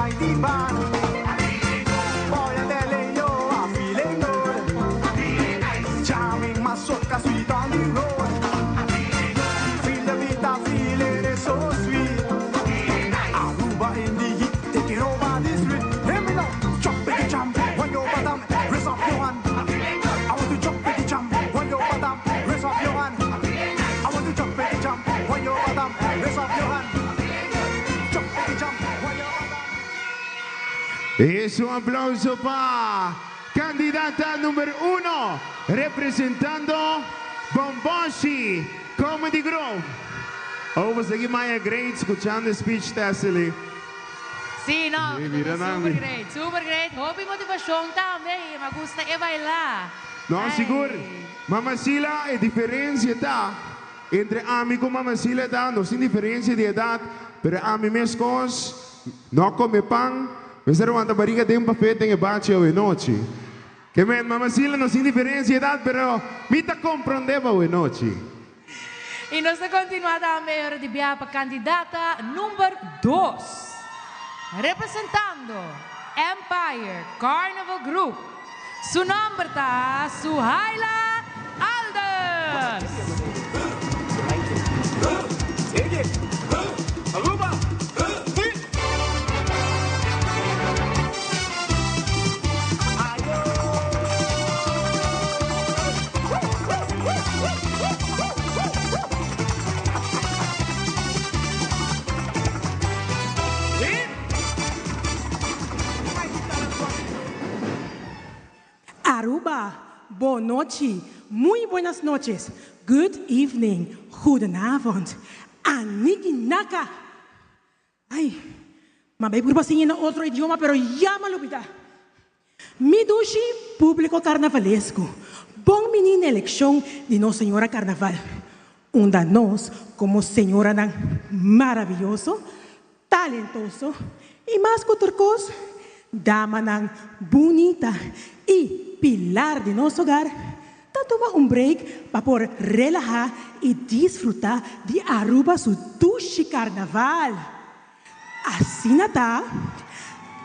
behind the bar. Boy, I'm telling you, I'm feeling good. Jamming my soca sweet on the road. Feel the beat, I feel it, it's so sweet. Aruba in the heat, taking over the street. Hear me now, jump in the jam, when you bottom, raise up your hand. I want to jump in the jam, when you bottom, raise up your hand. I want to jump in the jam, when you bottom, raise up your hand. Jump in the jam, when you Es un aplauso para candidata número 1, representando Bomboshi Comedy Group. Oh, você aqui Maya Great, escuchando speech Tessely. Si, no, Sí, mira, super Nami. great, super great. Hopi motivacion tambe, mi gusta e baila. No, sigur. Mama Sila, e diferencia ta entre ami cu Mama Sila ta, no sin diferencia di edad, pero ami mescos, no come pan, mester wanta barica den buffet den e bachi awe nochi. Ke men, Mama Sila no sin diferencia di edad, pero mi ta comprende awe nochi. Y nos ta continua tambe ora di bia pa candidata number 2. Representando Empire Carnival Group. Su nomber ta Suhaila Alders. Aruba! Aruba, bon nochi, muy buenas noches, good evening, goedenavond, aniki naka. Ay, m'a bay purba siña na otro idioma, pero ya m'a lubida. Mi dushi publico carnavalesco, bon bini na eleccion di nos Señora Carnaval. Unda nos, como señoranan maraviyoso, talentoso y mas cu tur cos, damanan bunita y pilar di nos hogar, ta tuma un break pa por relaha y disfruta di Aruba su dushi carnaval. Asina ta,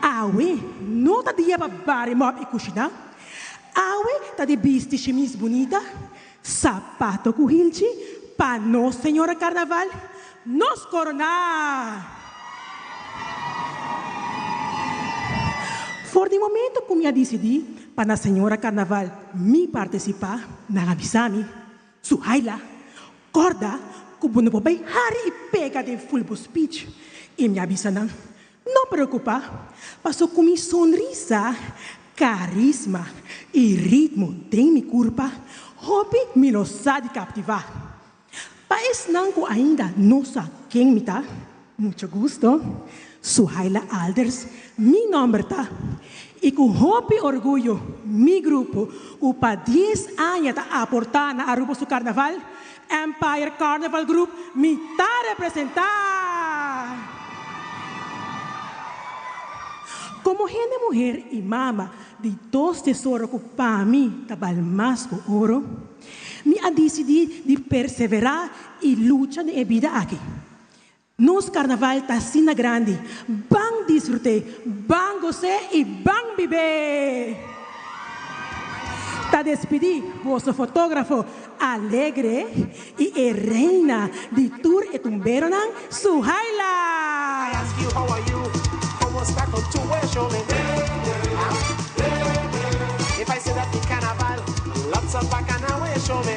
awe no ta dia pa bari mop y cushina. Awe ta di bisti shimis bunita, sapato cu hilchi, pa nos Señora Carnaval nos corona. For di momento cu mi a dicidi pa na Señora Carnaval mi participa, nan a bisa mi, Suhaila, corda cu bo no por bay hari y pega den full bo speech. Y mi a bisa nan, No preocupa, paso cu mi sonrisa, carisma y ritmo den mi curpa, hopi mi lo sa di captiva. Pa esnan cu ainda no sa ken mi ta, mucho gusto, Suhaila Alders mi nomber ta. Y cu hopi orguyo mi grupo cu pa dies aña ta aporta na Aruba su carnaval, Empire Carnival Group, mi ta representa! Como hende muher y mama di dos tesoro cu pa mi ta bal mas cu oro, mi a dicidi di persevera y lucha den e bida aki. Nos carnaval ta asina grandi, ban disfrut'é, ban gos'é y ban bib'é! Ta despidi boso fotografo alegre y e reina di tur e tumberonan, Suhaila! I ask you how are you, como sta con tu show me. If I say that the carnival, lots of bacchanal show me.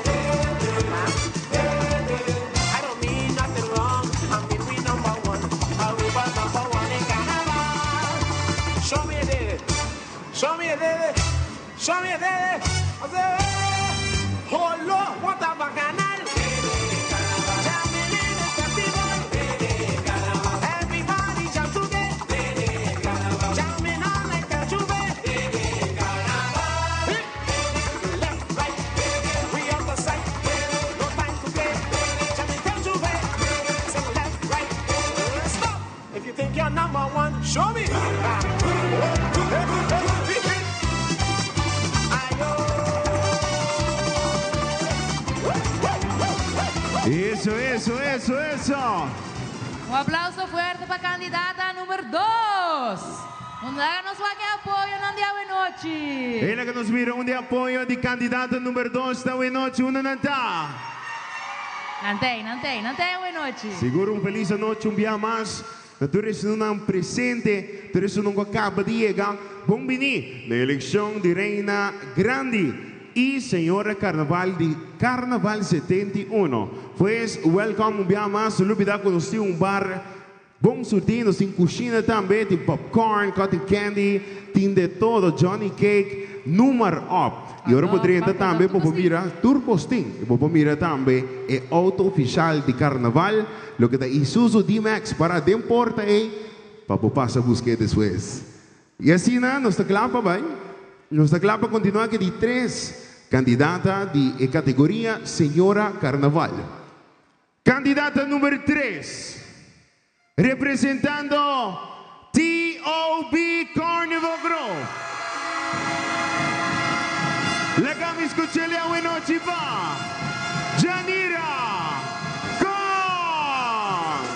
I don't mean nothing wrong, I mean we number one, Aruba number one in carnival. Show me a day, show me a day, show me a day. I say, oh Lord, what a bacchanal. Jamming in the festival. Everybody jam together. Jamming on like a J'ouvert. Left, right, we out the sight. No time to play. Jamming till J'ouvert. Say left, right, stop. If you think you're number one, show me. Eso, eso, eso, eso. Un aplauso fuerte pa candidata number 2. 2. Laga nos wak e apoyonan di awenochi. Hey, laga nos mira unda e apoyo di candidato number 2 ta awenochi. Unda nan ta? Nan t'ey, nan t'ey, nan t'ey awenochi. Sigur un feliz anochi un bia mas na tur esunnan presente, tur esunnan cu a caba di yega. Bon bini na eleccion di Reina Grandi y Señora Carnaval di Carnaval 71. Pues welcome un bia mas. No lubida cu nos tin un bar Bon surtí, nos tin kushina tambe, tin popcorn, cotton candy, tin de todo, johnny cake, noem maar op. I ora bo drenta tambe bo por mira tur kos tin. I bo por mira tambe e auto ofishal di karnaval, loke ta Isuzu D-Max pará den porta ei pa bo pasa busk'é despues. I asina nos ta kla pa bai. Nos ta kla pa kontinuá ku e di tres kandidata di e kategoria Señora Karnaval. Kandidata number tres, representando TOB Carnival Grove. Laga mi skuch'el awenochi pa Janira Kong!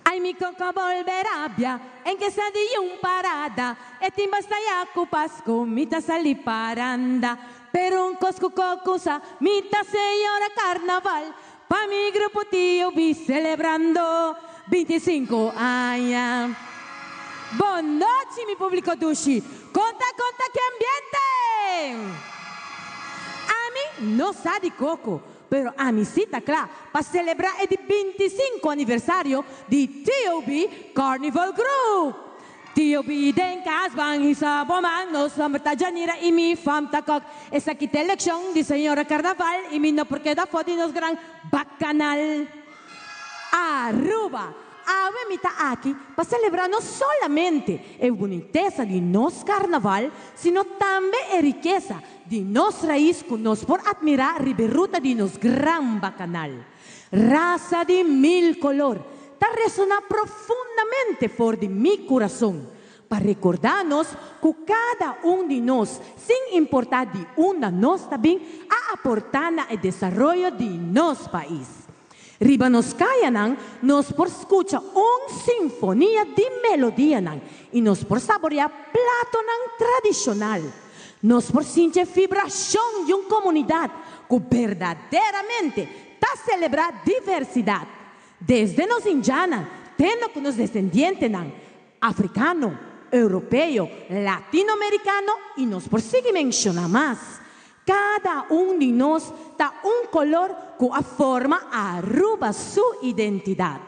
Ay mi coco bolbe rabia en que sa di un parada e tin basta ya cu Pascu mi ta sali paranda pero un cos cu coco sa mi ta señora carnaval pa mi grupo tio bi celebrando 25 aña. Bon nochi mi publico dushi conta conta ki ambiente! Ami no sa di coco pero ami si ta cla pa celebra e di 25 aniversario di TOB Carnival Group. TOB den cas ban hisa bo man, nos nomber ta Janira y mi fam ta Kok. Esaki ta eleccion di Señora Carnaval y mi no por keda for di nos gran bacanal. Aruba! Awe mi ta aki pa celebra no solamente e bunitesa di nos carnaval, sino tambe e rikesa di nos rais cu nos por admira riba e ruta di nos gran bacanal. Rasa di mil color ta resona profundamente for di mi curason pa recorda nos cu cada un di nos, sin importa di unda nos ta bin, a aporta na e desaroyo di nos pais. Riba nos cayanan nos por scucha un sinfonia di melodianan y nos por saborea platonan tradicional. Nos por sinti e vibracion di un comunidad cu berdaderamente ta celebra diversidad. Desde nos indjannan te no cu nos descendientenan africano, europeo, latinoamericano y nos por sigui menciona mas. Cada un di nos ta un color cu a forma Aruba su identidad.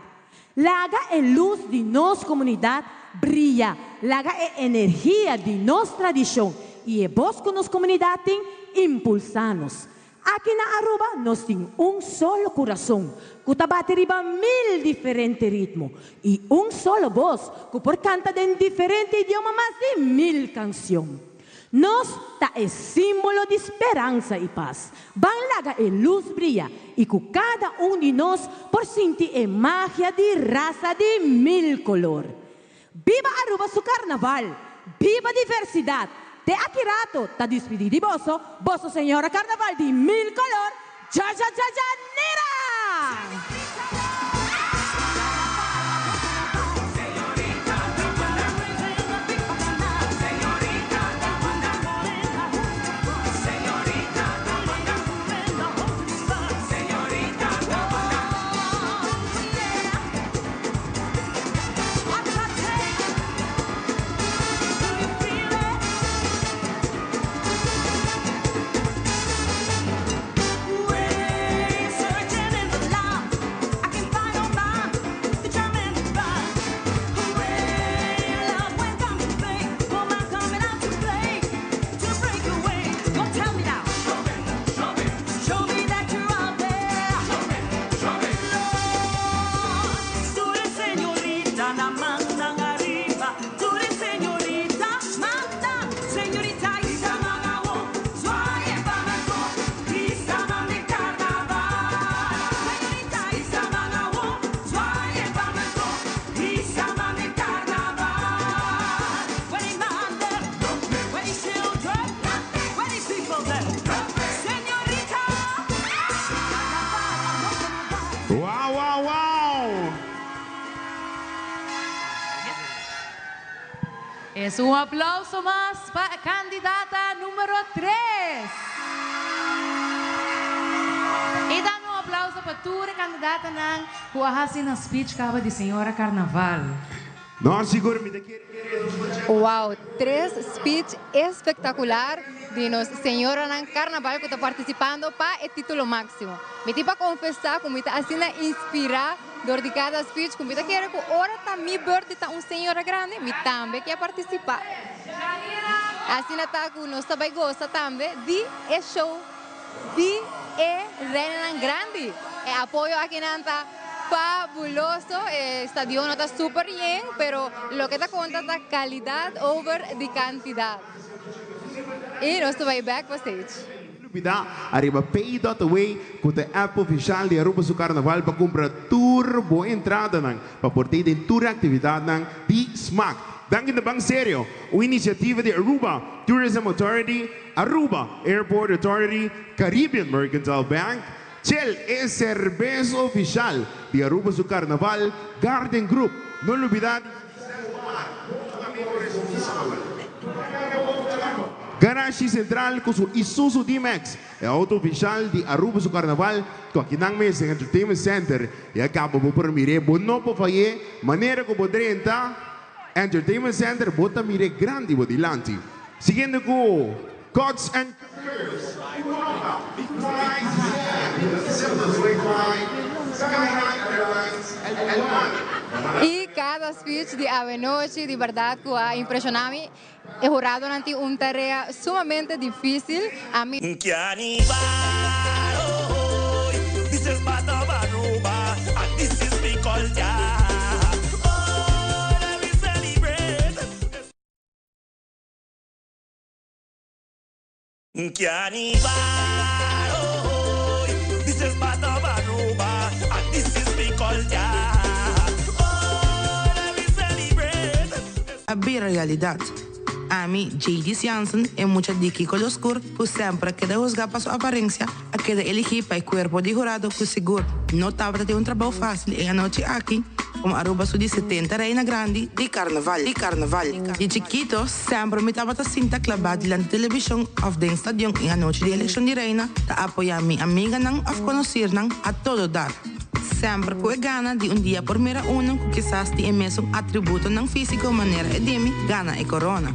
Laga e luz di nos comunidad briya, laga e energia di nos tradicion y e bos cu nos comunidad tin impulsa nos. Aki na Aruba nos tin un solo curason cu ta bati riba mil diferente ritmo y un solo bos cu por canta den diferente idioma mas di mil cancion. Nos ta e simbolo di speransa y pas. Ban laga e luz briya y cu cada un di nos por sinti e magia di rasa di mil color. Biba Aruba su Carnaval! Biba diversidad! Te aki rato ta dispidi di boso, boso Señora Carnaval di mil color, Ja Ja Ja Janira! Es un aplauso mas pa candidata numero 3. Y dame un aplauso pa tur e candidatanan cu a haci nan speech caba di Señora Carnaval. No, sigur mi ta kere. Wow, tres speech espectacular di nos señoranan carnaval cu ta participando pa e titulo maximo. Mi tin pa confesa cu mi ta asina inspira dor di cada speech cu mi ta kere cu ora ta mi beurt di ta un señora grandi mi tambe kier participa. Asina ta cu nos ta bay goza tambe di e show di e reinanan grandi. E apoyo akinan ta fabuloso, e stadion no ta super yen, pero loke ta konta ta kalidat over di kantidat. I nos ta bai bek pa stage. Lubida ariba Pay dot Away ku ta e app ofishal di Aruba su Karnaval pa kumpra tur bo entradanan pa por tei den tur e aktividatnan di smak. Danki ta Ban Serio, un inisiativa di Aruba Tourism Authority, Aruba Airport Authority, Caribbean Mercantile Bank, Chel e serbes ofishal di Aruba su Carnaval, Garden Group. No lubida di Garashi Central cu su Isuzu D-Max, e auto ofishal di Aruba su Carnaval, cu akinan mes den Entertainment Center. Y a caba bo por mir'é, bo no por fay'é, manera cu bo drenta Entertainment Center bo ta mir'é grandi bo dilanti. Siguiendo cu Cuts and Curves, Y cada speech di awenochi di berdad cu a impresiona mi. E huradonan tin un tarea sumamente dificil. Ami. Carnival, oh, this is part of Aruba and this is mi culture. Oh, let me celebrate. Carnival, oh, this is part of Aruba and this is mi culture. Oh, let me celebrate. A bira realidat. Ami, Jadis Jansen, e mucha diki kolo skur ku semper a keda husgá pa su aparensia, a keda eligí pa e kuerpo di hurado ku sigur no tabata tin un trabou fásil e anochi aki komo Aruba su di setenta Reina Grandi di Karnaval. Di Karnaval. Di chikito semper mi tabata sinta klabá dilanti televishon òf den stadion e anochi di elekshon di Reina ta apoyá mi amiganan òf konosirnan a todo dar. Semper ku e gana di un dia por mira unu ku kisas tin e mesun atributonan físiko manera e di mi gana e korona.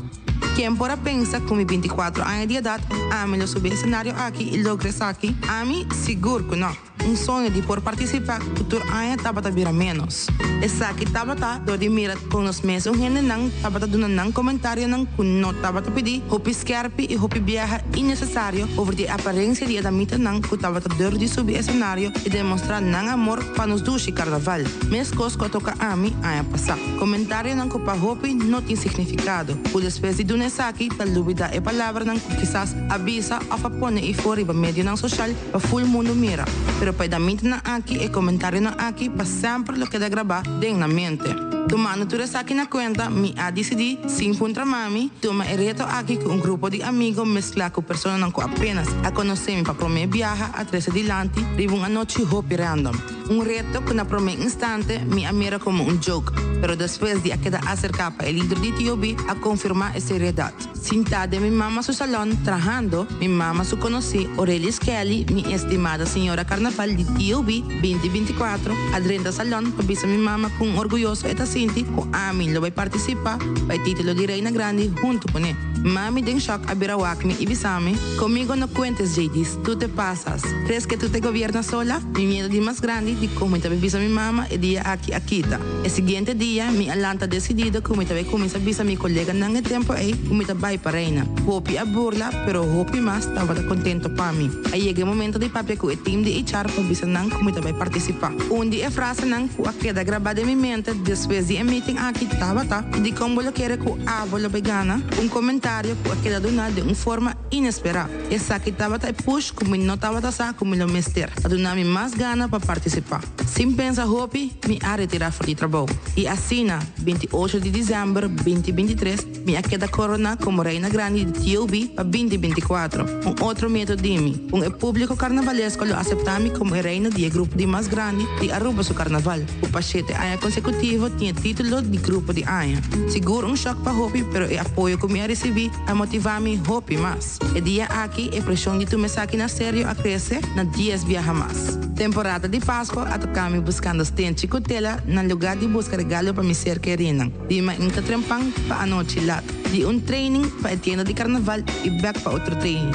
Ken por a pensa ku mi bintikuatro aña di edat ami lo subi esenario aki i logra esaki? Ami sigur ku no. Un soño di por partisipá ku tur aña tabata bira ménos. Esaki tabata dor di mira kon nos mesun hendenan tabata duna nan komentarionan ku no tabata pidí, hopi skèrpi i hopi biaha innesesario over di e aparensia di e damitanan ku tabata dor di subi esenario i demostrá nan amor pa nos dushi karnaval, meskos ku a toka ami aña pasá. Komentarionan ku pa hopi no tin signifikado, ku despues di duna esaki ta lubidá e palabranan ku kisas a bisa òf a pone ifo riba medionan soshal pa ful mundu mira. Pero pa e damitanan aki e komentarionan aki pa semper lo keda grabá den nan mente. Tumando tur esaki na kuenta, mi a disidí, sin puntra mami, tuma e reto aki ku un grupo di amigo mesklá ku personanan ku apenas a konosé mi pa promé biaha a trese dilanti riba un anochi hopi random. Un reto ku na promé instante mi a mira komo un joke, pero despues di a keda aserká pa e lider di TOB a konfirmá e seriedat. Sintá den mi mama su salon trahando, mi mama su konosí Aurelis Kelly, mi estimada señora Carnaval di TOB binti 24, a drenta salon pa bisa mi mama kon orguyoso e ta sinti ku ami lo bai partisipá pa e título di Reina Grandi huntu kuné. Mami den shòk a bira wak mi i bisa mi, Conmigo no cuentes, Jadis, tú te pasas. Crees que tú te gobiernas sola? Mi miedo di mas grandi di con mi ta bay bisa mi mama e dia aki a kita. E siguiente dia mi a lanta decidido cu mi ta bay cuminsa bisa mi coleganan e tempo ey cu mi ta bay pa Reina. Hopi a burla, pero hopi mas tabata contento pa mi. A yega e momento di papia cu e team di HR pa bisa nan cu mi ta bay participa. Un di e frasenan cu a keda graba den mi mente despues di e meeting aki tabata, Dicon bo lo kere cu abo lo bay gana? Un comentario cu a keda duna den un forma inesperá. Esaki tabata e push ku mi no tabata sa ku mi lo mester pa duna mi mas gana pa partisipá. Sin pensa hopi, mi a retirá for di trabou. I asina, 28 di desèmber 2023, mi a keda koroná komo Reina Grandi di TOB pa 2024. Un otro mieto di mi, kon e públiko karnavalesko lo aseptá mi komo e reina di e grupo di mas grandi di Aruba su karnaval, ku pa shete aña konsekutivo tin. tin e título di grupo di aña. Sigur un shòk pa hopi pero e apoyo ku mi a risibí a motivá mi hopi mas. E dia aki e preshon di tuma esaki na serio a krese na dies biaha mas. Temporada di Pasku a toká mi buskando stenchi ku tela na lugá di buska regalo pa mi ser kerinan. Di mainta trempan pa anochi lat. Di un training pa e tienda di karnaval i bèk pa otro training.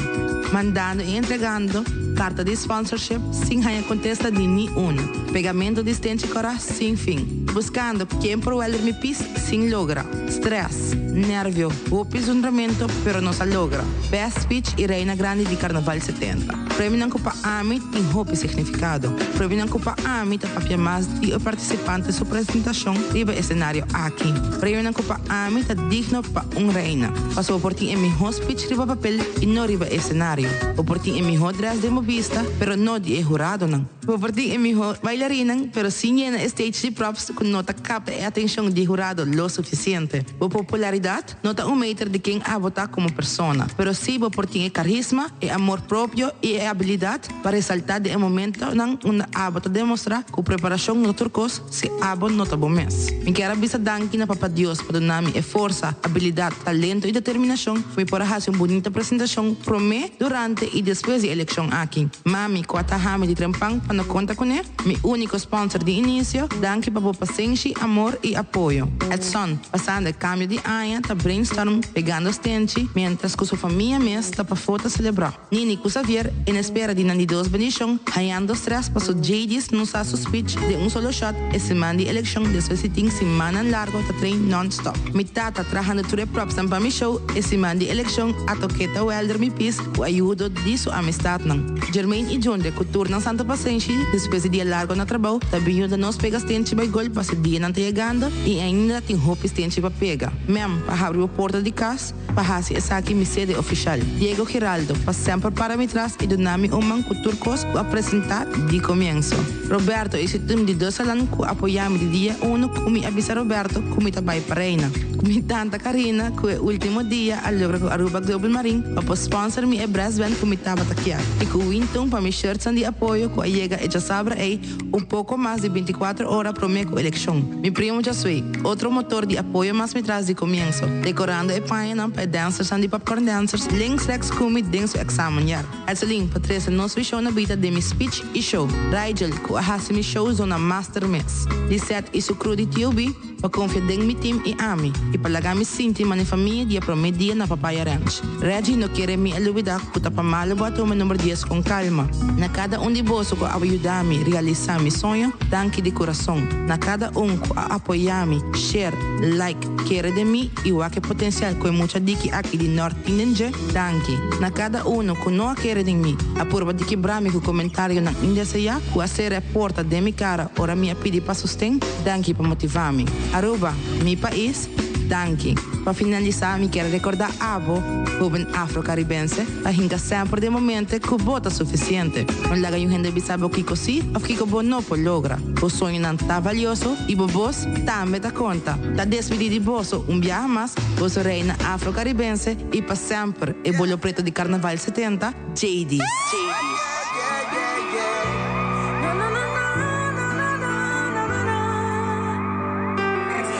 Mandando i entregando karta di sponsorship sin haña kontesta di ni unu. Pegamento di stenchi kòrá sin fin. Buskando ken por welder mi pis sin logra. Stress, nervio, hopi zundramento pero nos a logra. Best speech i reina grandi di Carnaval 70. Premionan ku pa ami tin hopi signifikado. Premionan ku pa ami ta papia mas di e partisipante su presentashon riba e senario aki. Premionan ku pa ami ta digno pa un reina. Pasobra bo por tin e mihó speech riba papel i no riba e senario. Bo por tin e mihó dress den bo bista pero no di e huradonan. Bo por tin e mihó bailarinnan pero sin yena e stage di props ku no ta kapta e atenshon di hurado lo sufisiente. Bo popularidat no ta un meter di ken abo ta komo persona, pero sí bo por tin e karisma, e amor propio i e abilidat pa resaltá den e momentonan unda abo ta demostrá ku preparashon no ta tur kos si abo no ta bo mes. Mi kier a bisa danki na Papa Dios pa duna mi e forsa, abilidat, talento i determinashon pa mi por a hasi un bunita presentashon promé, durante i despues di e elekshon aki. Mami ku a taha mi di trempan pa no konta kuné, mi úniko sponsor di inisio, danki pa bo pasenshi, amor i apoyo. Edson, pasando e kambio di aña ta brainstorm pegando stenchi miéntras ku su famia mes ta pafó ta selebrá. Nini ku Xavier en espera di nan di dos bendishon, hañando strès paso Jadis no sa su speech den un solo shot e siman di elekshon despues di tin simannan largo ta train non-stop. Mi tata trahando tur e propsnan pa mi show e siman di elekshon a tok'é ta welder mi pis ku ayudo di su amistatnan. Jermaine i Jundre ku tur nan santa pasenshi despues di dia largo na trabou ta bin yuda nos pega stenchi bai gol paso dianan ta yegando i ainda tin hopi stenchi pa pega. Mem, pa habri bo porta di kas pa hasi esaki mi sede ofishal. Diego Giraldo, pa semper para mi tras i duna mi un man ku tur kos ku a presentá di komienso. Roberto i su tim di dos alan ku apoyá mi di dia unu ku mi a bisa Roberto ku mi ta bai pa Reina. Ku mi tanta Karina ku e ultimo dia a logra ku Aruba Global Marine pa por sponsor mi e brass band ku mi tabata kier i ku Winton pa mi shirtsnan di apoyo ku a yega e djasabra ei un poko mas di bintikuater ora promé ku elekshon. Mi primo Josué, otro motor di apoyo mas mi tras di komienso, dekorando e pañanan pa e dancersnan di Popcorn Dancers links rèks ku mi den su èksamenjaar. Etselin, pa trese nos vishon na bida den mi speech i show. Rigel, ku a hasi mi show zona master mes. Lisette i su crew di TOB, pa konfia den mi team i ami, i pa laga mi sinti mane famia di e promé dia na Papaya Ranch. Reggie no kere mi a lubidá ku ta pa malu bo a tuma number dies kon kalma. Na kada un di boso ku a yuda mi realisá mi soño, danki di kurason. Na kada un ku a apoyá mi, share, like, kere den mi i wak e potensial ku e mucha diki aki di Nort tin den dje, danki. Na kada uno ku no a kere den mi, a purba di kibra mi ku komentarionan indeseá ku a sera e porta den mi kara ora mi a pidi pa sosten, Danki pa motivá mi. Aruba, mi pais, danki. Pa finalisá mi kier rekordá abo, hóben afro-karibense, pa hinka semper den bo mente ku bo ta sufisiente. No laga yu hende bisa bo kiko sí òf kiko bo no por logra. Bo soñonan ta valioso i bo bos tambe ta konta. Ta despidí di boso un biaha mas, boso reina afro-karibense i pa semper e bolo preto di Karnaval 70, JD.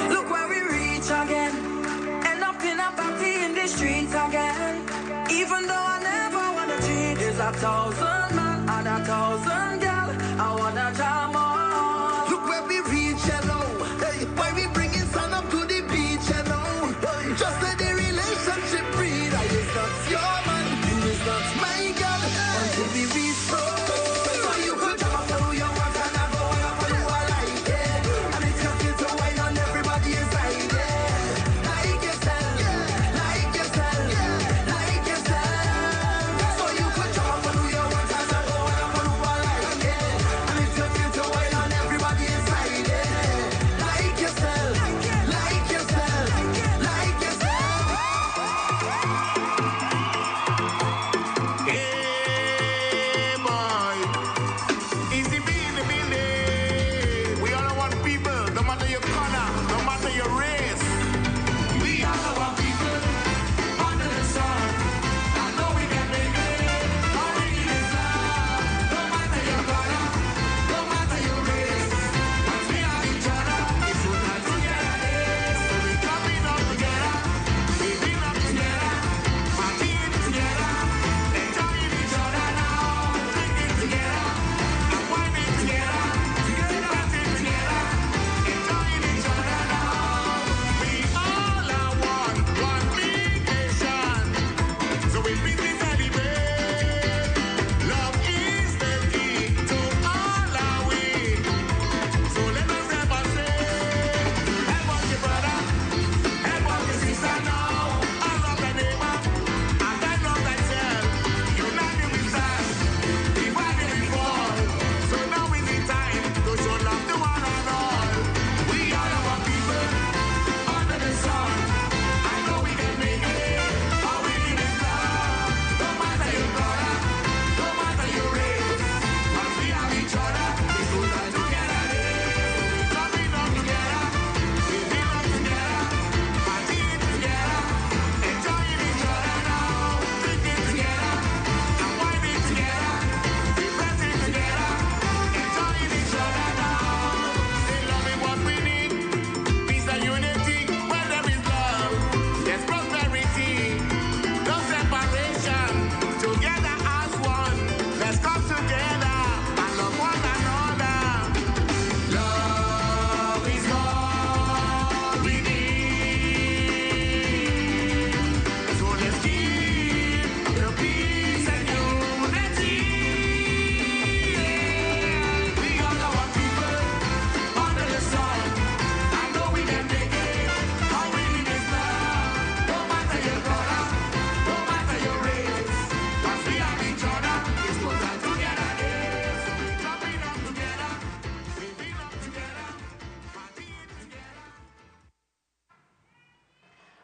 Look where we reach again. End up in a party in the streets again. Even though I never wanna cheat, there's a thousand man and a thousand girl. I wanna jam on. Look where we reach, hello. Hey, why we bringing sun up to the beach, hello. Hey, just let the relationship breathe. I is not your man, you is not my girl. Until we reach so. So you could jump up who you want and I go and I follow I like it. And it's your feel to wine on everybody inside, yeah. Like yourself, yeah. Like yourself, yeah. Like yourself. So you could jump up who you want and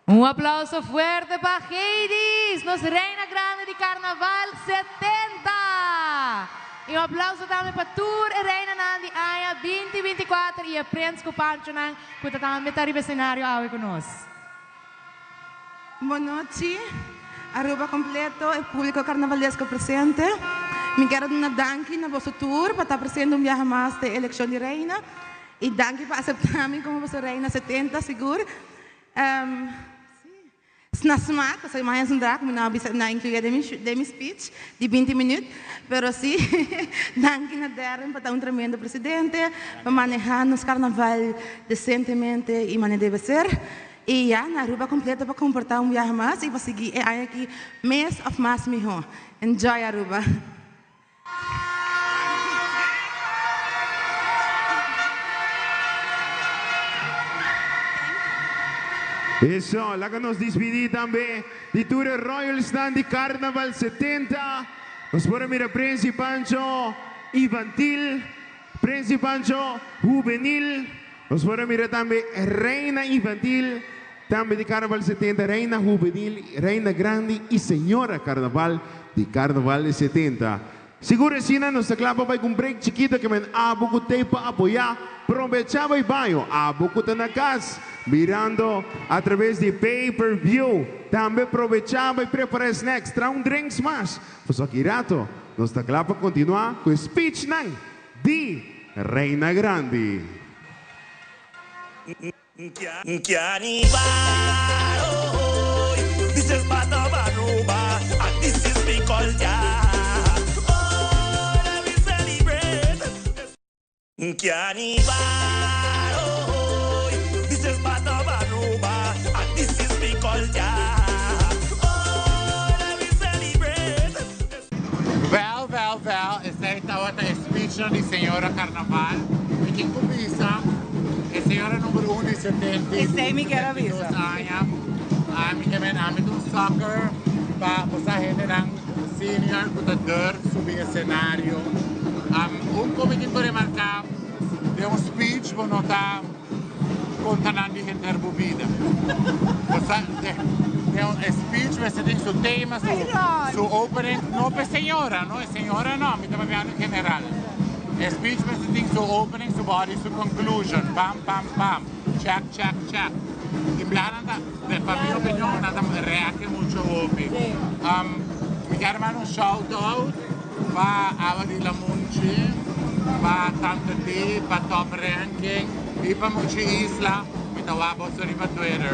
Un aplauso fuerte pa Heidis, nos reina grandi di Carnaval 70! Y un aplauso tambe pa tur e reinanan di aña 2024 y e prins cu panchonan cu ta tambe ta riba escenario awe cu nos. Bon nochi, Aruba completo, e publico carnavalesco presente. Mi kier a duna danki na boso tur pa ta presente un biaha mas den eleccion di reina. Y danki pa acepta mi como boso reina 70 sigur. Si, na smaak, pasobra mi haña un mi no a bisa, no a incluye den mi den mi speech di binti minuut, pero si, danki na Darren pa ta un tremendo presidente, pa maneha nos carnaval decentemente y manera debe ser, y ya, na Aruba completo pa comporta un biaha mas y pa sigui e aña aki mes of mas miho. Enjoy Aruba! Eso, laga nos dispidí tambe di tur e Royalsnan di Carnaval 70. Nos por a mira Prins y Pancho Infantil, Prins y Pancho Hubenil. Nos por a mira tambe Reina Infantil, tambe di Carnaval 70, Reina Hubenil, Reina Grandi y Señora Carnaval di Carnaval 70. Sigur asina nos ta kla pa bai ku un break chikito ke men abo ku tei pa apoyá, probechá bai baño, abo ku ta na kas mirando a traves di pay per view tambe probechá bai prepará e snacks, traha un drinks mas, pasobra aki rato nos ta kla pa kontinuá ku e speechnan di Reina Grandi. Carnival, oh, this is part of Aruba, and this is mi culture. Oh, let me celebrate. Carnival, oh, this is part of Aruba, and this is mi culture. Oh, let me celebrate. Wel, wel, wel, esei tabata e speechnan di señora Carnaval. Mi tin cu bisa, e señora number un di setenta i Esei mi kier a bisa. dos aña. Ami ke men, ami ta un sucker pa bosa hendenan senior cu ta durf subi escenario. Un cu mi tin cu remarca, den un speech bo no ta. Konta nan di henter bo bida. Bo sa, den un speech mester tin su tema, su, su opening. No pa e señora, no, e señora no, mi ta papiando en general. E speech mester tin su opening, su body, su conclusion. Pam, pam, pam. Check, check, check. Tin biaha nan ta, pa mi opinion, nan ta react mucho hopi. Mi kier manda un shout out. Pa Awa di Lamunchi, pa Tante T, pa Top Ranking y pa Muchi Isla, mi ta wak boso riba Twitter.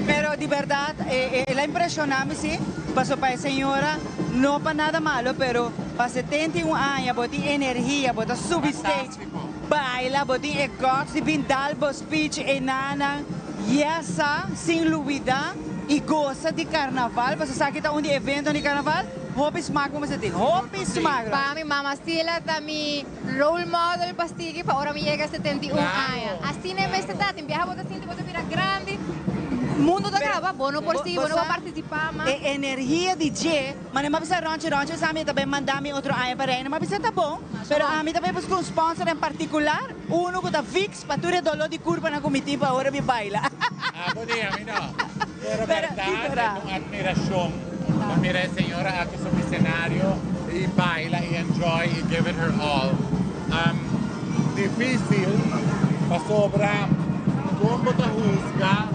Pero di berdad el a impresiona mi si, paso pa e señora no pa nada malo pero pa 71 aña bo tin energia, bo ta subi stage, baila, bo tin e guts di bin dal bo speech enanan, yesa sin lubida. Y goza di carnaval, pasobra esaki ta un di eventonan di carnaval, hopi smaak bo mester tin, hopi smaak. Pa mi mama Stila ta mi role model pa sigui pa ora mi yega 71 aña. Asina e mester ta, tin biaha bo ta sinti bo ta bira grandi, mundo ta caba, bo no por sigui, bo no por participa mas. E energia di dje, mane mi a bisa Ronchi, Ronchi sa mi ta bay manda mi otro aña pa Reina, mi a bisa ta bon, pero ami ta bay busca un sponsor en particular, uno cu ta fix. Pa tur e doló di kurpanan ku mi tin pa ora mi baila. Abo di ami no. Pero bèrdat e ta un atmirashon pa mira e señora aki su bisenario i baila i enjoy i give it her all. Difísil pasobra kon bo ta husga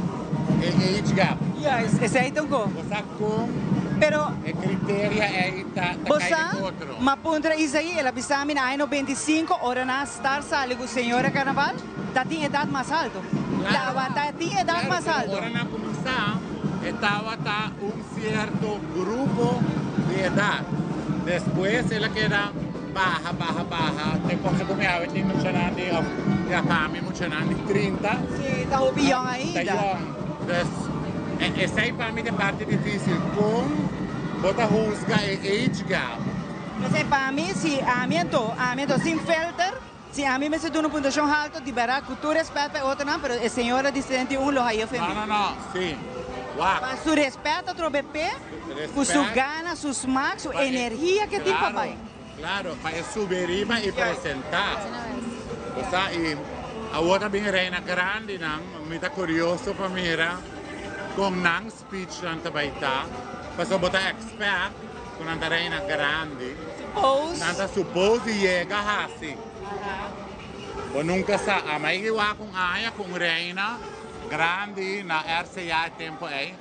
e age gap? Juist, esei ta un ko. Bo sa kon Pero e kriteria ei ta bo kai sa, den otro. m'a puntra Isaí, el a bisa mi na aña 95 ora nan a star sali ku señora Carnaval, ta tin edat mas alto. Tabata tin edat Claro, mas pero alto. ora nan kuminsá e tabata un sierto grupo di edat. Despues el a keda baha, baha, baha, te kosa ku mi awe tin muchanan di, of ya pa mi muchanan di 30. Sí, ta hopi yòn Ta ainda. yòn. Dus, esei pa mi ta e parti difísil. Kon bo ta husga e age gap? P'esei pa mi, si ami anto, ami anto sin filter, si ami mester duna un puntuashon halto, di bèrdat ku tur rèspèt pa e otronan, pero e señora di 71 lo haya ofendí. No, no, no, si. Wak. Pa su rèspèt atrobe p'e, ku su gana, su smak, su energia ke tin pa bai. Claro, pa e subi riba y presenta. Bo sa, y Awor ta bin reina grandinan, mi ta curioso pa mira con nan speechnan ta bay ta, pasobra bo ta expect cu nan ta reina grandi. Suppose. Nan ta suppose di yega haci. Bo nunca sa. Ama e wak un aña cu un reina grandi na RCA e tempo ey,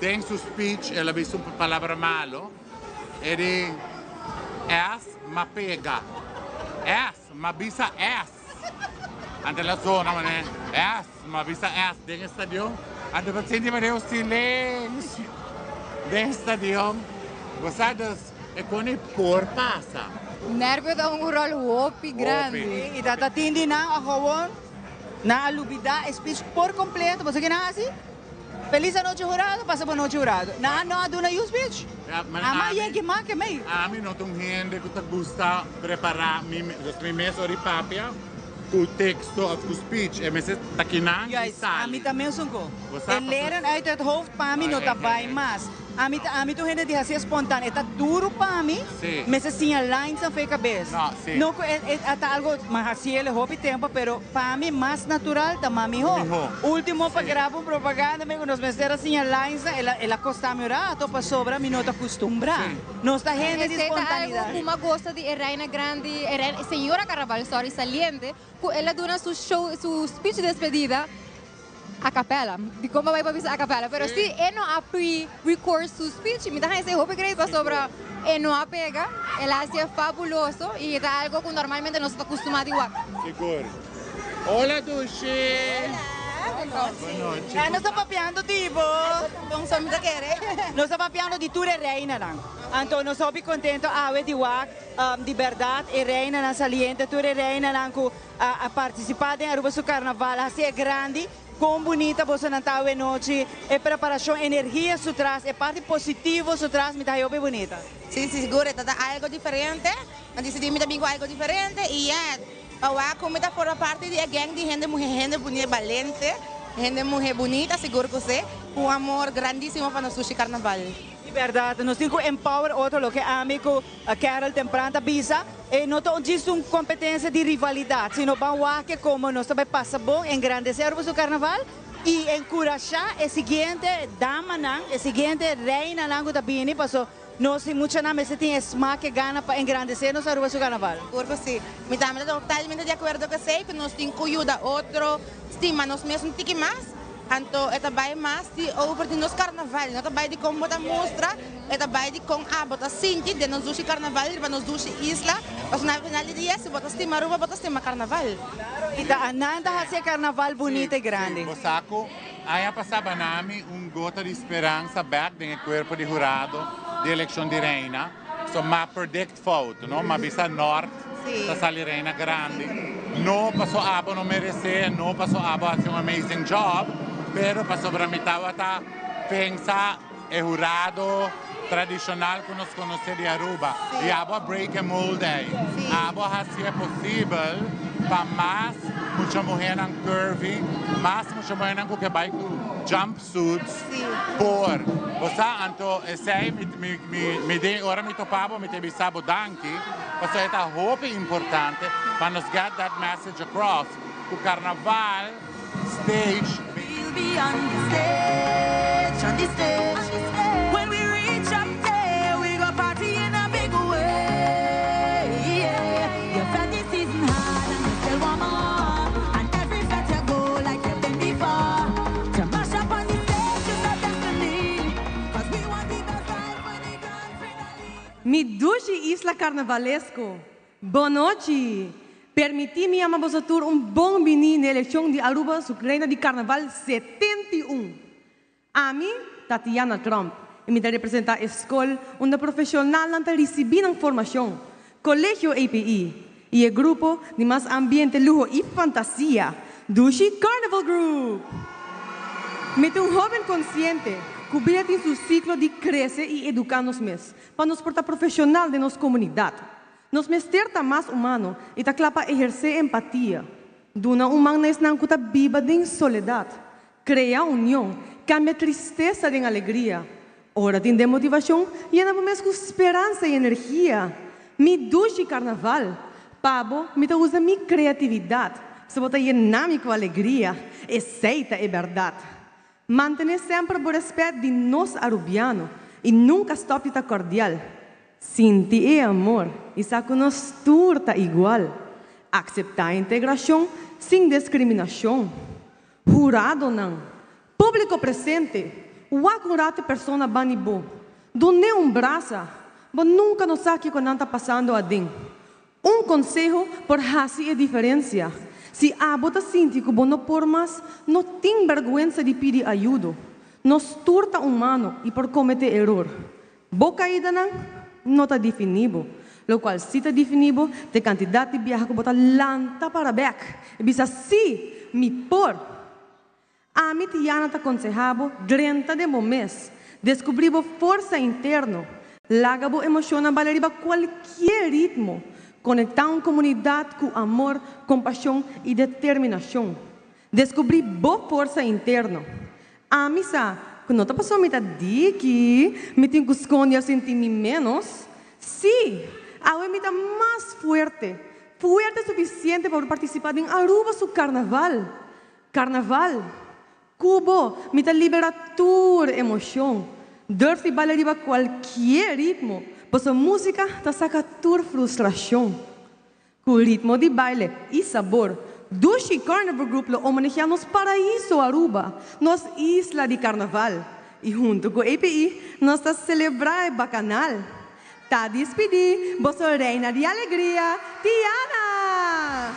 den su speech el a bisa un palabra malo, e di, S ma pega. S. M'a bisa S. Ante la zona mane S. M'a bisa S den e stadion. Ante bo sinti mane un silencio den e stadion. Bo sa dus e con e por pasa. Nervio ta un rol hopi grandi. I ta ta tin di nan a gewoon nan a lubida e speech por completo. Bo sa ke nan a hasi? Feliz anochi jurado, pasa bo nochi jurado. Nan no a duna yu speech. Ama yegi ma ke mei. Ami no ta un hende ku ta gusta prepará mi mes, mi mes ora di papia ku teksto òf ku speech. E mester ta kinan i Juist, sali. ami ta mesun ku. Bo sa E leren uit het hoofd pa mi no ta bai mas. Ami ta ami ta un hende di hasi espontan. E ta duru pa mi, Sí. mester siña lines nan for e kabes. No, sí. No ku e e ta algo, mi a hasi el hopi tempo, pero pa mi mas natural ta mas mihó. Mihó. Ultimo pa Sí. graba un propaganda mi ku nos mester a siña lines nan, el a el a kosta mi un rato pasobra mi no ta kustumbrá. Sí. Nos ta hende di Esei ta algo espontanidad. ku mi a gosta di e reina grandi, e reina, señora Carnaval, sorry, saliente, ku el a duna su show, su speech di despedida A capella. Dikon bo bai pa bisa a capella? Pero si e no a pre-record su speech, mi ta haña esei hopi great pasobra e no a pega, el a hacié fabuloso y ta algo cu normalmente nos ta acostuma di wak. Sigur. Hola Dushi. Hola. Buenochi. Nos ta papiando di bo. Bon so mi ta kere. Nos ta papiando di tur e reinanan. Anto nos hopi contento awe di wak di berdad e reinanan saliente, tur e reinanan cu a participa den Aruba su carnaval haci e grandi. Con bunita bosonan ta awe nochi, e preparacion, energia su tras, e parti positivo su tras mi ta hayo hopi bunita. Si, si, sigur e ta ta algo diferente. Mi a dicidi mi ta bin cu algo diferente y ya, pa wak cu mi ta forma parti di e gang di hende muhe, hende muhe balente, hende muhe bunita, sigur cu si, cu un amor grandisimo pa nos sushi carnaval. Di berdad, nos tin cu empower otro, loke ami cu Carol tempran ta bisa, e no ta djis un competencia di rivalidad, sino ban wak como nos ta bay pasa bon, engrandece Aruba su carnaval y encurasha e siguiente damanan, e siguiente reinanan cu ta bini, paso nos y muchanan mester tin e smaak, e gana pa engrandece nos Aruba su carnaval. Sigur cu si. Mi tambe ta totalmente di acuerdo cu esey, cu nos tin cu yuda otro, stima nos mes un tiki mas. Anto e ta bai mas di over di nos karnaval, no ta bai di kon bo ta mustra, e ta bai di kon abo ta sinti den nos dushi karnaval riba nos dushi isla, pasobra na final di dia si bo ta stima Aruba bo ta stima karnaval. I ta anan ta hasi e karnaval bunita i grandi. Bo sa ku aña pasá banami un gota di speransa bèk den e kuerpo di hurado di elekshon di Reina, so m'a predict fout, no, m'a bisa Nort ta sali Reina grandi. No paso abo no merece, no paso abo haci un amazing job, pero pasobra mi tabata pensa e hurado tradicional cu nos conoce di Aruba. Y abo a break e mold ey. Abo a haci e posibel pa mas mucha muhernan curvy, mas mucha muhernan cu ke bay cu jumpsuits por. Bo sa, anto esey mi den ora mi topa bo mi ta bisa bo danki. Pasobra e ta hopi importante pa nos get that message across cu carnaval stage. We'll be on the stage, on the stage. When we reach up there, we go party in a big way. Yeah. Your fete season hard and you still want more. And every fete you go like you've been before. To mash up on the stage is our destiny. Because we want the best life for the grand finale. Mi dushi isla carnavalesco. Bon nochi. Permiti mi yama boso tur un bon bini n'e eleccion di Aruba su Reina di Carnaval 71. Ami ta Tiana Tromp y mi ta representa e scol unda profesionalnan ta ricibi nan formacion, Colegio API, y e grupo di mas ambiente, luho y fantasia, Dushi Carnival Group! Mi ta un hoben consciente cu bida tin su ciclo di crece y educa nos mes pa nos por ta profesional den nos comunidad. Nos mester ta mas humano y ta cla pa eherce empatia, duna un man na esnan cu ta biba den soledad, crea union, cambia tristesa den alegria. Ora tin demotivacion, yena bo mes cu speransa y energia. Mi dushi carnaval! Pa bo, mi ta usa mi creatividad. So bo ta yena mi ku alegria, esei ta e bèrdat. Mantené semper bo rèspèt di nos Arubiano i nunka stòp di ta kòrdial. Sinti e amor i sa ku nos tur ta igual. Akseptá integrashon sin deskriminashon. Huradonan, públiko presente, wak un rato e persona bani bo. Dun'é un brasa. Bo nunka no sa kiko nan ta pasando aden. Un konseho por hasi e diferensia. Si abo ta sinti ku bo no por mas, no tin bèrgwensa di pidi ayudo. Nos tur ta humano i por kometé eror. Bo kaidanan no ta definí bo. Lokual sí ta definí bo ta e kantidat di biaha ku bo ta lanta para bèk i bisa, Sí, mi por! Ami Tiana ta konsehá bo drenta den bo mes, deskubrí bo forsa interno, laga bo emoshonnan bala riba kualkier ritmo, konektá un komunidat ku amor, kompashon i determinashon. Deskubrí bo forsa interno. Ami sa ku no ta pasobra mi ta diki, mi tin ku skonde òf sinti mi ménos. Sí, awe mi ta mas fuerte, fuerte sufisiente pa por partisipá den Aruba su karnaval. Carnaval, Cu bo mi ta libera tur emocion. Durf di baila riba cualkier ritmo, pasobra musica ta saca tur frustracion. Cu ritmo di baile y sabor, Dushi Carnival Group lo homenagea nos paraiso Aruba, nos isla di carnaval. Y hunto cu API nos ta celebra e bacanal. Ta dispidi boso reina di alegria, Tiana!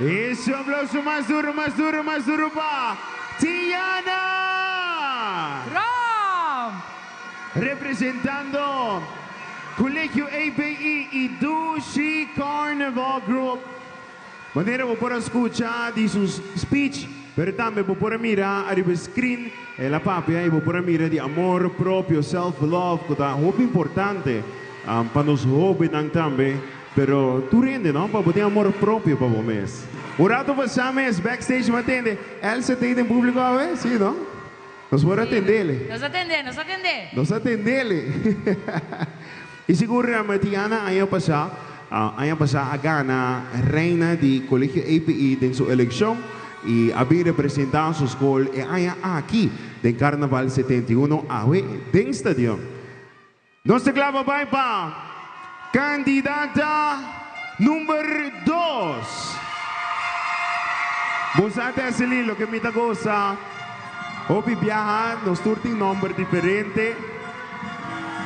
Ese aplauso mas duro, mas duro, mas duro pa Tiana! Trump! Representando Colegio API y Dushi Carnival Group. Manera bo por a scucha di su speech, pero tambe bo por a mira ariba e screen, el a papia y bo por a mira di amor propio, self love, cu ta hopi importante pa nos hobennan tambe, pero tur hende no, pa bo tin amor propio pa bo mes. Un rato pasa mes backstage mi a tende, Elsa ta den publico awe? Si no? Nos por a tendele. Nos a tende, nos a tende. Nos a tendele. Y sigur Tiana aña pasá, aña pasá a gana reina di Colegio API den su eleccion y a bin representa su school e aña aki den Carnaval 71 awe den stadion. Nos ta kla pa bai pa kandidata number dos. Bo sa Tesely loke mi ta gosa hopi biaha nos tur tin nomber diferente.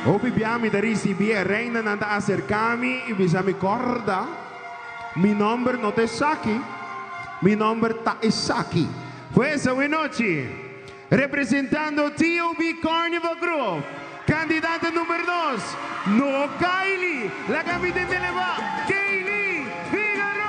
Hopi biaha mi ta ricibi e reinanan ta acerca mi y bisa mi corda mi nomber no ta esaki mi nomber ta esaki. Pues awenochi Representando TOB Carnival Group, kandidata number dos, no Kylie, laga mi den eleva, Kaylee Figueroa!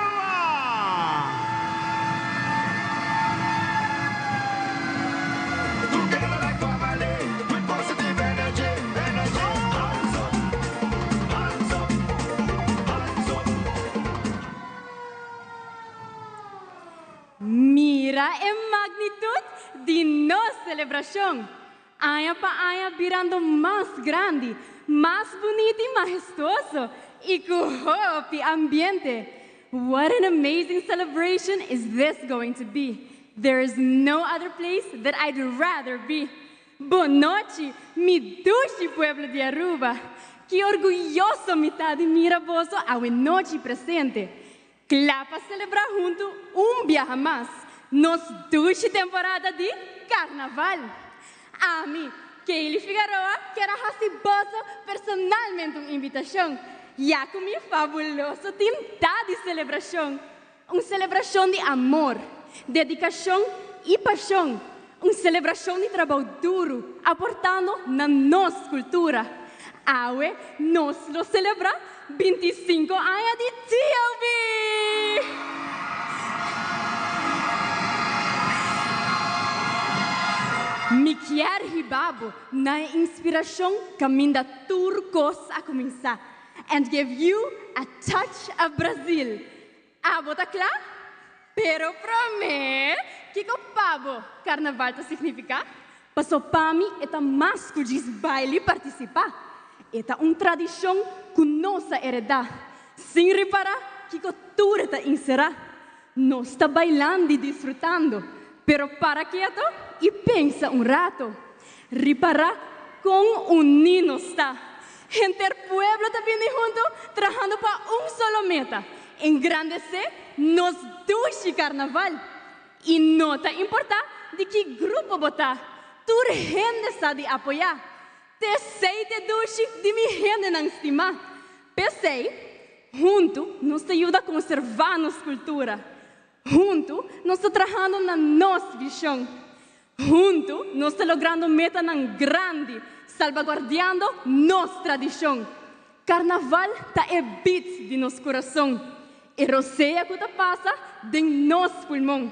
Mira e magnitud di nos celebracion! Aña pa aña birando mas grandi, mas bunita y mahestuoso y cu hopi ambiente. What an amazing celebration is this going to be! There is no other place that I'd rather be. Bon nochi, mi dushi pueblo di Aruba! Ki orguyoso mi ta di mira boso awe nochi presente. Kla pa selebrá huntu un biaha mas nos dushi temporada di Karnaval. Ami, Kaylee Figaroa, kier a hasi boso personalmente un invitashon, ya ku mi fabuloso tim ta di selebrashon. Un selebrashon di amor, dedikashon i pashon. Un selebrashon di trabou duru aportando na nos kultura. Awe nos lo selebrá 25 aña di TOB! Mi kier hiba bo na e inspirashon kaminda tur kos a kuminsá and give you a touch of Brazil. Abo ta kla? Pero promé, kiko pa bo karnaval ta signifiká? Paso pa mi e ta mas ku djis baila i partisipá. E ta un tradishon ku nos a heredá, sin ripará kiko tur e ta enserá. Nos ta bailando i disfrutando, pero para keto i pensa un rato. Ripará kon uní nos ta. Henter pueblo ta bini huntu trahando pa un solo meta, engrandesé nos dushi karnaval. I no ta importá di ki grupo bo ta, tur hende sa di apoyá. T'esei t'e dushi di mi hendenan stimá. P'esei, huntu nos ta yuda konservá nos kultura. Huntu nos ta trahando na nos vishon. Huntu nos ta logrando metanan grandi, salbaguardiando nos tradishon. Karnaval ta e beat di nos kurason, e rosea ku ta pasa den nos pulmon,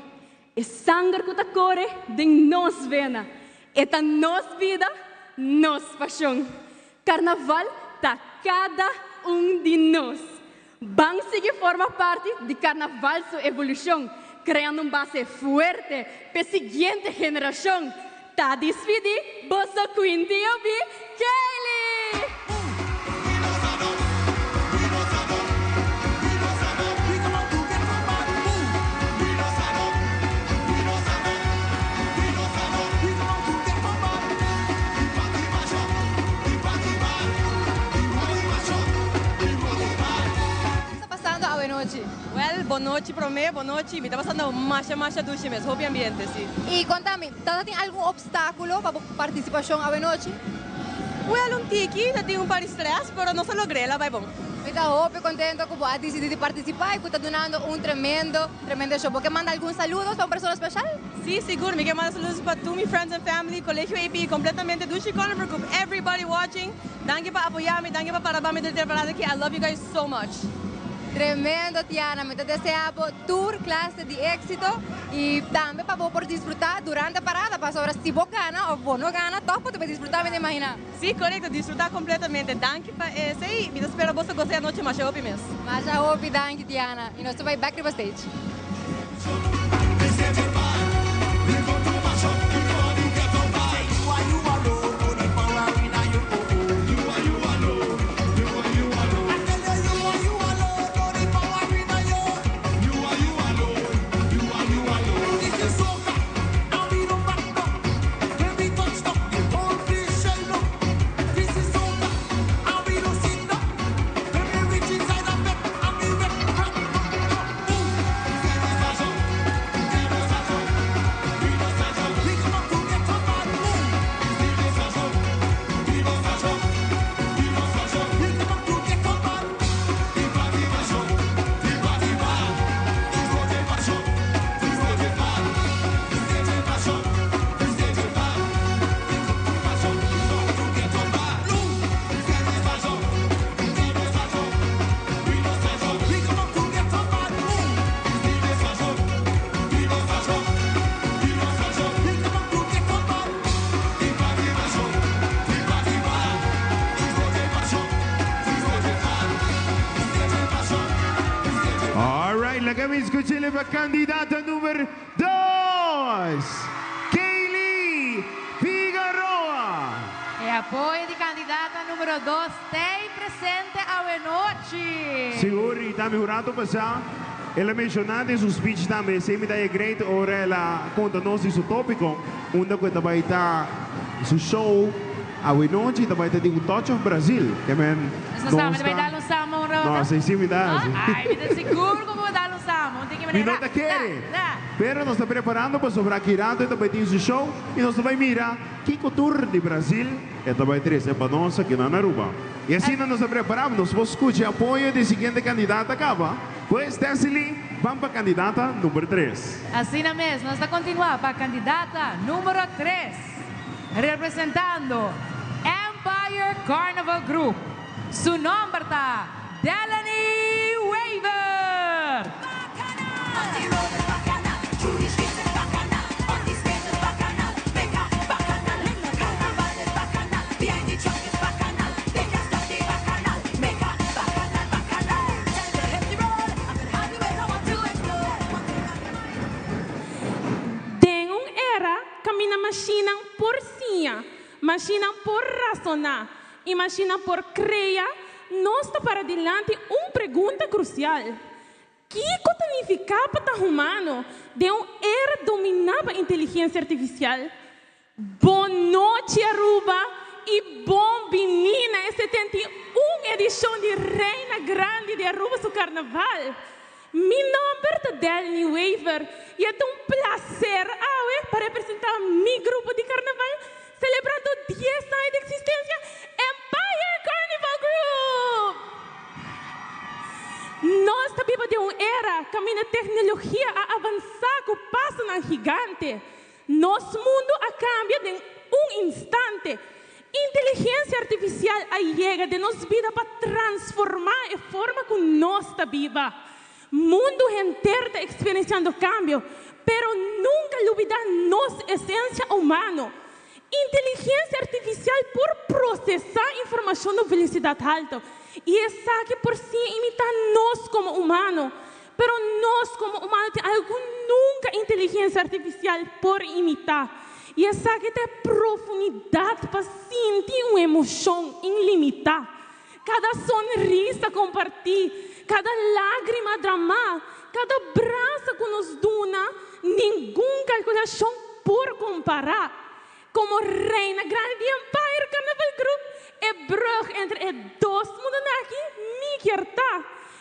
e sanger ku ta kore den nos vena. E ta nos bida, nos pashon. Karnaval ta kada un di nos. Ban sigui forma parti di Karnaval su evolushon, kreando un base fuerte p'e siguiente generashon. Ta dispidí boso Queen TOB, Kaylee! Kiko ta pasando awe nochi? Well, bon nochi prome, bon nochi. Mi ta pasando masha masha dushi mes, hopi ambiente, si. I konta mi, ta tin algun obstaculo pa bo partisipashon awe nochi? Well, un tiki, ta tin un par di stress, pero nos a logr'é, la bai bon. Mi ta hopi contento cu bo a dicidi di participa y cu ta dunando un tremendo, tremendo show. Bo ke manda algun saludos pa un persona special? Si, sigur. Mi ke manda saludos pa tur mi friends and family, Colegio AP, completamente Dushi Carnival Group, everybody watching. Danki pa apoya mi, danki pa para ba mi tur temporada aki. I love you guys so much. Tremendo Tiana, mi ta desea bo tur clase di exito y tambe pa bo por disfruta durante parada pasobra si bo gana of bo no gana toch bo ta bay disfruta mi ta imagina. Si, corecto, disfruta completamente. Danki pa esey, mi ta spera boso gosa e anochi masha hopi mes. Masha hopi danki Tiana y nos ta bay back riba stage. Laga mi skuch'e pa kandidata number dos, Kaylee Figaroa. E apoyo di kandidata numero dos t'ei presente awenochi. Sigur, i tambe un rato pasá el a menshoná den su speech tambe, esei mi ta e great ora el a konta nos di su tópiko, unda ku e ta bai ta su show awenochi ta bai ta tin un touch of Brazil. Ke men Nos no sa, mi ta bai dal un samo un rato. No, esei sí mi ta hasi. Ai, mi ta sigur ku bo dal un samo. Un tiki Mi manera no ta kere. ra, ra. Pero nos ta preparando pasobra aki rato e ta bai tin su show i nos ta bai mira kiko tur di Brazil e ta bai trese pa nos aki na Aruba. I asina nos a prepará, nos por skucha e apoyo di e siguiente kandidata kaba. Pues Tessily, ban pa kandidata number tres. Asina mes, nos ta kontinuá pa kandidata numero tres, representando Empire Carnival Group. Su nòmber ta Delany Wever. Den un era kaminda mashinnan por siña, mashinnan por rasoná i mashinnan por krea, nos ta para dilanti un pregunta krusial, Kiko ta nifiká pa ta humano den un era dominá pa inteligensia artifisial? Bon nochi Aruba i bon biní na e 71 edishon di Reina Grandi di Aruba su Karnaval. Mi nòmber ta Delny Wever i e ta un plaser awe pa representá mi grupo di karnaval selebrando dies aña di eksistensia Empire Carnival Group! Nos ta biba den un era kaminda teknologia a avansá ku pasonan gigante. Nos mundu a kambia den un instante. Inteligensia artifisial a yega den nos bida pa transformá e forma ku nos ta biba. Mundu henter ta eksperensiando kambio, pero nunka lubidá nos esensia humano. Inteligensia artifisial por prosesá informashon na velosidat haltu i esaki por siña imitá nos komo humano. Pero nos komo humano tin algu ku nunka inteligensia artifisial por imitá, i esaki ta e profunidat pa sinti un emoshon inlimitá. Kada sonrisa kompartí, kada lágrima dramá, kada brasa ku nos duna, ningun kalkulashon por kompará. Komo Reina Grandi di Empire Carnival Group, e brug entre e dos mundonan aki mi kier ta.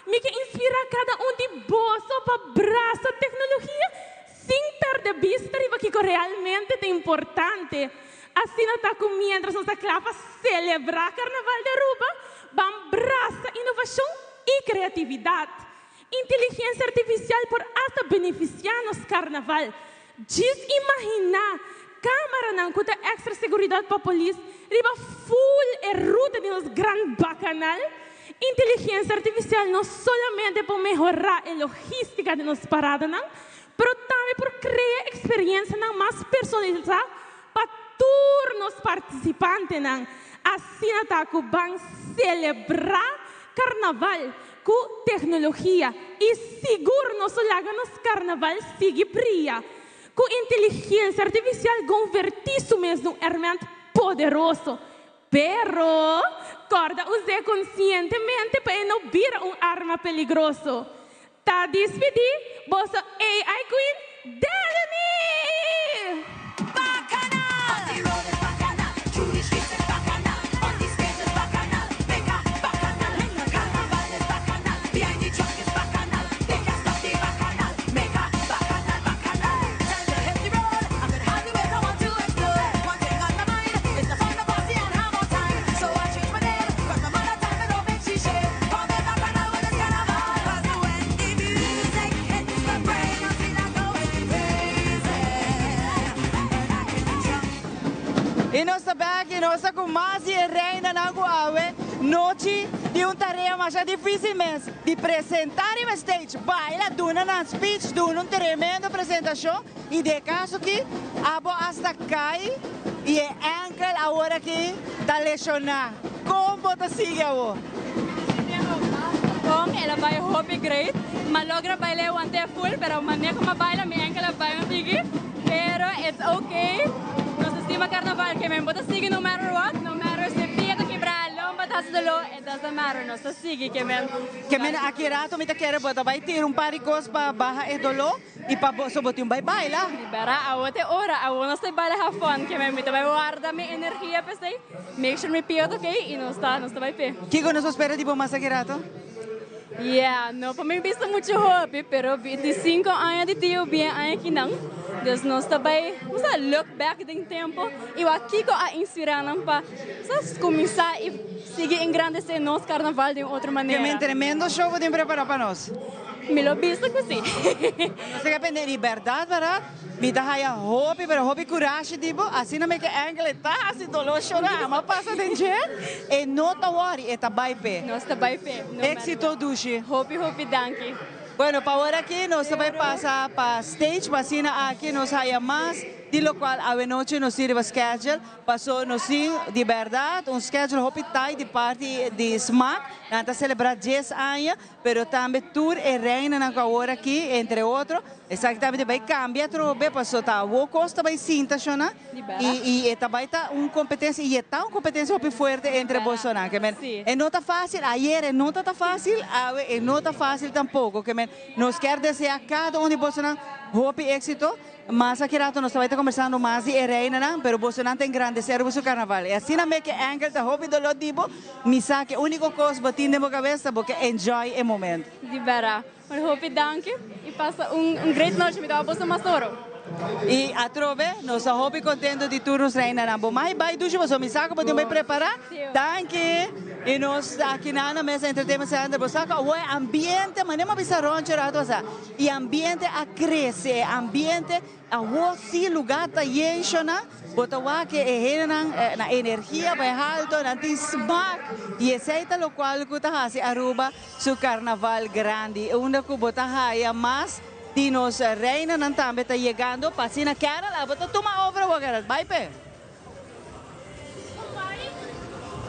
Mi ke inspirá kada un di boso pa brasa teknologia sin pèrdè bista riba kiko realmente ta importante. Asina ta ku miéntras nos ta kla pa selebrá Karnaval di Aruba, ban brasa inovashon i kreatividat. Inteligensia artifisial por asta benefisiá nos karnaval. Djis imaginá kámaranan ku ta èkstra seguridat pa polis riba ful e ruta di nos gran bakanal. Inteligensia artifisial no solamente por mehorá e logístika di nos paradanan, pero tambe por krea eksperiensianan mas personalisá pa tur nos partisipantenan. Asina ta ku ban selebrá karnaval ku teknologia i sigur nos lo laga nos karnaval sigui bria. Ku inteligensia artifisial gonvertí su mes den un èrmènt poderoso. Pero, kòrda us'é konsientemente pa e no bira un arma peligroso. Ta dispidí boso AI Queen Delany! Y nos ta bek y nos ta cu mas di e reinanan cu awe nochi di un tarea masha dificil mes di presenta riba stage, baila, duna nan speech, duna un tremendo presentacion y di e caso aki abo hasta cay y e enkel awor aki ta lesiona. Con bo ta sigui awo? Con el a bay hopi great. M'a logra baila e wante full, pero manera cu m'a baila mi enkel a bay un tiki. Pero it's okay. Nos ta stima carnaval ke men bo ta sigui no matter what, no matter si pia ta kibra, lomba ta haci dolor, it doesn't matter. Nos ta sigui ke men. Ke men aki rato mi ta kere bo ta bay tira un par di cos pa baha e dolor y pa bo so bo tin bay baila. Libera awo t'e ora, awo nos ta baila have fun ke men mi ta bay warda mi energia p'esey, make sure mi pia ta okay y nos ta nos ta bay p'e. Kico nos por spera di bo mas aki rato? Yeah, no pa mi bisa mucho hopi, pero 25 aña di tio bien aña kinan. Dus nos ta bay, nos ta look back den tempo y wak kico a inspira nan pa sa cuminsa y sigui engrandece nos carnaval den otro manera. Ke men tremendo show bo tin prepara pa nos. Mi lo bisa cu si. Nos ta kepende di berdad, berdad. Mi ta haya hopi pero hopi curashi di bo, asina mi ke enkel e ta hasi dolor shora, ama pasa den dje, e no ta worry, e ta bai p'e. Nos ta bai p'e, no matter what. Exito Dushi. Hopi hopi danki. Bueno, pa ora aki nos ta bai pasa pa stage pa asina aki nos haya mas di locual awenochi nos tin riba schedule. Paso nos tin di berdad un schedule hopi tight di parti di Smaak, nan ta celebra dies aña. Pero tambe tur e reinanan ku awor aki, entre otro, esaki tambe ta bai kambia atrobe paso ta awor kos ta bai sinta shona i e ta bai ta un kompetensia i e ta un kompetensia hopi fuerte entre bosonan. Ke men e no ta fásil, ayer e no ta ta fásil, awe e no ta fásil tampoko. Ke men nos kier desea kada un di bosonan hopi éksito. Mas aki rato nos ta bai ta kombersando mas di e reinanan, pero bosonan ta engrandesé riba su karnaval. E asina me ke Angel ta hopi doló di bo, mi sa ke úniko kos bo tin den bo kabes ta bo ke enjoy e momento. Di bèrda. Bueno, hopi danki i pasa un un great nochi. Mi ta wak boso mas oro. I atrobe, nos ta hopi kontento di tur nos reinanan. Bo mai bai dushi pasobra mi sa ku bo tin bai prepará. Danki! I nos aki nan na Mesa Entertainment Center, bo sa ku awor e ambiente, manera mi a bisa Ronchi rato pasá, E ambiente a crece, e ambiente awor si lugar ta yen shona, bo ta wak e hendenan na energia bay halto, nan tin smaak y esey ta locual cu ta haci Aruba su carnaval grandi, unda cu bo ta haya mas di nos reinanan tambe ta yegando pa asina Carol abo ta tuma over awor Carol, bay pe.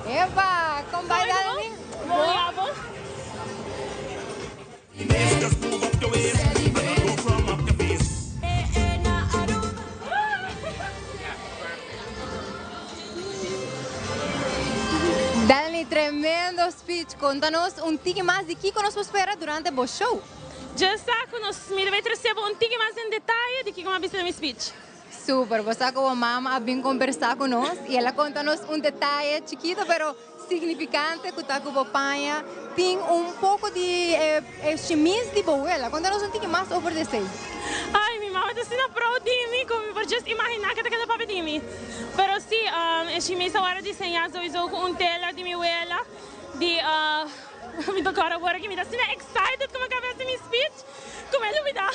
Epa, con bay Dani? Bo. Delany, tremendo speech. Conta nos un tiki mas di kico nos por spera durante bo show. Dje sa cu nos mi ta bay trece bo un tiki mas den detaye di kico mi a bisa den mi speech. Super, bo sa cu bo mama a bin conversa cu nos y el a conta nos un detaye chikito pero Significante cu ta cu bo paña tin un poco di e shimis di bo wela. Conta nos un tiki mas over di esey. Ay, mi mama ta asina proud di mi cu mi por just imagina ke ta keda papia di mi. Pero si, e shimis a worde diseña souiso cu un tela di mi wela di mi ta acorda awor aki mi ta asina excited cu mi a caba haci mi speech cu mi a lubida.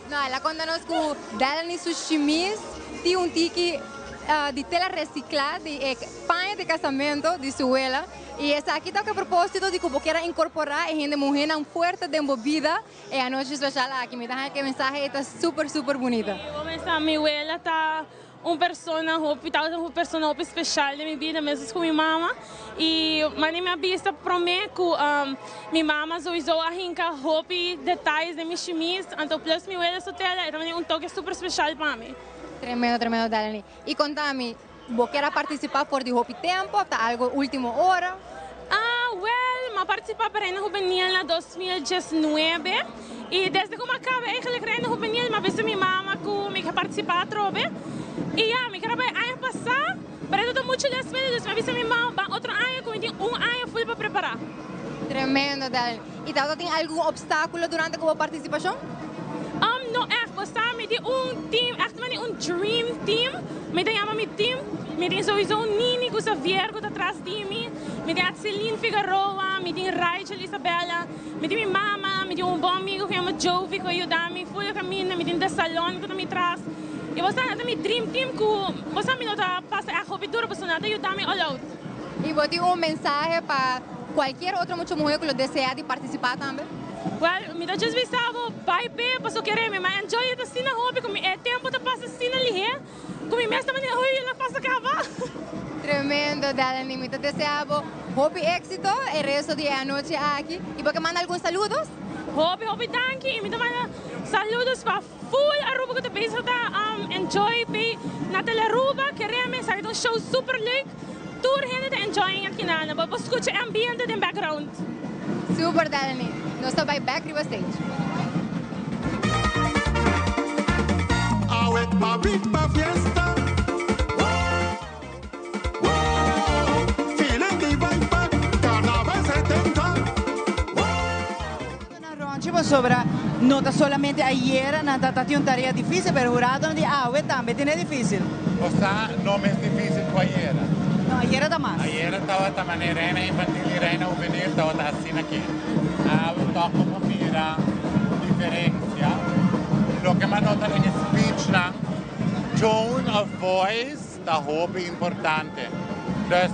No, el a conta nos cu Delany su shimis tin un tiki di tela recicla di e paña di casamento di su wela y esaki ta cu e proposito di cu bo kier a incorpora e hende muhenan fuerte den bo bida e anochi special aki. Mi ta haña cu e mensahe ey ta super super bunita. Bo mester mi wela ta Un persona hopi tabata un persona hopi special den mi bida mescos cu mi mama y mane mi a bisa prome cu mi mama souiso a hinca hopi detayes den mi shimis anto plus mi wela su tela e tabata un toke super special pa mi. Tremendo tremendo Delany y conta mi bo kier a participa for di hopi tempo of ta algo ultimo ora? Ah wel mi a participa pa Reina Juvenil na 2019 y desde cu mi a caba eigenlijk Reina Juvenil mi a bisa mi mama cu mi ke participa atrobe y ya mi kere bay aña pasa pero e ta mucho last minute dus mi a bisa mi mama ban otro aña cu mi tin un aña full pa prepara. Tremendo Delany. Y tabata tin algun obstaculo durante cu bo participacion? No echt, bo sa mi tin un team, echt mane un dream team, mi ta yama mi team, mi tin souiso Nini cu Xavier cu ta tras di mi, mi tin Axeline Figaroa, mi tin Raichel Isabella, mi tin mi mama, mi tin un bon amigo cu yama Jovi cu a yuda mi full e caminda, mi tin The Salon cu ta mi tras, y bo sa nan ta mi dream team cu bo sa mi no ta pasa echt hopi duro pasobra nan ta yuda mi all out. Y bo tin un mensahe pa cualkier otro mucha muher cu lo desea di participa tambe? Well, mi ta just bisa bo bai pe paso kere mi, ma enjoy it asina hopi cu mi e tempo ta pasa asina lihe cu mi mes ta manera huy el a pasa caba. Tremendo Delany, mi ta desea bo hopi exito e resto di e anochi aki y bo ke manda algun saludos? Hopi hopi danki y mi ta manda saludos pa full Aruba cu ta bezig ta enjoy bay na Telearuba. Kereme esaki ta un show super leuk. Tur hende ta enjoying aki nan. Bo por scucha e ambiente den background. Super Delany. Nos ta bay back riba stage. Awe pa big pa fiesta. Ronchi pasobra no ta solamente ayera nan ta tin un tarea dificil pero huradonan di awe tambe tene dificil. O sa no mes dificil cu ayera. No, ayera ta mas. Ayera tabata mane reina infantil y reina hubenil tabata asina aki. Awe toch bo por mira diferencia. Loke mi a nota den e speechnan, tone of voice. Ta hopi importante. Dus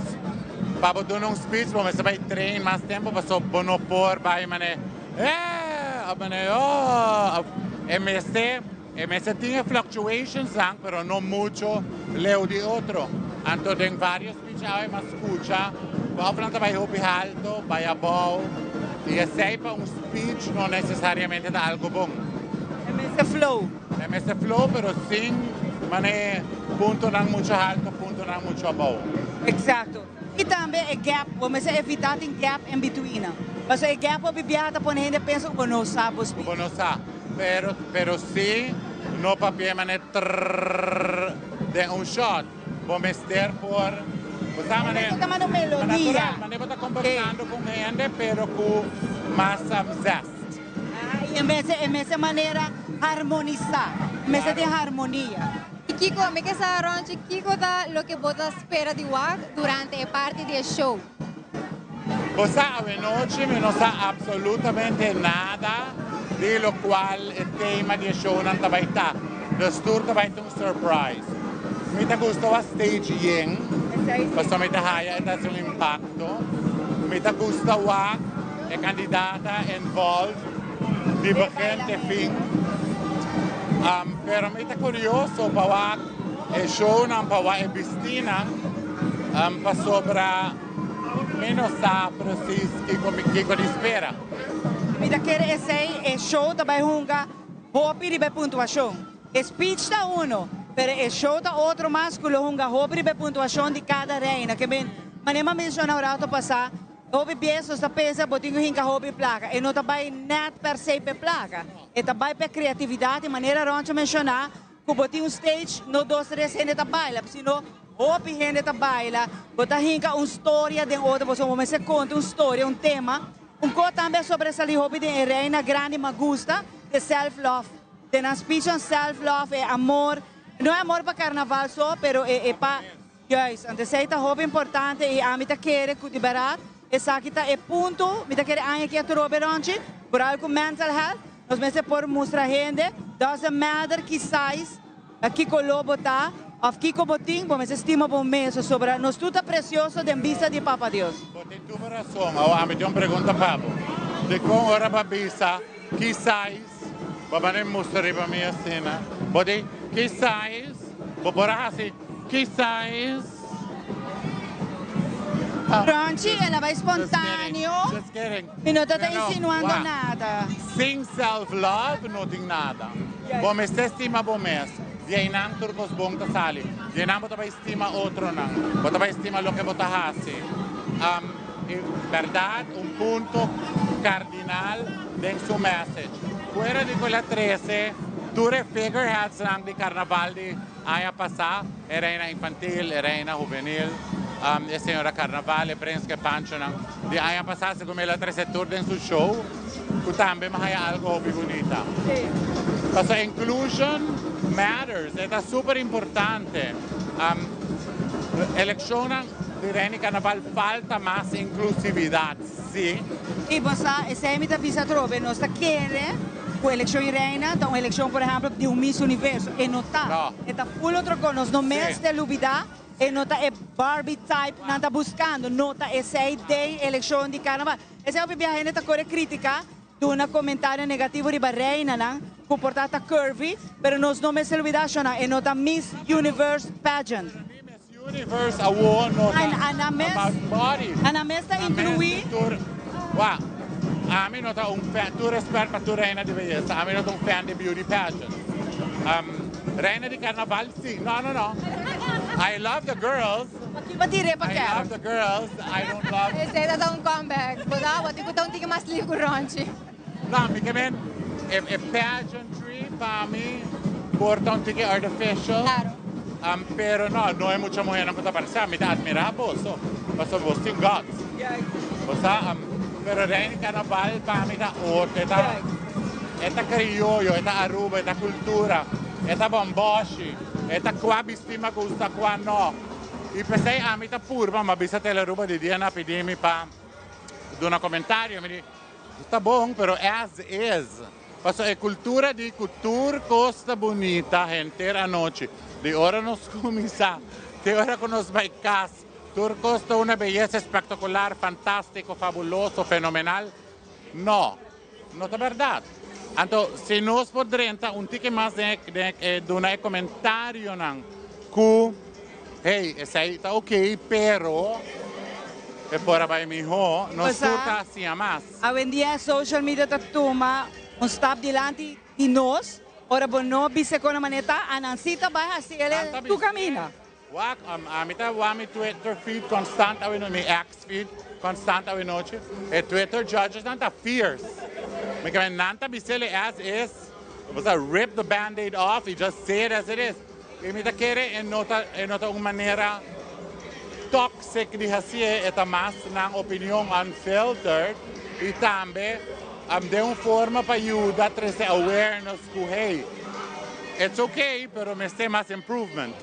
pa bo duna un speech bo mester bai train mas tempo paso bo no por bai mane eh of mane oh of e mester e mester tin e fluctuations nan pero no mucho leu di otro. Anto den varios speech awe mi a scucha cu of nan ta bai hopi halto bai abou y esey pa un speech no necesariamente ta algo bon. E mester flow. E mester flow pero sin mane puntonan mucho halto, puntonan mucho abou. Exacto. Y tambe e gap, bo mester evita tin gap in between. Pasobra e gap hopi biaha ta pone hende pensa cu bo no sa bo speech. Cu bo no sa. Pero, pero si no papia mane trrrr den un shot. Bo mester por, bo sa mane. Bo ta manda un melodia. Natural, mane bo ta conversando cu un hende pero cu mas zest. Ah, y en vez, en vez manera harmonisa, en vez tin harmonia. Y kico, mi ke sa Ronchi, kico ta loke bo ta spera di wak durante e parti di e show? Bo sa awenochi mi no sa absolutamente nada di locual e tema di e shownan ta bay ta. Dus tur ta bay ta un surprise. Mi ta gusta wak stage yen, pasobra mi ta haya e ta haci un impacto. Mi ta gusta wak e candidata involved di begin te fin. Pero mi ta curioso pa wak e shownan, pa wak e bistinan, pasobra mi no sa precies kico mi kico di spera. Mi ta kere esey e show ta bay hunga hopi riba e puntuacion. E speech ta uno, pero e show ta otro mas cu lo hunga hopi riba e puntuacion di cada reina. Ke men, manera mi a menciona un rato pasa, Hopi bies nos ta pensa bo tin ku hinka hopi plaka. E no ta bai nèt per se p'e plaka. E ta bai p'e kreatividat i manera Roncho menshoná ku bo tin un stage no dos tres hende ta baila sino hopi hende ta baila. Bo ta hinka un storia den otro pasobra bo mester konta un storia, un tema. Un kos tambe a sobresalí hopi den e Reina Grandi Magusta de self love. Den nan speech on self love e amor, no e amor pa karnaval so pero e pa. Juist, anto esei ta hopi importante y ami ta kere cu di berdad esaki ta e punto, mi ta kere aña aki atrobe Ronchi, vooral cu mental health, nos mester por mustra hende, doesn't matter ki size, ki color bo ta, of kico bo tin, bo mester stima bo mes, pasobra nos tur ta precioso den bista di Papa Dios. Bo tin tur bo razon. Awor ami tin un pregunta pa bo. Dicon ora bo a bisa ki size, bo a manda e mustra riba mi asina, bo di ki size, bo por a haci Ki size? Ronchi, el a bai spontaneo. Just kidding. Mi no ta ta Pero, insinuando wak, nada. Sin self love no tin nada. Bo mester stima bo mes. Di einan tur kos bon ta sali. Di einan bo ta bai stima otronan. Bo ta bai stima loke bo ta hasi. Um, y berdad un punto cardinal den su message. Fuera di cu el a trece tur e figureheadsnan di carnaval di Aña pasá e reina infantil, e reina hubenil, e señora carnaval, e prins ku e panchonan di aña pasá segun mi el a trese tur den su show ku tambe mi haya algo hopi bunita. Pasobra inclusion matters, e ta super importante. Elekshonnan di reina di carnaval falta mas inclusividad. Sí. I bo sa, esei mi ta bisa atrobe, nos ta kere ku elekshon di reina ta un elekshon, por ehèmpel, di un Miss Universo. E no ta. No. E ta ful otro kos. Nos no mester lubidá, e no ta e Barbie type nan ta buskando. No ta esei den elekshon di karnaval. Esei hopi biaha hende ta kore kritiká, duna komentario negativo riba reinanan ku por ta ta curvy, pero nos no mester lubidá, shona, e no ta Miss Universe pageant. Universe awor no ta about body. Ana mes ta inclui. Wak, Ami no ta un fan, tur respet pa tur reina di beyesa, ami no ta un fan di beauty pageants. Reina di carnaval si, no no no, I love the girls, I love the girls, I don't love. Esei ta ta un comeback, bo ta bo tin cu ta un tiki mas lief cu Ronchi. No, mi ke men e pageantry pa mi por ta un tiki artificial. Pero no, no e mucha muhernan cu ta parece, mi ta admira boso, pasobra boso tin guts. Bo sa, pero Reina di Carnaval pa mi ta otro, e ta, e ta crioyo, e ta Aruba, e ta cultura, e ta bomboshi, e ta cua bisti mi a gusta, cua no. Y p'esey ami ta purba, mi a bisa Telearuba di dia nan a pidi mi pa duna comentario, mi di, Ta bon, pero as is. Pasobra e cultura di cu tur cos ta bunita henter anochi. Di ora nos cuminsa te ora cu nos bay cas, tur cos ta una beyesa espectacular, fantastico, fabuloso, fenomenal. No, no ta berdad. Anto, si nos por drenta un tiki mas den e duna e comentarionan cu. Hey, esei ta ok, pero e por a bai mihó. Nos tur ta haciña mas. Awendia social media ta tuma un stap dilanti di nos. Ora bo no bisa con e manera ta, anan si ta bai haci el tu camina. Wak, ami ta wak mi Twitter feed constant awenochi, mi X feed constant awenochi. E Twitter judges nan ta fierce. Mi ke men nan ta bisa el as is. Bo sa rip the band-aid off y just say it as it is. I mi ta kere e no ta e no ta un manera toxic di hasié, e ta mas nan opinion unfiltered i tambe den un forma pa yuda trese awareness ku hey, it's okay pero mester mas improvement.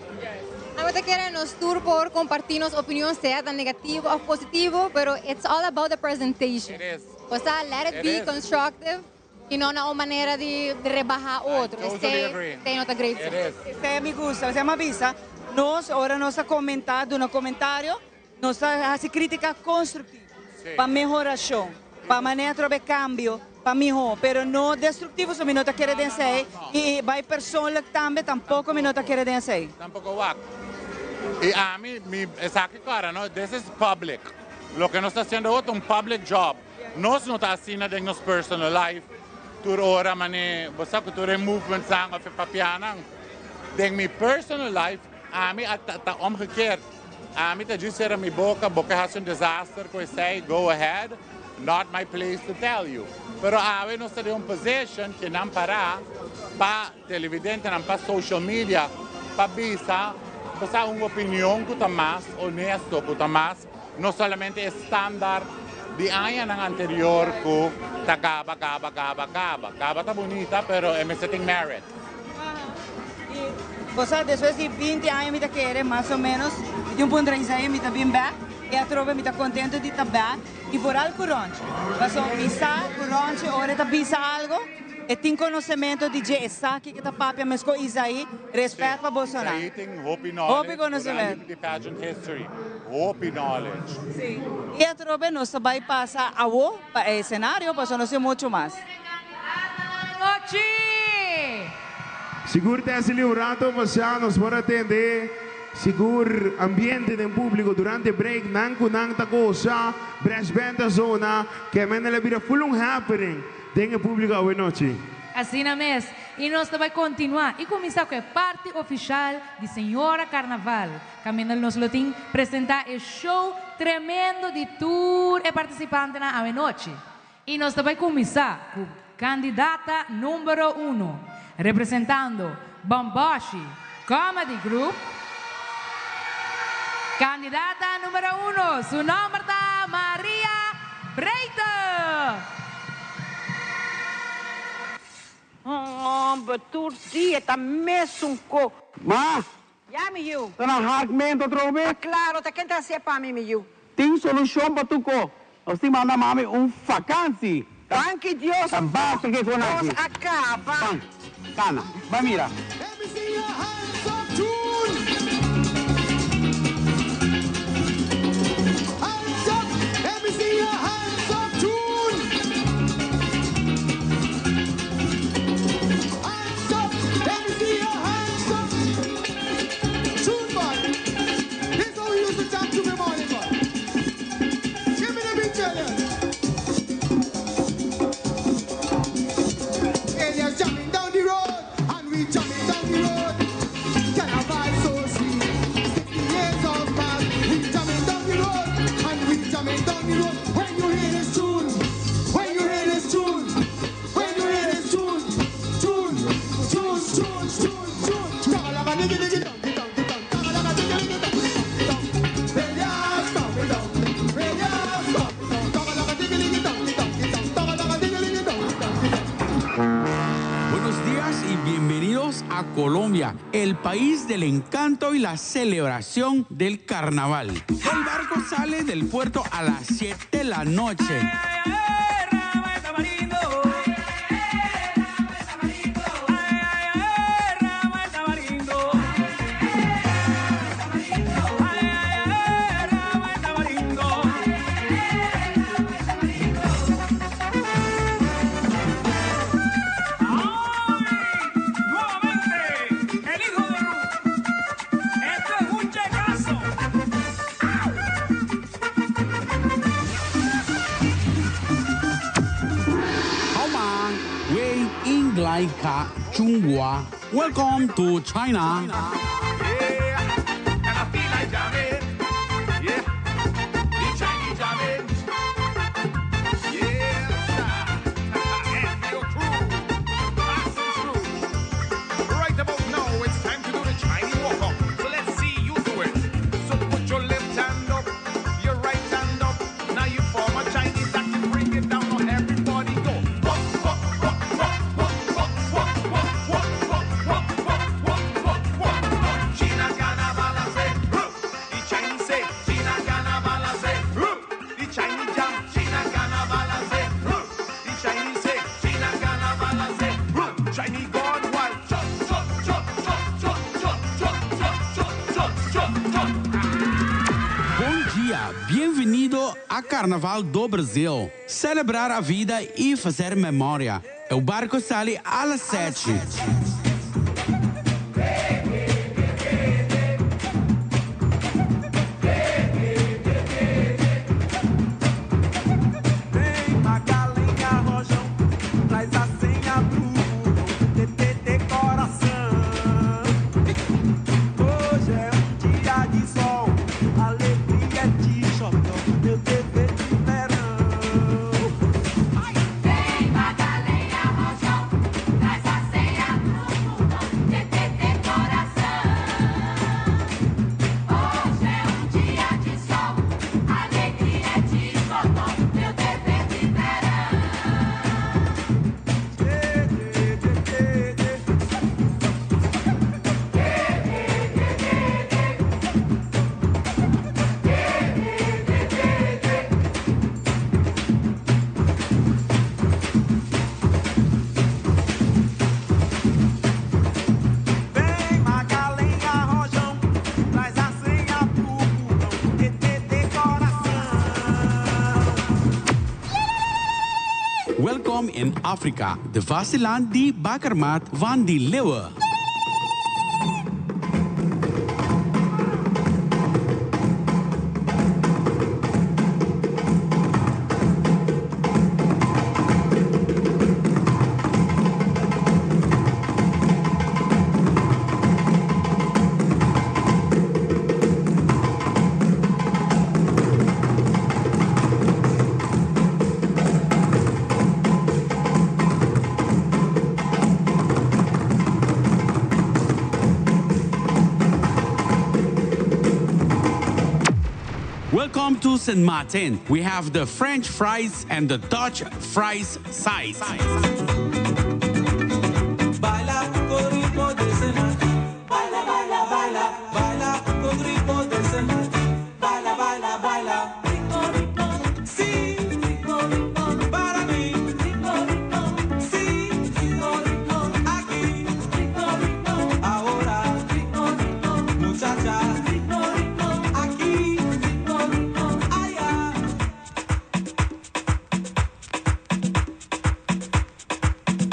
Ami ta kere nos tur por comparti nos opinion sea ta negativo of positivo pero it's all about the presentation. It is. Osea let it be constructive. Y no na un manera di rebaha otro. Esey te no ta great. Esey mi gusta. Esey mi a bisa, nos ora nos a comenta, duna comentario, nos ta haci critica constructivo pa mehoracion, pa manera trobe cambio, pa miho, pero no destructivo, so mi no ta kere den esey. Y bay persoonlijk tambe, tampoco mi no ta kere den esey. Tampoco wak. Y ami, mi esaki cora no, this is public. Loke nos ta haciendo awo ta un public job. Nos no ta asina den nos personal life tur ora mane bo sa ku tur e movementsnan of e papianan. Den mi personal life ami a ta omgekeerd. Ami ta djis sera mi boka, bo ke hasi un disaster ku esei, go ahead, not my place to tell you. Pero awe nos ta den un position ke nan para pa televidentenan, pa social media, pa bisa bo sa un opinion ku ta mas honesto, ku ta mas No solamente e standaard di añanan anterior cu ta gaba, gaba, gaba, gaba. Gaba ta bunita, pero e mester tin merit. Y bo sa, despues di binti aña mi ta kere, mas o menos, mi tin un puntra Isaí, mi ta bin bek, y atrobe mi ta contento di ta bek, y vooral cu Ronchi. Pasobra mi sa cu Ronchi ora e ta bisa algo, E tin konosementu di dje, e sa kiko ta papia meskos Isaí, respet pa bosonan. Isaí tin hopi knowledge. Hopi konosementu. Di pageant history. Hopi knowledge. Sí. I atrobe nos ta bai pasa awo pa e escenario pasobra nos tin muchu mas. Nochi! Sigur Tessy un rato pasá nos por a tende sigur ambiente den públiko durante break nan ku nan ta gosa, brass band ta zona, kèmen el a bira full un happening. Den e públiko awenochi. Asina mes, y nos ta bay continua y cuminsa cu e parti oficial di Señora Carnaval, caminda nos lo tin presenta e show tremendo di tur e participantenan awenochi. Y nos ta bay cuminsa cu candidata numero uno, representando Bomboshi Comedy Group, candidata numero uno, su nomber ta Maria Breite! Homber, tur dia ta mesun ko. Ma! Ya, mi yu. Ta na hakmento atrobe? Ta klaro, ta ken ta hasié pa mi, mi yu. Tin solushon pa tur ko. Nos tin manda mami un fakansi. Danki Dios, Ta basta ke kon nos aki. a kaba. Ban, kana, ban mira. Buenos días y bienvenidos a Colombia, el país del encanto y la celebración del carnaval. El barco sale del puerto a las 7 de la noche. El hijo de Ru. Esto es un checazo. 好吗？We 英来卡中国，Welcome to China。 And I feel like jamming. Yeah. The Chinese jamming. Yes, sir. And your crew. Passing through. Right about now, it's time to do the Chinese walk up. So let's see you do it. So put your left hand up, your right hand up. Now you form a Chinese act and bring it down. Now everybody go. Walk, walk, walk, walk, walk, walk, walk, walk, walk, walk, walk, walk, walk, walk, walk, walk. China Carnaval say, huh. The Chinese say, China Carnaval say, huh. The Chinese jam, China Carnaval say, huh. The Chinese say, China Carnaval say, huh. Chinese gone wild. Chop, chop, chop, chop, chop, chop, chop, chop, chop, chop, chop, chop. Bom dia, bem-vindo a Carnaval do Brasil. Celebrar a vida e fazer memória. O barco sale às 7. Vem Magalenha Rojão, traz a senha pro TTT coração. Hoje é um dia de sol, alegria de xodó, meu dever de verão. Vem Magalenha Rojão, traz a senha pro fundão, TTT coração. Hoje é um dia de sol, alegria de xodó, meu dever de verão. Vem Magalenha Rojão, traz a senha pro fundão, TTT coração. Welkom in Afrika, de vaste land die bakermat van die leeuwen. Welcome to St. Martin. We have the French fries and the Dutch fries size. Baila con ritmo de Semana. Baila, baila, baila. Baila con ritmo de Semana. Baila, baila, baila. Rico, rico. Sí. Rico, rico. Para mí. Rico, rico. Sí. Rico, rico. Aquí. Rico, rico. Ahora. Rico, rico. Muchacha. Rico, rico. Aquí. Rico, rico. Allá.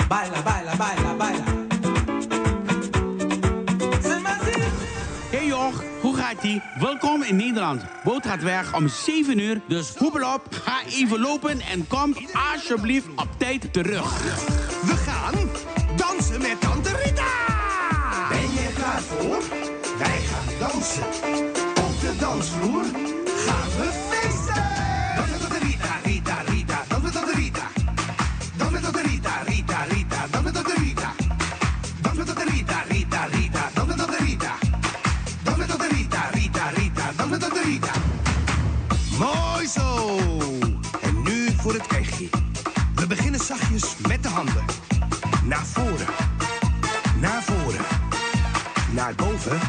Baila, baila, baila, baila. Hey joh, hoe gaat ie? Welkom in Nederland. Boot gaat weg om 7 uur, dus hoepel op, ga even lopen en kom alsjeblieft op tijd terug. We gaan dansen met Tante Rita! Ben je er klaar voor? Wij gaan dansen. Op de dansvloer gaan we feesten! Dans met Tante Rita, Rita, Rita. Dans met Tante Rita. Dans met Tante Rita, Rita, Rita. Dans met Tante Rita. Dans met Tante Rita, Rita, dans met tante Rita. Dans met tante Rita, Rita, Rita, dans met tante Rita. Mooi zo! En nu voor het echtje. We beginnen zachtjes met de handen. Naar voren. Naar voren. Naar boven.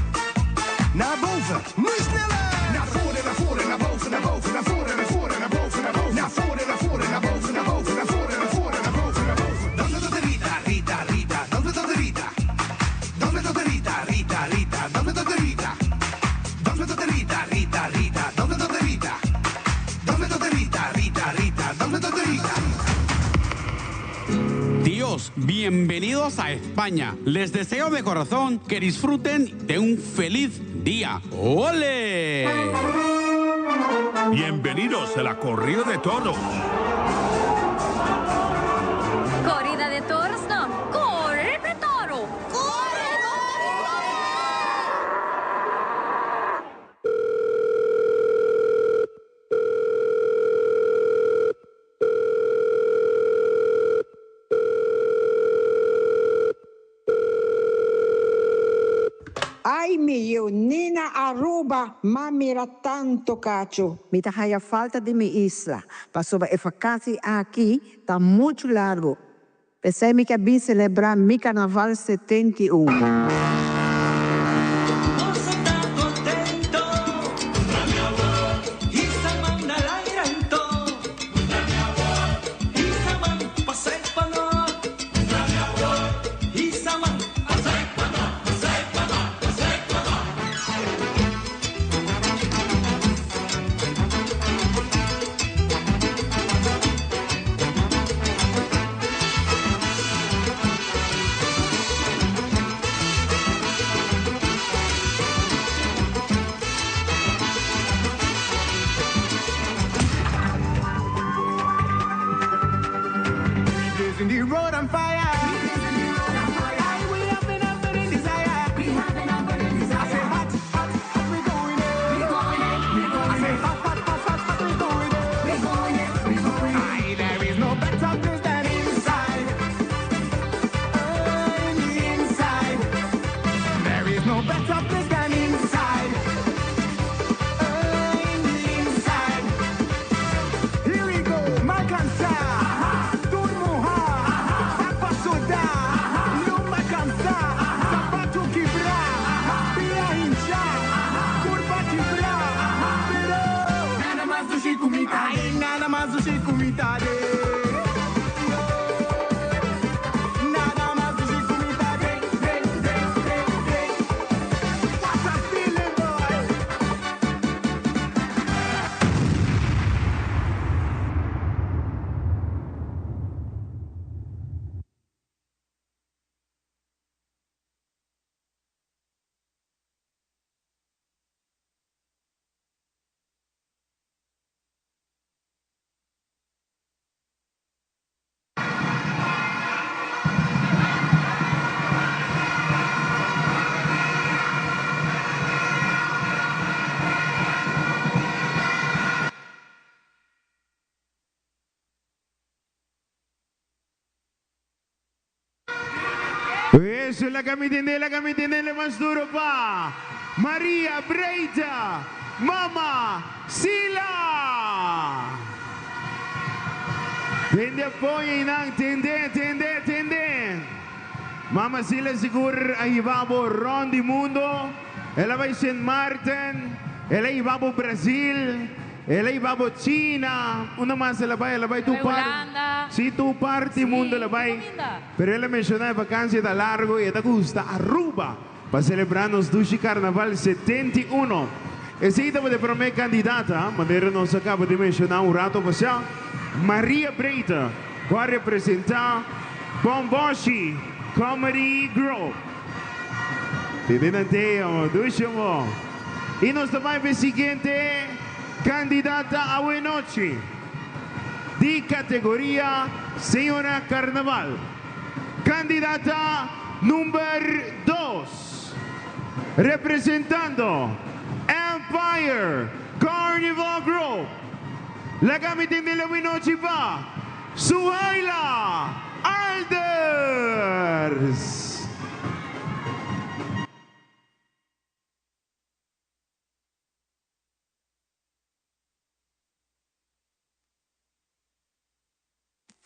Naar boven. Nu sneller! Naar voren, naar voren, naar boven, naar boven, naar voren, naar voren, naar boven, naar boven. Naar voren, naar voren, naar boven, naar boven, naar voren, naar voren, naar boven, naar boven. Dans met tante Rita, Rita, Rita. Dans met tante Rita. Dans met tante Rita, Rita, Rita. Dans met tante Rita. Dans met tante Rita, Rita, Rita. Dans met tante Rita. Dans met tante Rita, Rita, Rita. Dans met tante Rita. Tíos, bienvenidos a España. Les deseo de corazón que disfruten de un feliz día. ¡Ole! Bienvenidos a la corrida de toros. Corrida de toros no. Corre pe toro. Corre, Ai mi yiu, ni na Aruba m'a mira tanto cacho. Mi ta haya falta di mi isla, pasobra e vakantie aki ta mucho largo. P'esey mi ke bin celebra mi Carnaval 71. Boso ta contento. Hisa man na laira anto. Hisa man pasay pa no. Hisa man pasay pa no, pasay pa no, pasay pa no. Blazing the road on fire. Aye, we have an burning desire. I say hot, hot, hot, we going in. I say hot, hot, hot, hot, hot, we going in. Aye, there is no better place than inside. In the inside. There is no better place than inside. In the inside. Here we go, Malcansa, Turmuha, Papasoda, Luma Cansa, Zapato Kibra, Pia Hincha, Curva Kibra, Pero Nada mais do Chico Mitade, nada mais do Chico Mitade. Nada mais do Chico Mitade, de, de, de, de. What a feeling, boy! Eso, laga mi tende, laga mi tende mas duro pa. Maria Breita, Mama Sila. Tende apoyo nan, tende, tende, tende. Mama Sila sigur a hiba bo rond di mundo. El a bay Sint Maarten, el a hiba bo Brasil, el a hiba bo China. Unda mas el a bay, el a bay tur parti. Hulanda. Si, tur parti mundo el a bay. Caminda. Pero el a menciona e vakantie ta largo y e ta gusta Aruba pa celebra nos dushi Carnaval 71. Esey tabata e prome candidata, manera nos a caba di menciona un rato pasa, Maria Breita, cu a representa Bomboshi Comedy Group. Tende nan te, amo, dushi amo. Y nos ta bay pa e siguiente candidata awe nochi di categoria Señora Carnaval. Candidata number dos, representando Empire Carnival Group. Laga mi tende awe nochi pa Suhaila Alders.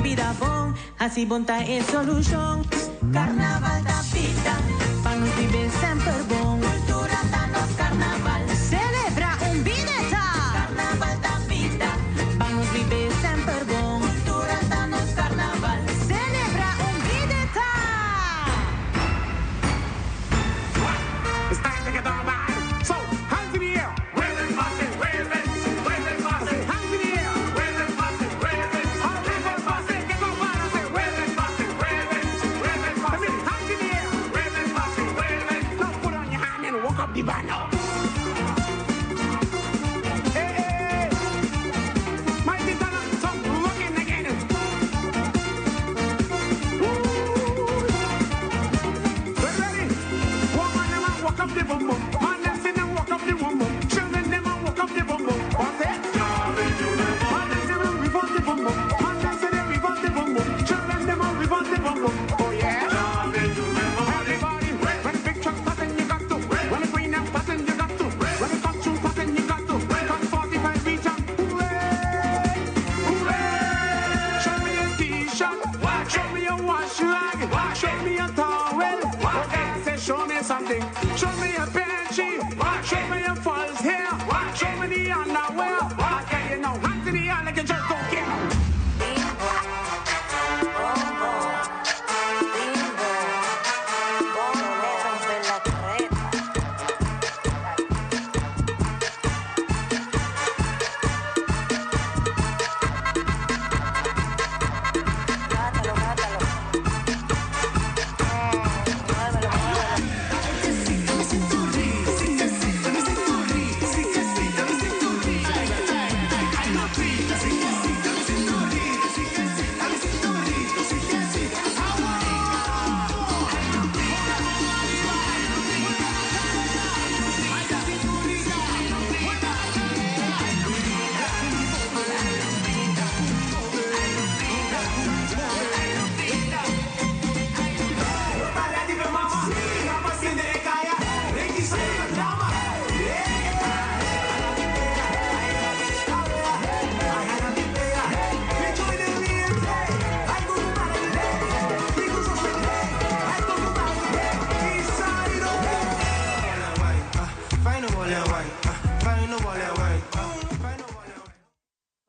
un bida bon, Hasi bon ta e solushon. Karnaval ta bida, pa nos biba semper bon. Kultura ta nos karnaval. Selebrá un bida ta. Karnaval ta bida, pa nos biba semper bon. Kultura ta nos karnaval. Selebrá un bida ta. It's time to get on by. So, hands in the air. Wave it, pass it, wave it, wave it, pass it. Hands in the air. Wave it, pass it, wave it, wave it, pass it. Get on by and say, wave it, pass it, wave it, wave it, pass it. Hands in the air. Wave it, pass it, wave it. Now put on your hand and walk up the bar now. Hey, hey. Mighty Donna, some rocking again. Well, ready? Woman, them a walk up the bum bum. Man, them see them walk up the bum bum. Children, them a walk up the bum bum. What's it? Man, them see them revolt the bum bum. Man, them see them revolt the bum bum. Children, them a revolt the bum bum. Oh yeah. Everybody, when the big truck passing, you got to. When the green and passing, you got to. When the costume passing, you got to. Cut 45 reach up. Hooray! Hooray! Show me a t-shirt. Show me a wash rag. Show me a towel. Okay, say show me something. Show me a benchy. Show me a false hair. Show me the underwear. Okay, you know, hands in the air like a jerk. Don't care.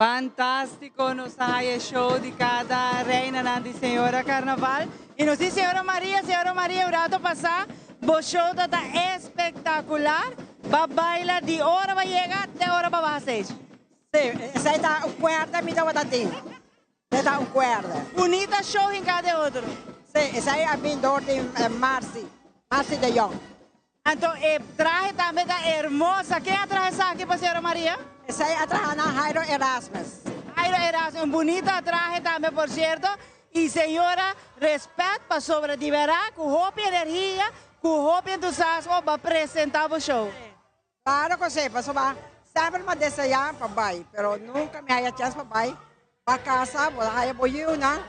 Fantástiko, nos a haya show di kada reina di Señora Carnaval. I nos di Señora Maria, Señora Maria, un ratu pasá, bo show ta espektakular. B'a baila di ora b'a yega te ora b'a baha stage. Si, esei ta un kuerda mi tabata tin. Esei ta un kuerda. Bunita show hinká den otro. Si, esei a bin dor di Marcy, Marcy de Jong. Anto e trahe tambe ta hermosa. Ken a traha esaki pa Señora Maria? Esei a traha na Jairo Erasmus. Jairo Erasmus, un bunita trahe tambe por cierto. Y señora, respet pasobra di bera cu hopi energia, cu hopi entusiasmo b'a presenta bo show. Claro cu si, pasobra semper m'a desea pa bay, pero nunca mi haya chance pa bay pa casa, bo ta haya bo yiunan,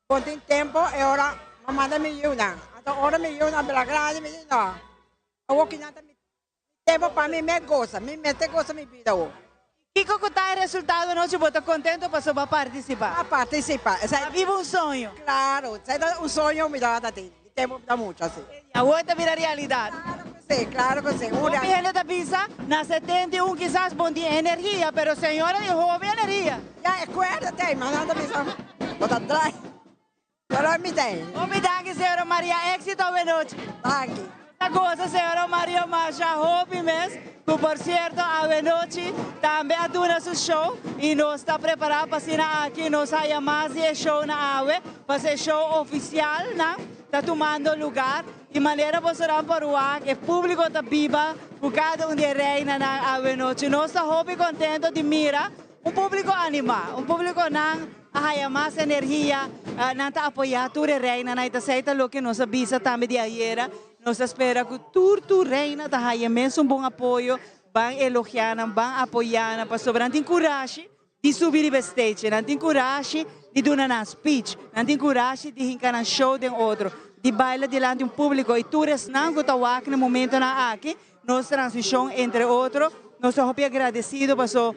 bo tin tempo e ora m'a manda mi yiunan. Anto ora mi yiunan bira grandi mi di no, awor kinan ta mi tempo pa mi me goza, mi mester goza mi bida awor. Kiko ku ta e resultado anochi? Bo ta contento pasobra bo a participa? A participa. A biba un soño. Claro, esei ta un soño mi tabata tin. Di tempo mi ta mucha si. Y awor ta bira realidad. Claro cu si, claro cu si. Hopi hende ta bisa na 71 kisas bon tin energia, pero señora di hopi energia. Ya, e cuerda ta ey, mas nan ta bisa bo ta drai. Pero mi ta ey. Hopi danki señora Maria, exito awenochi. Danki. Ta goza señora Maria masha hopi mes, cu por cierto awenochi tambe a duna su show y nos ta prepara pa asina aki nos haya mas di e show na awe, pasobra e show oficial nan ta tumando lugar y manera bosonan por wak e publico ta biba cu cada un di e reinanan awenochi. Nos ta hopi contento di mira un publico anima, un publico nan a haya mas energia, nan ta apoya tur e reinanan y ta esey ta loke nos a bisa tambe di ayera. Nos ta spera cu tur tur reina ta haya mes un bon apoyo, ban elogia nan, ban apoya nan, pasobra nan tin curashi di subi riba e stage, nan tin curashi di duna nan speech, nan tin curashi di hinca nan show den otro, di baila dilanti un publico y tur esnan cu ta wak na momentonan aki, nos transmision entre otro, nos ta hopi agradecido paso.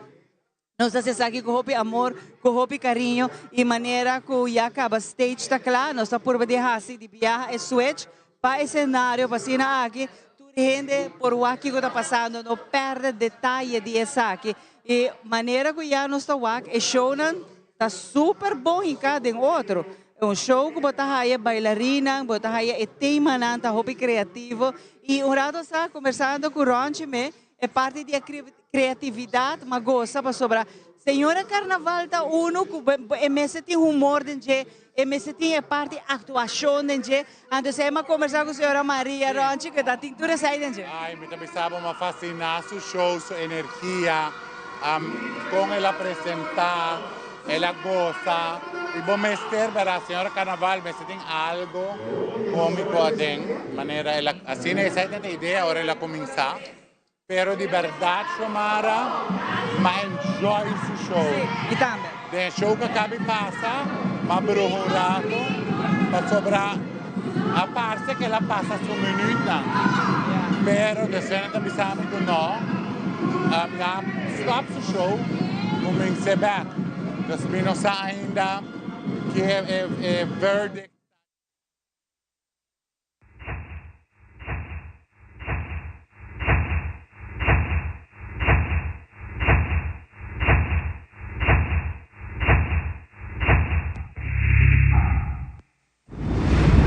Nos ta haci esaki cu hopi amor, cu hopi cariño y manera cu ya caba stage ta cla, nos ta purba di haci di biaha e switch pa escenario pa asina aki tur hende por wak kico ta pasando, no perde detaye di esaki. Y manera cu ya nos ta wak e shownan ta super bon hinca den otro. Un show cu bo ta haya bailarinnan, bo ta haya e temanan ta hopi creativo y un rato sa conversando cu Ronchi me E parti di e creatividad m'a goza pasobra Señora Carnaval ta uno cu e mester tin humor den dje, e mester tin e parti actuacion den dje. Anto esey m'a conversa cu Señora Maria Ronchi cu ta tin tur esey den dje. Ay, mi ta bisa bo m'a fascina su show, su energia, con el a presenta, el a goza. Y bo mester, berdad, Señora Carnaval mester tin algo comico aden, manera el a, asina esey ta e idea ora el a cuminsa. Pero di berdad Xiomara, m'a enjoy su show. Sí, mi tambe. Den e show cu a cabi pasa, m'a bruha un rato, pasobra a parce cu el a pasa su minuutnan. Pero despues nan ta bisa mi cu no, mi a stop su show, cuminse bek. Dus mi no sa ainda ki e verdict.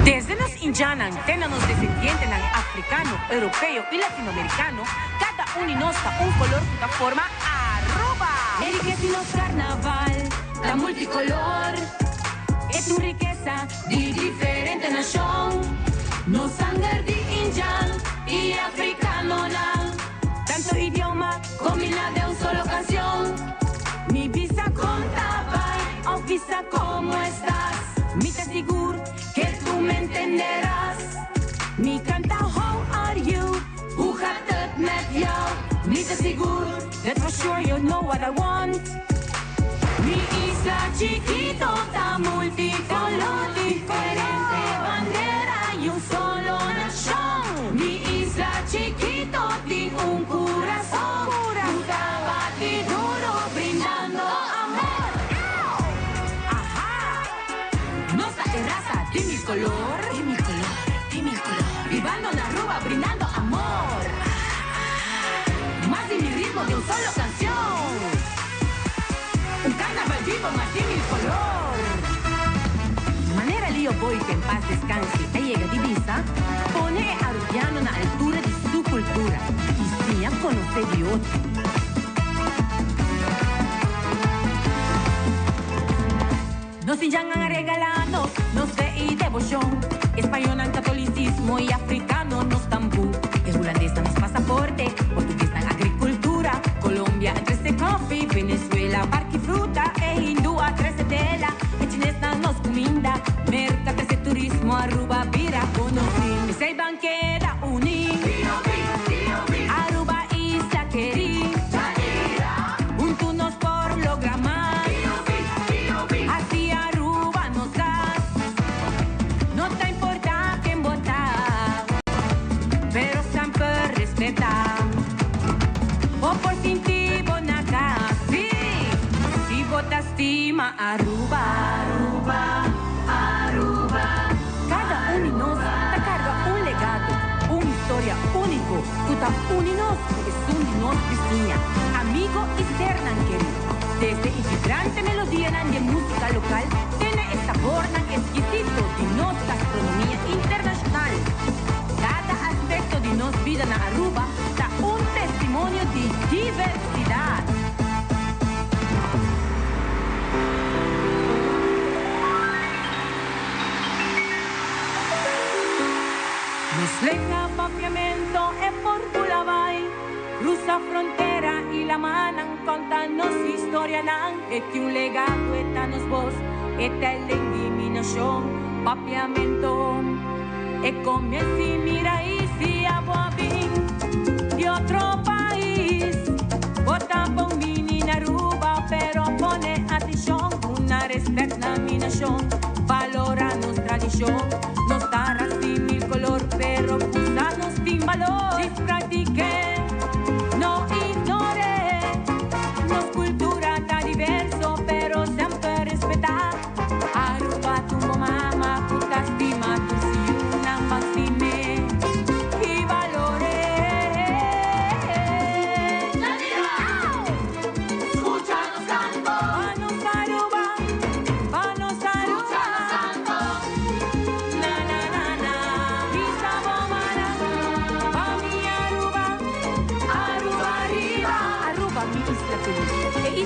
Desde nos indiannan te na nos desendientenan africano, europeo y latinoamericano, cada un di nos ta un color cu ta forma Aruba! E rikesa di nos carnaval ta multicolor, e ta un rikesa di diferente nashon. Nos sanger di indjan i afrikanonan. Tantu idioma kombiná den un solo kanshon. Mi bisa kon ta bai òf bisa komo estás. Mi ta sigur ke tu me entenderás. Mi kanta how are you, hoe gaat het met jou? Mi ta sigur that for sure you know what I want. Mi isla chikito ta multicolor, diferente bandera y un solo nashon. Mi isla chikito tin un curason cu ta bati duro brindando amor. Aha! Nos ta e raza di mil color, di mil color, di mil color, bibando na Aruba brindando amor. Mas di mil ritmo den un solo cancion. Un carnaval vivo mas di mil color. Manera Lio Boy que en paz descanse a yega di bisa, pone e Arubiano na altura di su cultura y siña conoce di otro. Nos indiannan a regala nos nos fe y debocion, españolnan catolicismo y africano nos tambú, e hulandesnan nos pasaporte, portuguesnan agricultura, Colombia a trece coffee, Venezuela barki fruta, e hindú a trece tela, e chinesnan nos cuminda, Merca trece turismo, Aruba bira conocí. Esey ban keda uní, Aruba isla kerí, huntu nos por logra mas. Así Aruba nos cas. No ta importa ken bo ta, pero semper respeta. Bo por sinti bo na cas, sí, si bo ta stima Aruba. Aruba, Aruba. Cada un di nos ta carga un legado, un historia unico cu ta uni nos cu esun di nos bisiña, amigo y sernan keri. Desde e vibrante melodianan di e músika lokal te na e sabornan eskisito di nos gastronomia internashonal, kada aspekto di nos bida na Aruba ta un testimonio di diversidat. Nos lenga papiamento e por bula bai. Cruza frontera y lamanan conta nos historianan E tin un legado e ta nos voz e ta e lengui mi nacion Papiamento e comienza y mi raiz Si abo a bin di otro pais bo ta bon bini na Aruba Pero pone atencion duna respet na mi nacion Valora nos tradicion Nos ta raci mil color pero cusa nos tin balor Practiqué, no ignoré, nos cultura.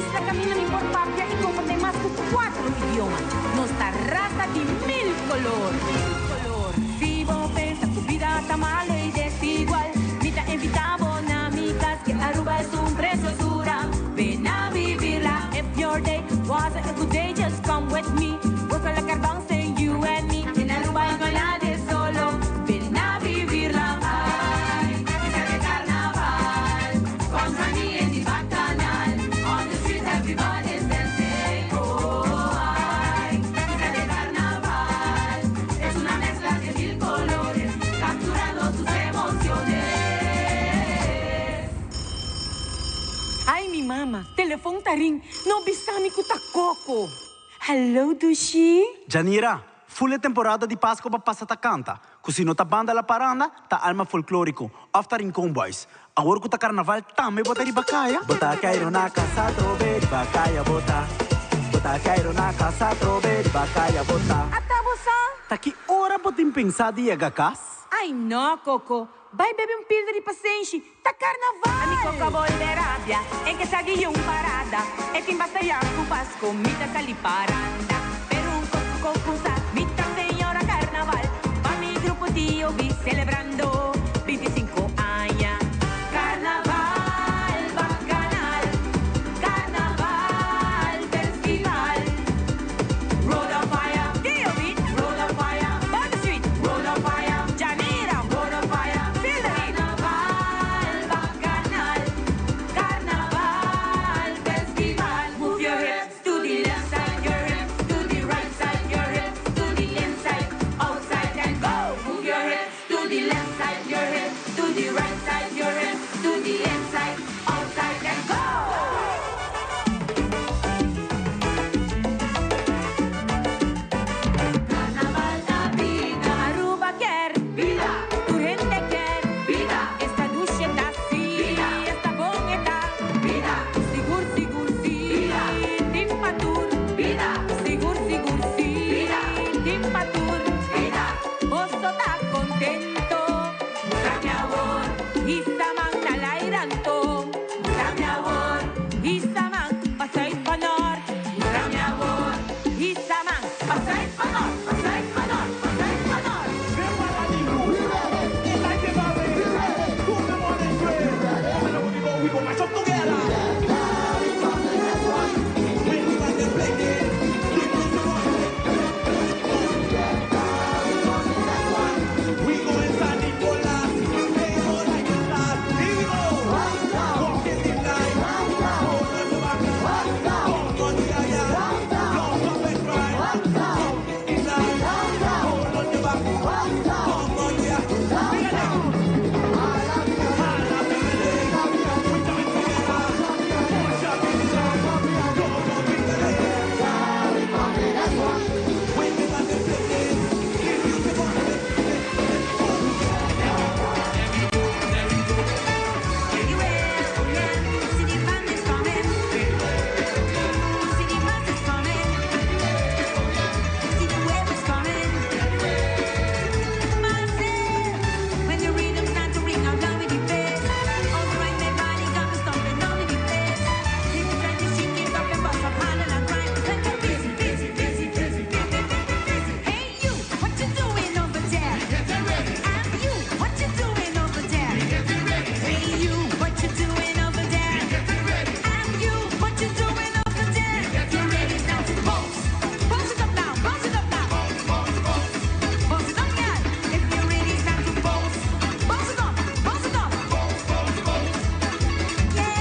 isla kaminda mi por papia i komprendé mas ku kuatro idioma. Nos ta rasa di mil kolor. Si bo pensa ku bida ta malo i desigual, mi ta invitá bo na mi kas ke Aruba es un preciosura. Ven a vivirla. If your day wasn't a good day, just come with me. We're lekker dancing, you and me. In Aruba no hay nadie solo. Ven a vivirla. Ay, fiesta de carnaval. Con honey in the bacchanal. On the street everybody's dancing. Oh, ay, fiesta de carnaval. Es una mezcla de mil colores, capturando tus emociones. Ay, mi mama, telefon ta ring. No bisa mi ku ta Coco. Hello, Dushi. Janira, full e temporada di Pasco pa pasa ta canta. Cu si no ta Banda La Paranda, ta Alma Folklorico of ta Rincon Boys. Awor cu ta Carnaval tambe bo ta riba caya? Bo ta cairo na casa atrobe riba caya bo ta. Bo ta cairo na casa atrobe riba caya bo ta. Ata bo sa? Ta ki ora bo tin pensa di yega cas? Ay no, Coco. Bai bebe un pilder di pasenshi. Ta carnaval! Ami Coco a bolbe rabia. E ke sa di un parada. E tin basta ya cu Pasco. Mi ta sali paranda. Pero un cos cu Coco sa. Mi ta señora carnaval. Pa mi grupo TOB celebrando 25 aña. Carnaval, bacanal. Carnaval, festival. Road on fire. TOB, road on fire. Banda Street, road on fire. Janira, road on fire. Feel the heat. Carnaval, bacanal. Carnaval, festival. Move your hips to the left side, your hips to the right side, your hips to the inside, outside and go. Move your hips to the left side, your hips to the right side, your hips to the inside, outside and go. Carnaval da bida. Aruba kier bida. Tur hende kier bida. Esta dushi ta si. Bida. Esta bon e ta bida. Sigur sigur si. Bida. Tin pa tur bida. Sigur sigur si. Bida. Tin pa tur bida. Boso ta contento. Mustra mi awor. Hisa man na laira anto. Mustra mi awor. Hisa man pa zuid pa nort. Mustra mi awor. Hisa man pa zuid pa nort. Pa zuid pa nort. Pa zuid pa nort. City band is coming. City bus is coming. See the wave is coming. Massive. When the rhythm start to ring out loud with the bass. Override my body, got me stomping on with the place. People try to shake it up and bust up hard and I grind. Like a busy, busy, busy, busy, busy, busy. Hey you, what you doing over there? And you, what you doing over there? Hey you, what you doing over there? And you, what you doing over there? Ready now to bounce. Bounce it up now, bounce it up now. Bounce it up, girl. If you're ready, it's time to bounce. Bounce it up, bounce it up. Yeah.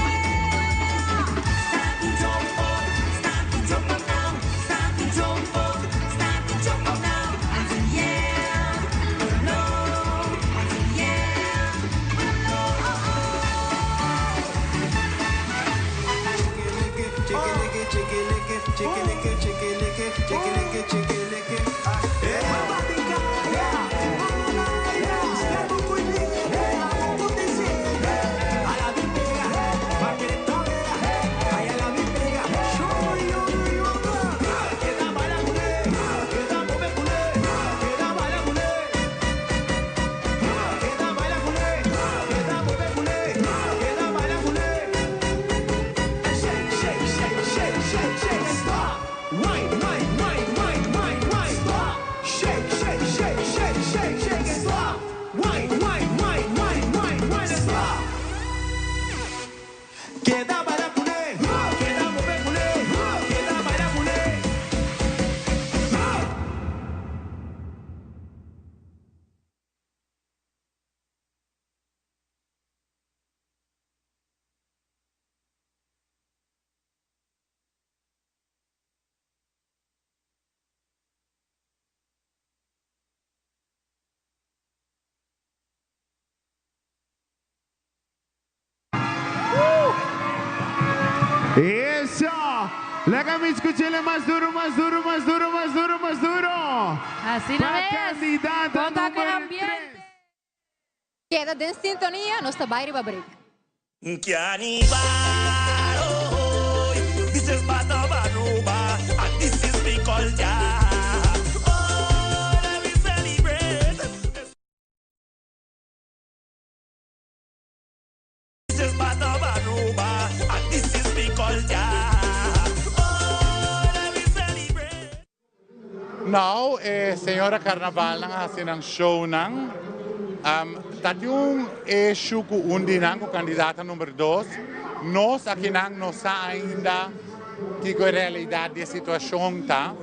Start to jump up, start to jump up now. Start to jump up, start to jump up now. I say yeah, no. I say yeah, no. Shake, shake, shake. Laga mi skuch'é mas duru, mas duru, mas duru, mas duru, mas duru. Asina Pa mes. kandidata Konta ku e number ambiente. Keda den sintonia, nos ta bai riba break. Carnival, oh, this is part of Aruba, and this is mi culture. Oh, let me celebrate. This is part of Aruba, and this is mi culture. Oh, let me celebrate. Nou, señora Carnaval nan a hasi nan show nan. Ta tin un issue ku un di nan, ku kandidata number dos. Nos akinan no sa ainda kiko e realidat di e situashon ta.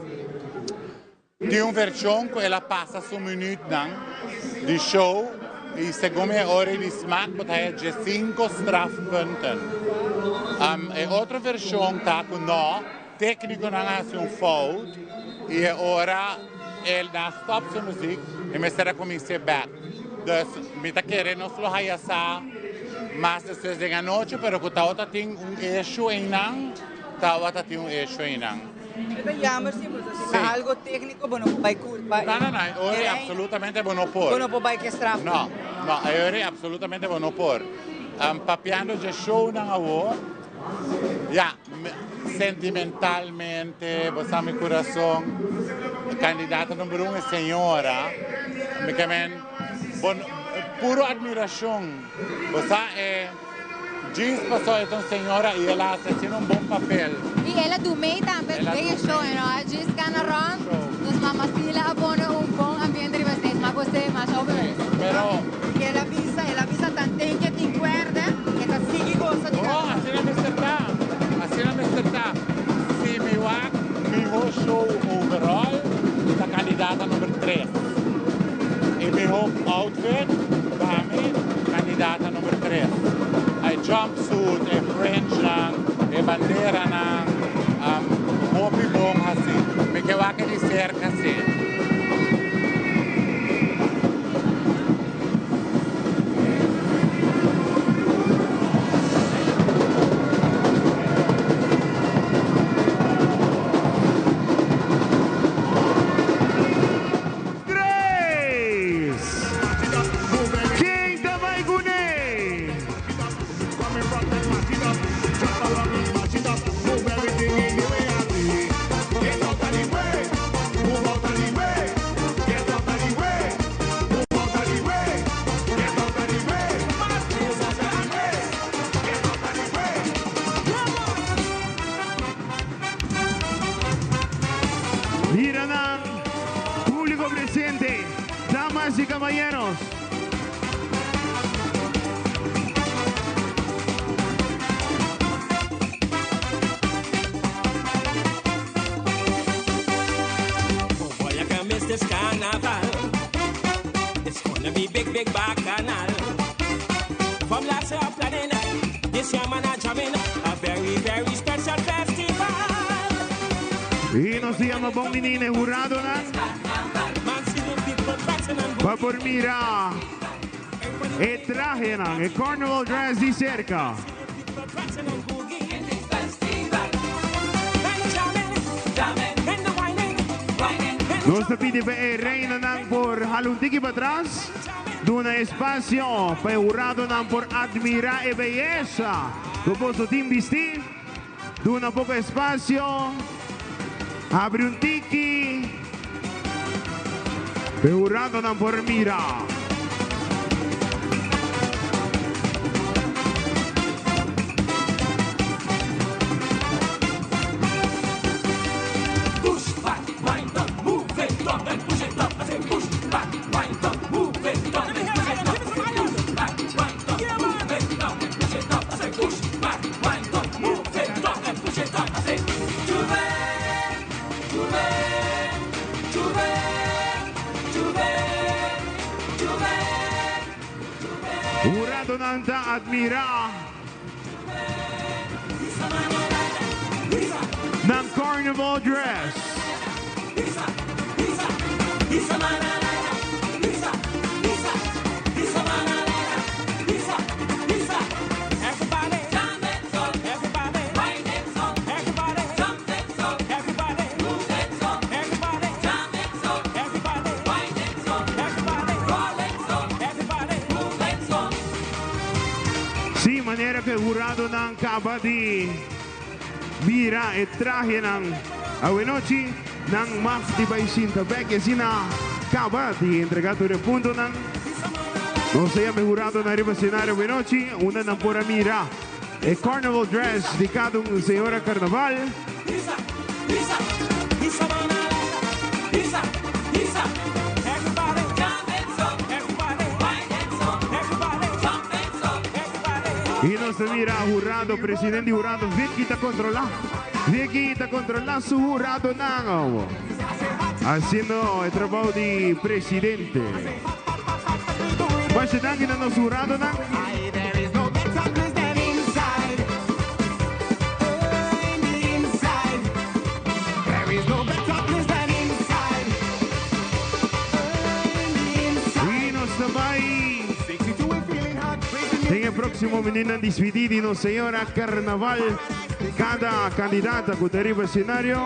Tin un vershon ku el a pasa su minütnan di show i segun mi e ora di smak bo ta haya diesinko strafpunten. E otro vershon ta ku no, téknikonan a hasi un fout i e ora el a stòp su muzik e mester a kumins'é bèk. Dus mi ta kere nos lo haya sa mas despues den anochi pero ku tawata tin un issue einan, tawata tin un issue einan. E ta jammer si, pasobra si ta algo técnico bo no por bai culpa e. No, no, no, e ora absolutamente bo no por. Bo no por bai ke straf. No, no, e ora absolutamente bo no por. Papiando dje shownan awor, ya, sentimentalmente, bo sa mi curason, candidato number un e señora, mi ke men, bo no, puro admiracion, bo sa e. Djis pasó e ta un señora y el a haci asina un bon papel. Y el a dumey tambe den e show, you know. A djis cana rond, nos mama Sila a pone un bon ambiente riba stage, ma gos'é masha hopi mes. Pero. Y el a bisa, el a bisa tanten ke tin cuerde, e ta sigui gosa di Oh, asina mester ta, asina mester ta. Si mi wak miho show overall, ta candidata number tres. E miho outfit, pa mi, candidata number tres. E jumpsuit, e fringenan, e banderanan, hopi bon haci. Mi ke wak e di cerca si. Tres! Ken ta bai kuné? Mira nan, público presente, damas y caballeros. Boy, I can't miss this carnival. It's gonna be big, big bacchanal. From last year planning, this year man a jamming a very, very special festival. Y nos yama bon bini e huradonan Man see the people prancing and pa por mira e trahenan, e carnival dress di cerca. prancing and boogie. And jamming, jamming, and the whining, whining. Nos ta pidi pa e reinanan por hala un tiki patras, duna espacio pa e huradonan por admira e beyesa ku boso tin bisti. Duna poko espacio, habri un tiki pa e huradonan por mira. Push back, wind up, move it up and push it up. I say push back, wind up, move it up and push it up. I say push back, wind up, move it up and push it up. I say push back, wind up, move it up and push it up. I say J'ouvert, J'ouvert, J'ouvert, J'ouvert, J'ouvert. Huradonan ta admira nan carnival dress. Everybody, Juradonan kaba di mira e trahenan awenochi, nan mag di bai sinta bek i asina kaba di entrega tur e puntonan. Nos ta yama e huradonan riba senario awenochi, unda nan por a mira e carnival dress di kada un señora carnaval. Y nos ta mira hurado, presidente di hurado Vicky ta controla. Vicky ta controla su huradonan. Haciendo e trabou di presidente. Masha danki na nos huradonan. Y nos ta bay den e proximo minuutnan dispidi di nos señora Carnaval. Cada candidata cu ta riba escenario.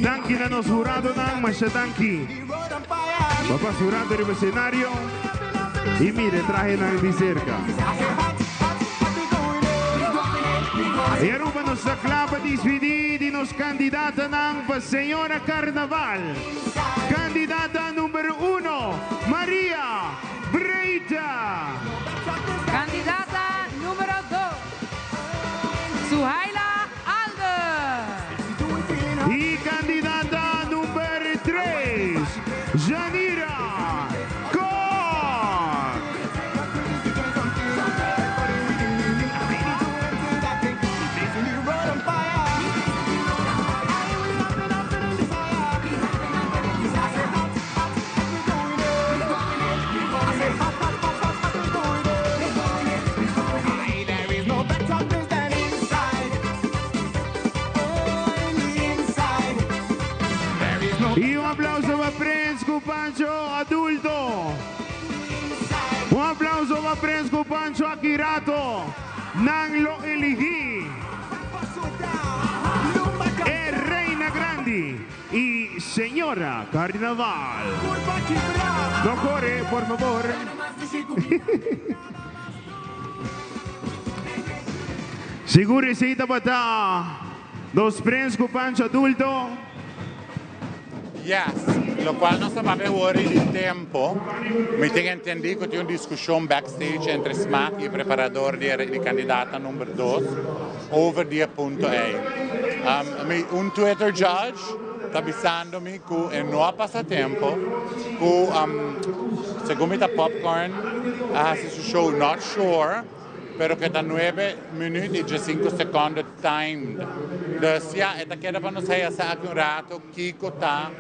Danki na nos huradonan, masha danki. Pa pasa un rato riba escenario y mira e trahenan di cerca. E Aruba nos ta cla pa dispidi di nos candidatanan pa Señora Carnaval. Candidata number uno, Maria Breita. Candidata numero dos, Suhaila Alder. Y candidata number tres, Janira Kok. Y un aplauso pa Prens cu Pancho adulto. Un aplauso pa Prens cu Pancho aki rato nan lo eligi e Reina Grandi y Señora Carnaval. No core por favor. Sigur esey tabata nos Prens cu Pancho adulto. Yes, locual nos ta papia awor y di tempo. Mi tin entendi cu tin un discusion backstage entre Smaak y e preparador di e candidata number dos over di e punto ey. Mi un Twitter judge ta bisando mi cu e no a pasa tempo cu segun mi ta Popcorn a haci su show, not sure, pero cu e ta nuebe minuut y diescinco secondo timed. Dus ya, e ta keda pa nos haya sa aki un rato kico ta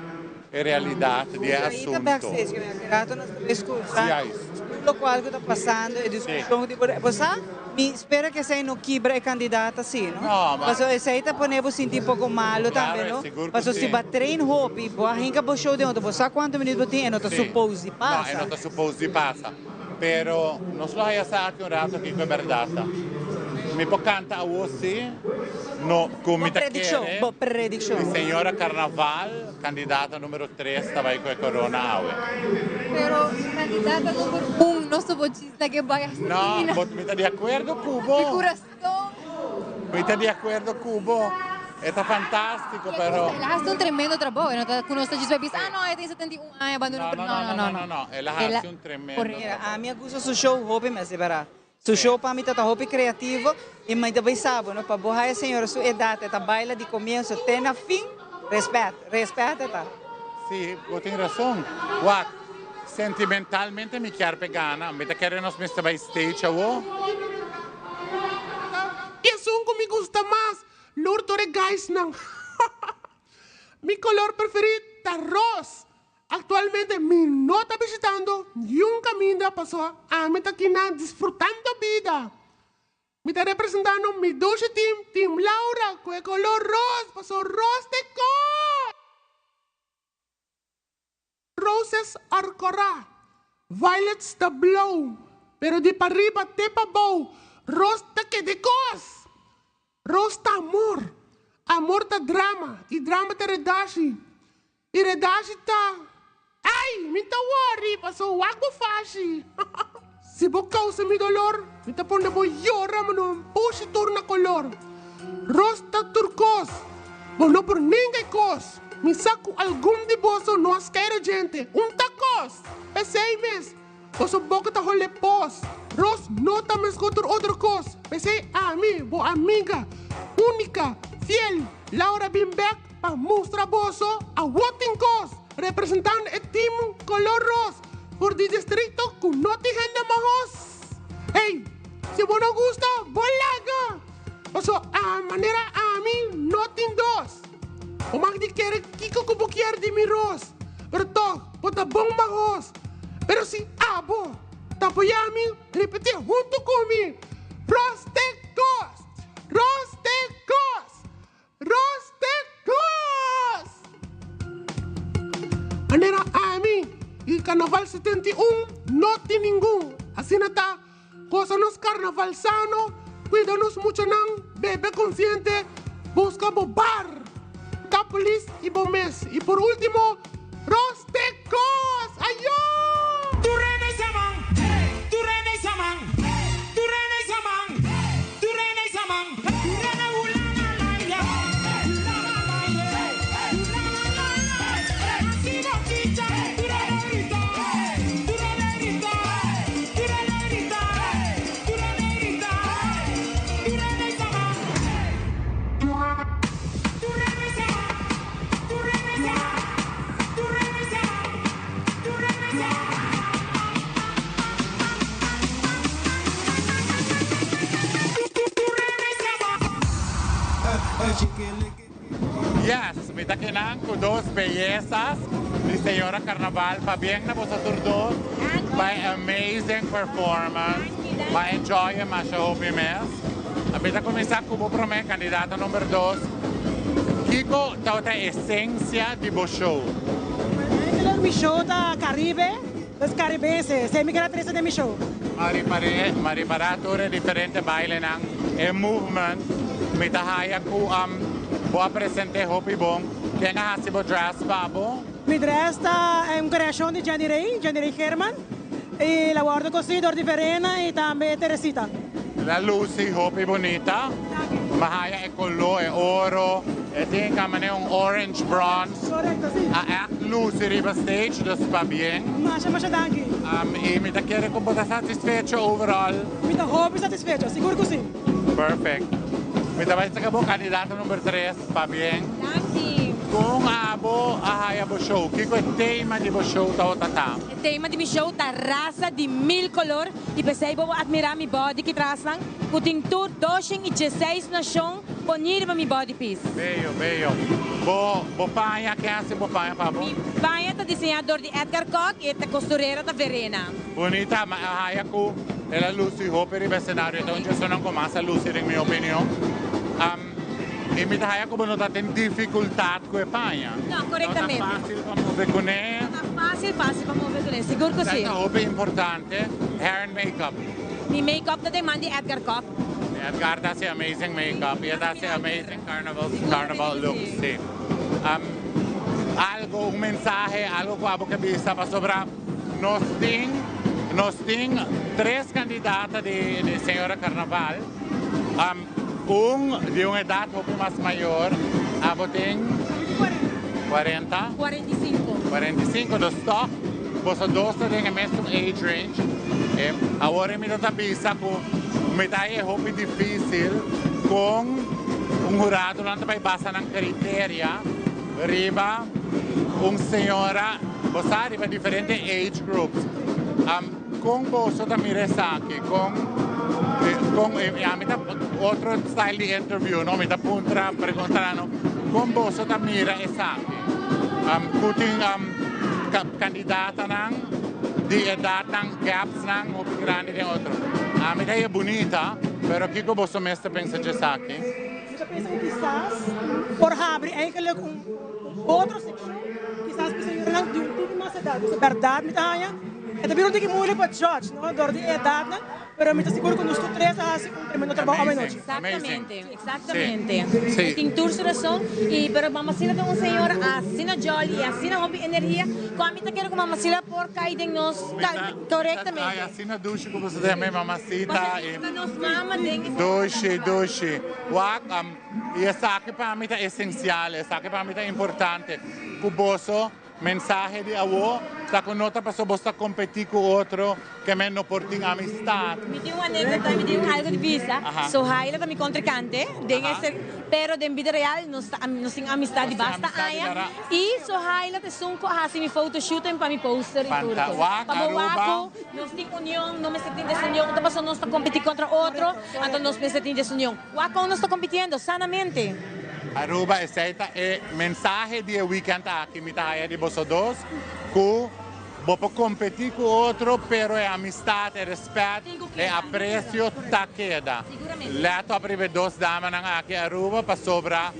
e realidad di e Ahí ta asunto. backstage, que aki rato nos ta bay scucha Juist. tur locual cu ta pasando, e discusion di por, bo sa, mi spera cu esey no kibra e candidata si, no? No, ma. Pasobra esey ta pone bo sinti un poco malo Claro, tambe, e no? sigur cu Pasobra si si. bo a train hopi, bo a hinca bo show den otro, bo sa cuanto minuut bo tin, e no ta Si. suppose di No, e pasa. no ta suppose di pasa. Pero nos lo haya sa aki un rato kiko e berdad ta. Mi por canta awo si, no cu mi ta kere Bo prediccion. di señora Carnaval, candidata numero tres ta bay cu e corona awe. Pero candidata numero un no su bo chisla ke bay asina. No, bo mi ta di acuerdo cu bo. Mi curason. Mi ta di acuerdo cu bo. E ta fantastico, pero. El a haci un tremendo trabou. E no ta cu nos ta djis bay bisa, ah no, e tin 71 aña, abandona. No, no, no, no, no, no. El a haci un tremendo Mira, ami a gusta su show hopi mes, di berdad. Su show pa mi ta ta hopi creativo y mi ta bay sa bo, no, pa bo haya señora su edad e ta baila di comienzo te na fin, respet, respet e ta. Si, bo tin razon. Wak, sentimentalmente mi kier p'e gana. Mi ta kere nos mester bay stage awo. Y esun cu mi gusta mas, Lur tur e guysnan. Mi color preferi ta ros. Actualmente mi no ta bishitando niun caminda pasobra ami ta kinan disfrutando bida. Mi ta representando mi dushi team, Team Laura, cu e color ros pasobra ros ta e cor. Roses are corá, violets ta blou, pero di pariba te pabou, ros ta kede kos! Ros ta amor, amor ta drama i drama ta redashi, i redashi ta. Ai, mi ta wori paso wak bo fashi! Si bo causa mi dolor, mi ta pone bo yora manera un bushi tur na color. Ros ta tur cos, bo no por ninga e cos. Mi sa cu algun di boso no a skera djente, un ta cos! P'esey mes, boso boca ta hole pos. Ros no ta mesco tur otro cos. P'esey ami, bo amiga, unica, fiel, Laura bin bek pa mustra boso awor tin cos, representando e team color ros for di districto cu no tin hende mahos. Hey, si bo no gusta, bo laga! Paso a manera ami no tin dos. Bo mag di kere kico cu bo kier di mi ros, pero tog bo ta bon mahos. Pero si abo ta apoya mi, ripiti hunto cu mi, Ros te cos! Ros te cos! Ros te cos! Manera ami y Carnaval 71 no tin ningun. Asina ta, goza nos carnaval sano, cuida nos muchanan, bebe consciente, busca bo bar, ta polis y bo mes. Y por ultimo, Ros te cos! Ayo! Tur rene sa man, tur rene sa man, tur rene sa man, tur rene sa man, tur rene hula la la ya, hula la la ye, hula la la la, hasi bochicha, tur rene grita, tur rene grita, tur rene grita, tur rene grita, tur rene sa man, tur rene sa man, tur rene sa man, tur rene sa man, tur rene sa man. Yes, mi ta kinan cu dos bellezas di Señora Carnaval. Pabien na boso tur dos pa e amazing performance. Pa enjoy e masha hopi mes. Mi ta cuminsa cu bo prome candidata number dos. Kico ta e esencia di bo show? Eigenlijk mi show ta Caribe, dus Caribense. Esey mi kier a trece den mi show. M'a ripara, m'a ripara tur e diferente bailenan, e movement, mi ta haya cu bo a presenta hopi bon. Ken a hasi bo dress pa bo? Mi dress ta un creacion di Jenny Ray, Jenny Ray Herman. Y el a wordo cosi door di Verena y tambe Teresita. El a luci hopi bunita. M'a haya e color, e oro, e tin camane un orange bronze. Correcto, si. A echt luci riba stage, dus pabien. Masha, masha danki. Y mi ta kere cu bo ta satisfecho overall. Mi ta hopi satisfecho, sigur cu si. Perfect. Mi ta bay saca bo candidato number 3, pabien. Danki. Con abo a haya bo show? Kico e tema di bo show ta tata? E tema di mi show ta rasa di mil color y p'esey bo admira mi body aki tras nan. Cu tin tur 216 nacion poni riba mi body piece. Bello, bello. Bo paña, ken a hasi bo paña pa bo? Mi paña ta diseña door di Edgar Kock y e costurera ta Verena. Bunita, m'a haya cu el a luci hopi riba escenario. Anto, esey no mas a luci, den mi opinion. Y mi ta haya cu no tin dificultad cu e paña. No, correctamente. No ta facil pa move cu ne. Ta facil, facil pa move cu ne, sigur cu si. Ta hopi importante, hair and makeup. Mi makeup ta di man di Edgar Kock. Edgar ta haci amazing makeup. Y ta haci amazing carnival looks, si. Algo, un mensahe, algo cu abo kier bisa pasobra nos tin tres candidata di Señora Carnaval. Un di un edad un poco mas mayor, abo tin 40? 45. 45, dus toch, boso dos ta den e mesun age range. Awor mi ta bisa cu mi ta e hopi dificil cu un hurado nan ta bay basa nan criteria riba un señora, bo sa, riba diferente age groups. Con boso ta mira esaki, con ami ta otro style di interview, no? Mi ta puntra, pregunta, no? Con boso ta mira esaki? Cu tin candidatanan di edad nan gaps nan hopi grandi den otro. Ami ta e bunita, pero kico boso mes ta pensa di esaki? Mi ta pensa cu kisas por habri eigenlijk un otro seccion, kisas pa señoranan di un tiki mas edad. Dus berdad mi ta haya. E ta bira un tiki moeilijk pa judge, no, dor di e edadnan, pero mi ta sigur ku nos tur tres a hasi un tremendo trabou awe nochi. Exactamente, exactamente. E tin tur su razon y pero Mama Sila ta un señora asina jolly y asina hopi energia cu ami ta kere cu Mama Sila por cay den nos corectamente. Ay, asina dushi cu boso ta yama e Mamacita y Ta nos mama den e Dushi, dushi. Wak, y esaki pa mi ta esencial, esaki pa mi ta importante cu boso Mensahe di awo ta ku no ta pasobra bo sta kompetí ku otro ke men no por tin amistat. Mi tin un anékdota, mi tin algu di bisa. Sohaila ta mi kontrinkante den e ser, pero den bida real nos ta nos tin amistat di basta aña. I Sohaila ta esun ku a hasi mi photoshoot pa mi poster i tur kos. Pa bo wak ku nos tin union, no mester tin desunion. Ta pasobra nos ta kompetí kontra otro, anto nos mester tin desunion. Wak kon nos ta kompitiendo, sanamente. Aruba, esei ta e mensahe di e weekend aki mi ta haya di boso dos, cu bo por competi cu otro pero e amistad, e respet, e aprecio ta keda. Let op riba e dos damanan aki Aruba pasobra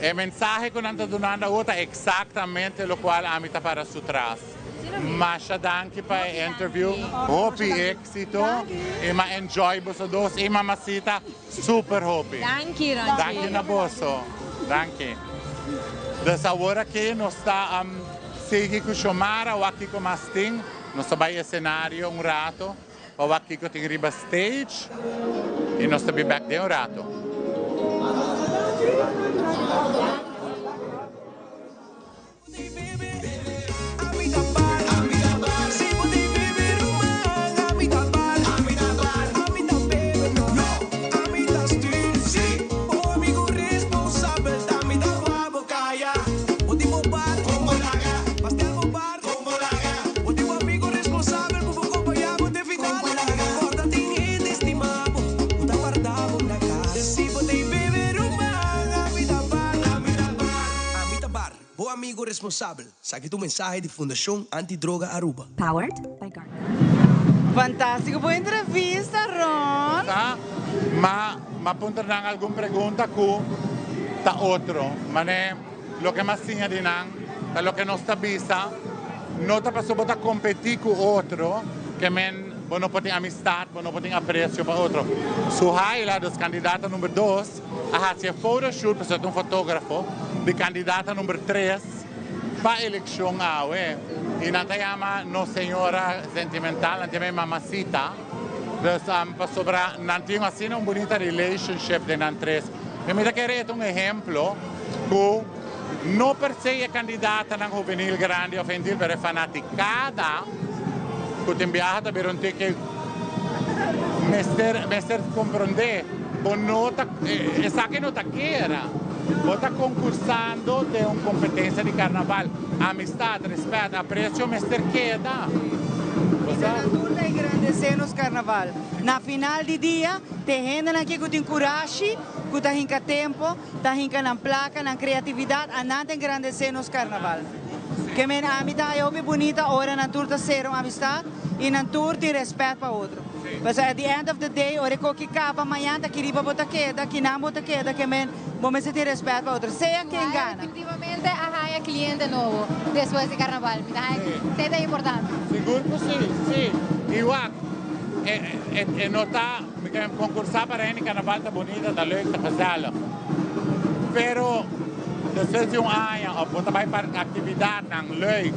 e mensahe cu nan ta dunando awo ta exactamente locual ami ta para su tras. Masha danki pa e interview, hopi exito y ma enjoy boso dos y mamacita. Super hopi. Danki Ronchi. Danki na boso. Danki. Dus awor aki nos ta sigui ku Xiomara wak kiko mas tin. Nos ta bai escenario un rato pa wak kiko tin riba stage y nos ta bin bek den un rato. Bo amigo responsabel, saki tu mensahe di Fundacion Anti Droga Aruba. Powered by Gartner. Fantastico bo entrevista Ron. Sa, ma ma puntra nan algun pregunta cu ta otro. Mane loke m'a siña di nan ta loke nos ta bisa, no ta pasobra bo ta competi cu otro ke men bo no por tin amistad, bo no por tin aprecio pa otro. Suhaila, dos candidata number dos, a haci e photoshoot, pasobra ta un fotografo, di candidata number tres pa eleccion awe. Y nan ta yama nos señora sentimental, nan ta yama e mamacita. Dus pasobra nan tin asina un bunita relationship den nan tres. Y mi ta kere e ta un ehemplo cu no per se e candidatanan juvenil grandi of infantil, pero e fanaticada cu tin biaha ta bira un tiki mester mester comprende bo no ta esaki no ta kera bo ta concursando den un competencia di carnaval amistad respet aprecio mester keda bo sa. Nan tur ta engrandece nos carnaval na final di dia te hendenan aki cu tin curashi cu ta hinca tempo ta hinca nan placa nan creatividad a nan ta engrandece nos carnaval ke men ami ta haya hopi bunita ora nan tur ta cera un amistad y nan tur tin respet pa otro pasobra at the end of the day ora e koki caba mañan ta kiriba bo ta keda kinan bo ta keda ke men bo mester tin respet pa otro sea ken gana. Definitivamente a haya cliente nobo despues di carnaval mi ta haya esey ta importante. Sigur cu si, si. Y wak, e no ta, mi ke concursa pa reina di carnaval ta bunita, ta leuk, ta gezellig. Pero despues di un aña of bo ta bay pa actividadnan leuk,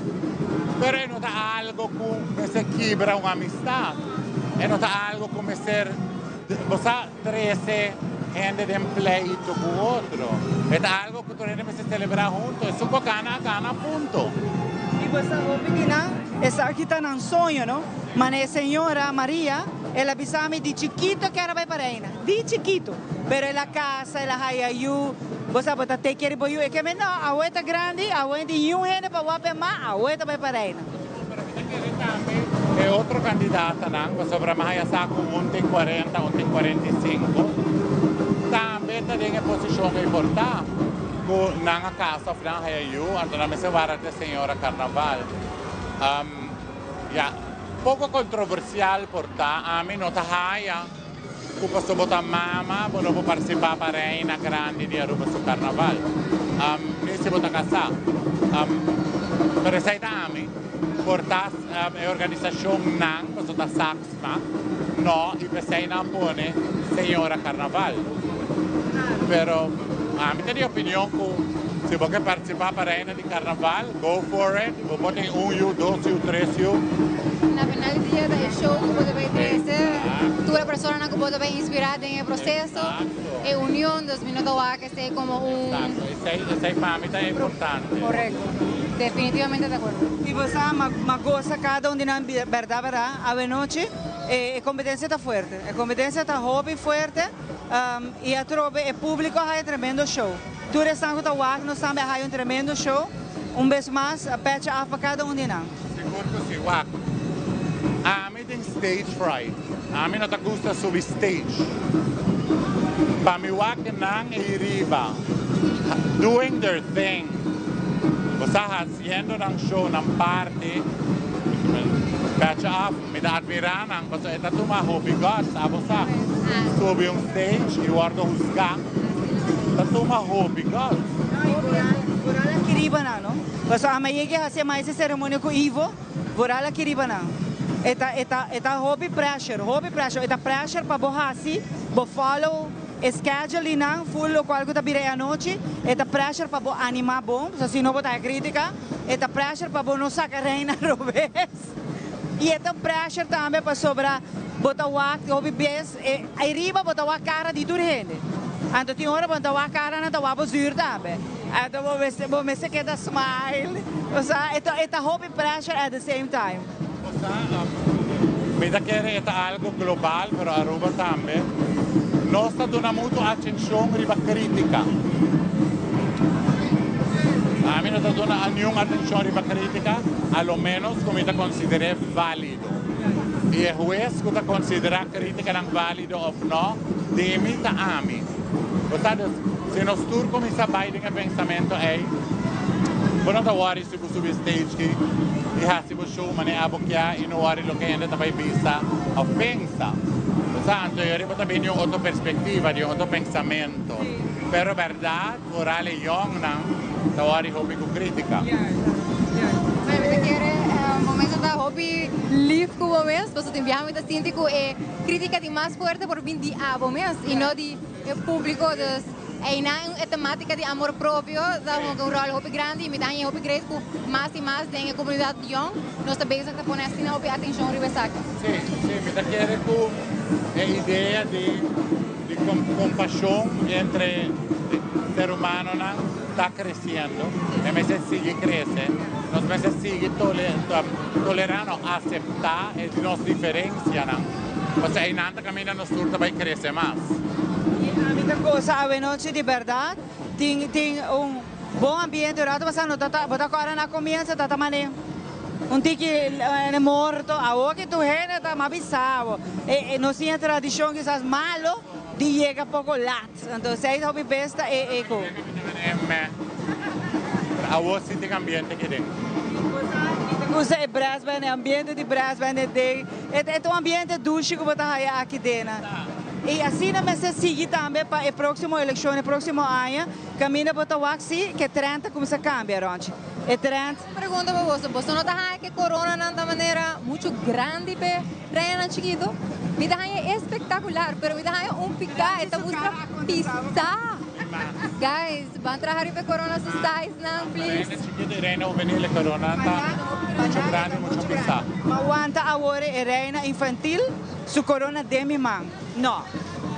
pero e no ta algo cu mester kibra un amistad, e no ta algo cu mester, bo sa trece hende den pleito cu otro. E ta algo cu tur hende mester celebra hunto, esun cu a gana a gana punto. Y bo sa hopi di nan, esaki ta nan soño, no? Mane e señora Maria, el a bisa mi di chikito kier a bay pa Reina, di chikito, pero el a casa, el a haya yu, bo sa bo ta take care di bo yu, e keme no, awe ta grandi, awe no tin niun hende pa wak p'e ma, awe ta bay pa Reina. Pero mi ta kere tambe e otro kandidatanan, pasobra mi haya sa ku un tin cuarenta, un tin 45, tambe ta den e posishon ei por ta ku nan a kasa òf nan a haya yu, anto nan mester wara te señora Carnaval. Ya, poko kontroversial por ta, ami no ta haya ku pasobra bo ta mama bo no por partisipá pa Reina Grandi di Aruba su Carnaval, ni si bo ta kasá. Pero esei ta ami. Por ta e organisashon nan, pasobra ta Saxma, no, i p'esei nan pone Señora Carnaval. Pero ami ta di opinion ku si bo ke partisipá pa Reina di Carnaval, go for it, bo por tin un yu, dos yu, tres yu. Na final di dia ta e show ku bo ta bai trese, tur e personanan ku bo ta bai inspirá den e proseso, e union, dus mi no ta wak esei komo un. Exacto, esei, esei pa mi ta importante. Correcto, definitivamente de acuerdo. I bo sa, m'a gosa cada un di nan berdad berdad, awenochi e competencia ta fuerte, e competencia ta hopi fuerte y atrobe e publico a haya tremendo show. Tur esnan cu ta wak nos tambe a haya un tremendo show. Un bes mas, petje af pa cada un di nan. Sigur cu si, wak. Ami tin stage fright. Ami no ta gusta subi stage. Pa mi wak nan ey riba doing their thing. Bo sa haciendo nan show, nan party. Petje af. Mi ta admira nan pasobra e ta tuma hopi guts, abo sa. Subi un stage y wordo husga. Ta tuma hopi guts. Vooral aki riba nan, no? Pasobra ama yega e haci mas e ceremonia cu Ivo. Vooral aki riba nan. E ta e ta e ta hopi pressure, hopi pressure. E ta pressure pa bo haci, bo follow e schedule di nan full locual cu ta bira e anochi. E ta pressure pa bo anima bon, pasobra si no bo ta haci critica. E ta pressure pa bo no saca reina robes. Y e ta un pressure tambe pasobra bo ta wak hopi bes e ay riba bo ta wak cara di tur hende. Anto tin ora bo no ta wak cara nan ta wak bo zuur tambe. Anto bo mester bo mester keda smile. Osea e ta e ta hopi pressure at the same time. Osea mi ta kere e ta algo global pero Aruba tambe. Nos ta duna mucho atencion riba critica. Ami no ta duna niun atencion riba critica, a lo menos cu mi ta consider'e valido. Y e huez cu ta considera criticanan valido of no, di mi ta ami. Bo sa dus, si nos tur cuminsa bay den e pensamento ey, bo no ta worry si bo subi stage ki y haci bo show manera abo kia y no worry loke hende ta bay bisa of pensa. Bo sa, anto yo riba ta bini un otro perspectiva, di un otro pensamento. Pero berdad, vooral e yongnan ta worry hopi cu critica. Bueno, mi ta kere bo mes a ta hopi lief cu bo mes, pasobra tin biaha mi ta sinti cu e critica di mas fuerte por bin di abo mes y no di e publico. Dus einan e tematica di amor propio ta hunga un rol hopi grandi y mi ta haña hopi great cu mas y mas den e comunidad yong nos ta bezig ta pone asina hopi atencion riba esaki. Sí, sí, mi ta kere cu e idea di di compasion entre ser humanonan ta creciendo, e mester sigui crece, nos mester sigui tolera no acepta e nos diferencianan, pasobra einan ta caminda nos tur ta bay crece mas. Y ami ta goza awenochi di berdad, tin tin un bon ambiente, un rato pasa no ta bo ta acorda na comienzo ta ta mane un tiki morto, awor ki tur hende ta mas bisa bo, nos tin e tradicion kisas malo di yega poco lat. Anto esei ta hopi bes ta e eco. Awor si tin ambiente aki den. Mi ta gusta e brass band, e ambiente di brass band e den. E ta un ambiente dushi ku bo ta haya aki den. I asina mester sigui tambe pa e proximo eleccion, e proximo aña, caminda bo ta wak si ke trend ta cuminsa cambia, Ronchi. E trend. Un pregunta pa boso, boso no ta haya ke coronanan ta manera mucho grandi p'e reinanan chikito? Mi ta haya espectacular, pero mi ta haya un pica, e ta mustra pisa. Guys, ban traha riba e corona su size nan, please. Reina chikito y reina juvenil e corona ta mucho grandi, mucho pisa. Ma wanta awor e reina infantil su corona den mi man. No,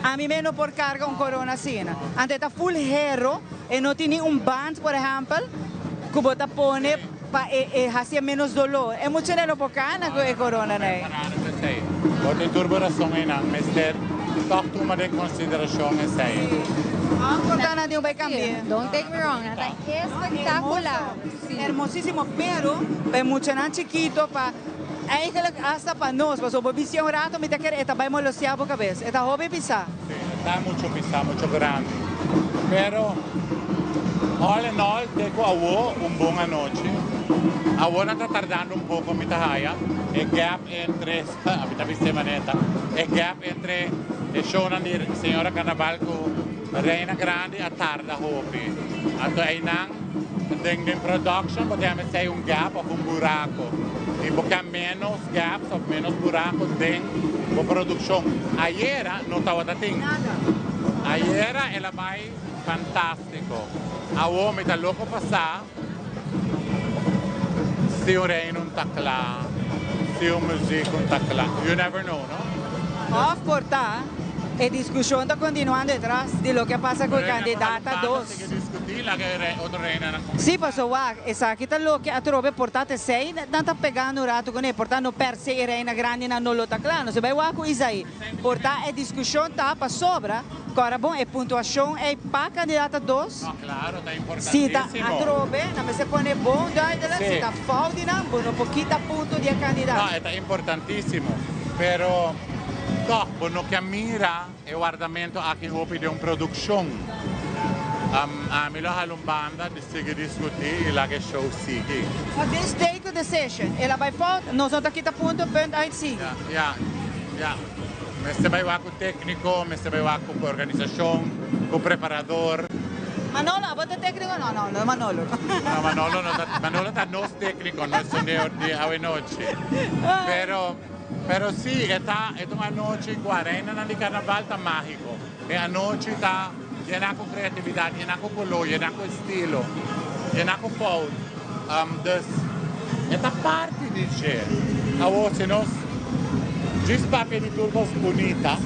ami mes no por carga un corona asina. Anto e ta full hero, e no tin ni un band, por ehempel, cu bo ta pone pa e e haci e menos dolor. E muchanan no por cana cu e corona nan. Esey, bo tin tur bo razon eynan, mester toch tuma den consideracion esey. Por ta nan tin un bay cambia. Don't take me wrong, nan ta espectacular. Hermosisimo, pero pa e muchanan chikito pa Eigenlijk hasta pa nos, pasobra bo bisti un rato mi ta kere e ta bai molostia bo kabes. E ta hopi pisá. Sí, e ta mucho pisá, mucho grandi. Pero all in all te ku awo un bon anochi. Awo nan ta tardando un poko mi ta haya e gap entre, mi ta bisti e maneta, e gap entre e shownan di Señora Carnaval ku Reina Grandi a tarda hopi. Anto einan. Den den production bo ta yama esei un gap of un buraco. I bo ke menos gaps of menos buraco den bo produccion. Ayera no tawata tin. Ayera el a bay fantastico. Awo mi ta loco pa sa si un reino ta cla, si un muziek ta cla. You never know, no? Of por ta, e discusion ta continuando detrás di loke a pasa cu e candidata dos. Sigui discuti laga e otro reinanan cuminsa. Si, paso wak, esaki ta loke atrobe por ta tesey nan ta pegando un rato cune, por ta no per se e reina grandinan no lo ta cla. No se bay wak cu Isaí. Por ta e discusion ta pasobra, cora bon, e puntuacion ey pa candidata dos. No, claro, ta Si ta importantisimo. atrobe, nan mester pone bon duidelijk, si ta fout di nan, bo no por kita punto di e candidato. No, e ta importantisimo, pero toch bo no ke mira e wardamento aki hopi den un produccion. Ami lo hala un banda di sigui discuti y laga e show sigui. But this take a decision, el a bay fout, nos no ta kita punto, punt uit, sigui. Ya, ya, ya. Mester bay wak cu tecnico, mester bay wak cu organisacion, cu preparador. Manolo, abo ta tecnico? No, no, no Manolo. No, Manolo no ta, Manolo ta nos tecnico, no esun di awenochi. Pero, pero si, e ta, e ta un anochi cu a reinanan di carnaval ta magico. E anochi ta yena cu creatividad, yena cu color, yena cu estilo, yena cu fout. Dus, e ta parti di dje. Awor, si nos djis papia di tur cos bunita,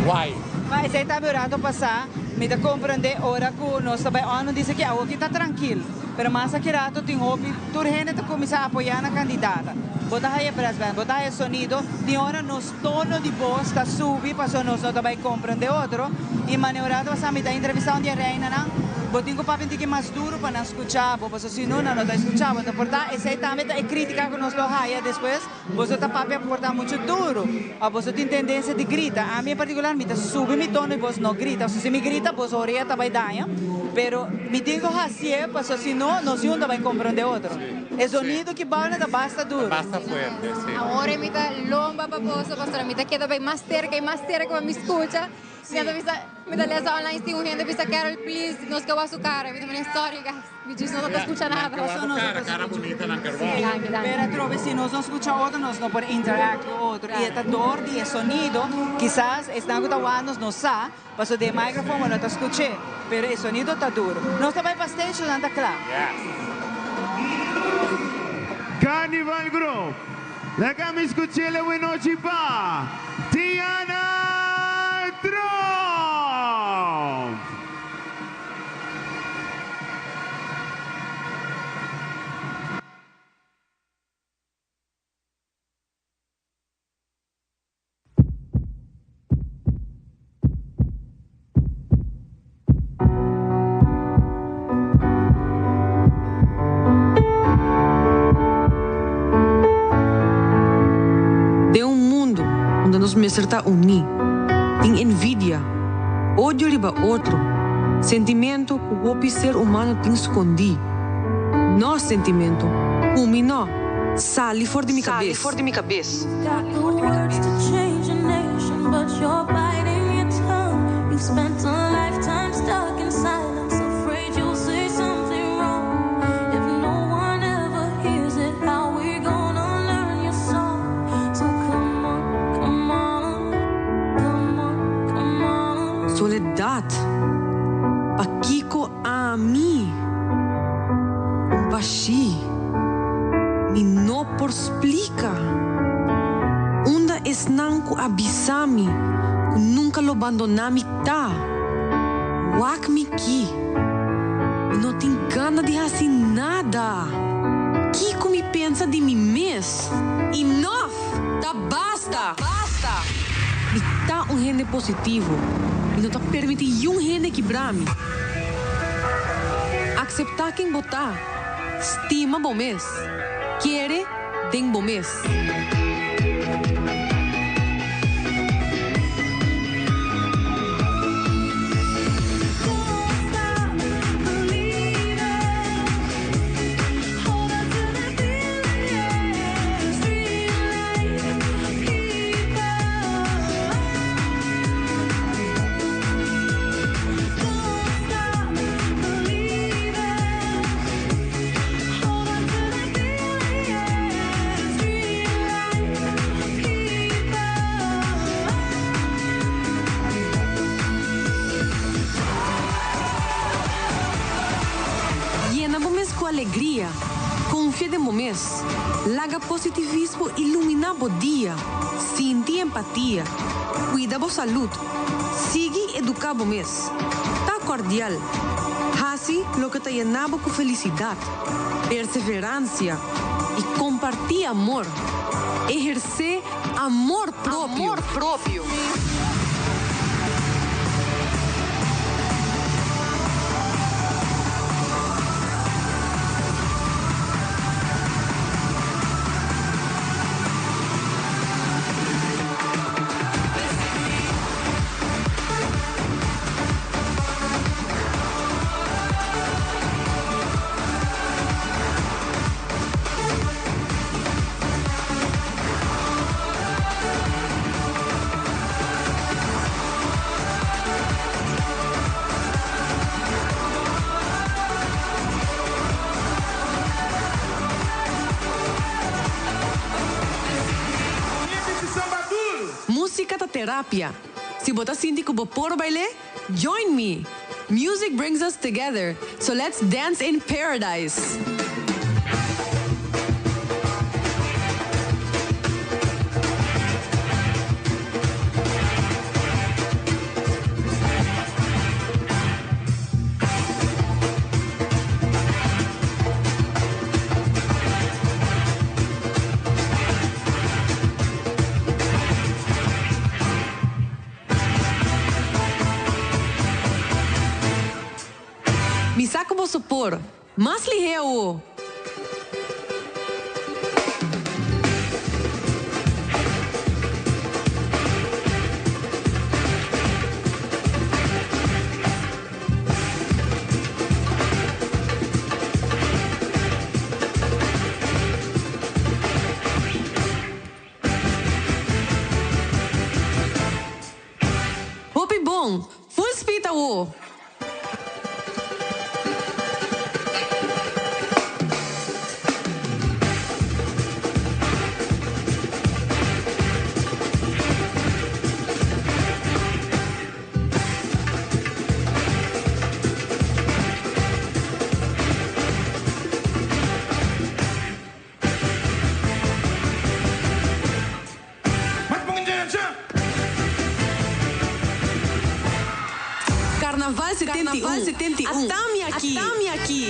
why? Ma esei tambe un rato pasá, mi ta comprende ora cu nos ta bay on, dice ki awo ki ta trankil, pero mas aki rato tin hopi, tur hende ta cuminsa apoya na candidata. Bo ta haya brass band, bo ta haya sonido, tin ora nos tono di bos ta subi pasobra nos no ta bay comprende otro, y mane un rato pasá mi ta entrevista un di e reinanan, bo tin cu papia un tiki mas duro pa nan scucha bo, pasobra si no nan no ta scucha bo. Enton por ta esei tambe ta e critica cu nos lo haya despues. Boso ta papia por ta mucho duro of boso tin tendencia di grita. Ami en particular mi ta subi mi tono y bos no grita. Pasobra si mi grita boso orea ta bay daña. Pero mi tin cu hacié pasobra si no nos yun ta bay comprende otro. E zonido ki banda ta basta duro. Basta fuerte, si. Awor mi ta lomba pa boso pasobra mi ta keda bay mas cerca y mas cerca pa mi scucha. Mi ta bisa, mi ta lesa online si un hende bisa Carol please nos ke wak su cara. Mi ta mira sorry guys, mi djis no ta scucha nada. Nan ke wak su cara, cara bunita nan ker wak. Danki, danki. Pero atrobe si nos no scucha otro nos no por interact cu otro y e ta door di e sonido kisas esnan cu ta wak nos no sa pasobra den e microphone bo no ta scuche pero e sonido ta duro. Nos ta bay pa stage nan ta cla. Yes. Carnival Group. Laga mi scuch'el awe nochi pa Tiana Tromp! Den un mundu unda nos mester ta uní, tin envidia, odio riba otro, sentimentu ku hopi ser humano tin skondí. No sentimentu, ku mi no, sali for di mi kabes. Soledad, pakiko ami? Un bashí. Mi no por splika. Unda esnan ku a bisa mi ku nunka lo bandoná mi ta? Wak mi ki. Mi no tin gana di hasi nada. Kiko mi pensa di mi mes? Enough! Ta basta! Mi ta un hende positivo. Mi no ta permití yun hende kibrá mi. Akseptá ken bo ta. Stima bo mes. Kere den bo mes. alegria. Confia den bo mes. Laga positivismo ilumina bo dia. Sinti empatia. Cuida bo salud. Sigui educa bo mes. Ta cordial. Haci loke ta yena bo cu felicidad, perseverancia y comparti amor. Eherce amor propio. Amor propio. Musica ta terapia. Si bo ta sinti cu bo por bail'e, join me! Music brings us together, so let's dance in paradise! Mi sa ku boso por. Mas lihé awo! Hopi bon! Full speed awo! Carnaval 71, Atami aki! Atami aki!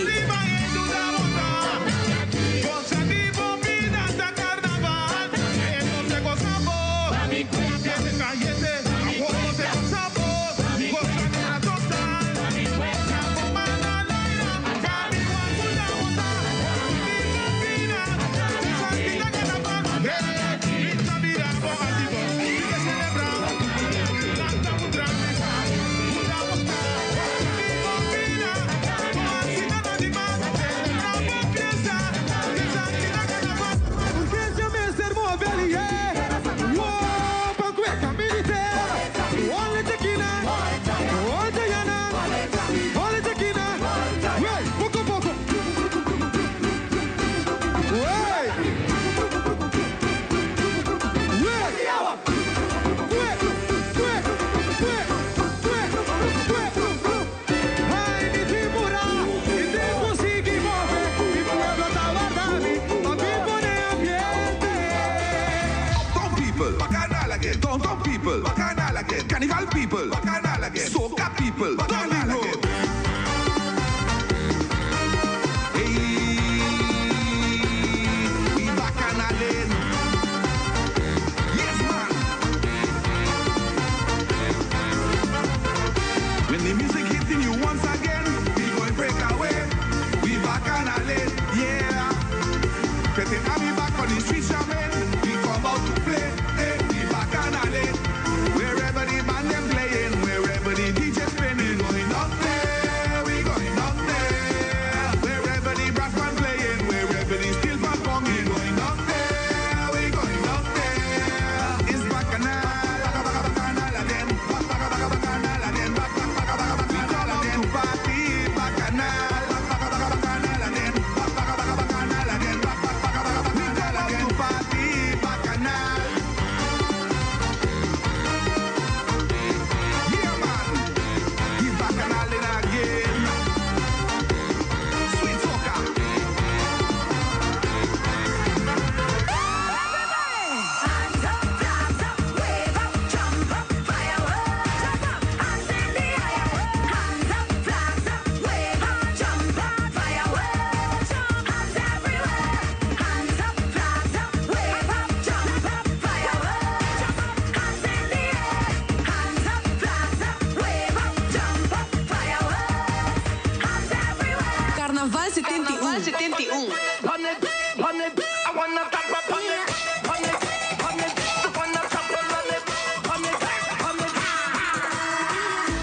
Carnaval 71. Carnaval 71.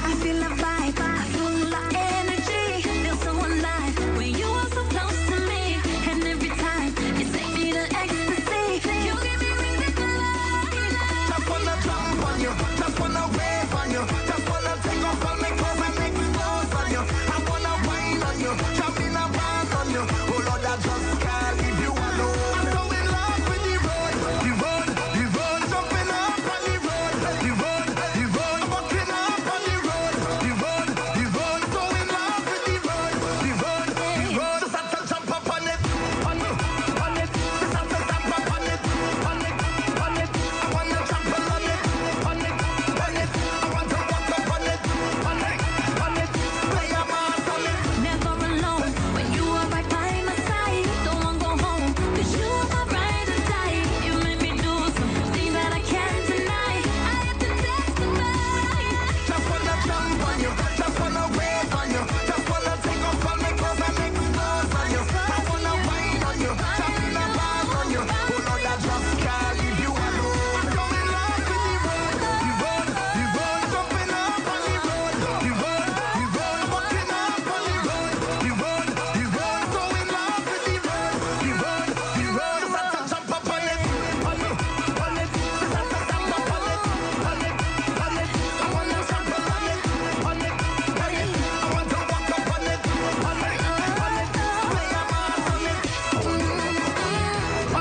I feel a vibe, I feel the energy, feel so alive when you are so close to me. And every time you take me to ecstasy, you give me reason to love. Just wanna jump on you, just wanna wave on you, just wanna take off all my clothes and expose on you. I wanna wine on you, jump in a van on you. Oh Lord, I just can't leave you alone. I'm so in love with the road, the road, the road. Jumping up on the road, the road, the road. Walking up on the road, the road, the road. So in love with the road, the road, the road. Just have to jump up on it, on it, on it. Just have to jump up on it, on it, on it. I wanna trample on it, on it, on it. I want to walk up on it, on it, on it. Play a mass on it. Never alone when you are right by my side. Don't want go home, 'cause you are my ride or die. You make me do some things that I can't deny. I have to testify. Just wanna jump on you, just wanna wave on you, just wanna take off all my clothes and expose on you. I wanna wine on you, jump in a van on you. Oh Lord, I just can't leave you alone. I'm so in love with the road, the road, the road. Jumping up on the road, the road, the road. Walking up on the road, the road, the road. So in love with the road, the road, the road. Just have to jump up on it, on it, on it. Just have to jump up on it, on it, on it. I wanna trample on it, on it, on it. I want to walk up on it, on it, on it. Play a mass on it,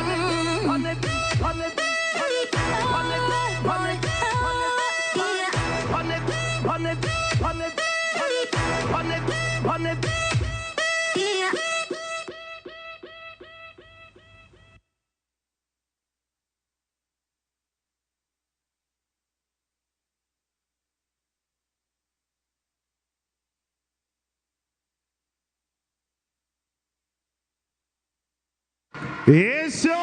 on it, on it, on it, on it, on it, on it, on it, on it, on it, on it, on it. Eso!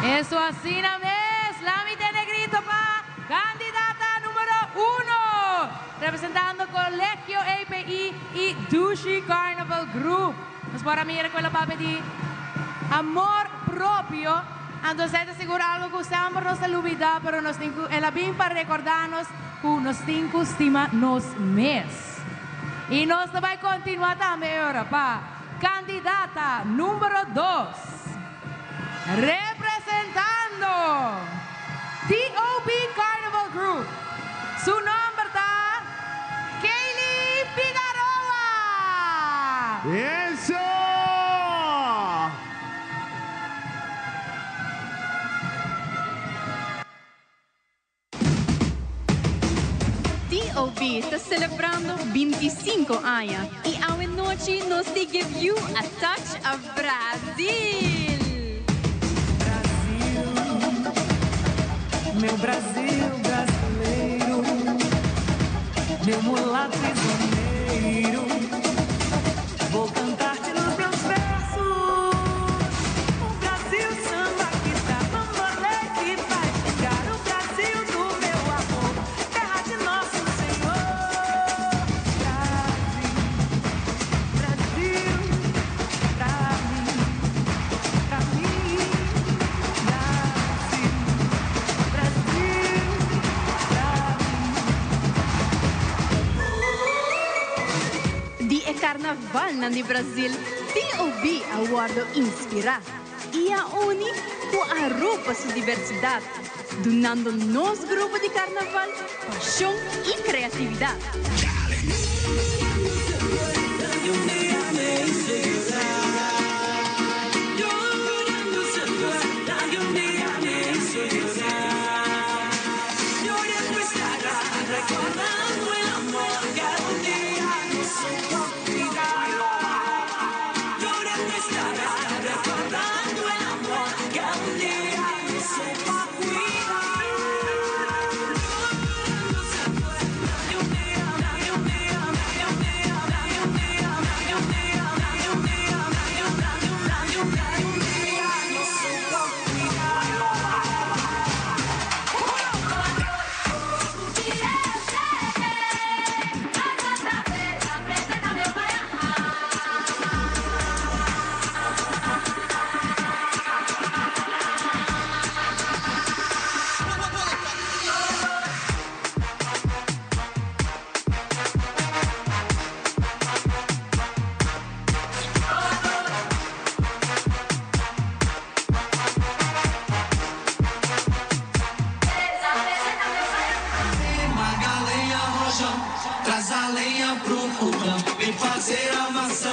Eso asina mes, Lami tiene grito pa candidata número 1, representando Colegio API y Dushi Carnival Group. Nos por mira con la papi di amor propio. Entonces, te seguro algo que sempre nos olvida, pero nos tem que, ela bem para recordarnos que nos tem que estima nos mes. Y nos vai continuar também agora pa candidata número 2. Representando TOB Carnival Group. Su nombre está Kaylee Figueroa. Eso! TOB ta celebrando 25 aña y awe nochi nos ta give you a touch of Brazil. Meu Brasil brasileiro, meu mulato prisioneiro, vou cantar-te nos meus versos. O Brasil samba que tá bambolê que vai ficar, o Brasil do meu amor, terra de nosso Senhor. Brasil, Brasil, pra mim, pra mim, Brasil. Brasil, pra Di e carnaval nan di Brasil, TOB a wordo inspira. Y a uni cu Aruba su diversidad, dunando nos grupo di carnaval pasion y creatividad. Llorando se fue, que un día me hizo llorar. Llorando estará, recordando el amor que un día no supo cuidar. Llorando estará, recordando el amor que un día no supo cuidar. Llorando se fue, que un día, que fogão, vem fazer a maçã.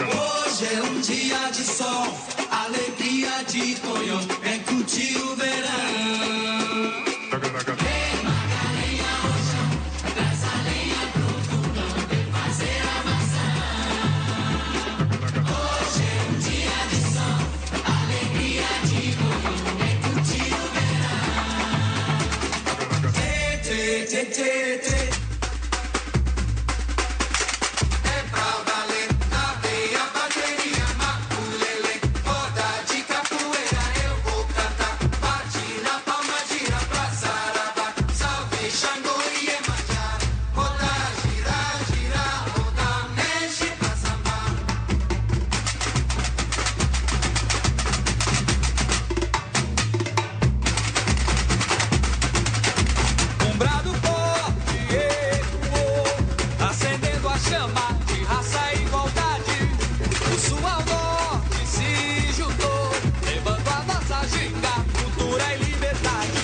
Hoje é um dia de sol, alegria de tonhão, vem curtir o verão. Vem Magalenha, rojão, traz a lenha pro fogão, vem fazer a maçã. Hoje é um dia de sol, alegria de tonhão, vem curtir o verão. Tê, tê, tê, tê, tê. É pra valer, na veia, bateria, maculele, roda de capoeira, eu vou cantar. Bate na palma, gira pra saravá, salve Xangô e Iemanjá. Roda, gira, gira, roda, mexe pra sambar. Um brado forte ecoou, acendendo a chama de raça e igualdade. O sul ao norte se juntou, levando a nossa ginga, cultura e liberdade.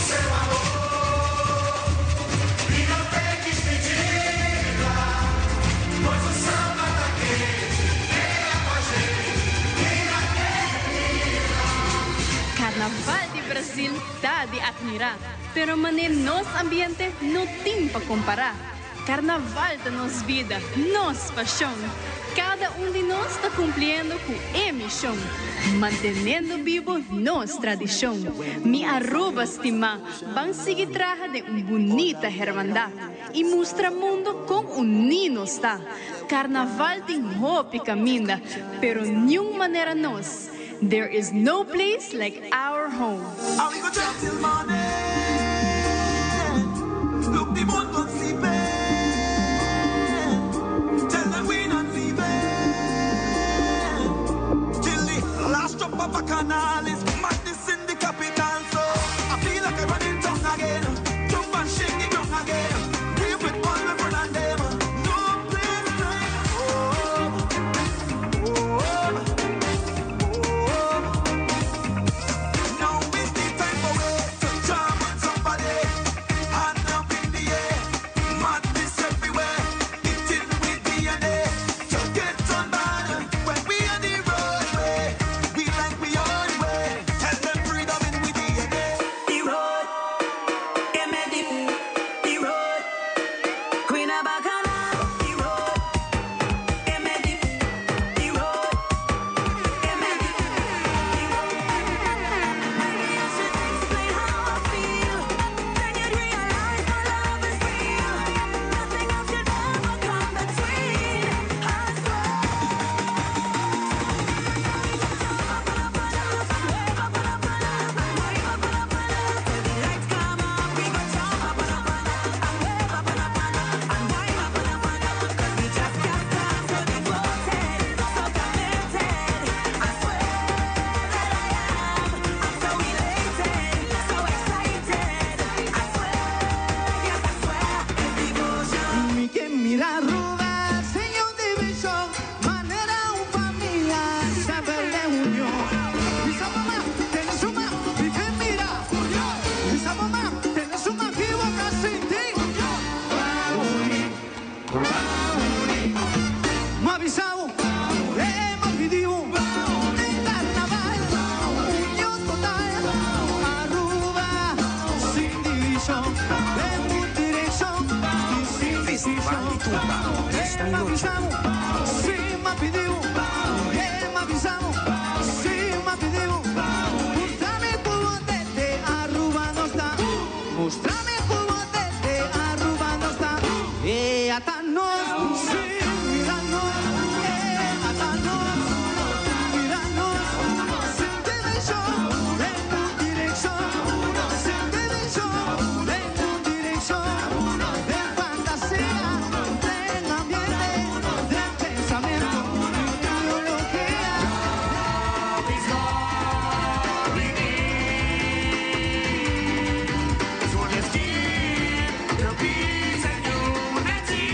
Seu amor, e não tem despedida. Pois o samba tá quente, venha com a gente, vem Carnaval di Brasil ta di admira, pero mane nos ambiente no tin pa compara. Carnaval ta nos bida, nos pasion. Cada un di nos ta cumpliendo cu e mision, manteniendo bibo nos tradicion. Mi Aruba stima, ban sigui traha den un bunita hermandad y mustra mundo con uni nos ta. Carnaval tin hopi caminda, pero niun manera nos. There is no place like our home. And we go jump till morning. Look the moon gone sleeping. Tell them we not leaving. Till the last drop of a canal is madness in the capital. So I feel like I'm running town again. Jump and shake the ground again. We with all we friend and them. No place like home. Home. Home. Now is the time for we to jam on somebody. Hand up in the air, madness everywhere. It's in with DNA to get on bad. When we on the roadway, we like we on the way. Tell them freedom in we DNA. The road, give me the road, Queen of Bacchanal. The road, give me the road, give me the road. Maybe I should explain how I feel. Then you'd realize my love is real. Nothing else could ever come between. I Mi que mira Aruba, señor división, manera un familia, saber de unión. Esa mamá tiene su ma, mi que mira, esa mamá tiene su ma, vivo casi ti. Ma avisado, ma pidió, de carnaval, unión total, Aruba, sin división, en un dirección, y sin Festival de Tumba 2008. Sí, me pidió, me avisado, sí, me pidió. Mostrame cómo desde Aruba no está. Mostrame cómo desde Aruba no está. Hasta nos, sí, míranos, hasta nos, míranos. Sin división, en tu dirección, sin división, en tu dirección. De fantasía, del ambiente, del pensamiento, ideología. So let's keep the peace and unity.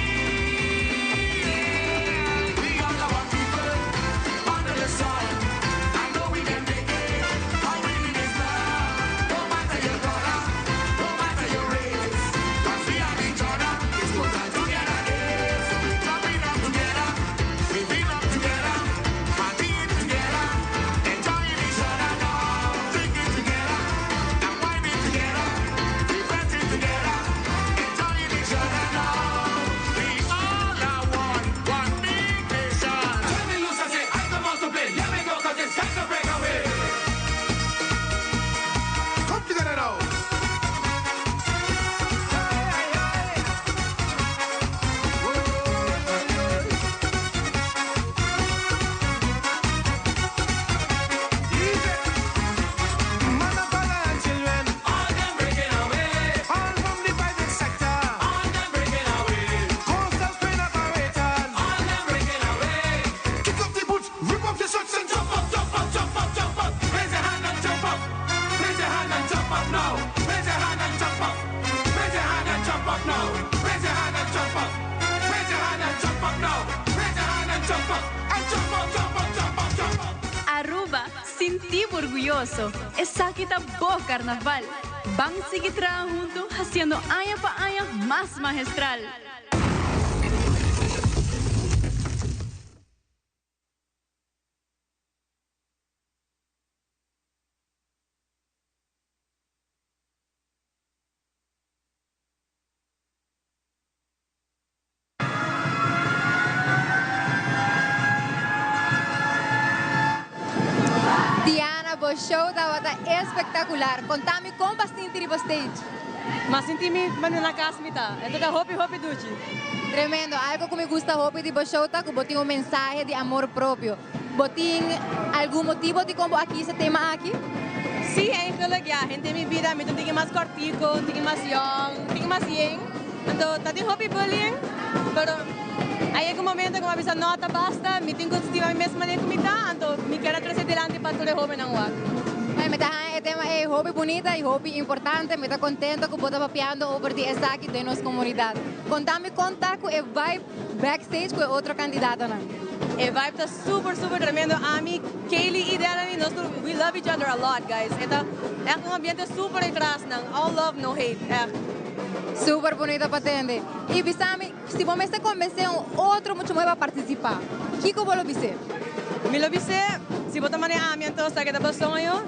Sinti bo orguyoso, esaki ta bo Carnaval. Ban sigui traha hunto haciendo aña pa aña mas magistral. Diana, bo show tabata espectacular. Conta mi con bo sinti riba stage. M'a sinti mi manera na cas mi ta. E ta hopi hopi dushi. Tremendo. Algo cu mi gusta hopi di bo show ta cu bo tin un mensahe di amor propio. Bo tin algun motibo di con bo a kies e tema aki? Si, eigenlijk ja. Henter mi bida mi ta tin mas cortico, tin mas young, tin mas yen. Anto ta tin hopi bullying, pero a yega un momento cu mi a bisa no, ta basta, mi tin cu stima mi mes manera cu mi ta, anto mi kier a trece dilanti pa tur e hobennan wak. Ay, mi ta haña e tema ey hopi bunita y hopi importante. Mi ta contento cu bo ta papiando over di esaki den nos comunidad. Conta mi con ta cu e vibe backstage cu e otro candidatonan. E vibe ta super super tremendo. Ami, Kaylee y Delany, nos tur, we love each other a lot, guys. E ta echt un ambiente super atras nan. All love, no hate, echt. Super bunita pa tende. Y bisa mi, si bo mester convence un otro mucha muher pa participa, kico bo lo bis'é? Mi lo bis'é, si bo ta manera ami anto sa ke ta bo soño,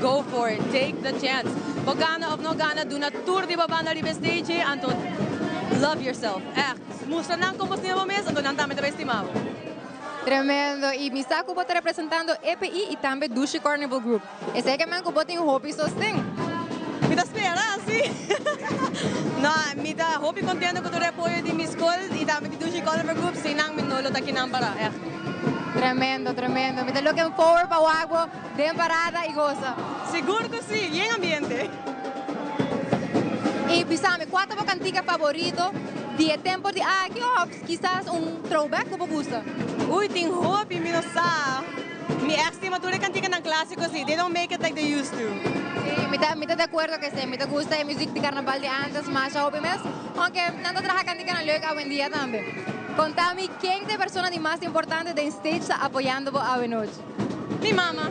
go for it, take the chance. Bo gana of no gana, duna tur di bo banda riba e stage anto love yourself, echt. Mustra nan con bo stima bo mes, anto nan tambe ta bay stima bo. Tremendo. Y mi sa cu bo ta representando EPI y tambe Dushi Carnival Group. Esey ke men cu bo tin hopi sosten. Mi ta spera, si. No, mi ta hopi contento cu tur e apoyo di mi school y tambe di Dushi Carnival Group. Sin nan mi no lo ta kinan para, echt. Tremendo, tremendo. Mi ta looking forward pa wak bo den parada y goza. Sigur cu si, yen ambiente. Y bisa mi, cua ta bo cantica favorito di e tempo di aki of kisas un throwback cu bo gusta? Uy, tin hopi, mi no sa. Mi echt stima tur e canticanan clasico si, they don't make it like they used to. Si, mi ta mi ta de acuerdo cu esey. Mi ta gusta e music di carnaval di antes masha hopi mes, aunke nan ta traha canticanan leuk awendia tambe. Conta mi ken ta e persona di mas importante den stage ta apoyando bo awenochi? Mi mama.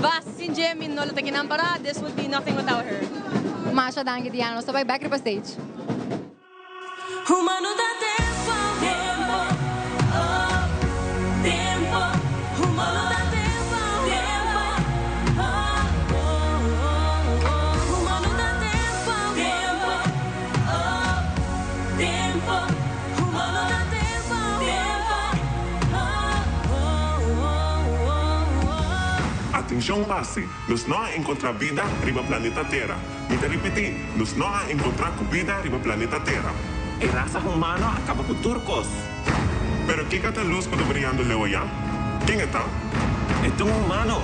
Bas, sin dje mi no lo ta kinan para, this would be nothing without her. Masha danki Diana, nos ta bay bek riba stage. Humano da tempo ao tempo, oh, tempo. Humano da tempo ao tempo, oh, oh, oh. Humano da tempo ao tempo, oh, tempo. Humano da tempo ao tempo, oh, oh, oh, oh. Atencion base, nos no a encontra bida riba planeta Tera. Mi ta ripití, nos no a enkontrá ku bida riba planeta Tera. E rasa humano a kaba ku tur kos. Pero kiko ta lus ku ta briando leu ayá? Ken e ta? E ta un humano!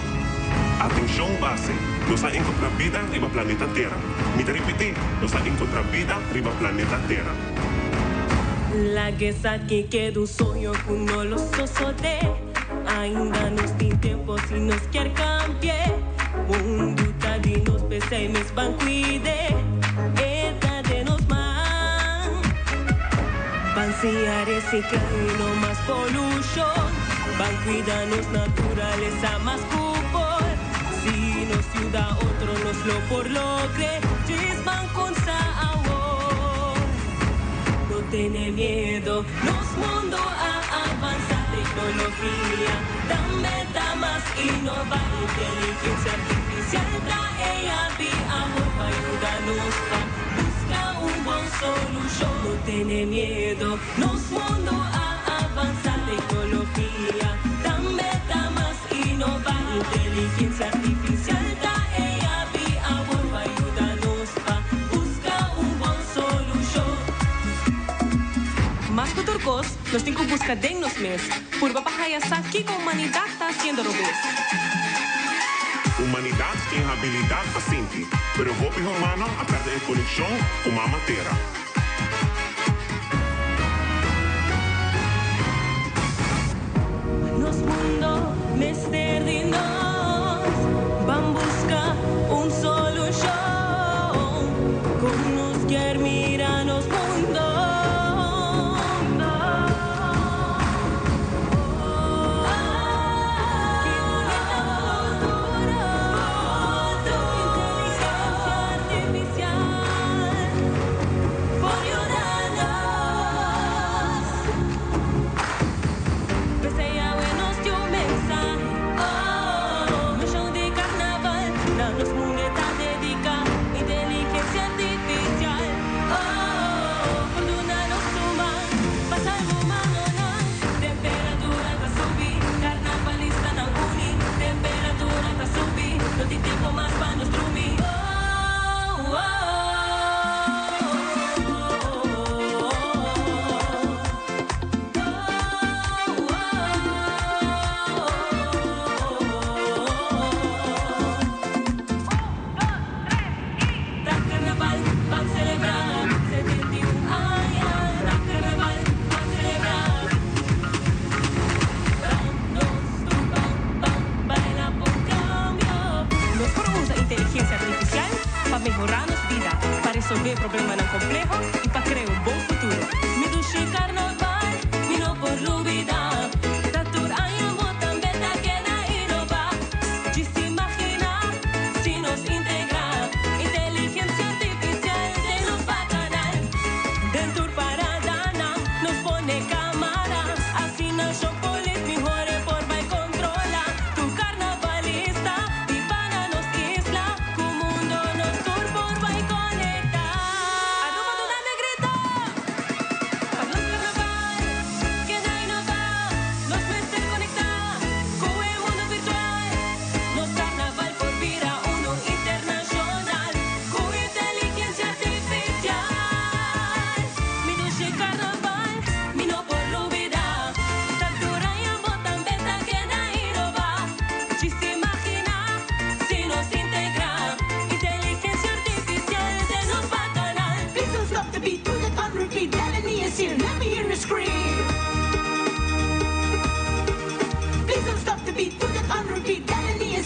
Atenshon base, nos a enkontrá bida riba planeta Tera. Mi ta ripití, nos a enkontrá bida riba planeta Tera. Laga esaki keda un soño ku no lo sosodé. Ainda nos tin tempo si nos kier cambi'é. Mundu ta di nos p'esei mes ban cuid'é. E ta den nos man. Ban siña recicla y no mas polucion. Ban cuida nos naturalesa mas cu por. Si nos yuda otro nos lo por logr'é. Djis ban cunsa awor. No tene miedo, nos mundo a avanza. Tecnologia tambe ta mas innova. Inteligencia artificial ta e yabi awor pa yuda nos pa busca un bon solucion. No tene miedo, nos mundo a avanza. Tecnologia tambe ta mas innova. Inteligencia artificial ta e yabi awor pa yuda nos pa busca un bon solucion. Mas cu tur cos, nos tin cu busca den nos mes, purba pa haya sa kico humanidad ta haciendo robes. Humanidad tin habilidad pa sinti, pero hopi humano a perde e conexion cu Mama Tera. Nos mundo mester di nos, ban busca un solucion, con nos kier mira nos mundo. Ki bunita cultura.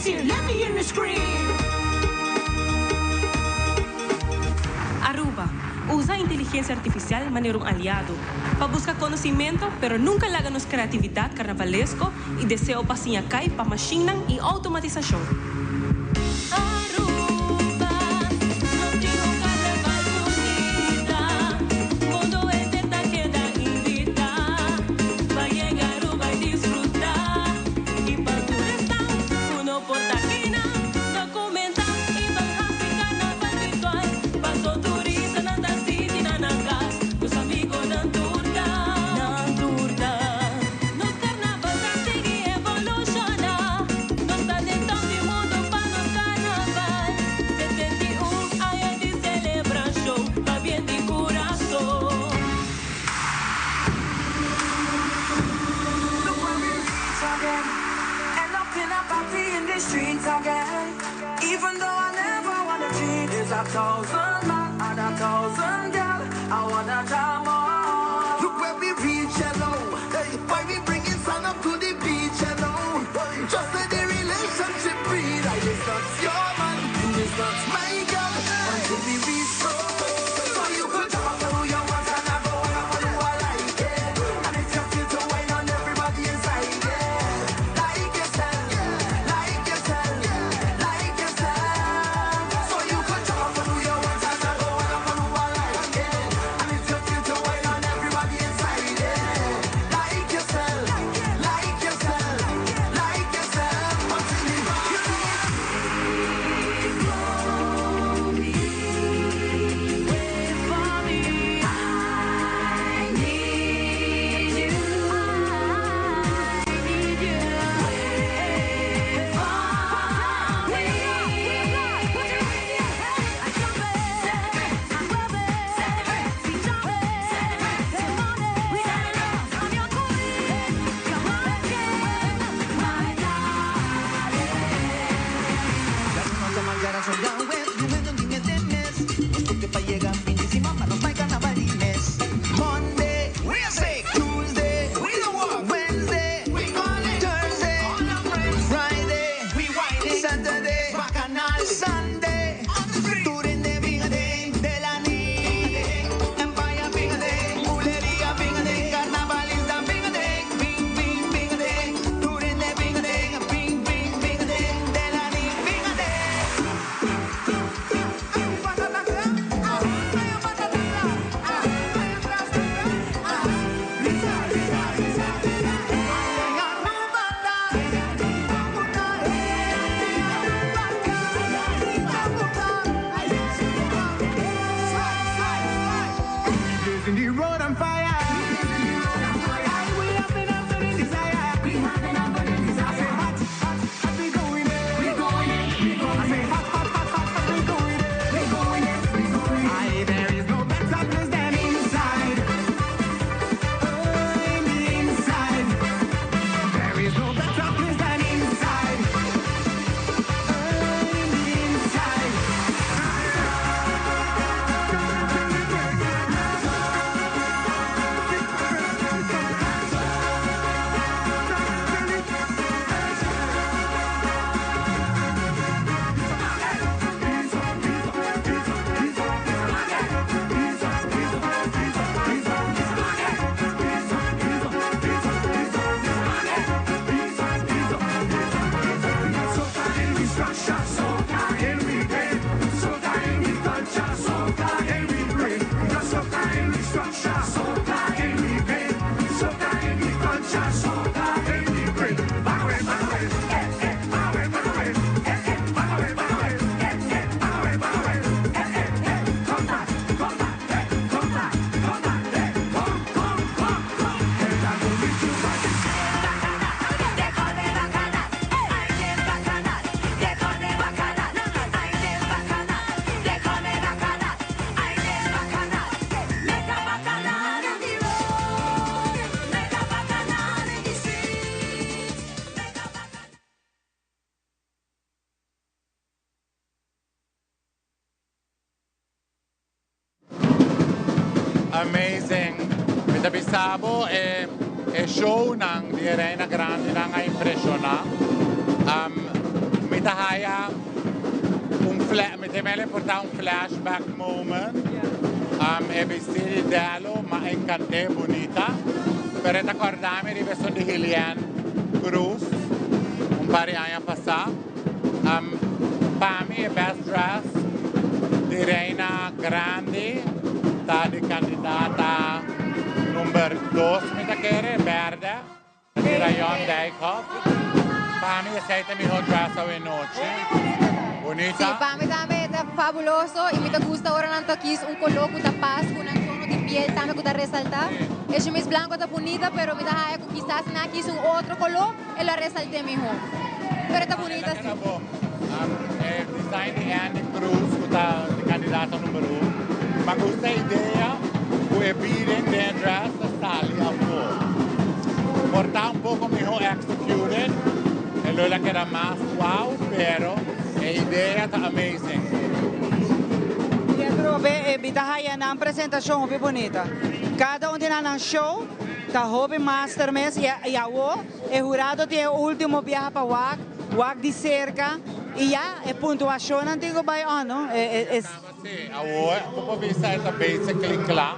dance here, let me hear you scream. Aruba, usa inteligencia artificial manera un aliado pa busca conocimento, pero nunca laga nos creatividad carnavalesco y deseo pa siña cay pa machinenan y automatisacion. Aruba, nos tin un carnaval bunita, mundo henter ta keda invita pa yega Aruba y disfruta, y pa tur esnan cu no por ta akinan, documenta y ban haci carnaval virtual, paso turistanan ta sinti nan na cas, nos amigonan tur ta, nan tur ta. Nos carnaval ta sigui evoluciona, nos ta den top di mundo pa nos carnaval, 71 aña di celebracion, pabien di curason. Look where we reach again. End up in a party in the streets again. Even though I never wanna cheat, there's a thousand man and a thousand girl. I wanna jam on. Look where we reach, hello. Hey, why we bringing sun up to the beach, hello. Just let the relationship breathe. I is not your man, you is not my girl. Until we reach so. So you could jump up to who you want and I go and I want who I like it. And if you feel to wine on everybody inside it. Like yourself, like yourself, like yourself. So you could jump up to who you want and I go and I want who I like it. And if you feel to wine on everybody inside it. Like yourself, like yourself, like yourself. Until we Monday, we say Tuesday, we the walk. Wednesday, we call it Thursday, all our friends. Friday, we whining. Saturday, bacchanal. Sunday, on the street. Turende bingade, Delani, Empire bingade, Buleria bingade, Carnavalista bingade, bing bing bingade, Turende bingade, bing bing bingade, Delani bingade. In the road on fire. We have an burning desire. We have an burning desire. I say hot, hot, hot, we going in. We going in. We going in. I say hot, hot, hot, hot, hot, we going in. We going in. We going in. Aye, there is no better place than inside. Oh, in the inside. There is no better place than inside. Oh, in the inside. Amazing. Mi ta bisa bo e show nan di Reina Grandi nan a impresiona. Mi ta haya un fla mi ta mele por ta un flashback moment. E bisti di Dello m'a encant'é bunita, pero e ta corda mi riba esun di Hilienne Cruz un par di aña pasá. Pa mi e best dress di Reina Grandi ta di candidata number dos mi ta kere, berde. Di Rayon Dijkhoff. Pa mi esei ta mihó dress awe nochi. Bunita. Sí, pa mi tambe e ta fabuloso y mi ta gusta ora nan ta kies un color cu ta pas cu nan tono di piel tambe cu ta resalta. E chemise blanco ta bunita pero mi ta haya cu kisas si nan a kies un otro color e lo a resalte miho. Pero e ta bunita si. E design di Andy Cruz cu ta di candidato numero un. Ma gusta e idea cu e beading den e dress ta sali afo. Por ta un poco miho executed e lo la keda mas wow pero e idea ta amazing. Y atrobe e bi ta haya nan presentacion hopi bunita. Cada un di nan nan show ta hopi master mes y awo e hurado tin e ultimo biaha pa wak. Wak di serka y ya e puntuacionnan tin cu bay on no. E Sí, awor cu por bisa e ta basically cla.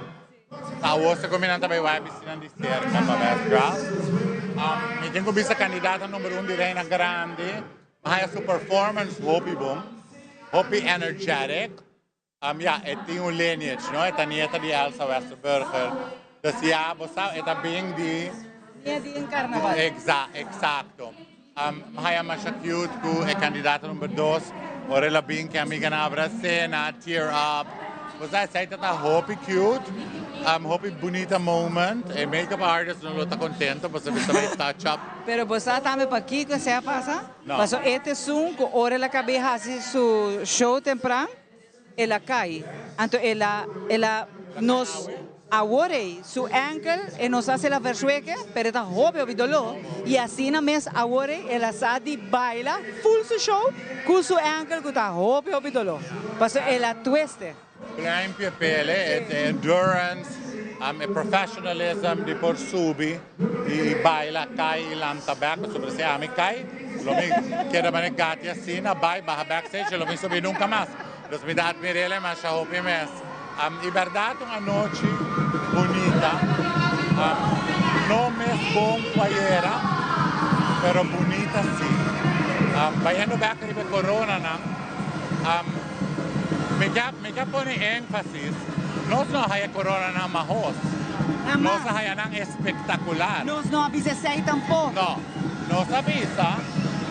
Ta awor segun mi nan ta bay wak bisinan di serka pa best dress. Mi tin cu bisa candidata number un di Reina Grandi a haya su performance hopi bon, hopi energetic. Ya, e tin un lineage, no? E ta nieta di Elsa Westerburger. Dus ya, bo sa, e ta bin di... Nia di en carnaval. Exacto. Mi haya masha cute cu e candidato number dos, ora el a bin cu e amiganan abrac'é, nan a tear up. Bo sa, esey ta ta hopi cute, hopi bunita moment. E makeup artist no lo ta contento pasobra e ta bay touch up. Pero bo sa tambe pakico esey a pasa? No. Pasobra e ta esun cu ora el a cab'é haci su show tempran, El a kai, anto el a, el a nos awor ei su enkel e nos haci la versweke, pero e ta hopi hopi doló, y asina mes awor ei el a sa di baila full su show cu su enkel cu ta hopi hopi doló, pasobra el a twiste. Pluimpje p'ele, e endurance, e professionalism di por subi y baila, kai y lanta bek, pasobra si ami kai, lo mi keda manera gati asina, bai baha backstage y lo mi subi nunca mas. Dus mi ta admir'el masha hopi mes. Y berdad un anochi bunita, no mes bon cu ayera, pero bunita si. Bayendo bek riba e coronanan, mi ke pone enfasis, nos no a haya coronanan mahos, nos a haya nan espectacular. Nos no a bisa esey tampoco. No, nos a bisa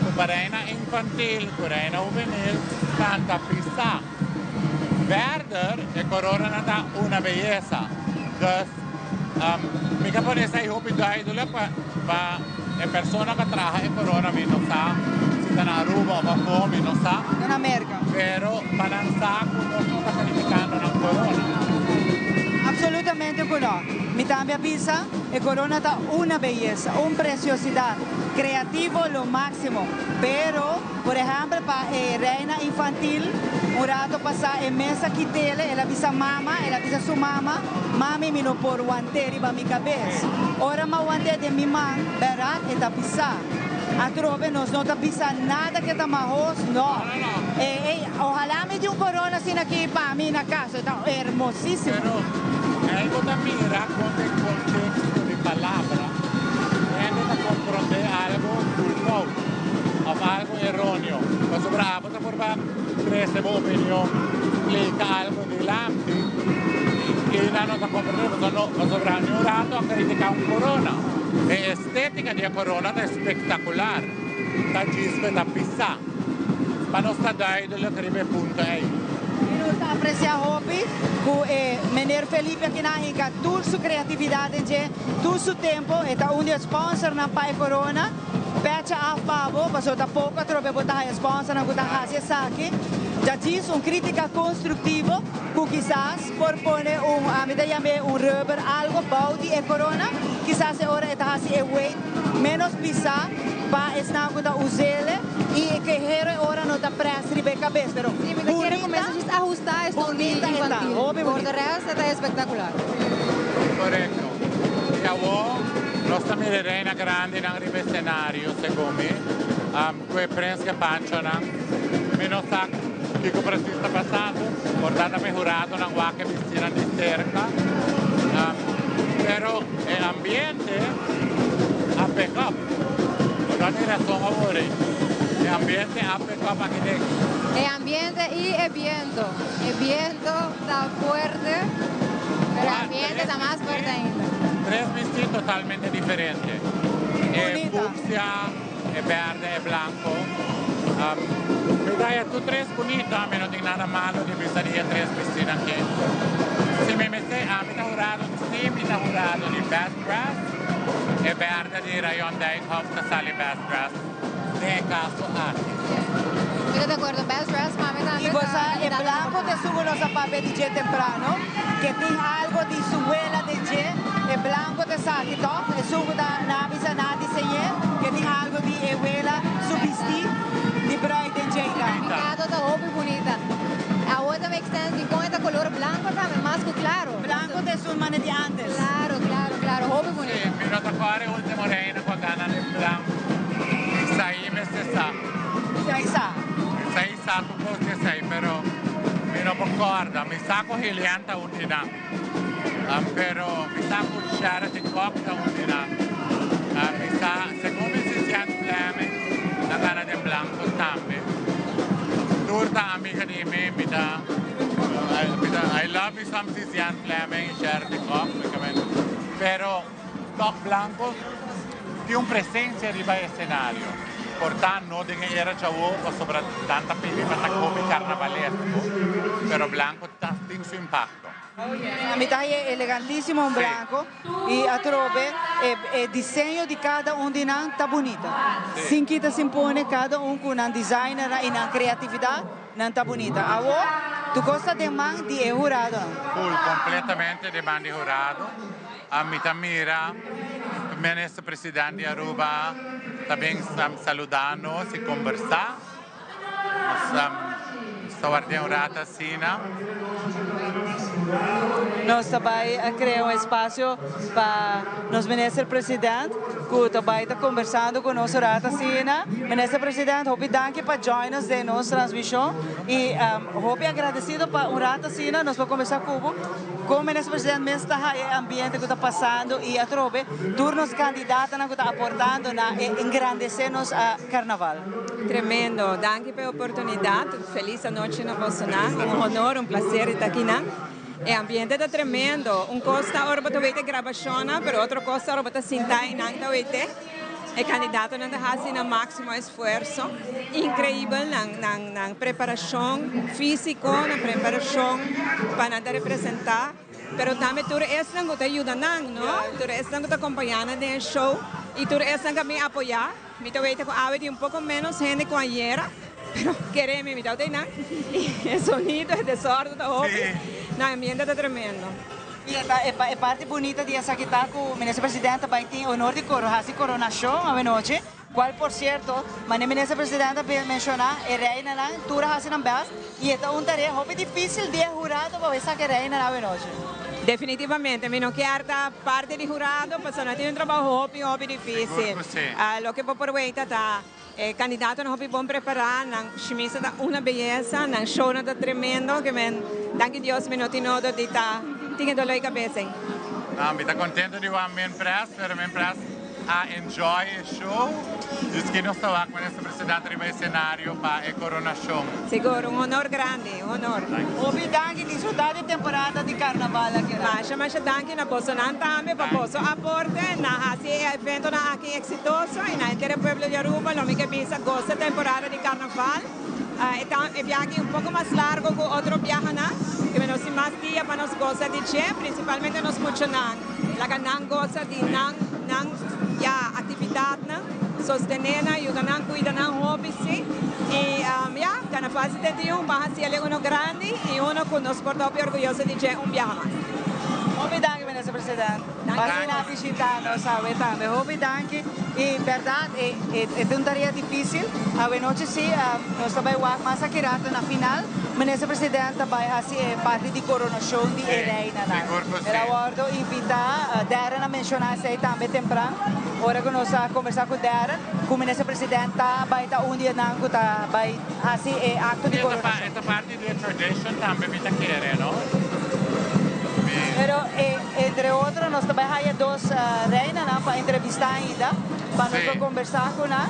cu pa reina infantil cu reina hubenil canta pisa. Verder e coronanan ta una beyesa. Dus mi ke pone esey hopi duidelijk pa e persona cu a traha e corona mi no sa si ta na Aruba of afo mi no sa. Ta na Merca. Pero pa nan sa cu nos no ta criticando nan corona. Absolutamente cu no. Mi tambe a bisa e corona ta una beyesa, un preciosidad, creativo lo maximo. Pero, por ehempel pa e reina infantil, un rato pasa e mes a kitele, el a bisa mama, el a bisa su mama, Mami mi no por want'é riba mi cabes. Ora m'a want'é den mi man, berdad e ta pisa. Atrobe nos no ta bisa nada ke ta mahos, no. Ey, ey, ojalá mi tin un corona asina aki pa mi na cas, e ta hermosísimo. Pero ey bo ta mira con den contexto di palabra hende ta comprende algo fulfout of algo eroneo. Pasobra abo ta por ba trece bo opinion, splica algo dilanti y nan no ta comprende pasobra no, pasobra ni un rato a critica un corona. E estetica di e corona ta espectacular, ta djisco e ta pisa. Pa nos ta duidelijk riba e punto ey. Y nos ta aprecia hopi cu e meneer Felipe aki nan a hinca tur su creatividad den dje, tur su tempo. E ta un di e sponsornan pa e corona. Pecha af pa bo, pasobra ta poco atrobe bo ta haya sponsornan cu ta haci esaki. Ja djis un critica constructivo cu kisas por pone un, ami ta yam'e un rubber algo bou di e corona, kisas e ora e ta haci e weight menos pisa pa esnan cu ta us'ele y e kehero e ora no ta press riba e cabes, pero Sí, mi ta kere bunita, cuminsa djis ahusta esnan di bunita e ta, infantil. hopi Por de bunita. rest e ta espectacular. Correcto. Y awor nos ta mira e reina grandinan riba escenario, segun mi. Ku e prens ku e panchonan. Mi no sa kiko presis ta pasando, por ta ta mehuradonan wak e bistinan di serka. Pero e ambiente a pick up. Bo no tin rason awor ei. E ambiente a pick up aki den. E ambiente i e biento. E biento ta fuerte, pero e ambiente ta mas fuerte ainda. Tres bisti totalmente diferente. E fucsia, e berde, e blanco. Mi ta haya tur tres bunita, mi no tin nada malo di bisa di e tres bistinan aki. Si mi mester, ami ta hurado, si mi ta hurado di best dress, e berde di Rayon Dijkhoff ta sali best dress den e caso aki. Mi ta di acuerdo, best dress pa mi tambe Y ta bo sa, e candidato blanco number ta uno. esun cu nos a papia di dje temprano, ke tin algo di su wela den dje, e blanco ta esaki toch, esun cu ta na bisa na diseñ'é, ke tin algo di e wela su bisti di bruid den dje ta. Picado ta hopi bunita. Awor ta make sense dicon e ta color blanco tambe, mas cu claro. Blanco ta esun mane di antes. Claro, claro, claro, hopi bunita. Sí, mi no ta corda e ultimo reina cu a gana den blanco. Isaí mester sa. Isaí sa. Isaí sa tur cos di esey, pero mi no por corda. Mi sa cu Helian ta un di nan. Pero mi sa cu Charity Kok ta un di nan. Mi sa, segun mi Sisian Fleming a gana den blanco tambe. Tur ta amiga di mi, mi ta, mi ta, I love me some Sisian Fleming y Charity Kok, pero tok blanco tin un presencia riba e escenario. Por ta no den e era djawo pasobra nan ta pidi pa ta hopi carnavalesco, pero blanco ta tin su impacto. A mi ta haye elegantisimo un blanco y atrobe e diseño di cada un di nan ta bunita. Sin kita sin pone cada un cu nan designernan y nan creatividad nan ta bunita. Awo tu cos ta den man di e huradonan. Full completamente den man di hurado. A mi ta mira Minister President di Aruba ta bin saluda nos y conversa. Nos ta warda un rato asina. Nos ta bay a crea un espacio pa nos Minister President cu ta bay ta conversando cu nos un rato asina. Minister President, hopi danki pa join nos den nos transmision y hopi agradecido pa un rato asina nos por conversa cu bo. Con Minister President mes ta haya e ambiente cu ta pasando y atrobe tur nos candidatonan cu ta aportando na e engrandece nos Carnaval. Tremendo. Danki pa e oportunidad. Feliz anochi na bosonan. Un honor, un placer di ta akinan. E ambiente ta tremendo. Un cos ta ora bo ta wete grabacionnan, pero otro cos ta ora bo ta sinta y nan ta wete. E candidatonan ta haci nan maximo esfuerzo. Increibel nan nan nan preparacion fisico, nan preparacion pa nan ta representa. Pero tambe tur esnan cu ta yuda nan, no? Tur esnan cu ta acompaña nan den e show y tur esnan cu a bin apoya. Mi ta weta cu awe tin un poco menos hende cu ayera, pero kere mi, mi ta weta einan y e sonido, e desordo ta hopi. No, e ambiente ta tremendo. Y e ta e parti bunita di esaki ta cu Minister President ta bay tin honor di haci coronacion awe nochi, cual por cierto, mane Minister President a menciona, e reinanan tur a haci nan best y e ta un tarea hopi dificil di e hurado pa bay saca e reinanan awe nochi. Definitivamente, mi no kier ta parti di hurado pasobra nan tin un trabao hopi hopi dificil. Loke bo por weita ta e candidatonan hopi bon prepara, nan shimisa ta una beyesa, nan shownan ta tremendo, ke men danki Dios mi no tin nodo di ta tin e dolor di cabeza ei. No, mi ta contento di wak men pres, pero men pres a enjoy e show. Djis ki nos ta wak Minister Presidente riba e scenario pa e coronacion. Sigur, un honor grandi, un honor. Hopi danki, disfruta di e temporada di carnaval aki. Masha masha danki na bosonan tambe pa boso aporte na haci e eventonan aki exitoso y na henter e pueblo di Aruba lo mi ke bisa gosa e temporada di carnaval. E ta e biaha aki un poco mas largo cu otro biahanan, keme nos tin mas dia pa nos gosa di dje, principalmente nos muchanan. Laga nan gosa di nan nan ya actividadnan, sostene nan, yuda nan cuida nan hopi si. Y ya, Carnaval 71 ban haci el uno grandi y uno cu nos por ta hopi orguyoso di dje un biaha mas. Hopi danki Minister President. Pasa na bishita nos awe tambe. Hopi danki. Y berdad e e ta un tarea dificil. Awe nochi si nos ta bay wak mas aki rato na final. Minister President ta bay haci e parti di coronacion di e reinanan. El a wordo invita, Darren a menciona esey tambe tempran. Ora ku nos a kombersá ku Darren, ku Minister President ta bai ta un di esnan ku ta bai hasi e akto di koronashon. E ta parti di e tradition tambe mi ta kere, no? Pero entre otro nos ta bai haya dos reinanan pa entrevistá ainda, pa nos por kombersá ku nan.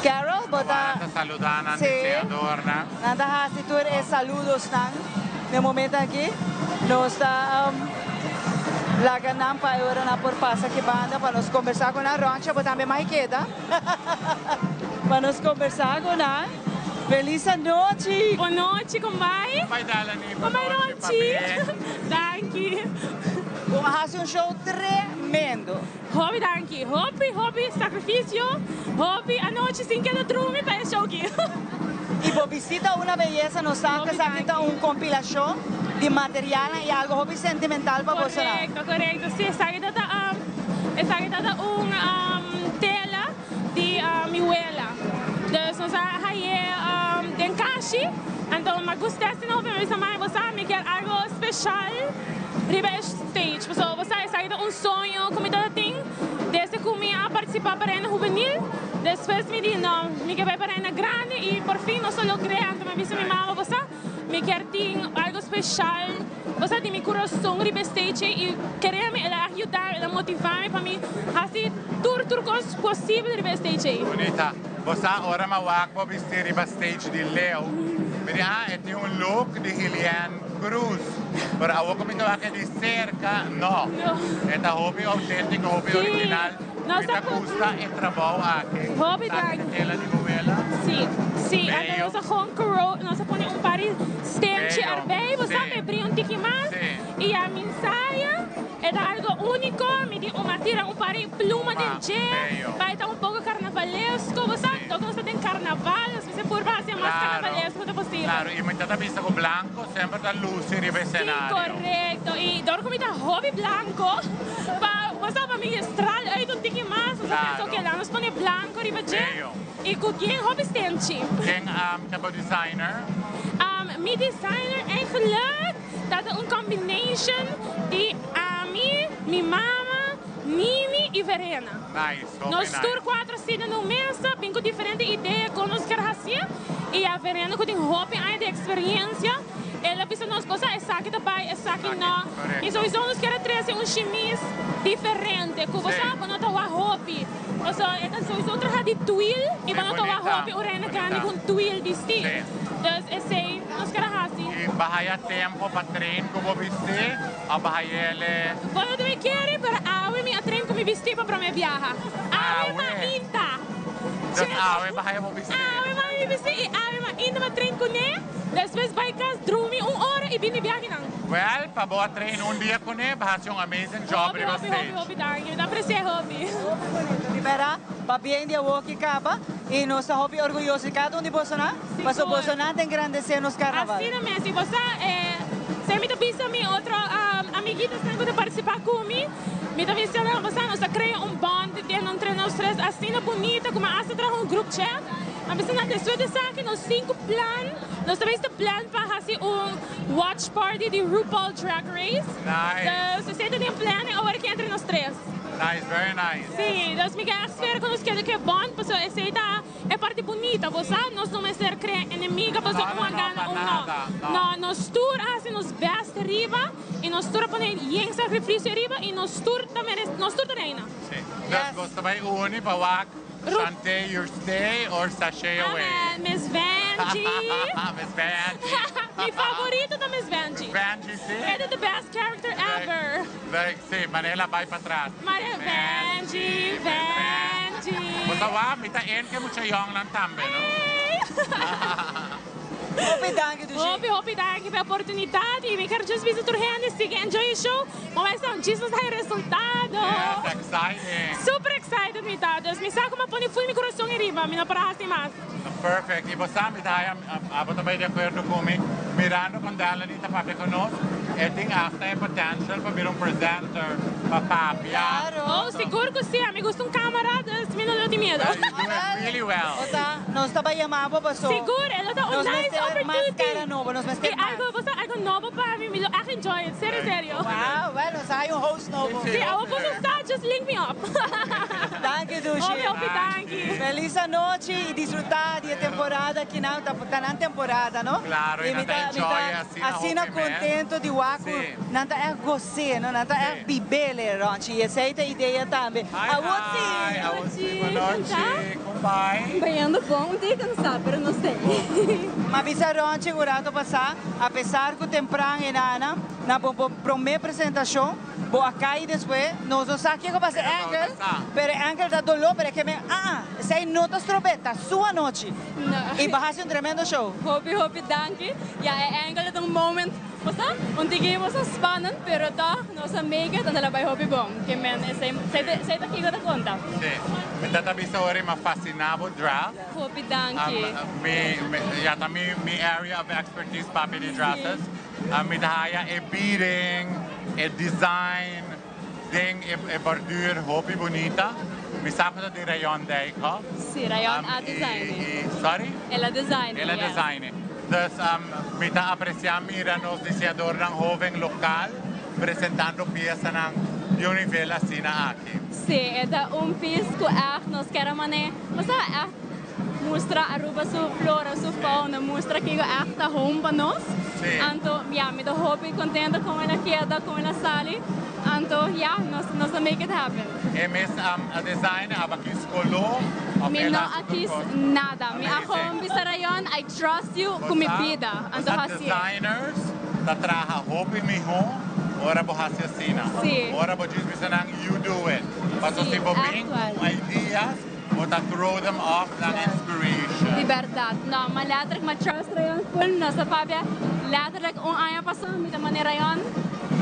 Carol, bo ta. Nan ta saludá nan diseñadornan. Nan ta hasi tur e saludosnan. Na e momento aki nos ta laga nan pa e ora nan por pasa aki banda pa nos combersa cu nan. Roncha bo tambe mai keda pa nos combersa cu nan. Feliz anochi! Bon nochi, con bai? Con bai Dalany, bon Con bai nochi, Ronchi? pabien. Danki. Bo a haci un show tremendo. Hopi danki. Hopi, hopi sacrificio, hopi anochi sin keda drumi pa e show ki. Y bo bisita una beyesa, nos sa cu esaki ta un compilacion di materialnan y algo hopi sentimental pa bosonan. Correcto, correcto. Si, esaki ta ta, esaki ta ta un tela di mi wela. Dus nos a haye den kashi, anto mi a gusta asina hopi, mi a bisa mami, bo sa mi kier algo special riba e stage. Pasobra bo sa esaki ta un soño ku mi tabata tin desde ku mi a partisipá pa Reina Hubenil. Despues mi di no, mi ke bai pa Reina Grandi i por fin nos a logr'é. Anto mi a bisa mi mama, bo sa mi kier tin algo special, bo sa di mi kurason riba e stage ei i kere mi el a yuda mi, el a motivá mi pa mi hasi tur tur kos posibel riba e stage ei. Bunita. Bo sa ora mi a wak bo bisti riba stage di Leo, mi di ah e tin un look di Hilienne Cruz. Pero awor ku mi ta wak e di serka, no. E ta hopi autentiko, hopi original. Mi ta gusta e trabou aki. Hopi Taki danki. tela di bo wela. Si, si. Anto Bello. nos a gewoon kro, nos a pone un par di stenchi Bello. erbij, bo sa, Si. pa e bria un tiki mas. Si. I ya mi ensaya, e ta algo uniko, mi di un a tira un par di pluma den dje, Bello. pa e ta un poko karnavalesco, bo sa, tok nos ta den karnaval, nos mester purba hasi e mas Claro. karnavalesco ta posibel. Claro, i mi ta ta bisa ku blanco semper ta luci riba e Si, scenario. korekto. I dor ku mi ta hopi blanco, pa, bo sa, pa mi straal uit un tiki mas, nos a pensa, Claro. oke, laat nos pone blanco riba dje Bello. i ku bien hopi stenchi. Ken ta bo designer? Mi designer eigenlijk ta ta un combination di ami, mi mama, Nini i Verena. Nice, hopi Nos nice. tur cuatro sinta na un mesa, bin cu diferente idea con nos kier haci y ya Verena cu tin hopi aña di experiencia, el a bisa nos cosa esaki ta bay, esaki no. Correcto. Y sowieso nos kier a trece un shimis diferente cu bo Sí. sa bo no ta wak hopi. Pasobra e ta sowieso traha di twill y Sí, bo no ta wak bonita, hopi un reina bonita. grandi cu un twill bisti. Sí. Dus esey nos kier a haci. Y bo haya tempo pa train cu bo bisti of bo hayele? Bo no ta mi kere, pero awe mi a train cu mi bisti pa prome biaha. Awe Awe. mainta. Dus awe bo haya bo bisti. Awe bo haya mi bisti y awe mainta mi a train cune. Despues bai cas drumi un ora y bini biahinan. Well, pa bo a train un dia cune, bo haci un amazing job Hopi, riba hopi, stage. hopi, hopi danki. Mi ta aprecia hopi. Hopi bonito. Di bera, pabien di awo ki caba y nos ta hopi orguyoso di cada un di bosonan, pasobra Sigur. bosonan ta engrandece nos carnaval. Asina mes. Y bo sa, esei mi ta bisa mi otro amiguitasnan cu ta participa cu mi, mi ta bisa nan, bo sa, nos ta crea un bond den entre nos tres asina bunita cu mi a hasta traha un group chat. A bisa nan, despues di esaki nos tin cu plan, nos ta bisa plan pa haci un watch party di RuPaul Drag Race. Nice. Dus esei ta den plan awor aki entre nos tres. Nice, very nice. Sí, dus mi ke spera ku nos keda ku e bond, pasobra esei ta e parti bunita, bo sa, nos no mester krea enemigo pasobra un a gana un no. No, nos tur a hasi nos best riba i nos tur a pone yen sakrifisio riba i nos tur ta merese, nos tur ta reina. Sí, dus bos ta bai uni pa wak Shantay your stay or sashay away? Amen, Miss Vanjie. Miss Vanjie. Mi favorito ta Miss Vanjie. Miss Vanjie, si. E ta the best character ever. Like, si, manera bai patras. Maria Vanjie, Vanjie. Bo ta wak, mi ta en ke mucha yongnan tambe, no? Hopi danki, Dushi. Hopi, hopi danki pa e oportunidat y mi ker just bisa tur hende sigui enjoy e show. Bo bai sa un Jesus ta e resultado. Yes, exciting. Super excited mi ta. Dus mi sa ku mi a pone full mi kurason eriba, mi no por a hasi mas. Perfect. Y bo sa mi ta haya, abo ta bai di acuerdo cu mi, mirando con Delany ta papia cu nos, e tin hasta e potential pa bira un presenter. pa papia. Oh, sigur cu si. Ami gusta un camera, dus mi no lo tin miedo. Well, you do it really well. Osea, nos ta bay yama bo paso. Sigur, e lo ta un Nos nice mester mas opportunity. cara nobo, nos mester Y mas. algo, bo sa, algo nobo pa mi, mi lo echt enjoy it, serio, serio. Wow, well, nos a hay un host nobo. Si, awo boso sa, just link me up. Danki, Dushi. Hopi, hopi danki. Feliz anochi y disfruta di e temporada aki nan, ta ta nan temporada, no? Claro, y Y mi nan ta ta, mi enjoy ta asina asina hopi mes. contento di wak cu Si. nan ta echt gos'é, no? Nan ta echt bib'é, Ronchi, y esey ta e idea tambe. Hi, Awor si! hi, awor si, bonochi, con bai? Bayando bon, un tiki cansá, pero no sé. Ma bisa Ronchi un rato pasá, apesar cu tempran e nana, na bo bo prome presentacion, bo a cay despues, nos no sa kico pasa e enkel, pero e enkel ta dolor, pero e ke men, ah, esey no ta strob'é, ta su anochi. Y bo haci un tremendo show. Hopi, hopi danki. Ya, e enkel ta un moment. Bo sa, un tiki bo sa spannend, pero tog nos a make it, anto la bai hopi bon. Ke men, esei, esei ta, esei ta kiko ta konta. Sí. Mi ta ta bisa ora i m'a fasciná bo dress. Hopi danki. Mi, mi, ya ta mi, mi area of expertise papia di dresses. Mi ta haya e beading, e design den e, e borduur hopi bunita. Mi sa ku ta di Rayon Dijkhoff. Sí, Rayon a design e. Sorry? El a design e, El a yes. design e. Dus mi ta aprecia mira nos diseñadornan hoven local presentando piesanan di un nivel asina aki. Sí, e ta un pies cu echt nos kier a mane, bo sa, echt mustra Aruba su flora, su fauna, mustra kico echt ta home pa nos. Sí. Anto, ya, mi ta hopi contento con el a keda, con el a sali. Anto, ya, nos, nos a make it happen. E mes a design aba kies color of Mi el no haci a tur kies cos? nada. Mi a Amazing. gewoon bisa Rayon, I trust you cu mi bida. Anto Bo sa hacié. designers ta traha hopi miho ora bo haci asina. Sí. Ora bo djis bisa nan you do it. Paso Sí, si bo bin actual. cu ideas bo ta throw them off nan inspiration. Di berdad. No, ma letterlijk ma trust Rayon full. Nos a papia letterlijk un aña pasa mi ta manda Rayon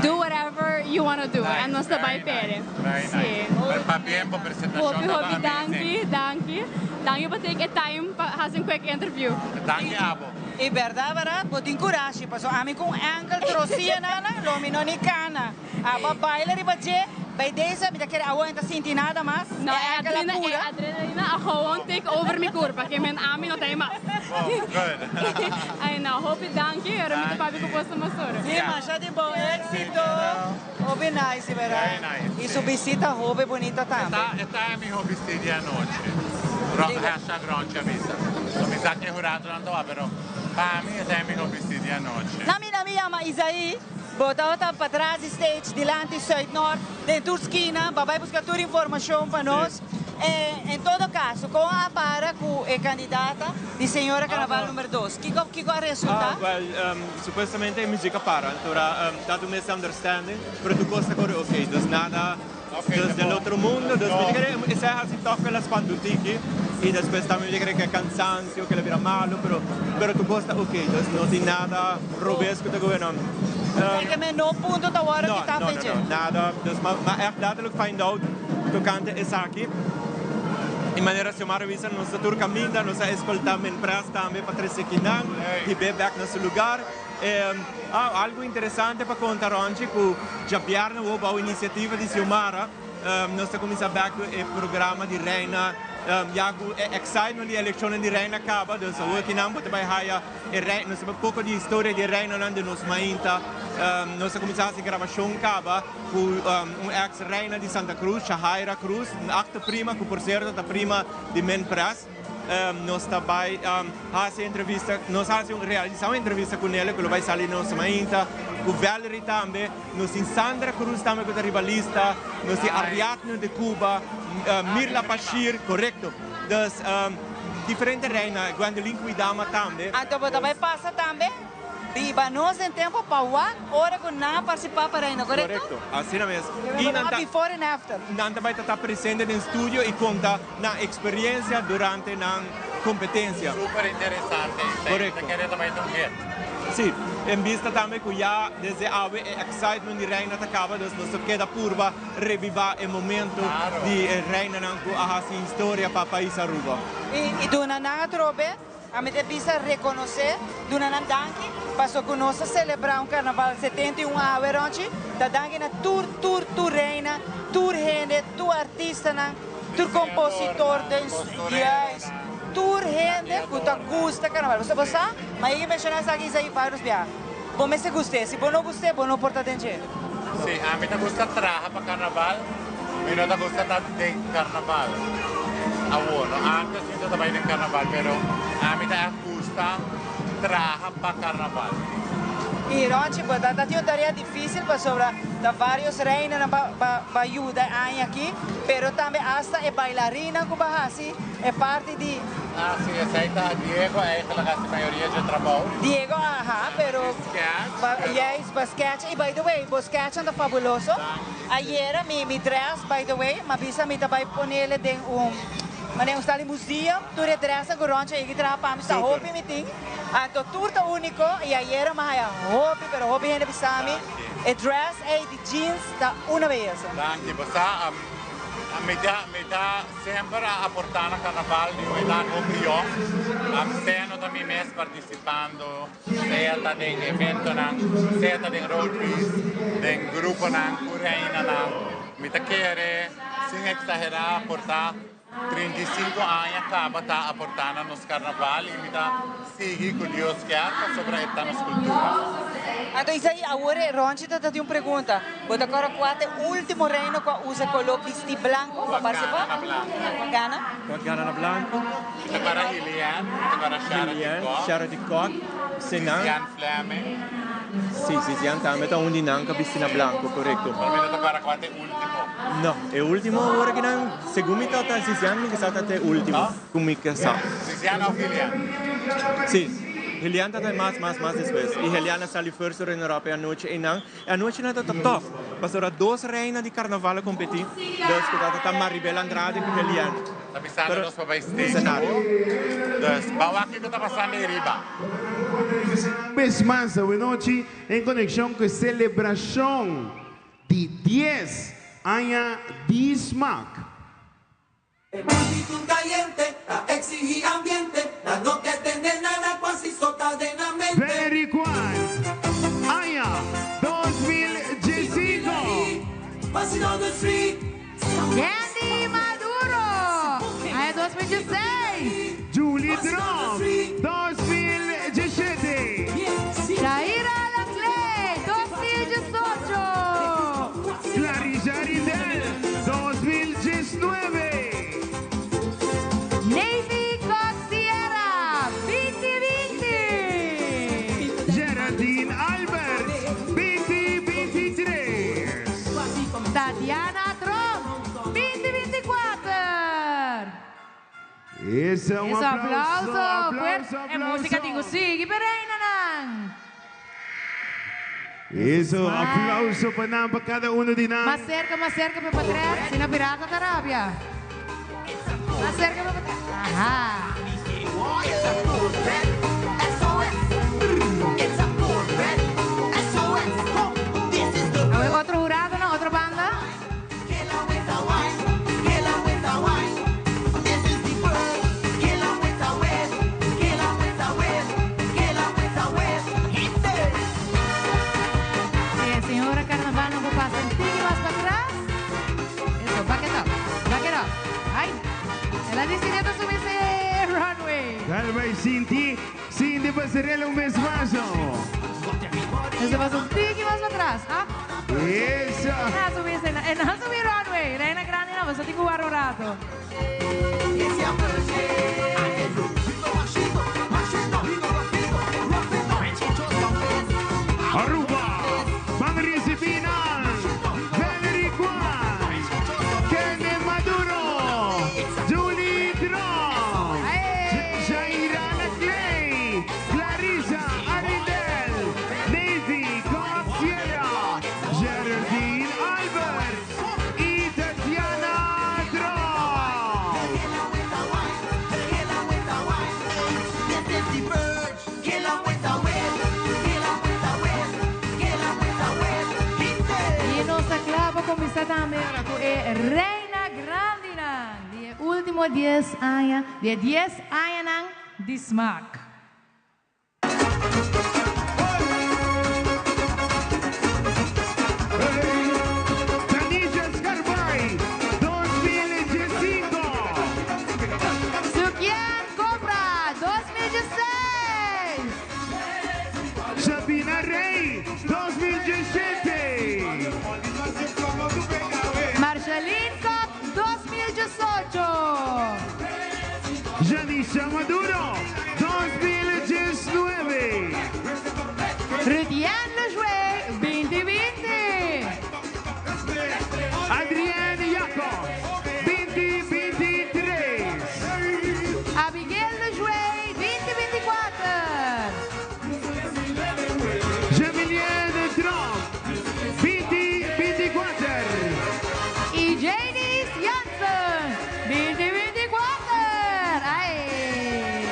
do whatever you wanna do. En nos ta bay pere. Very Sí. nice. Pero pabien bo presentacion Hopi, tabata hopi amazing. danki, danki. Danki pa take e time pa haci un quick interview. Danki abo. E berdad berdad bo tin curashi paso ami cu un enkel trocia nana lo mi no ni cana. Abo baila riba dje, bay deze mi ta kere awo en ta sinti nada mas. No, e e enkel a adrena, e pura. adrenalina a gewoon take over mi curpa, ke men ami no ta e mas. Bon, good. Ay no, hopi danki, ora mi ta papia cu boso mas ora. Si, masha di bon exito. Hopi nice, verdad? Very nice, Y si. su bisita hopi bunita tambe. Esta, esta e miho bisti di anochi. Ro, hashtag Ronchi a bisa. No mi sa ke huratonan ta wak, pero pa mi esta e miho bisti di anochi. Na mi, na mi yama Isaí. Bo tabata patras di stage, dilanti Zuid-Noord, den tur skina, bo a bai buska tur informashon pa nos. En todo kaso, kon a para ku e kandidata di señora Carnaval number dos? Kiko kiko a resulta? Ah, well, supuestamente e muziek a para, antora ta un misunderstanding, pero tur kos ta kore ok, dus nada dus del otro mundo, dus mi ta kere esei a hasi tòg el a spanta un tiki y despues tambe mi ta kere ke cansancio, ke el a bira malo, pero pero tur kos ta ok, dus no tin nada robes ku ta gobierno. Kijk, men no punto ta wòrdu No, kitá no, pa no, dje. no, nada, dus ma ma ègt letterlijk find out tokante esaki. Y manera Xiomara bisa nos ta tur caminda, nos a escolta Men Press tambe pa trece kinan y be bek na su lugar. Ah, algo interesante pa conta Ronchi cu djabièrnè wou bou iniciativa di Xiomara nos ta cuminsa bek cu e programa di Reina ya cu e excitement di eleccionnan di Reina caba, dus awor kinan bo ta bay haya e Reina, nos ta bay poco di historia di e Reinanan di nos mainta. Nos a cuminsa haci grabacion caba. Cu un ex reina di Santa Cruz, Shahaira Cruz, un acto prima cu por cierto ta prima di Men Press. Nos ta bay haci entrevista, nos haci un realisa un entrevista cu nele cu lo bay sali nos mainta, cu Valerie tambe, nos tin Sandra Cruz tambe cu ta riba lista, nos tin Ariadne de Cuba, Mirla Bashir, corecto. Dus diferente reina, Gwendolyn Kwidama tambe. Anto bo ta bay pasa tambe? Biba nos den tempo pa wak ora ku nan a partisipá pa Reino, korekto? Korekto, asina mes. I nan ta before and after. Nan ta bai ta ta presente den studio i konta nan eksperiencia durante nan kompetensia. Super interesante. Korekto. Ta kere ta bai ta un hit. Si, en bista tambe ku ya desde awe e excitement di Reina ta kaba, dus nos ta keda purba reviva e momento di e Reinanan ku a hasi historia pa pais Aruba. I duna nan atrobe. Ami ta bisa rekonosé, duna nan danki, paso ku nos ta selebrá un karnaval 71 awe Ronchi, ta danki na tur tur tur reina, tur hende, tur artistanan, tur kompositor den juist, tur hende ku ta gusta karnaval. Pasobra bo sa, mi a yega menshoná esaki Isaí vários biaha, bo mester gust'é, si bo no gust'é bo no por ta den dje. Sí, ami ta gusta traha pa karnaval, mi no ta gusta ta den karnaval. Awor, no, antes mi ta bai den karnaval, pero ami ta ègt gusta traha pa karnaval. I Ronchi, bo ta tin un tarea difísil pasobra ta vários reinanan pa pa yuda e aña aki, pero tambe asta e bailarinnan ku bo a hasi e parti di. Ah, sí, esei ta Diego eigenlijk hasi mayoria dje trabou. Diego, aha, pero. Sketch, Ba, pero. juist, ba sketch. I by the way, bo sketchnan ta fabuloso. Ayera mi mi dress, by the way, m'a bisa mi ta bai ponele den un manera un stal di museum. Tur e dressnan ku Ronchi a yega traha pa mi sa hopi mi tin. Anto tur ta úniko i ayera m'a haya hopi, pero hopi hende bisa mi e dress ei di jeans ta una beyesa. Danki. Bo sa, mi ta mi ta semper a aportá na karnaval di un edat hopi yòn. Sea no ta mi mes partisipando. Sea ta den eventonan, sea ta den roadtrips, den gruponan ku reinanan. Mi ta kere, sin eksaherá, por ta 35 aña kaba ta aportá na nos karnaval i mi ta sigui ku Dios kier pasobra e ta nos kultura. Anto Isaí, awor e Ronchi ta tin un pregunta. Bo ta kòrda kua ta e último reino ku a usa koló bistí blanko pa partisipá? Ku a gana na blanko. Ku a gana? Ku a gana na blanko. Mi ta kòrda Hilian, mi ta kòrda Charity Kok. Charity Kok, Senan. Zizian Fleming. Si, Zizian tambe ta un di nan ku a bisti na blanko, korekto. Pero mi no ta kòrda kua ta e último. No, e último awor aki nan, segun mi ta ta Zizian, mi kisa ta ta e último ku mi ke sa. Zizian òf Hilian? Si, Hilian ta ta e mas, mas, mas despues. I Hilian a sali first runner-up e anochi einan. E anochi nan ta ta tof, pasobra dos reina di karnaval a kompetí, dus ku ta ta Maribel Andrade ku Helian. Ta bisando nos pa bai stage awor, dus ban wak kiko ta pasando ei riba. Un bes mas awenochi en konekshon ku e selebrashon di dies aña di Smak. E multitud cayente ta exigi ambiente, nan no ke tende nada cu así so ta den nan mente. Valerie Kwan, aña 2015. Candy Maduro, aña 2016. Julie Tromp, 2017. Shaira Laclé, 2018. Clarissa Ridel, 2019. Navy Cox Sierra, 2020. Geraldine Albert, 2023. Tatiana Tromp, 2024. Ese un Eso aplauso, aplauso, aplauso, E músika tin ku sigui, pero reinanan. Eso, aplauso pa nan, pa kada uno di nan. Mas serka, mas serka pa patras, sino pirata ta rabia. Mas serka pa patras. Aha. Awe otro huradonan, otro banda. Si e señora Carnaval no por pasa un tiki mas pa atras. Eso, back it up, back it up. Ay, el a dicidi ta subi ese runway. Dale bai Cindy, Cindy Pasarela un bes mas. Eso pasa un tiki mas pa atras. Ah. Eso. E na subi ese, e na subi runway. Reina grandi no, boso tin cu wara un rato. Aruba, ban ricibi nan Valerie Kwan, Kenneth Maduro, Julie Tromp, Jaira Laclay, Clarissa Arindel, Navy Cox Sierra, Geraldine Albert y Tatiana Tromp. I nos ta kla pa kuminsá tambe ora ku e Reina Grandinan di e último dies aña, di e dies añanan. di Smaak. Tanisha Scarbay, 2015. Sukian Cobra 2016. Sabina Rey, 2017. Marceline Kok 2018. Janisha Maduro, 2019. Rudian Lejué 2020. Adrienne Jacob, 2023. Abigail Lejué 2024. Jamilienne Trump, 2024. Y Janice Jansen 2024. Ay.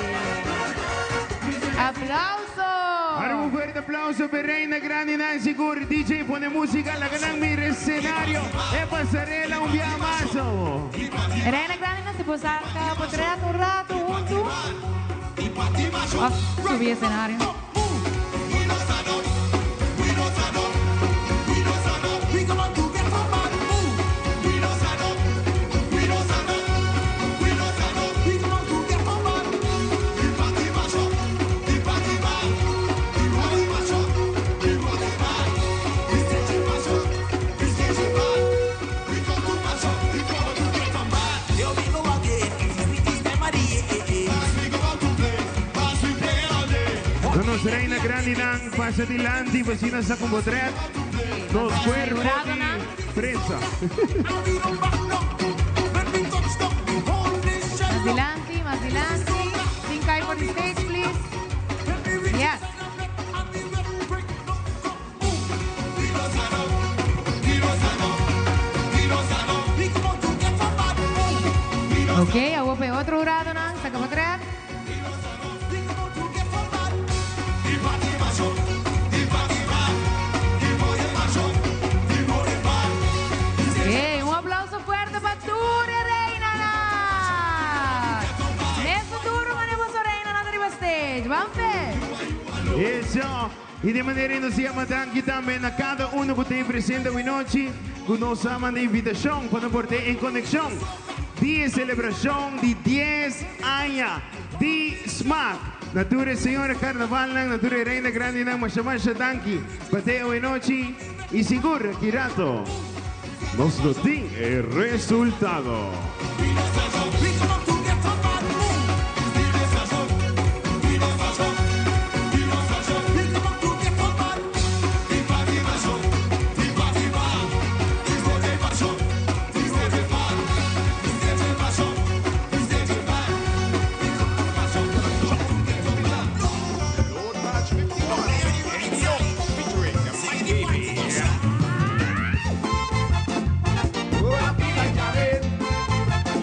Aplauso. Ahora un fuerte aplauso para Reina Grande Nancy Gur. DJ pone música, la gran mira escenario. E pasarela un día más. Reina Grande nan si por saca portret un rato hunto. Of subi escenario. Nos Reina Grande nan pasa adelante, vecina sa con botret. Nos cuerpo di prensa. Mas dilanti, mas dilanti. Sin cay for the stage, please. Yes. Ok, awor pa e otro hurado nan, saca portret. Ok, un aplauso fuerte pa tur e reinanan. Mesun duro manera boso reinanan ta riba stage. Ban fe. Eso. Y di manera nos yama danki tambe na cada uno cu ta presente awe nochi, cu nos a manda invitacion pa nos por ta en conexion di e celebracion di 10 aña di Smaak. Na tur e señora carnavalnan, na tur e reina grandinan, masha masha danki pa ta awe nochi y sigur aki rato nos lo tin e resultado.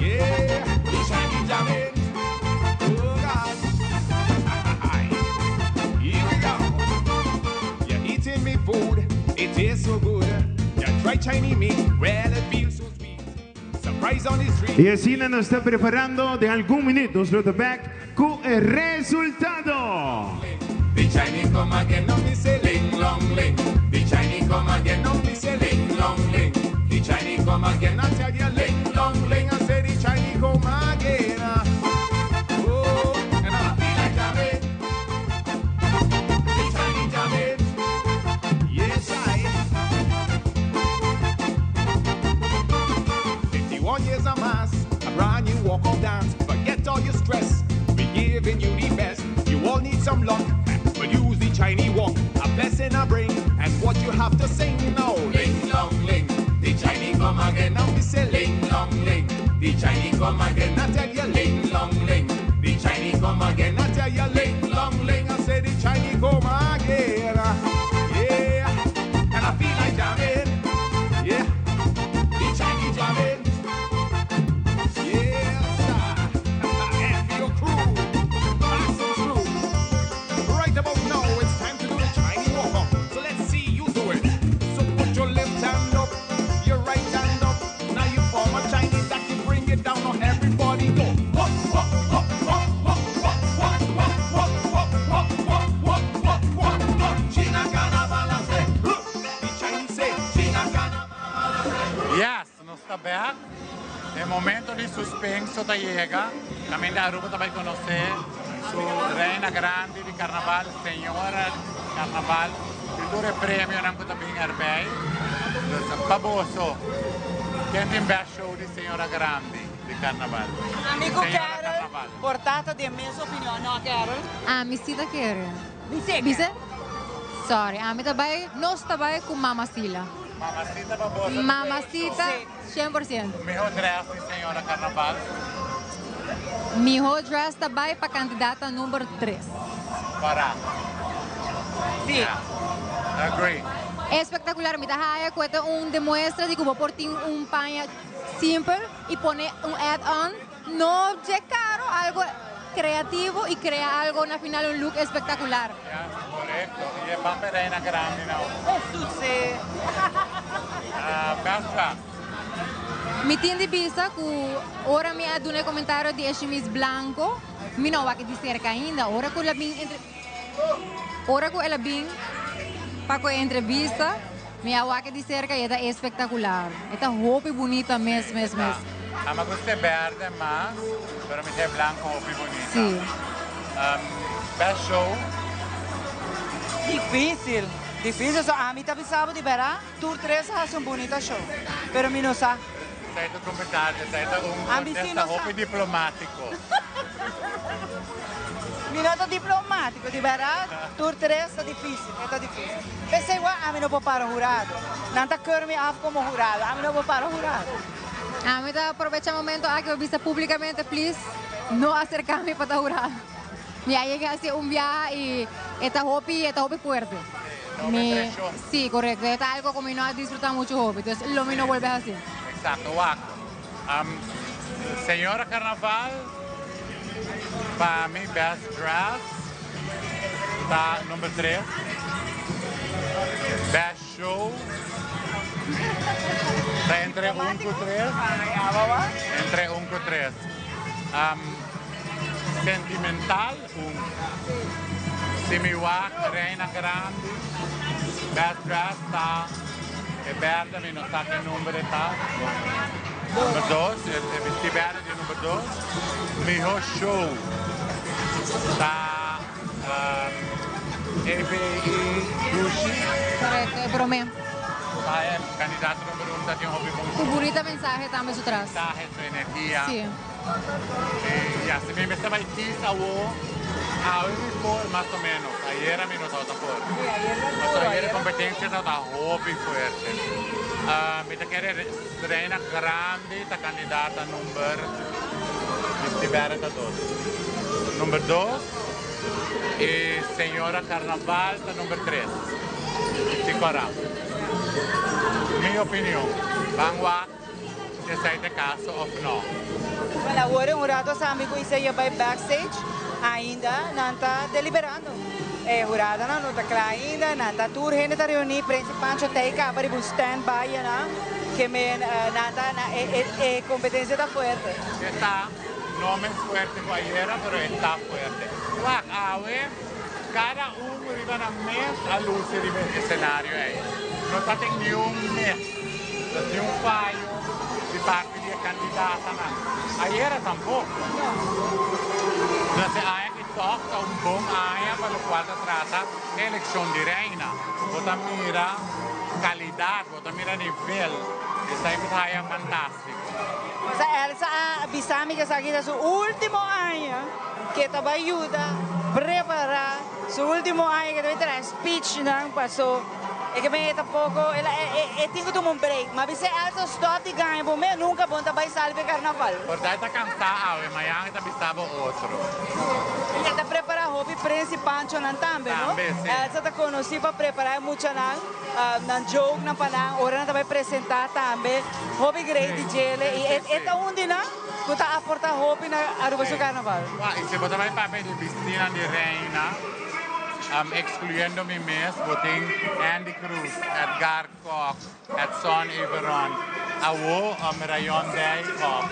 Yeah, we shiny jamming. Oh God. Here we go. You're eating me food, it tastes so good. You try Chinese meat, well it feels so sweet. Surprise on the street. Y asina nos ta preparando den algun minuut nos lo ta back cu e resultado. The Chinese come again, now me say ling long ling. The Chinese come again, now me say ling long ling. The Chinese come again, I tell you ling long ling. I say the Chinese come again. Oh, and I feel like jamming. The Chinese jamming. Yes, I. 51 years a mass, a brand new walk of dance. Forget all your stress, we giving you the best. You all need some luck, but use the Chinese walk. A blessing I bring, and what you have to sing now. Ling long ling, the Chinese come again. Now we say ling long ling, the Chinese come again. I tell you ling long ling, the Chinese come again. I tell you ling long ling. I say the Chinese come again. Yeah, and I feel like jamming. Yeah, the Chinese jamming. Yes, sir. And your crew passing through. Right about now, it's time to do the Chinese walk up. So let's see you do it. So put your left hand up, your right hand up. Now you form a Chinese that can bring it down. Now everybody go. Up, up, up, up, up, up, up. ta bek. E momento di suspenso ta yega. Caminda Aruba ta bay conoce su reina grandi di carnaval, señora carnaval y tur e premionan cu ta bin erbij. Dus pa boso, ken tin best show di señora grandi di carnaval? Ami cu Señora Carol carnaval. por ta ta den mes opinion, no Carol? Ami si ta kere. Bisé. Bisé? Sorry, ami ta bay, nos ta bay cu Mamacila. Mamacita pa boso ta best show. Mamacita, 100%. Miho dress di señora carnaval. Miho dress ta bay pa candidata number tres. Para. Si. Yeah. Agree. Espectacular, mi ta haya cu e ta un demuestra di cu bo por tin un paña simpel y pone un add-on no dje caro, algo creativo y crea algo na final un look espectacular. Yes, corecto. Y e pape reina grandi now. Succe. Ah, best dress. Mi tin di bisa cu ora mi a duna e comentario di e shimis blanco, mi no wak di cerca ainda. Ora cu el a bin entre, ora cu el a bin pa cu e entrevista, mi a wak di cerca y e ta espectacular. E ta hopi bunita mes, mes, mes. A mi gusta e berde mas, pero mi ta e blanco hopi bunita. Si. Best show. Dificil, dificil. So ami ta bisa bo di bera, tur tres a haci un bunita show, pero mi no sa. Esey ta comentario, esey ta un Ami sí contesta no sa. hopi diplomatico. Mi no ta diplomatico, di berdad, tur tres ta dificil, e ta dificil. P'esey igual ami no por para hurado. Nan ta keur mi af como hurado, ami no por para hurado. Ami ta aprovecha momento aki pa bisa publicamente, please, no acerca mi pa ta hurado. Mi a yega haci un biaha y e ta hopi, e ta hopi fuerte. Mi, si, correcto. E ta algo cu mi no a disfruta mucho hopi, entonces lo mi no bolbe haci. Exacto, wak. Señora Carnaval, pa mi best dress ta number tres. Best show ta entre un cu tres. Entre un cu tres. Sentimental un. Si mi wak Reina Grandi, best dress ta e berde, mi no sa ke number e ta. Number dos, e bisti berde di number dos. Miho show ta EBI Dushi. Correcto, e prome. Ta e candidato number uno ta tin hopi bon Cu show. bunita mensahe tambe su tras. Mensahe, su energia. Si. Y asi mi mester bay kies awo, awe mi por mas o menos, ayera mi no tabata por. Pasobra ayer e competencia tabata hopi fuerte. Mi ta kere Reina Grandi ta candidata number, Misty Barrett ta dos, number dos y Señora Carnaval ta number tres, Misty Cora. Mi opinion, ban wak. Si esei ta e caso of no. Wel awor un rato sa mi cu Isaiah bay backstage ainda nan ta deliberando. E huradonan no ta cla ainda, nan ta tur hende ta reuni, Prince Pancho ta caba riba un stand by nan ke men nan ta na e e competencia ta fuerte. E ta no mes fuerte cu ayera pero e ta fuerte. Wak awe cada un riba nan mes a luci riba e escenario ey. No ta tin niun mes. No tin un fayo di parti di e kandidatanan. Ayera tampoko. Entonces e aña aki tòg ta un bon aña pa lokual ta trata e elekshon di reina. Bo ta mira kalidat, bo ta mira nivel. Esei mi ta haya fantástiko. Pues Elsa a bisa mi ku esaki ta su último aña ke ta bai yuda prepará su último aña ke ta bai traha speechnan paso. E ke men e ta poko, el a, e, e tin ku tuma un break. Ma bis'é Elsa stòp di gaña bo mes, nunka bo no ta bai sali p'e karnaval. Por ta e ta kansá awe, mañan e ta bisa bo otro. I e ta prepará hopi prens i panchonan tambe, no? Tambe, si. Elsa ta konosí pa prepará e muchanan, nan jokenan pa nan, ora nan ta bai presentá tambe. Hopi great di djele i e, e ta un di nan ku ta aportá hopi na Aruba su karnaval. Wak, i si bo ta bai papia di bistinan di reina. Excluyendo mi mes, bo tin Andy Cruz, Edgar Kock, Edson Everon, awo Rayon Dijkhoff.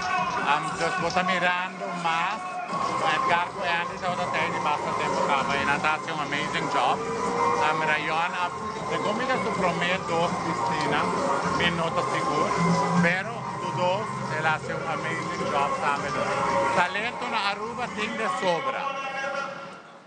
Dus bo ta mirando mas cu Edgar cu Andy tabata tey di basta tempo caba y nan ta haci un amazing job. Rayon a, segun mi ta su prome dos piscina, mi no ta sigur, pero. dos, el a haci un amazing job tambe. Talento na Aruba tin de sobra.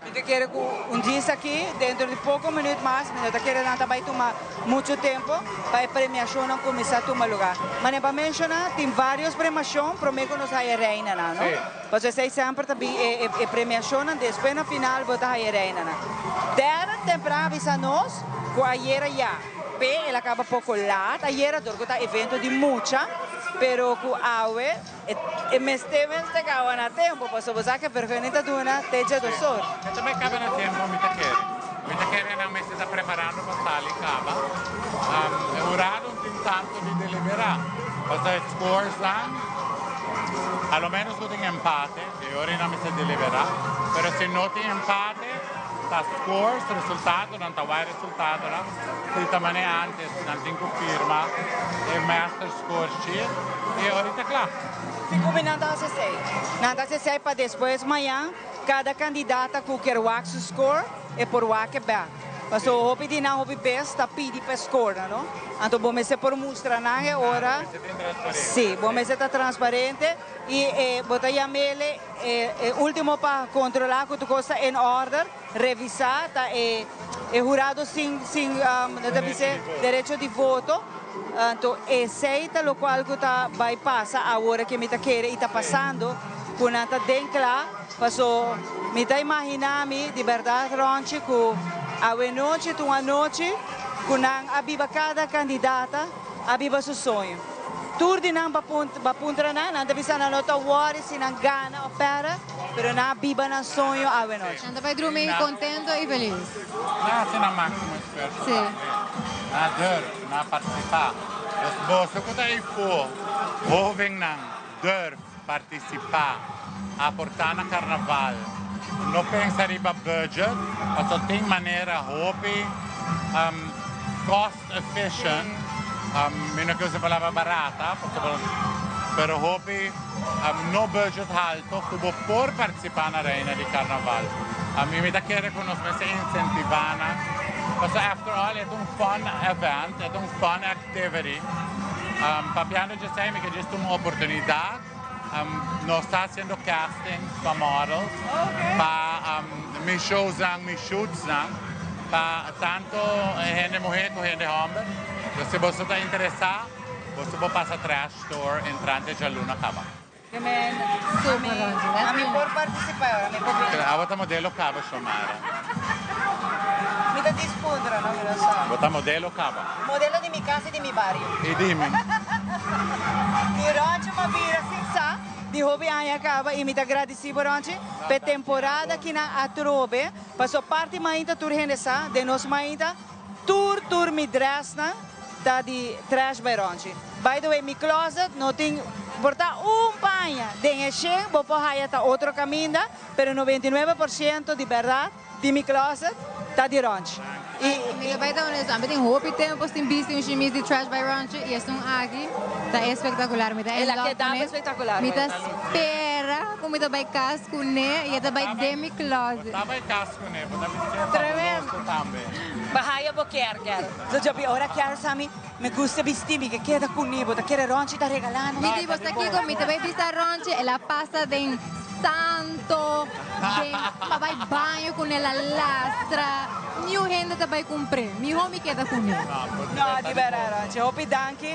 Mi ta kere ku un djis aki, dentro di poko minüt mas, mi no ta kere nan ta bai tuma muchu tempu pa e premiashonnan kuminsá tuma lugá. Manera pa menshoná, tin vários premiashon promé ku nos haya reinanan, no? Pasobra esei semper ta bin e e premiashonnan, despues na final bo ta haya e reinanan. Darren tempran a bisa nos ku ayera ya p'e el a kaba poko lat ayera dor ku ta evento di mucha, pero ku awe E mester mester caba na tempo pasobra bo sa ke vergunning ta duna te dje dos or. E ta bai caba na tempo mi ta kere. Mi ta kere nan mester ta preparando pa sali caba. E hurado no tin tanto di delibera pasobra e scores nan a lo menos cu tin empate e ora nan mester delibera pero si no tin empate ta scores resultado nan ta wak e resultadonan si ta manera antes nan tin cu firma e master score sheet y ahorita cla. Si cu nan ta haci esey? Nan ta haci esey pa despues mañan cada candidata cu kier wak su score e por wak e bek. Pasobra hopi di nan hopi bes ta pidi pa e score nan no. Anto bo mester por mustra nan e ora. Si, bo mester ta transparente y e bo ta yam'ele e ultimo pa controla cu tur cos ta in order. Revisa ta e e hurado sin sin no ta bis'e derecho di voto anto esey ta locual cu ta bay pasa awor ke mi ta kere y ta pasando cu nan ta den cla paso mi ta imagina mi di berdad Ronchi cu awenochi ta un anochi cu nan a biba cada candidata a biba su soño tur di nan ba puntra nan nan ta bisa nan no ta worry si nan gana of perde. Pero nan a biba nan soño awe nochi. Nan ta bai drumi contento y feliz. Nan haci nan maximo esfuerzo tambe. Nan a durf, nan a participa. Dus boso cu ta eyfo, hovennan, durf participa, aporta na carnaval. No pensa riba budget, pasobra tin manera hopi cost efficient, mi no ke usa e palabra barata, pasobra, pero hopi no budget halto ku bo por partisipá na Reina di Karnaval. I mi ta kere ku nos mester insentivá nan, pasobra after all e ta un fun event, e ta un fun activity. Papiando djesei mi ke djis tuma oportunidat, nos ta hasiendo castings pa models, pa mi showsnan, mi shootsnan, pa tanto hende muhé ku hende hòmber. Dus si boso ta interesá, boso por pasa Trash Store entrante djaluna kaba. Ami por participa ahora, mi por bini. Abo ta modelo kaba, Xiomara. Mi ta dispundra, no, mi no sa. Bo ta modelo kaba. Modelo di mi casa y di mi bario. Y di mi. Mi Ronchi m'a bira sin sa di hopi aña kaba y mi ta gradici bo Ronchi p'e temporada ki nan atrobe paso parti mainta tur hende sa den nos mainta Tur tur mi dressnan ta di Trash by Ronchi. By the way mi closet no tin por ta un paña den e shen bo por haya ta otro caminda pero 99% di berdad di mi closet ta di Ronchi. Y. Mi ta bay ta honesto ami tin hopi tempo sin bisti un shimis di Trash by Ronchi y esun aki ta espectacular mi ta in love cune mi ta spera cu mi ta bay cas cune y e ta bay den mi closet. Bo ta bay cas cune bo ta bisti fabuloso tambe. Bahaya bo kier, Carol. So Joby, ora Carol sa mi, mi gusta bisti, mi ke keda cuni, bo ta kere Ronchi ta regala nos. Mi di, bo sa kico, mi ta bay bisa Ronchi, el a pasa den santo, den pa bay baño cune, el a lastra, niun hende ta bay cumpr'e, miho mi keda cune. No, di berdad Ronchi, hopi danki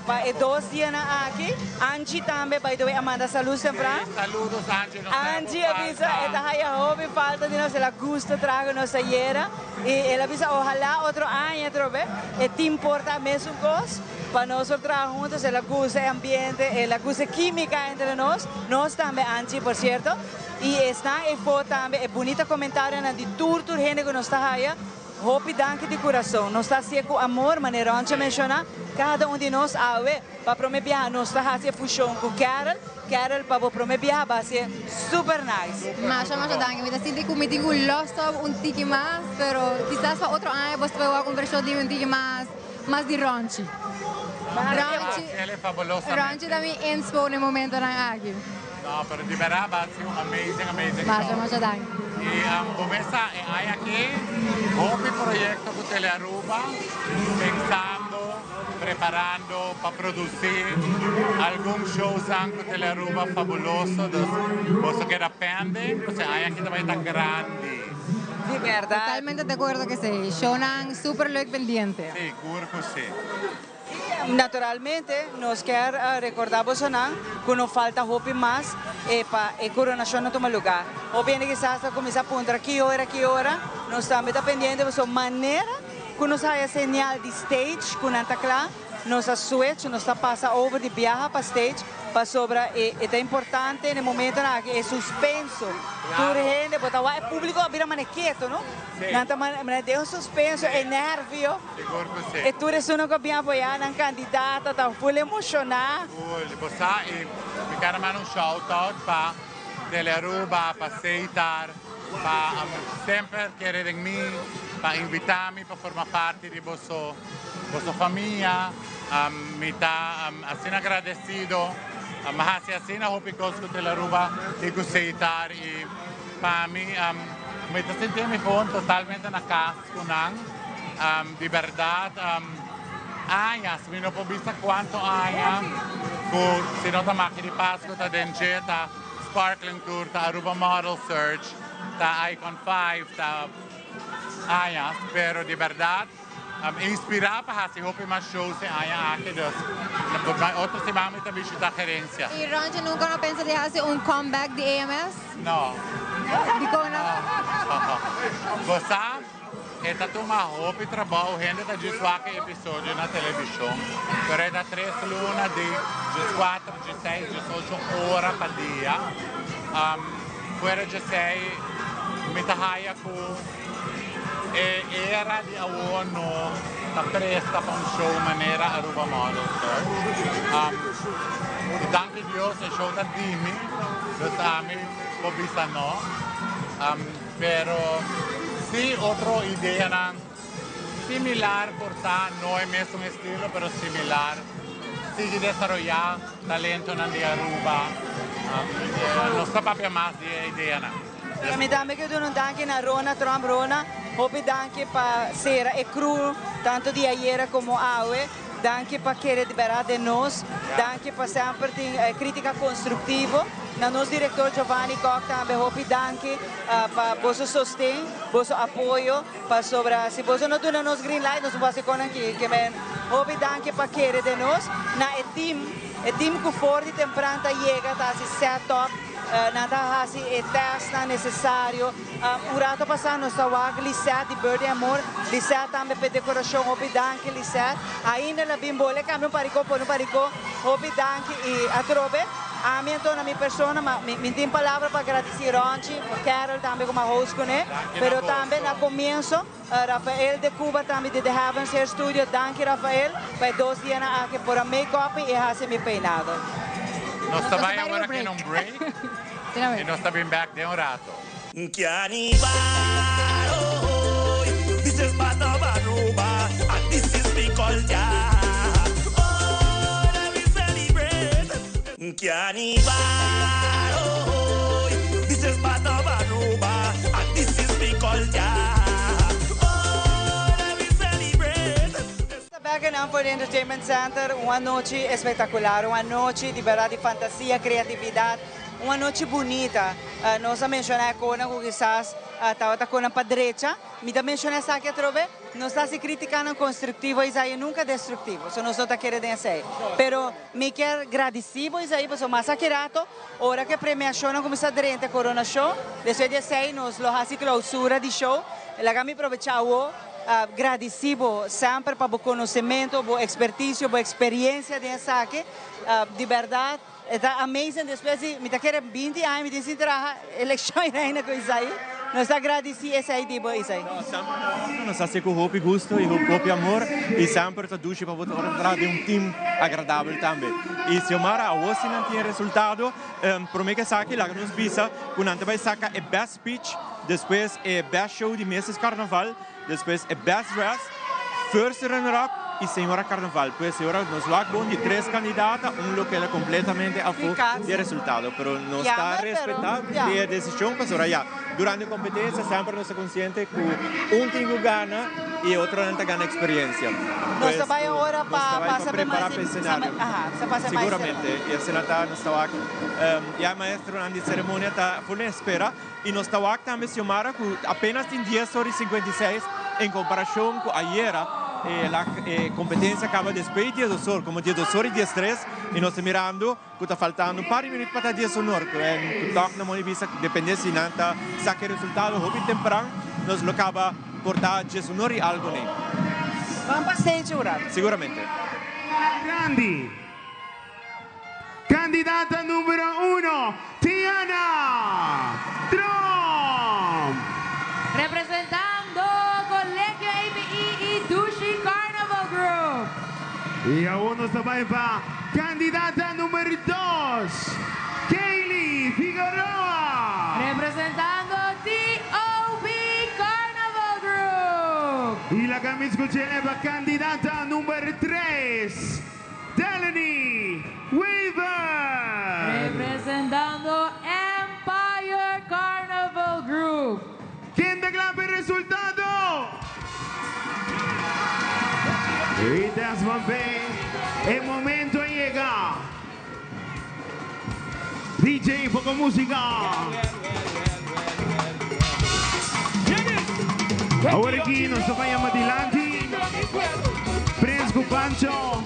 pa e dos dianan aki. Angie tambe, by the way, a manda saludos tempran. Sí, saludos Angie, nos ta haci Angie a bisa, falta. e ta haya hopi falta di nos, el a gusta traha cu nos ayera. Y el a bisa ojalá otro aña atrobe e team por ta mesun cos pa nos por traha huntos. El a gusta e ambiente, el a gusta e quimica entre nos, nos tambe Angie por cierto. Y esnan eyfo tambe e bunita comentarionan di tur tur hende cu nos ta haya. Hopi danki di curason. Nos ta haci'e cu amor, manera Ronchi a menciona, cada un di nos awe. Pa prome biaha nos ta haci e fusion cu Carol. Carol pa bo prome biaha ba haci super nice. Masha masha danki. Mi ta sinti cu mi tin cu los op un tiki mas, pero kisas pa otro aña bo ta wak un version di mi un tiki mas mas di Ronchi. Ronchi Ronchi ta mi inspo na e momentonan aki. No, pero di berdad ba haci un amazing amazing show. Masha masha danki. Y bo mes sa e aña aki hopi proyecto cu Telearuba pensando. preparando pa produci algun showsnan cu Telearuba fabuloso, dus boso keda pending, pasobra e aña aki ta bay ta grandi. Di berdad. Totalmente de acuerdo cu esey. Shownan super leuk pendiente. Sigur cu si. Y naturalmente nos kier recorda bosonan cu no falta hopi mas pa e coronacion a tuma lugar. Hopi hende kisas ta cuminsa puntra ki ora, ki ora. Nos tambe ta pendiente pasobra manera cu nos haya señal di stage cu nan ta cla, nos a switch, nos ta pasa over di biaha pa stage pasobra e ta importante na e momentonan aki e suspenso. Tur hende bo ta wak e publico a bira mane keto no. Nan ta mane den un suspenso, e nervio. Sigur cu si. E tur esunnan cu a bin apoya nan candidata ta full emociona. Full. Bo sa y mi kier manda un shout out pa Telearuba, pa Seitar, pa semper kere den mi, pa invita mi pa forma parti di boso boso famia. Mi ta asina agradecido. Mi haci asina hopi cos cu Telearuba y cu Seitar y pa mi mi ta sinti mi gewoon totalmente na cas. Cu nan di berdad añas, mi no por bisa cuanto aña cu si no ta Magia di Pascu ta den dje, ta Sparkling Tour, ta Aruba Model Search, ta Icon Five, ta añas, pero di berdad inspira pa haci hopi mas shows e aña aki, dus otro siman mi ta bishita gerencia. Y Ronchi nunca no pensa di haci un comeback di AMS? No. Dikon no? Bo sa, e ta tuma hopi trabou, hende ta djis wak e episodio na televishon, pero e ta tres luna di djis kuater, djis seis, djis ocho ora pa dia. Fuera djesei mi ta haya ku e era di awor no ta presta pa un show manera Aruba Model Search. I danki Dios e show ta di mi, dus ami por bisa no. Pero si otro ideanan similar por ta, no e mesun estilo pero similar, sigui desaroyá talentonan di Aruba. Nos ta papia mas di e ideanan. Pero mi tambe ke duna un danki na Rona Tromp. Rona, hopi danki pa sera e crew tanto di ayera como awe. Danki pa kere di berdad den nos. Danki pa semper tin critica constructivo. Na nos director Giovanni Kock tambe hopi danki pa boso sosten, boso apoyo. Pasobra si boso no duna nos green light nos no por haci con aki. Ke men hopi danki pa kere den nos. Na e team, e team cu for di tempran ta yega ta haci set up, nan ta haci e testnan necesario. Un rato pasá nos ta wak Lisette di Birthday Amor. Lisette tambe p'e decoracion. Hopi danki Lisette. Ainda el a bin bole cambia un paricó pone un paricó. Hopi danki y atrobe ami anto na mi persona ma mi mi tin palabra pa gradici Ronchi, Carol tambe como a host cune. Pero tambe na comienzo Rafael de Cuba tambe di The Heavens Hair Studio. Danki Rafael pa e dos dianan aki por a make up y haci mi peinado. Nos ta bay awor aki na un break y nos ta bin back den un rato. Carnival, oh, this is part of Aruba, and this is we culture. Oh, let me celebrate. Carnival, oh, this is part of Aruba, and this is we culture. Oh, let me celebrate. Ta back in Amford Entertainment Center, un anochi espectacular, un anochi di berdad di fantasia, creatividad, Un anochi bunita. Nos a menciona e conan cu kisas tabata conan pa drecha. Mi ta menciona esaki atrobe. Nos ta haci criticanan constructivo, Isaí, nunca destructivo. So nos no ta kere den esey. Pero mi kier gradici bo, Isaí, pasobra mas aki rato, ora cu e premiacionnan cuminsa drenta e coronacion, despues di esey nos lo haci clausura di show. Laga mi probecha awo gradici bo semper pa bo conocemento, bo experticio, bo experiencia den esaki. Di berdad. E ta amazing despues di mi ta kere binti aña mi tin sin traha eleccion y reina cu Isaí. Nos ta gradici esey di bo Isaí. No, semper ta otro, nos haci cu hopi gusto y hopi amor y semper ta dushi pa bo ta ora ta traha den un team agradabel tambe. Y Xiomara awo si nan tin e resultado, prome cu esaki laga nos bisa cu nan ta bay saca e best speech, despues e best show di Misses Carnaval, despues e best dress, first runner up. y señora Carnaval. Pues señora nos wak bon di tres candidata, un lo keda completamente afo di e resultado. Pero nos ta respeta di e decision pasobra ya durante e competencia semper nos ta consciente cu un tin cu gana y e otronan ta gana experiencia. Nos ta bay ahora pa pasa pa prepara pa e escenario. Siguramente y asina ta nos ta wak ya e maestronan di ceremonia ta full en espera. Y nos ta wak tambe Xiomara cu apenas tin dies ora y 56 en comparacion cu ayera e la e competencia caba despues di diesdos or como diesdos or y diestres y nos ta mirando cu ta faltando un par di minuut pa ta diesunor cu en cu toch na modo di bista depende si nan ta saca e resultado hopi tempran nos lo caba por ta diesunor y algo ne. Ban pa stage un rato. Siguramente. Grandi. Candidata numero uno, Tiana Tromp. Representando Colegio APE y Dushi Carnival Group. Y awor nos ta bay pa candidata numero dos, Kaylee Figueroa. Representando TOB Carnival Group. Y laga mi scuch'e pa candidata numero tres, Delany Weaver. Representando Empire Carnival Group. Ken ta kla pa e resultado? Y Desmond Bay, e momento a yega. DJ poko musica. Awor aki nos ta bay yama dilanti Prins cu Pancho,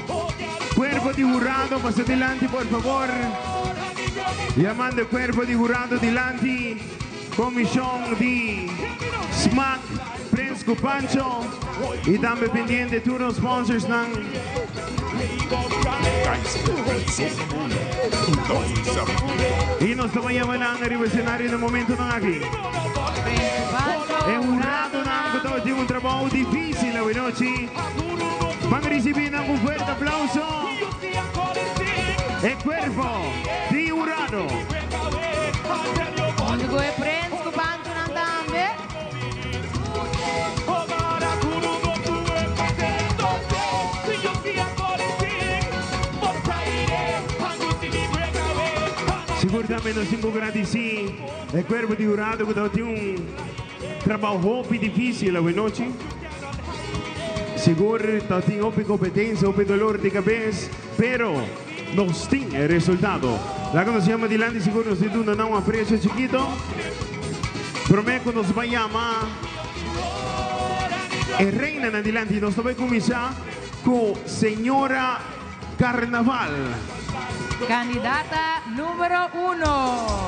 cuerpo di hurado pasa dilanti por favor. Yamando e cuerpo di hurado dilanti, comision di Smaak, Prins cu Pancho y tambe pendiente tur nos sponsorsnan. Y nos ta bay yama nan riba escenario na momentonan aki. E huradonan cu tabatin un trabou dificil awenochi ban ricibi nan cu un fuerte aplauso. E cuerpo di hurado. Hunto cu e prins cu panchonan tambe. Sigur tambe nos tin cu gradici e cuerpo di hurado cu tabatin un trabao hopi dificil awenochi. Sigur tabatin hopi competencia, hopi dolor di cabes, pero nos tin e resultado. Laga nos yama dilanti sigur nos tin duna nan un aprecio chikito. Prome cu nos bay yama e reinanan dilanti nos ta bay cuminsa cu señora Carnaval. Candidata numero uno,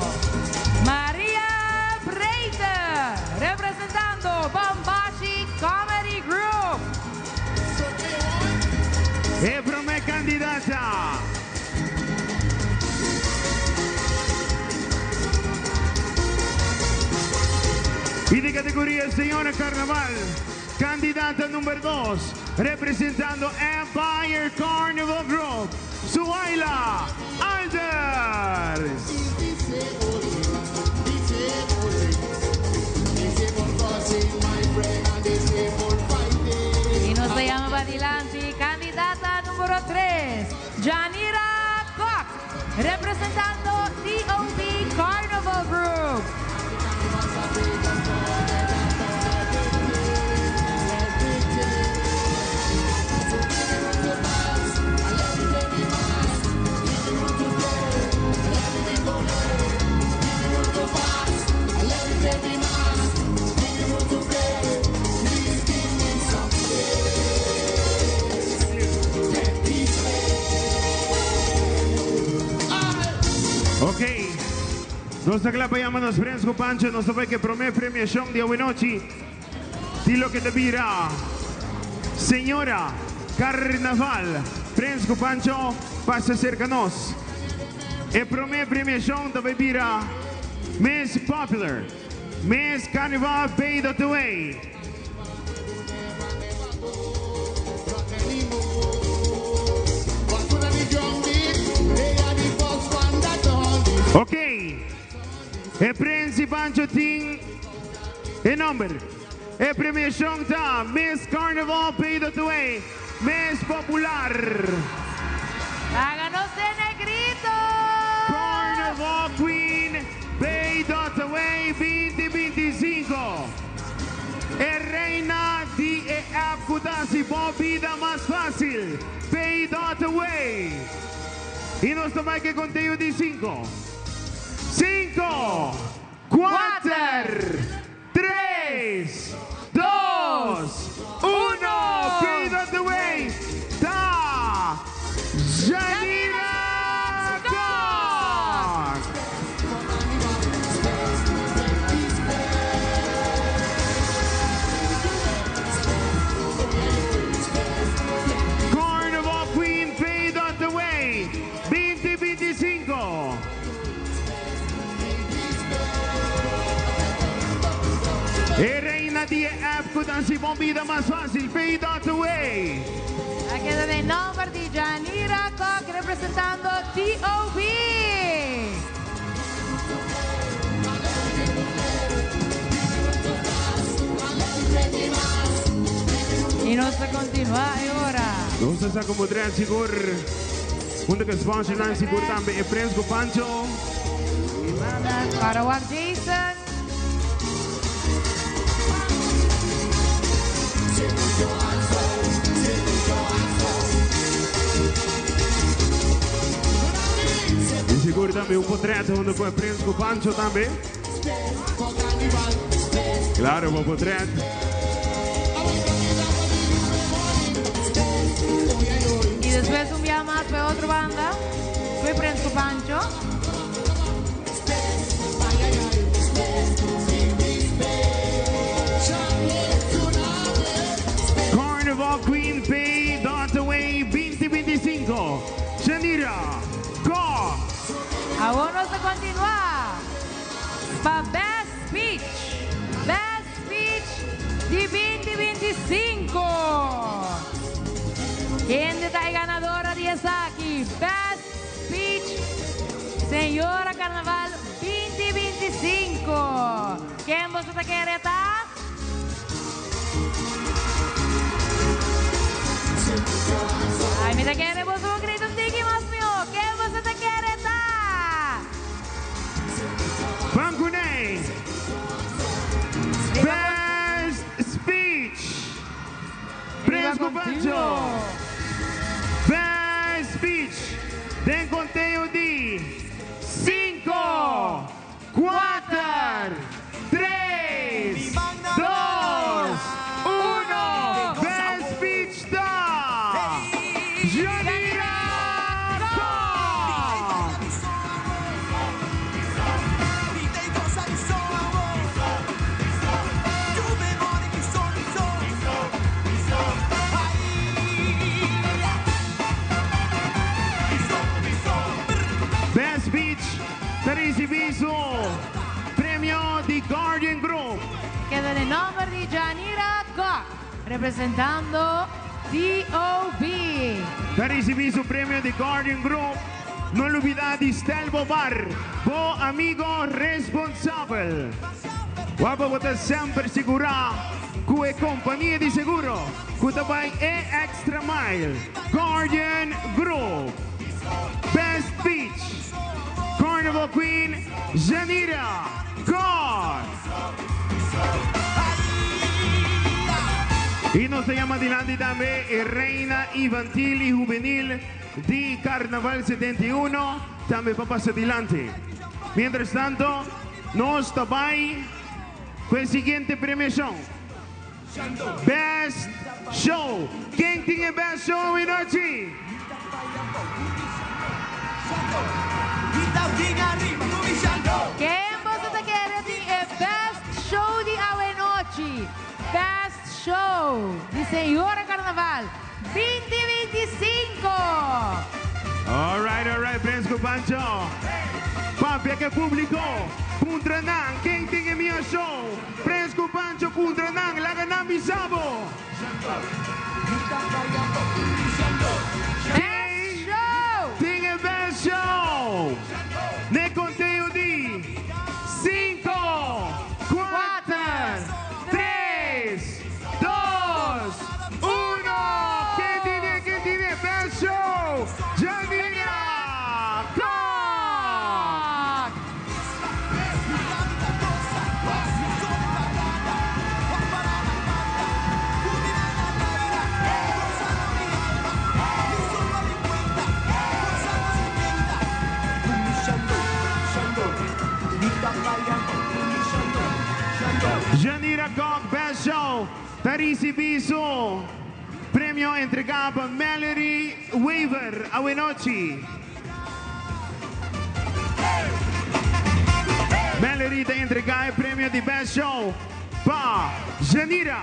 Maria Breiter, representando Bombashi Comedy Group. E prome candidata. Y di categoria Señora Carnaval, candidata number dos, representando Empire Carnival Group, Suhaila Alders. Y nos ta yama padilanti candidata numero tres, Janira Kock, representando TOB Carnival Group. Ok, nos ta kla pa yama nos Frens ku Pancho, nos ta bai ku e promé premiashon di awenochi di loke ta bira Señora Carnaval. Frens ku Pancho, pasa serka nos. E promé premiashon ta bai bira Miss Popular, Miss Carnival Bay dot Way. Ok, e prens y Pancho tin e nomber. E premiashon ta Miss Carnival Bay dot Way. Miss Popular. Laga nos tende grito! Carnival Queen Bay.away 2025. E reina di e app ku ta hasi bo bida mas fásil. Pay.away. I nos ta bai ku e konteo di sinku. Sinku, kuater, tres, dos, uno. Pay.away ta Janira Kok! Carnival Queen Pay.away 2025. E reina di e app ku ta hasi bo bida mas fásil, Pay.away. A keda den nomber di Janira Kok representando TOB. I nos ta kontinuá e ora. Nos ta sa como tres sigur. Hunto cu sponsornan sigur tambe e Prins cu Pancho. Para wak Jason. Y sigur tambe un potret hunto cu e Prins cu Pancho tambe. Claro, bo potret. Y despues un bia mas pa e otro banda. Cu e Prins cu Pancho. Carnival Queen Pay dot away 2025. Shanira Kok. Awor nos ta continua pa Best Speech. Best Speech di 2025. Kende ta e ganadora di esaki? Best Speech Señora Carnaval 2025. Ken boso ta kere ta? Ay, mi ta kere boso por grita un tiki mas mihó. Ken boso ta kere ta? Van Kunei. Best Speech. Prins Cubancho. Best Speech. Den conteo di cinco, cuater, tres, dos, uno. Best Speech ta Janira Kok. Best Speech ta ricibi su premio di Guardian Group. Keda den nomber di Janira Kok, representando TOB. Ta ricibi su premio di Guardian Group. No lubida di Stelbo Bar, bo amigo responsabel. Wak bo ta semper sigura cu e compania di seguro cu ta bay e extra mile, Guardian Group. Best Speech, Carnival Queen Janira Kok. Y nos ta yama dilanti tambe e Reina Infantil y Juvenil di Carnaval 71 tambe pa pasa dilanti. Mientras tanto nos ta bay cu e siguiente premiacion. Best Show. Ken tin e Best Show awinochi? Ken boso ta kere tin e Best Show di awenochi? Best Show di Señora Carnaval 2025! Alright, alright, Prins cu Pancho. Papia cu e publico. Puntra nan ken tin e mihor show. Prins cu Pancho puntra nan, laga nan bisa bo. Best Show! Tin e best show! N'e conteo di cinco, cuater, tres, dos, uno. Ken tin Janira Kok, Best Show, ta ricibi su premio entrega pa Mallory Weaver awenochi. Mallory ta entrega e premio di Best Show pa Janira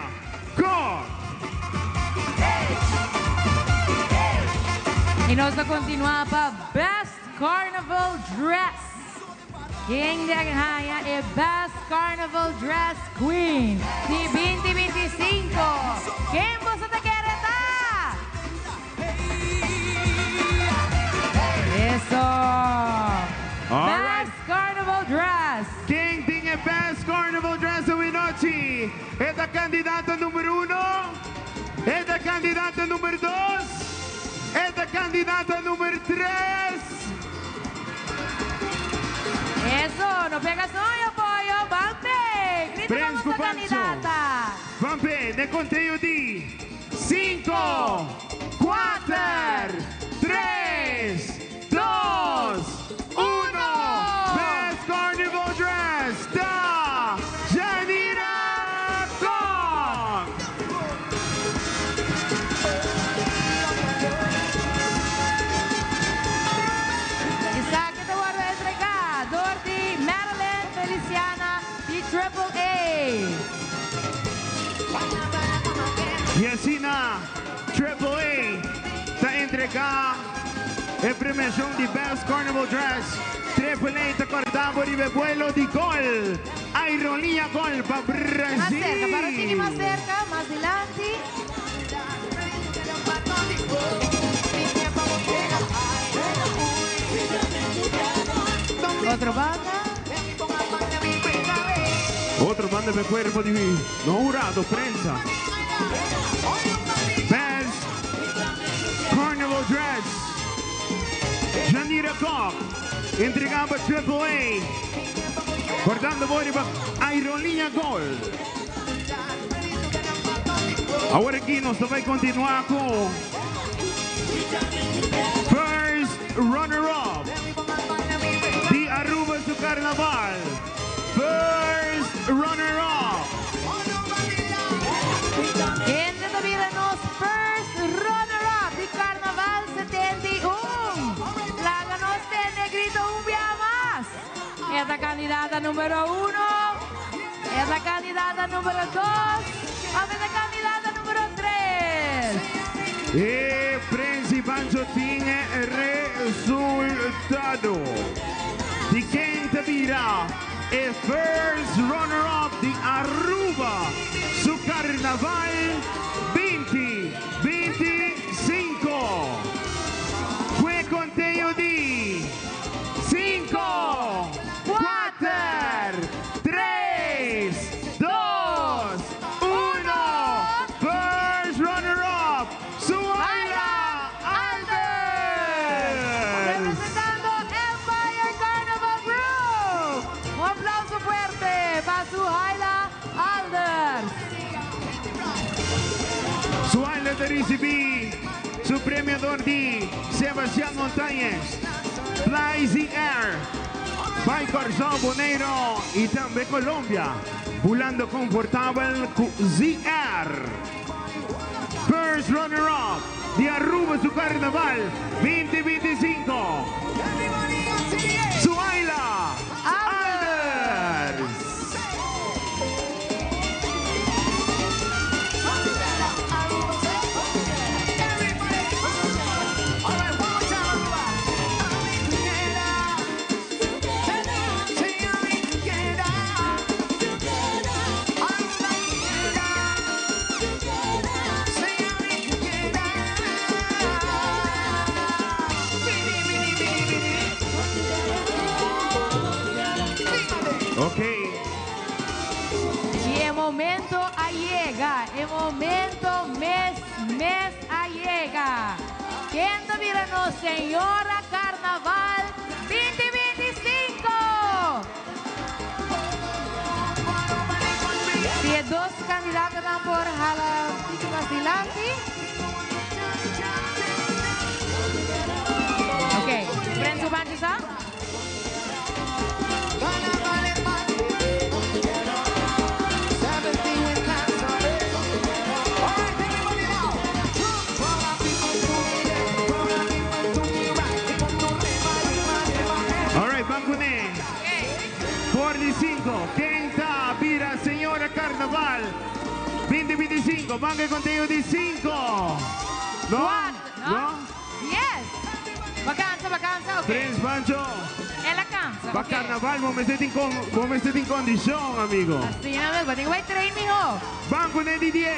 Kok. Y nos ta continua pa Best Carnival Dress. Ken ta gana e Best Carnival Dress Queen di 2025? Ken bo ta kere ta? Eso. All right. Best Carnival Dress. Ken tin e Best Carnival Dress awenochi? E ta candidato number 1? E ta candidato number 2? E ta candidato number 3? Eso, no pega soño, pollo. Ban pe. Grita Prins como cu Pancho. candidata. Ban pe, den conteo di 5, 4, 3, 2, 1. Best Carnival Dress, ta Janira Kok. Esaki ta wordo entrega door di Madeline Feliciana di Triple A. Y asina, Triple A ta entrega e premiacion di Best Carnival Dress. Triple A ta corda bo riba vuelo di Gol. Aerolinea Gol pa Mas Brasil. cerca, para sigui mas cerca, mas dilanti. Otro banda. Otro banda di cuerpo di no hurado, prensa. Best Carnival Dress. Janira Kok. Entrega pa Triple A. Cortando por Aerolinea Gol. Awor aki nos ta bay continua cu First Runner-Up di Aruba su Carnaval. First Runner-Up. Ken ta bira nos first runner-up di Carnaval 71? Laga nos tende grito un bia mas. E ta candidata number 1. E ta candidata number 2. E ta candidata number 3. E Prins Pancho tin resultado. Di ken ta bira e first runner-up di Aruba su Carnaval 2025. Cu conteo di 5, 4, 3, 2, 1. First runner-up, Suhaila Alders. Representando Empire Carnival Group. Un aplauso fuerte pa Suhaila Alders. Suhaila ta ricibi su premio di Sebastián Montañez, Fly Air, by Corsou, Boneiro y tambe Colombia, volando confortabel cu ZR. First runner-up di Aruba su Carnaval 2025. Suhaila Alders. Ok. Y e momento a yega. E momento mes, mes a yega. Ken ta bira nos Señora Carnaval 2025? Si e dos candidatonan por hala tiki mas dilanti. Ok, Prensu Banchisa? 2025. Ken ta bira Señora Carnaval 2025? Ban cu conteo di 5. No? Cuatro, no? No? Yes! Bo cansa, bo cansa, ok. Prins Pancho. El a cansa, Pa ok. carnaval, bo mester tin con, bo mester tin condicion, amigo. Asina mes, bo tin cu bay train miho. Ban cu ne di 10.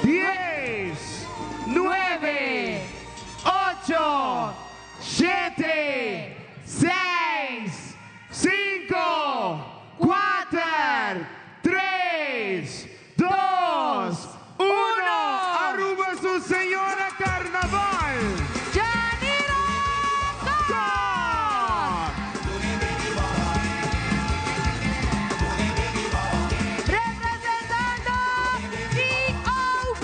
10, 9, 8, 7, 6, 5, 4, 3, 2, 1. Aruba su Señora Carnaval. Janira Kock! Representando TOB!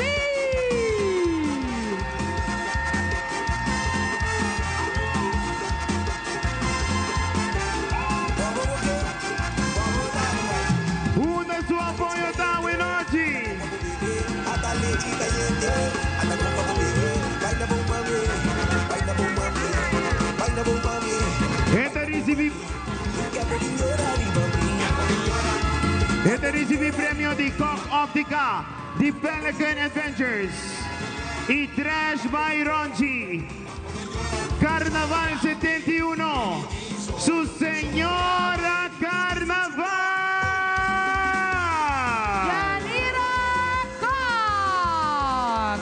Unda su apoyo ta awe nochi? E ta ricibi E ta ricibi premio di Koch Optica, di Pelican Adventures y Trash by Ronchi. Carnaval 71, su Señora Carnaval! Janira Kock!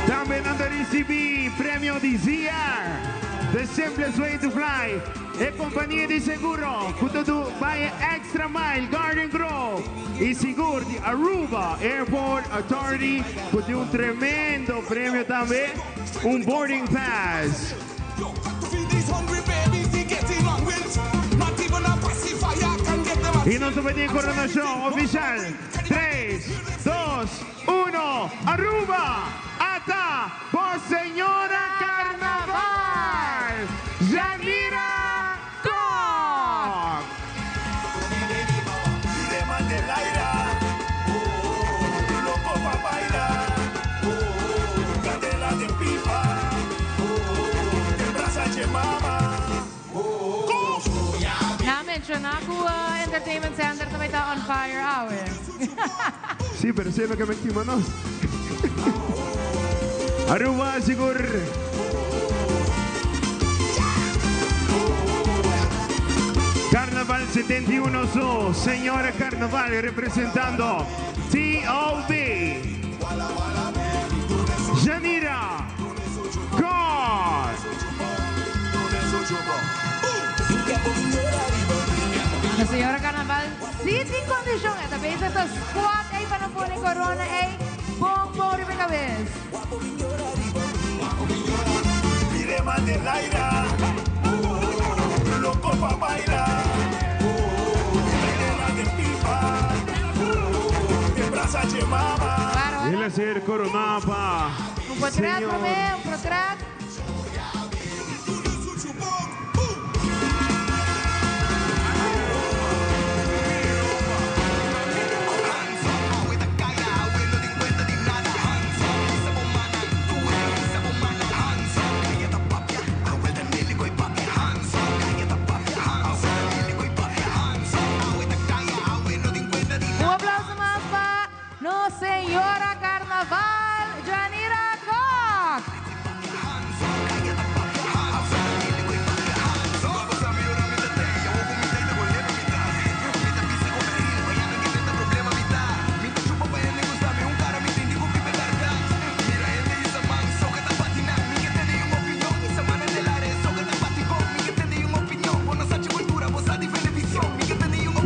Tambe nan ta ricibi premio di ZR, The Simplest Way to Fly, e compania di seguro cu ta du bay extra mile, Garden Grove y sigur di Aruba Airport Authority cu tin un tremendo premio tambe, un boarding pass. Y nos ta bay tin e coronacion oficial. Tres, dos, uno, Aruba! Ata bo Señora Carnaval, Janira Kock! Na menciona cu Entertainment Center tambe ta on fire awe. Sí, pero siempre que me quima nos. Aruba sigur. Carnaval 71 su Señora Carnaval representando TOB. Janira God. La Señora Carnaval sí tin condicion. E ta bezig ta squat ey pa no pone corona ey bon bon riba e cabes. El a ser corona pa Un potret Señor. prome, un potret. Un aplauso mas pa nos Señora Carnaval, Janira Kock.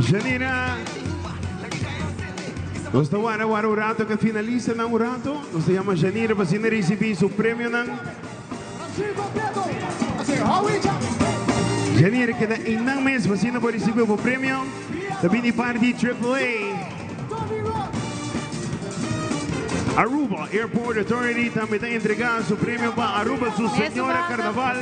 Janira, nos ta wara wara un rato que finaliza nan un rato. Nos ta yama Janira pa asina ricibi su premionan. Janira keda einan mes pa asina por ricibi bo premio. Ta bini parti Triple A. Aruba Airport Authority tambe ta entrega su premio pa Aruba su Señora Carnaval.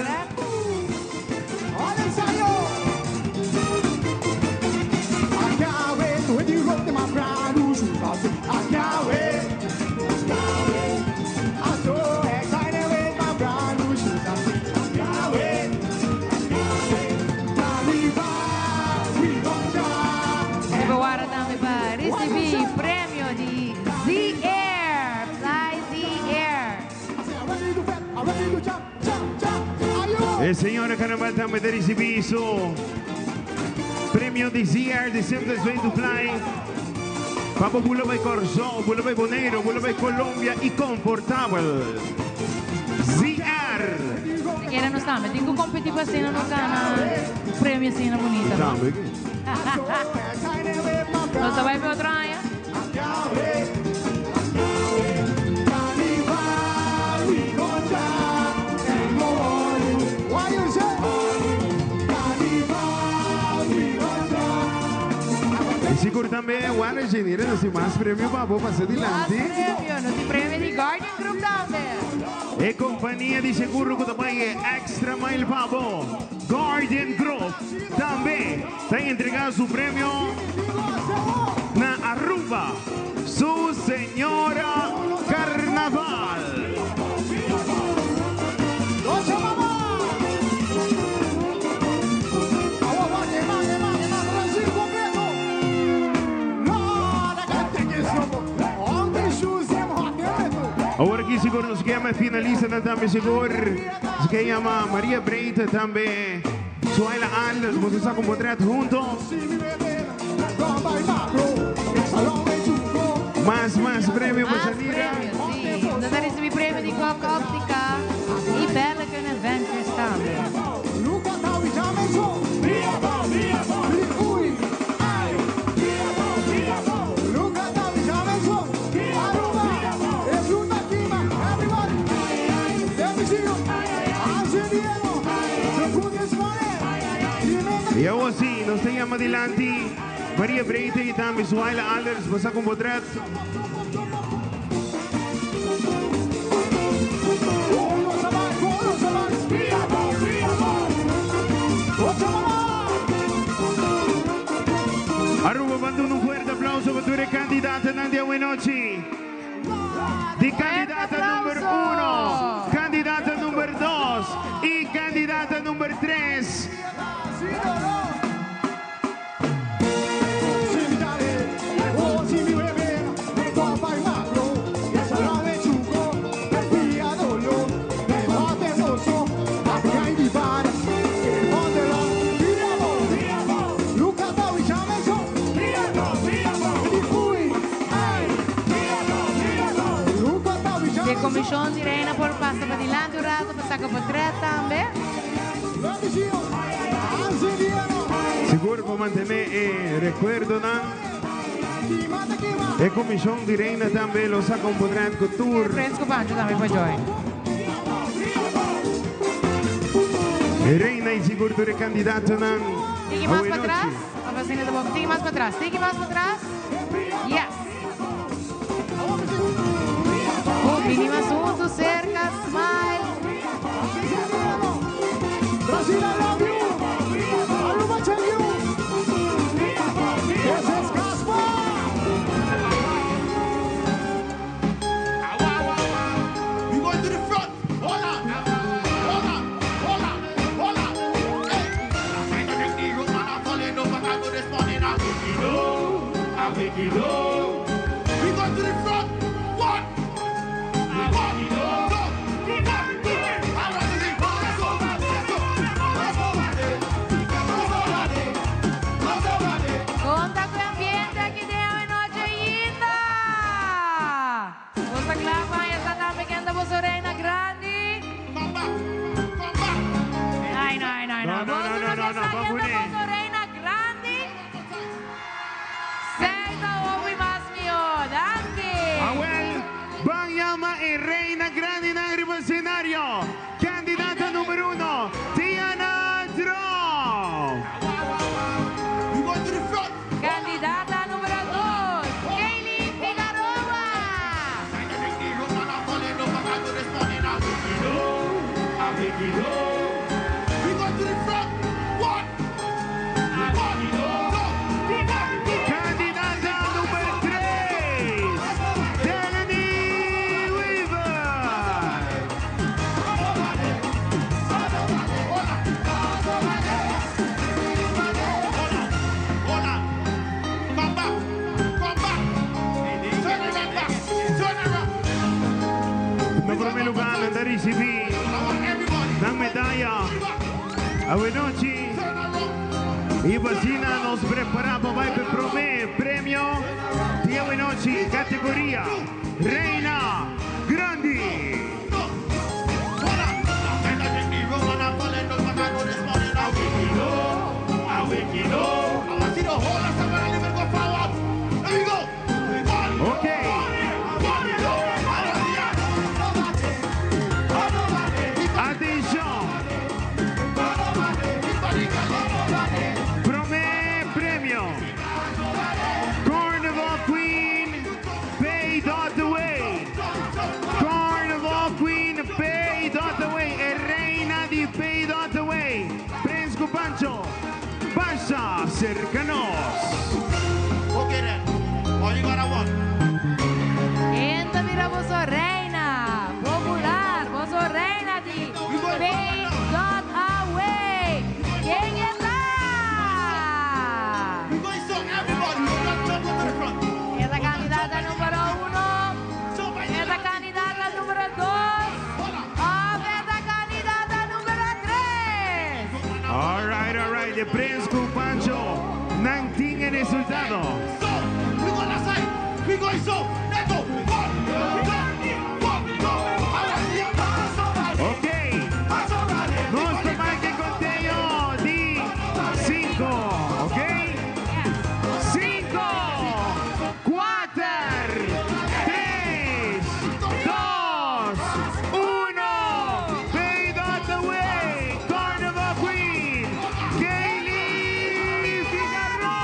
E señora Carnaval tambe ta ricibi su premio di ZR di Simplest Way to Fly. Pa bo bula bay Corsou, bula bay Boneiro, bula bay Colombia y comfortabel. ZR. Sikiera nos tambe tin cu competi pa asina nos gana premio asina bunita, no? Tambe. Nos ta bay pa otro aña. Y sigur tambe Wallace Jenira nos tin mas premio pa bo pasa dilanti. Mas premio, nos tin premio di Guardian Group tambe. E compania di seguro cu ta bay e extra mile pa bo, Guardian Group, tambe ta entrega su premio na Aruba, su Señora Carnaval. Awor aki sigur nos ke yama e finalistanan tambe sigur. Nos ke yama Maria Breite tambe Suaila Anders. Boso sa con potret hunto. Mas mas premio pa Mas Shanira. premio, si. Nos a ricibi premio di Kok Optica y Pelican Adventures tambe. Y awor si, nos ta yama dilanti Maria Breite y tambe Suhaila Alders pa sa con potret. Aruba ban duna un fuerte aplauso pa tur e kandidatonan di awenochi. Di kandidata number uno, kandidata number dos y kandidata number tres. De Comisión di Reina por pasa pa dilanti un rato pa saca portret tambe. Sigur pa mantene e recuerdonan. E Comisión di Reina tambe lo saca un portret cu tur. Friends cu Pancho tambe por join. E Reina y sigur tur e candidatonan. Tiki mas pa tras. Of asina ta bon. Tiki mas pa tras. Tiki mas pa tras. Yes. Oh, bini mas hunto, cerca, smile. Brasil, I love you. Aruba, thank you. This is Casper. We going to the front. Hold on. Hold on. Hold on. Hold on. Hey. I got the room and I'm falling over. I go this morning. I'm wicked low. I'm wicked low. We go to the front. One. One. Two. Three. I want to see. Let's go. Let's go. Let's go. Let's go. Let's go. Conta cu e ambiente aki den awenochi ainda. Bo ta cla pa haña sa tambe ken ta boso reina grandi? Ay, no, ay, no, ay, no. No, no, Boso no, no no, ke no, sa no, ken ta Pune. boso reina grandi? Zij ta hopi mas mihó. Danki. Awel, ban yama e reina grandi nan riba escenario. Candidata number uno, Tiana Tromp. We go to the front. Candidata numero dos, Kaylee Figueroa. We go to the front. One. One. Two. Three. Candidata number tres, Delaney Weaver. Awenochi. Y Basina nos prepara pa bay p'e prome premio di awenochi categoria Reina Grandi. Ok. Atencion. Prome premio. Carnival Queen Pay Dot Away. Carnival Queen Pay Dot Away. E reina di Pay Dot Away. Prins cu Pancho. Pasa cerca nos. Okay then. All you gotta want. Ken ta bira boso reina popular, boso reina di Pay Dot Away. Ken e ta? E ta candidata numero uno, e ta candidata numero dos, of e ta candidata numero tres. All right, all right. De Prins cu Pancho. Nan tin e resultado. We go last side. We going so. Let's go. One, two, one, go. Ok. Nos ta bay cu conteo di cinco, ok? Cinco, cuater, tres, dos, uno. Pay Dot Away, Carnival Queen, Kaylee Figueroa.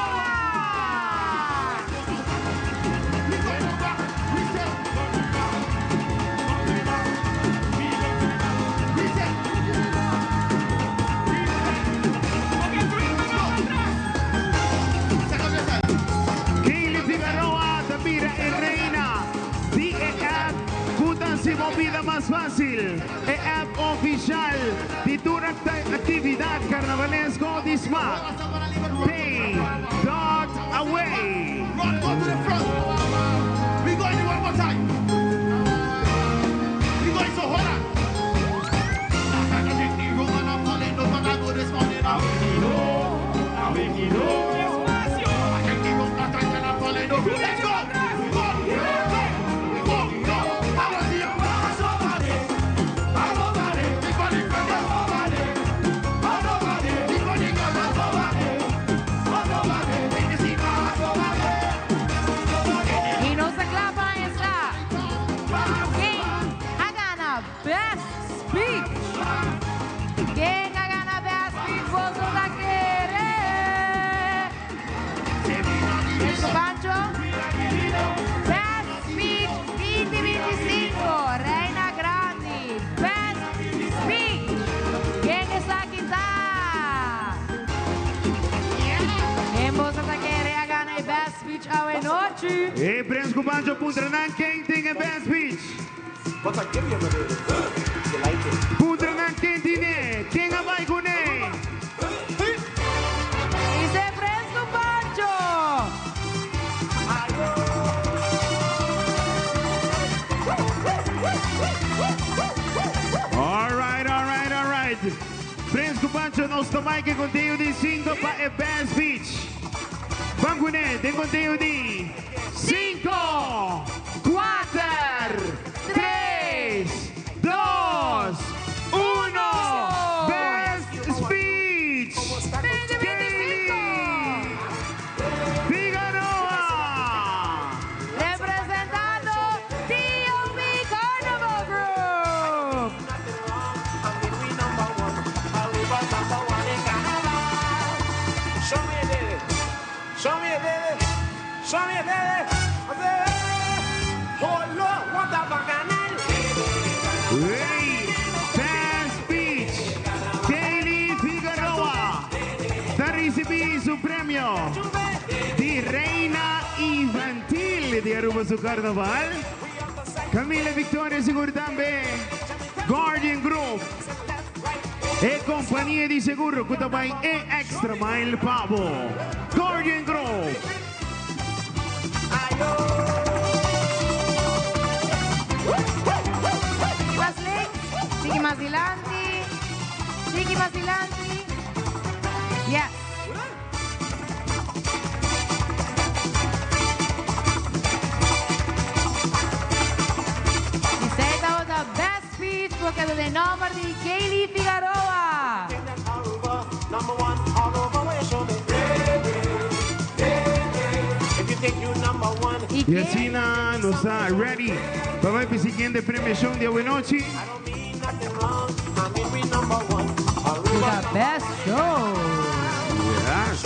Kaylee Figueroa ta bira e reina di e app cu ta haci bo bida mas facil. E app oficial di tur actividad carnavalesco di Smaak. Pay dot away. Run, go to the front. We going one more time. We going so hold on. Let's go! Go, go, go, go! Y nos ta cla pa esta. Ken a gana Best Speech? Ken a gana Best Speech? Boso ta kere. Pancho? Best Speech 2025, Reina Grandi. Best Speech. Ken esaki ta? Ken boso ta kere a gana e Best Speech awe nochi? Hey, Prins cu Pancho puntra nan ken tin e Best Speech. Puntra nan ken tin e, ken a bay cu ne. Dice Prins cu Pancho. All right, all right, all right. Prins cu Pancho nos ta bay cu conteo di cinco pa e Best Speech. Ban cu ne, den conteo di cinco, cuater, tres, dos, uno. Best Speech. Kaylee Figueroa. Representando TOB Carnival Group. Show me a baby. Show me a baby. Show me a baby. I say, oh Lord, what a bacchanal. Hey, Best Speech. Kaylee Figueroa. Ta ricibi su premio di Reina Infantil di Aruba su Carnaval. Camila Victoria sigur tambe. Guardian Group. E compania di seguro cu ta bay e extra mile pa bo. Guardian Group. Sigui mas links, sigui mas dilanti, sigui mas dilanti. Yes. Esey tabata Best Speech cu a keda den nomber di Kaylee Figaroa. Y asina nos ta ready pa bai pa e siguiente premiacion di awenochi. The best show. Yes.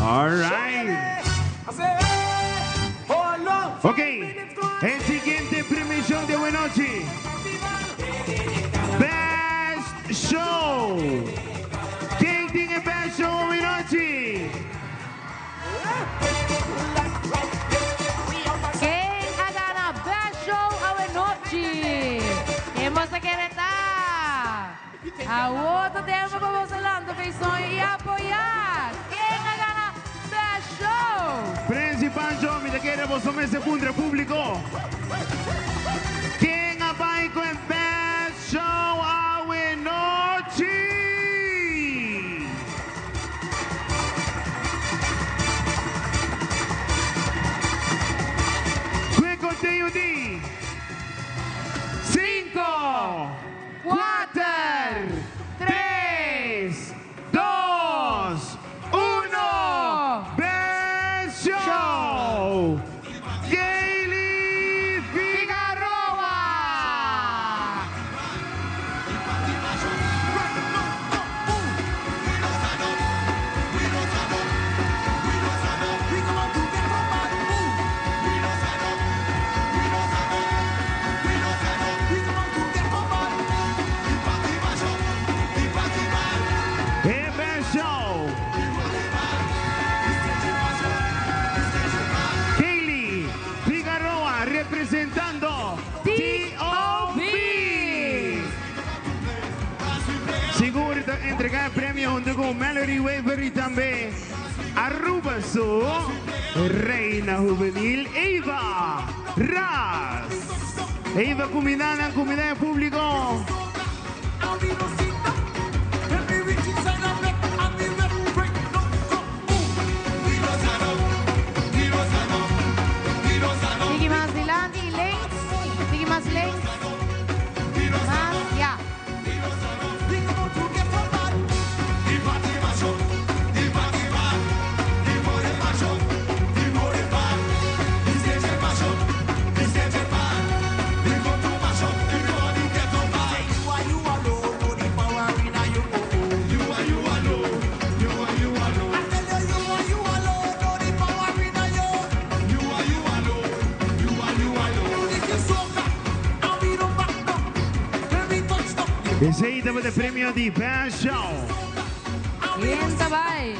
All right. Ok, e siguiente premiacion di awenochi. Best Show. Ken tin e Best Show awenochi? Ken a gana Best Show awenochi? Ken boso kere ta? Awo ta tempo pa boso lanta feison y apoya. Ken a gana Best Show? Prince Pancho, mi ta kere boso mester puntra publico. Ken a bay cu e Best Show awenochi? Cu e conteo di cinco, cuater, tres, dos, uno, Best Show! Kaylee Figaroa! E Best Show! Kaylee Figaroa representando TOB. Sigur ta entrega e premio hunto cu Mallory Wever y tambe Aruba su Reina Juvenil Eva Ras. Eva cuminda nan cuminda e publico. Sigui mas dilanti y links. Sigui mas links. Mas, ya. Esey tabata e premio di Best Show. Ken ta bay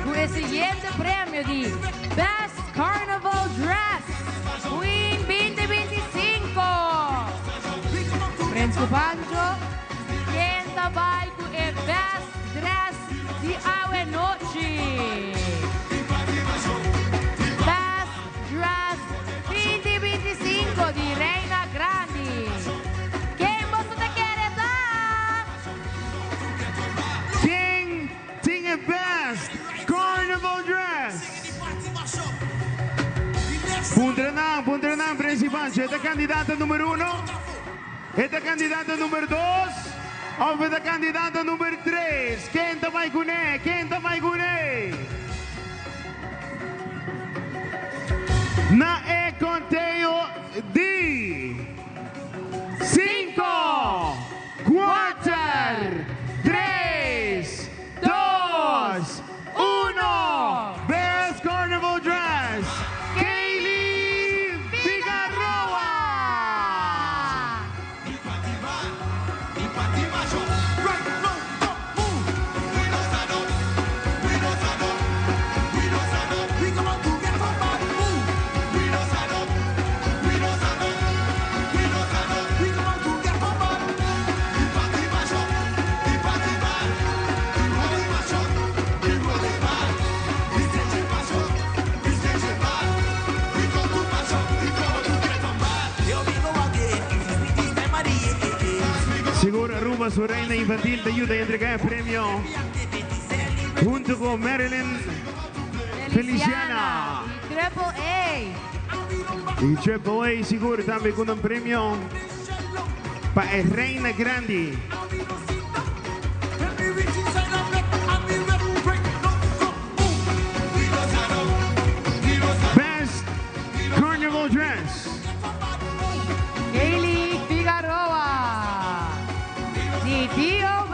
cu e siguiente premio di Best Carnival Dress Queen 2025? Prins cu Pancho, ken ta bay cu e Best Dress di awe nochi? Best Dress 2025 di Reina Grandi. Ken boso ta kere ta? Ken tin e Best Carnival Dress? Puntra nan, puntra nan, Prins y Pancho, e ta candidato numero uno? E ta candidato numero dos? Of e ta candidato numero tres? Ken ta bay cune? Ken ta bay cune? Na e conteo di cinco, cuater, tres, dos, uno, Best Carnival Dress, Kaylee Figaroa! Aruba su reina infantil ta yuda entrega e premio hunto cu Marilyn Feliciana. Y Triple A. Y Triple A sigur tambe cu un premio pa e reina grandi. Best Carnival Dress. Kaylee Figueroa. Di TOB.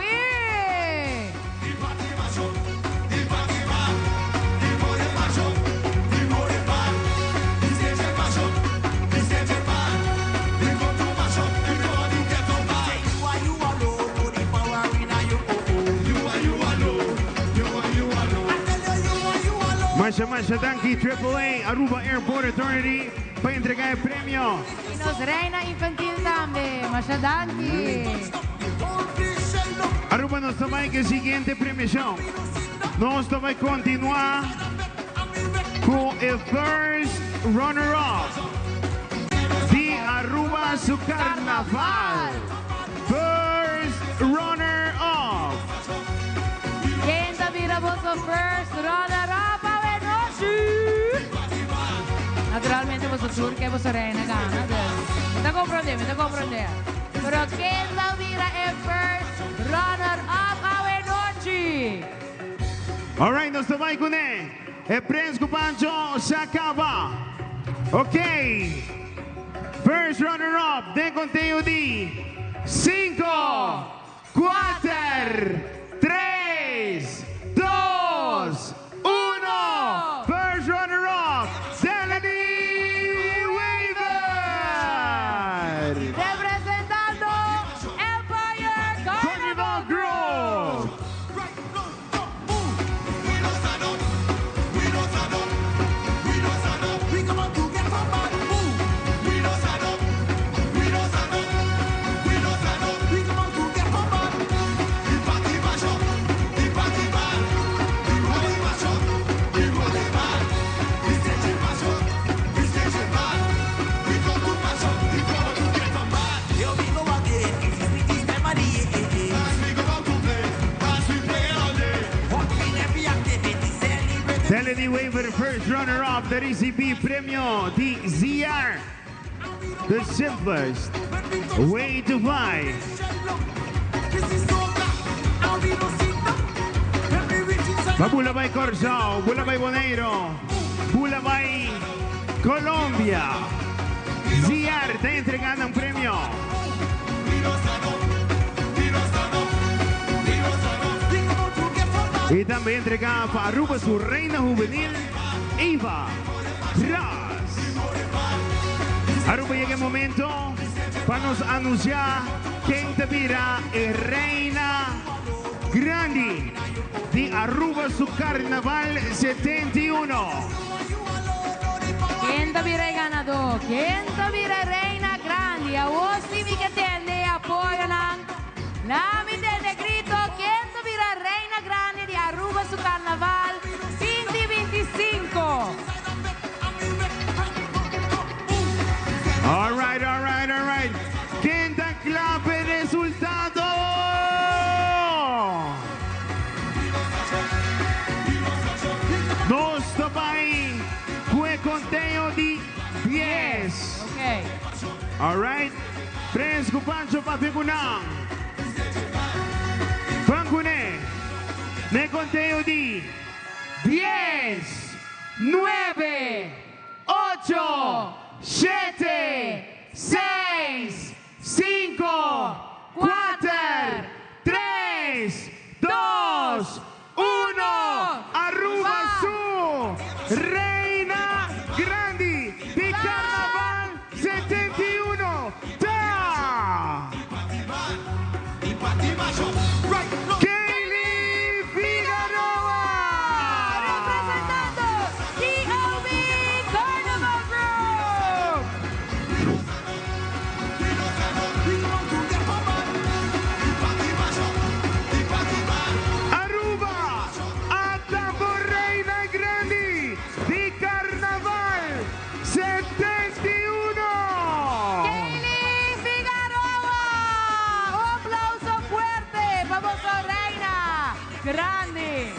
Masha masha danki Triple A Aruba Airport Authority pa entrega e premio. Y nos reina infantil tambe. Masha danki. Aruba nos ta bay cu e siguiente premiacion. Nos ta bay continua cu e first runner up di Aruba su Carnaval. First runner up. Ken ta bira boso first runner up awe nochi? Naturalmente boso tur ke boso reina gana, dus mi ta comprende, mi ta comprende. Pero ken ta bira e first runner up awe nochi? Alright, nos ta bai kuné. E prens ku Pancho sa kaba. Ok. First runner up den konteo di sinku, kuater, tres, dos, uno. First runner up, Delany Weaver! Representando Empire Carnival Group! Delany Weaver, first runner-up, ta ricibi premio di ZR. The simplest way to fly. Pa bula bay Corsou, bula bay Boneiro, bula bay Colombia. ZR ta entrega nan premio. Y tambe entrega pa Aruba su reina hubenil, Eva Ras. Aruba yega e momento pa nos anuncia ken ta bira e reina grandi di Aruba su Carnaval 71. Ken ta bira e ganador? Ken ta bira e reina grandi? Awor si mi ke tende e apoyonan. Na mi tende grito, Ken ta bira reina grandi di Aruba su Carnaval 2025? Alright, alright, alright. Ken ta kla p'e resultado? Nos ta bai ku e konteo di dies. Alright. Prens ku Pancho papia ku nan. Ban kuné. Na e konteo di dies, nuebe, ocho, shete, seis, sinku, kuater, tres, dos, Uno! Aruba su Reina Grandi di Carnaval 71 ta Kaylee Figueroa! Representando TOB Carnival Group! Aruba! Grandi!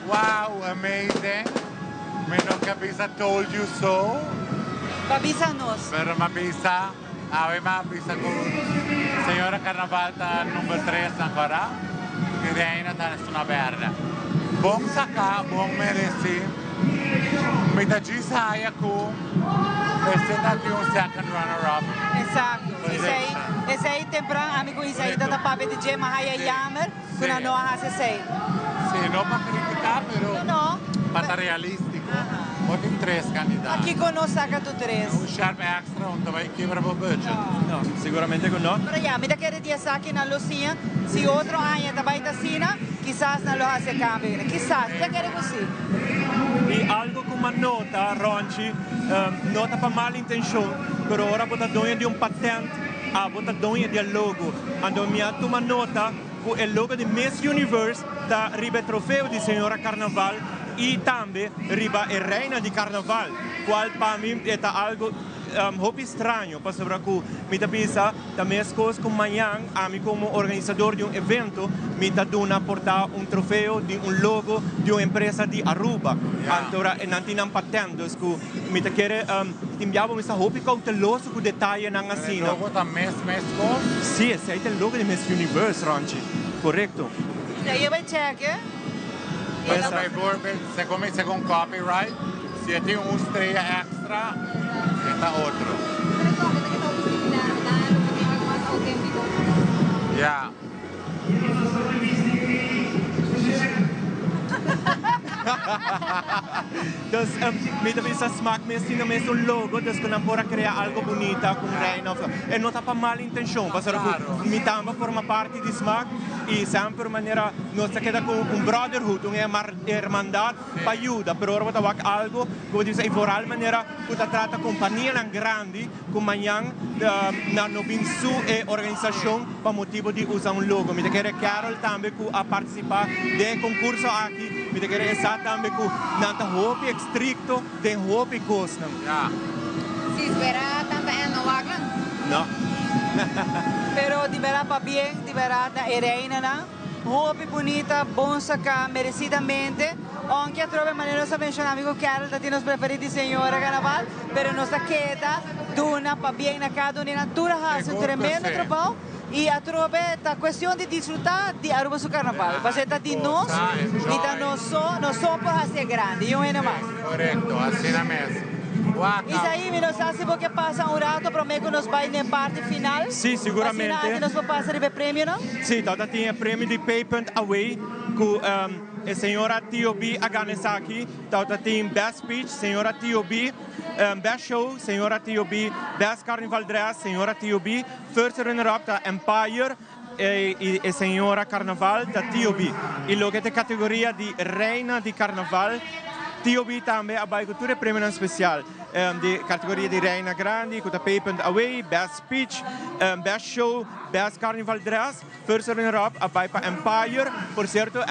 Wow, amazing. Mi no ke bisa told you so. Pa bisa nos. Pero m'a bisa, awe m'a bisa ku Señora Carnaval ta number tres ankora i Reina ta esun berde. Bon saká, bon meresí. Mi ta djis haya ku mester ta tin un second runner up. Exacto. Esei, esei tempran ami ku Isaí ta ta papia di dje, ma haya yamer ku nan no a hasi esei. Sí, no pa critica, pero pa ta realistico. Bo tin tres candidato. Pakico no saca tu tres? Un sherp extra un ta bay kibra bo budget. No, siguramente cu no. Pero ya, mi ta kere di esaki nan lo siña. Si otro aña ta bay ta asina, kisas nan lo haci e cambio ayina. Kisas, mi ta kere cu si. Y algo cu m'a nota, Ronchi, no ta pa mal intencion, pero ora bo ta doño di un patent, abo ta doño di e logo. Anto mi a tuma nota Cu e logo di Miss Universe ta riba e trofeo di Señora Carnaval y tambe riba e Reina di Carnaval, cual pa mi e ta algo hopi straño pasobra cu mi ta bisa ta mescos cu mañan ami como organisador di un evento mi ta duna porta un trofeo di un logo di un empresa di Aruba. Antora nan tin nan patent dus cu mi ta kere tin bia bo mi sta hopi cauteloso cu detayenan asina. E logo ta mes mescos? Si, esey ta e logo di Miss Universe, Ronchi. Corecto. Ya e bay cheque. Pero bijvoorbeeld, segun mi, segun copyright, si e tin un strea extra, e ta otro. Pero toch, e ta keda hopi similar, mi ta haña loke tin algo mas autentico. Ya. Dus mi ta bisa smaak mes tin na mes un logo dus ku nan por a krea algo bunita ku un reina of e no ta pa mal intencion pasobra ku mi tamba forma parti di smaak y semper manera nos ta keda ku un brotherhood un hermandad pa yuda pero ora bo ta wak algo ku bo ta bisa y vooral manera ku ta trata kompanianan grandi ku mañan nan no bin su e organisashon pa motibo di usa un logo. Mi ta kere Carol tambe ku a partisipá den e konkurso aki, mi ta kere e sa tambe ku nan ta hopi estrikto den hopi kosnan. Si spera tanta en no wak nan. No. Pero di berdad pabien di berdad na e reinanan. Hopi bunita, bon saká, meresidamente. Ounke atrobe manera nos a menshoná mi ku Carol ta tin nos preferí di señora Carnaval, pero nos ta keda duna pabien na kada un di nan. Tur a hasi un tremendo trabou i atrobe ta kuestion di disfrutá di Aruba su Carnaval. Pasobra ta di nos i ta nos so, nos so por hasié grandi, i un hende mas. Korekto, asina mes. Waka. Isaí, mi no sa si bo ke pasa un rato promé ku nos bai n'e parti final. Sí, siguramente. Asina aki nos por pasa riba e premionan. Sí, tabata tin e premio di Pay Punt Away ku e señora Tio B a gana esaki. Tabata tin Best Speech, señora Tio B, Best Show, señora Tio B, Best Carnival Dress, señora Tio B, First Runner Up ta Empire i e señora Carnaval ta Tio B. I loke ta e categoria di Reina di Carnaval, Tio B tambe a bai cu tur e premionan special di categoria di Reina Grandi cu ta Pay Punt Away, Best Speech, Best Show, Best Carnival Dress. First Runner Up a bai pa Empire. Por cierto,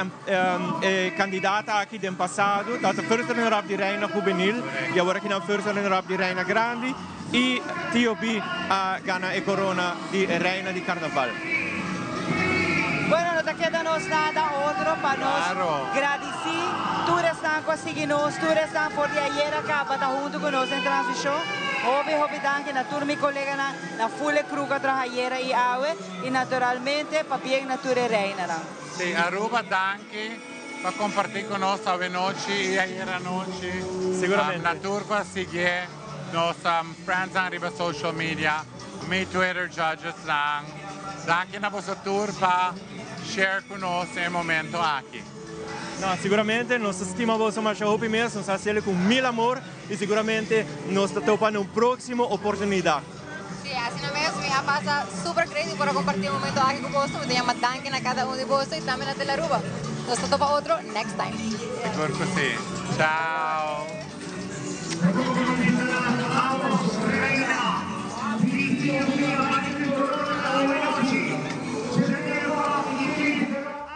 e candidata aki den pasado tabata First Runner Up di Reina Juvenil y awor aki nan First Runner Up di Reina Grandi. Y Tio B a gana e corona di Reina di Carnaval. Bueno, no ta keda nos nada otro pa nos gradici tur esnan cu a sigui nos, tur esnan for di ayer a caba ta hunto cu nos den transmision. Hopi, hopi danki na tur mi coleganan, na full e crew cu a traha ayera y awe, y naturalmente pabien na tur e reinanan. Sí, Aruba danki pa comparti cu nos awe nochi y ayer anochi. Seguramente. Na tur cu a siguié. Nos friends nan riba social media, mi Twitter judges nan, danki na boso tur pa share cu nos e momento aki. No, siguramente nos ta stima boso masha hopi mes, nos ta haciele cu mil amor y siguramente nos ta topa na un proximo oportunidad. Sí, asina mes, mi a pasa super great di por a comparti e momento aki cu boso, mi ta yama danki na cada un di boso y tambe na Telaruba. Nos ta topa otro next time. Sigur cu si. Ciao.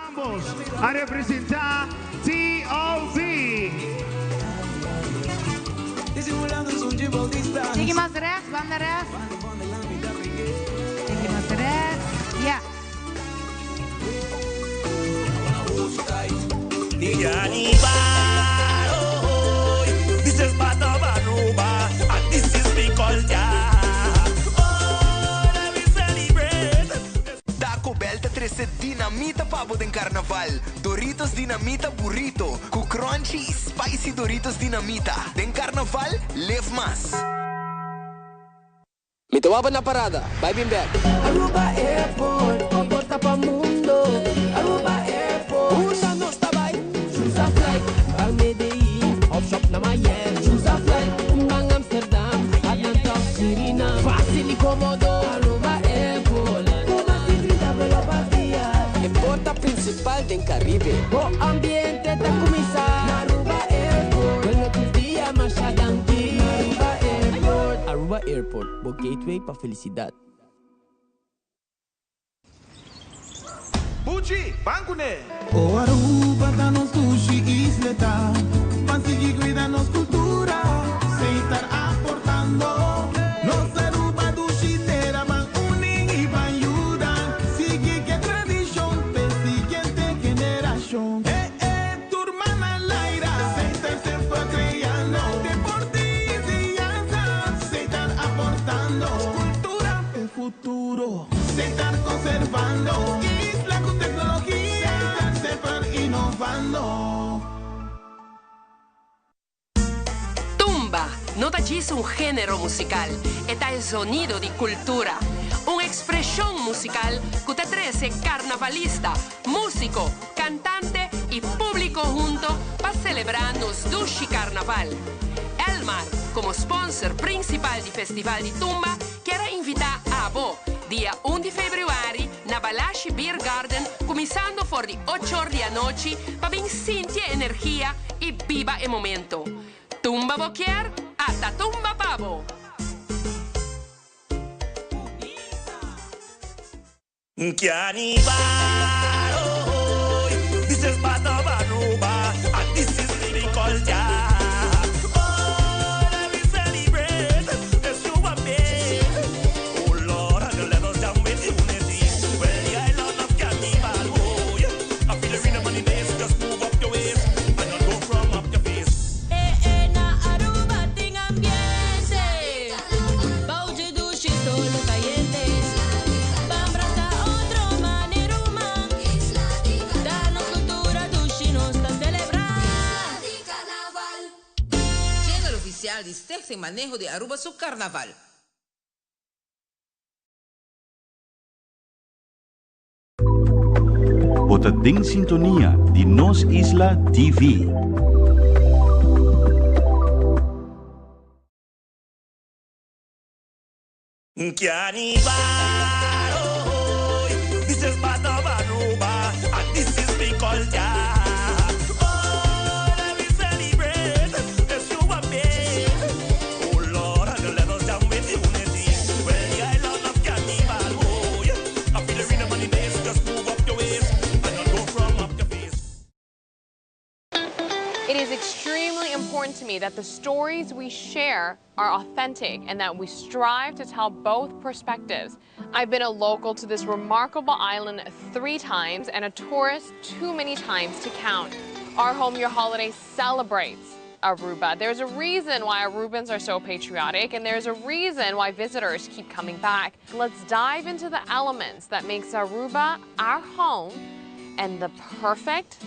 Ambos a representa Team. mas rechts, banda rechts. Tiki mas rechts. Ja. This is part of Aruba, and this is me culture. Oh, let me celebrate. Taco Bell ta trece dinamita pa bo den carnaval. Doritos Dinamita Burrito, cu crunchy y spicy Doritos Dinamita. Den carnaval, live mas. Mi ta waba na parada, bai bin bek. Aruba Airport, bo porta pa mundo. Aruba Airport, unda nos ta bai? Choose a flight, ban Medellin, of shop na Miami. Choose a flight, ban Amsterdam, Atlanta of Suriname. Facil y comodo, Aruba Airport. Cu mas di 30 vuelo pa dia. E porta principal den Caribe. Bo ambiente ta cuminsa na Aruba Airport. Vuelo tur dia, masha danki. Aruba Airport. Aruba Airport, bo gateway pa felicidad. Buchi, ban kuné! O Aruba ta nos dushi isleta, Ban sigui cuida nos cultura, Setar aportando. Nos Aruba dushi tera, Ban uni y ban yuda, Sigui cu e tradicion, p'e siguiente generacion. Eh, eh, tur man na laira, Setar semper creando. Deporte y enseñanza, Setar aportando. Cultura p'e futuro, Setar conservando. Isla cu tecnologia, Setar semper innovando. Tumba no ta djis un genero musical, e ta e zonido di cultura. Un expresion musical cu ta trece carnavalista, musico, cantante y publico hunto pa celebra nos dushi carnaval. Elmar, como sponsor principal di Festival di Tumba, kier a invita abo, dia un di februari na Balashi Beer Garden cuminsando for di ocho or di anochi pa bin sinti e energia y biba e momento. Tumba bo kier? Ata tumba pa bo! Carnival, oh, this is part of Aruba, and this is living culture. Oh, let me celebrate, it's you and me. Oh Lord, and let us down with unity. Well, the island of Carnival, oh yeah. I feel the rhythm on the bass, just move up your waist, and not go from up your face. Eh, eh, na Aruba tin ambiente. Bou dje dushi solo cayente. Ban brasa otro manera man. Ta nos cultura dushi nos ta celebra. Channel oficial di Stichting Maneho di Aruba su Carnaval. Bo ta den sintonia di Nos Isla TV. Carnival, oh, this is part of Aruba, and this is me culture. Oh, let me celebrate, it's you and me. Oh Lord, and let us down with unity. Well, the island of Carnival, oh yeah. I feel the rhythm on the bass, just move up your waist, and not go from up your face. It is extremely important to me that the stories we share are authentic and that we strive to tell both perspectives. I've been a local to this remarkable island three times and a tourist too many times to count. Our Home Your Holiday celebrates Aruba. There's a reason why Arubans are so patriotic and there's a reason why visitors keep coming back. Let's dive into the elements that makes Aruba our home and the perfect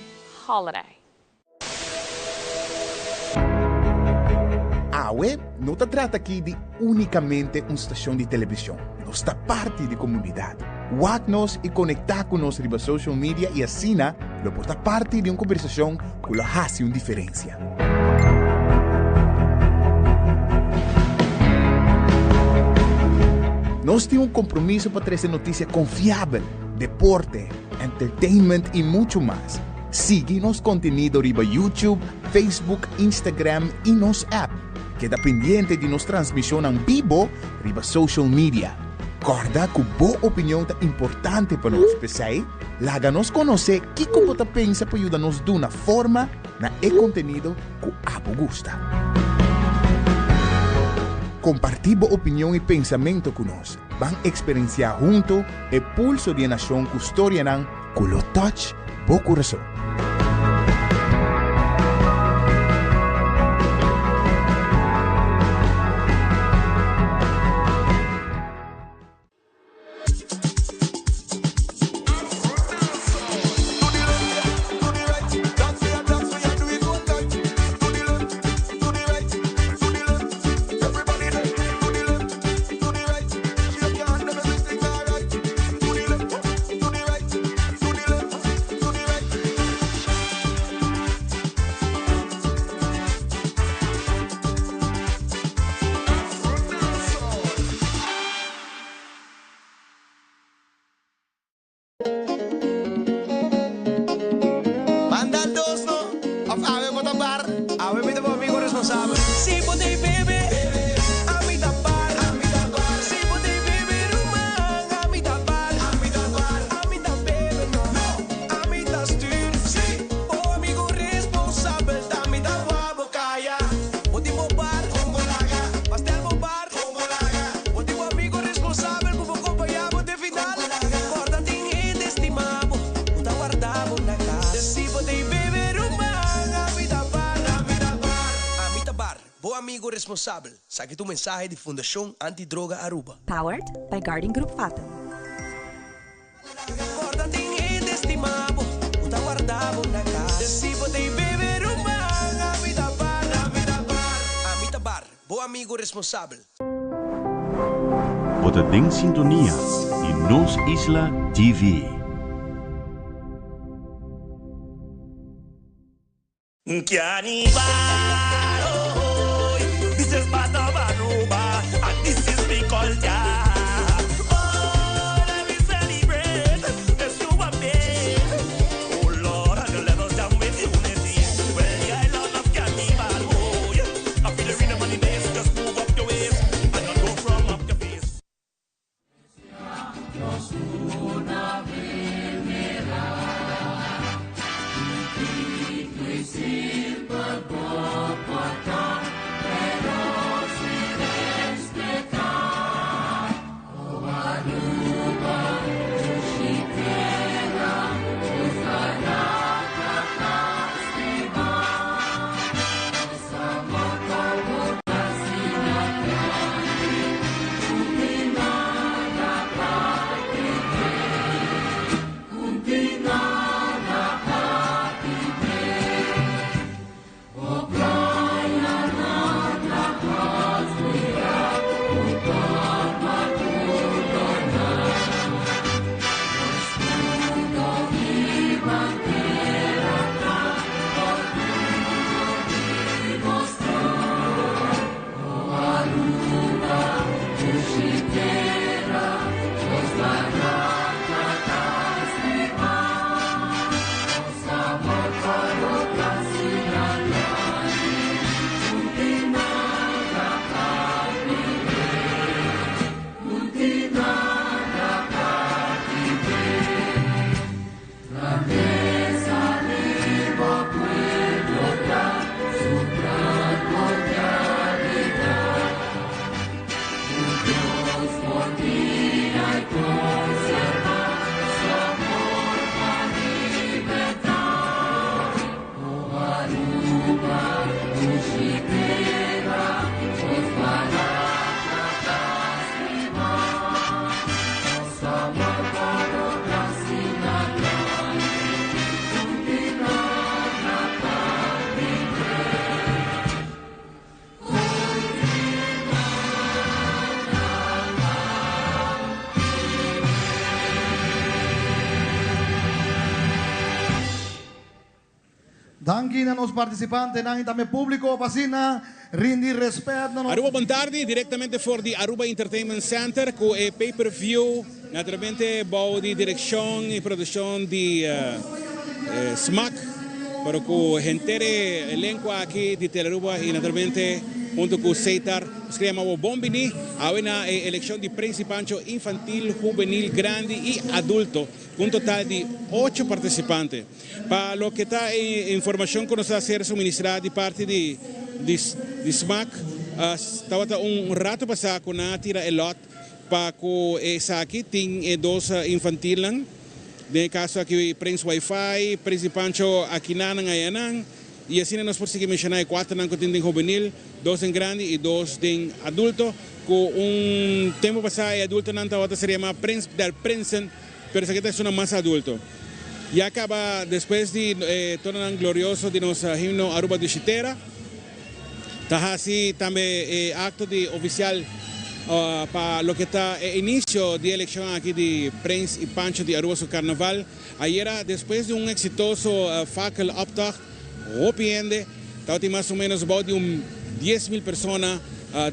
holiday. Awe no ta trata aki di unicamente un stacion di television. Nos ta parti di comunidad. Wak nos y conecta cu nos riba social media y asina lo por ta parti di un conversacion cu lo haci un diferencia. Nos tin un compromiso pa trece noticia confiabel, deporte, entertainment y mucho mas. Sigui nos contenido riba YouTube, Facebook, Instagram y nos app. Keda pendiente di nos transmision en bibo riba social media. Corda cu bo opinion ta importante pa nos, p'esey, laga nos conoce kico bo ta pensa pa yuda nos duna forma na e contenido cu abo gusta. Comparti bo opinion y pensamento cu nos. Ban experiencia hunto e pulso di e nacion cu storianan cu lo touch bo curason. Manda dos no, of awe bo ta bar. Awe mi ta bo amigo responsabel. Si bo tin bebe, ami ta bar. Si bo tin bebe ruman, ami ta bar. Ami ta bebe no, ami ta stuur. Bo amigo responsabel ta mi ta wou bo kaya. Bo tin bo bar, pastel bo bar. Bo tin bo amigo responsabel ku bo kompañá bo te final. Kòrda tin hende stimá bo ku ta warda bo na kas. Si bo tin bebe ruman, ami ta bar. Ami ta bar, bo amigo responsabel. Saki ta un mensahe di Fundashon Anti Droga Aruba. Powered by Guardian Group Fatum. Kòrda tin hende stima bo ku ta warda bo na kas. Si bo tin bebe ruman, ami ta bar. Ami ta bar, bo amigo responsabel. Bo ta den sintonia di Nos Isla TV. Carnival, oh, oh, this is part of Aruba, and this is me culture. Oh, let me celebrate this human being. Oh Lord, and let us down with unity. Well, the island of Carnival, oh, yeah. I feel the rhythm on the bass, just move up your waist, and don't go from up your face. Danki na nos participantenan y tambe publico pa asina rindi respet na nos. Aruba bon tardi, directamente for di Aruba Entertainment Center cu e pay per view naturalmente bou di direccion y produccion di Smack pero cu henter e elenco aki di Telearuba y naturalmente hunto cu Setar nos kere yama bo bon bini awe na e eleccion di Prince y Pancho infantil, juvenil, grandi y adulto cu un total di ocho participante. Pa loke ta e informacion cu nos a ser suministra di parti di di smac, Tabata un rato pasá ku nan a tira e lòt pa ku esaki tin e dos infantilnan, den e kaso aki Prins Wifi, Prins di Pancho akinanan ayanan, i asina nos por sigui menshoná e kuaternan ku tin den hubenil, dos den grandi i dos den adulto, ku un tempu pasá e adultonan tabata ser yamá Prins der Prinsen, pero esaki ta esunnan mas adulto. Ya kaba despues di e tononan glorioso di nos himno Aruba Dushi Tera. Ta hasi tambe e acto di oficial pa loke ta e inicio di e eleccion aki di Prins y Pancho di Aruba su Carnaval. Ayera despues di un exitoso fakkel optocht hopi hende, tabatin mas o menos about di un 10,000 persona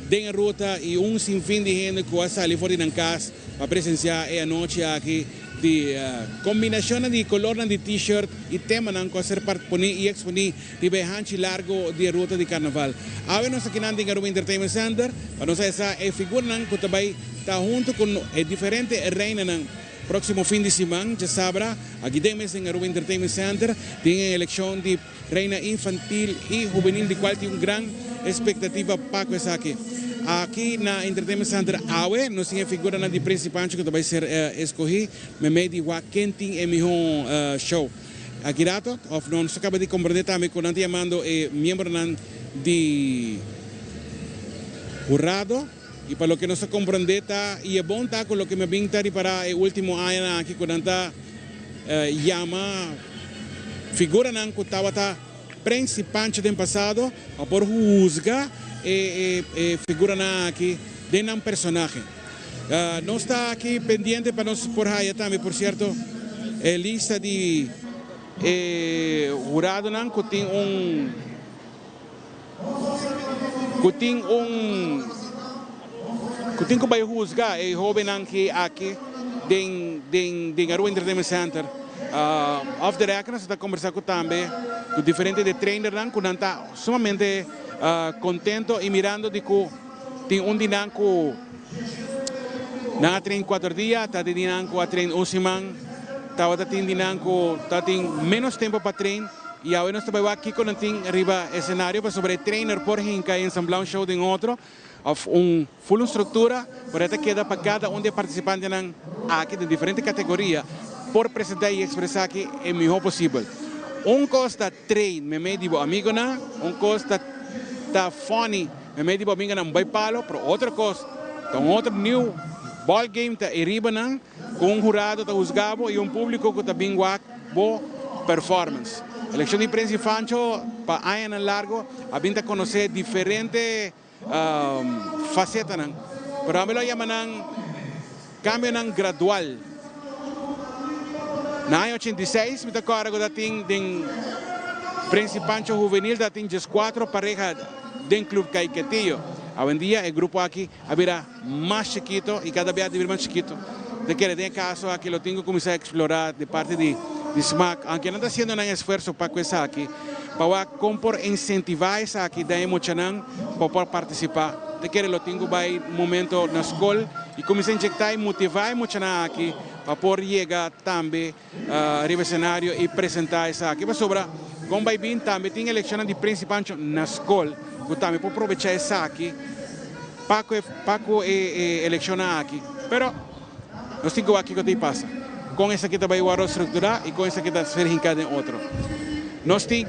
den e ruta y un sinfin di hende cu a sali for di nan cas pa presencia e anochi aki di combinacionnan di colornan di t-shirt y temanan cu a ser poni y exponi riba e hanchi largo di e ruta di Carnaval. Awe nos akinan den Aruba Entertainment Center pa nos a esa e figuranan cu ta bay ta hunto cu e diferente reinanan proximo fin di siman, djasabra, aki den mes den Aruba Entertainment Center tin e eleccion di Reina Infantil y Hubenil di cual tin un gran expectativa pa cu esaki. Aki na Entertainment Center awe nos tin e figuranan di Prince y Pancho cu ta bay ser escogi memey di wak ken tin e miho show. Aki rato, of no, nos a caba di comprende tambe cu nan ta yamando e miembronan di hurado y pa loke nos a comprende ta y e bon ta cu loke mi a bin ta ripara e ultimo añanan aki cu nan ta yama figuranan cu tabata Prens y Pancho den pasado pa por huzga e figuranan aki den nan personahe. Nos ta aki pendiente pa nos por haya tambe por cierto e lista di e huradonan cu tin un cu tin un cu tin cu bay huzga e hobennan ki aki den den den Aruba Entertainment Center. Off the record nos ta combersa cu tambe cu diferente di e trainernan cu nan ta sumamente contento y mirando di cu Tin un di nan ku nan a train kuater dia, ta tin di nan ku a train un siman, tabata tin di nan ku ta tin ménos tempu pa train i awe nos ta bai wak kiko nan tin riba esenario pasobra e trainer por hinka e ensambla un show den otro òf un ful un struktura por e ta keda pa kada un di e partisipantenan aki den diferente kategoria por presentá i ekspresá aki e mihó posibel. Un kos ta train meimei di bo amigonan, un kos ta ta funny Meimei di bo amiganan bai palo, pero otro kos ta un otro new ball game ta e riba nan ku un hurado ta husga bo i un publiko ku ta bin wak bo performance. Elekshon di Prins Ifancho pa añanan largo a bin ta konosé diferente fasetanan, pero ami lo a yama nan kambionan gradual. Na aña 86 mi ta kòrda ku ta tin den Prins Ifancho Huvenil ta tin dieskuatro pareha. Den Club Caiquetillo. Awendia e grupo aki a bira mas chikito y cada bia ta bira mas chikito. Ta kere den e caso aki lo tin cu cuminsa explora di parti di smaak, aunke nan ta haciendo nan esfuerzo pa cu esaki, pa wak con por incentiva esaki den e muchanan pa por participa. Ta kere lo tin cu bay momento na scol y cuminsa inyecta y motiva e muchanan aki pa por yega tambe riba escenario y presenta esaki pasobra con bay bin tambe tin eleccionnan di Prins y Pancho na scol cu tambe por probecha esaki pa cu pa cu e eleccionnan aki pero nos tin cu wak kico ta pasa con esaki ta bay worde structura y con esaki ta ser hinca den otro nos tin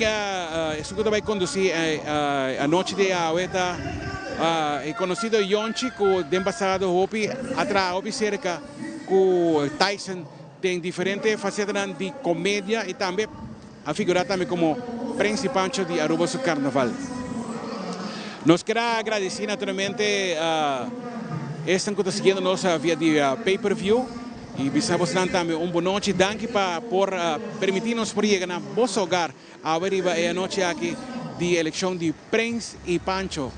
esun cu ta bay conduci anochi di awe ta e conocido Yonchi cu den pasado hopi a traha hopi cerca cu Tyson. Den diferente facetanan di comedia y tambe a figura tambe como Prins y Pancho di Aruba su Carnaval. Nos kier a agradeci naturalmente esnan cu ta siguiendo nos via di pay per view y bisa bosnan tambe un bonochi. Danki pa por permiti nos por yega na boso hogar awe riba e anochi aki di eleccion di Prins y Pancho.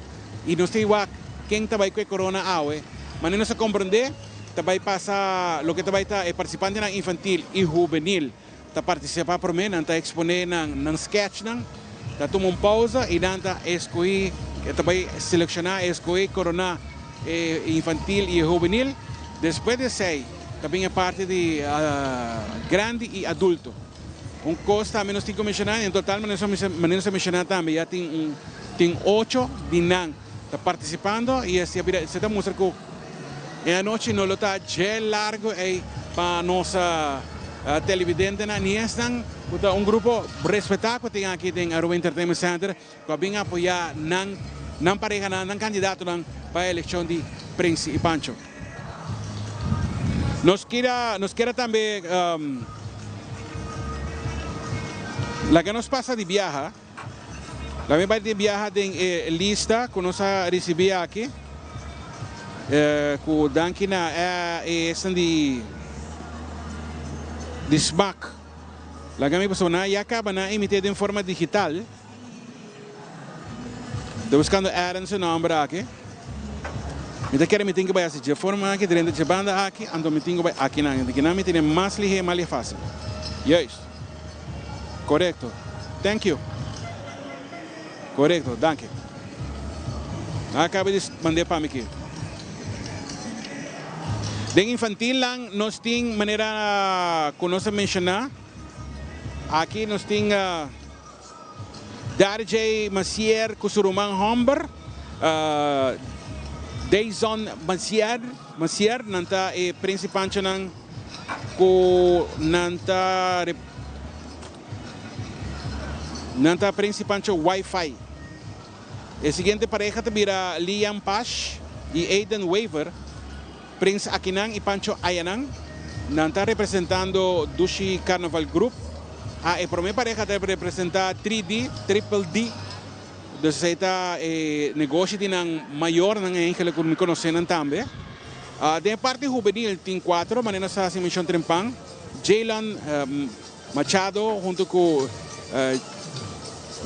Y nos ta wak ken ta bay cu e corona awe. Manera nos a comprende ta bay pasa loke ta bay ta e participantenan infantil y hubenil ta participa prome, nan ta expone nan sketchnan, ta tuma un pausa y nan ta escogi, ta bay selecciona, escogi, corona e infantil y e hubenil. Despues di esey ta bin e parti di grandi y adulto. Un kos tambe nos tin ku menshoná, en total manera nos a menshoná tambe ya tin un tin ocho di nan Ta participando y esey a bira esey ta mustra cu e anochi no lo ta dje largo ey pa nos televidentenan ni esnan cu ta un grupo respeta cu tin aki den Aruba Entertainment Center cu a bin apoya nan nan parehanan nan candidatonan pa e eleccion di Prins y Pancho. Nos kira nos kera tambe laga nos pasa di biaha. Laga mi bai den biaha den e lista ku nos a risibí aki. Ku danki na e esnan di di smak. Laga mi pasobra nan ya kaba nan a emit'é den forma digital. Ta buskando Aaron su nòmber aki. Mi ta kere mi tin ku bai hasi dje forma aki, drenta dje banda aki, anto mi tin ku bai akinan. Akinan mi tene mas lihé, mas lihé fásil. Juist. Korekto. Thank you. Korekto, danki. Nan a kaba di mand'é pa mi aki. Den infantilnan nos tin manera ku nos a menshoná. Aki nos tin Darjay Macier ku su ruman hòmber, Dayson Macier. Macier, nan ta e prinsipanchonan. Ku nan ta nan ta principancho Wi-Fi. E siguiente pareha ta bira Liam Pash y Aiden Wever, Prins Akinan y Pancho Ayanan. Nan ta representando Dushi Carnaval Group. Ah, e prome pareha ta representa 3D, Triple D. Dus esei ta e negoshi di nan mayornan eigenlijk ku mi konosé nan tambe. Den e parti hubenil tin kuatro, manera nos a hasi menshon trempan, Jaylan Machado huntu ku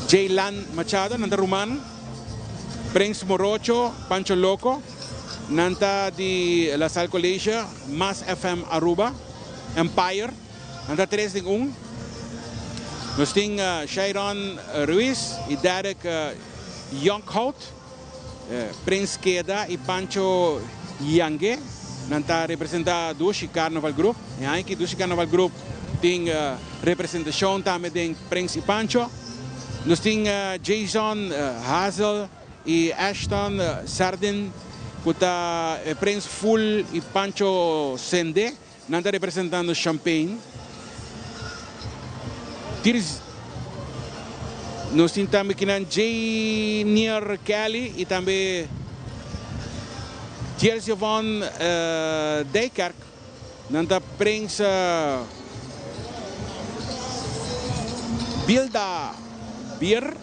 Jaylan Machado, nan ta ruman, Prins Morocho, Pancho Loco, nan ta di La Salle College, Mas FM Aruba, Empire. Nan ta tres den un. Nos tin Shairon Ruiz y Derek Jonkhout, Prins Keda y Pancho Yange. Nan ta representa Dushi Carnaval Group. E aña aki Dushi Carnaval Group tin representacion tambe den Prins y Pancho. Nos tin Jason Hazel y Ashton Sardin cu ta Prins Full y Pancho Sende. Nan ta representando Champagne. Tirs Nos tin tambe kinan Jnier Kelly y tambe Tiersje van Dijkerk. Nan ta Prins Bilda Bier.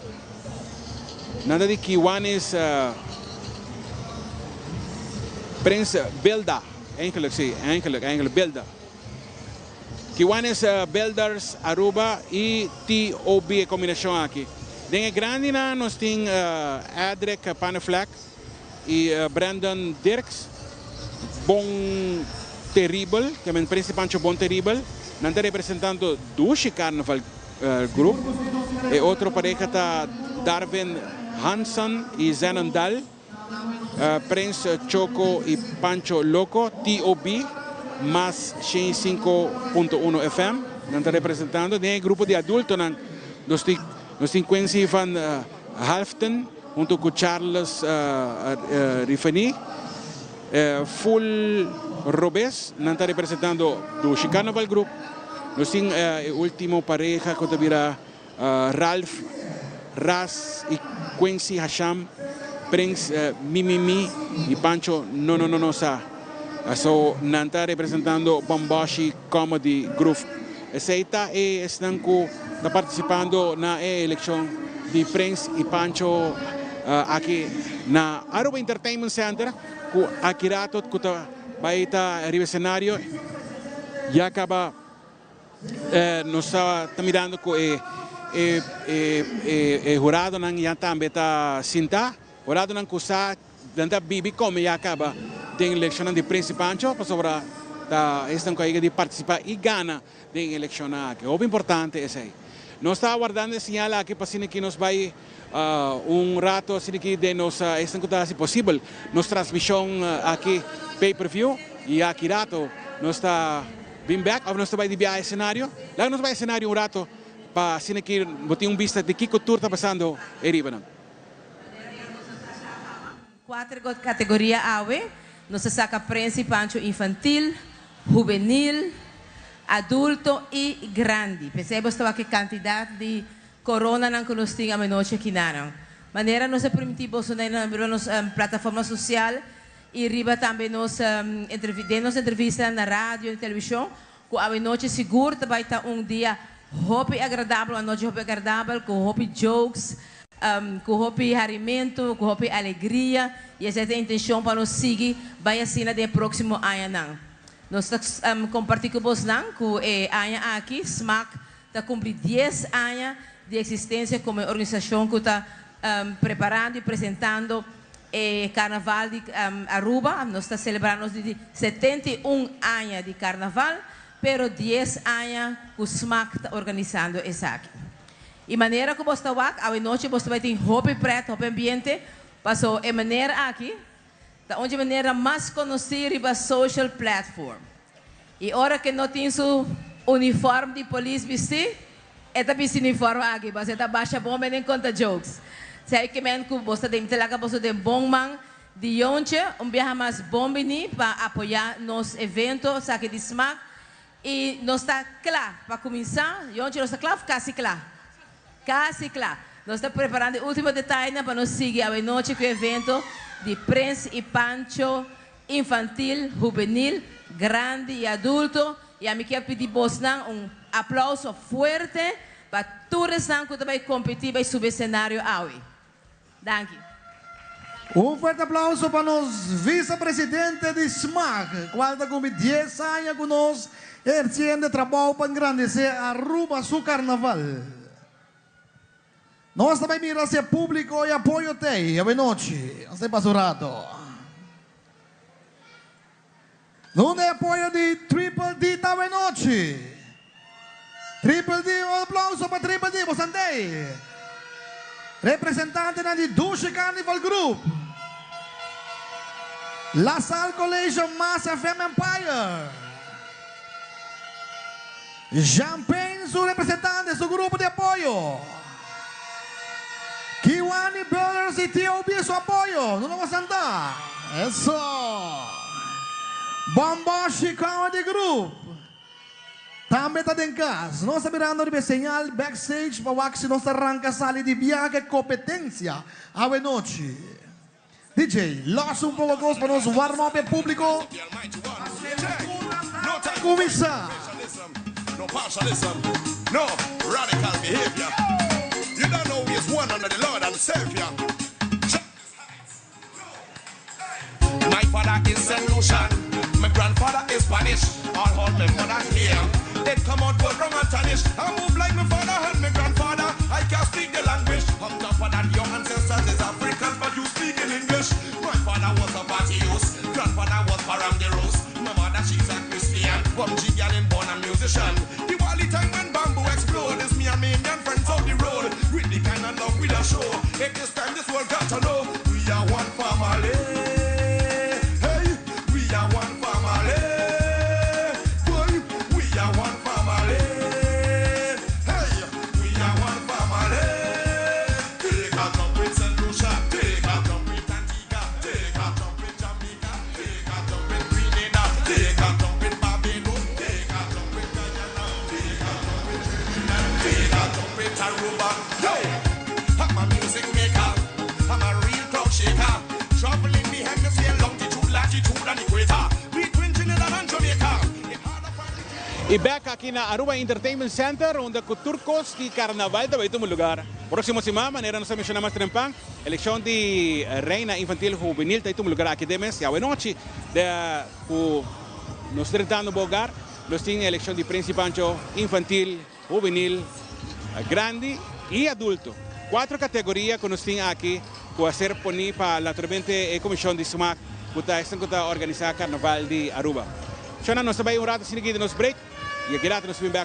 Nan ta di Kiwanis Prins Bilda. Eigenlijk si, eigenlijk, eigenlijk Bilda. Kiwanis Builders Aruba y TOB e combinacion aki. Den e grandinan nos tin Edric Panneflek y Brandon Dirks. Bon Terrible, ke men Prince Pancho Bon Terrible. Nan ta representando Dushi Carnaval Group. E otro pareha ta Darvin Hanson y Zenon Dahl. Prins Choco y Pancho Loco, TOB, mas 105.1 FM. Nan ta representando den e grupo di adultonan. Nos tin nos tin Quincy van Halften hunto cu Charles Rifeni. Full Robes, nan ta representando Dushi Carnaval Group. Nos tin e ultimo pareha cu ta bira Ralph Ras y Quincy Hasham, Prins Mi Mi Mi y Pancho No No No No Sa. So nan ta representando Bomboshi Comedy Group. Esey ta e esnan cu ta participando na e eleccion di Prins y Pancho aki na Aruba Entertainment Center cu aki rato cu ta bay ta riba escenario ya caba. Nos ta mirando cu e huradonan ya tambe ta sinta. Huradonan cu sa nan ta bibi come ya caba den eleccionnan di Prince Pancho pasobra ta esnan cu a yega di participa y gana den eleccionnan aki. Hopi importante esey. Nos ta wardando e señal aki pa asina ki nos bay un rato asina ki den nos esnan cu ta haci posibel nos transmision aki pay per view y aki rato nos ta Bin bek of nos ta bai di biaha escenario? Laga nos bai escenario un rato pa asina ki bo tin un bista di kiko tur ta pasando e riba nan. Cuater categoria awe, nos a saca Prins y Pancho infantil, hubenil, adulto y grandi. Pesey bo ta wak e cantidad di coronanan cu nos tin anochi akinan. Manera nos a permiti boso na nos plataforma social y riba tambe nos nos entrevista na radio y television, cu anochi sigur bay ta un dia hopi agradabel, un anochi hopi agradabel, cu hopi jokes, cu hopi harimento, cu hopi alegria, y esey ta e intencion pa nos sigui bay asina den proximo añanan. Nos ta comparti cu boso cu e aña aki, SMAC ta cumpli 10 aña di existencia como organisacion cu ta preparando y presentando e Carnaval di Aruba. Nos ta celebrando di 71 aña di Carnaval, pero 10 aña cu SMAC ta organisando esaki. E manera cu bo ta wak, anochi bo bay tin hopi pret, hopi ambiente, paso e manera aki, ta un manera mas conoci riba social platform. Y ora cu no tin su uniform di polis bisti, e ta bisti uniform aki, bo ta basha bomba y conta jokes. Esey kiermen cu bo ta laga bo den bon man di Yontje, un biaha mas bon bini pa apoya nos evento, esaki di SMAC. Y nos ta cla pa cuminsa, Yontje, nos ta cla, casi cla. Casi cla. Nos ta preparando e ultimo detaye pa nos sigui anochi cu e evento di Prins y Pancho infantil, hubenil, grandi y adulto. Y ami kier pidi boso un aplauso fuerte pa tur esnan cu bay competi, bay subi scenario awe. Danki. Un fuerte aplauso pa nos vicepresidente di SMAC, cual ta cumpli 10 aña cu nos, eherciendo trabou pa engrandece Aruba su carnaval. Nos tambe mira si publico y apoyo t'ey, bon nochi, nos pasa un rato. Unda e apoyo di Triple D ta bon nochi? Triple D, un aplauso pa Triple D, boso t'ey. Representante di Dushi Carnival Group. La Salle College Mass FM Empire. Champagne, su representante, su grupo di apoyo. Kiwani Brothers y TOB, su apoyo. No nos anda. Eso. Bomboshi Comedy Group. Tambe ta den cas. Nos ta mirando e señal backstage pa wak si nos ranca sali di biahe competencia. Anochi. DJ, los un poco cos pa nos warm up e publico. Cuminsa. No partialism, no radical behavior. You don't know we is one under the Lord and Savior. My father is Saint Lucian, my grandfather is Spanish. All hold my mother here. They come out both wrong and tarnish. I move like my father and my grandfather. I can speak the language. On top of that, your ancestors is Africans, but you speak in English. My father was a party host, grandfather was Param de Rose. My mother, she's a Christian. Bumji girl and born a musician. The wally time when bamboo explode is me and me Indian friends out the road. With the kind of love we da show. At this time, this world got to know we are one family. Hey, we are one family. Boy, we are one family. Hey, we are one family. Take a jump with Saint Lucia, take a jump with Antigua, take a jump with Jamaica, take a jump with Grenada, take a jump with Barbados, take a jump with Guyana, take a jump with Trinidad, take a jump with Aruba. Yo, I'm a music maker, I'm a real crowd shaker. Traveling the hemisphere, longitude, latitude, and equator. Between Trinidad and Jamaica. Y back aki na Aruba Entertainment Center, unda cu tur cos di carnaval ta bay tuma lugar. Proximo siman, manera nos a menciona mas trempan, eleccion di Reina Infantil Juvenil ta tuma lugar aki demes. Y anochi, di cu nos drentando hogar, nos tin eleccion di Prins y Pancho Infantil, Juvenil, Grandi y Adulto. Cuatro categoria cu nos tin aki, cu a ser poni pa naturalmente e comision di SMAC, cu ta organisa Carnaval di Aruba. Shona, nos bay un rato asina aki di nos break, y aki nos bin back.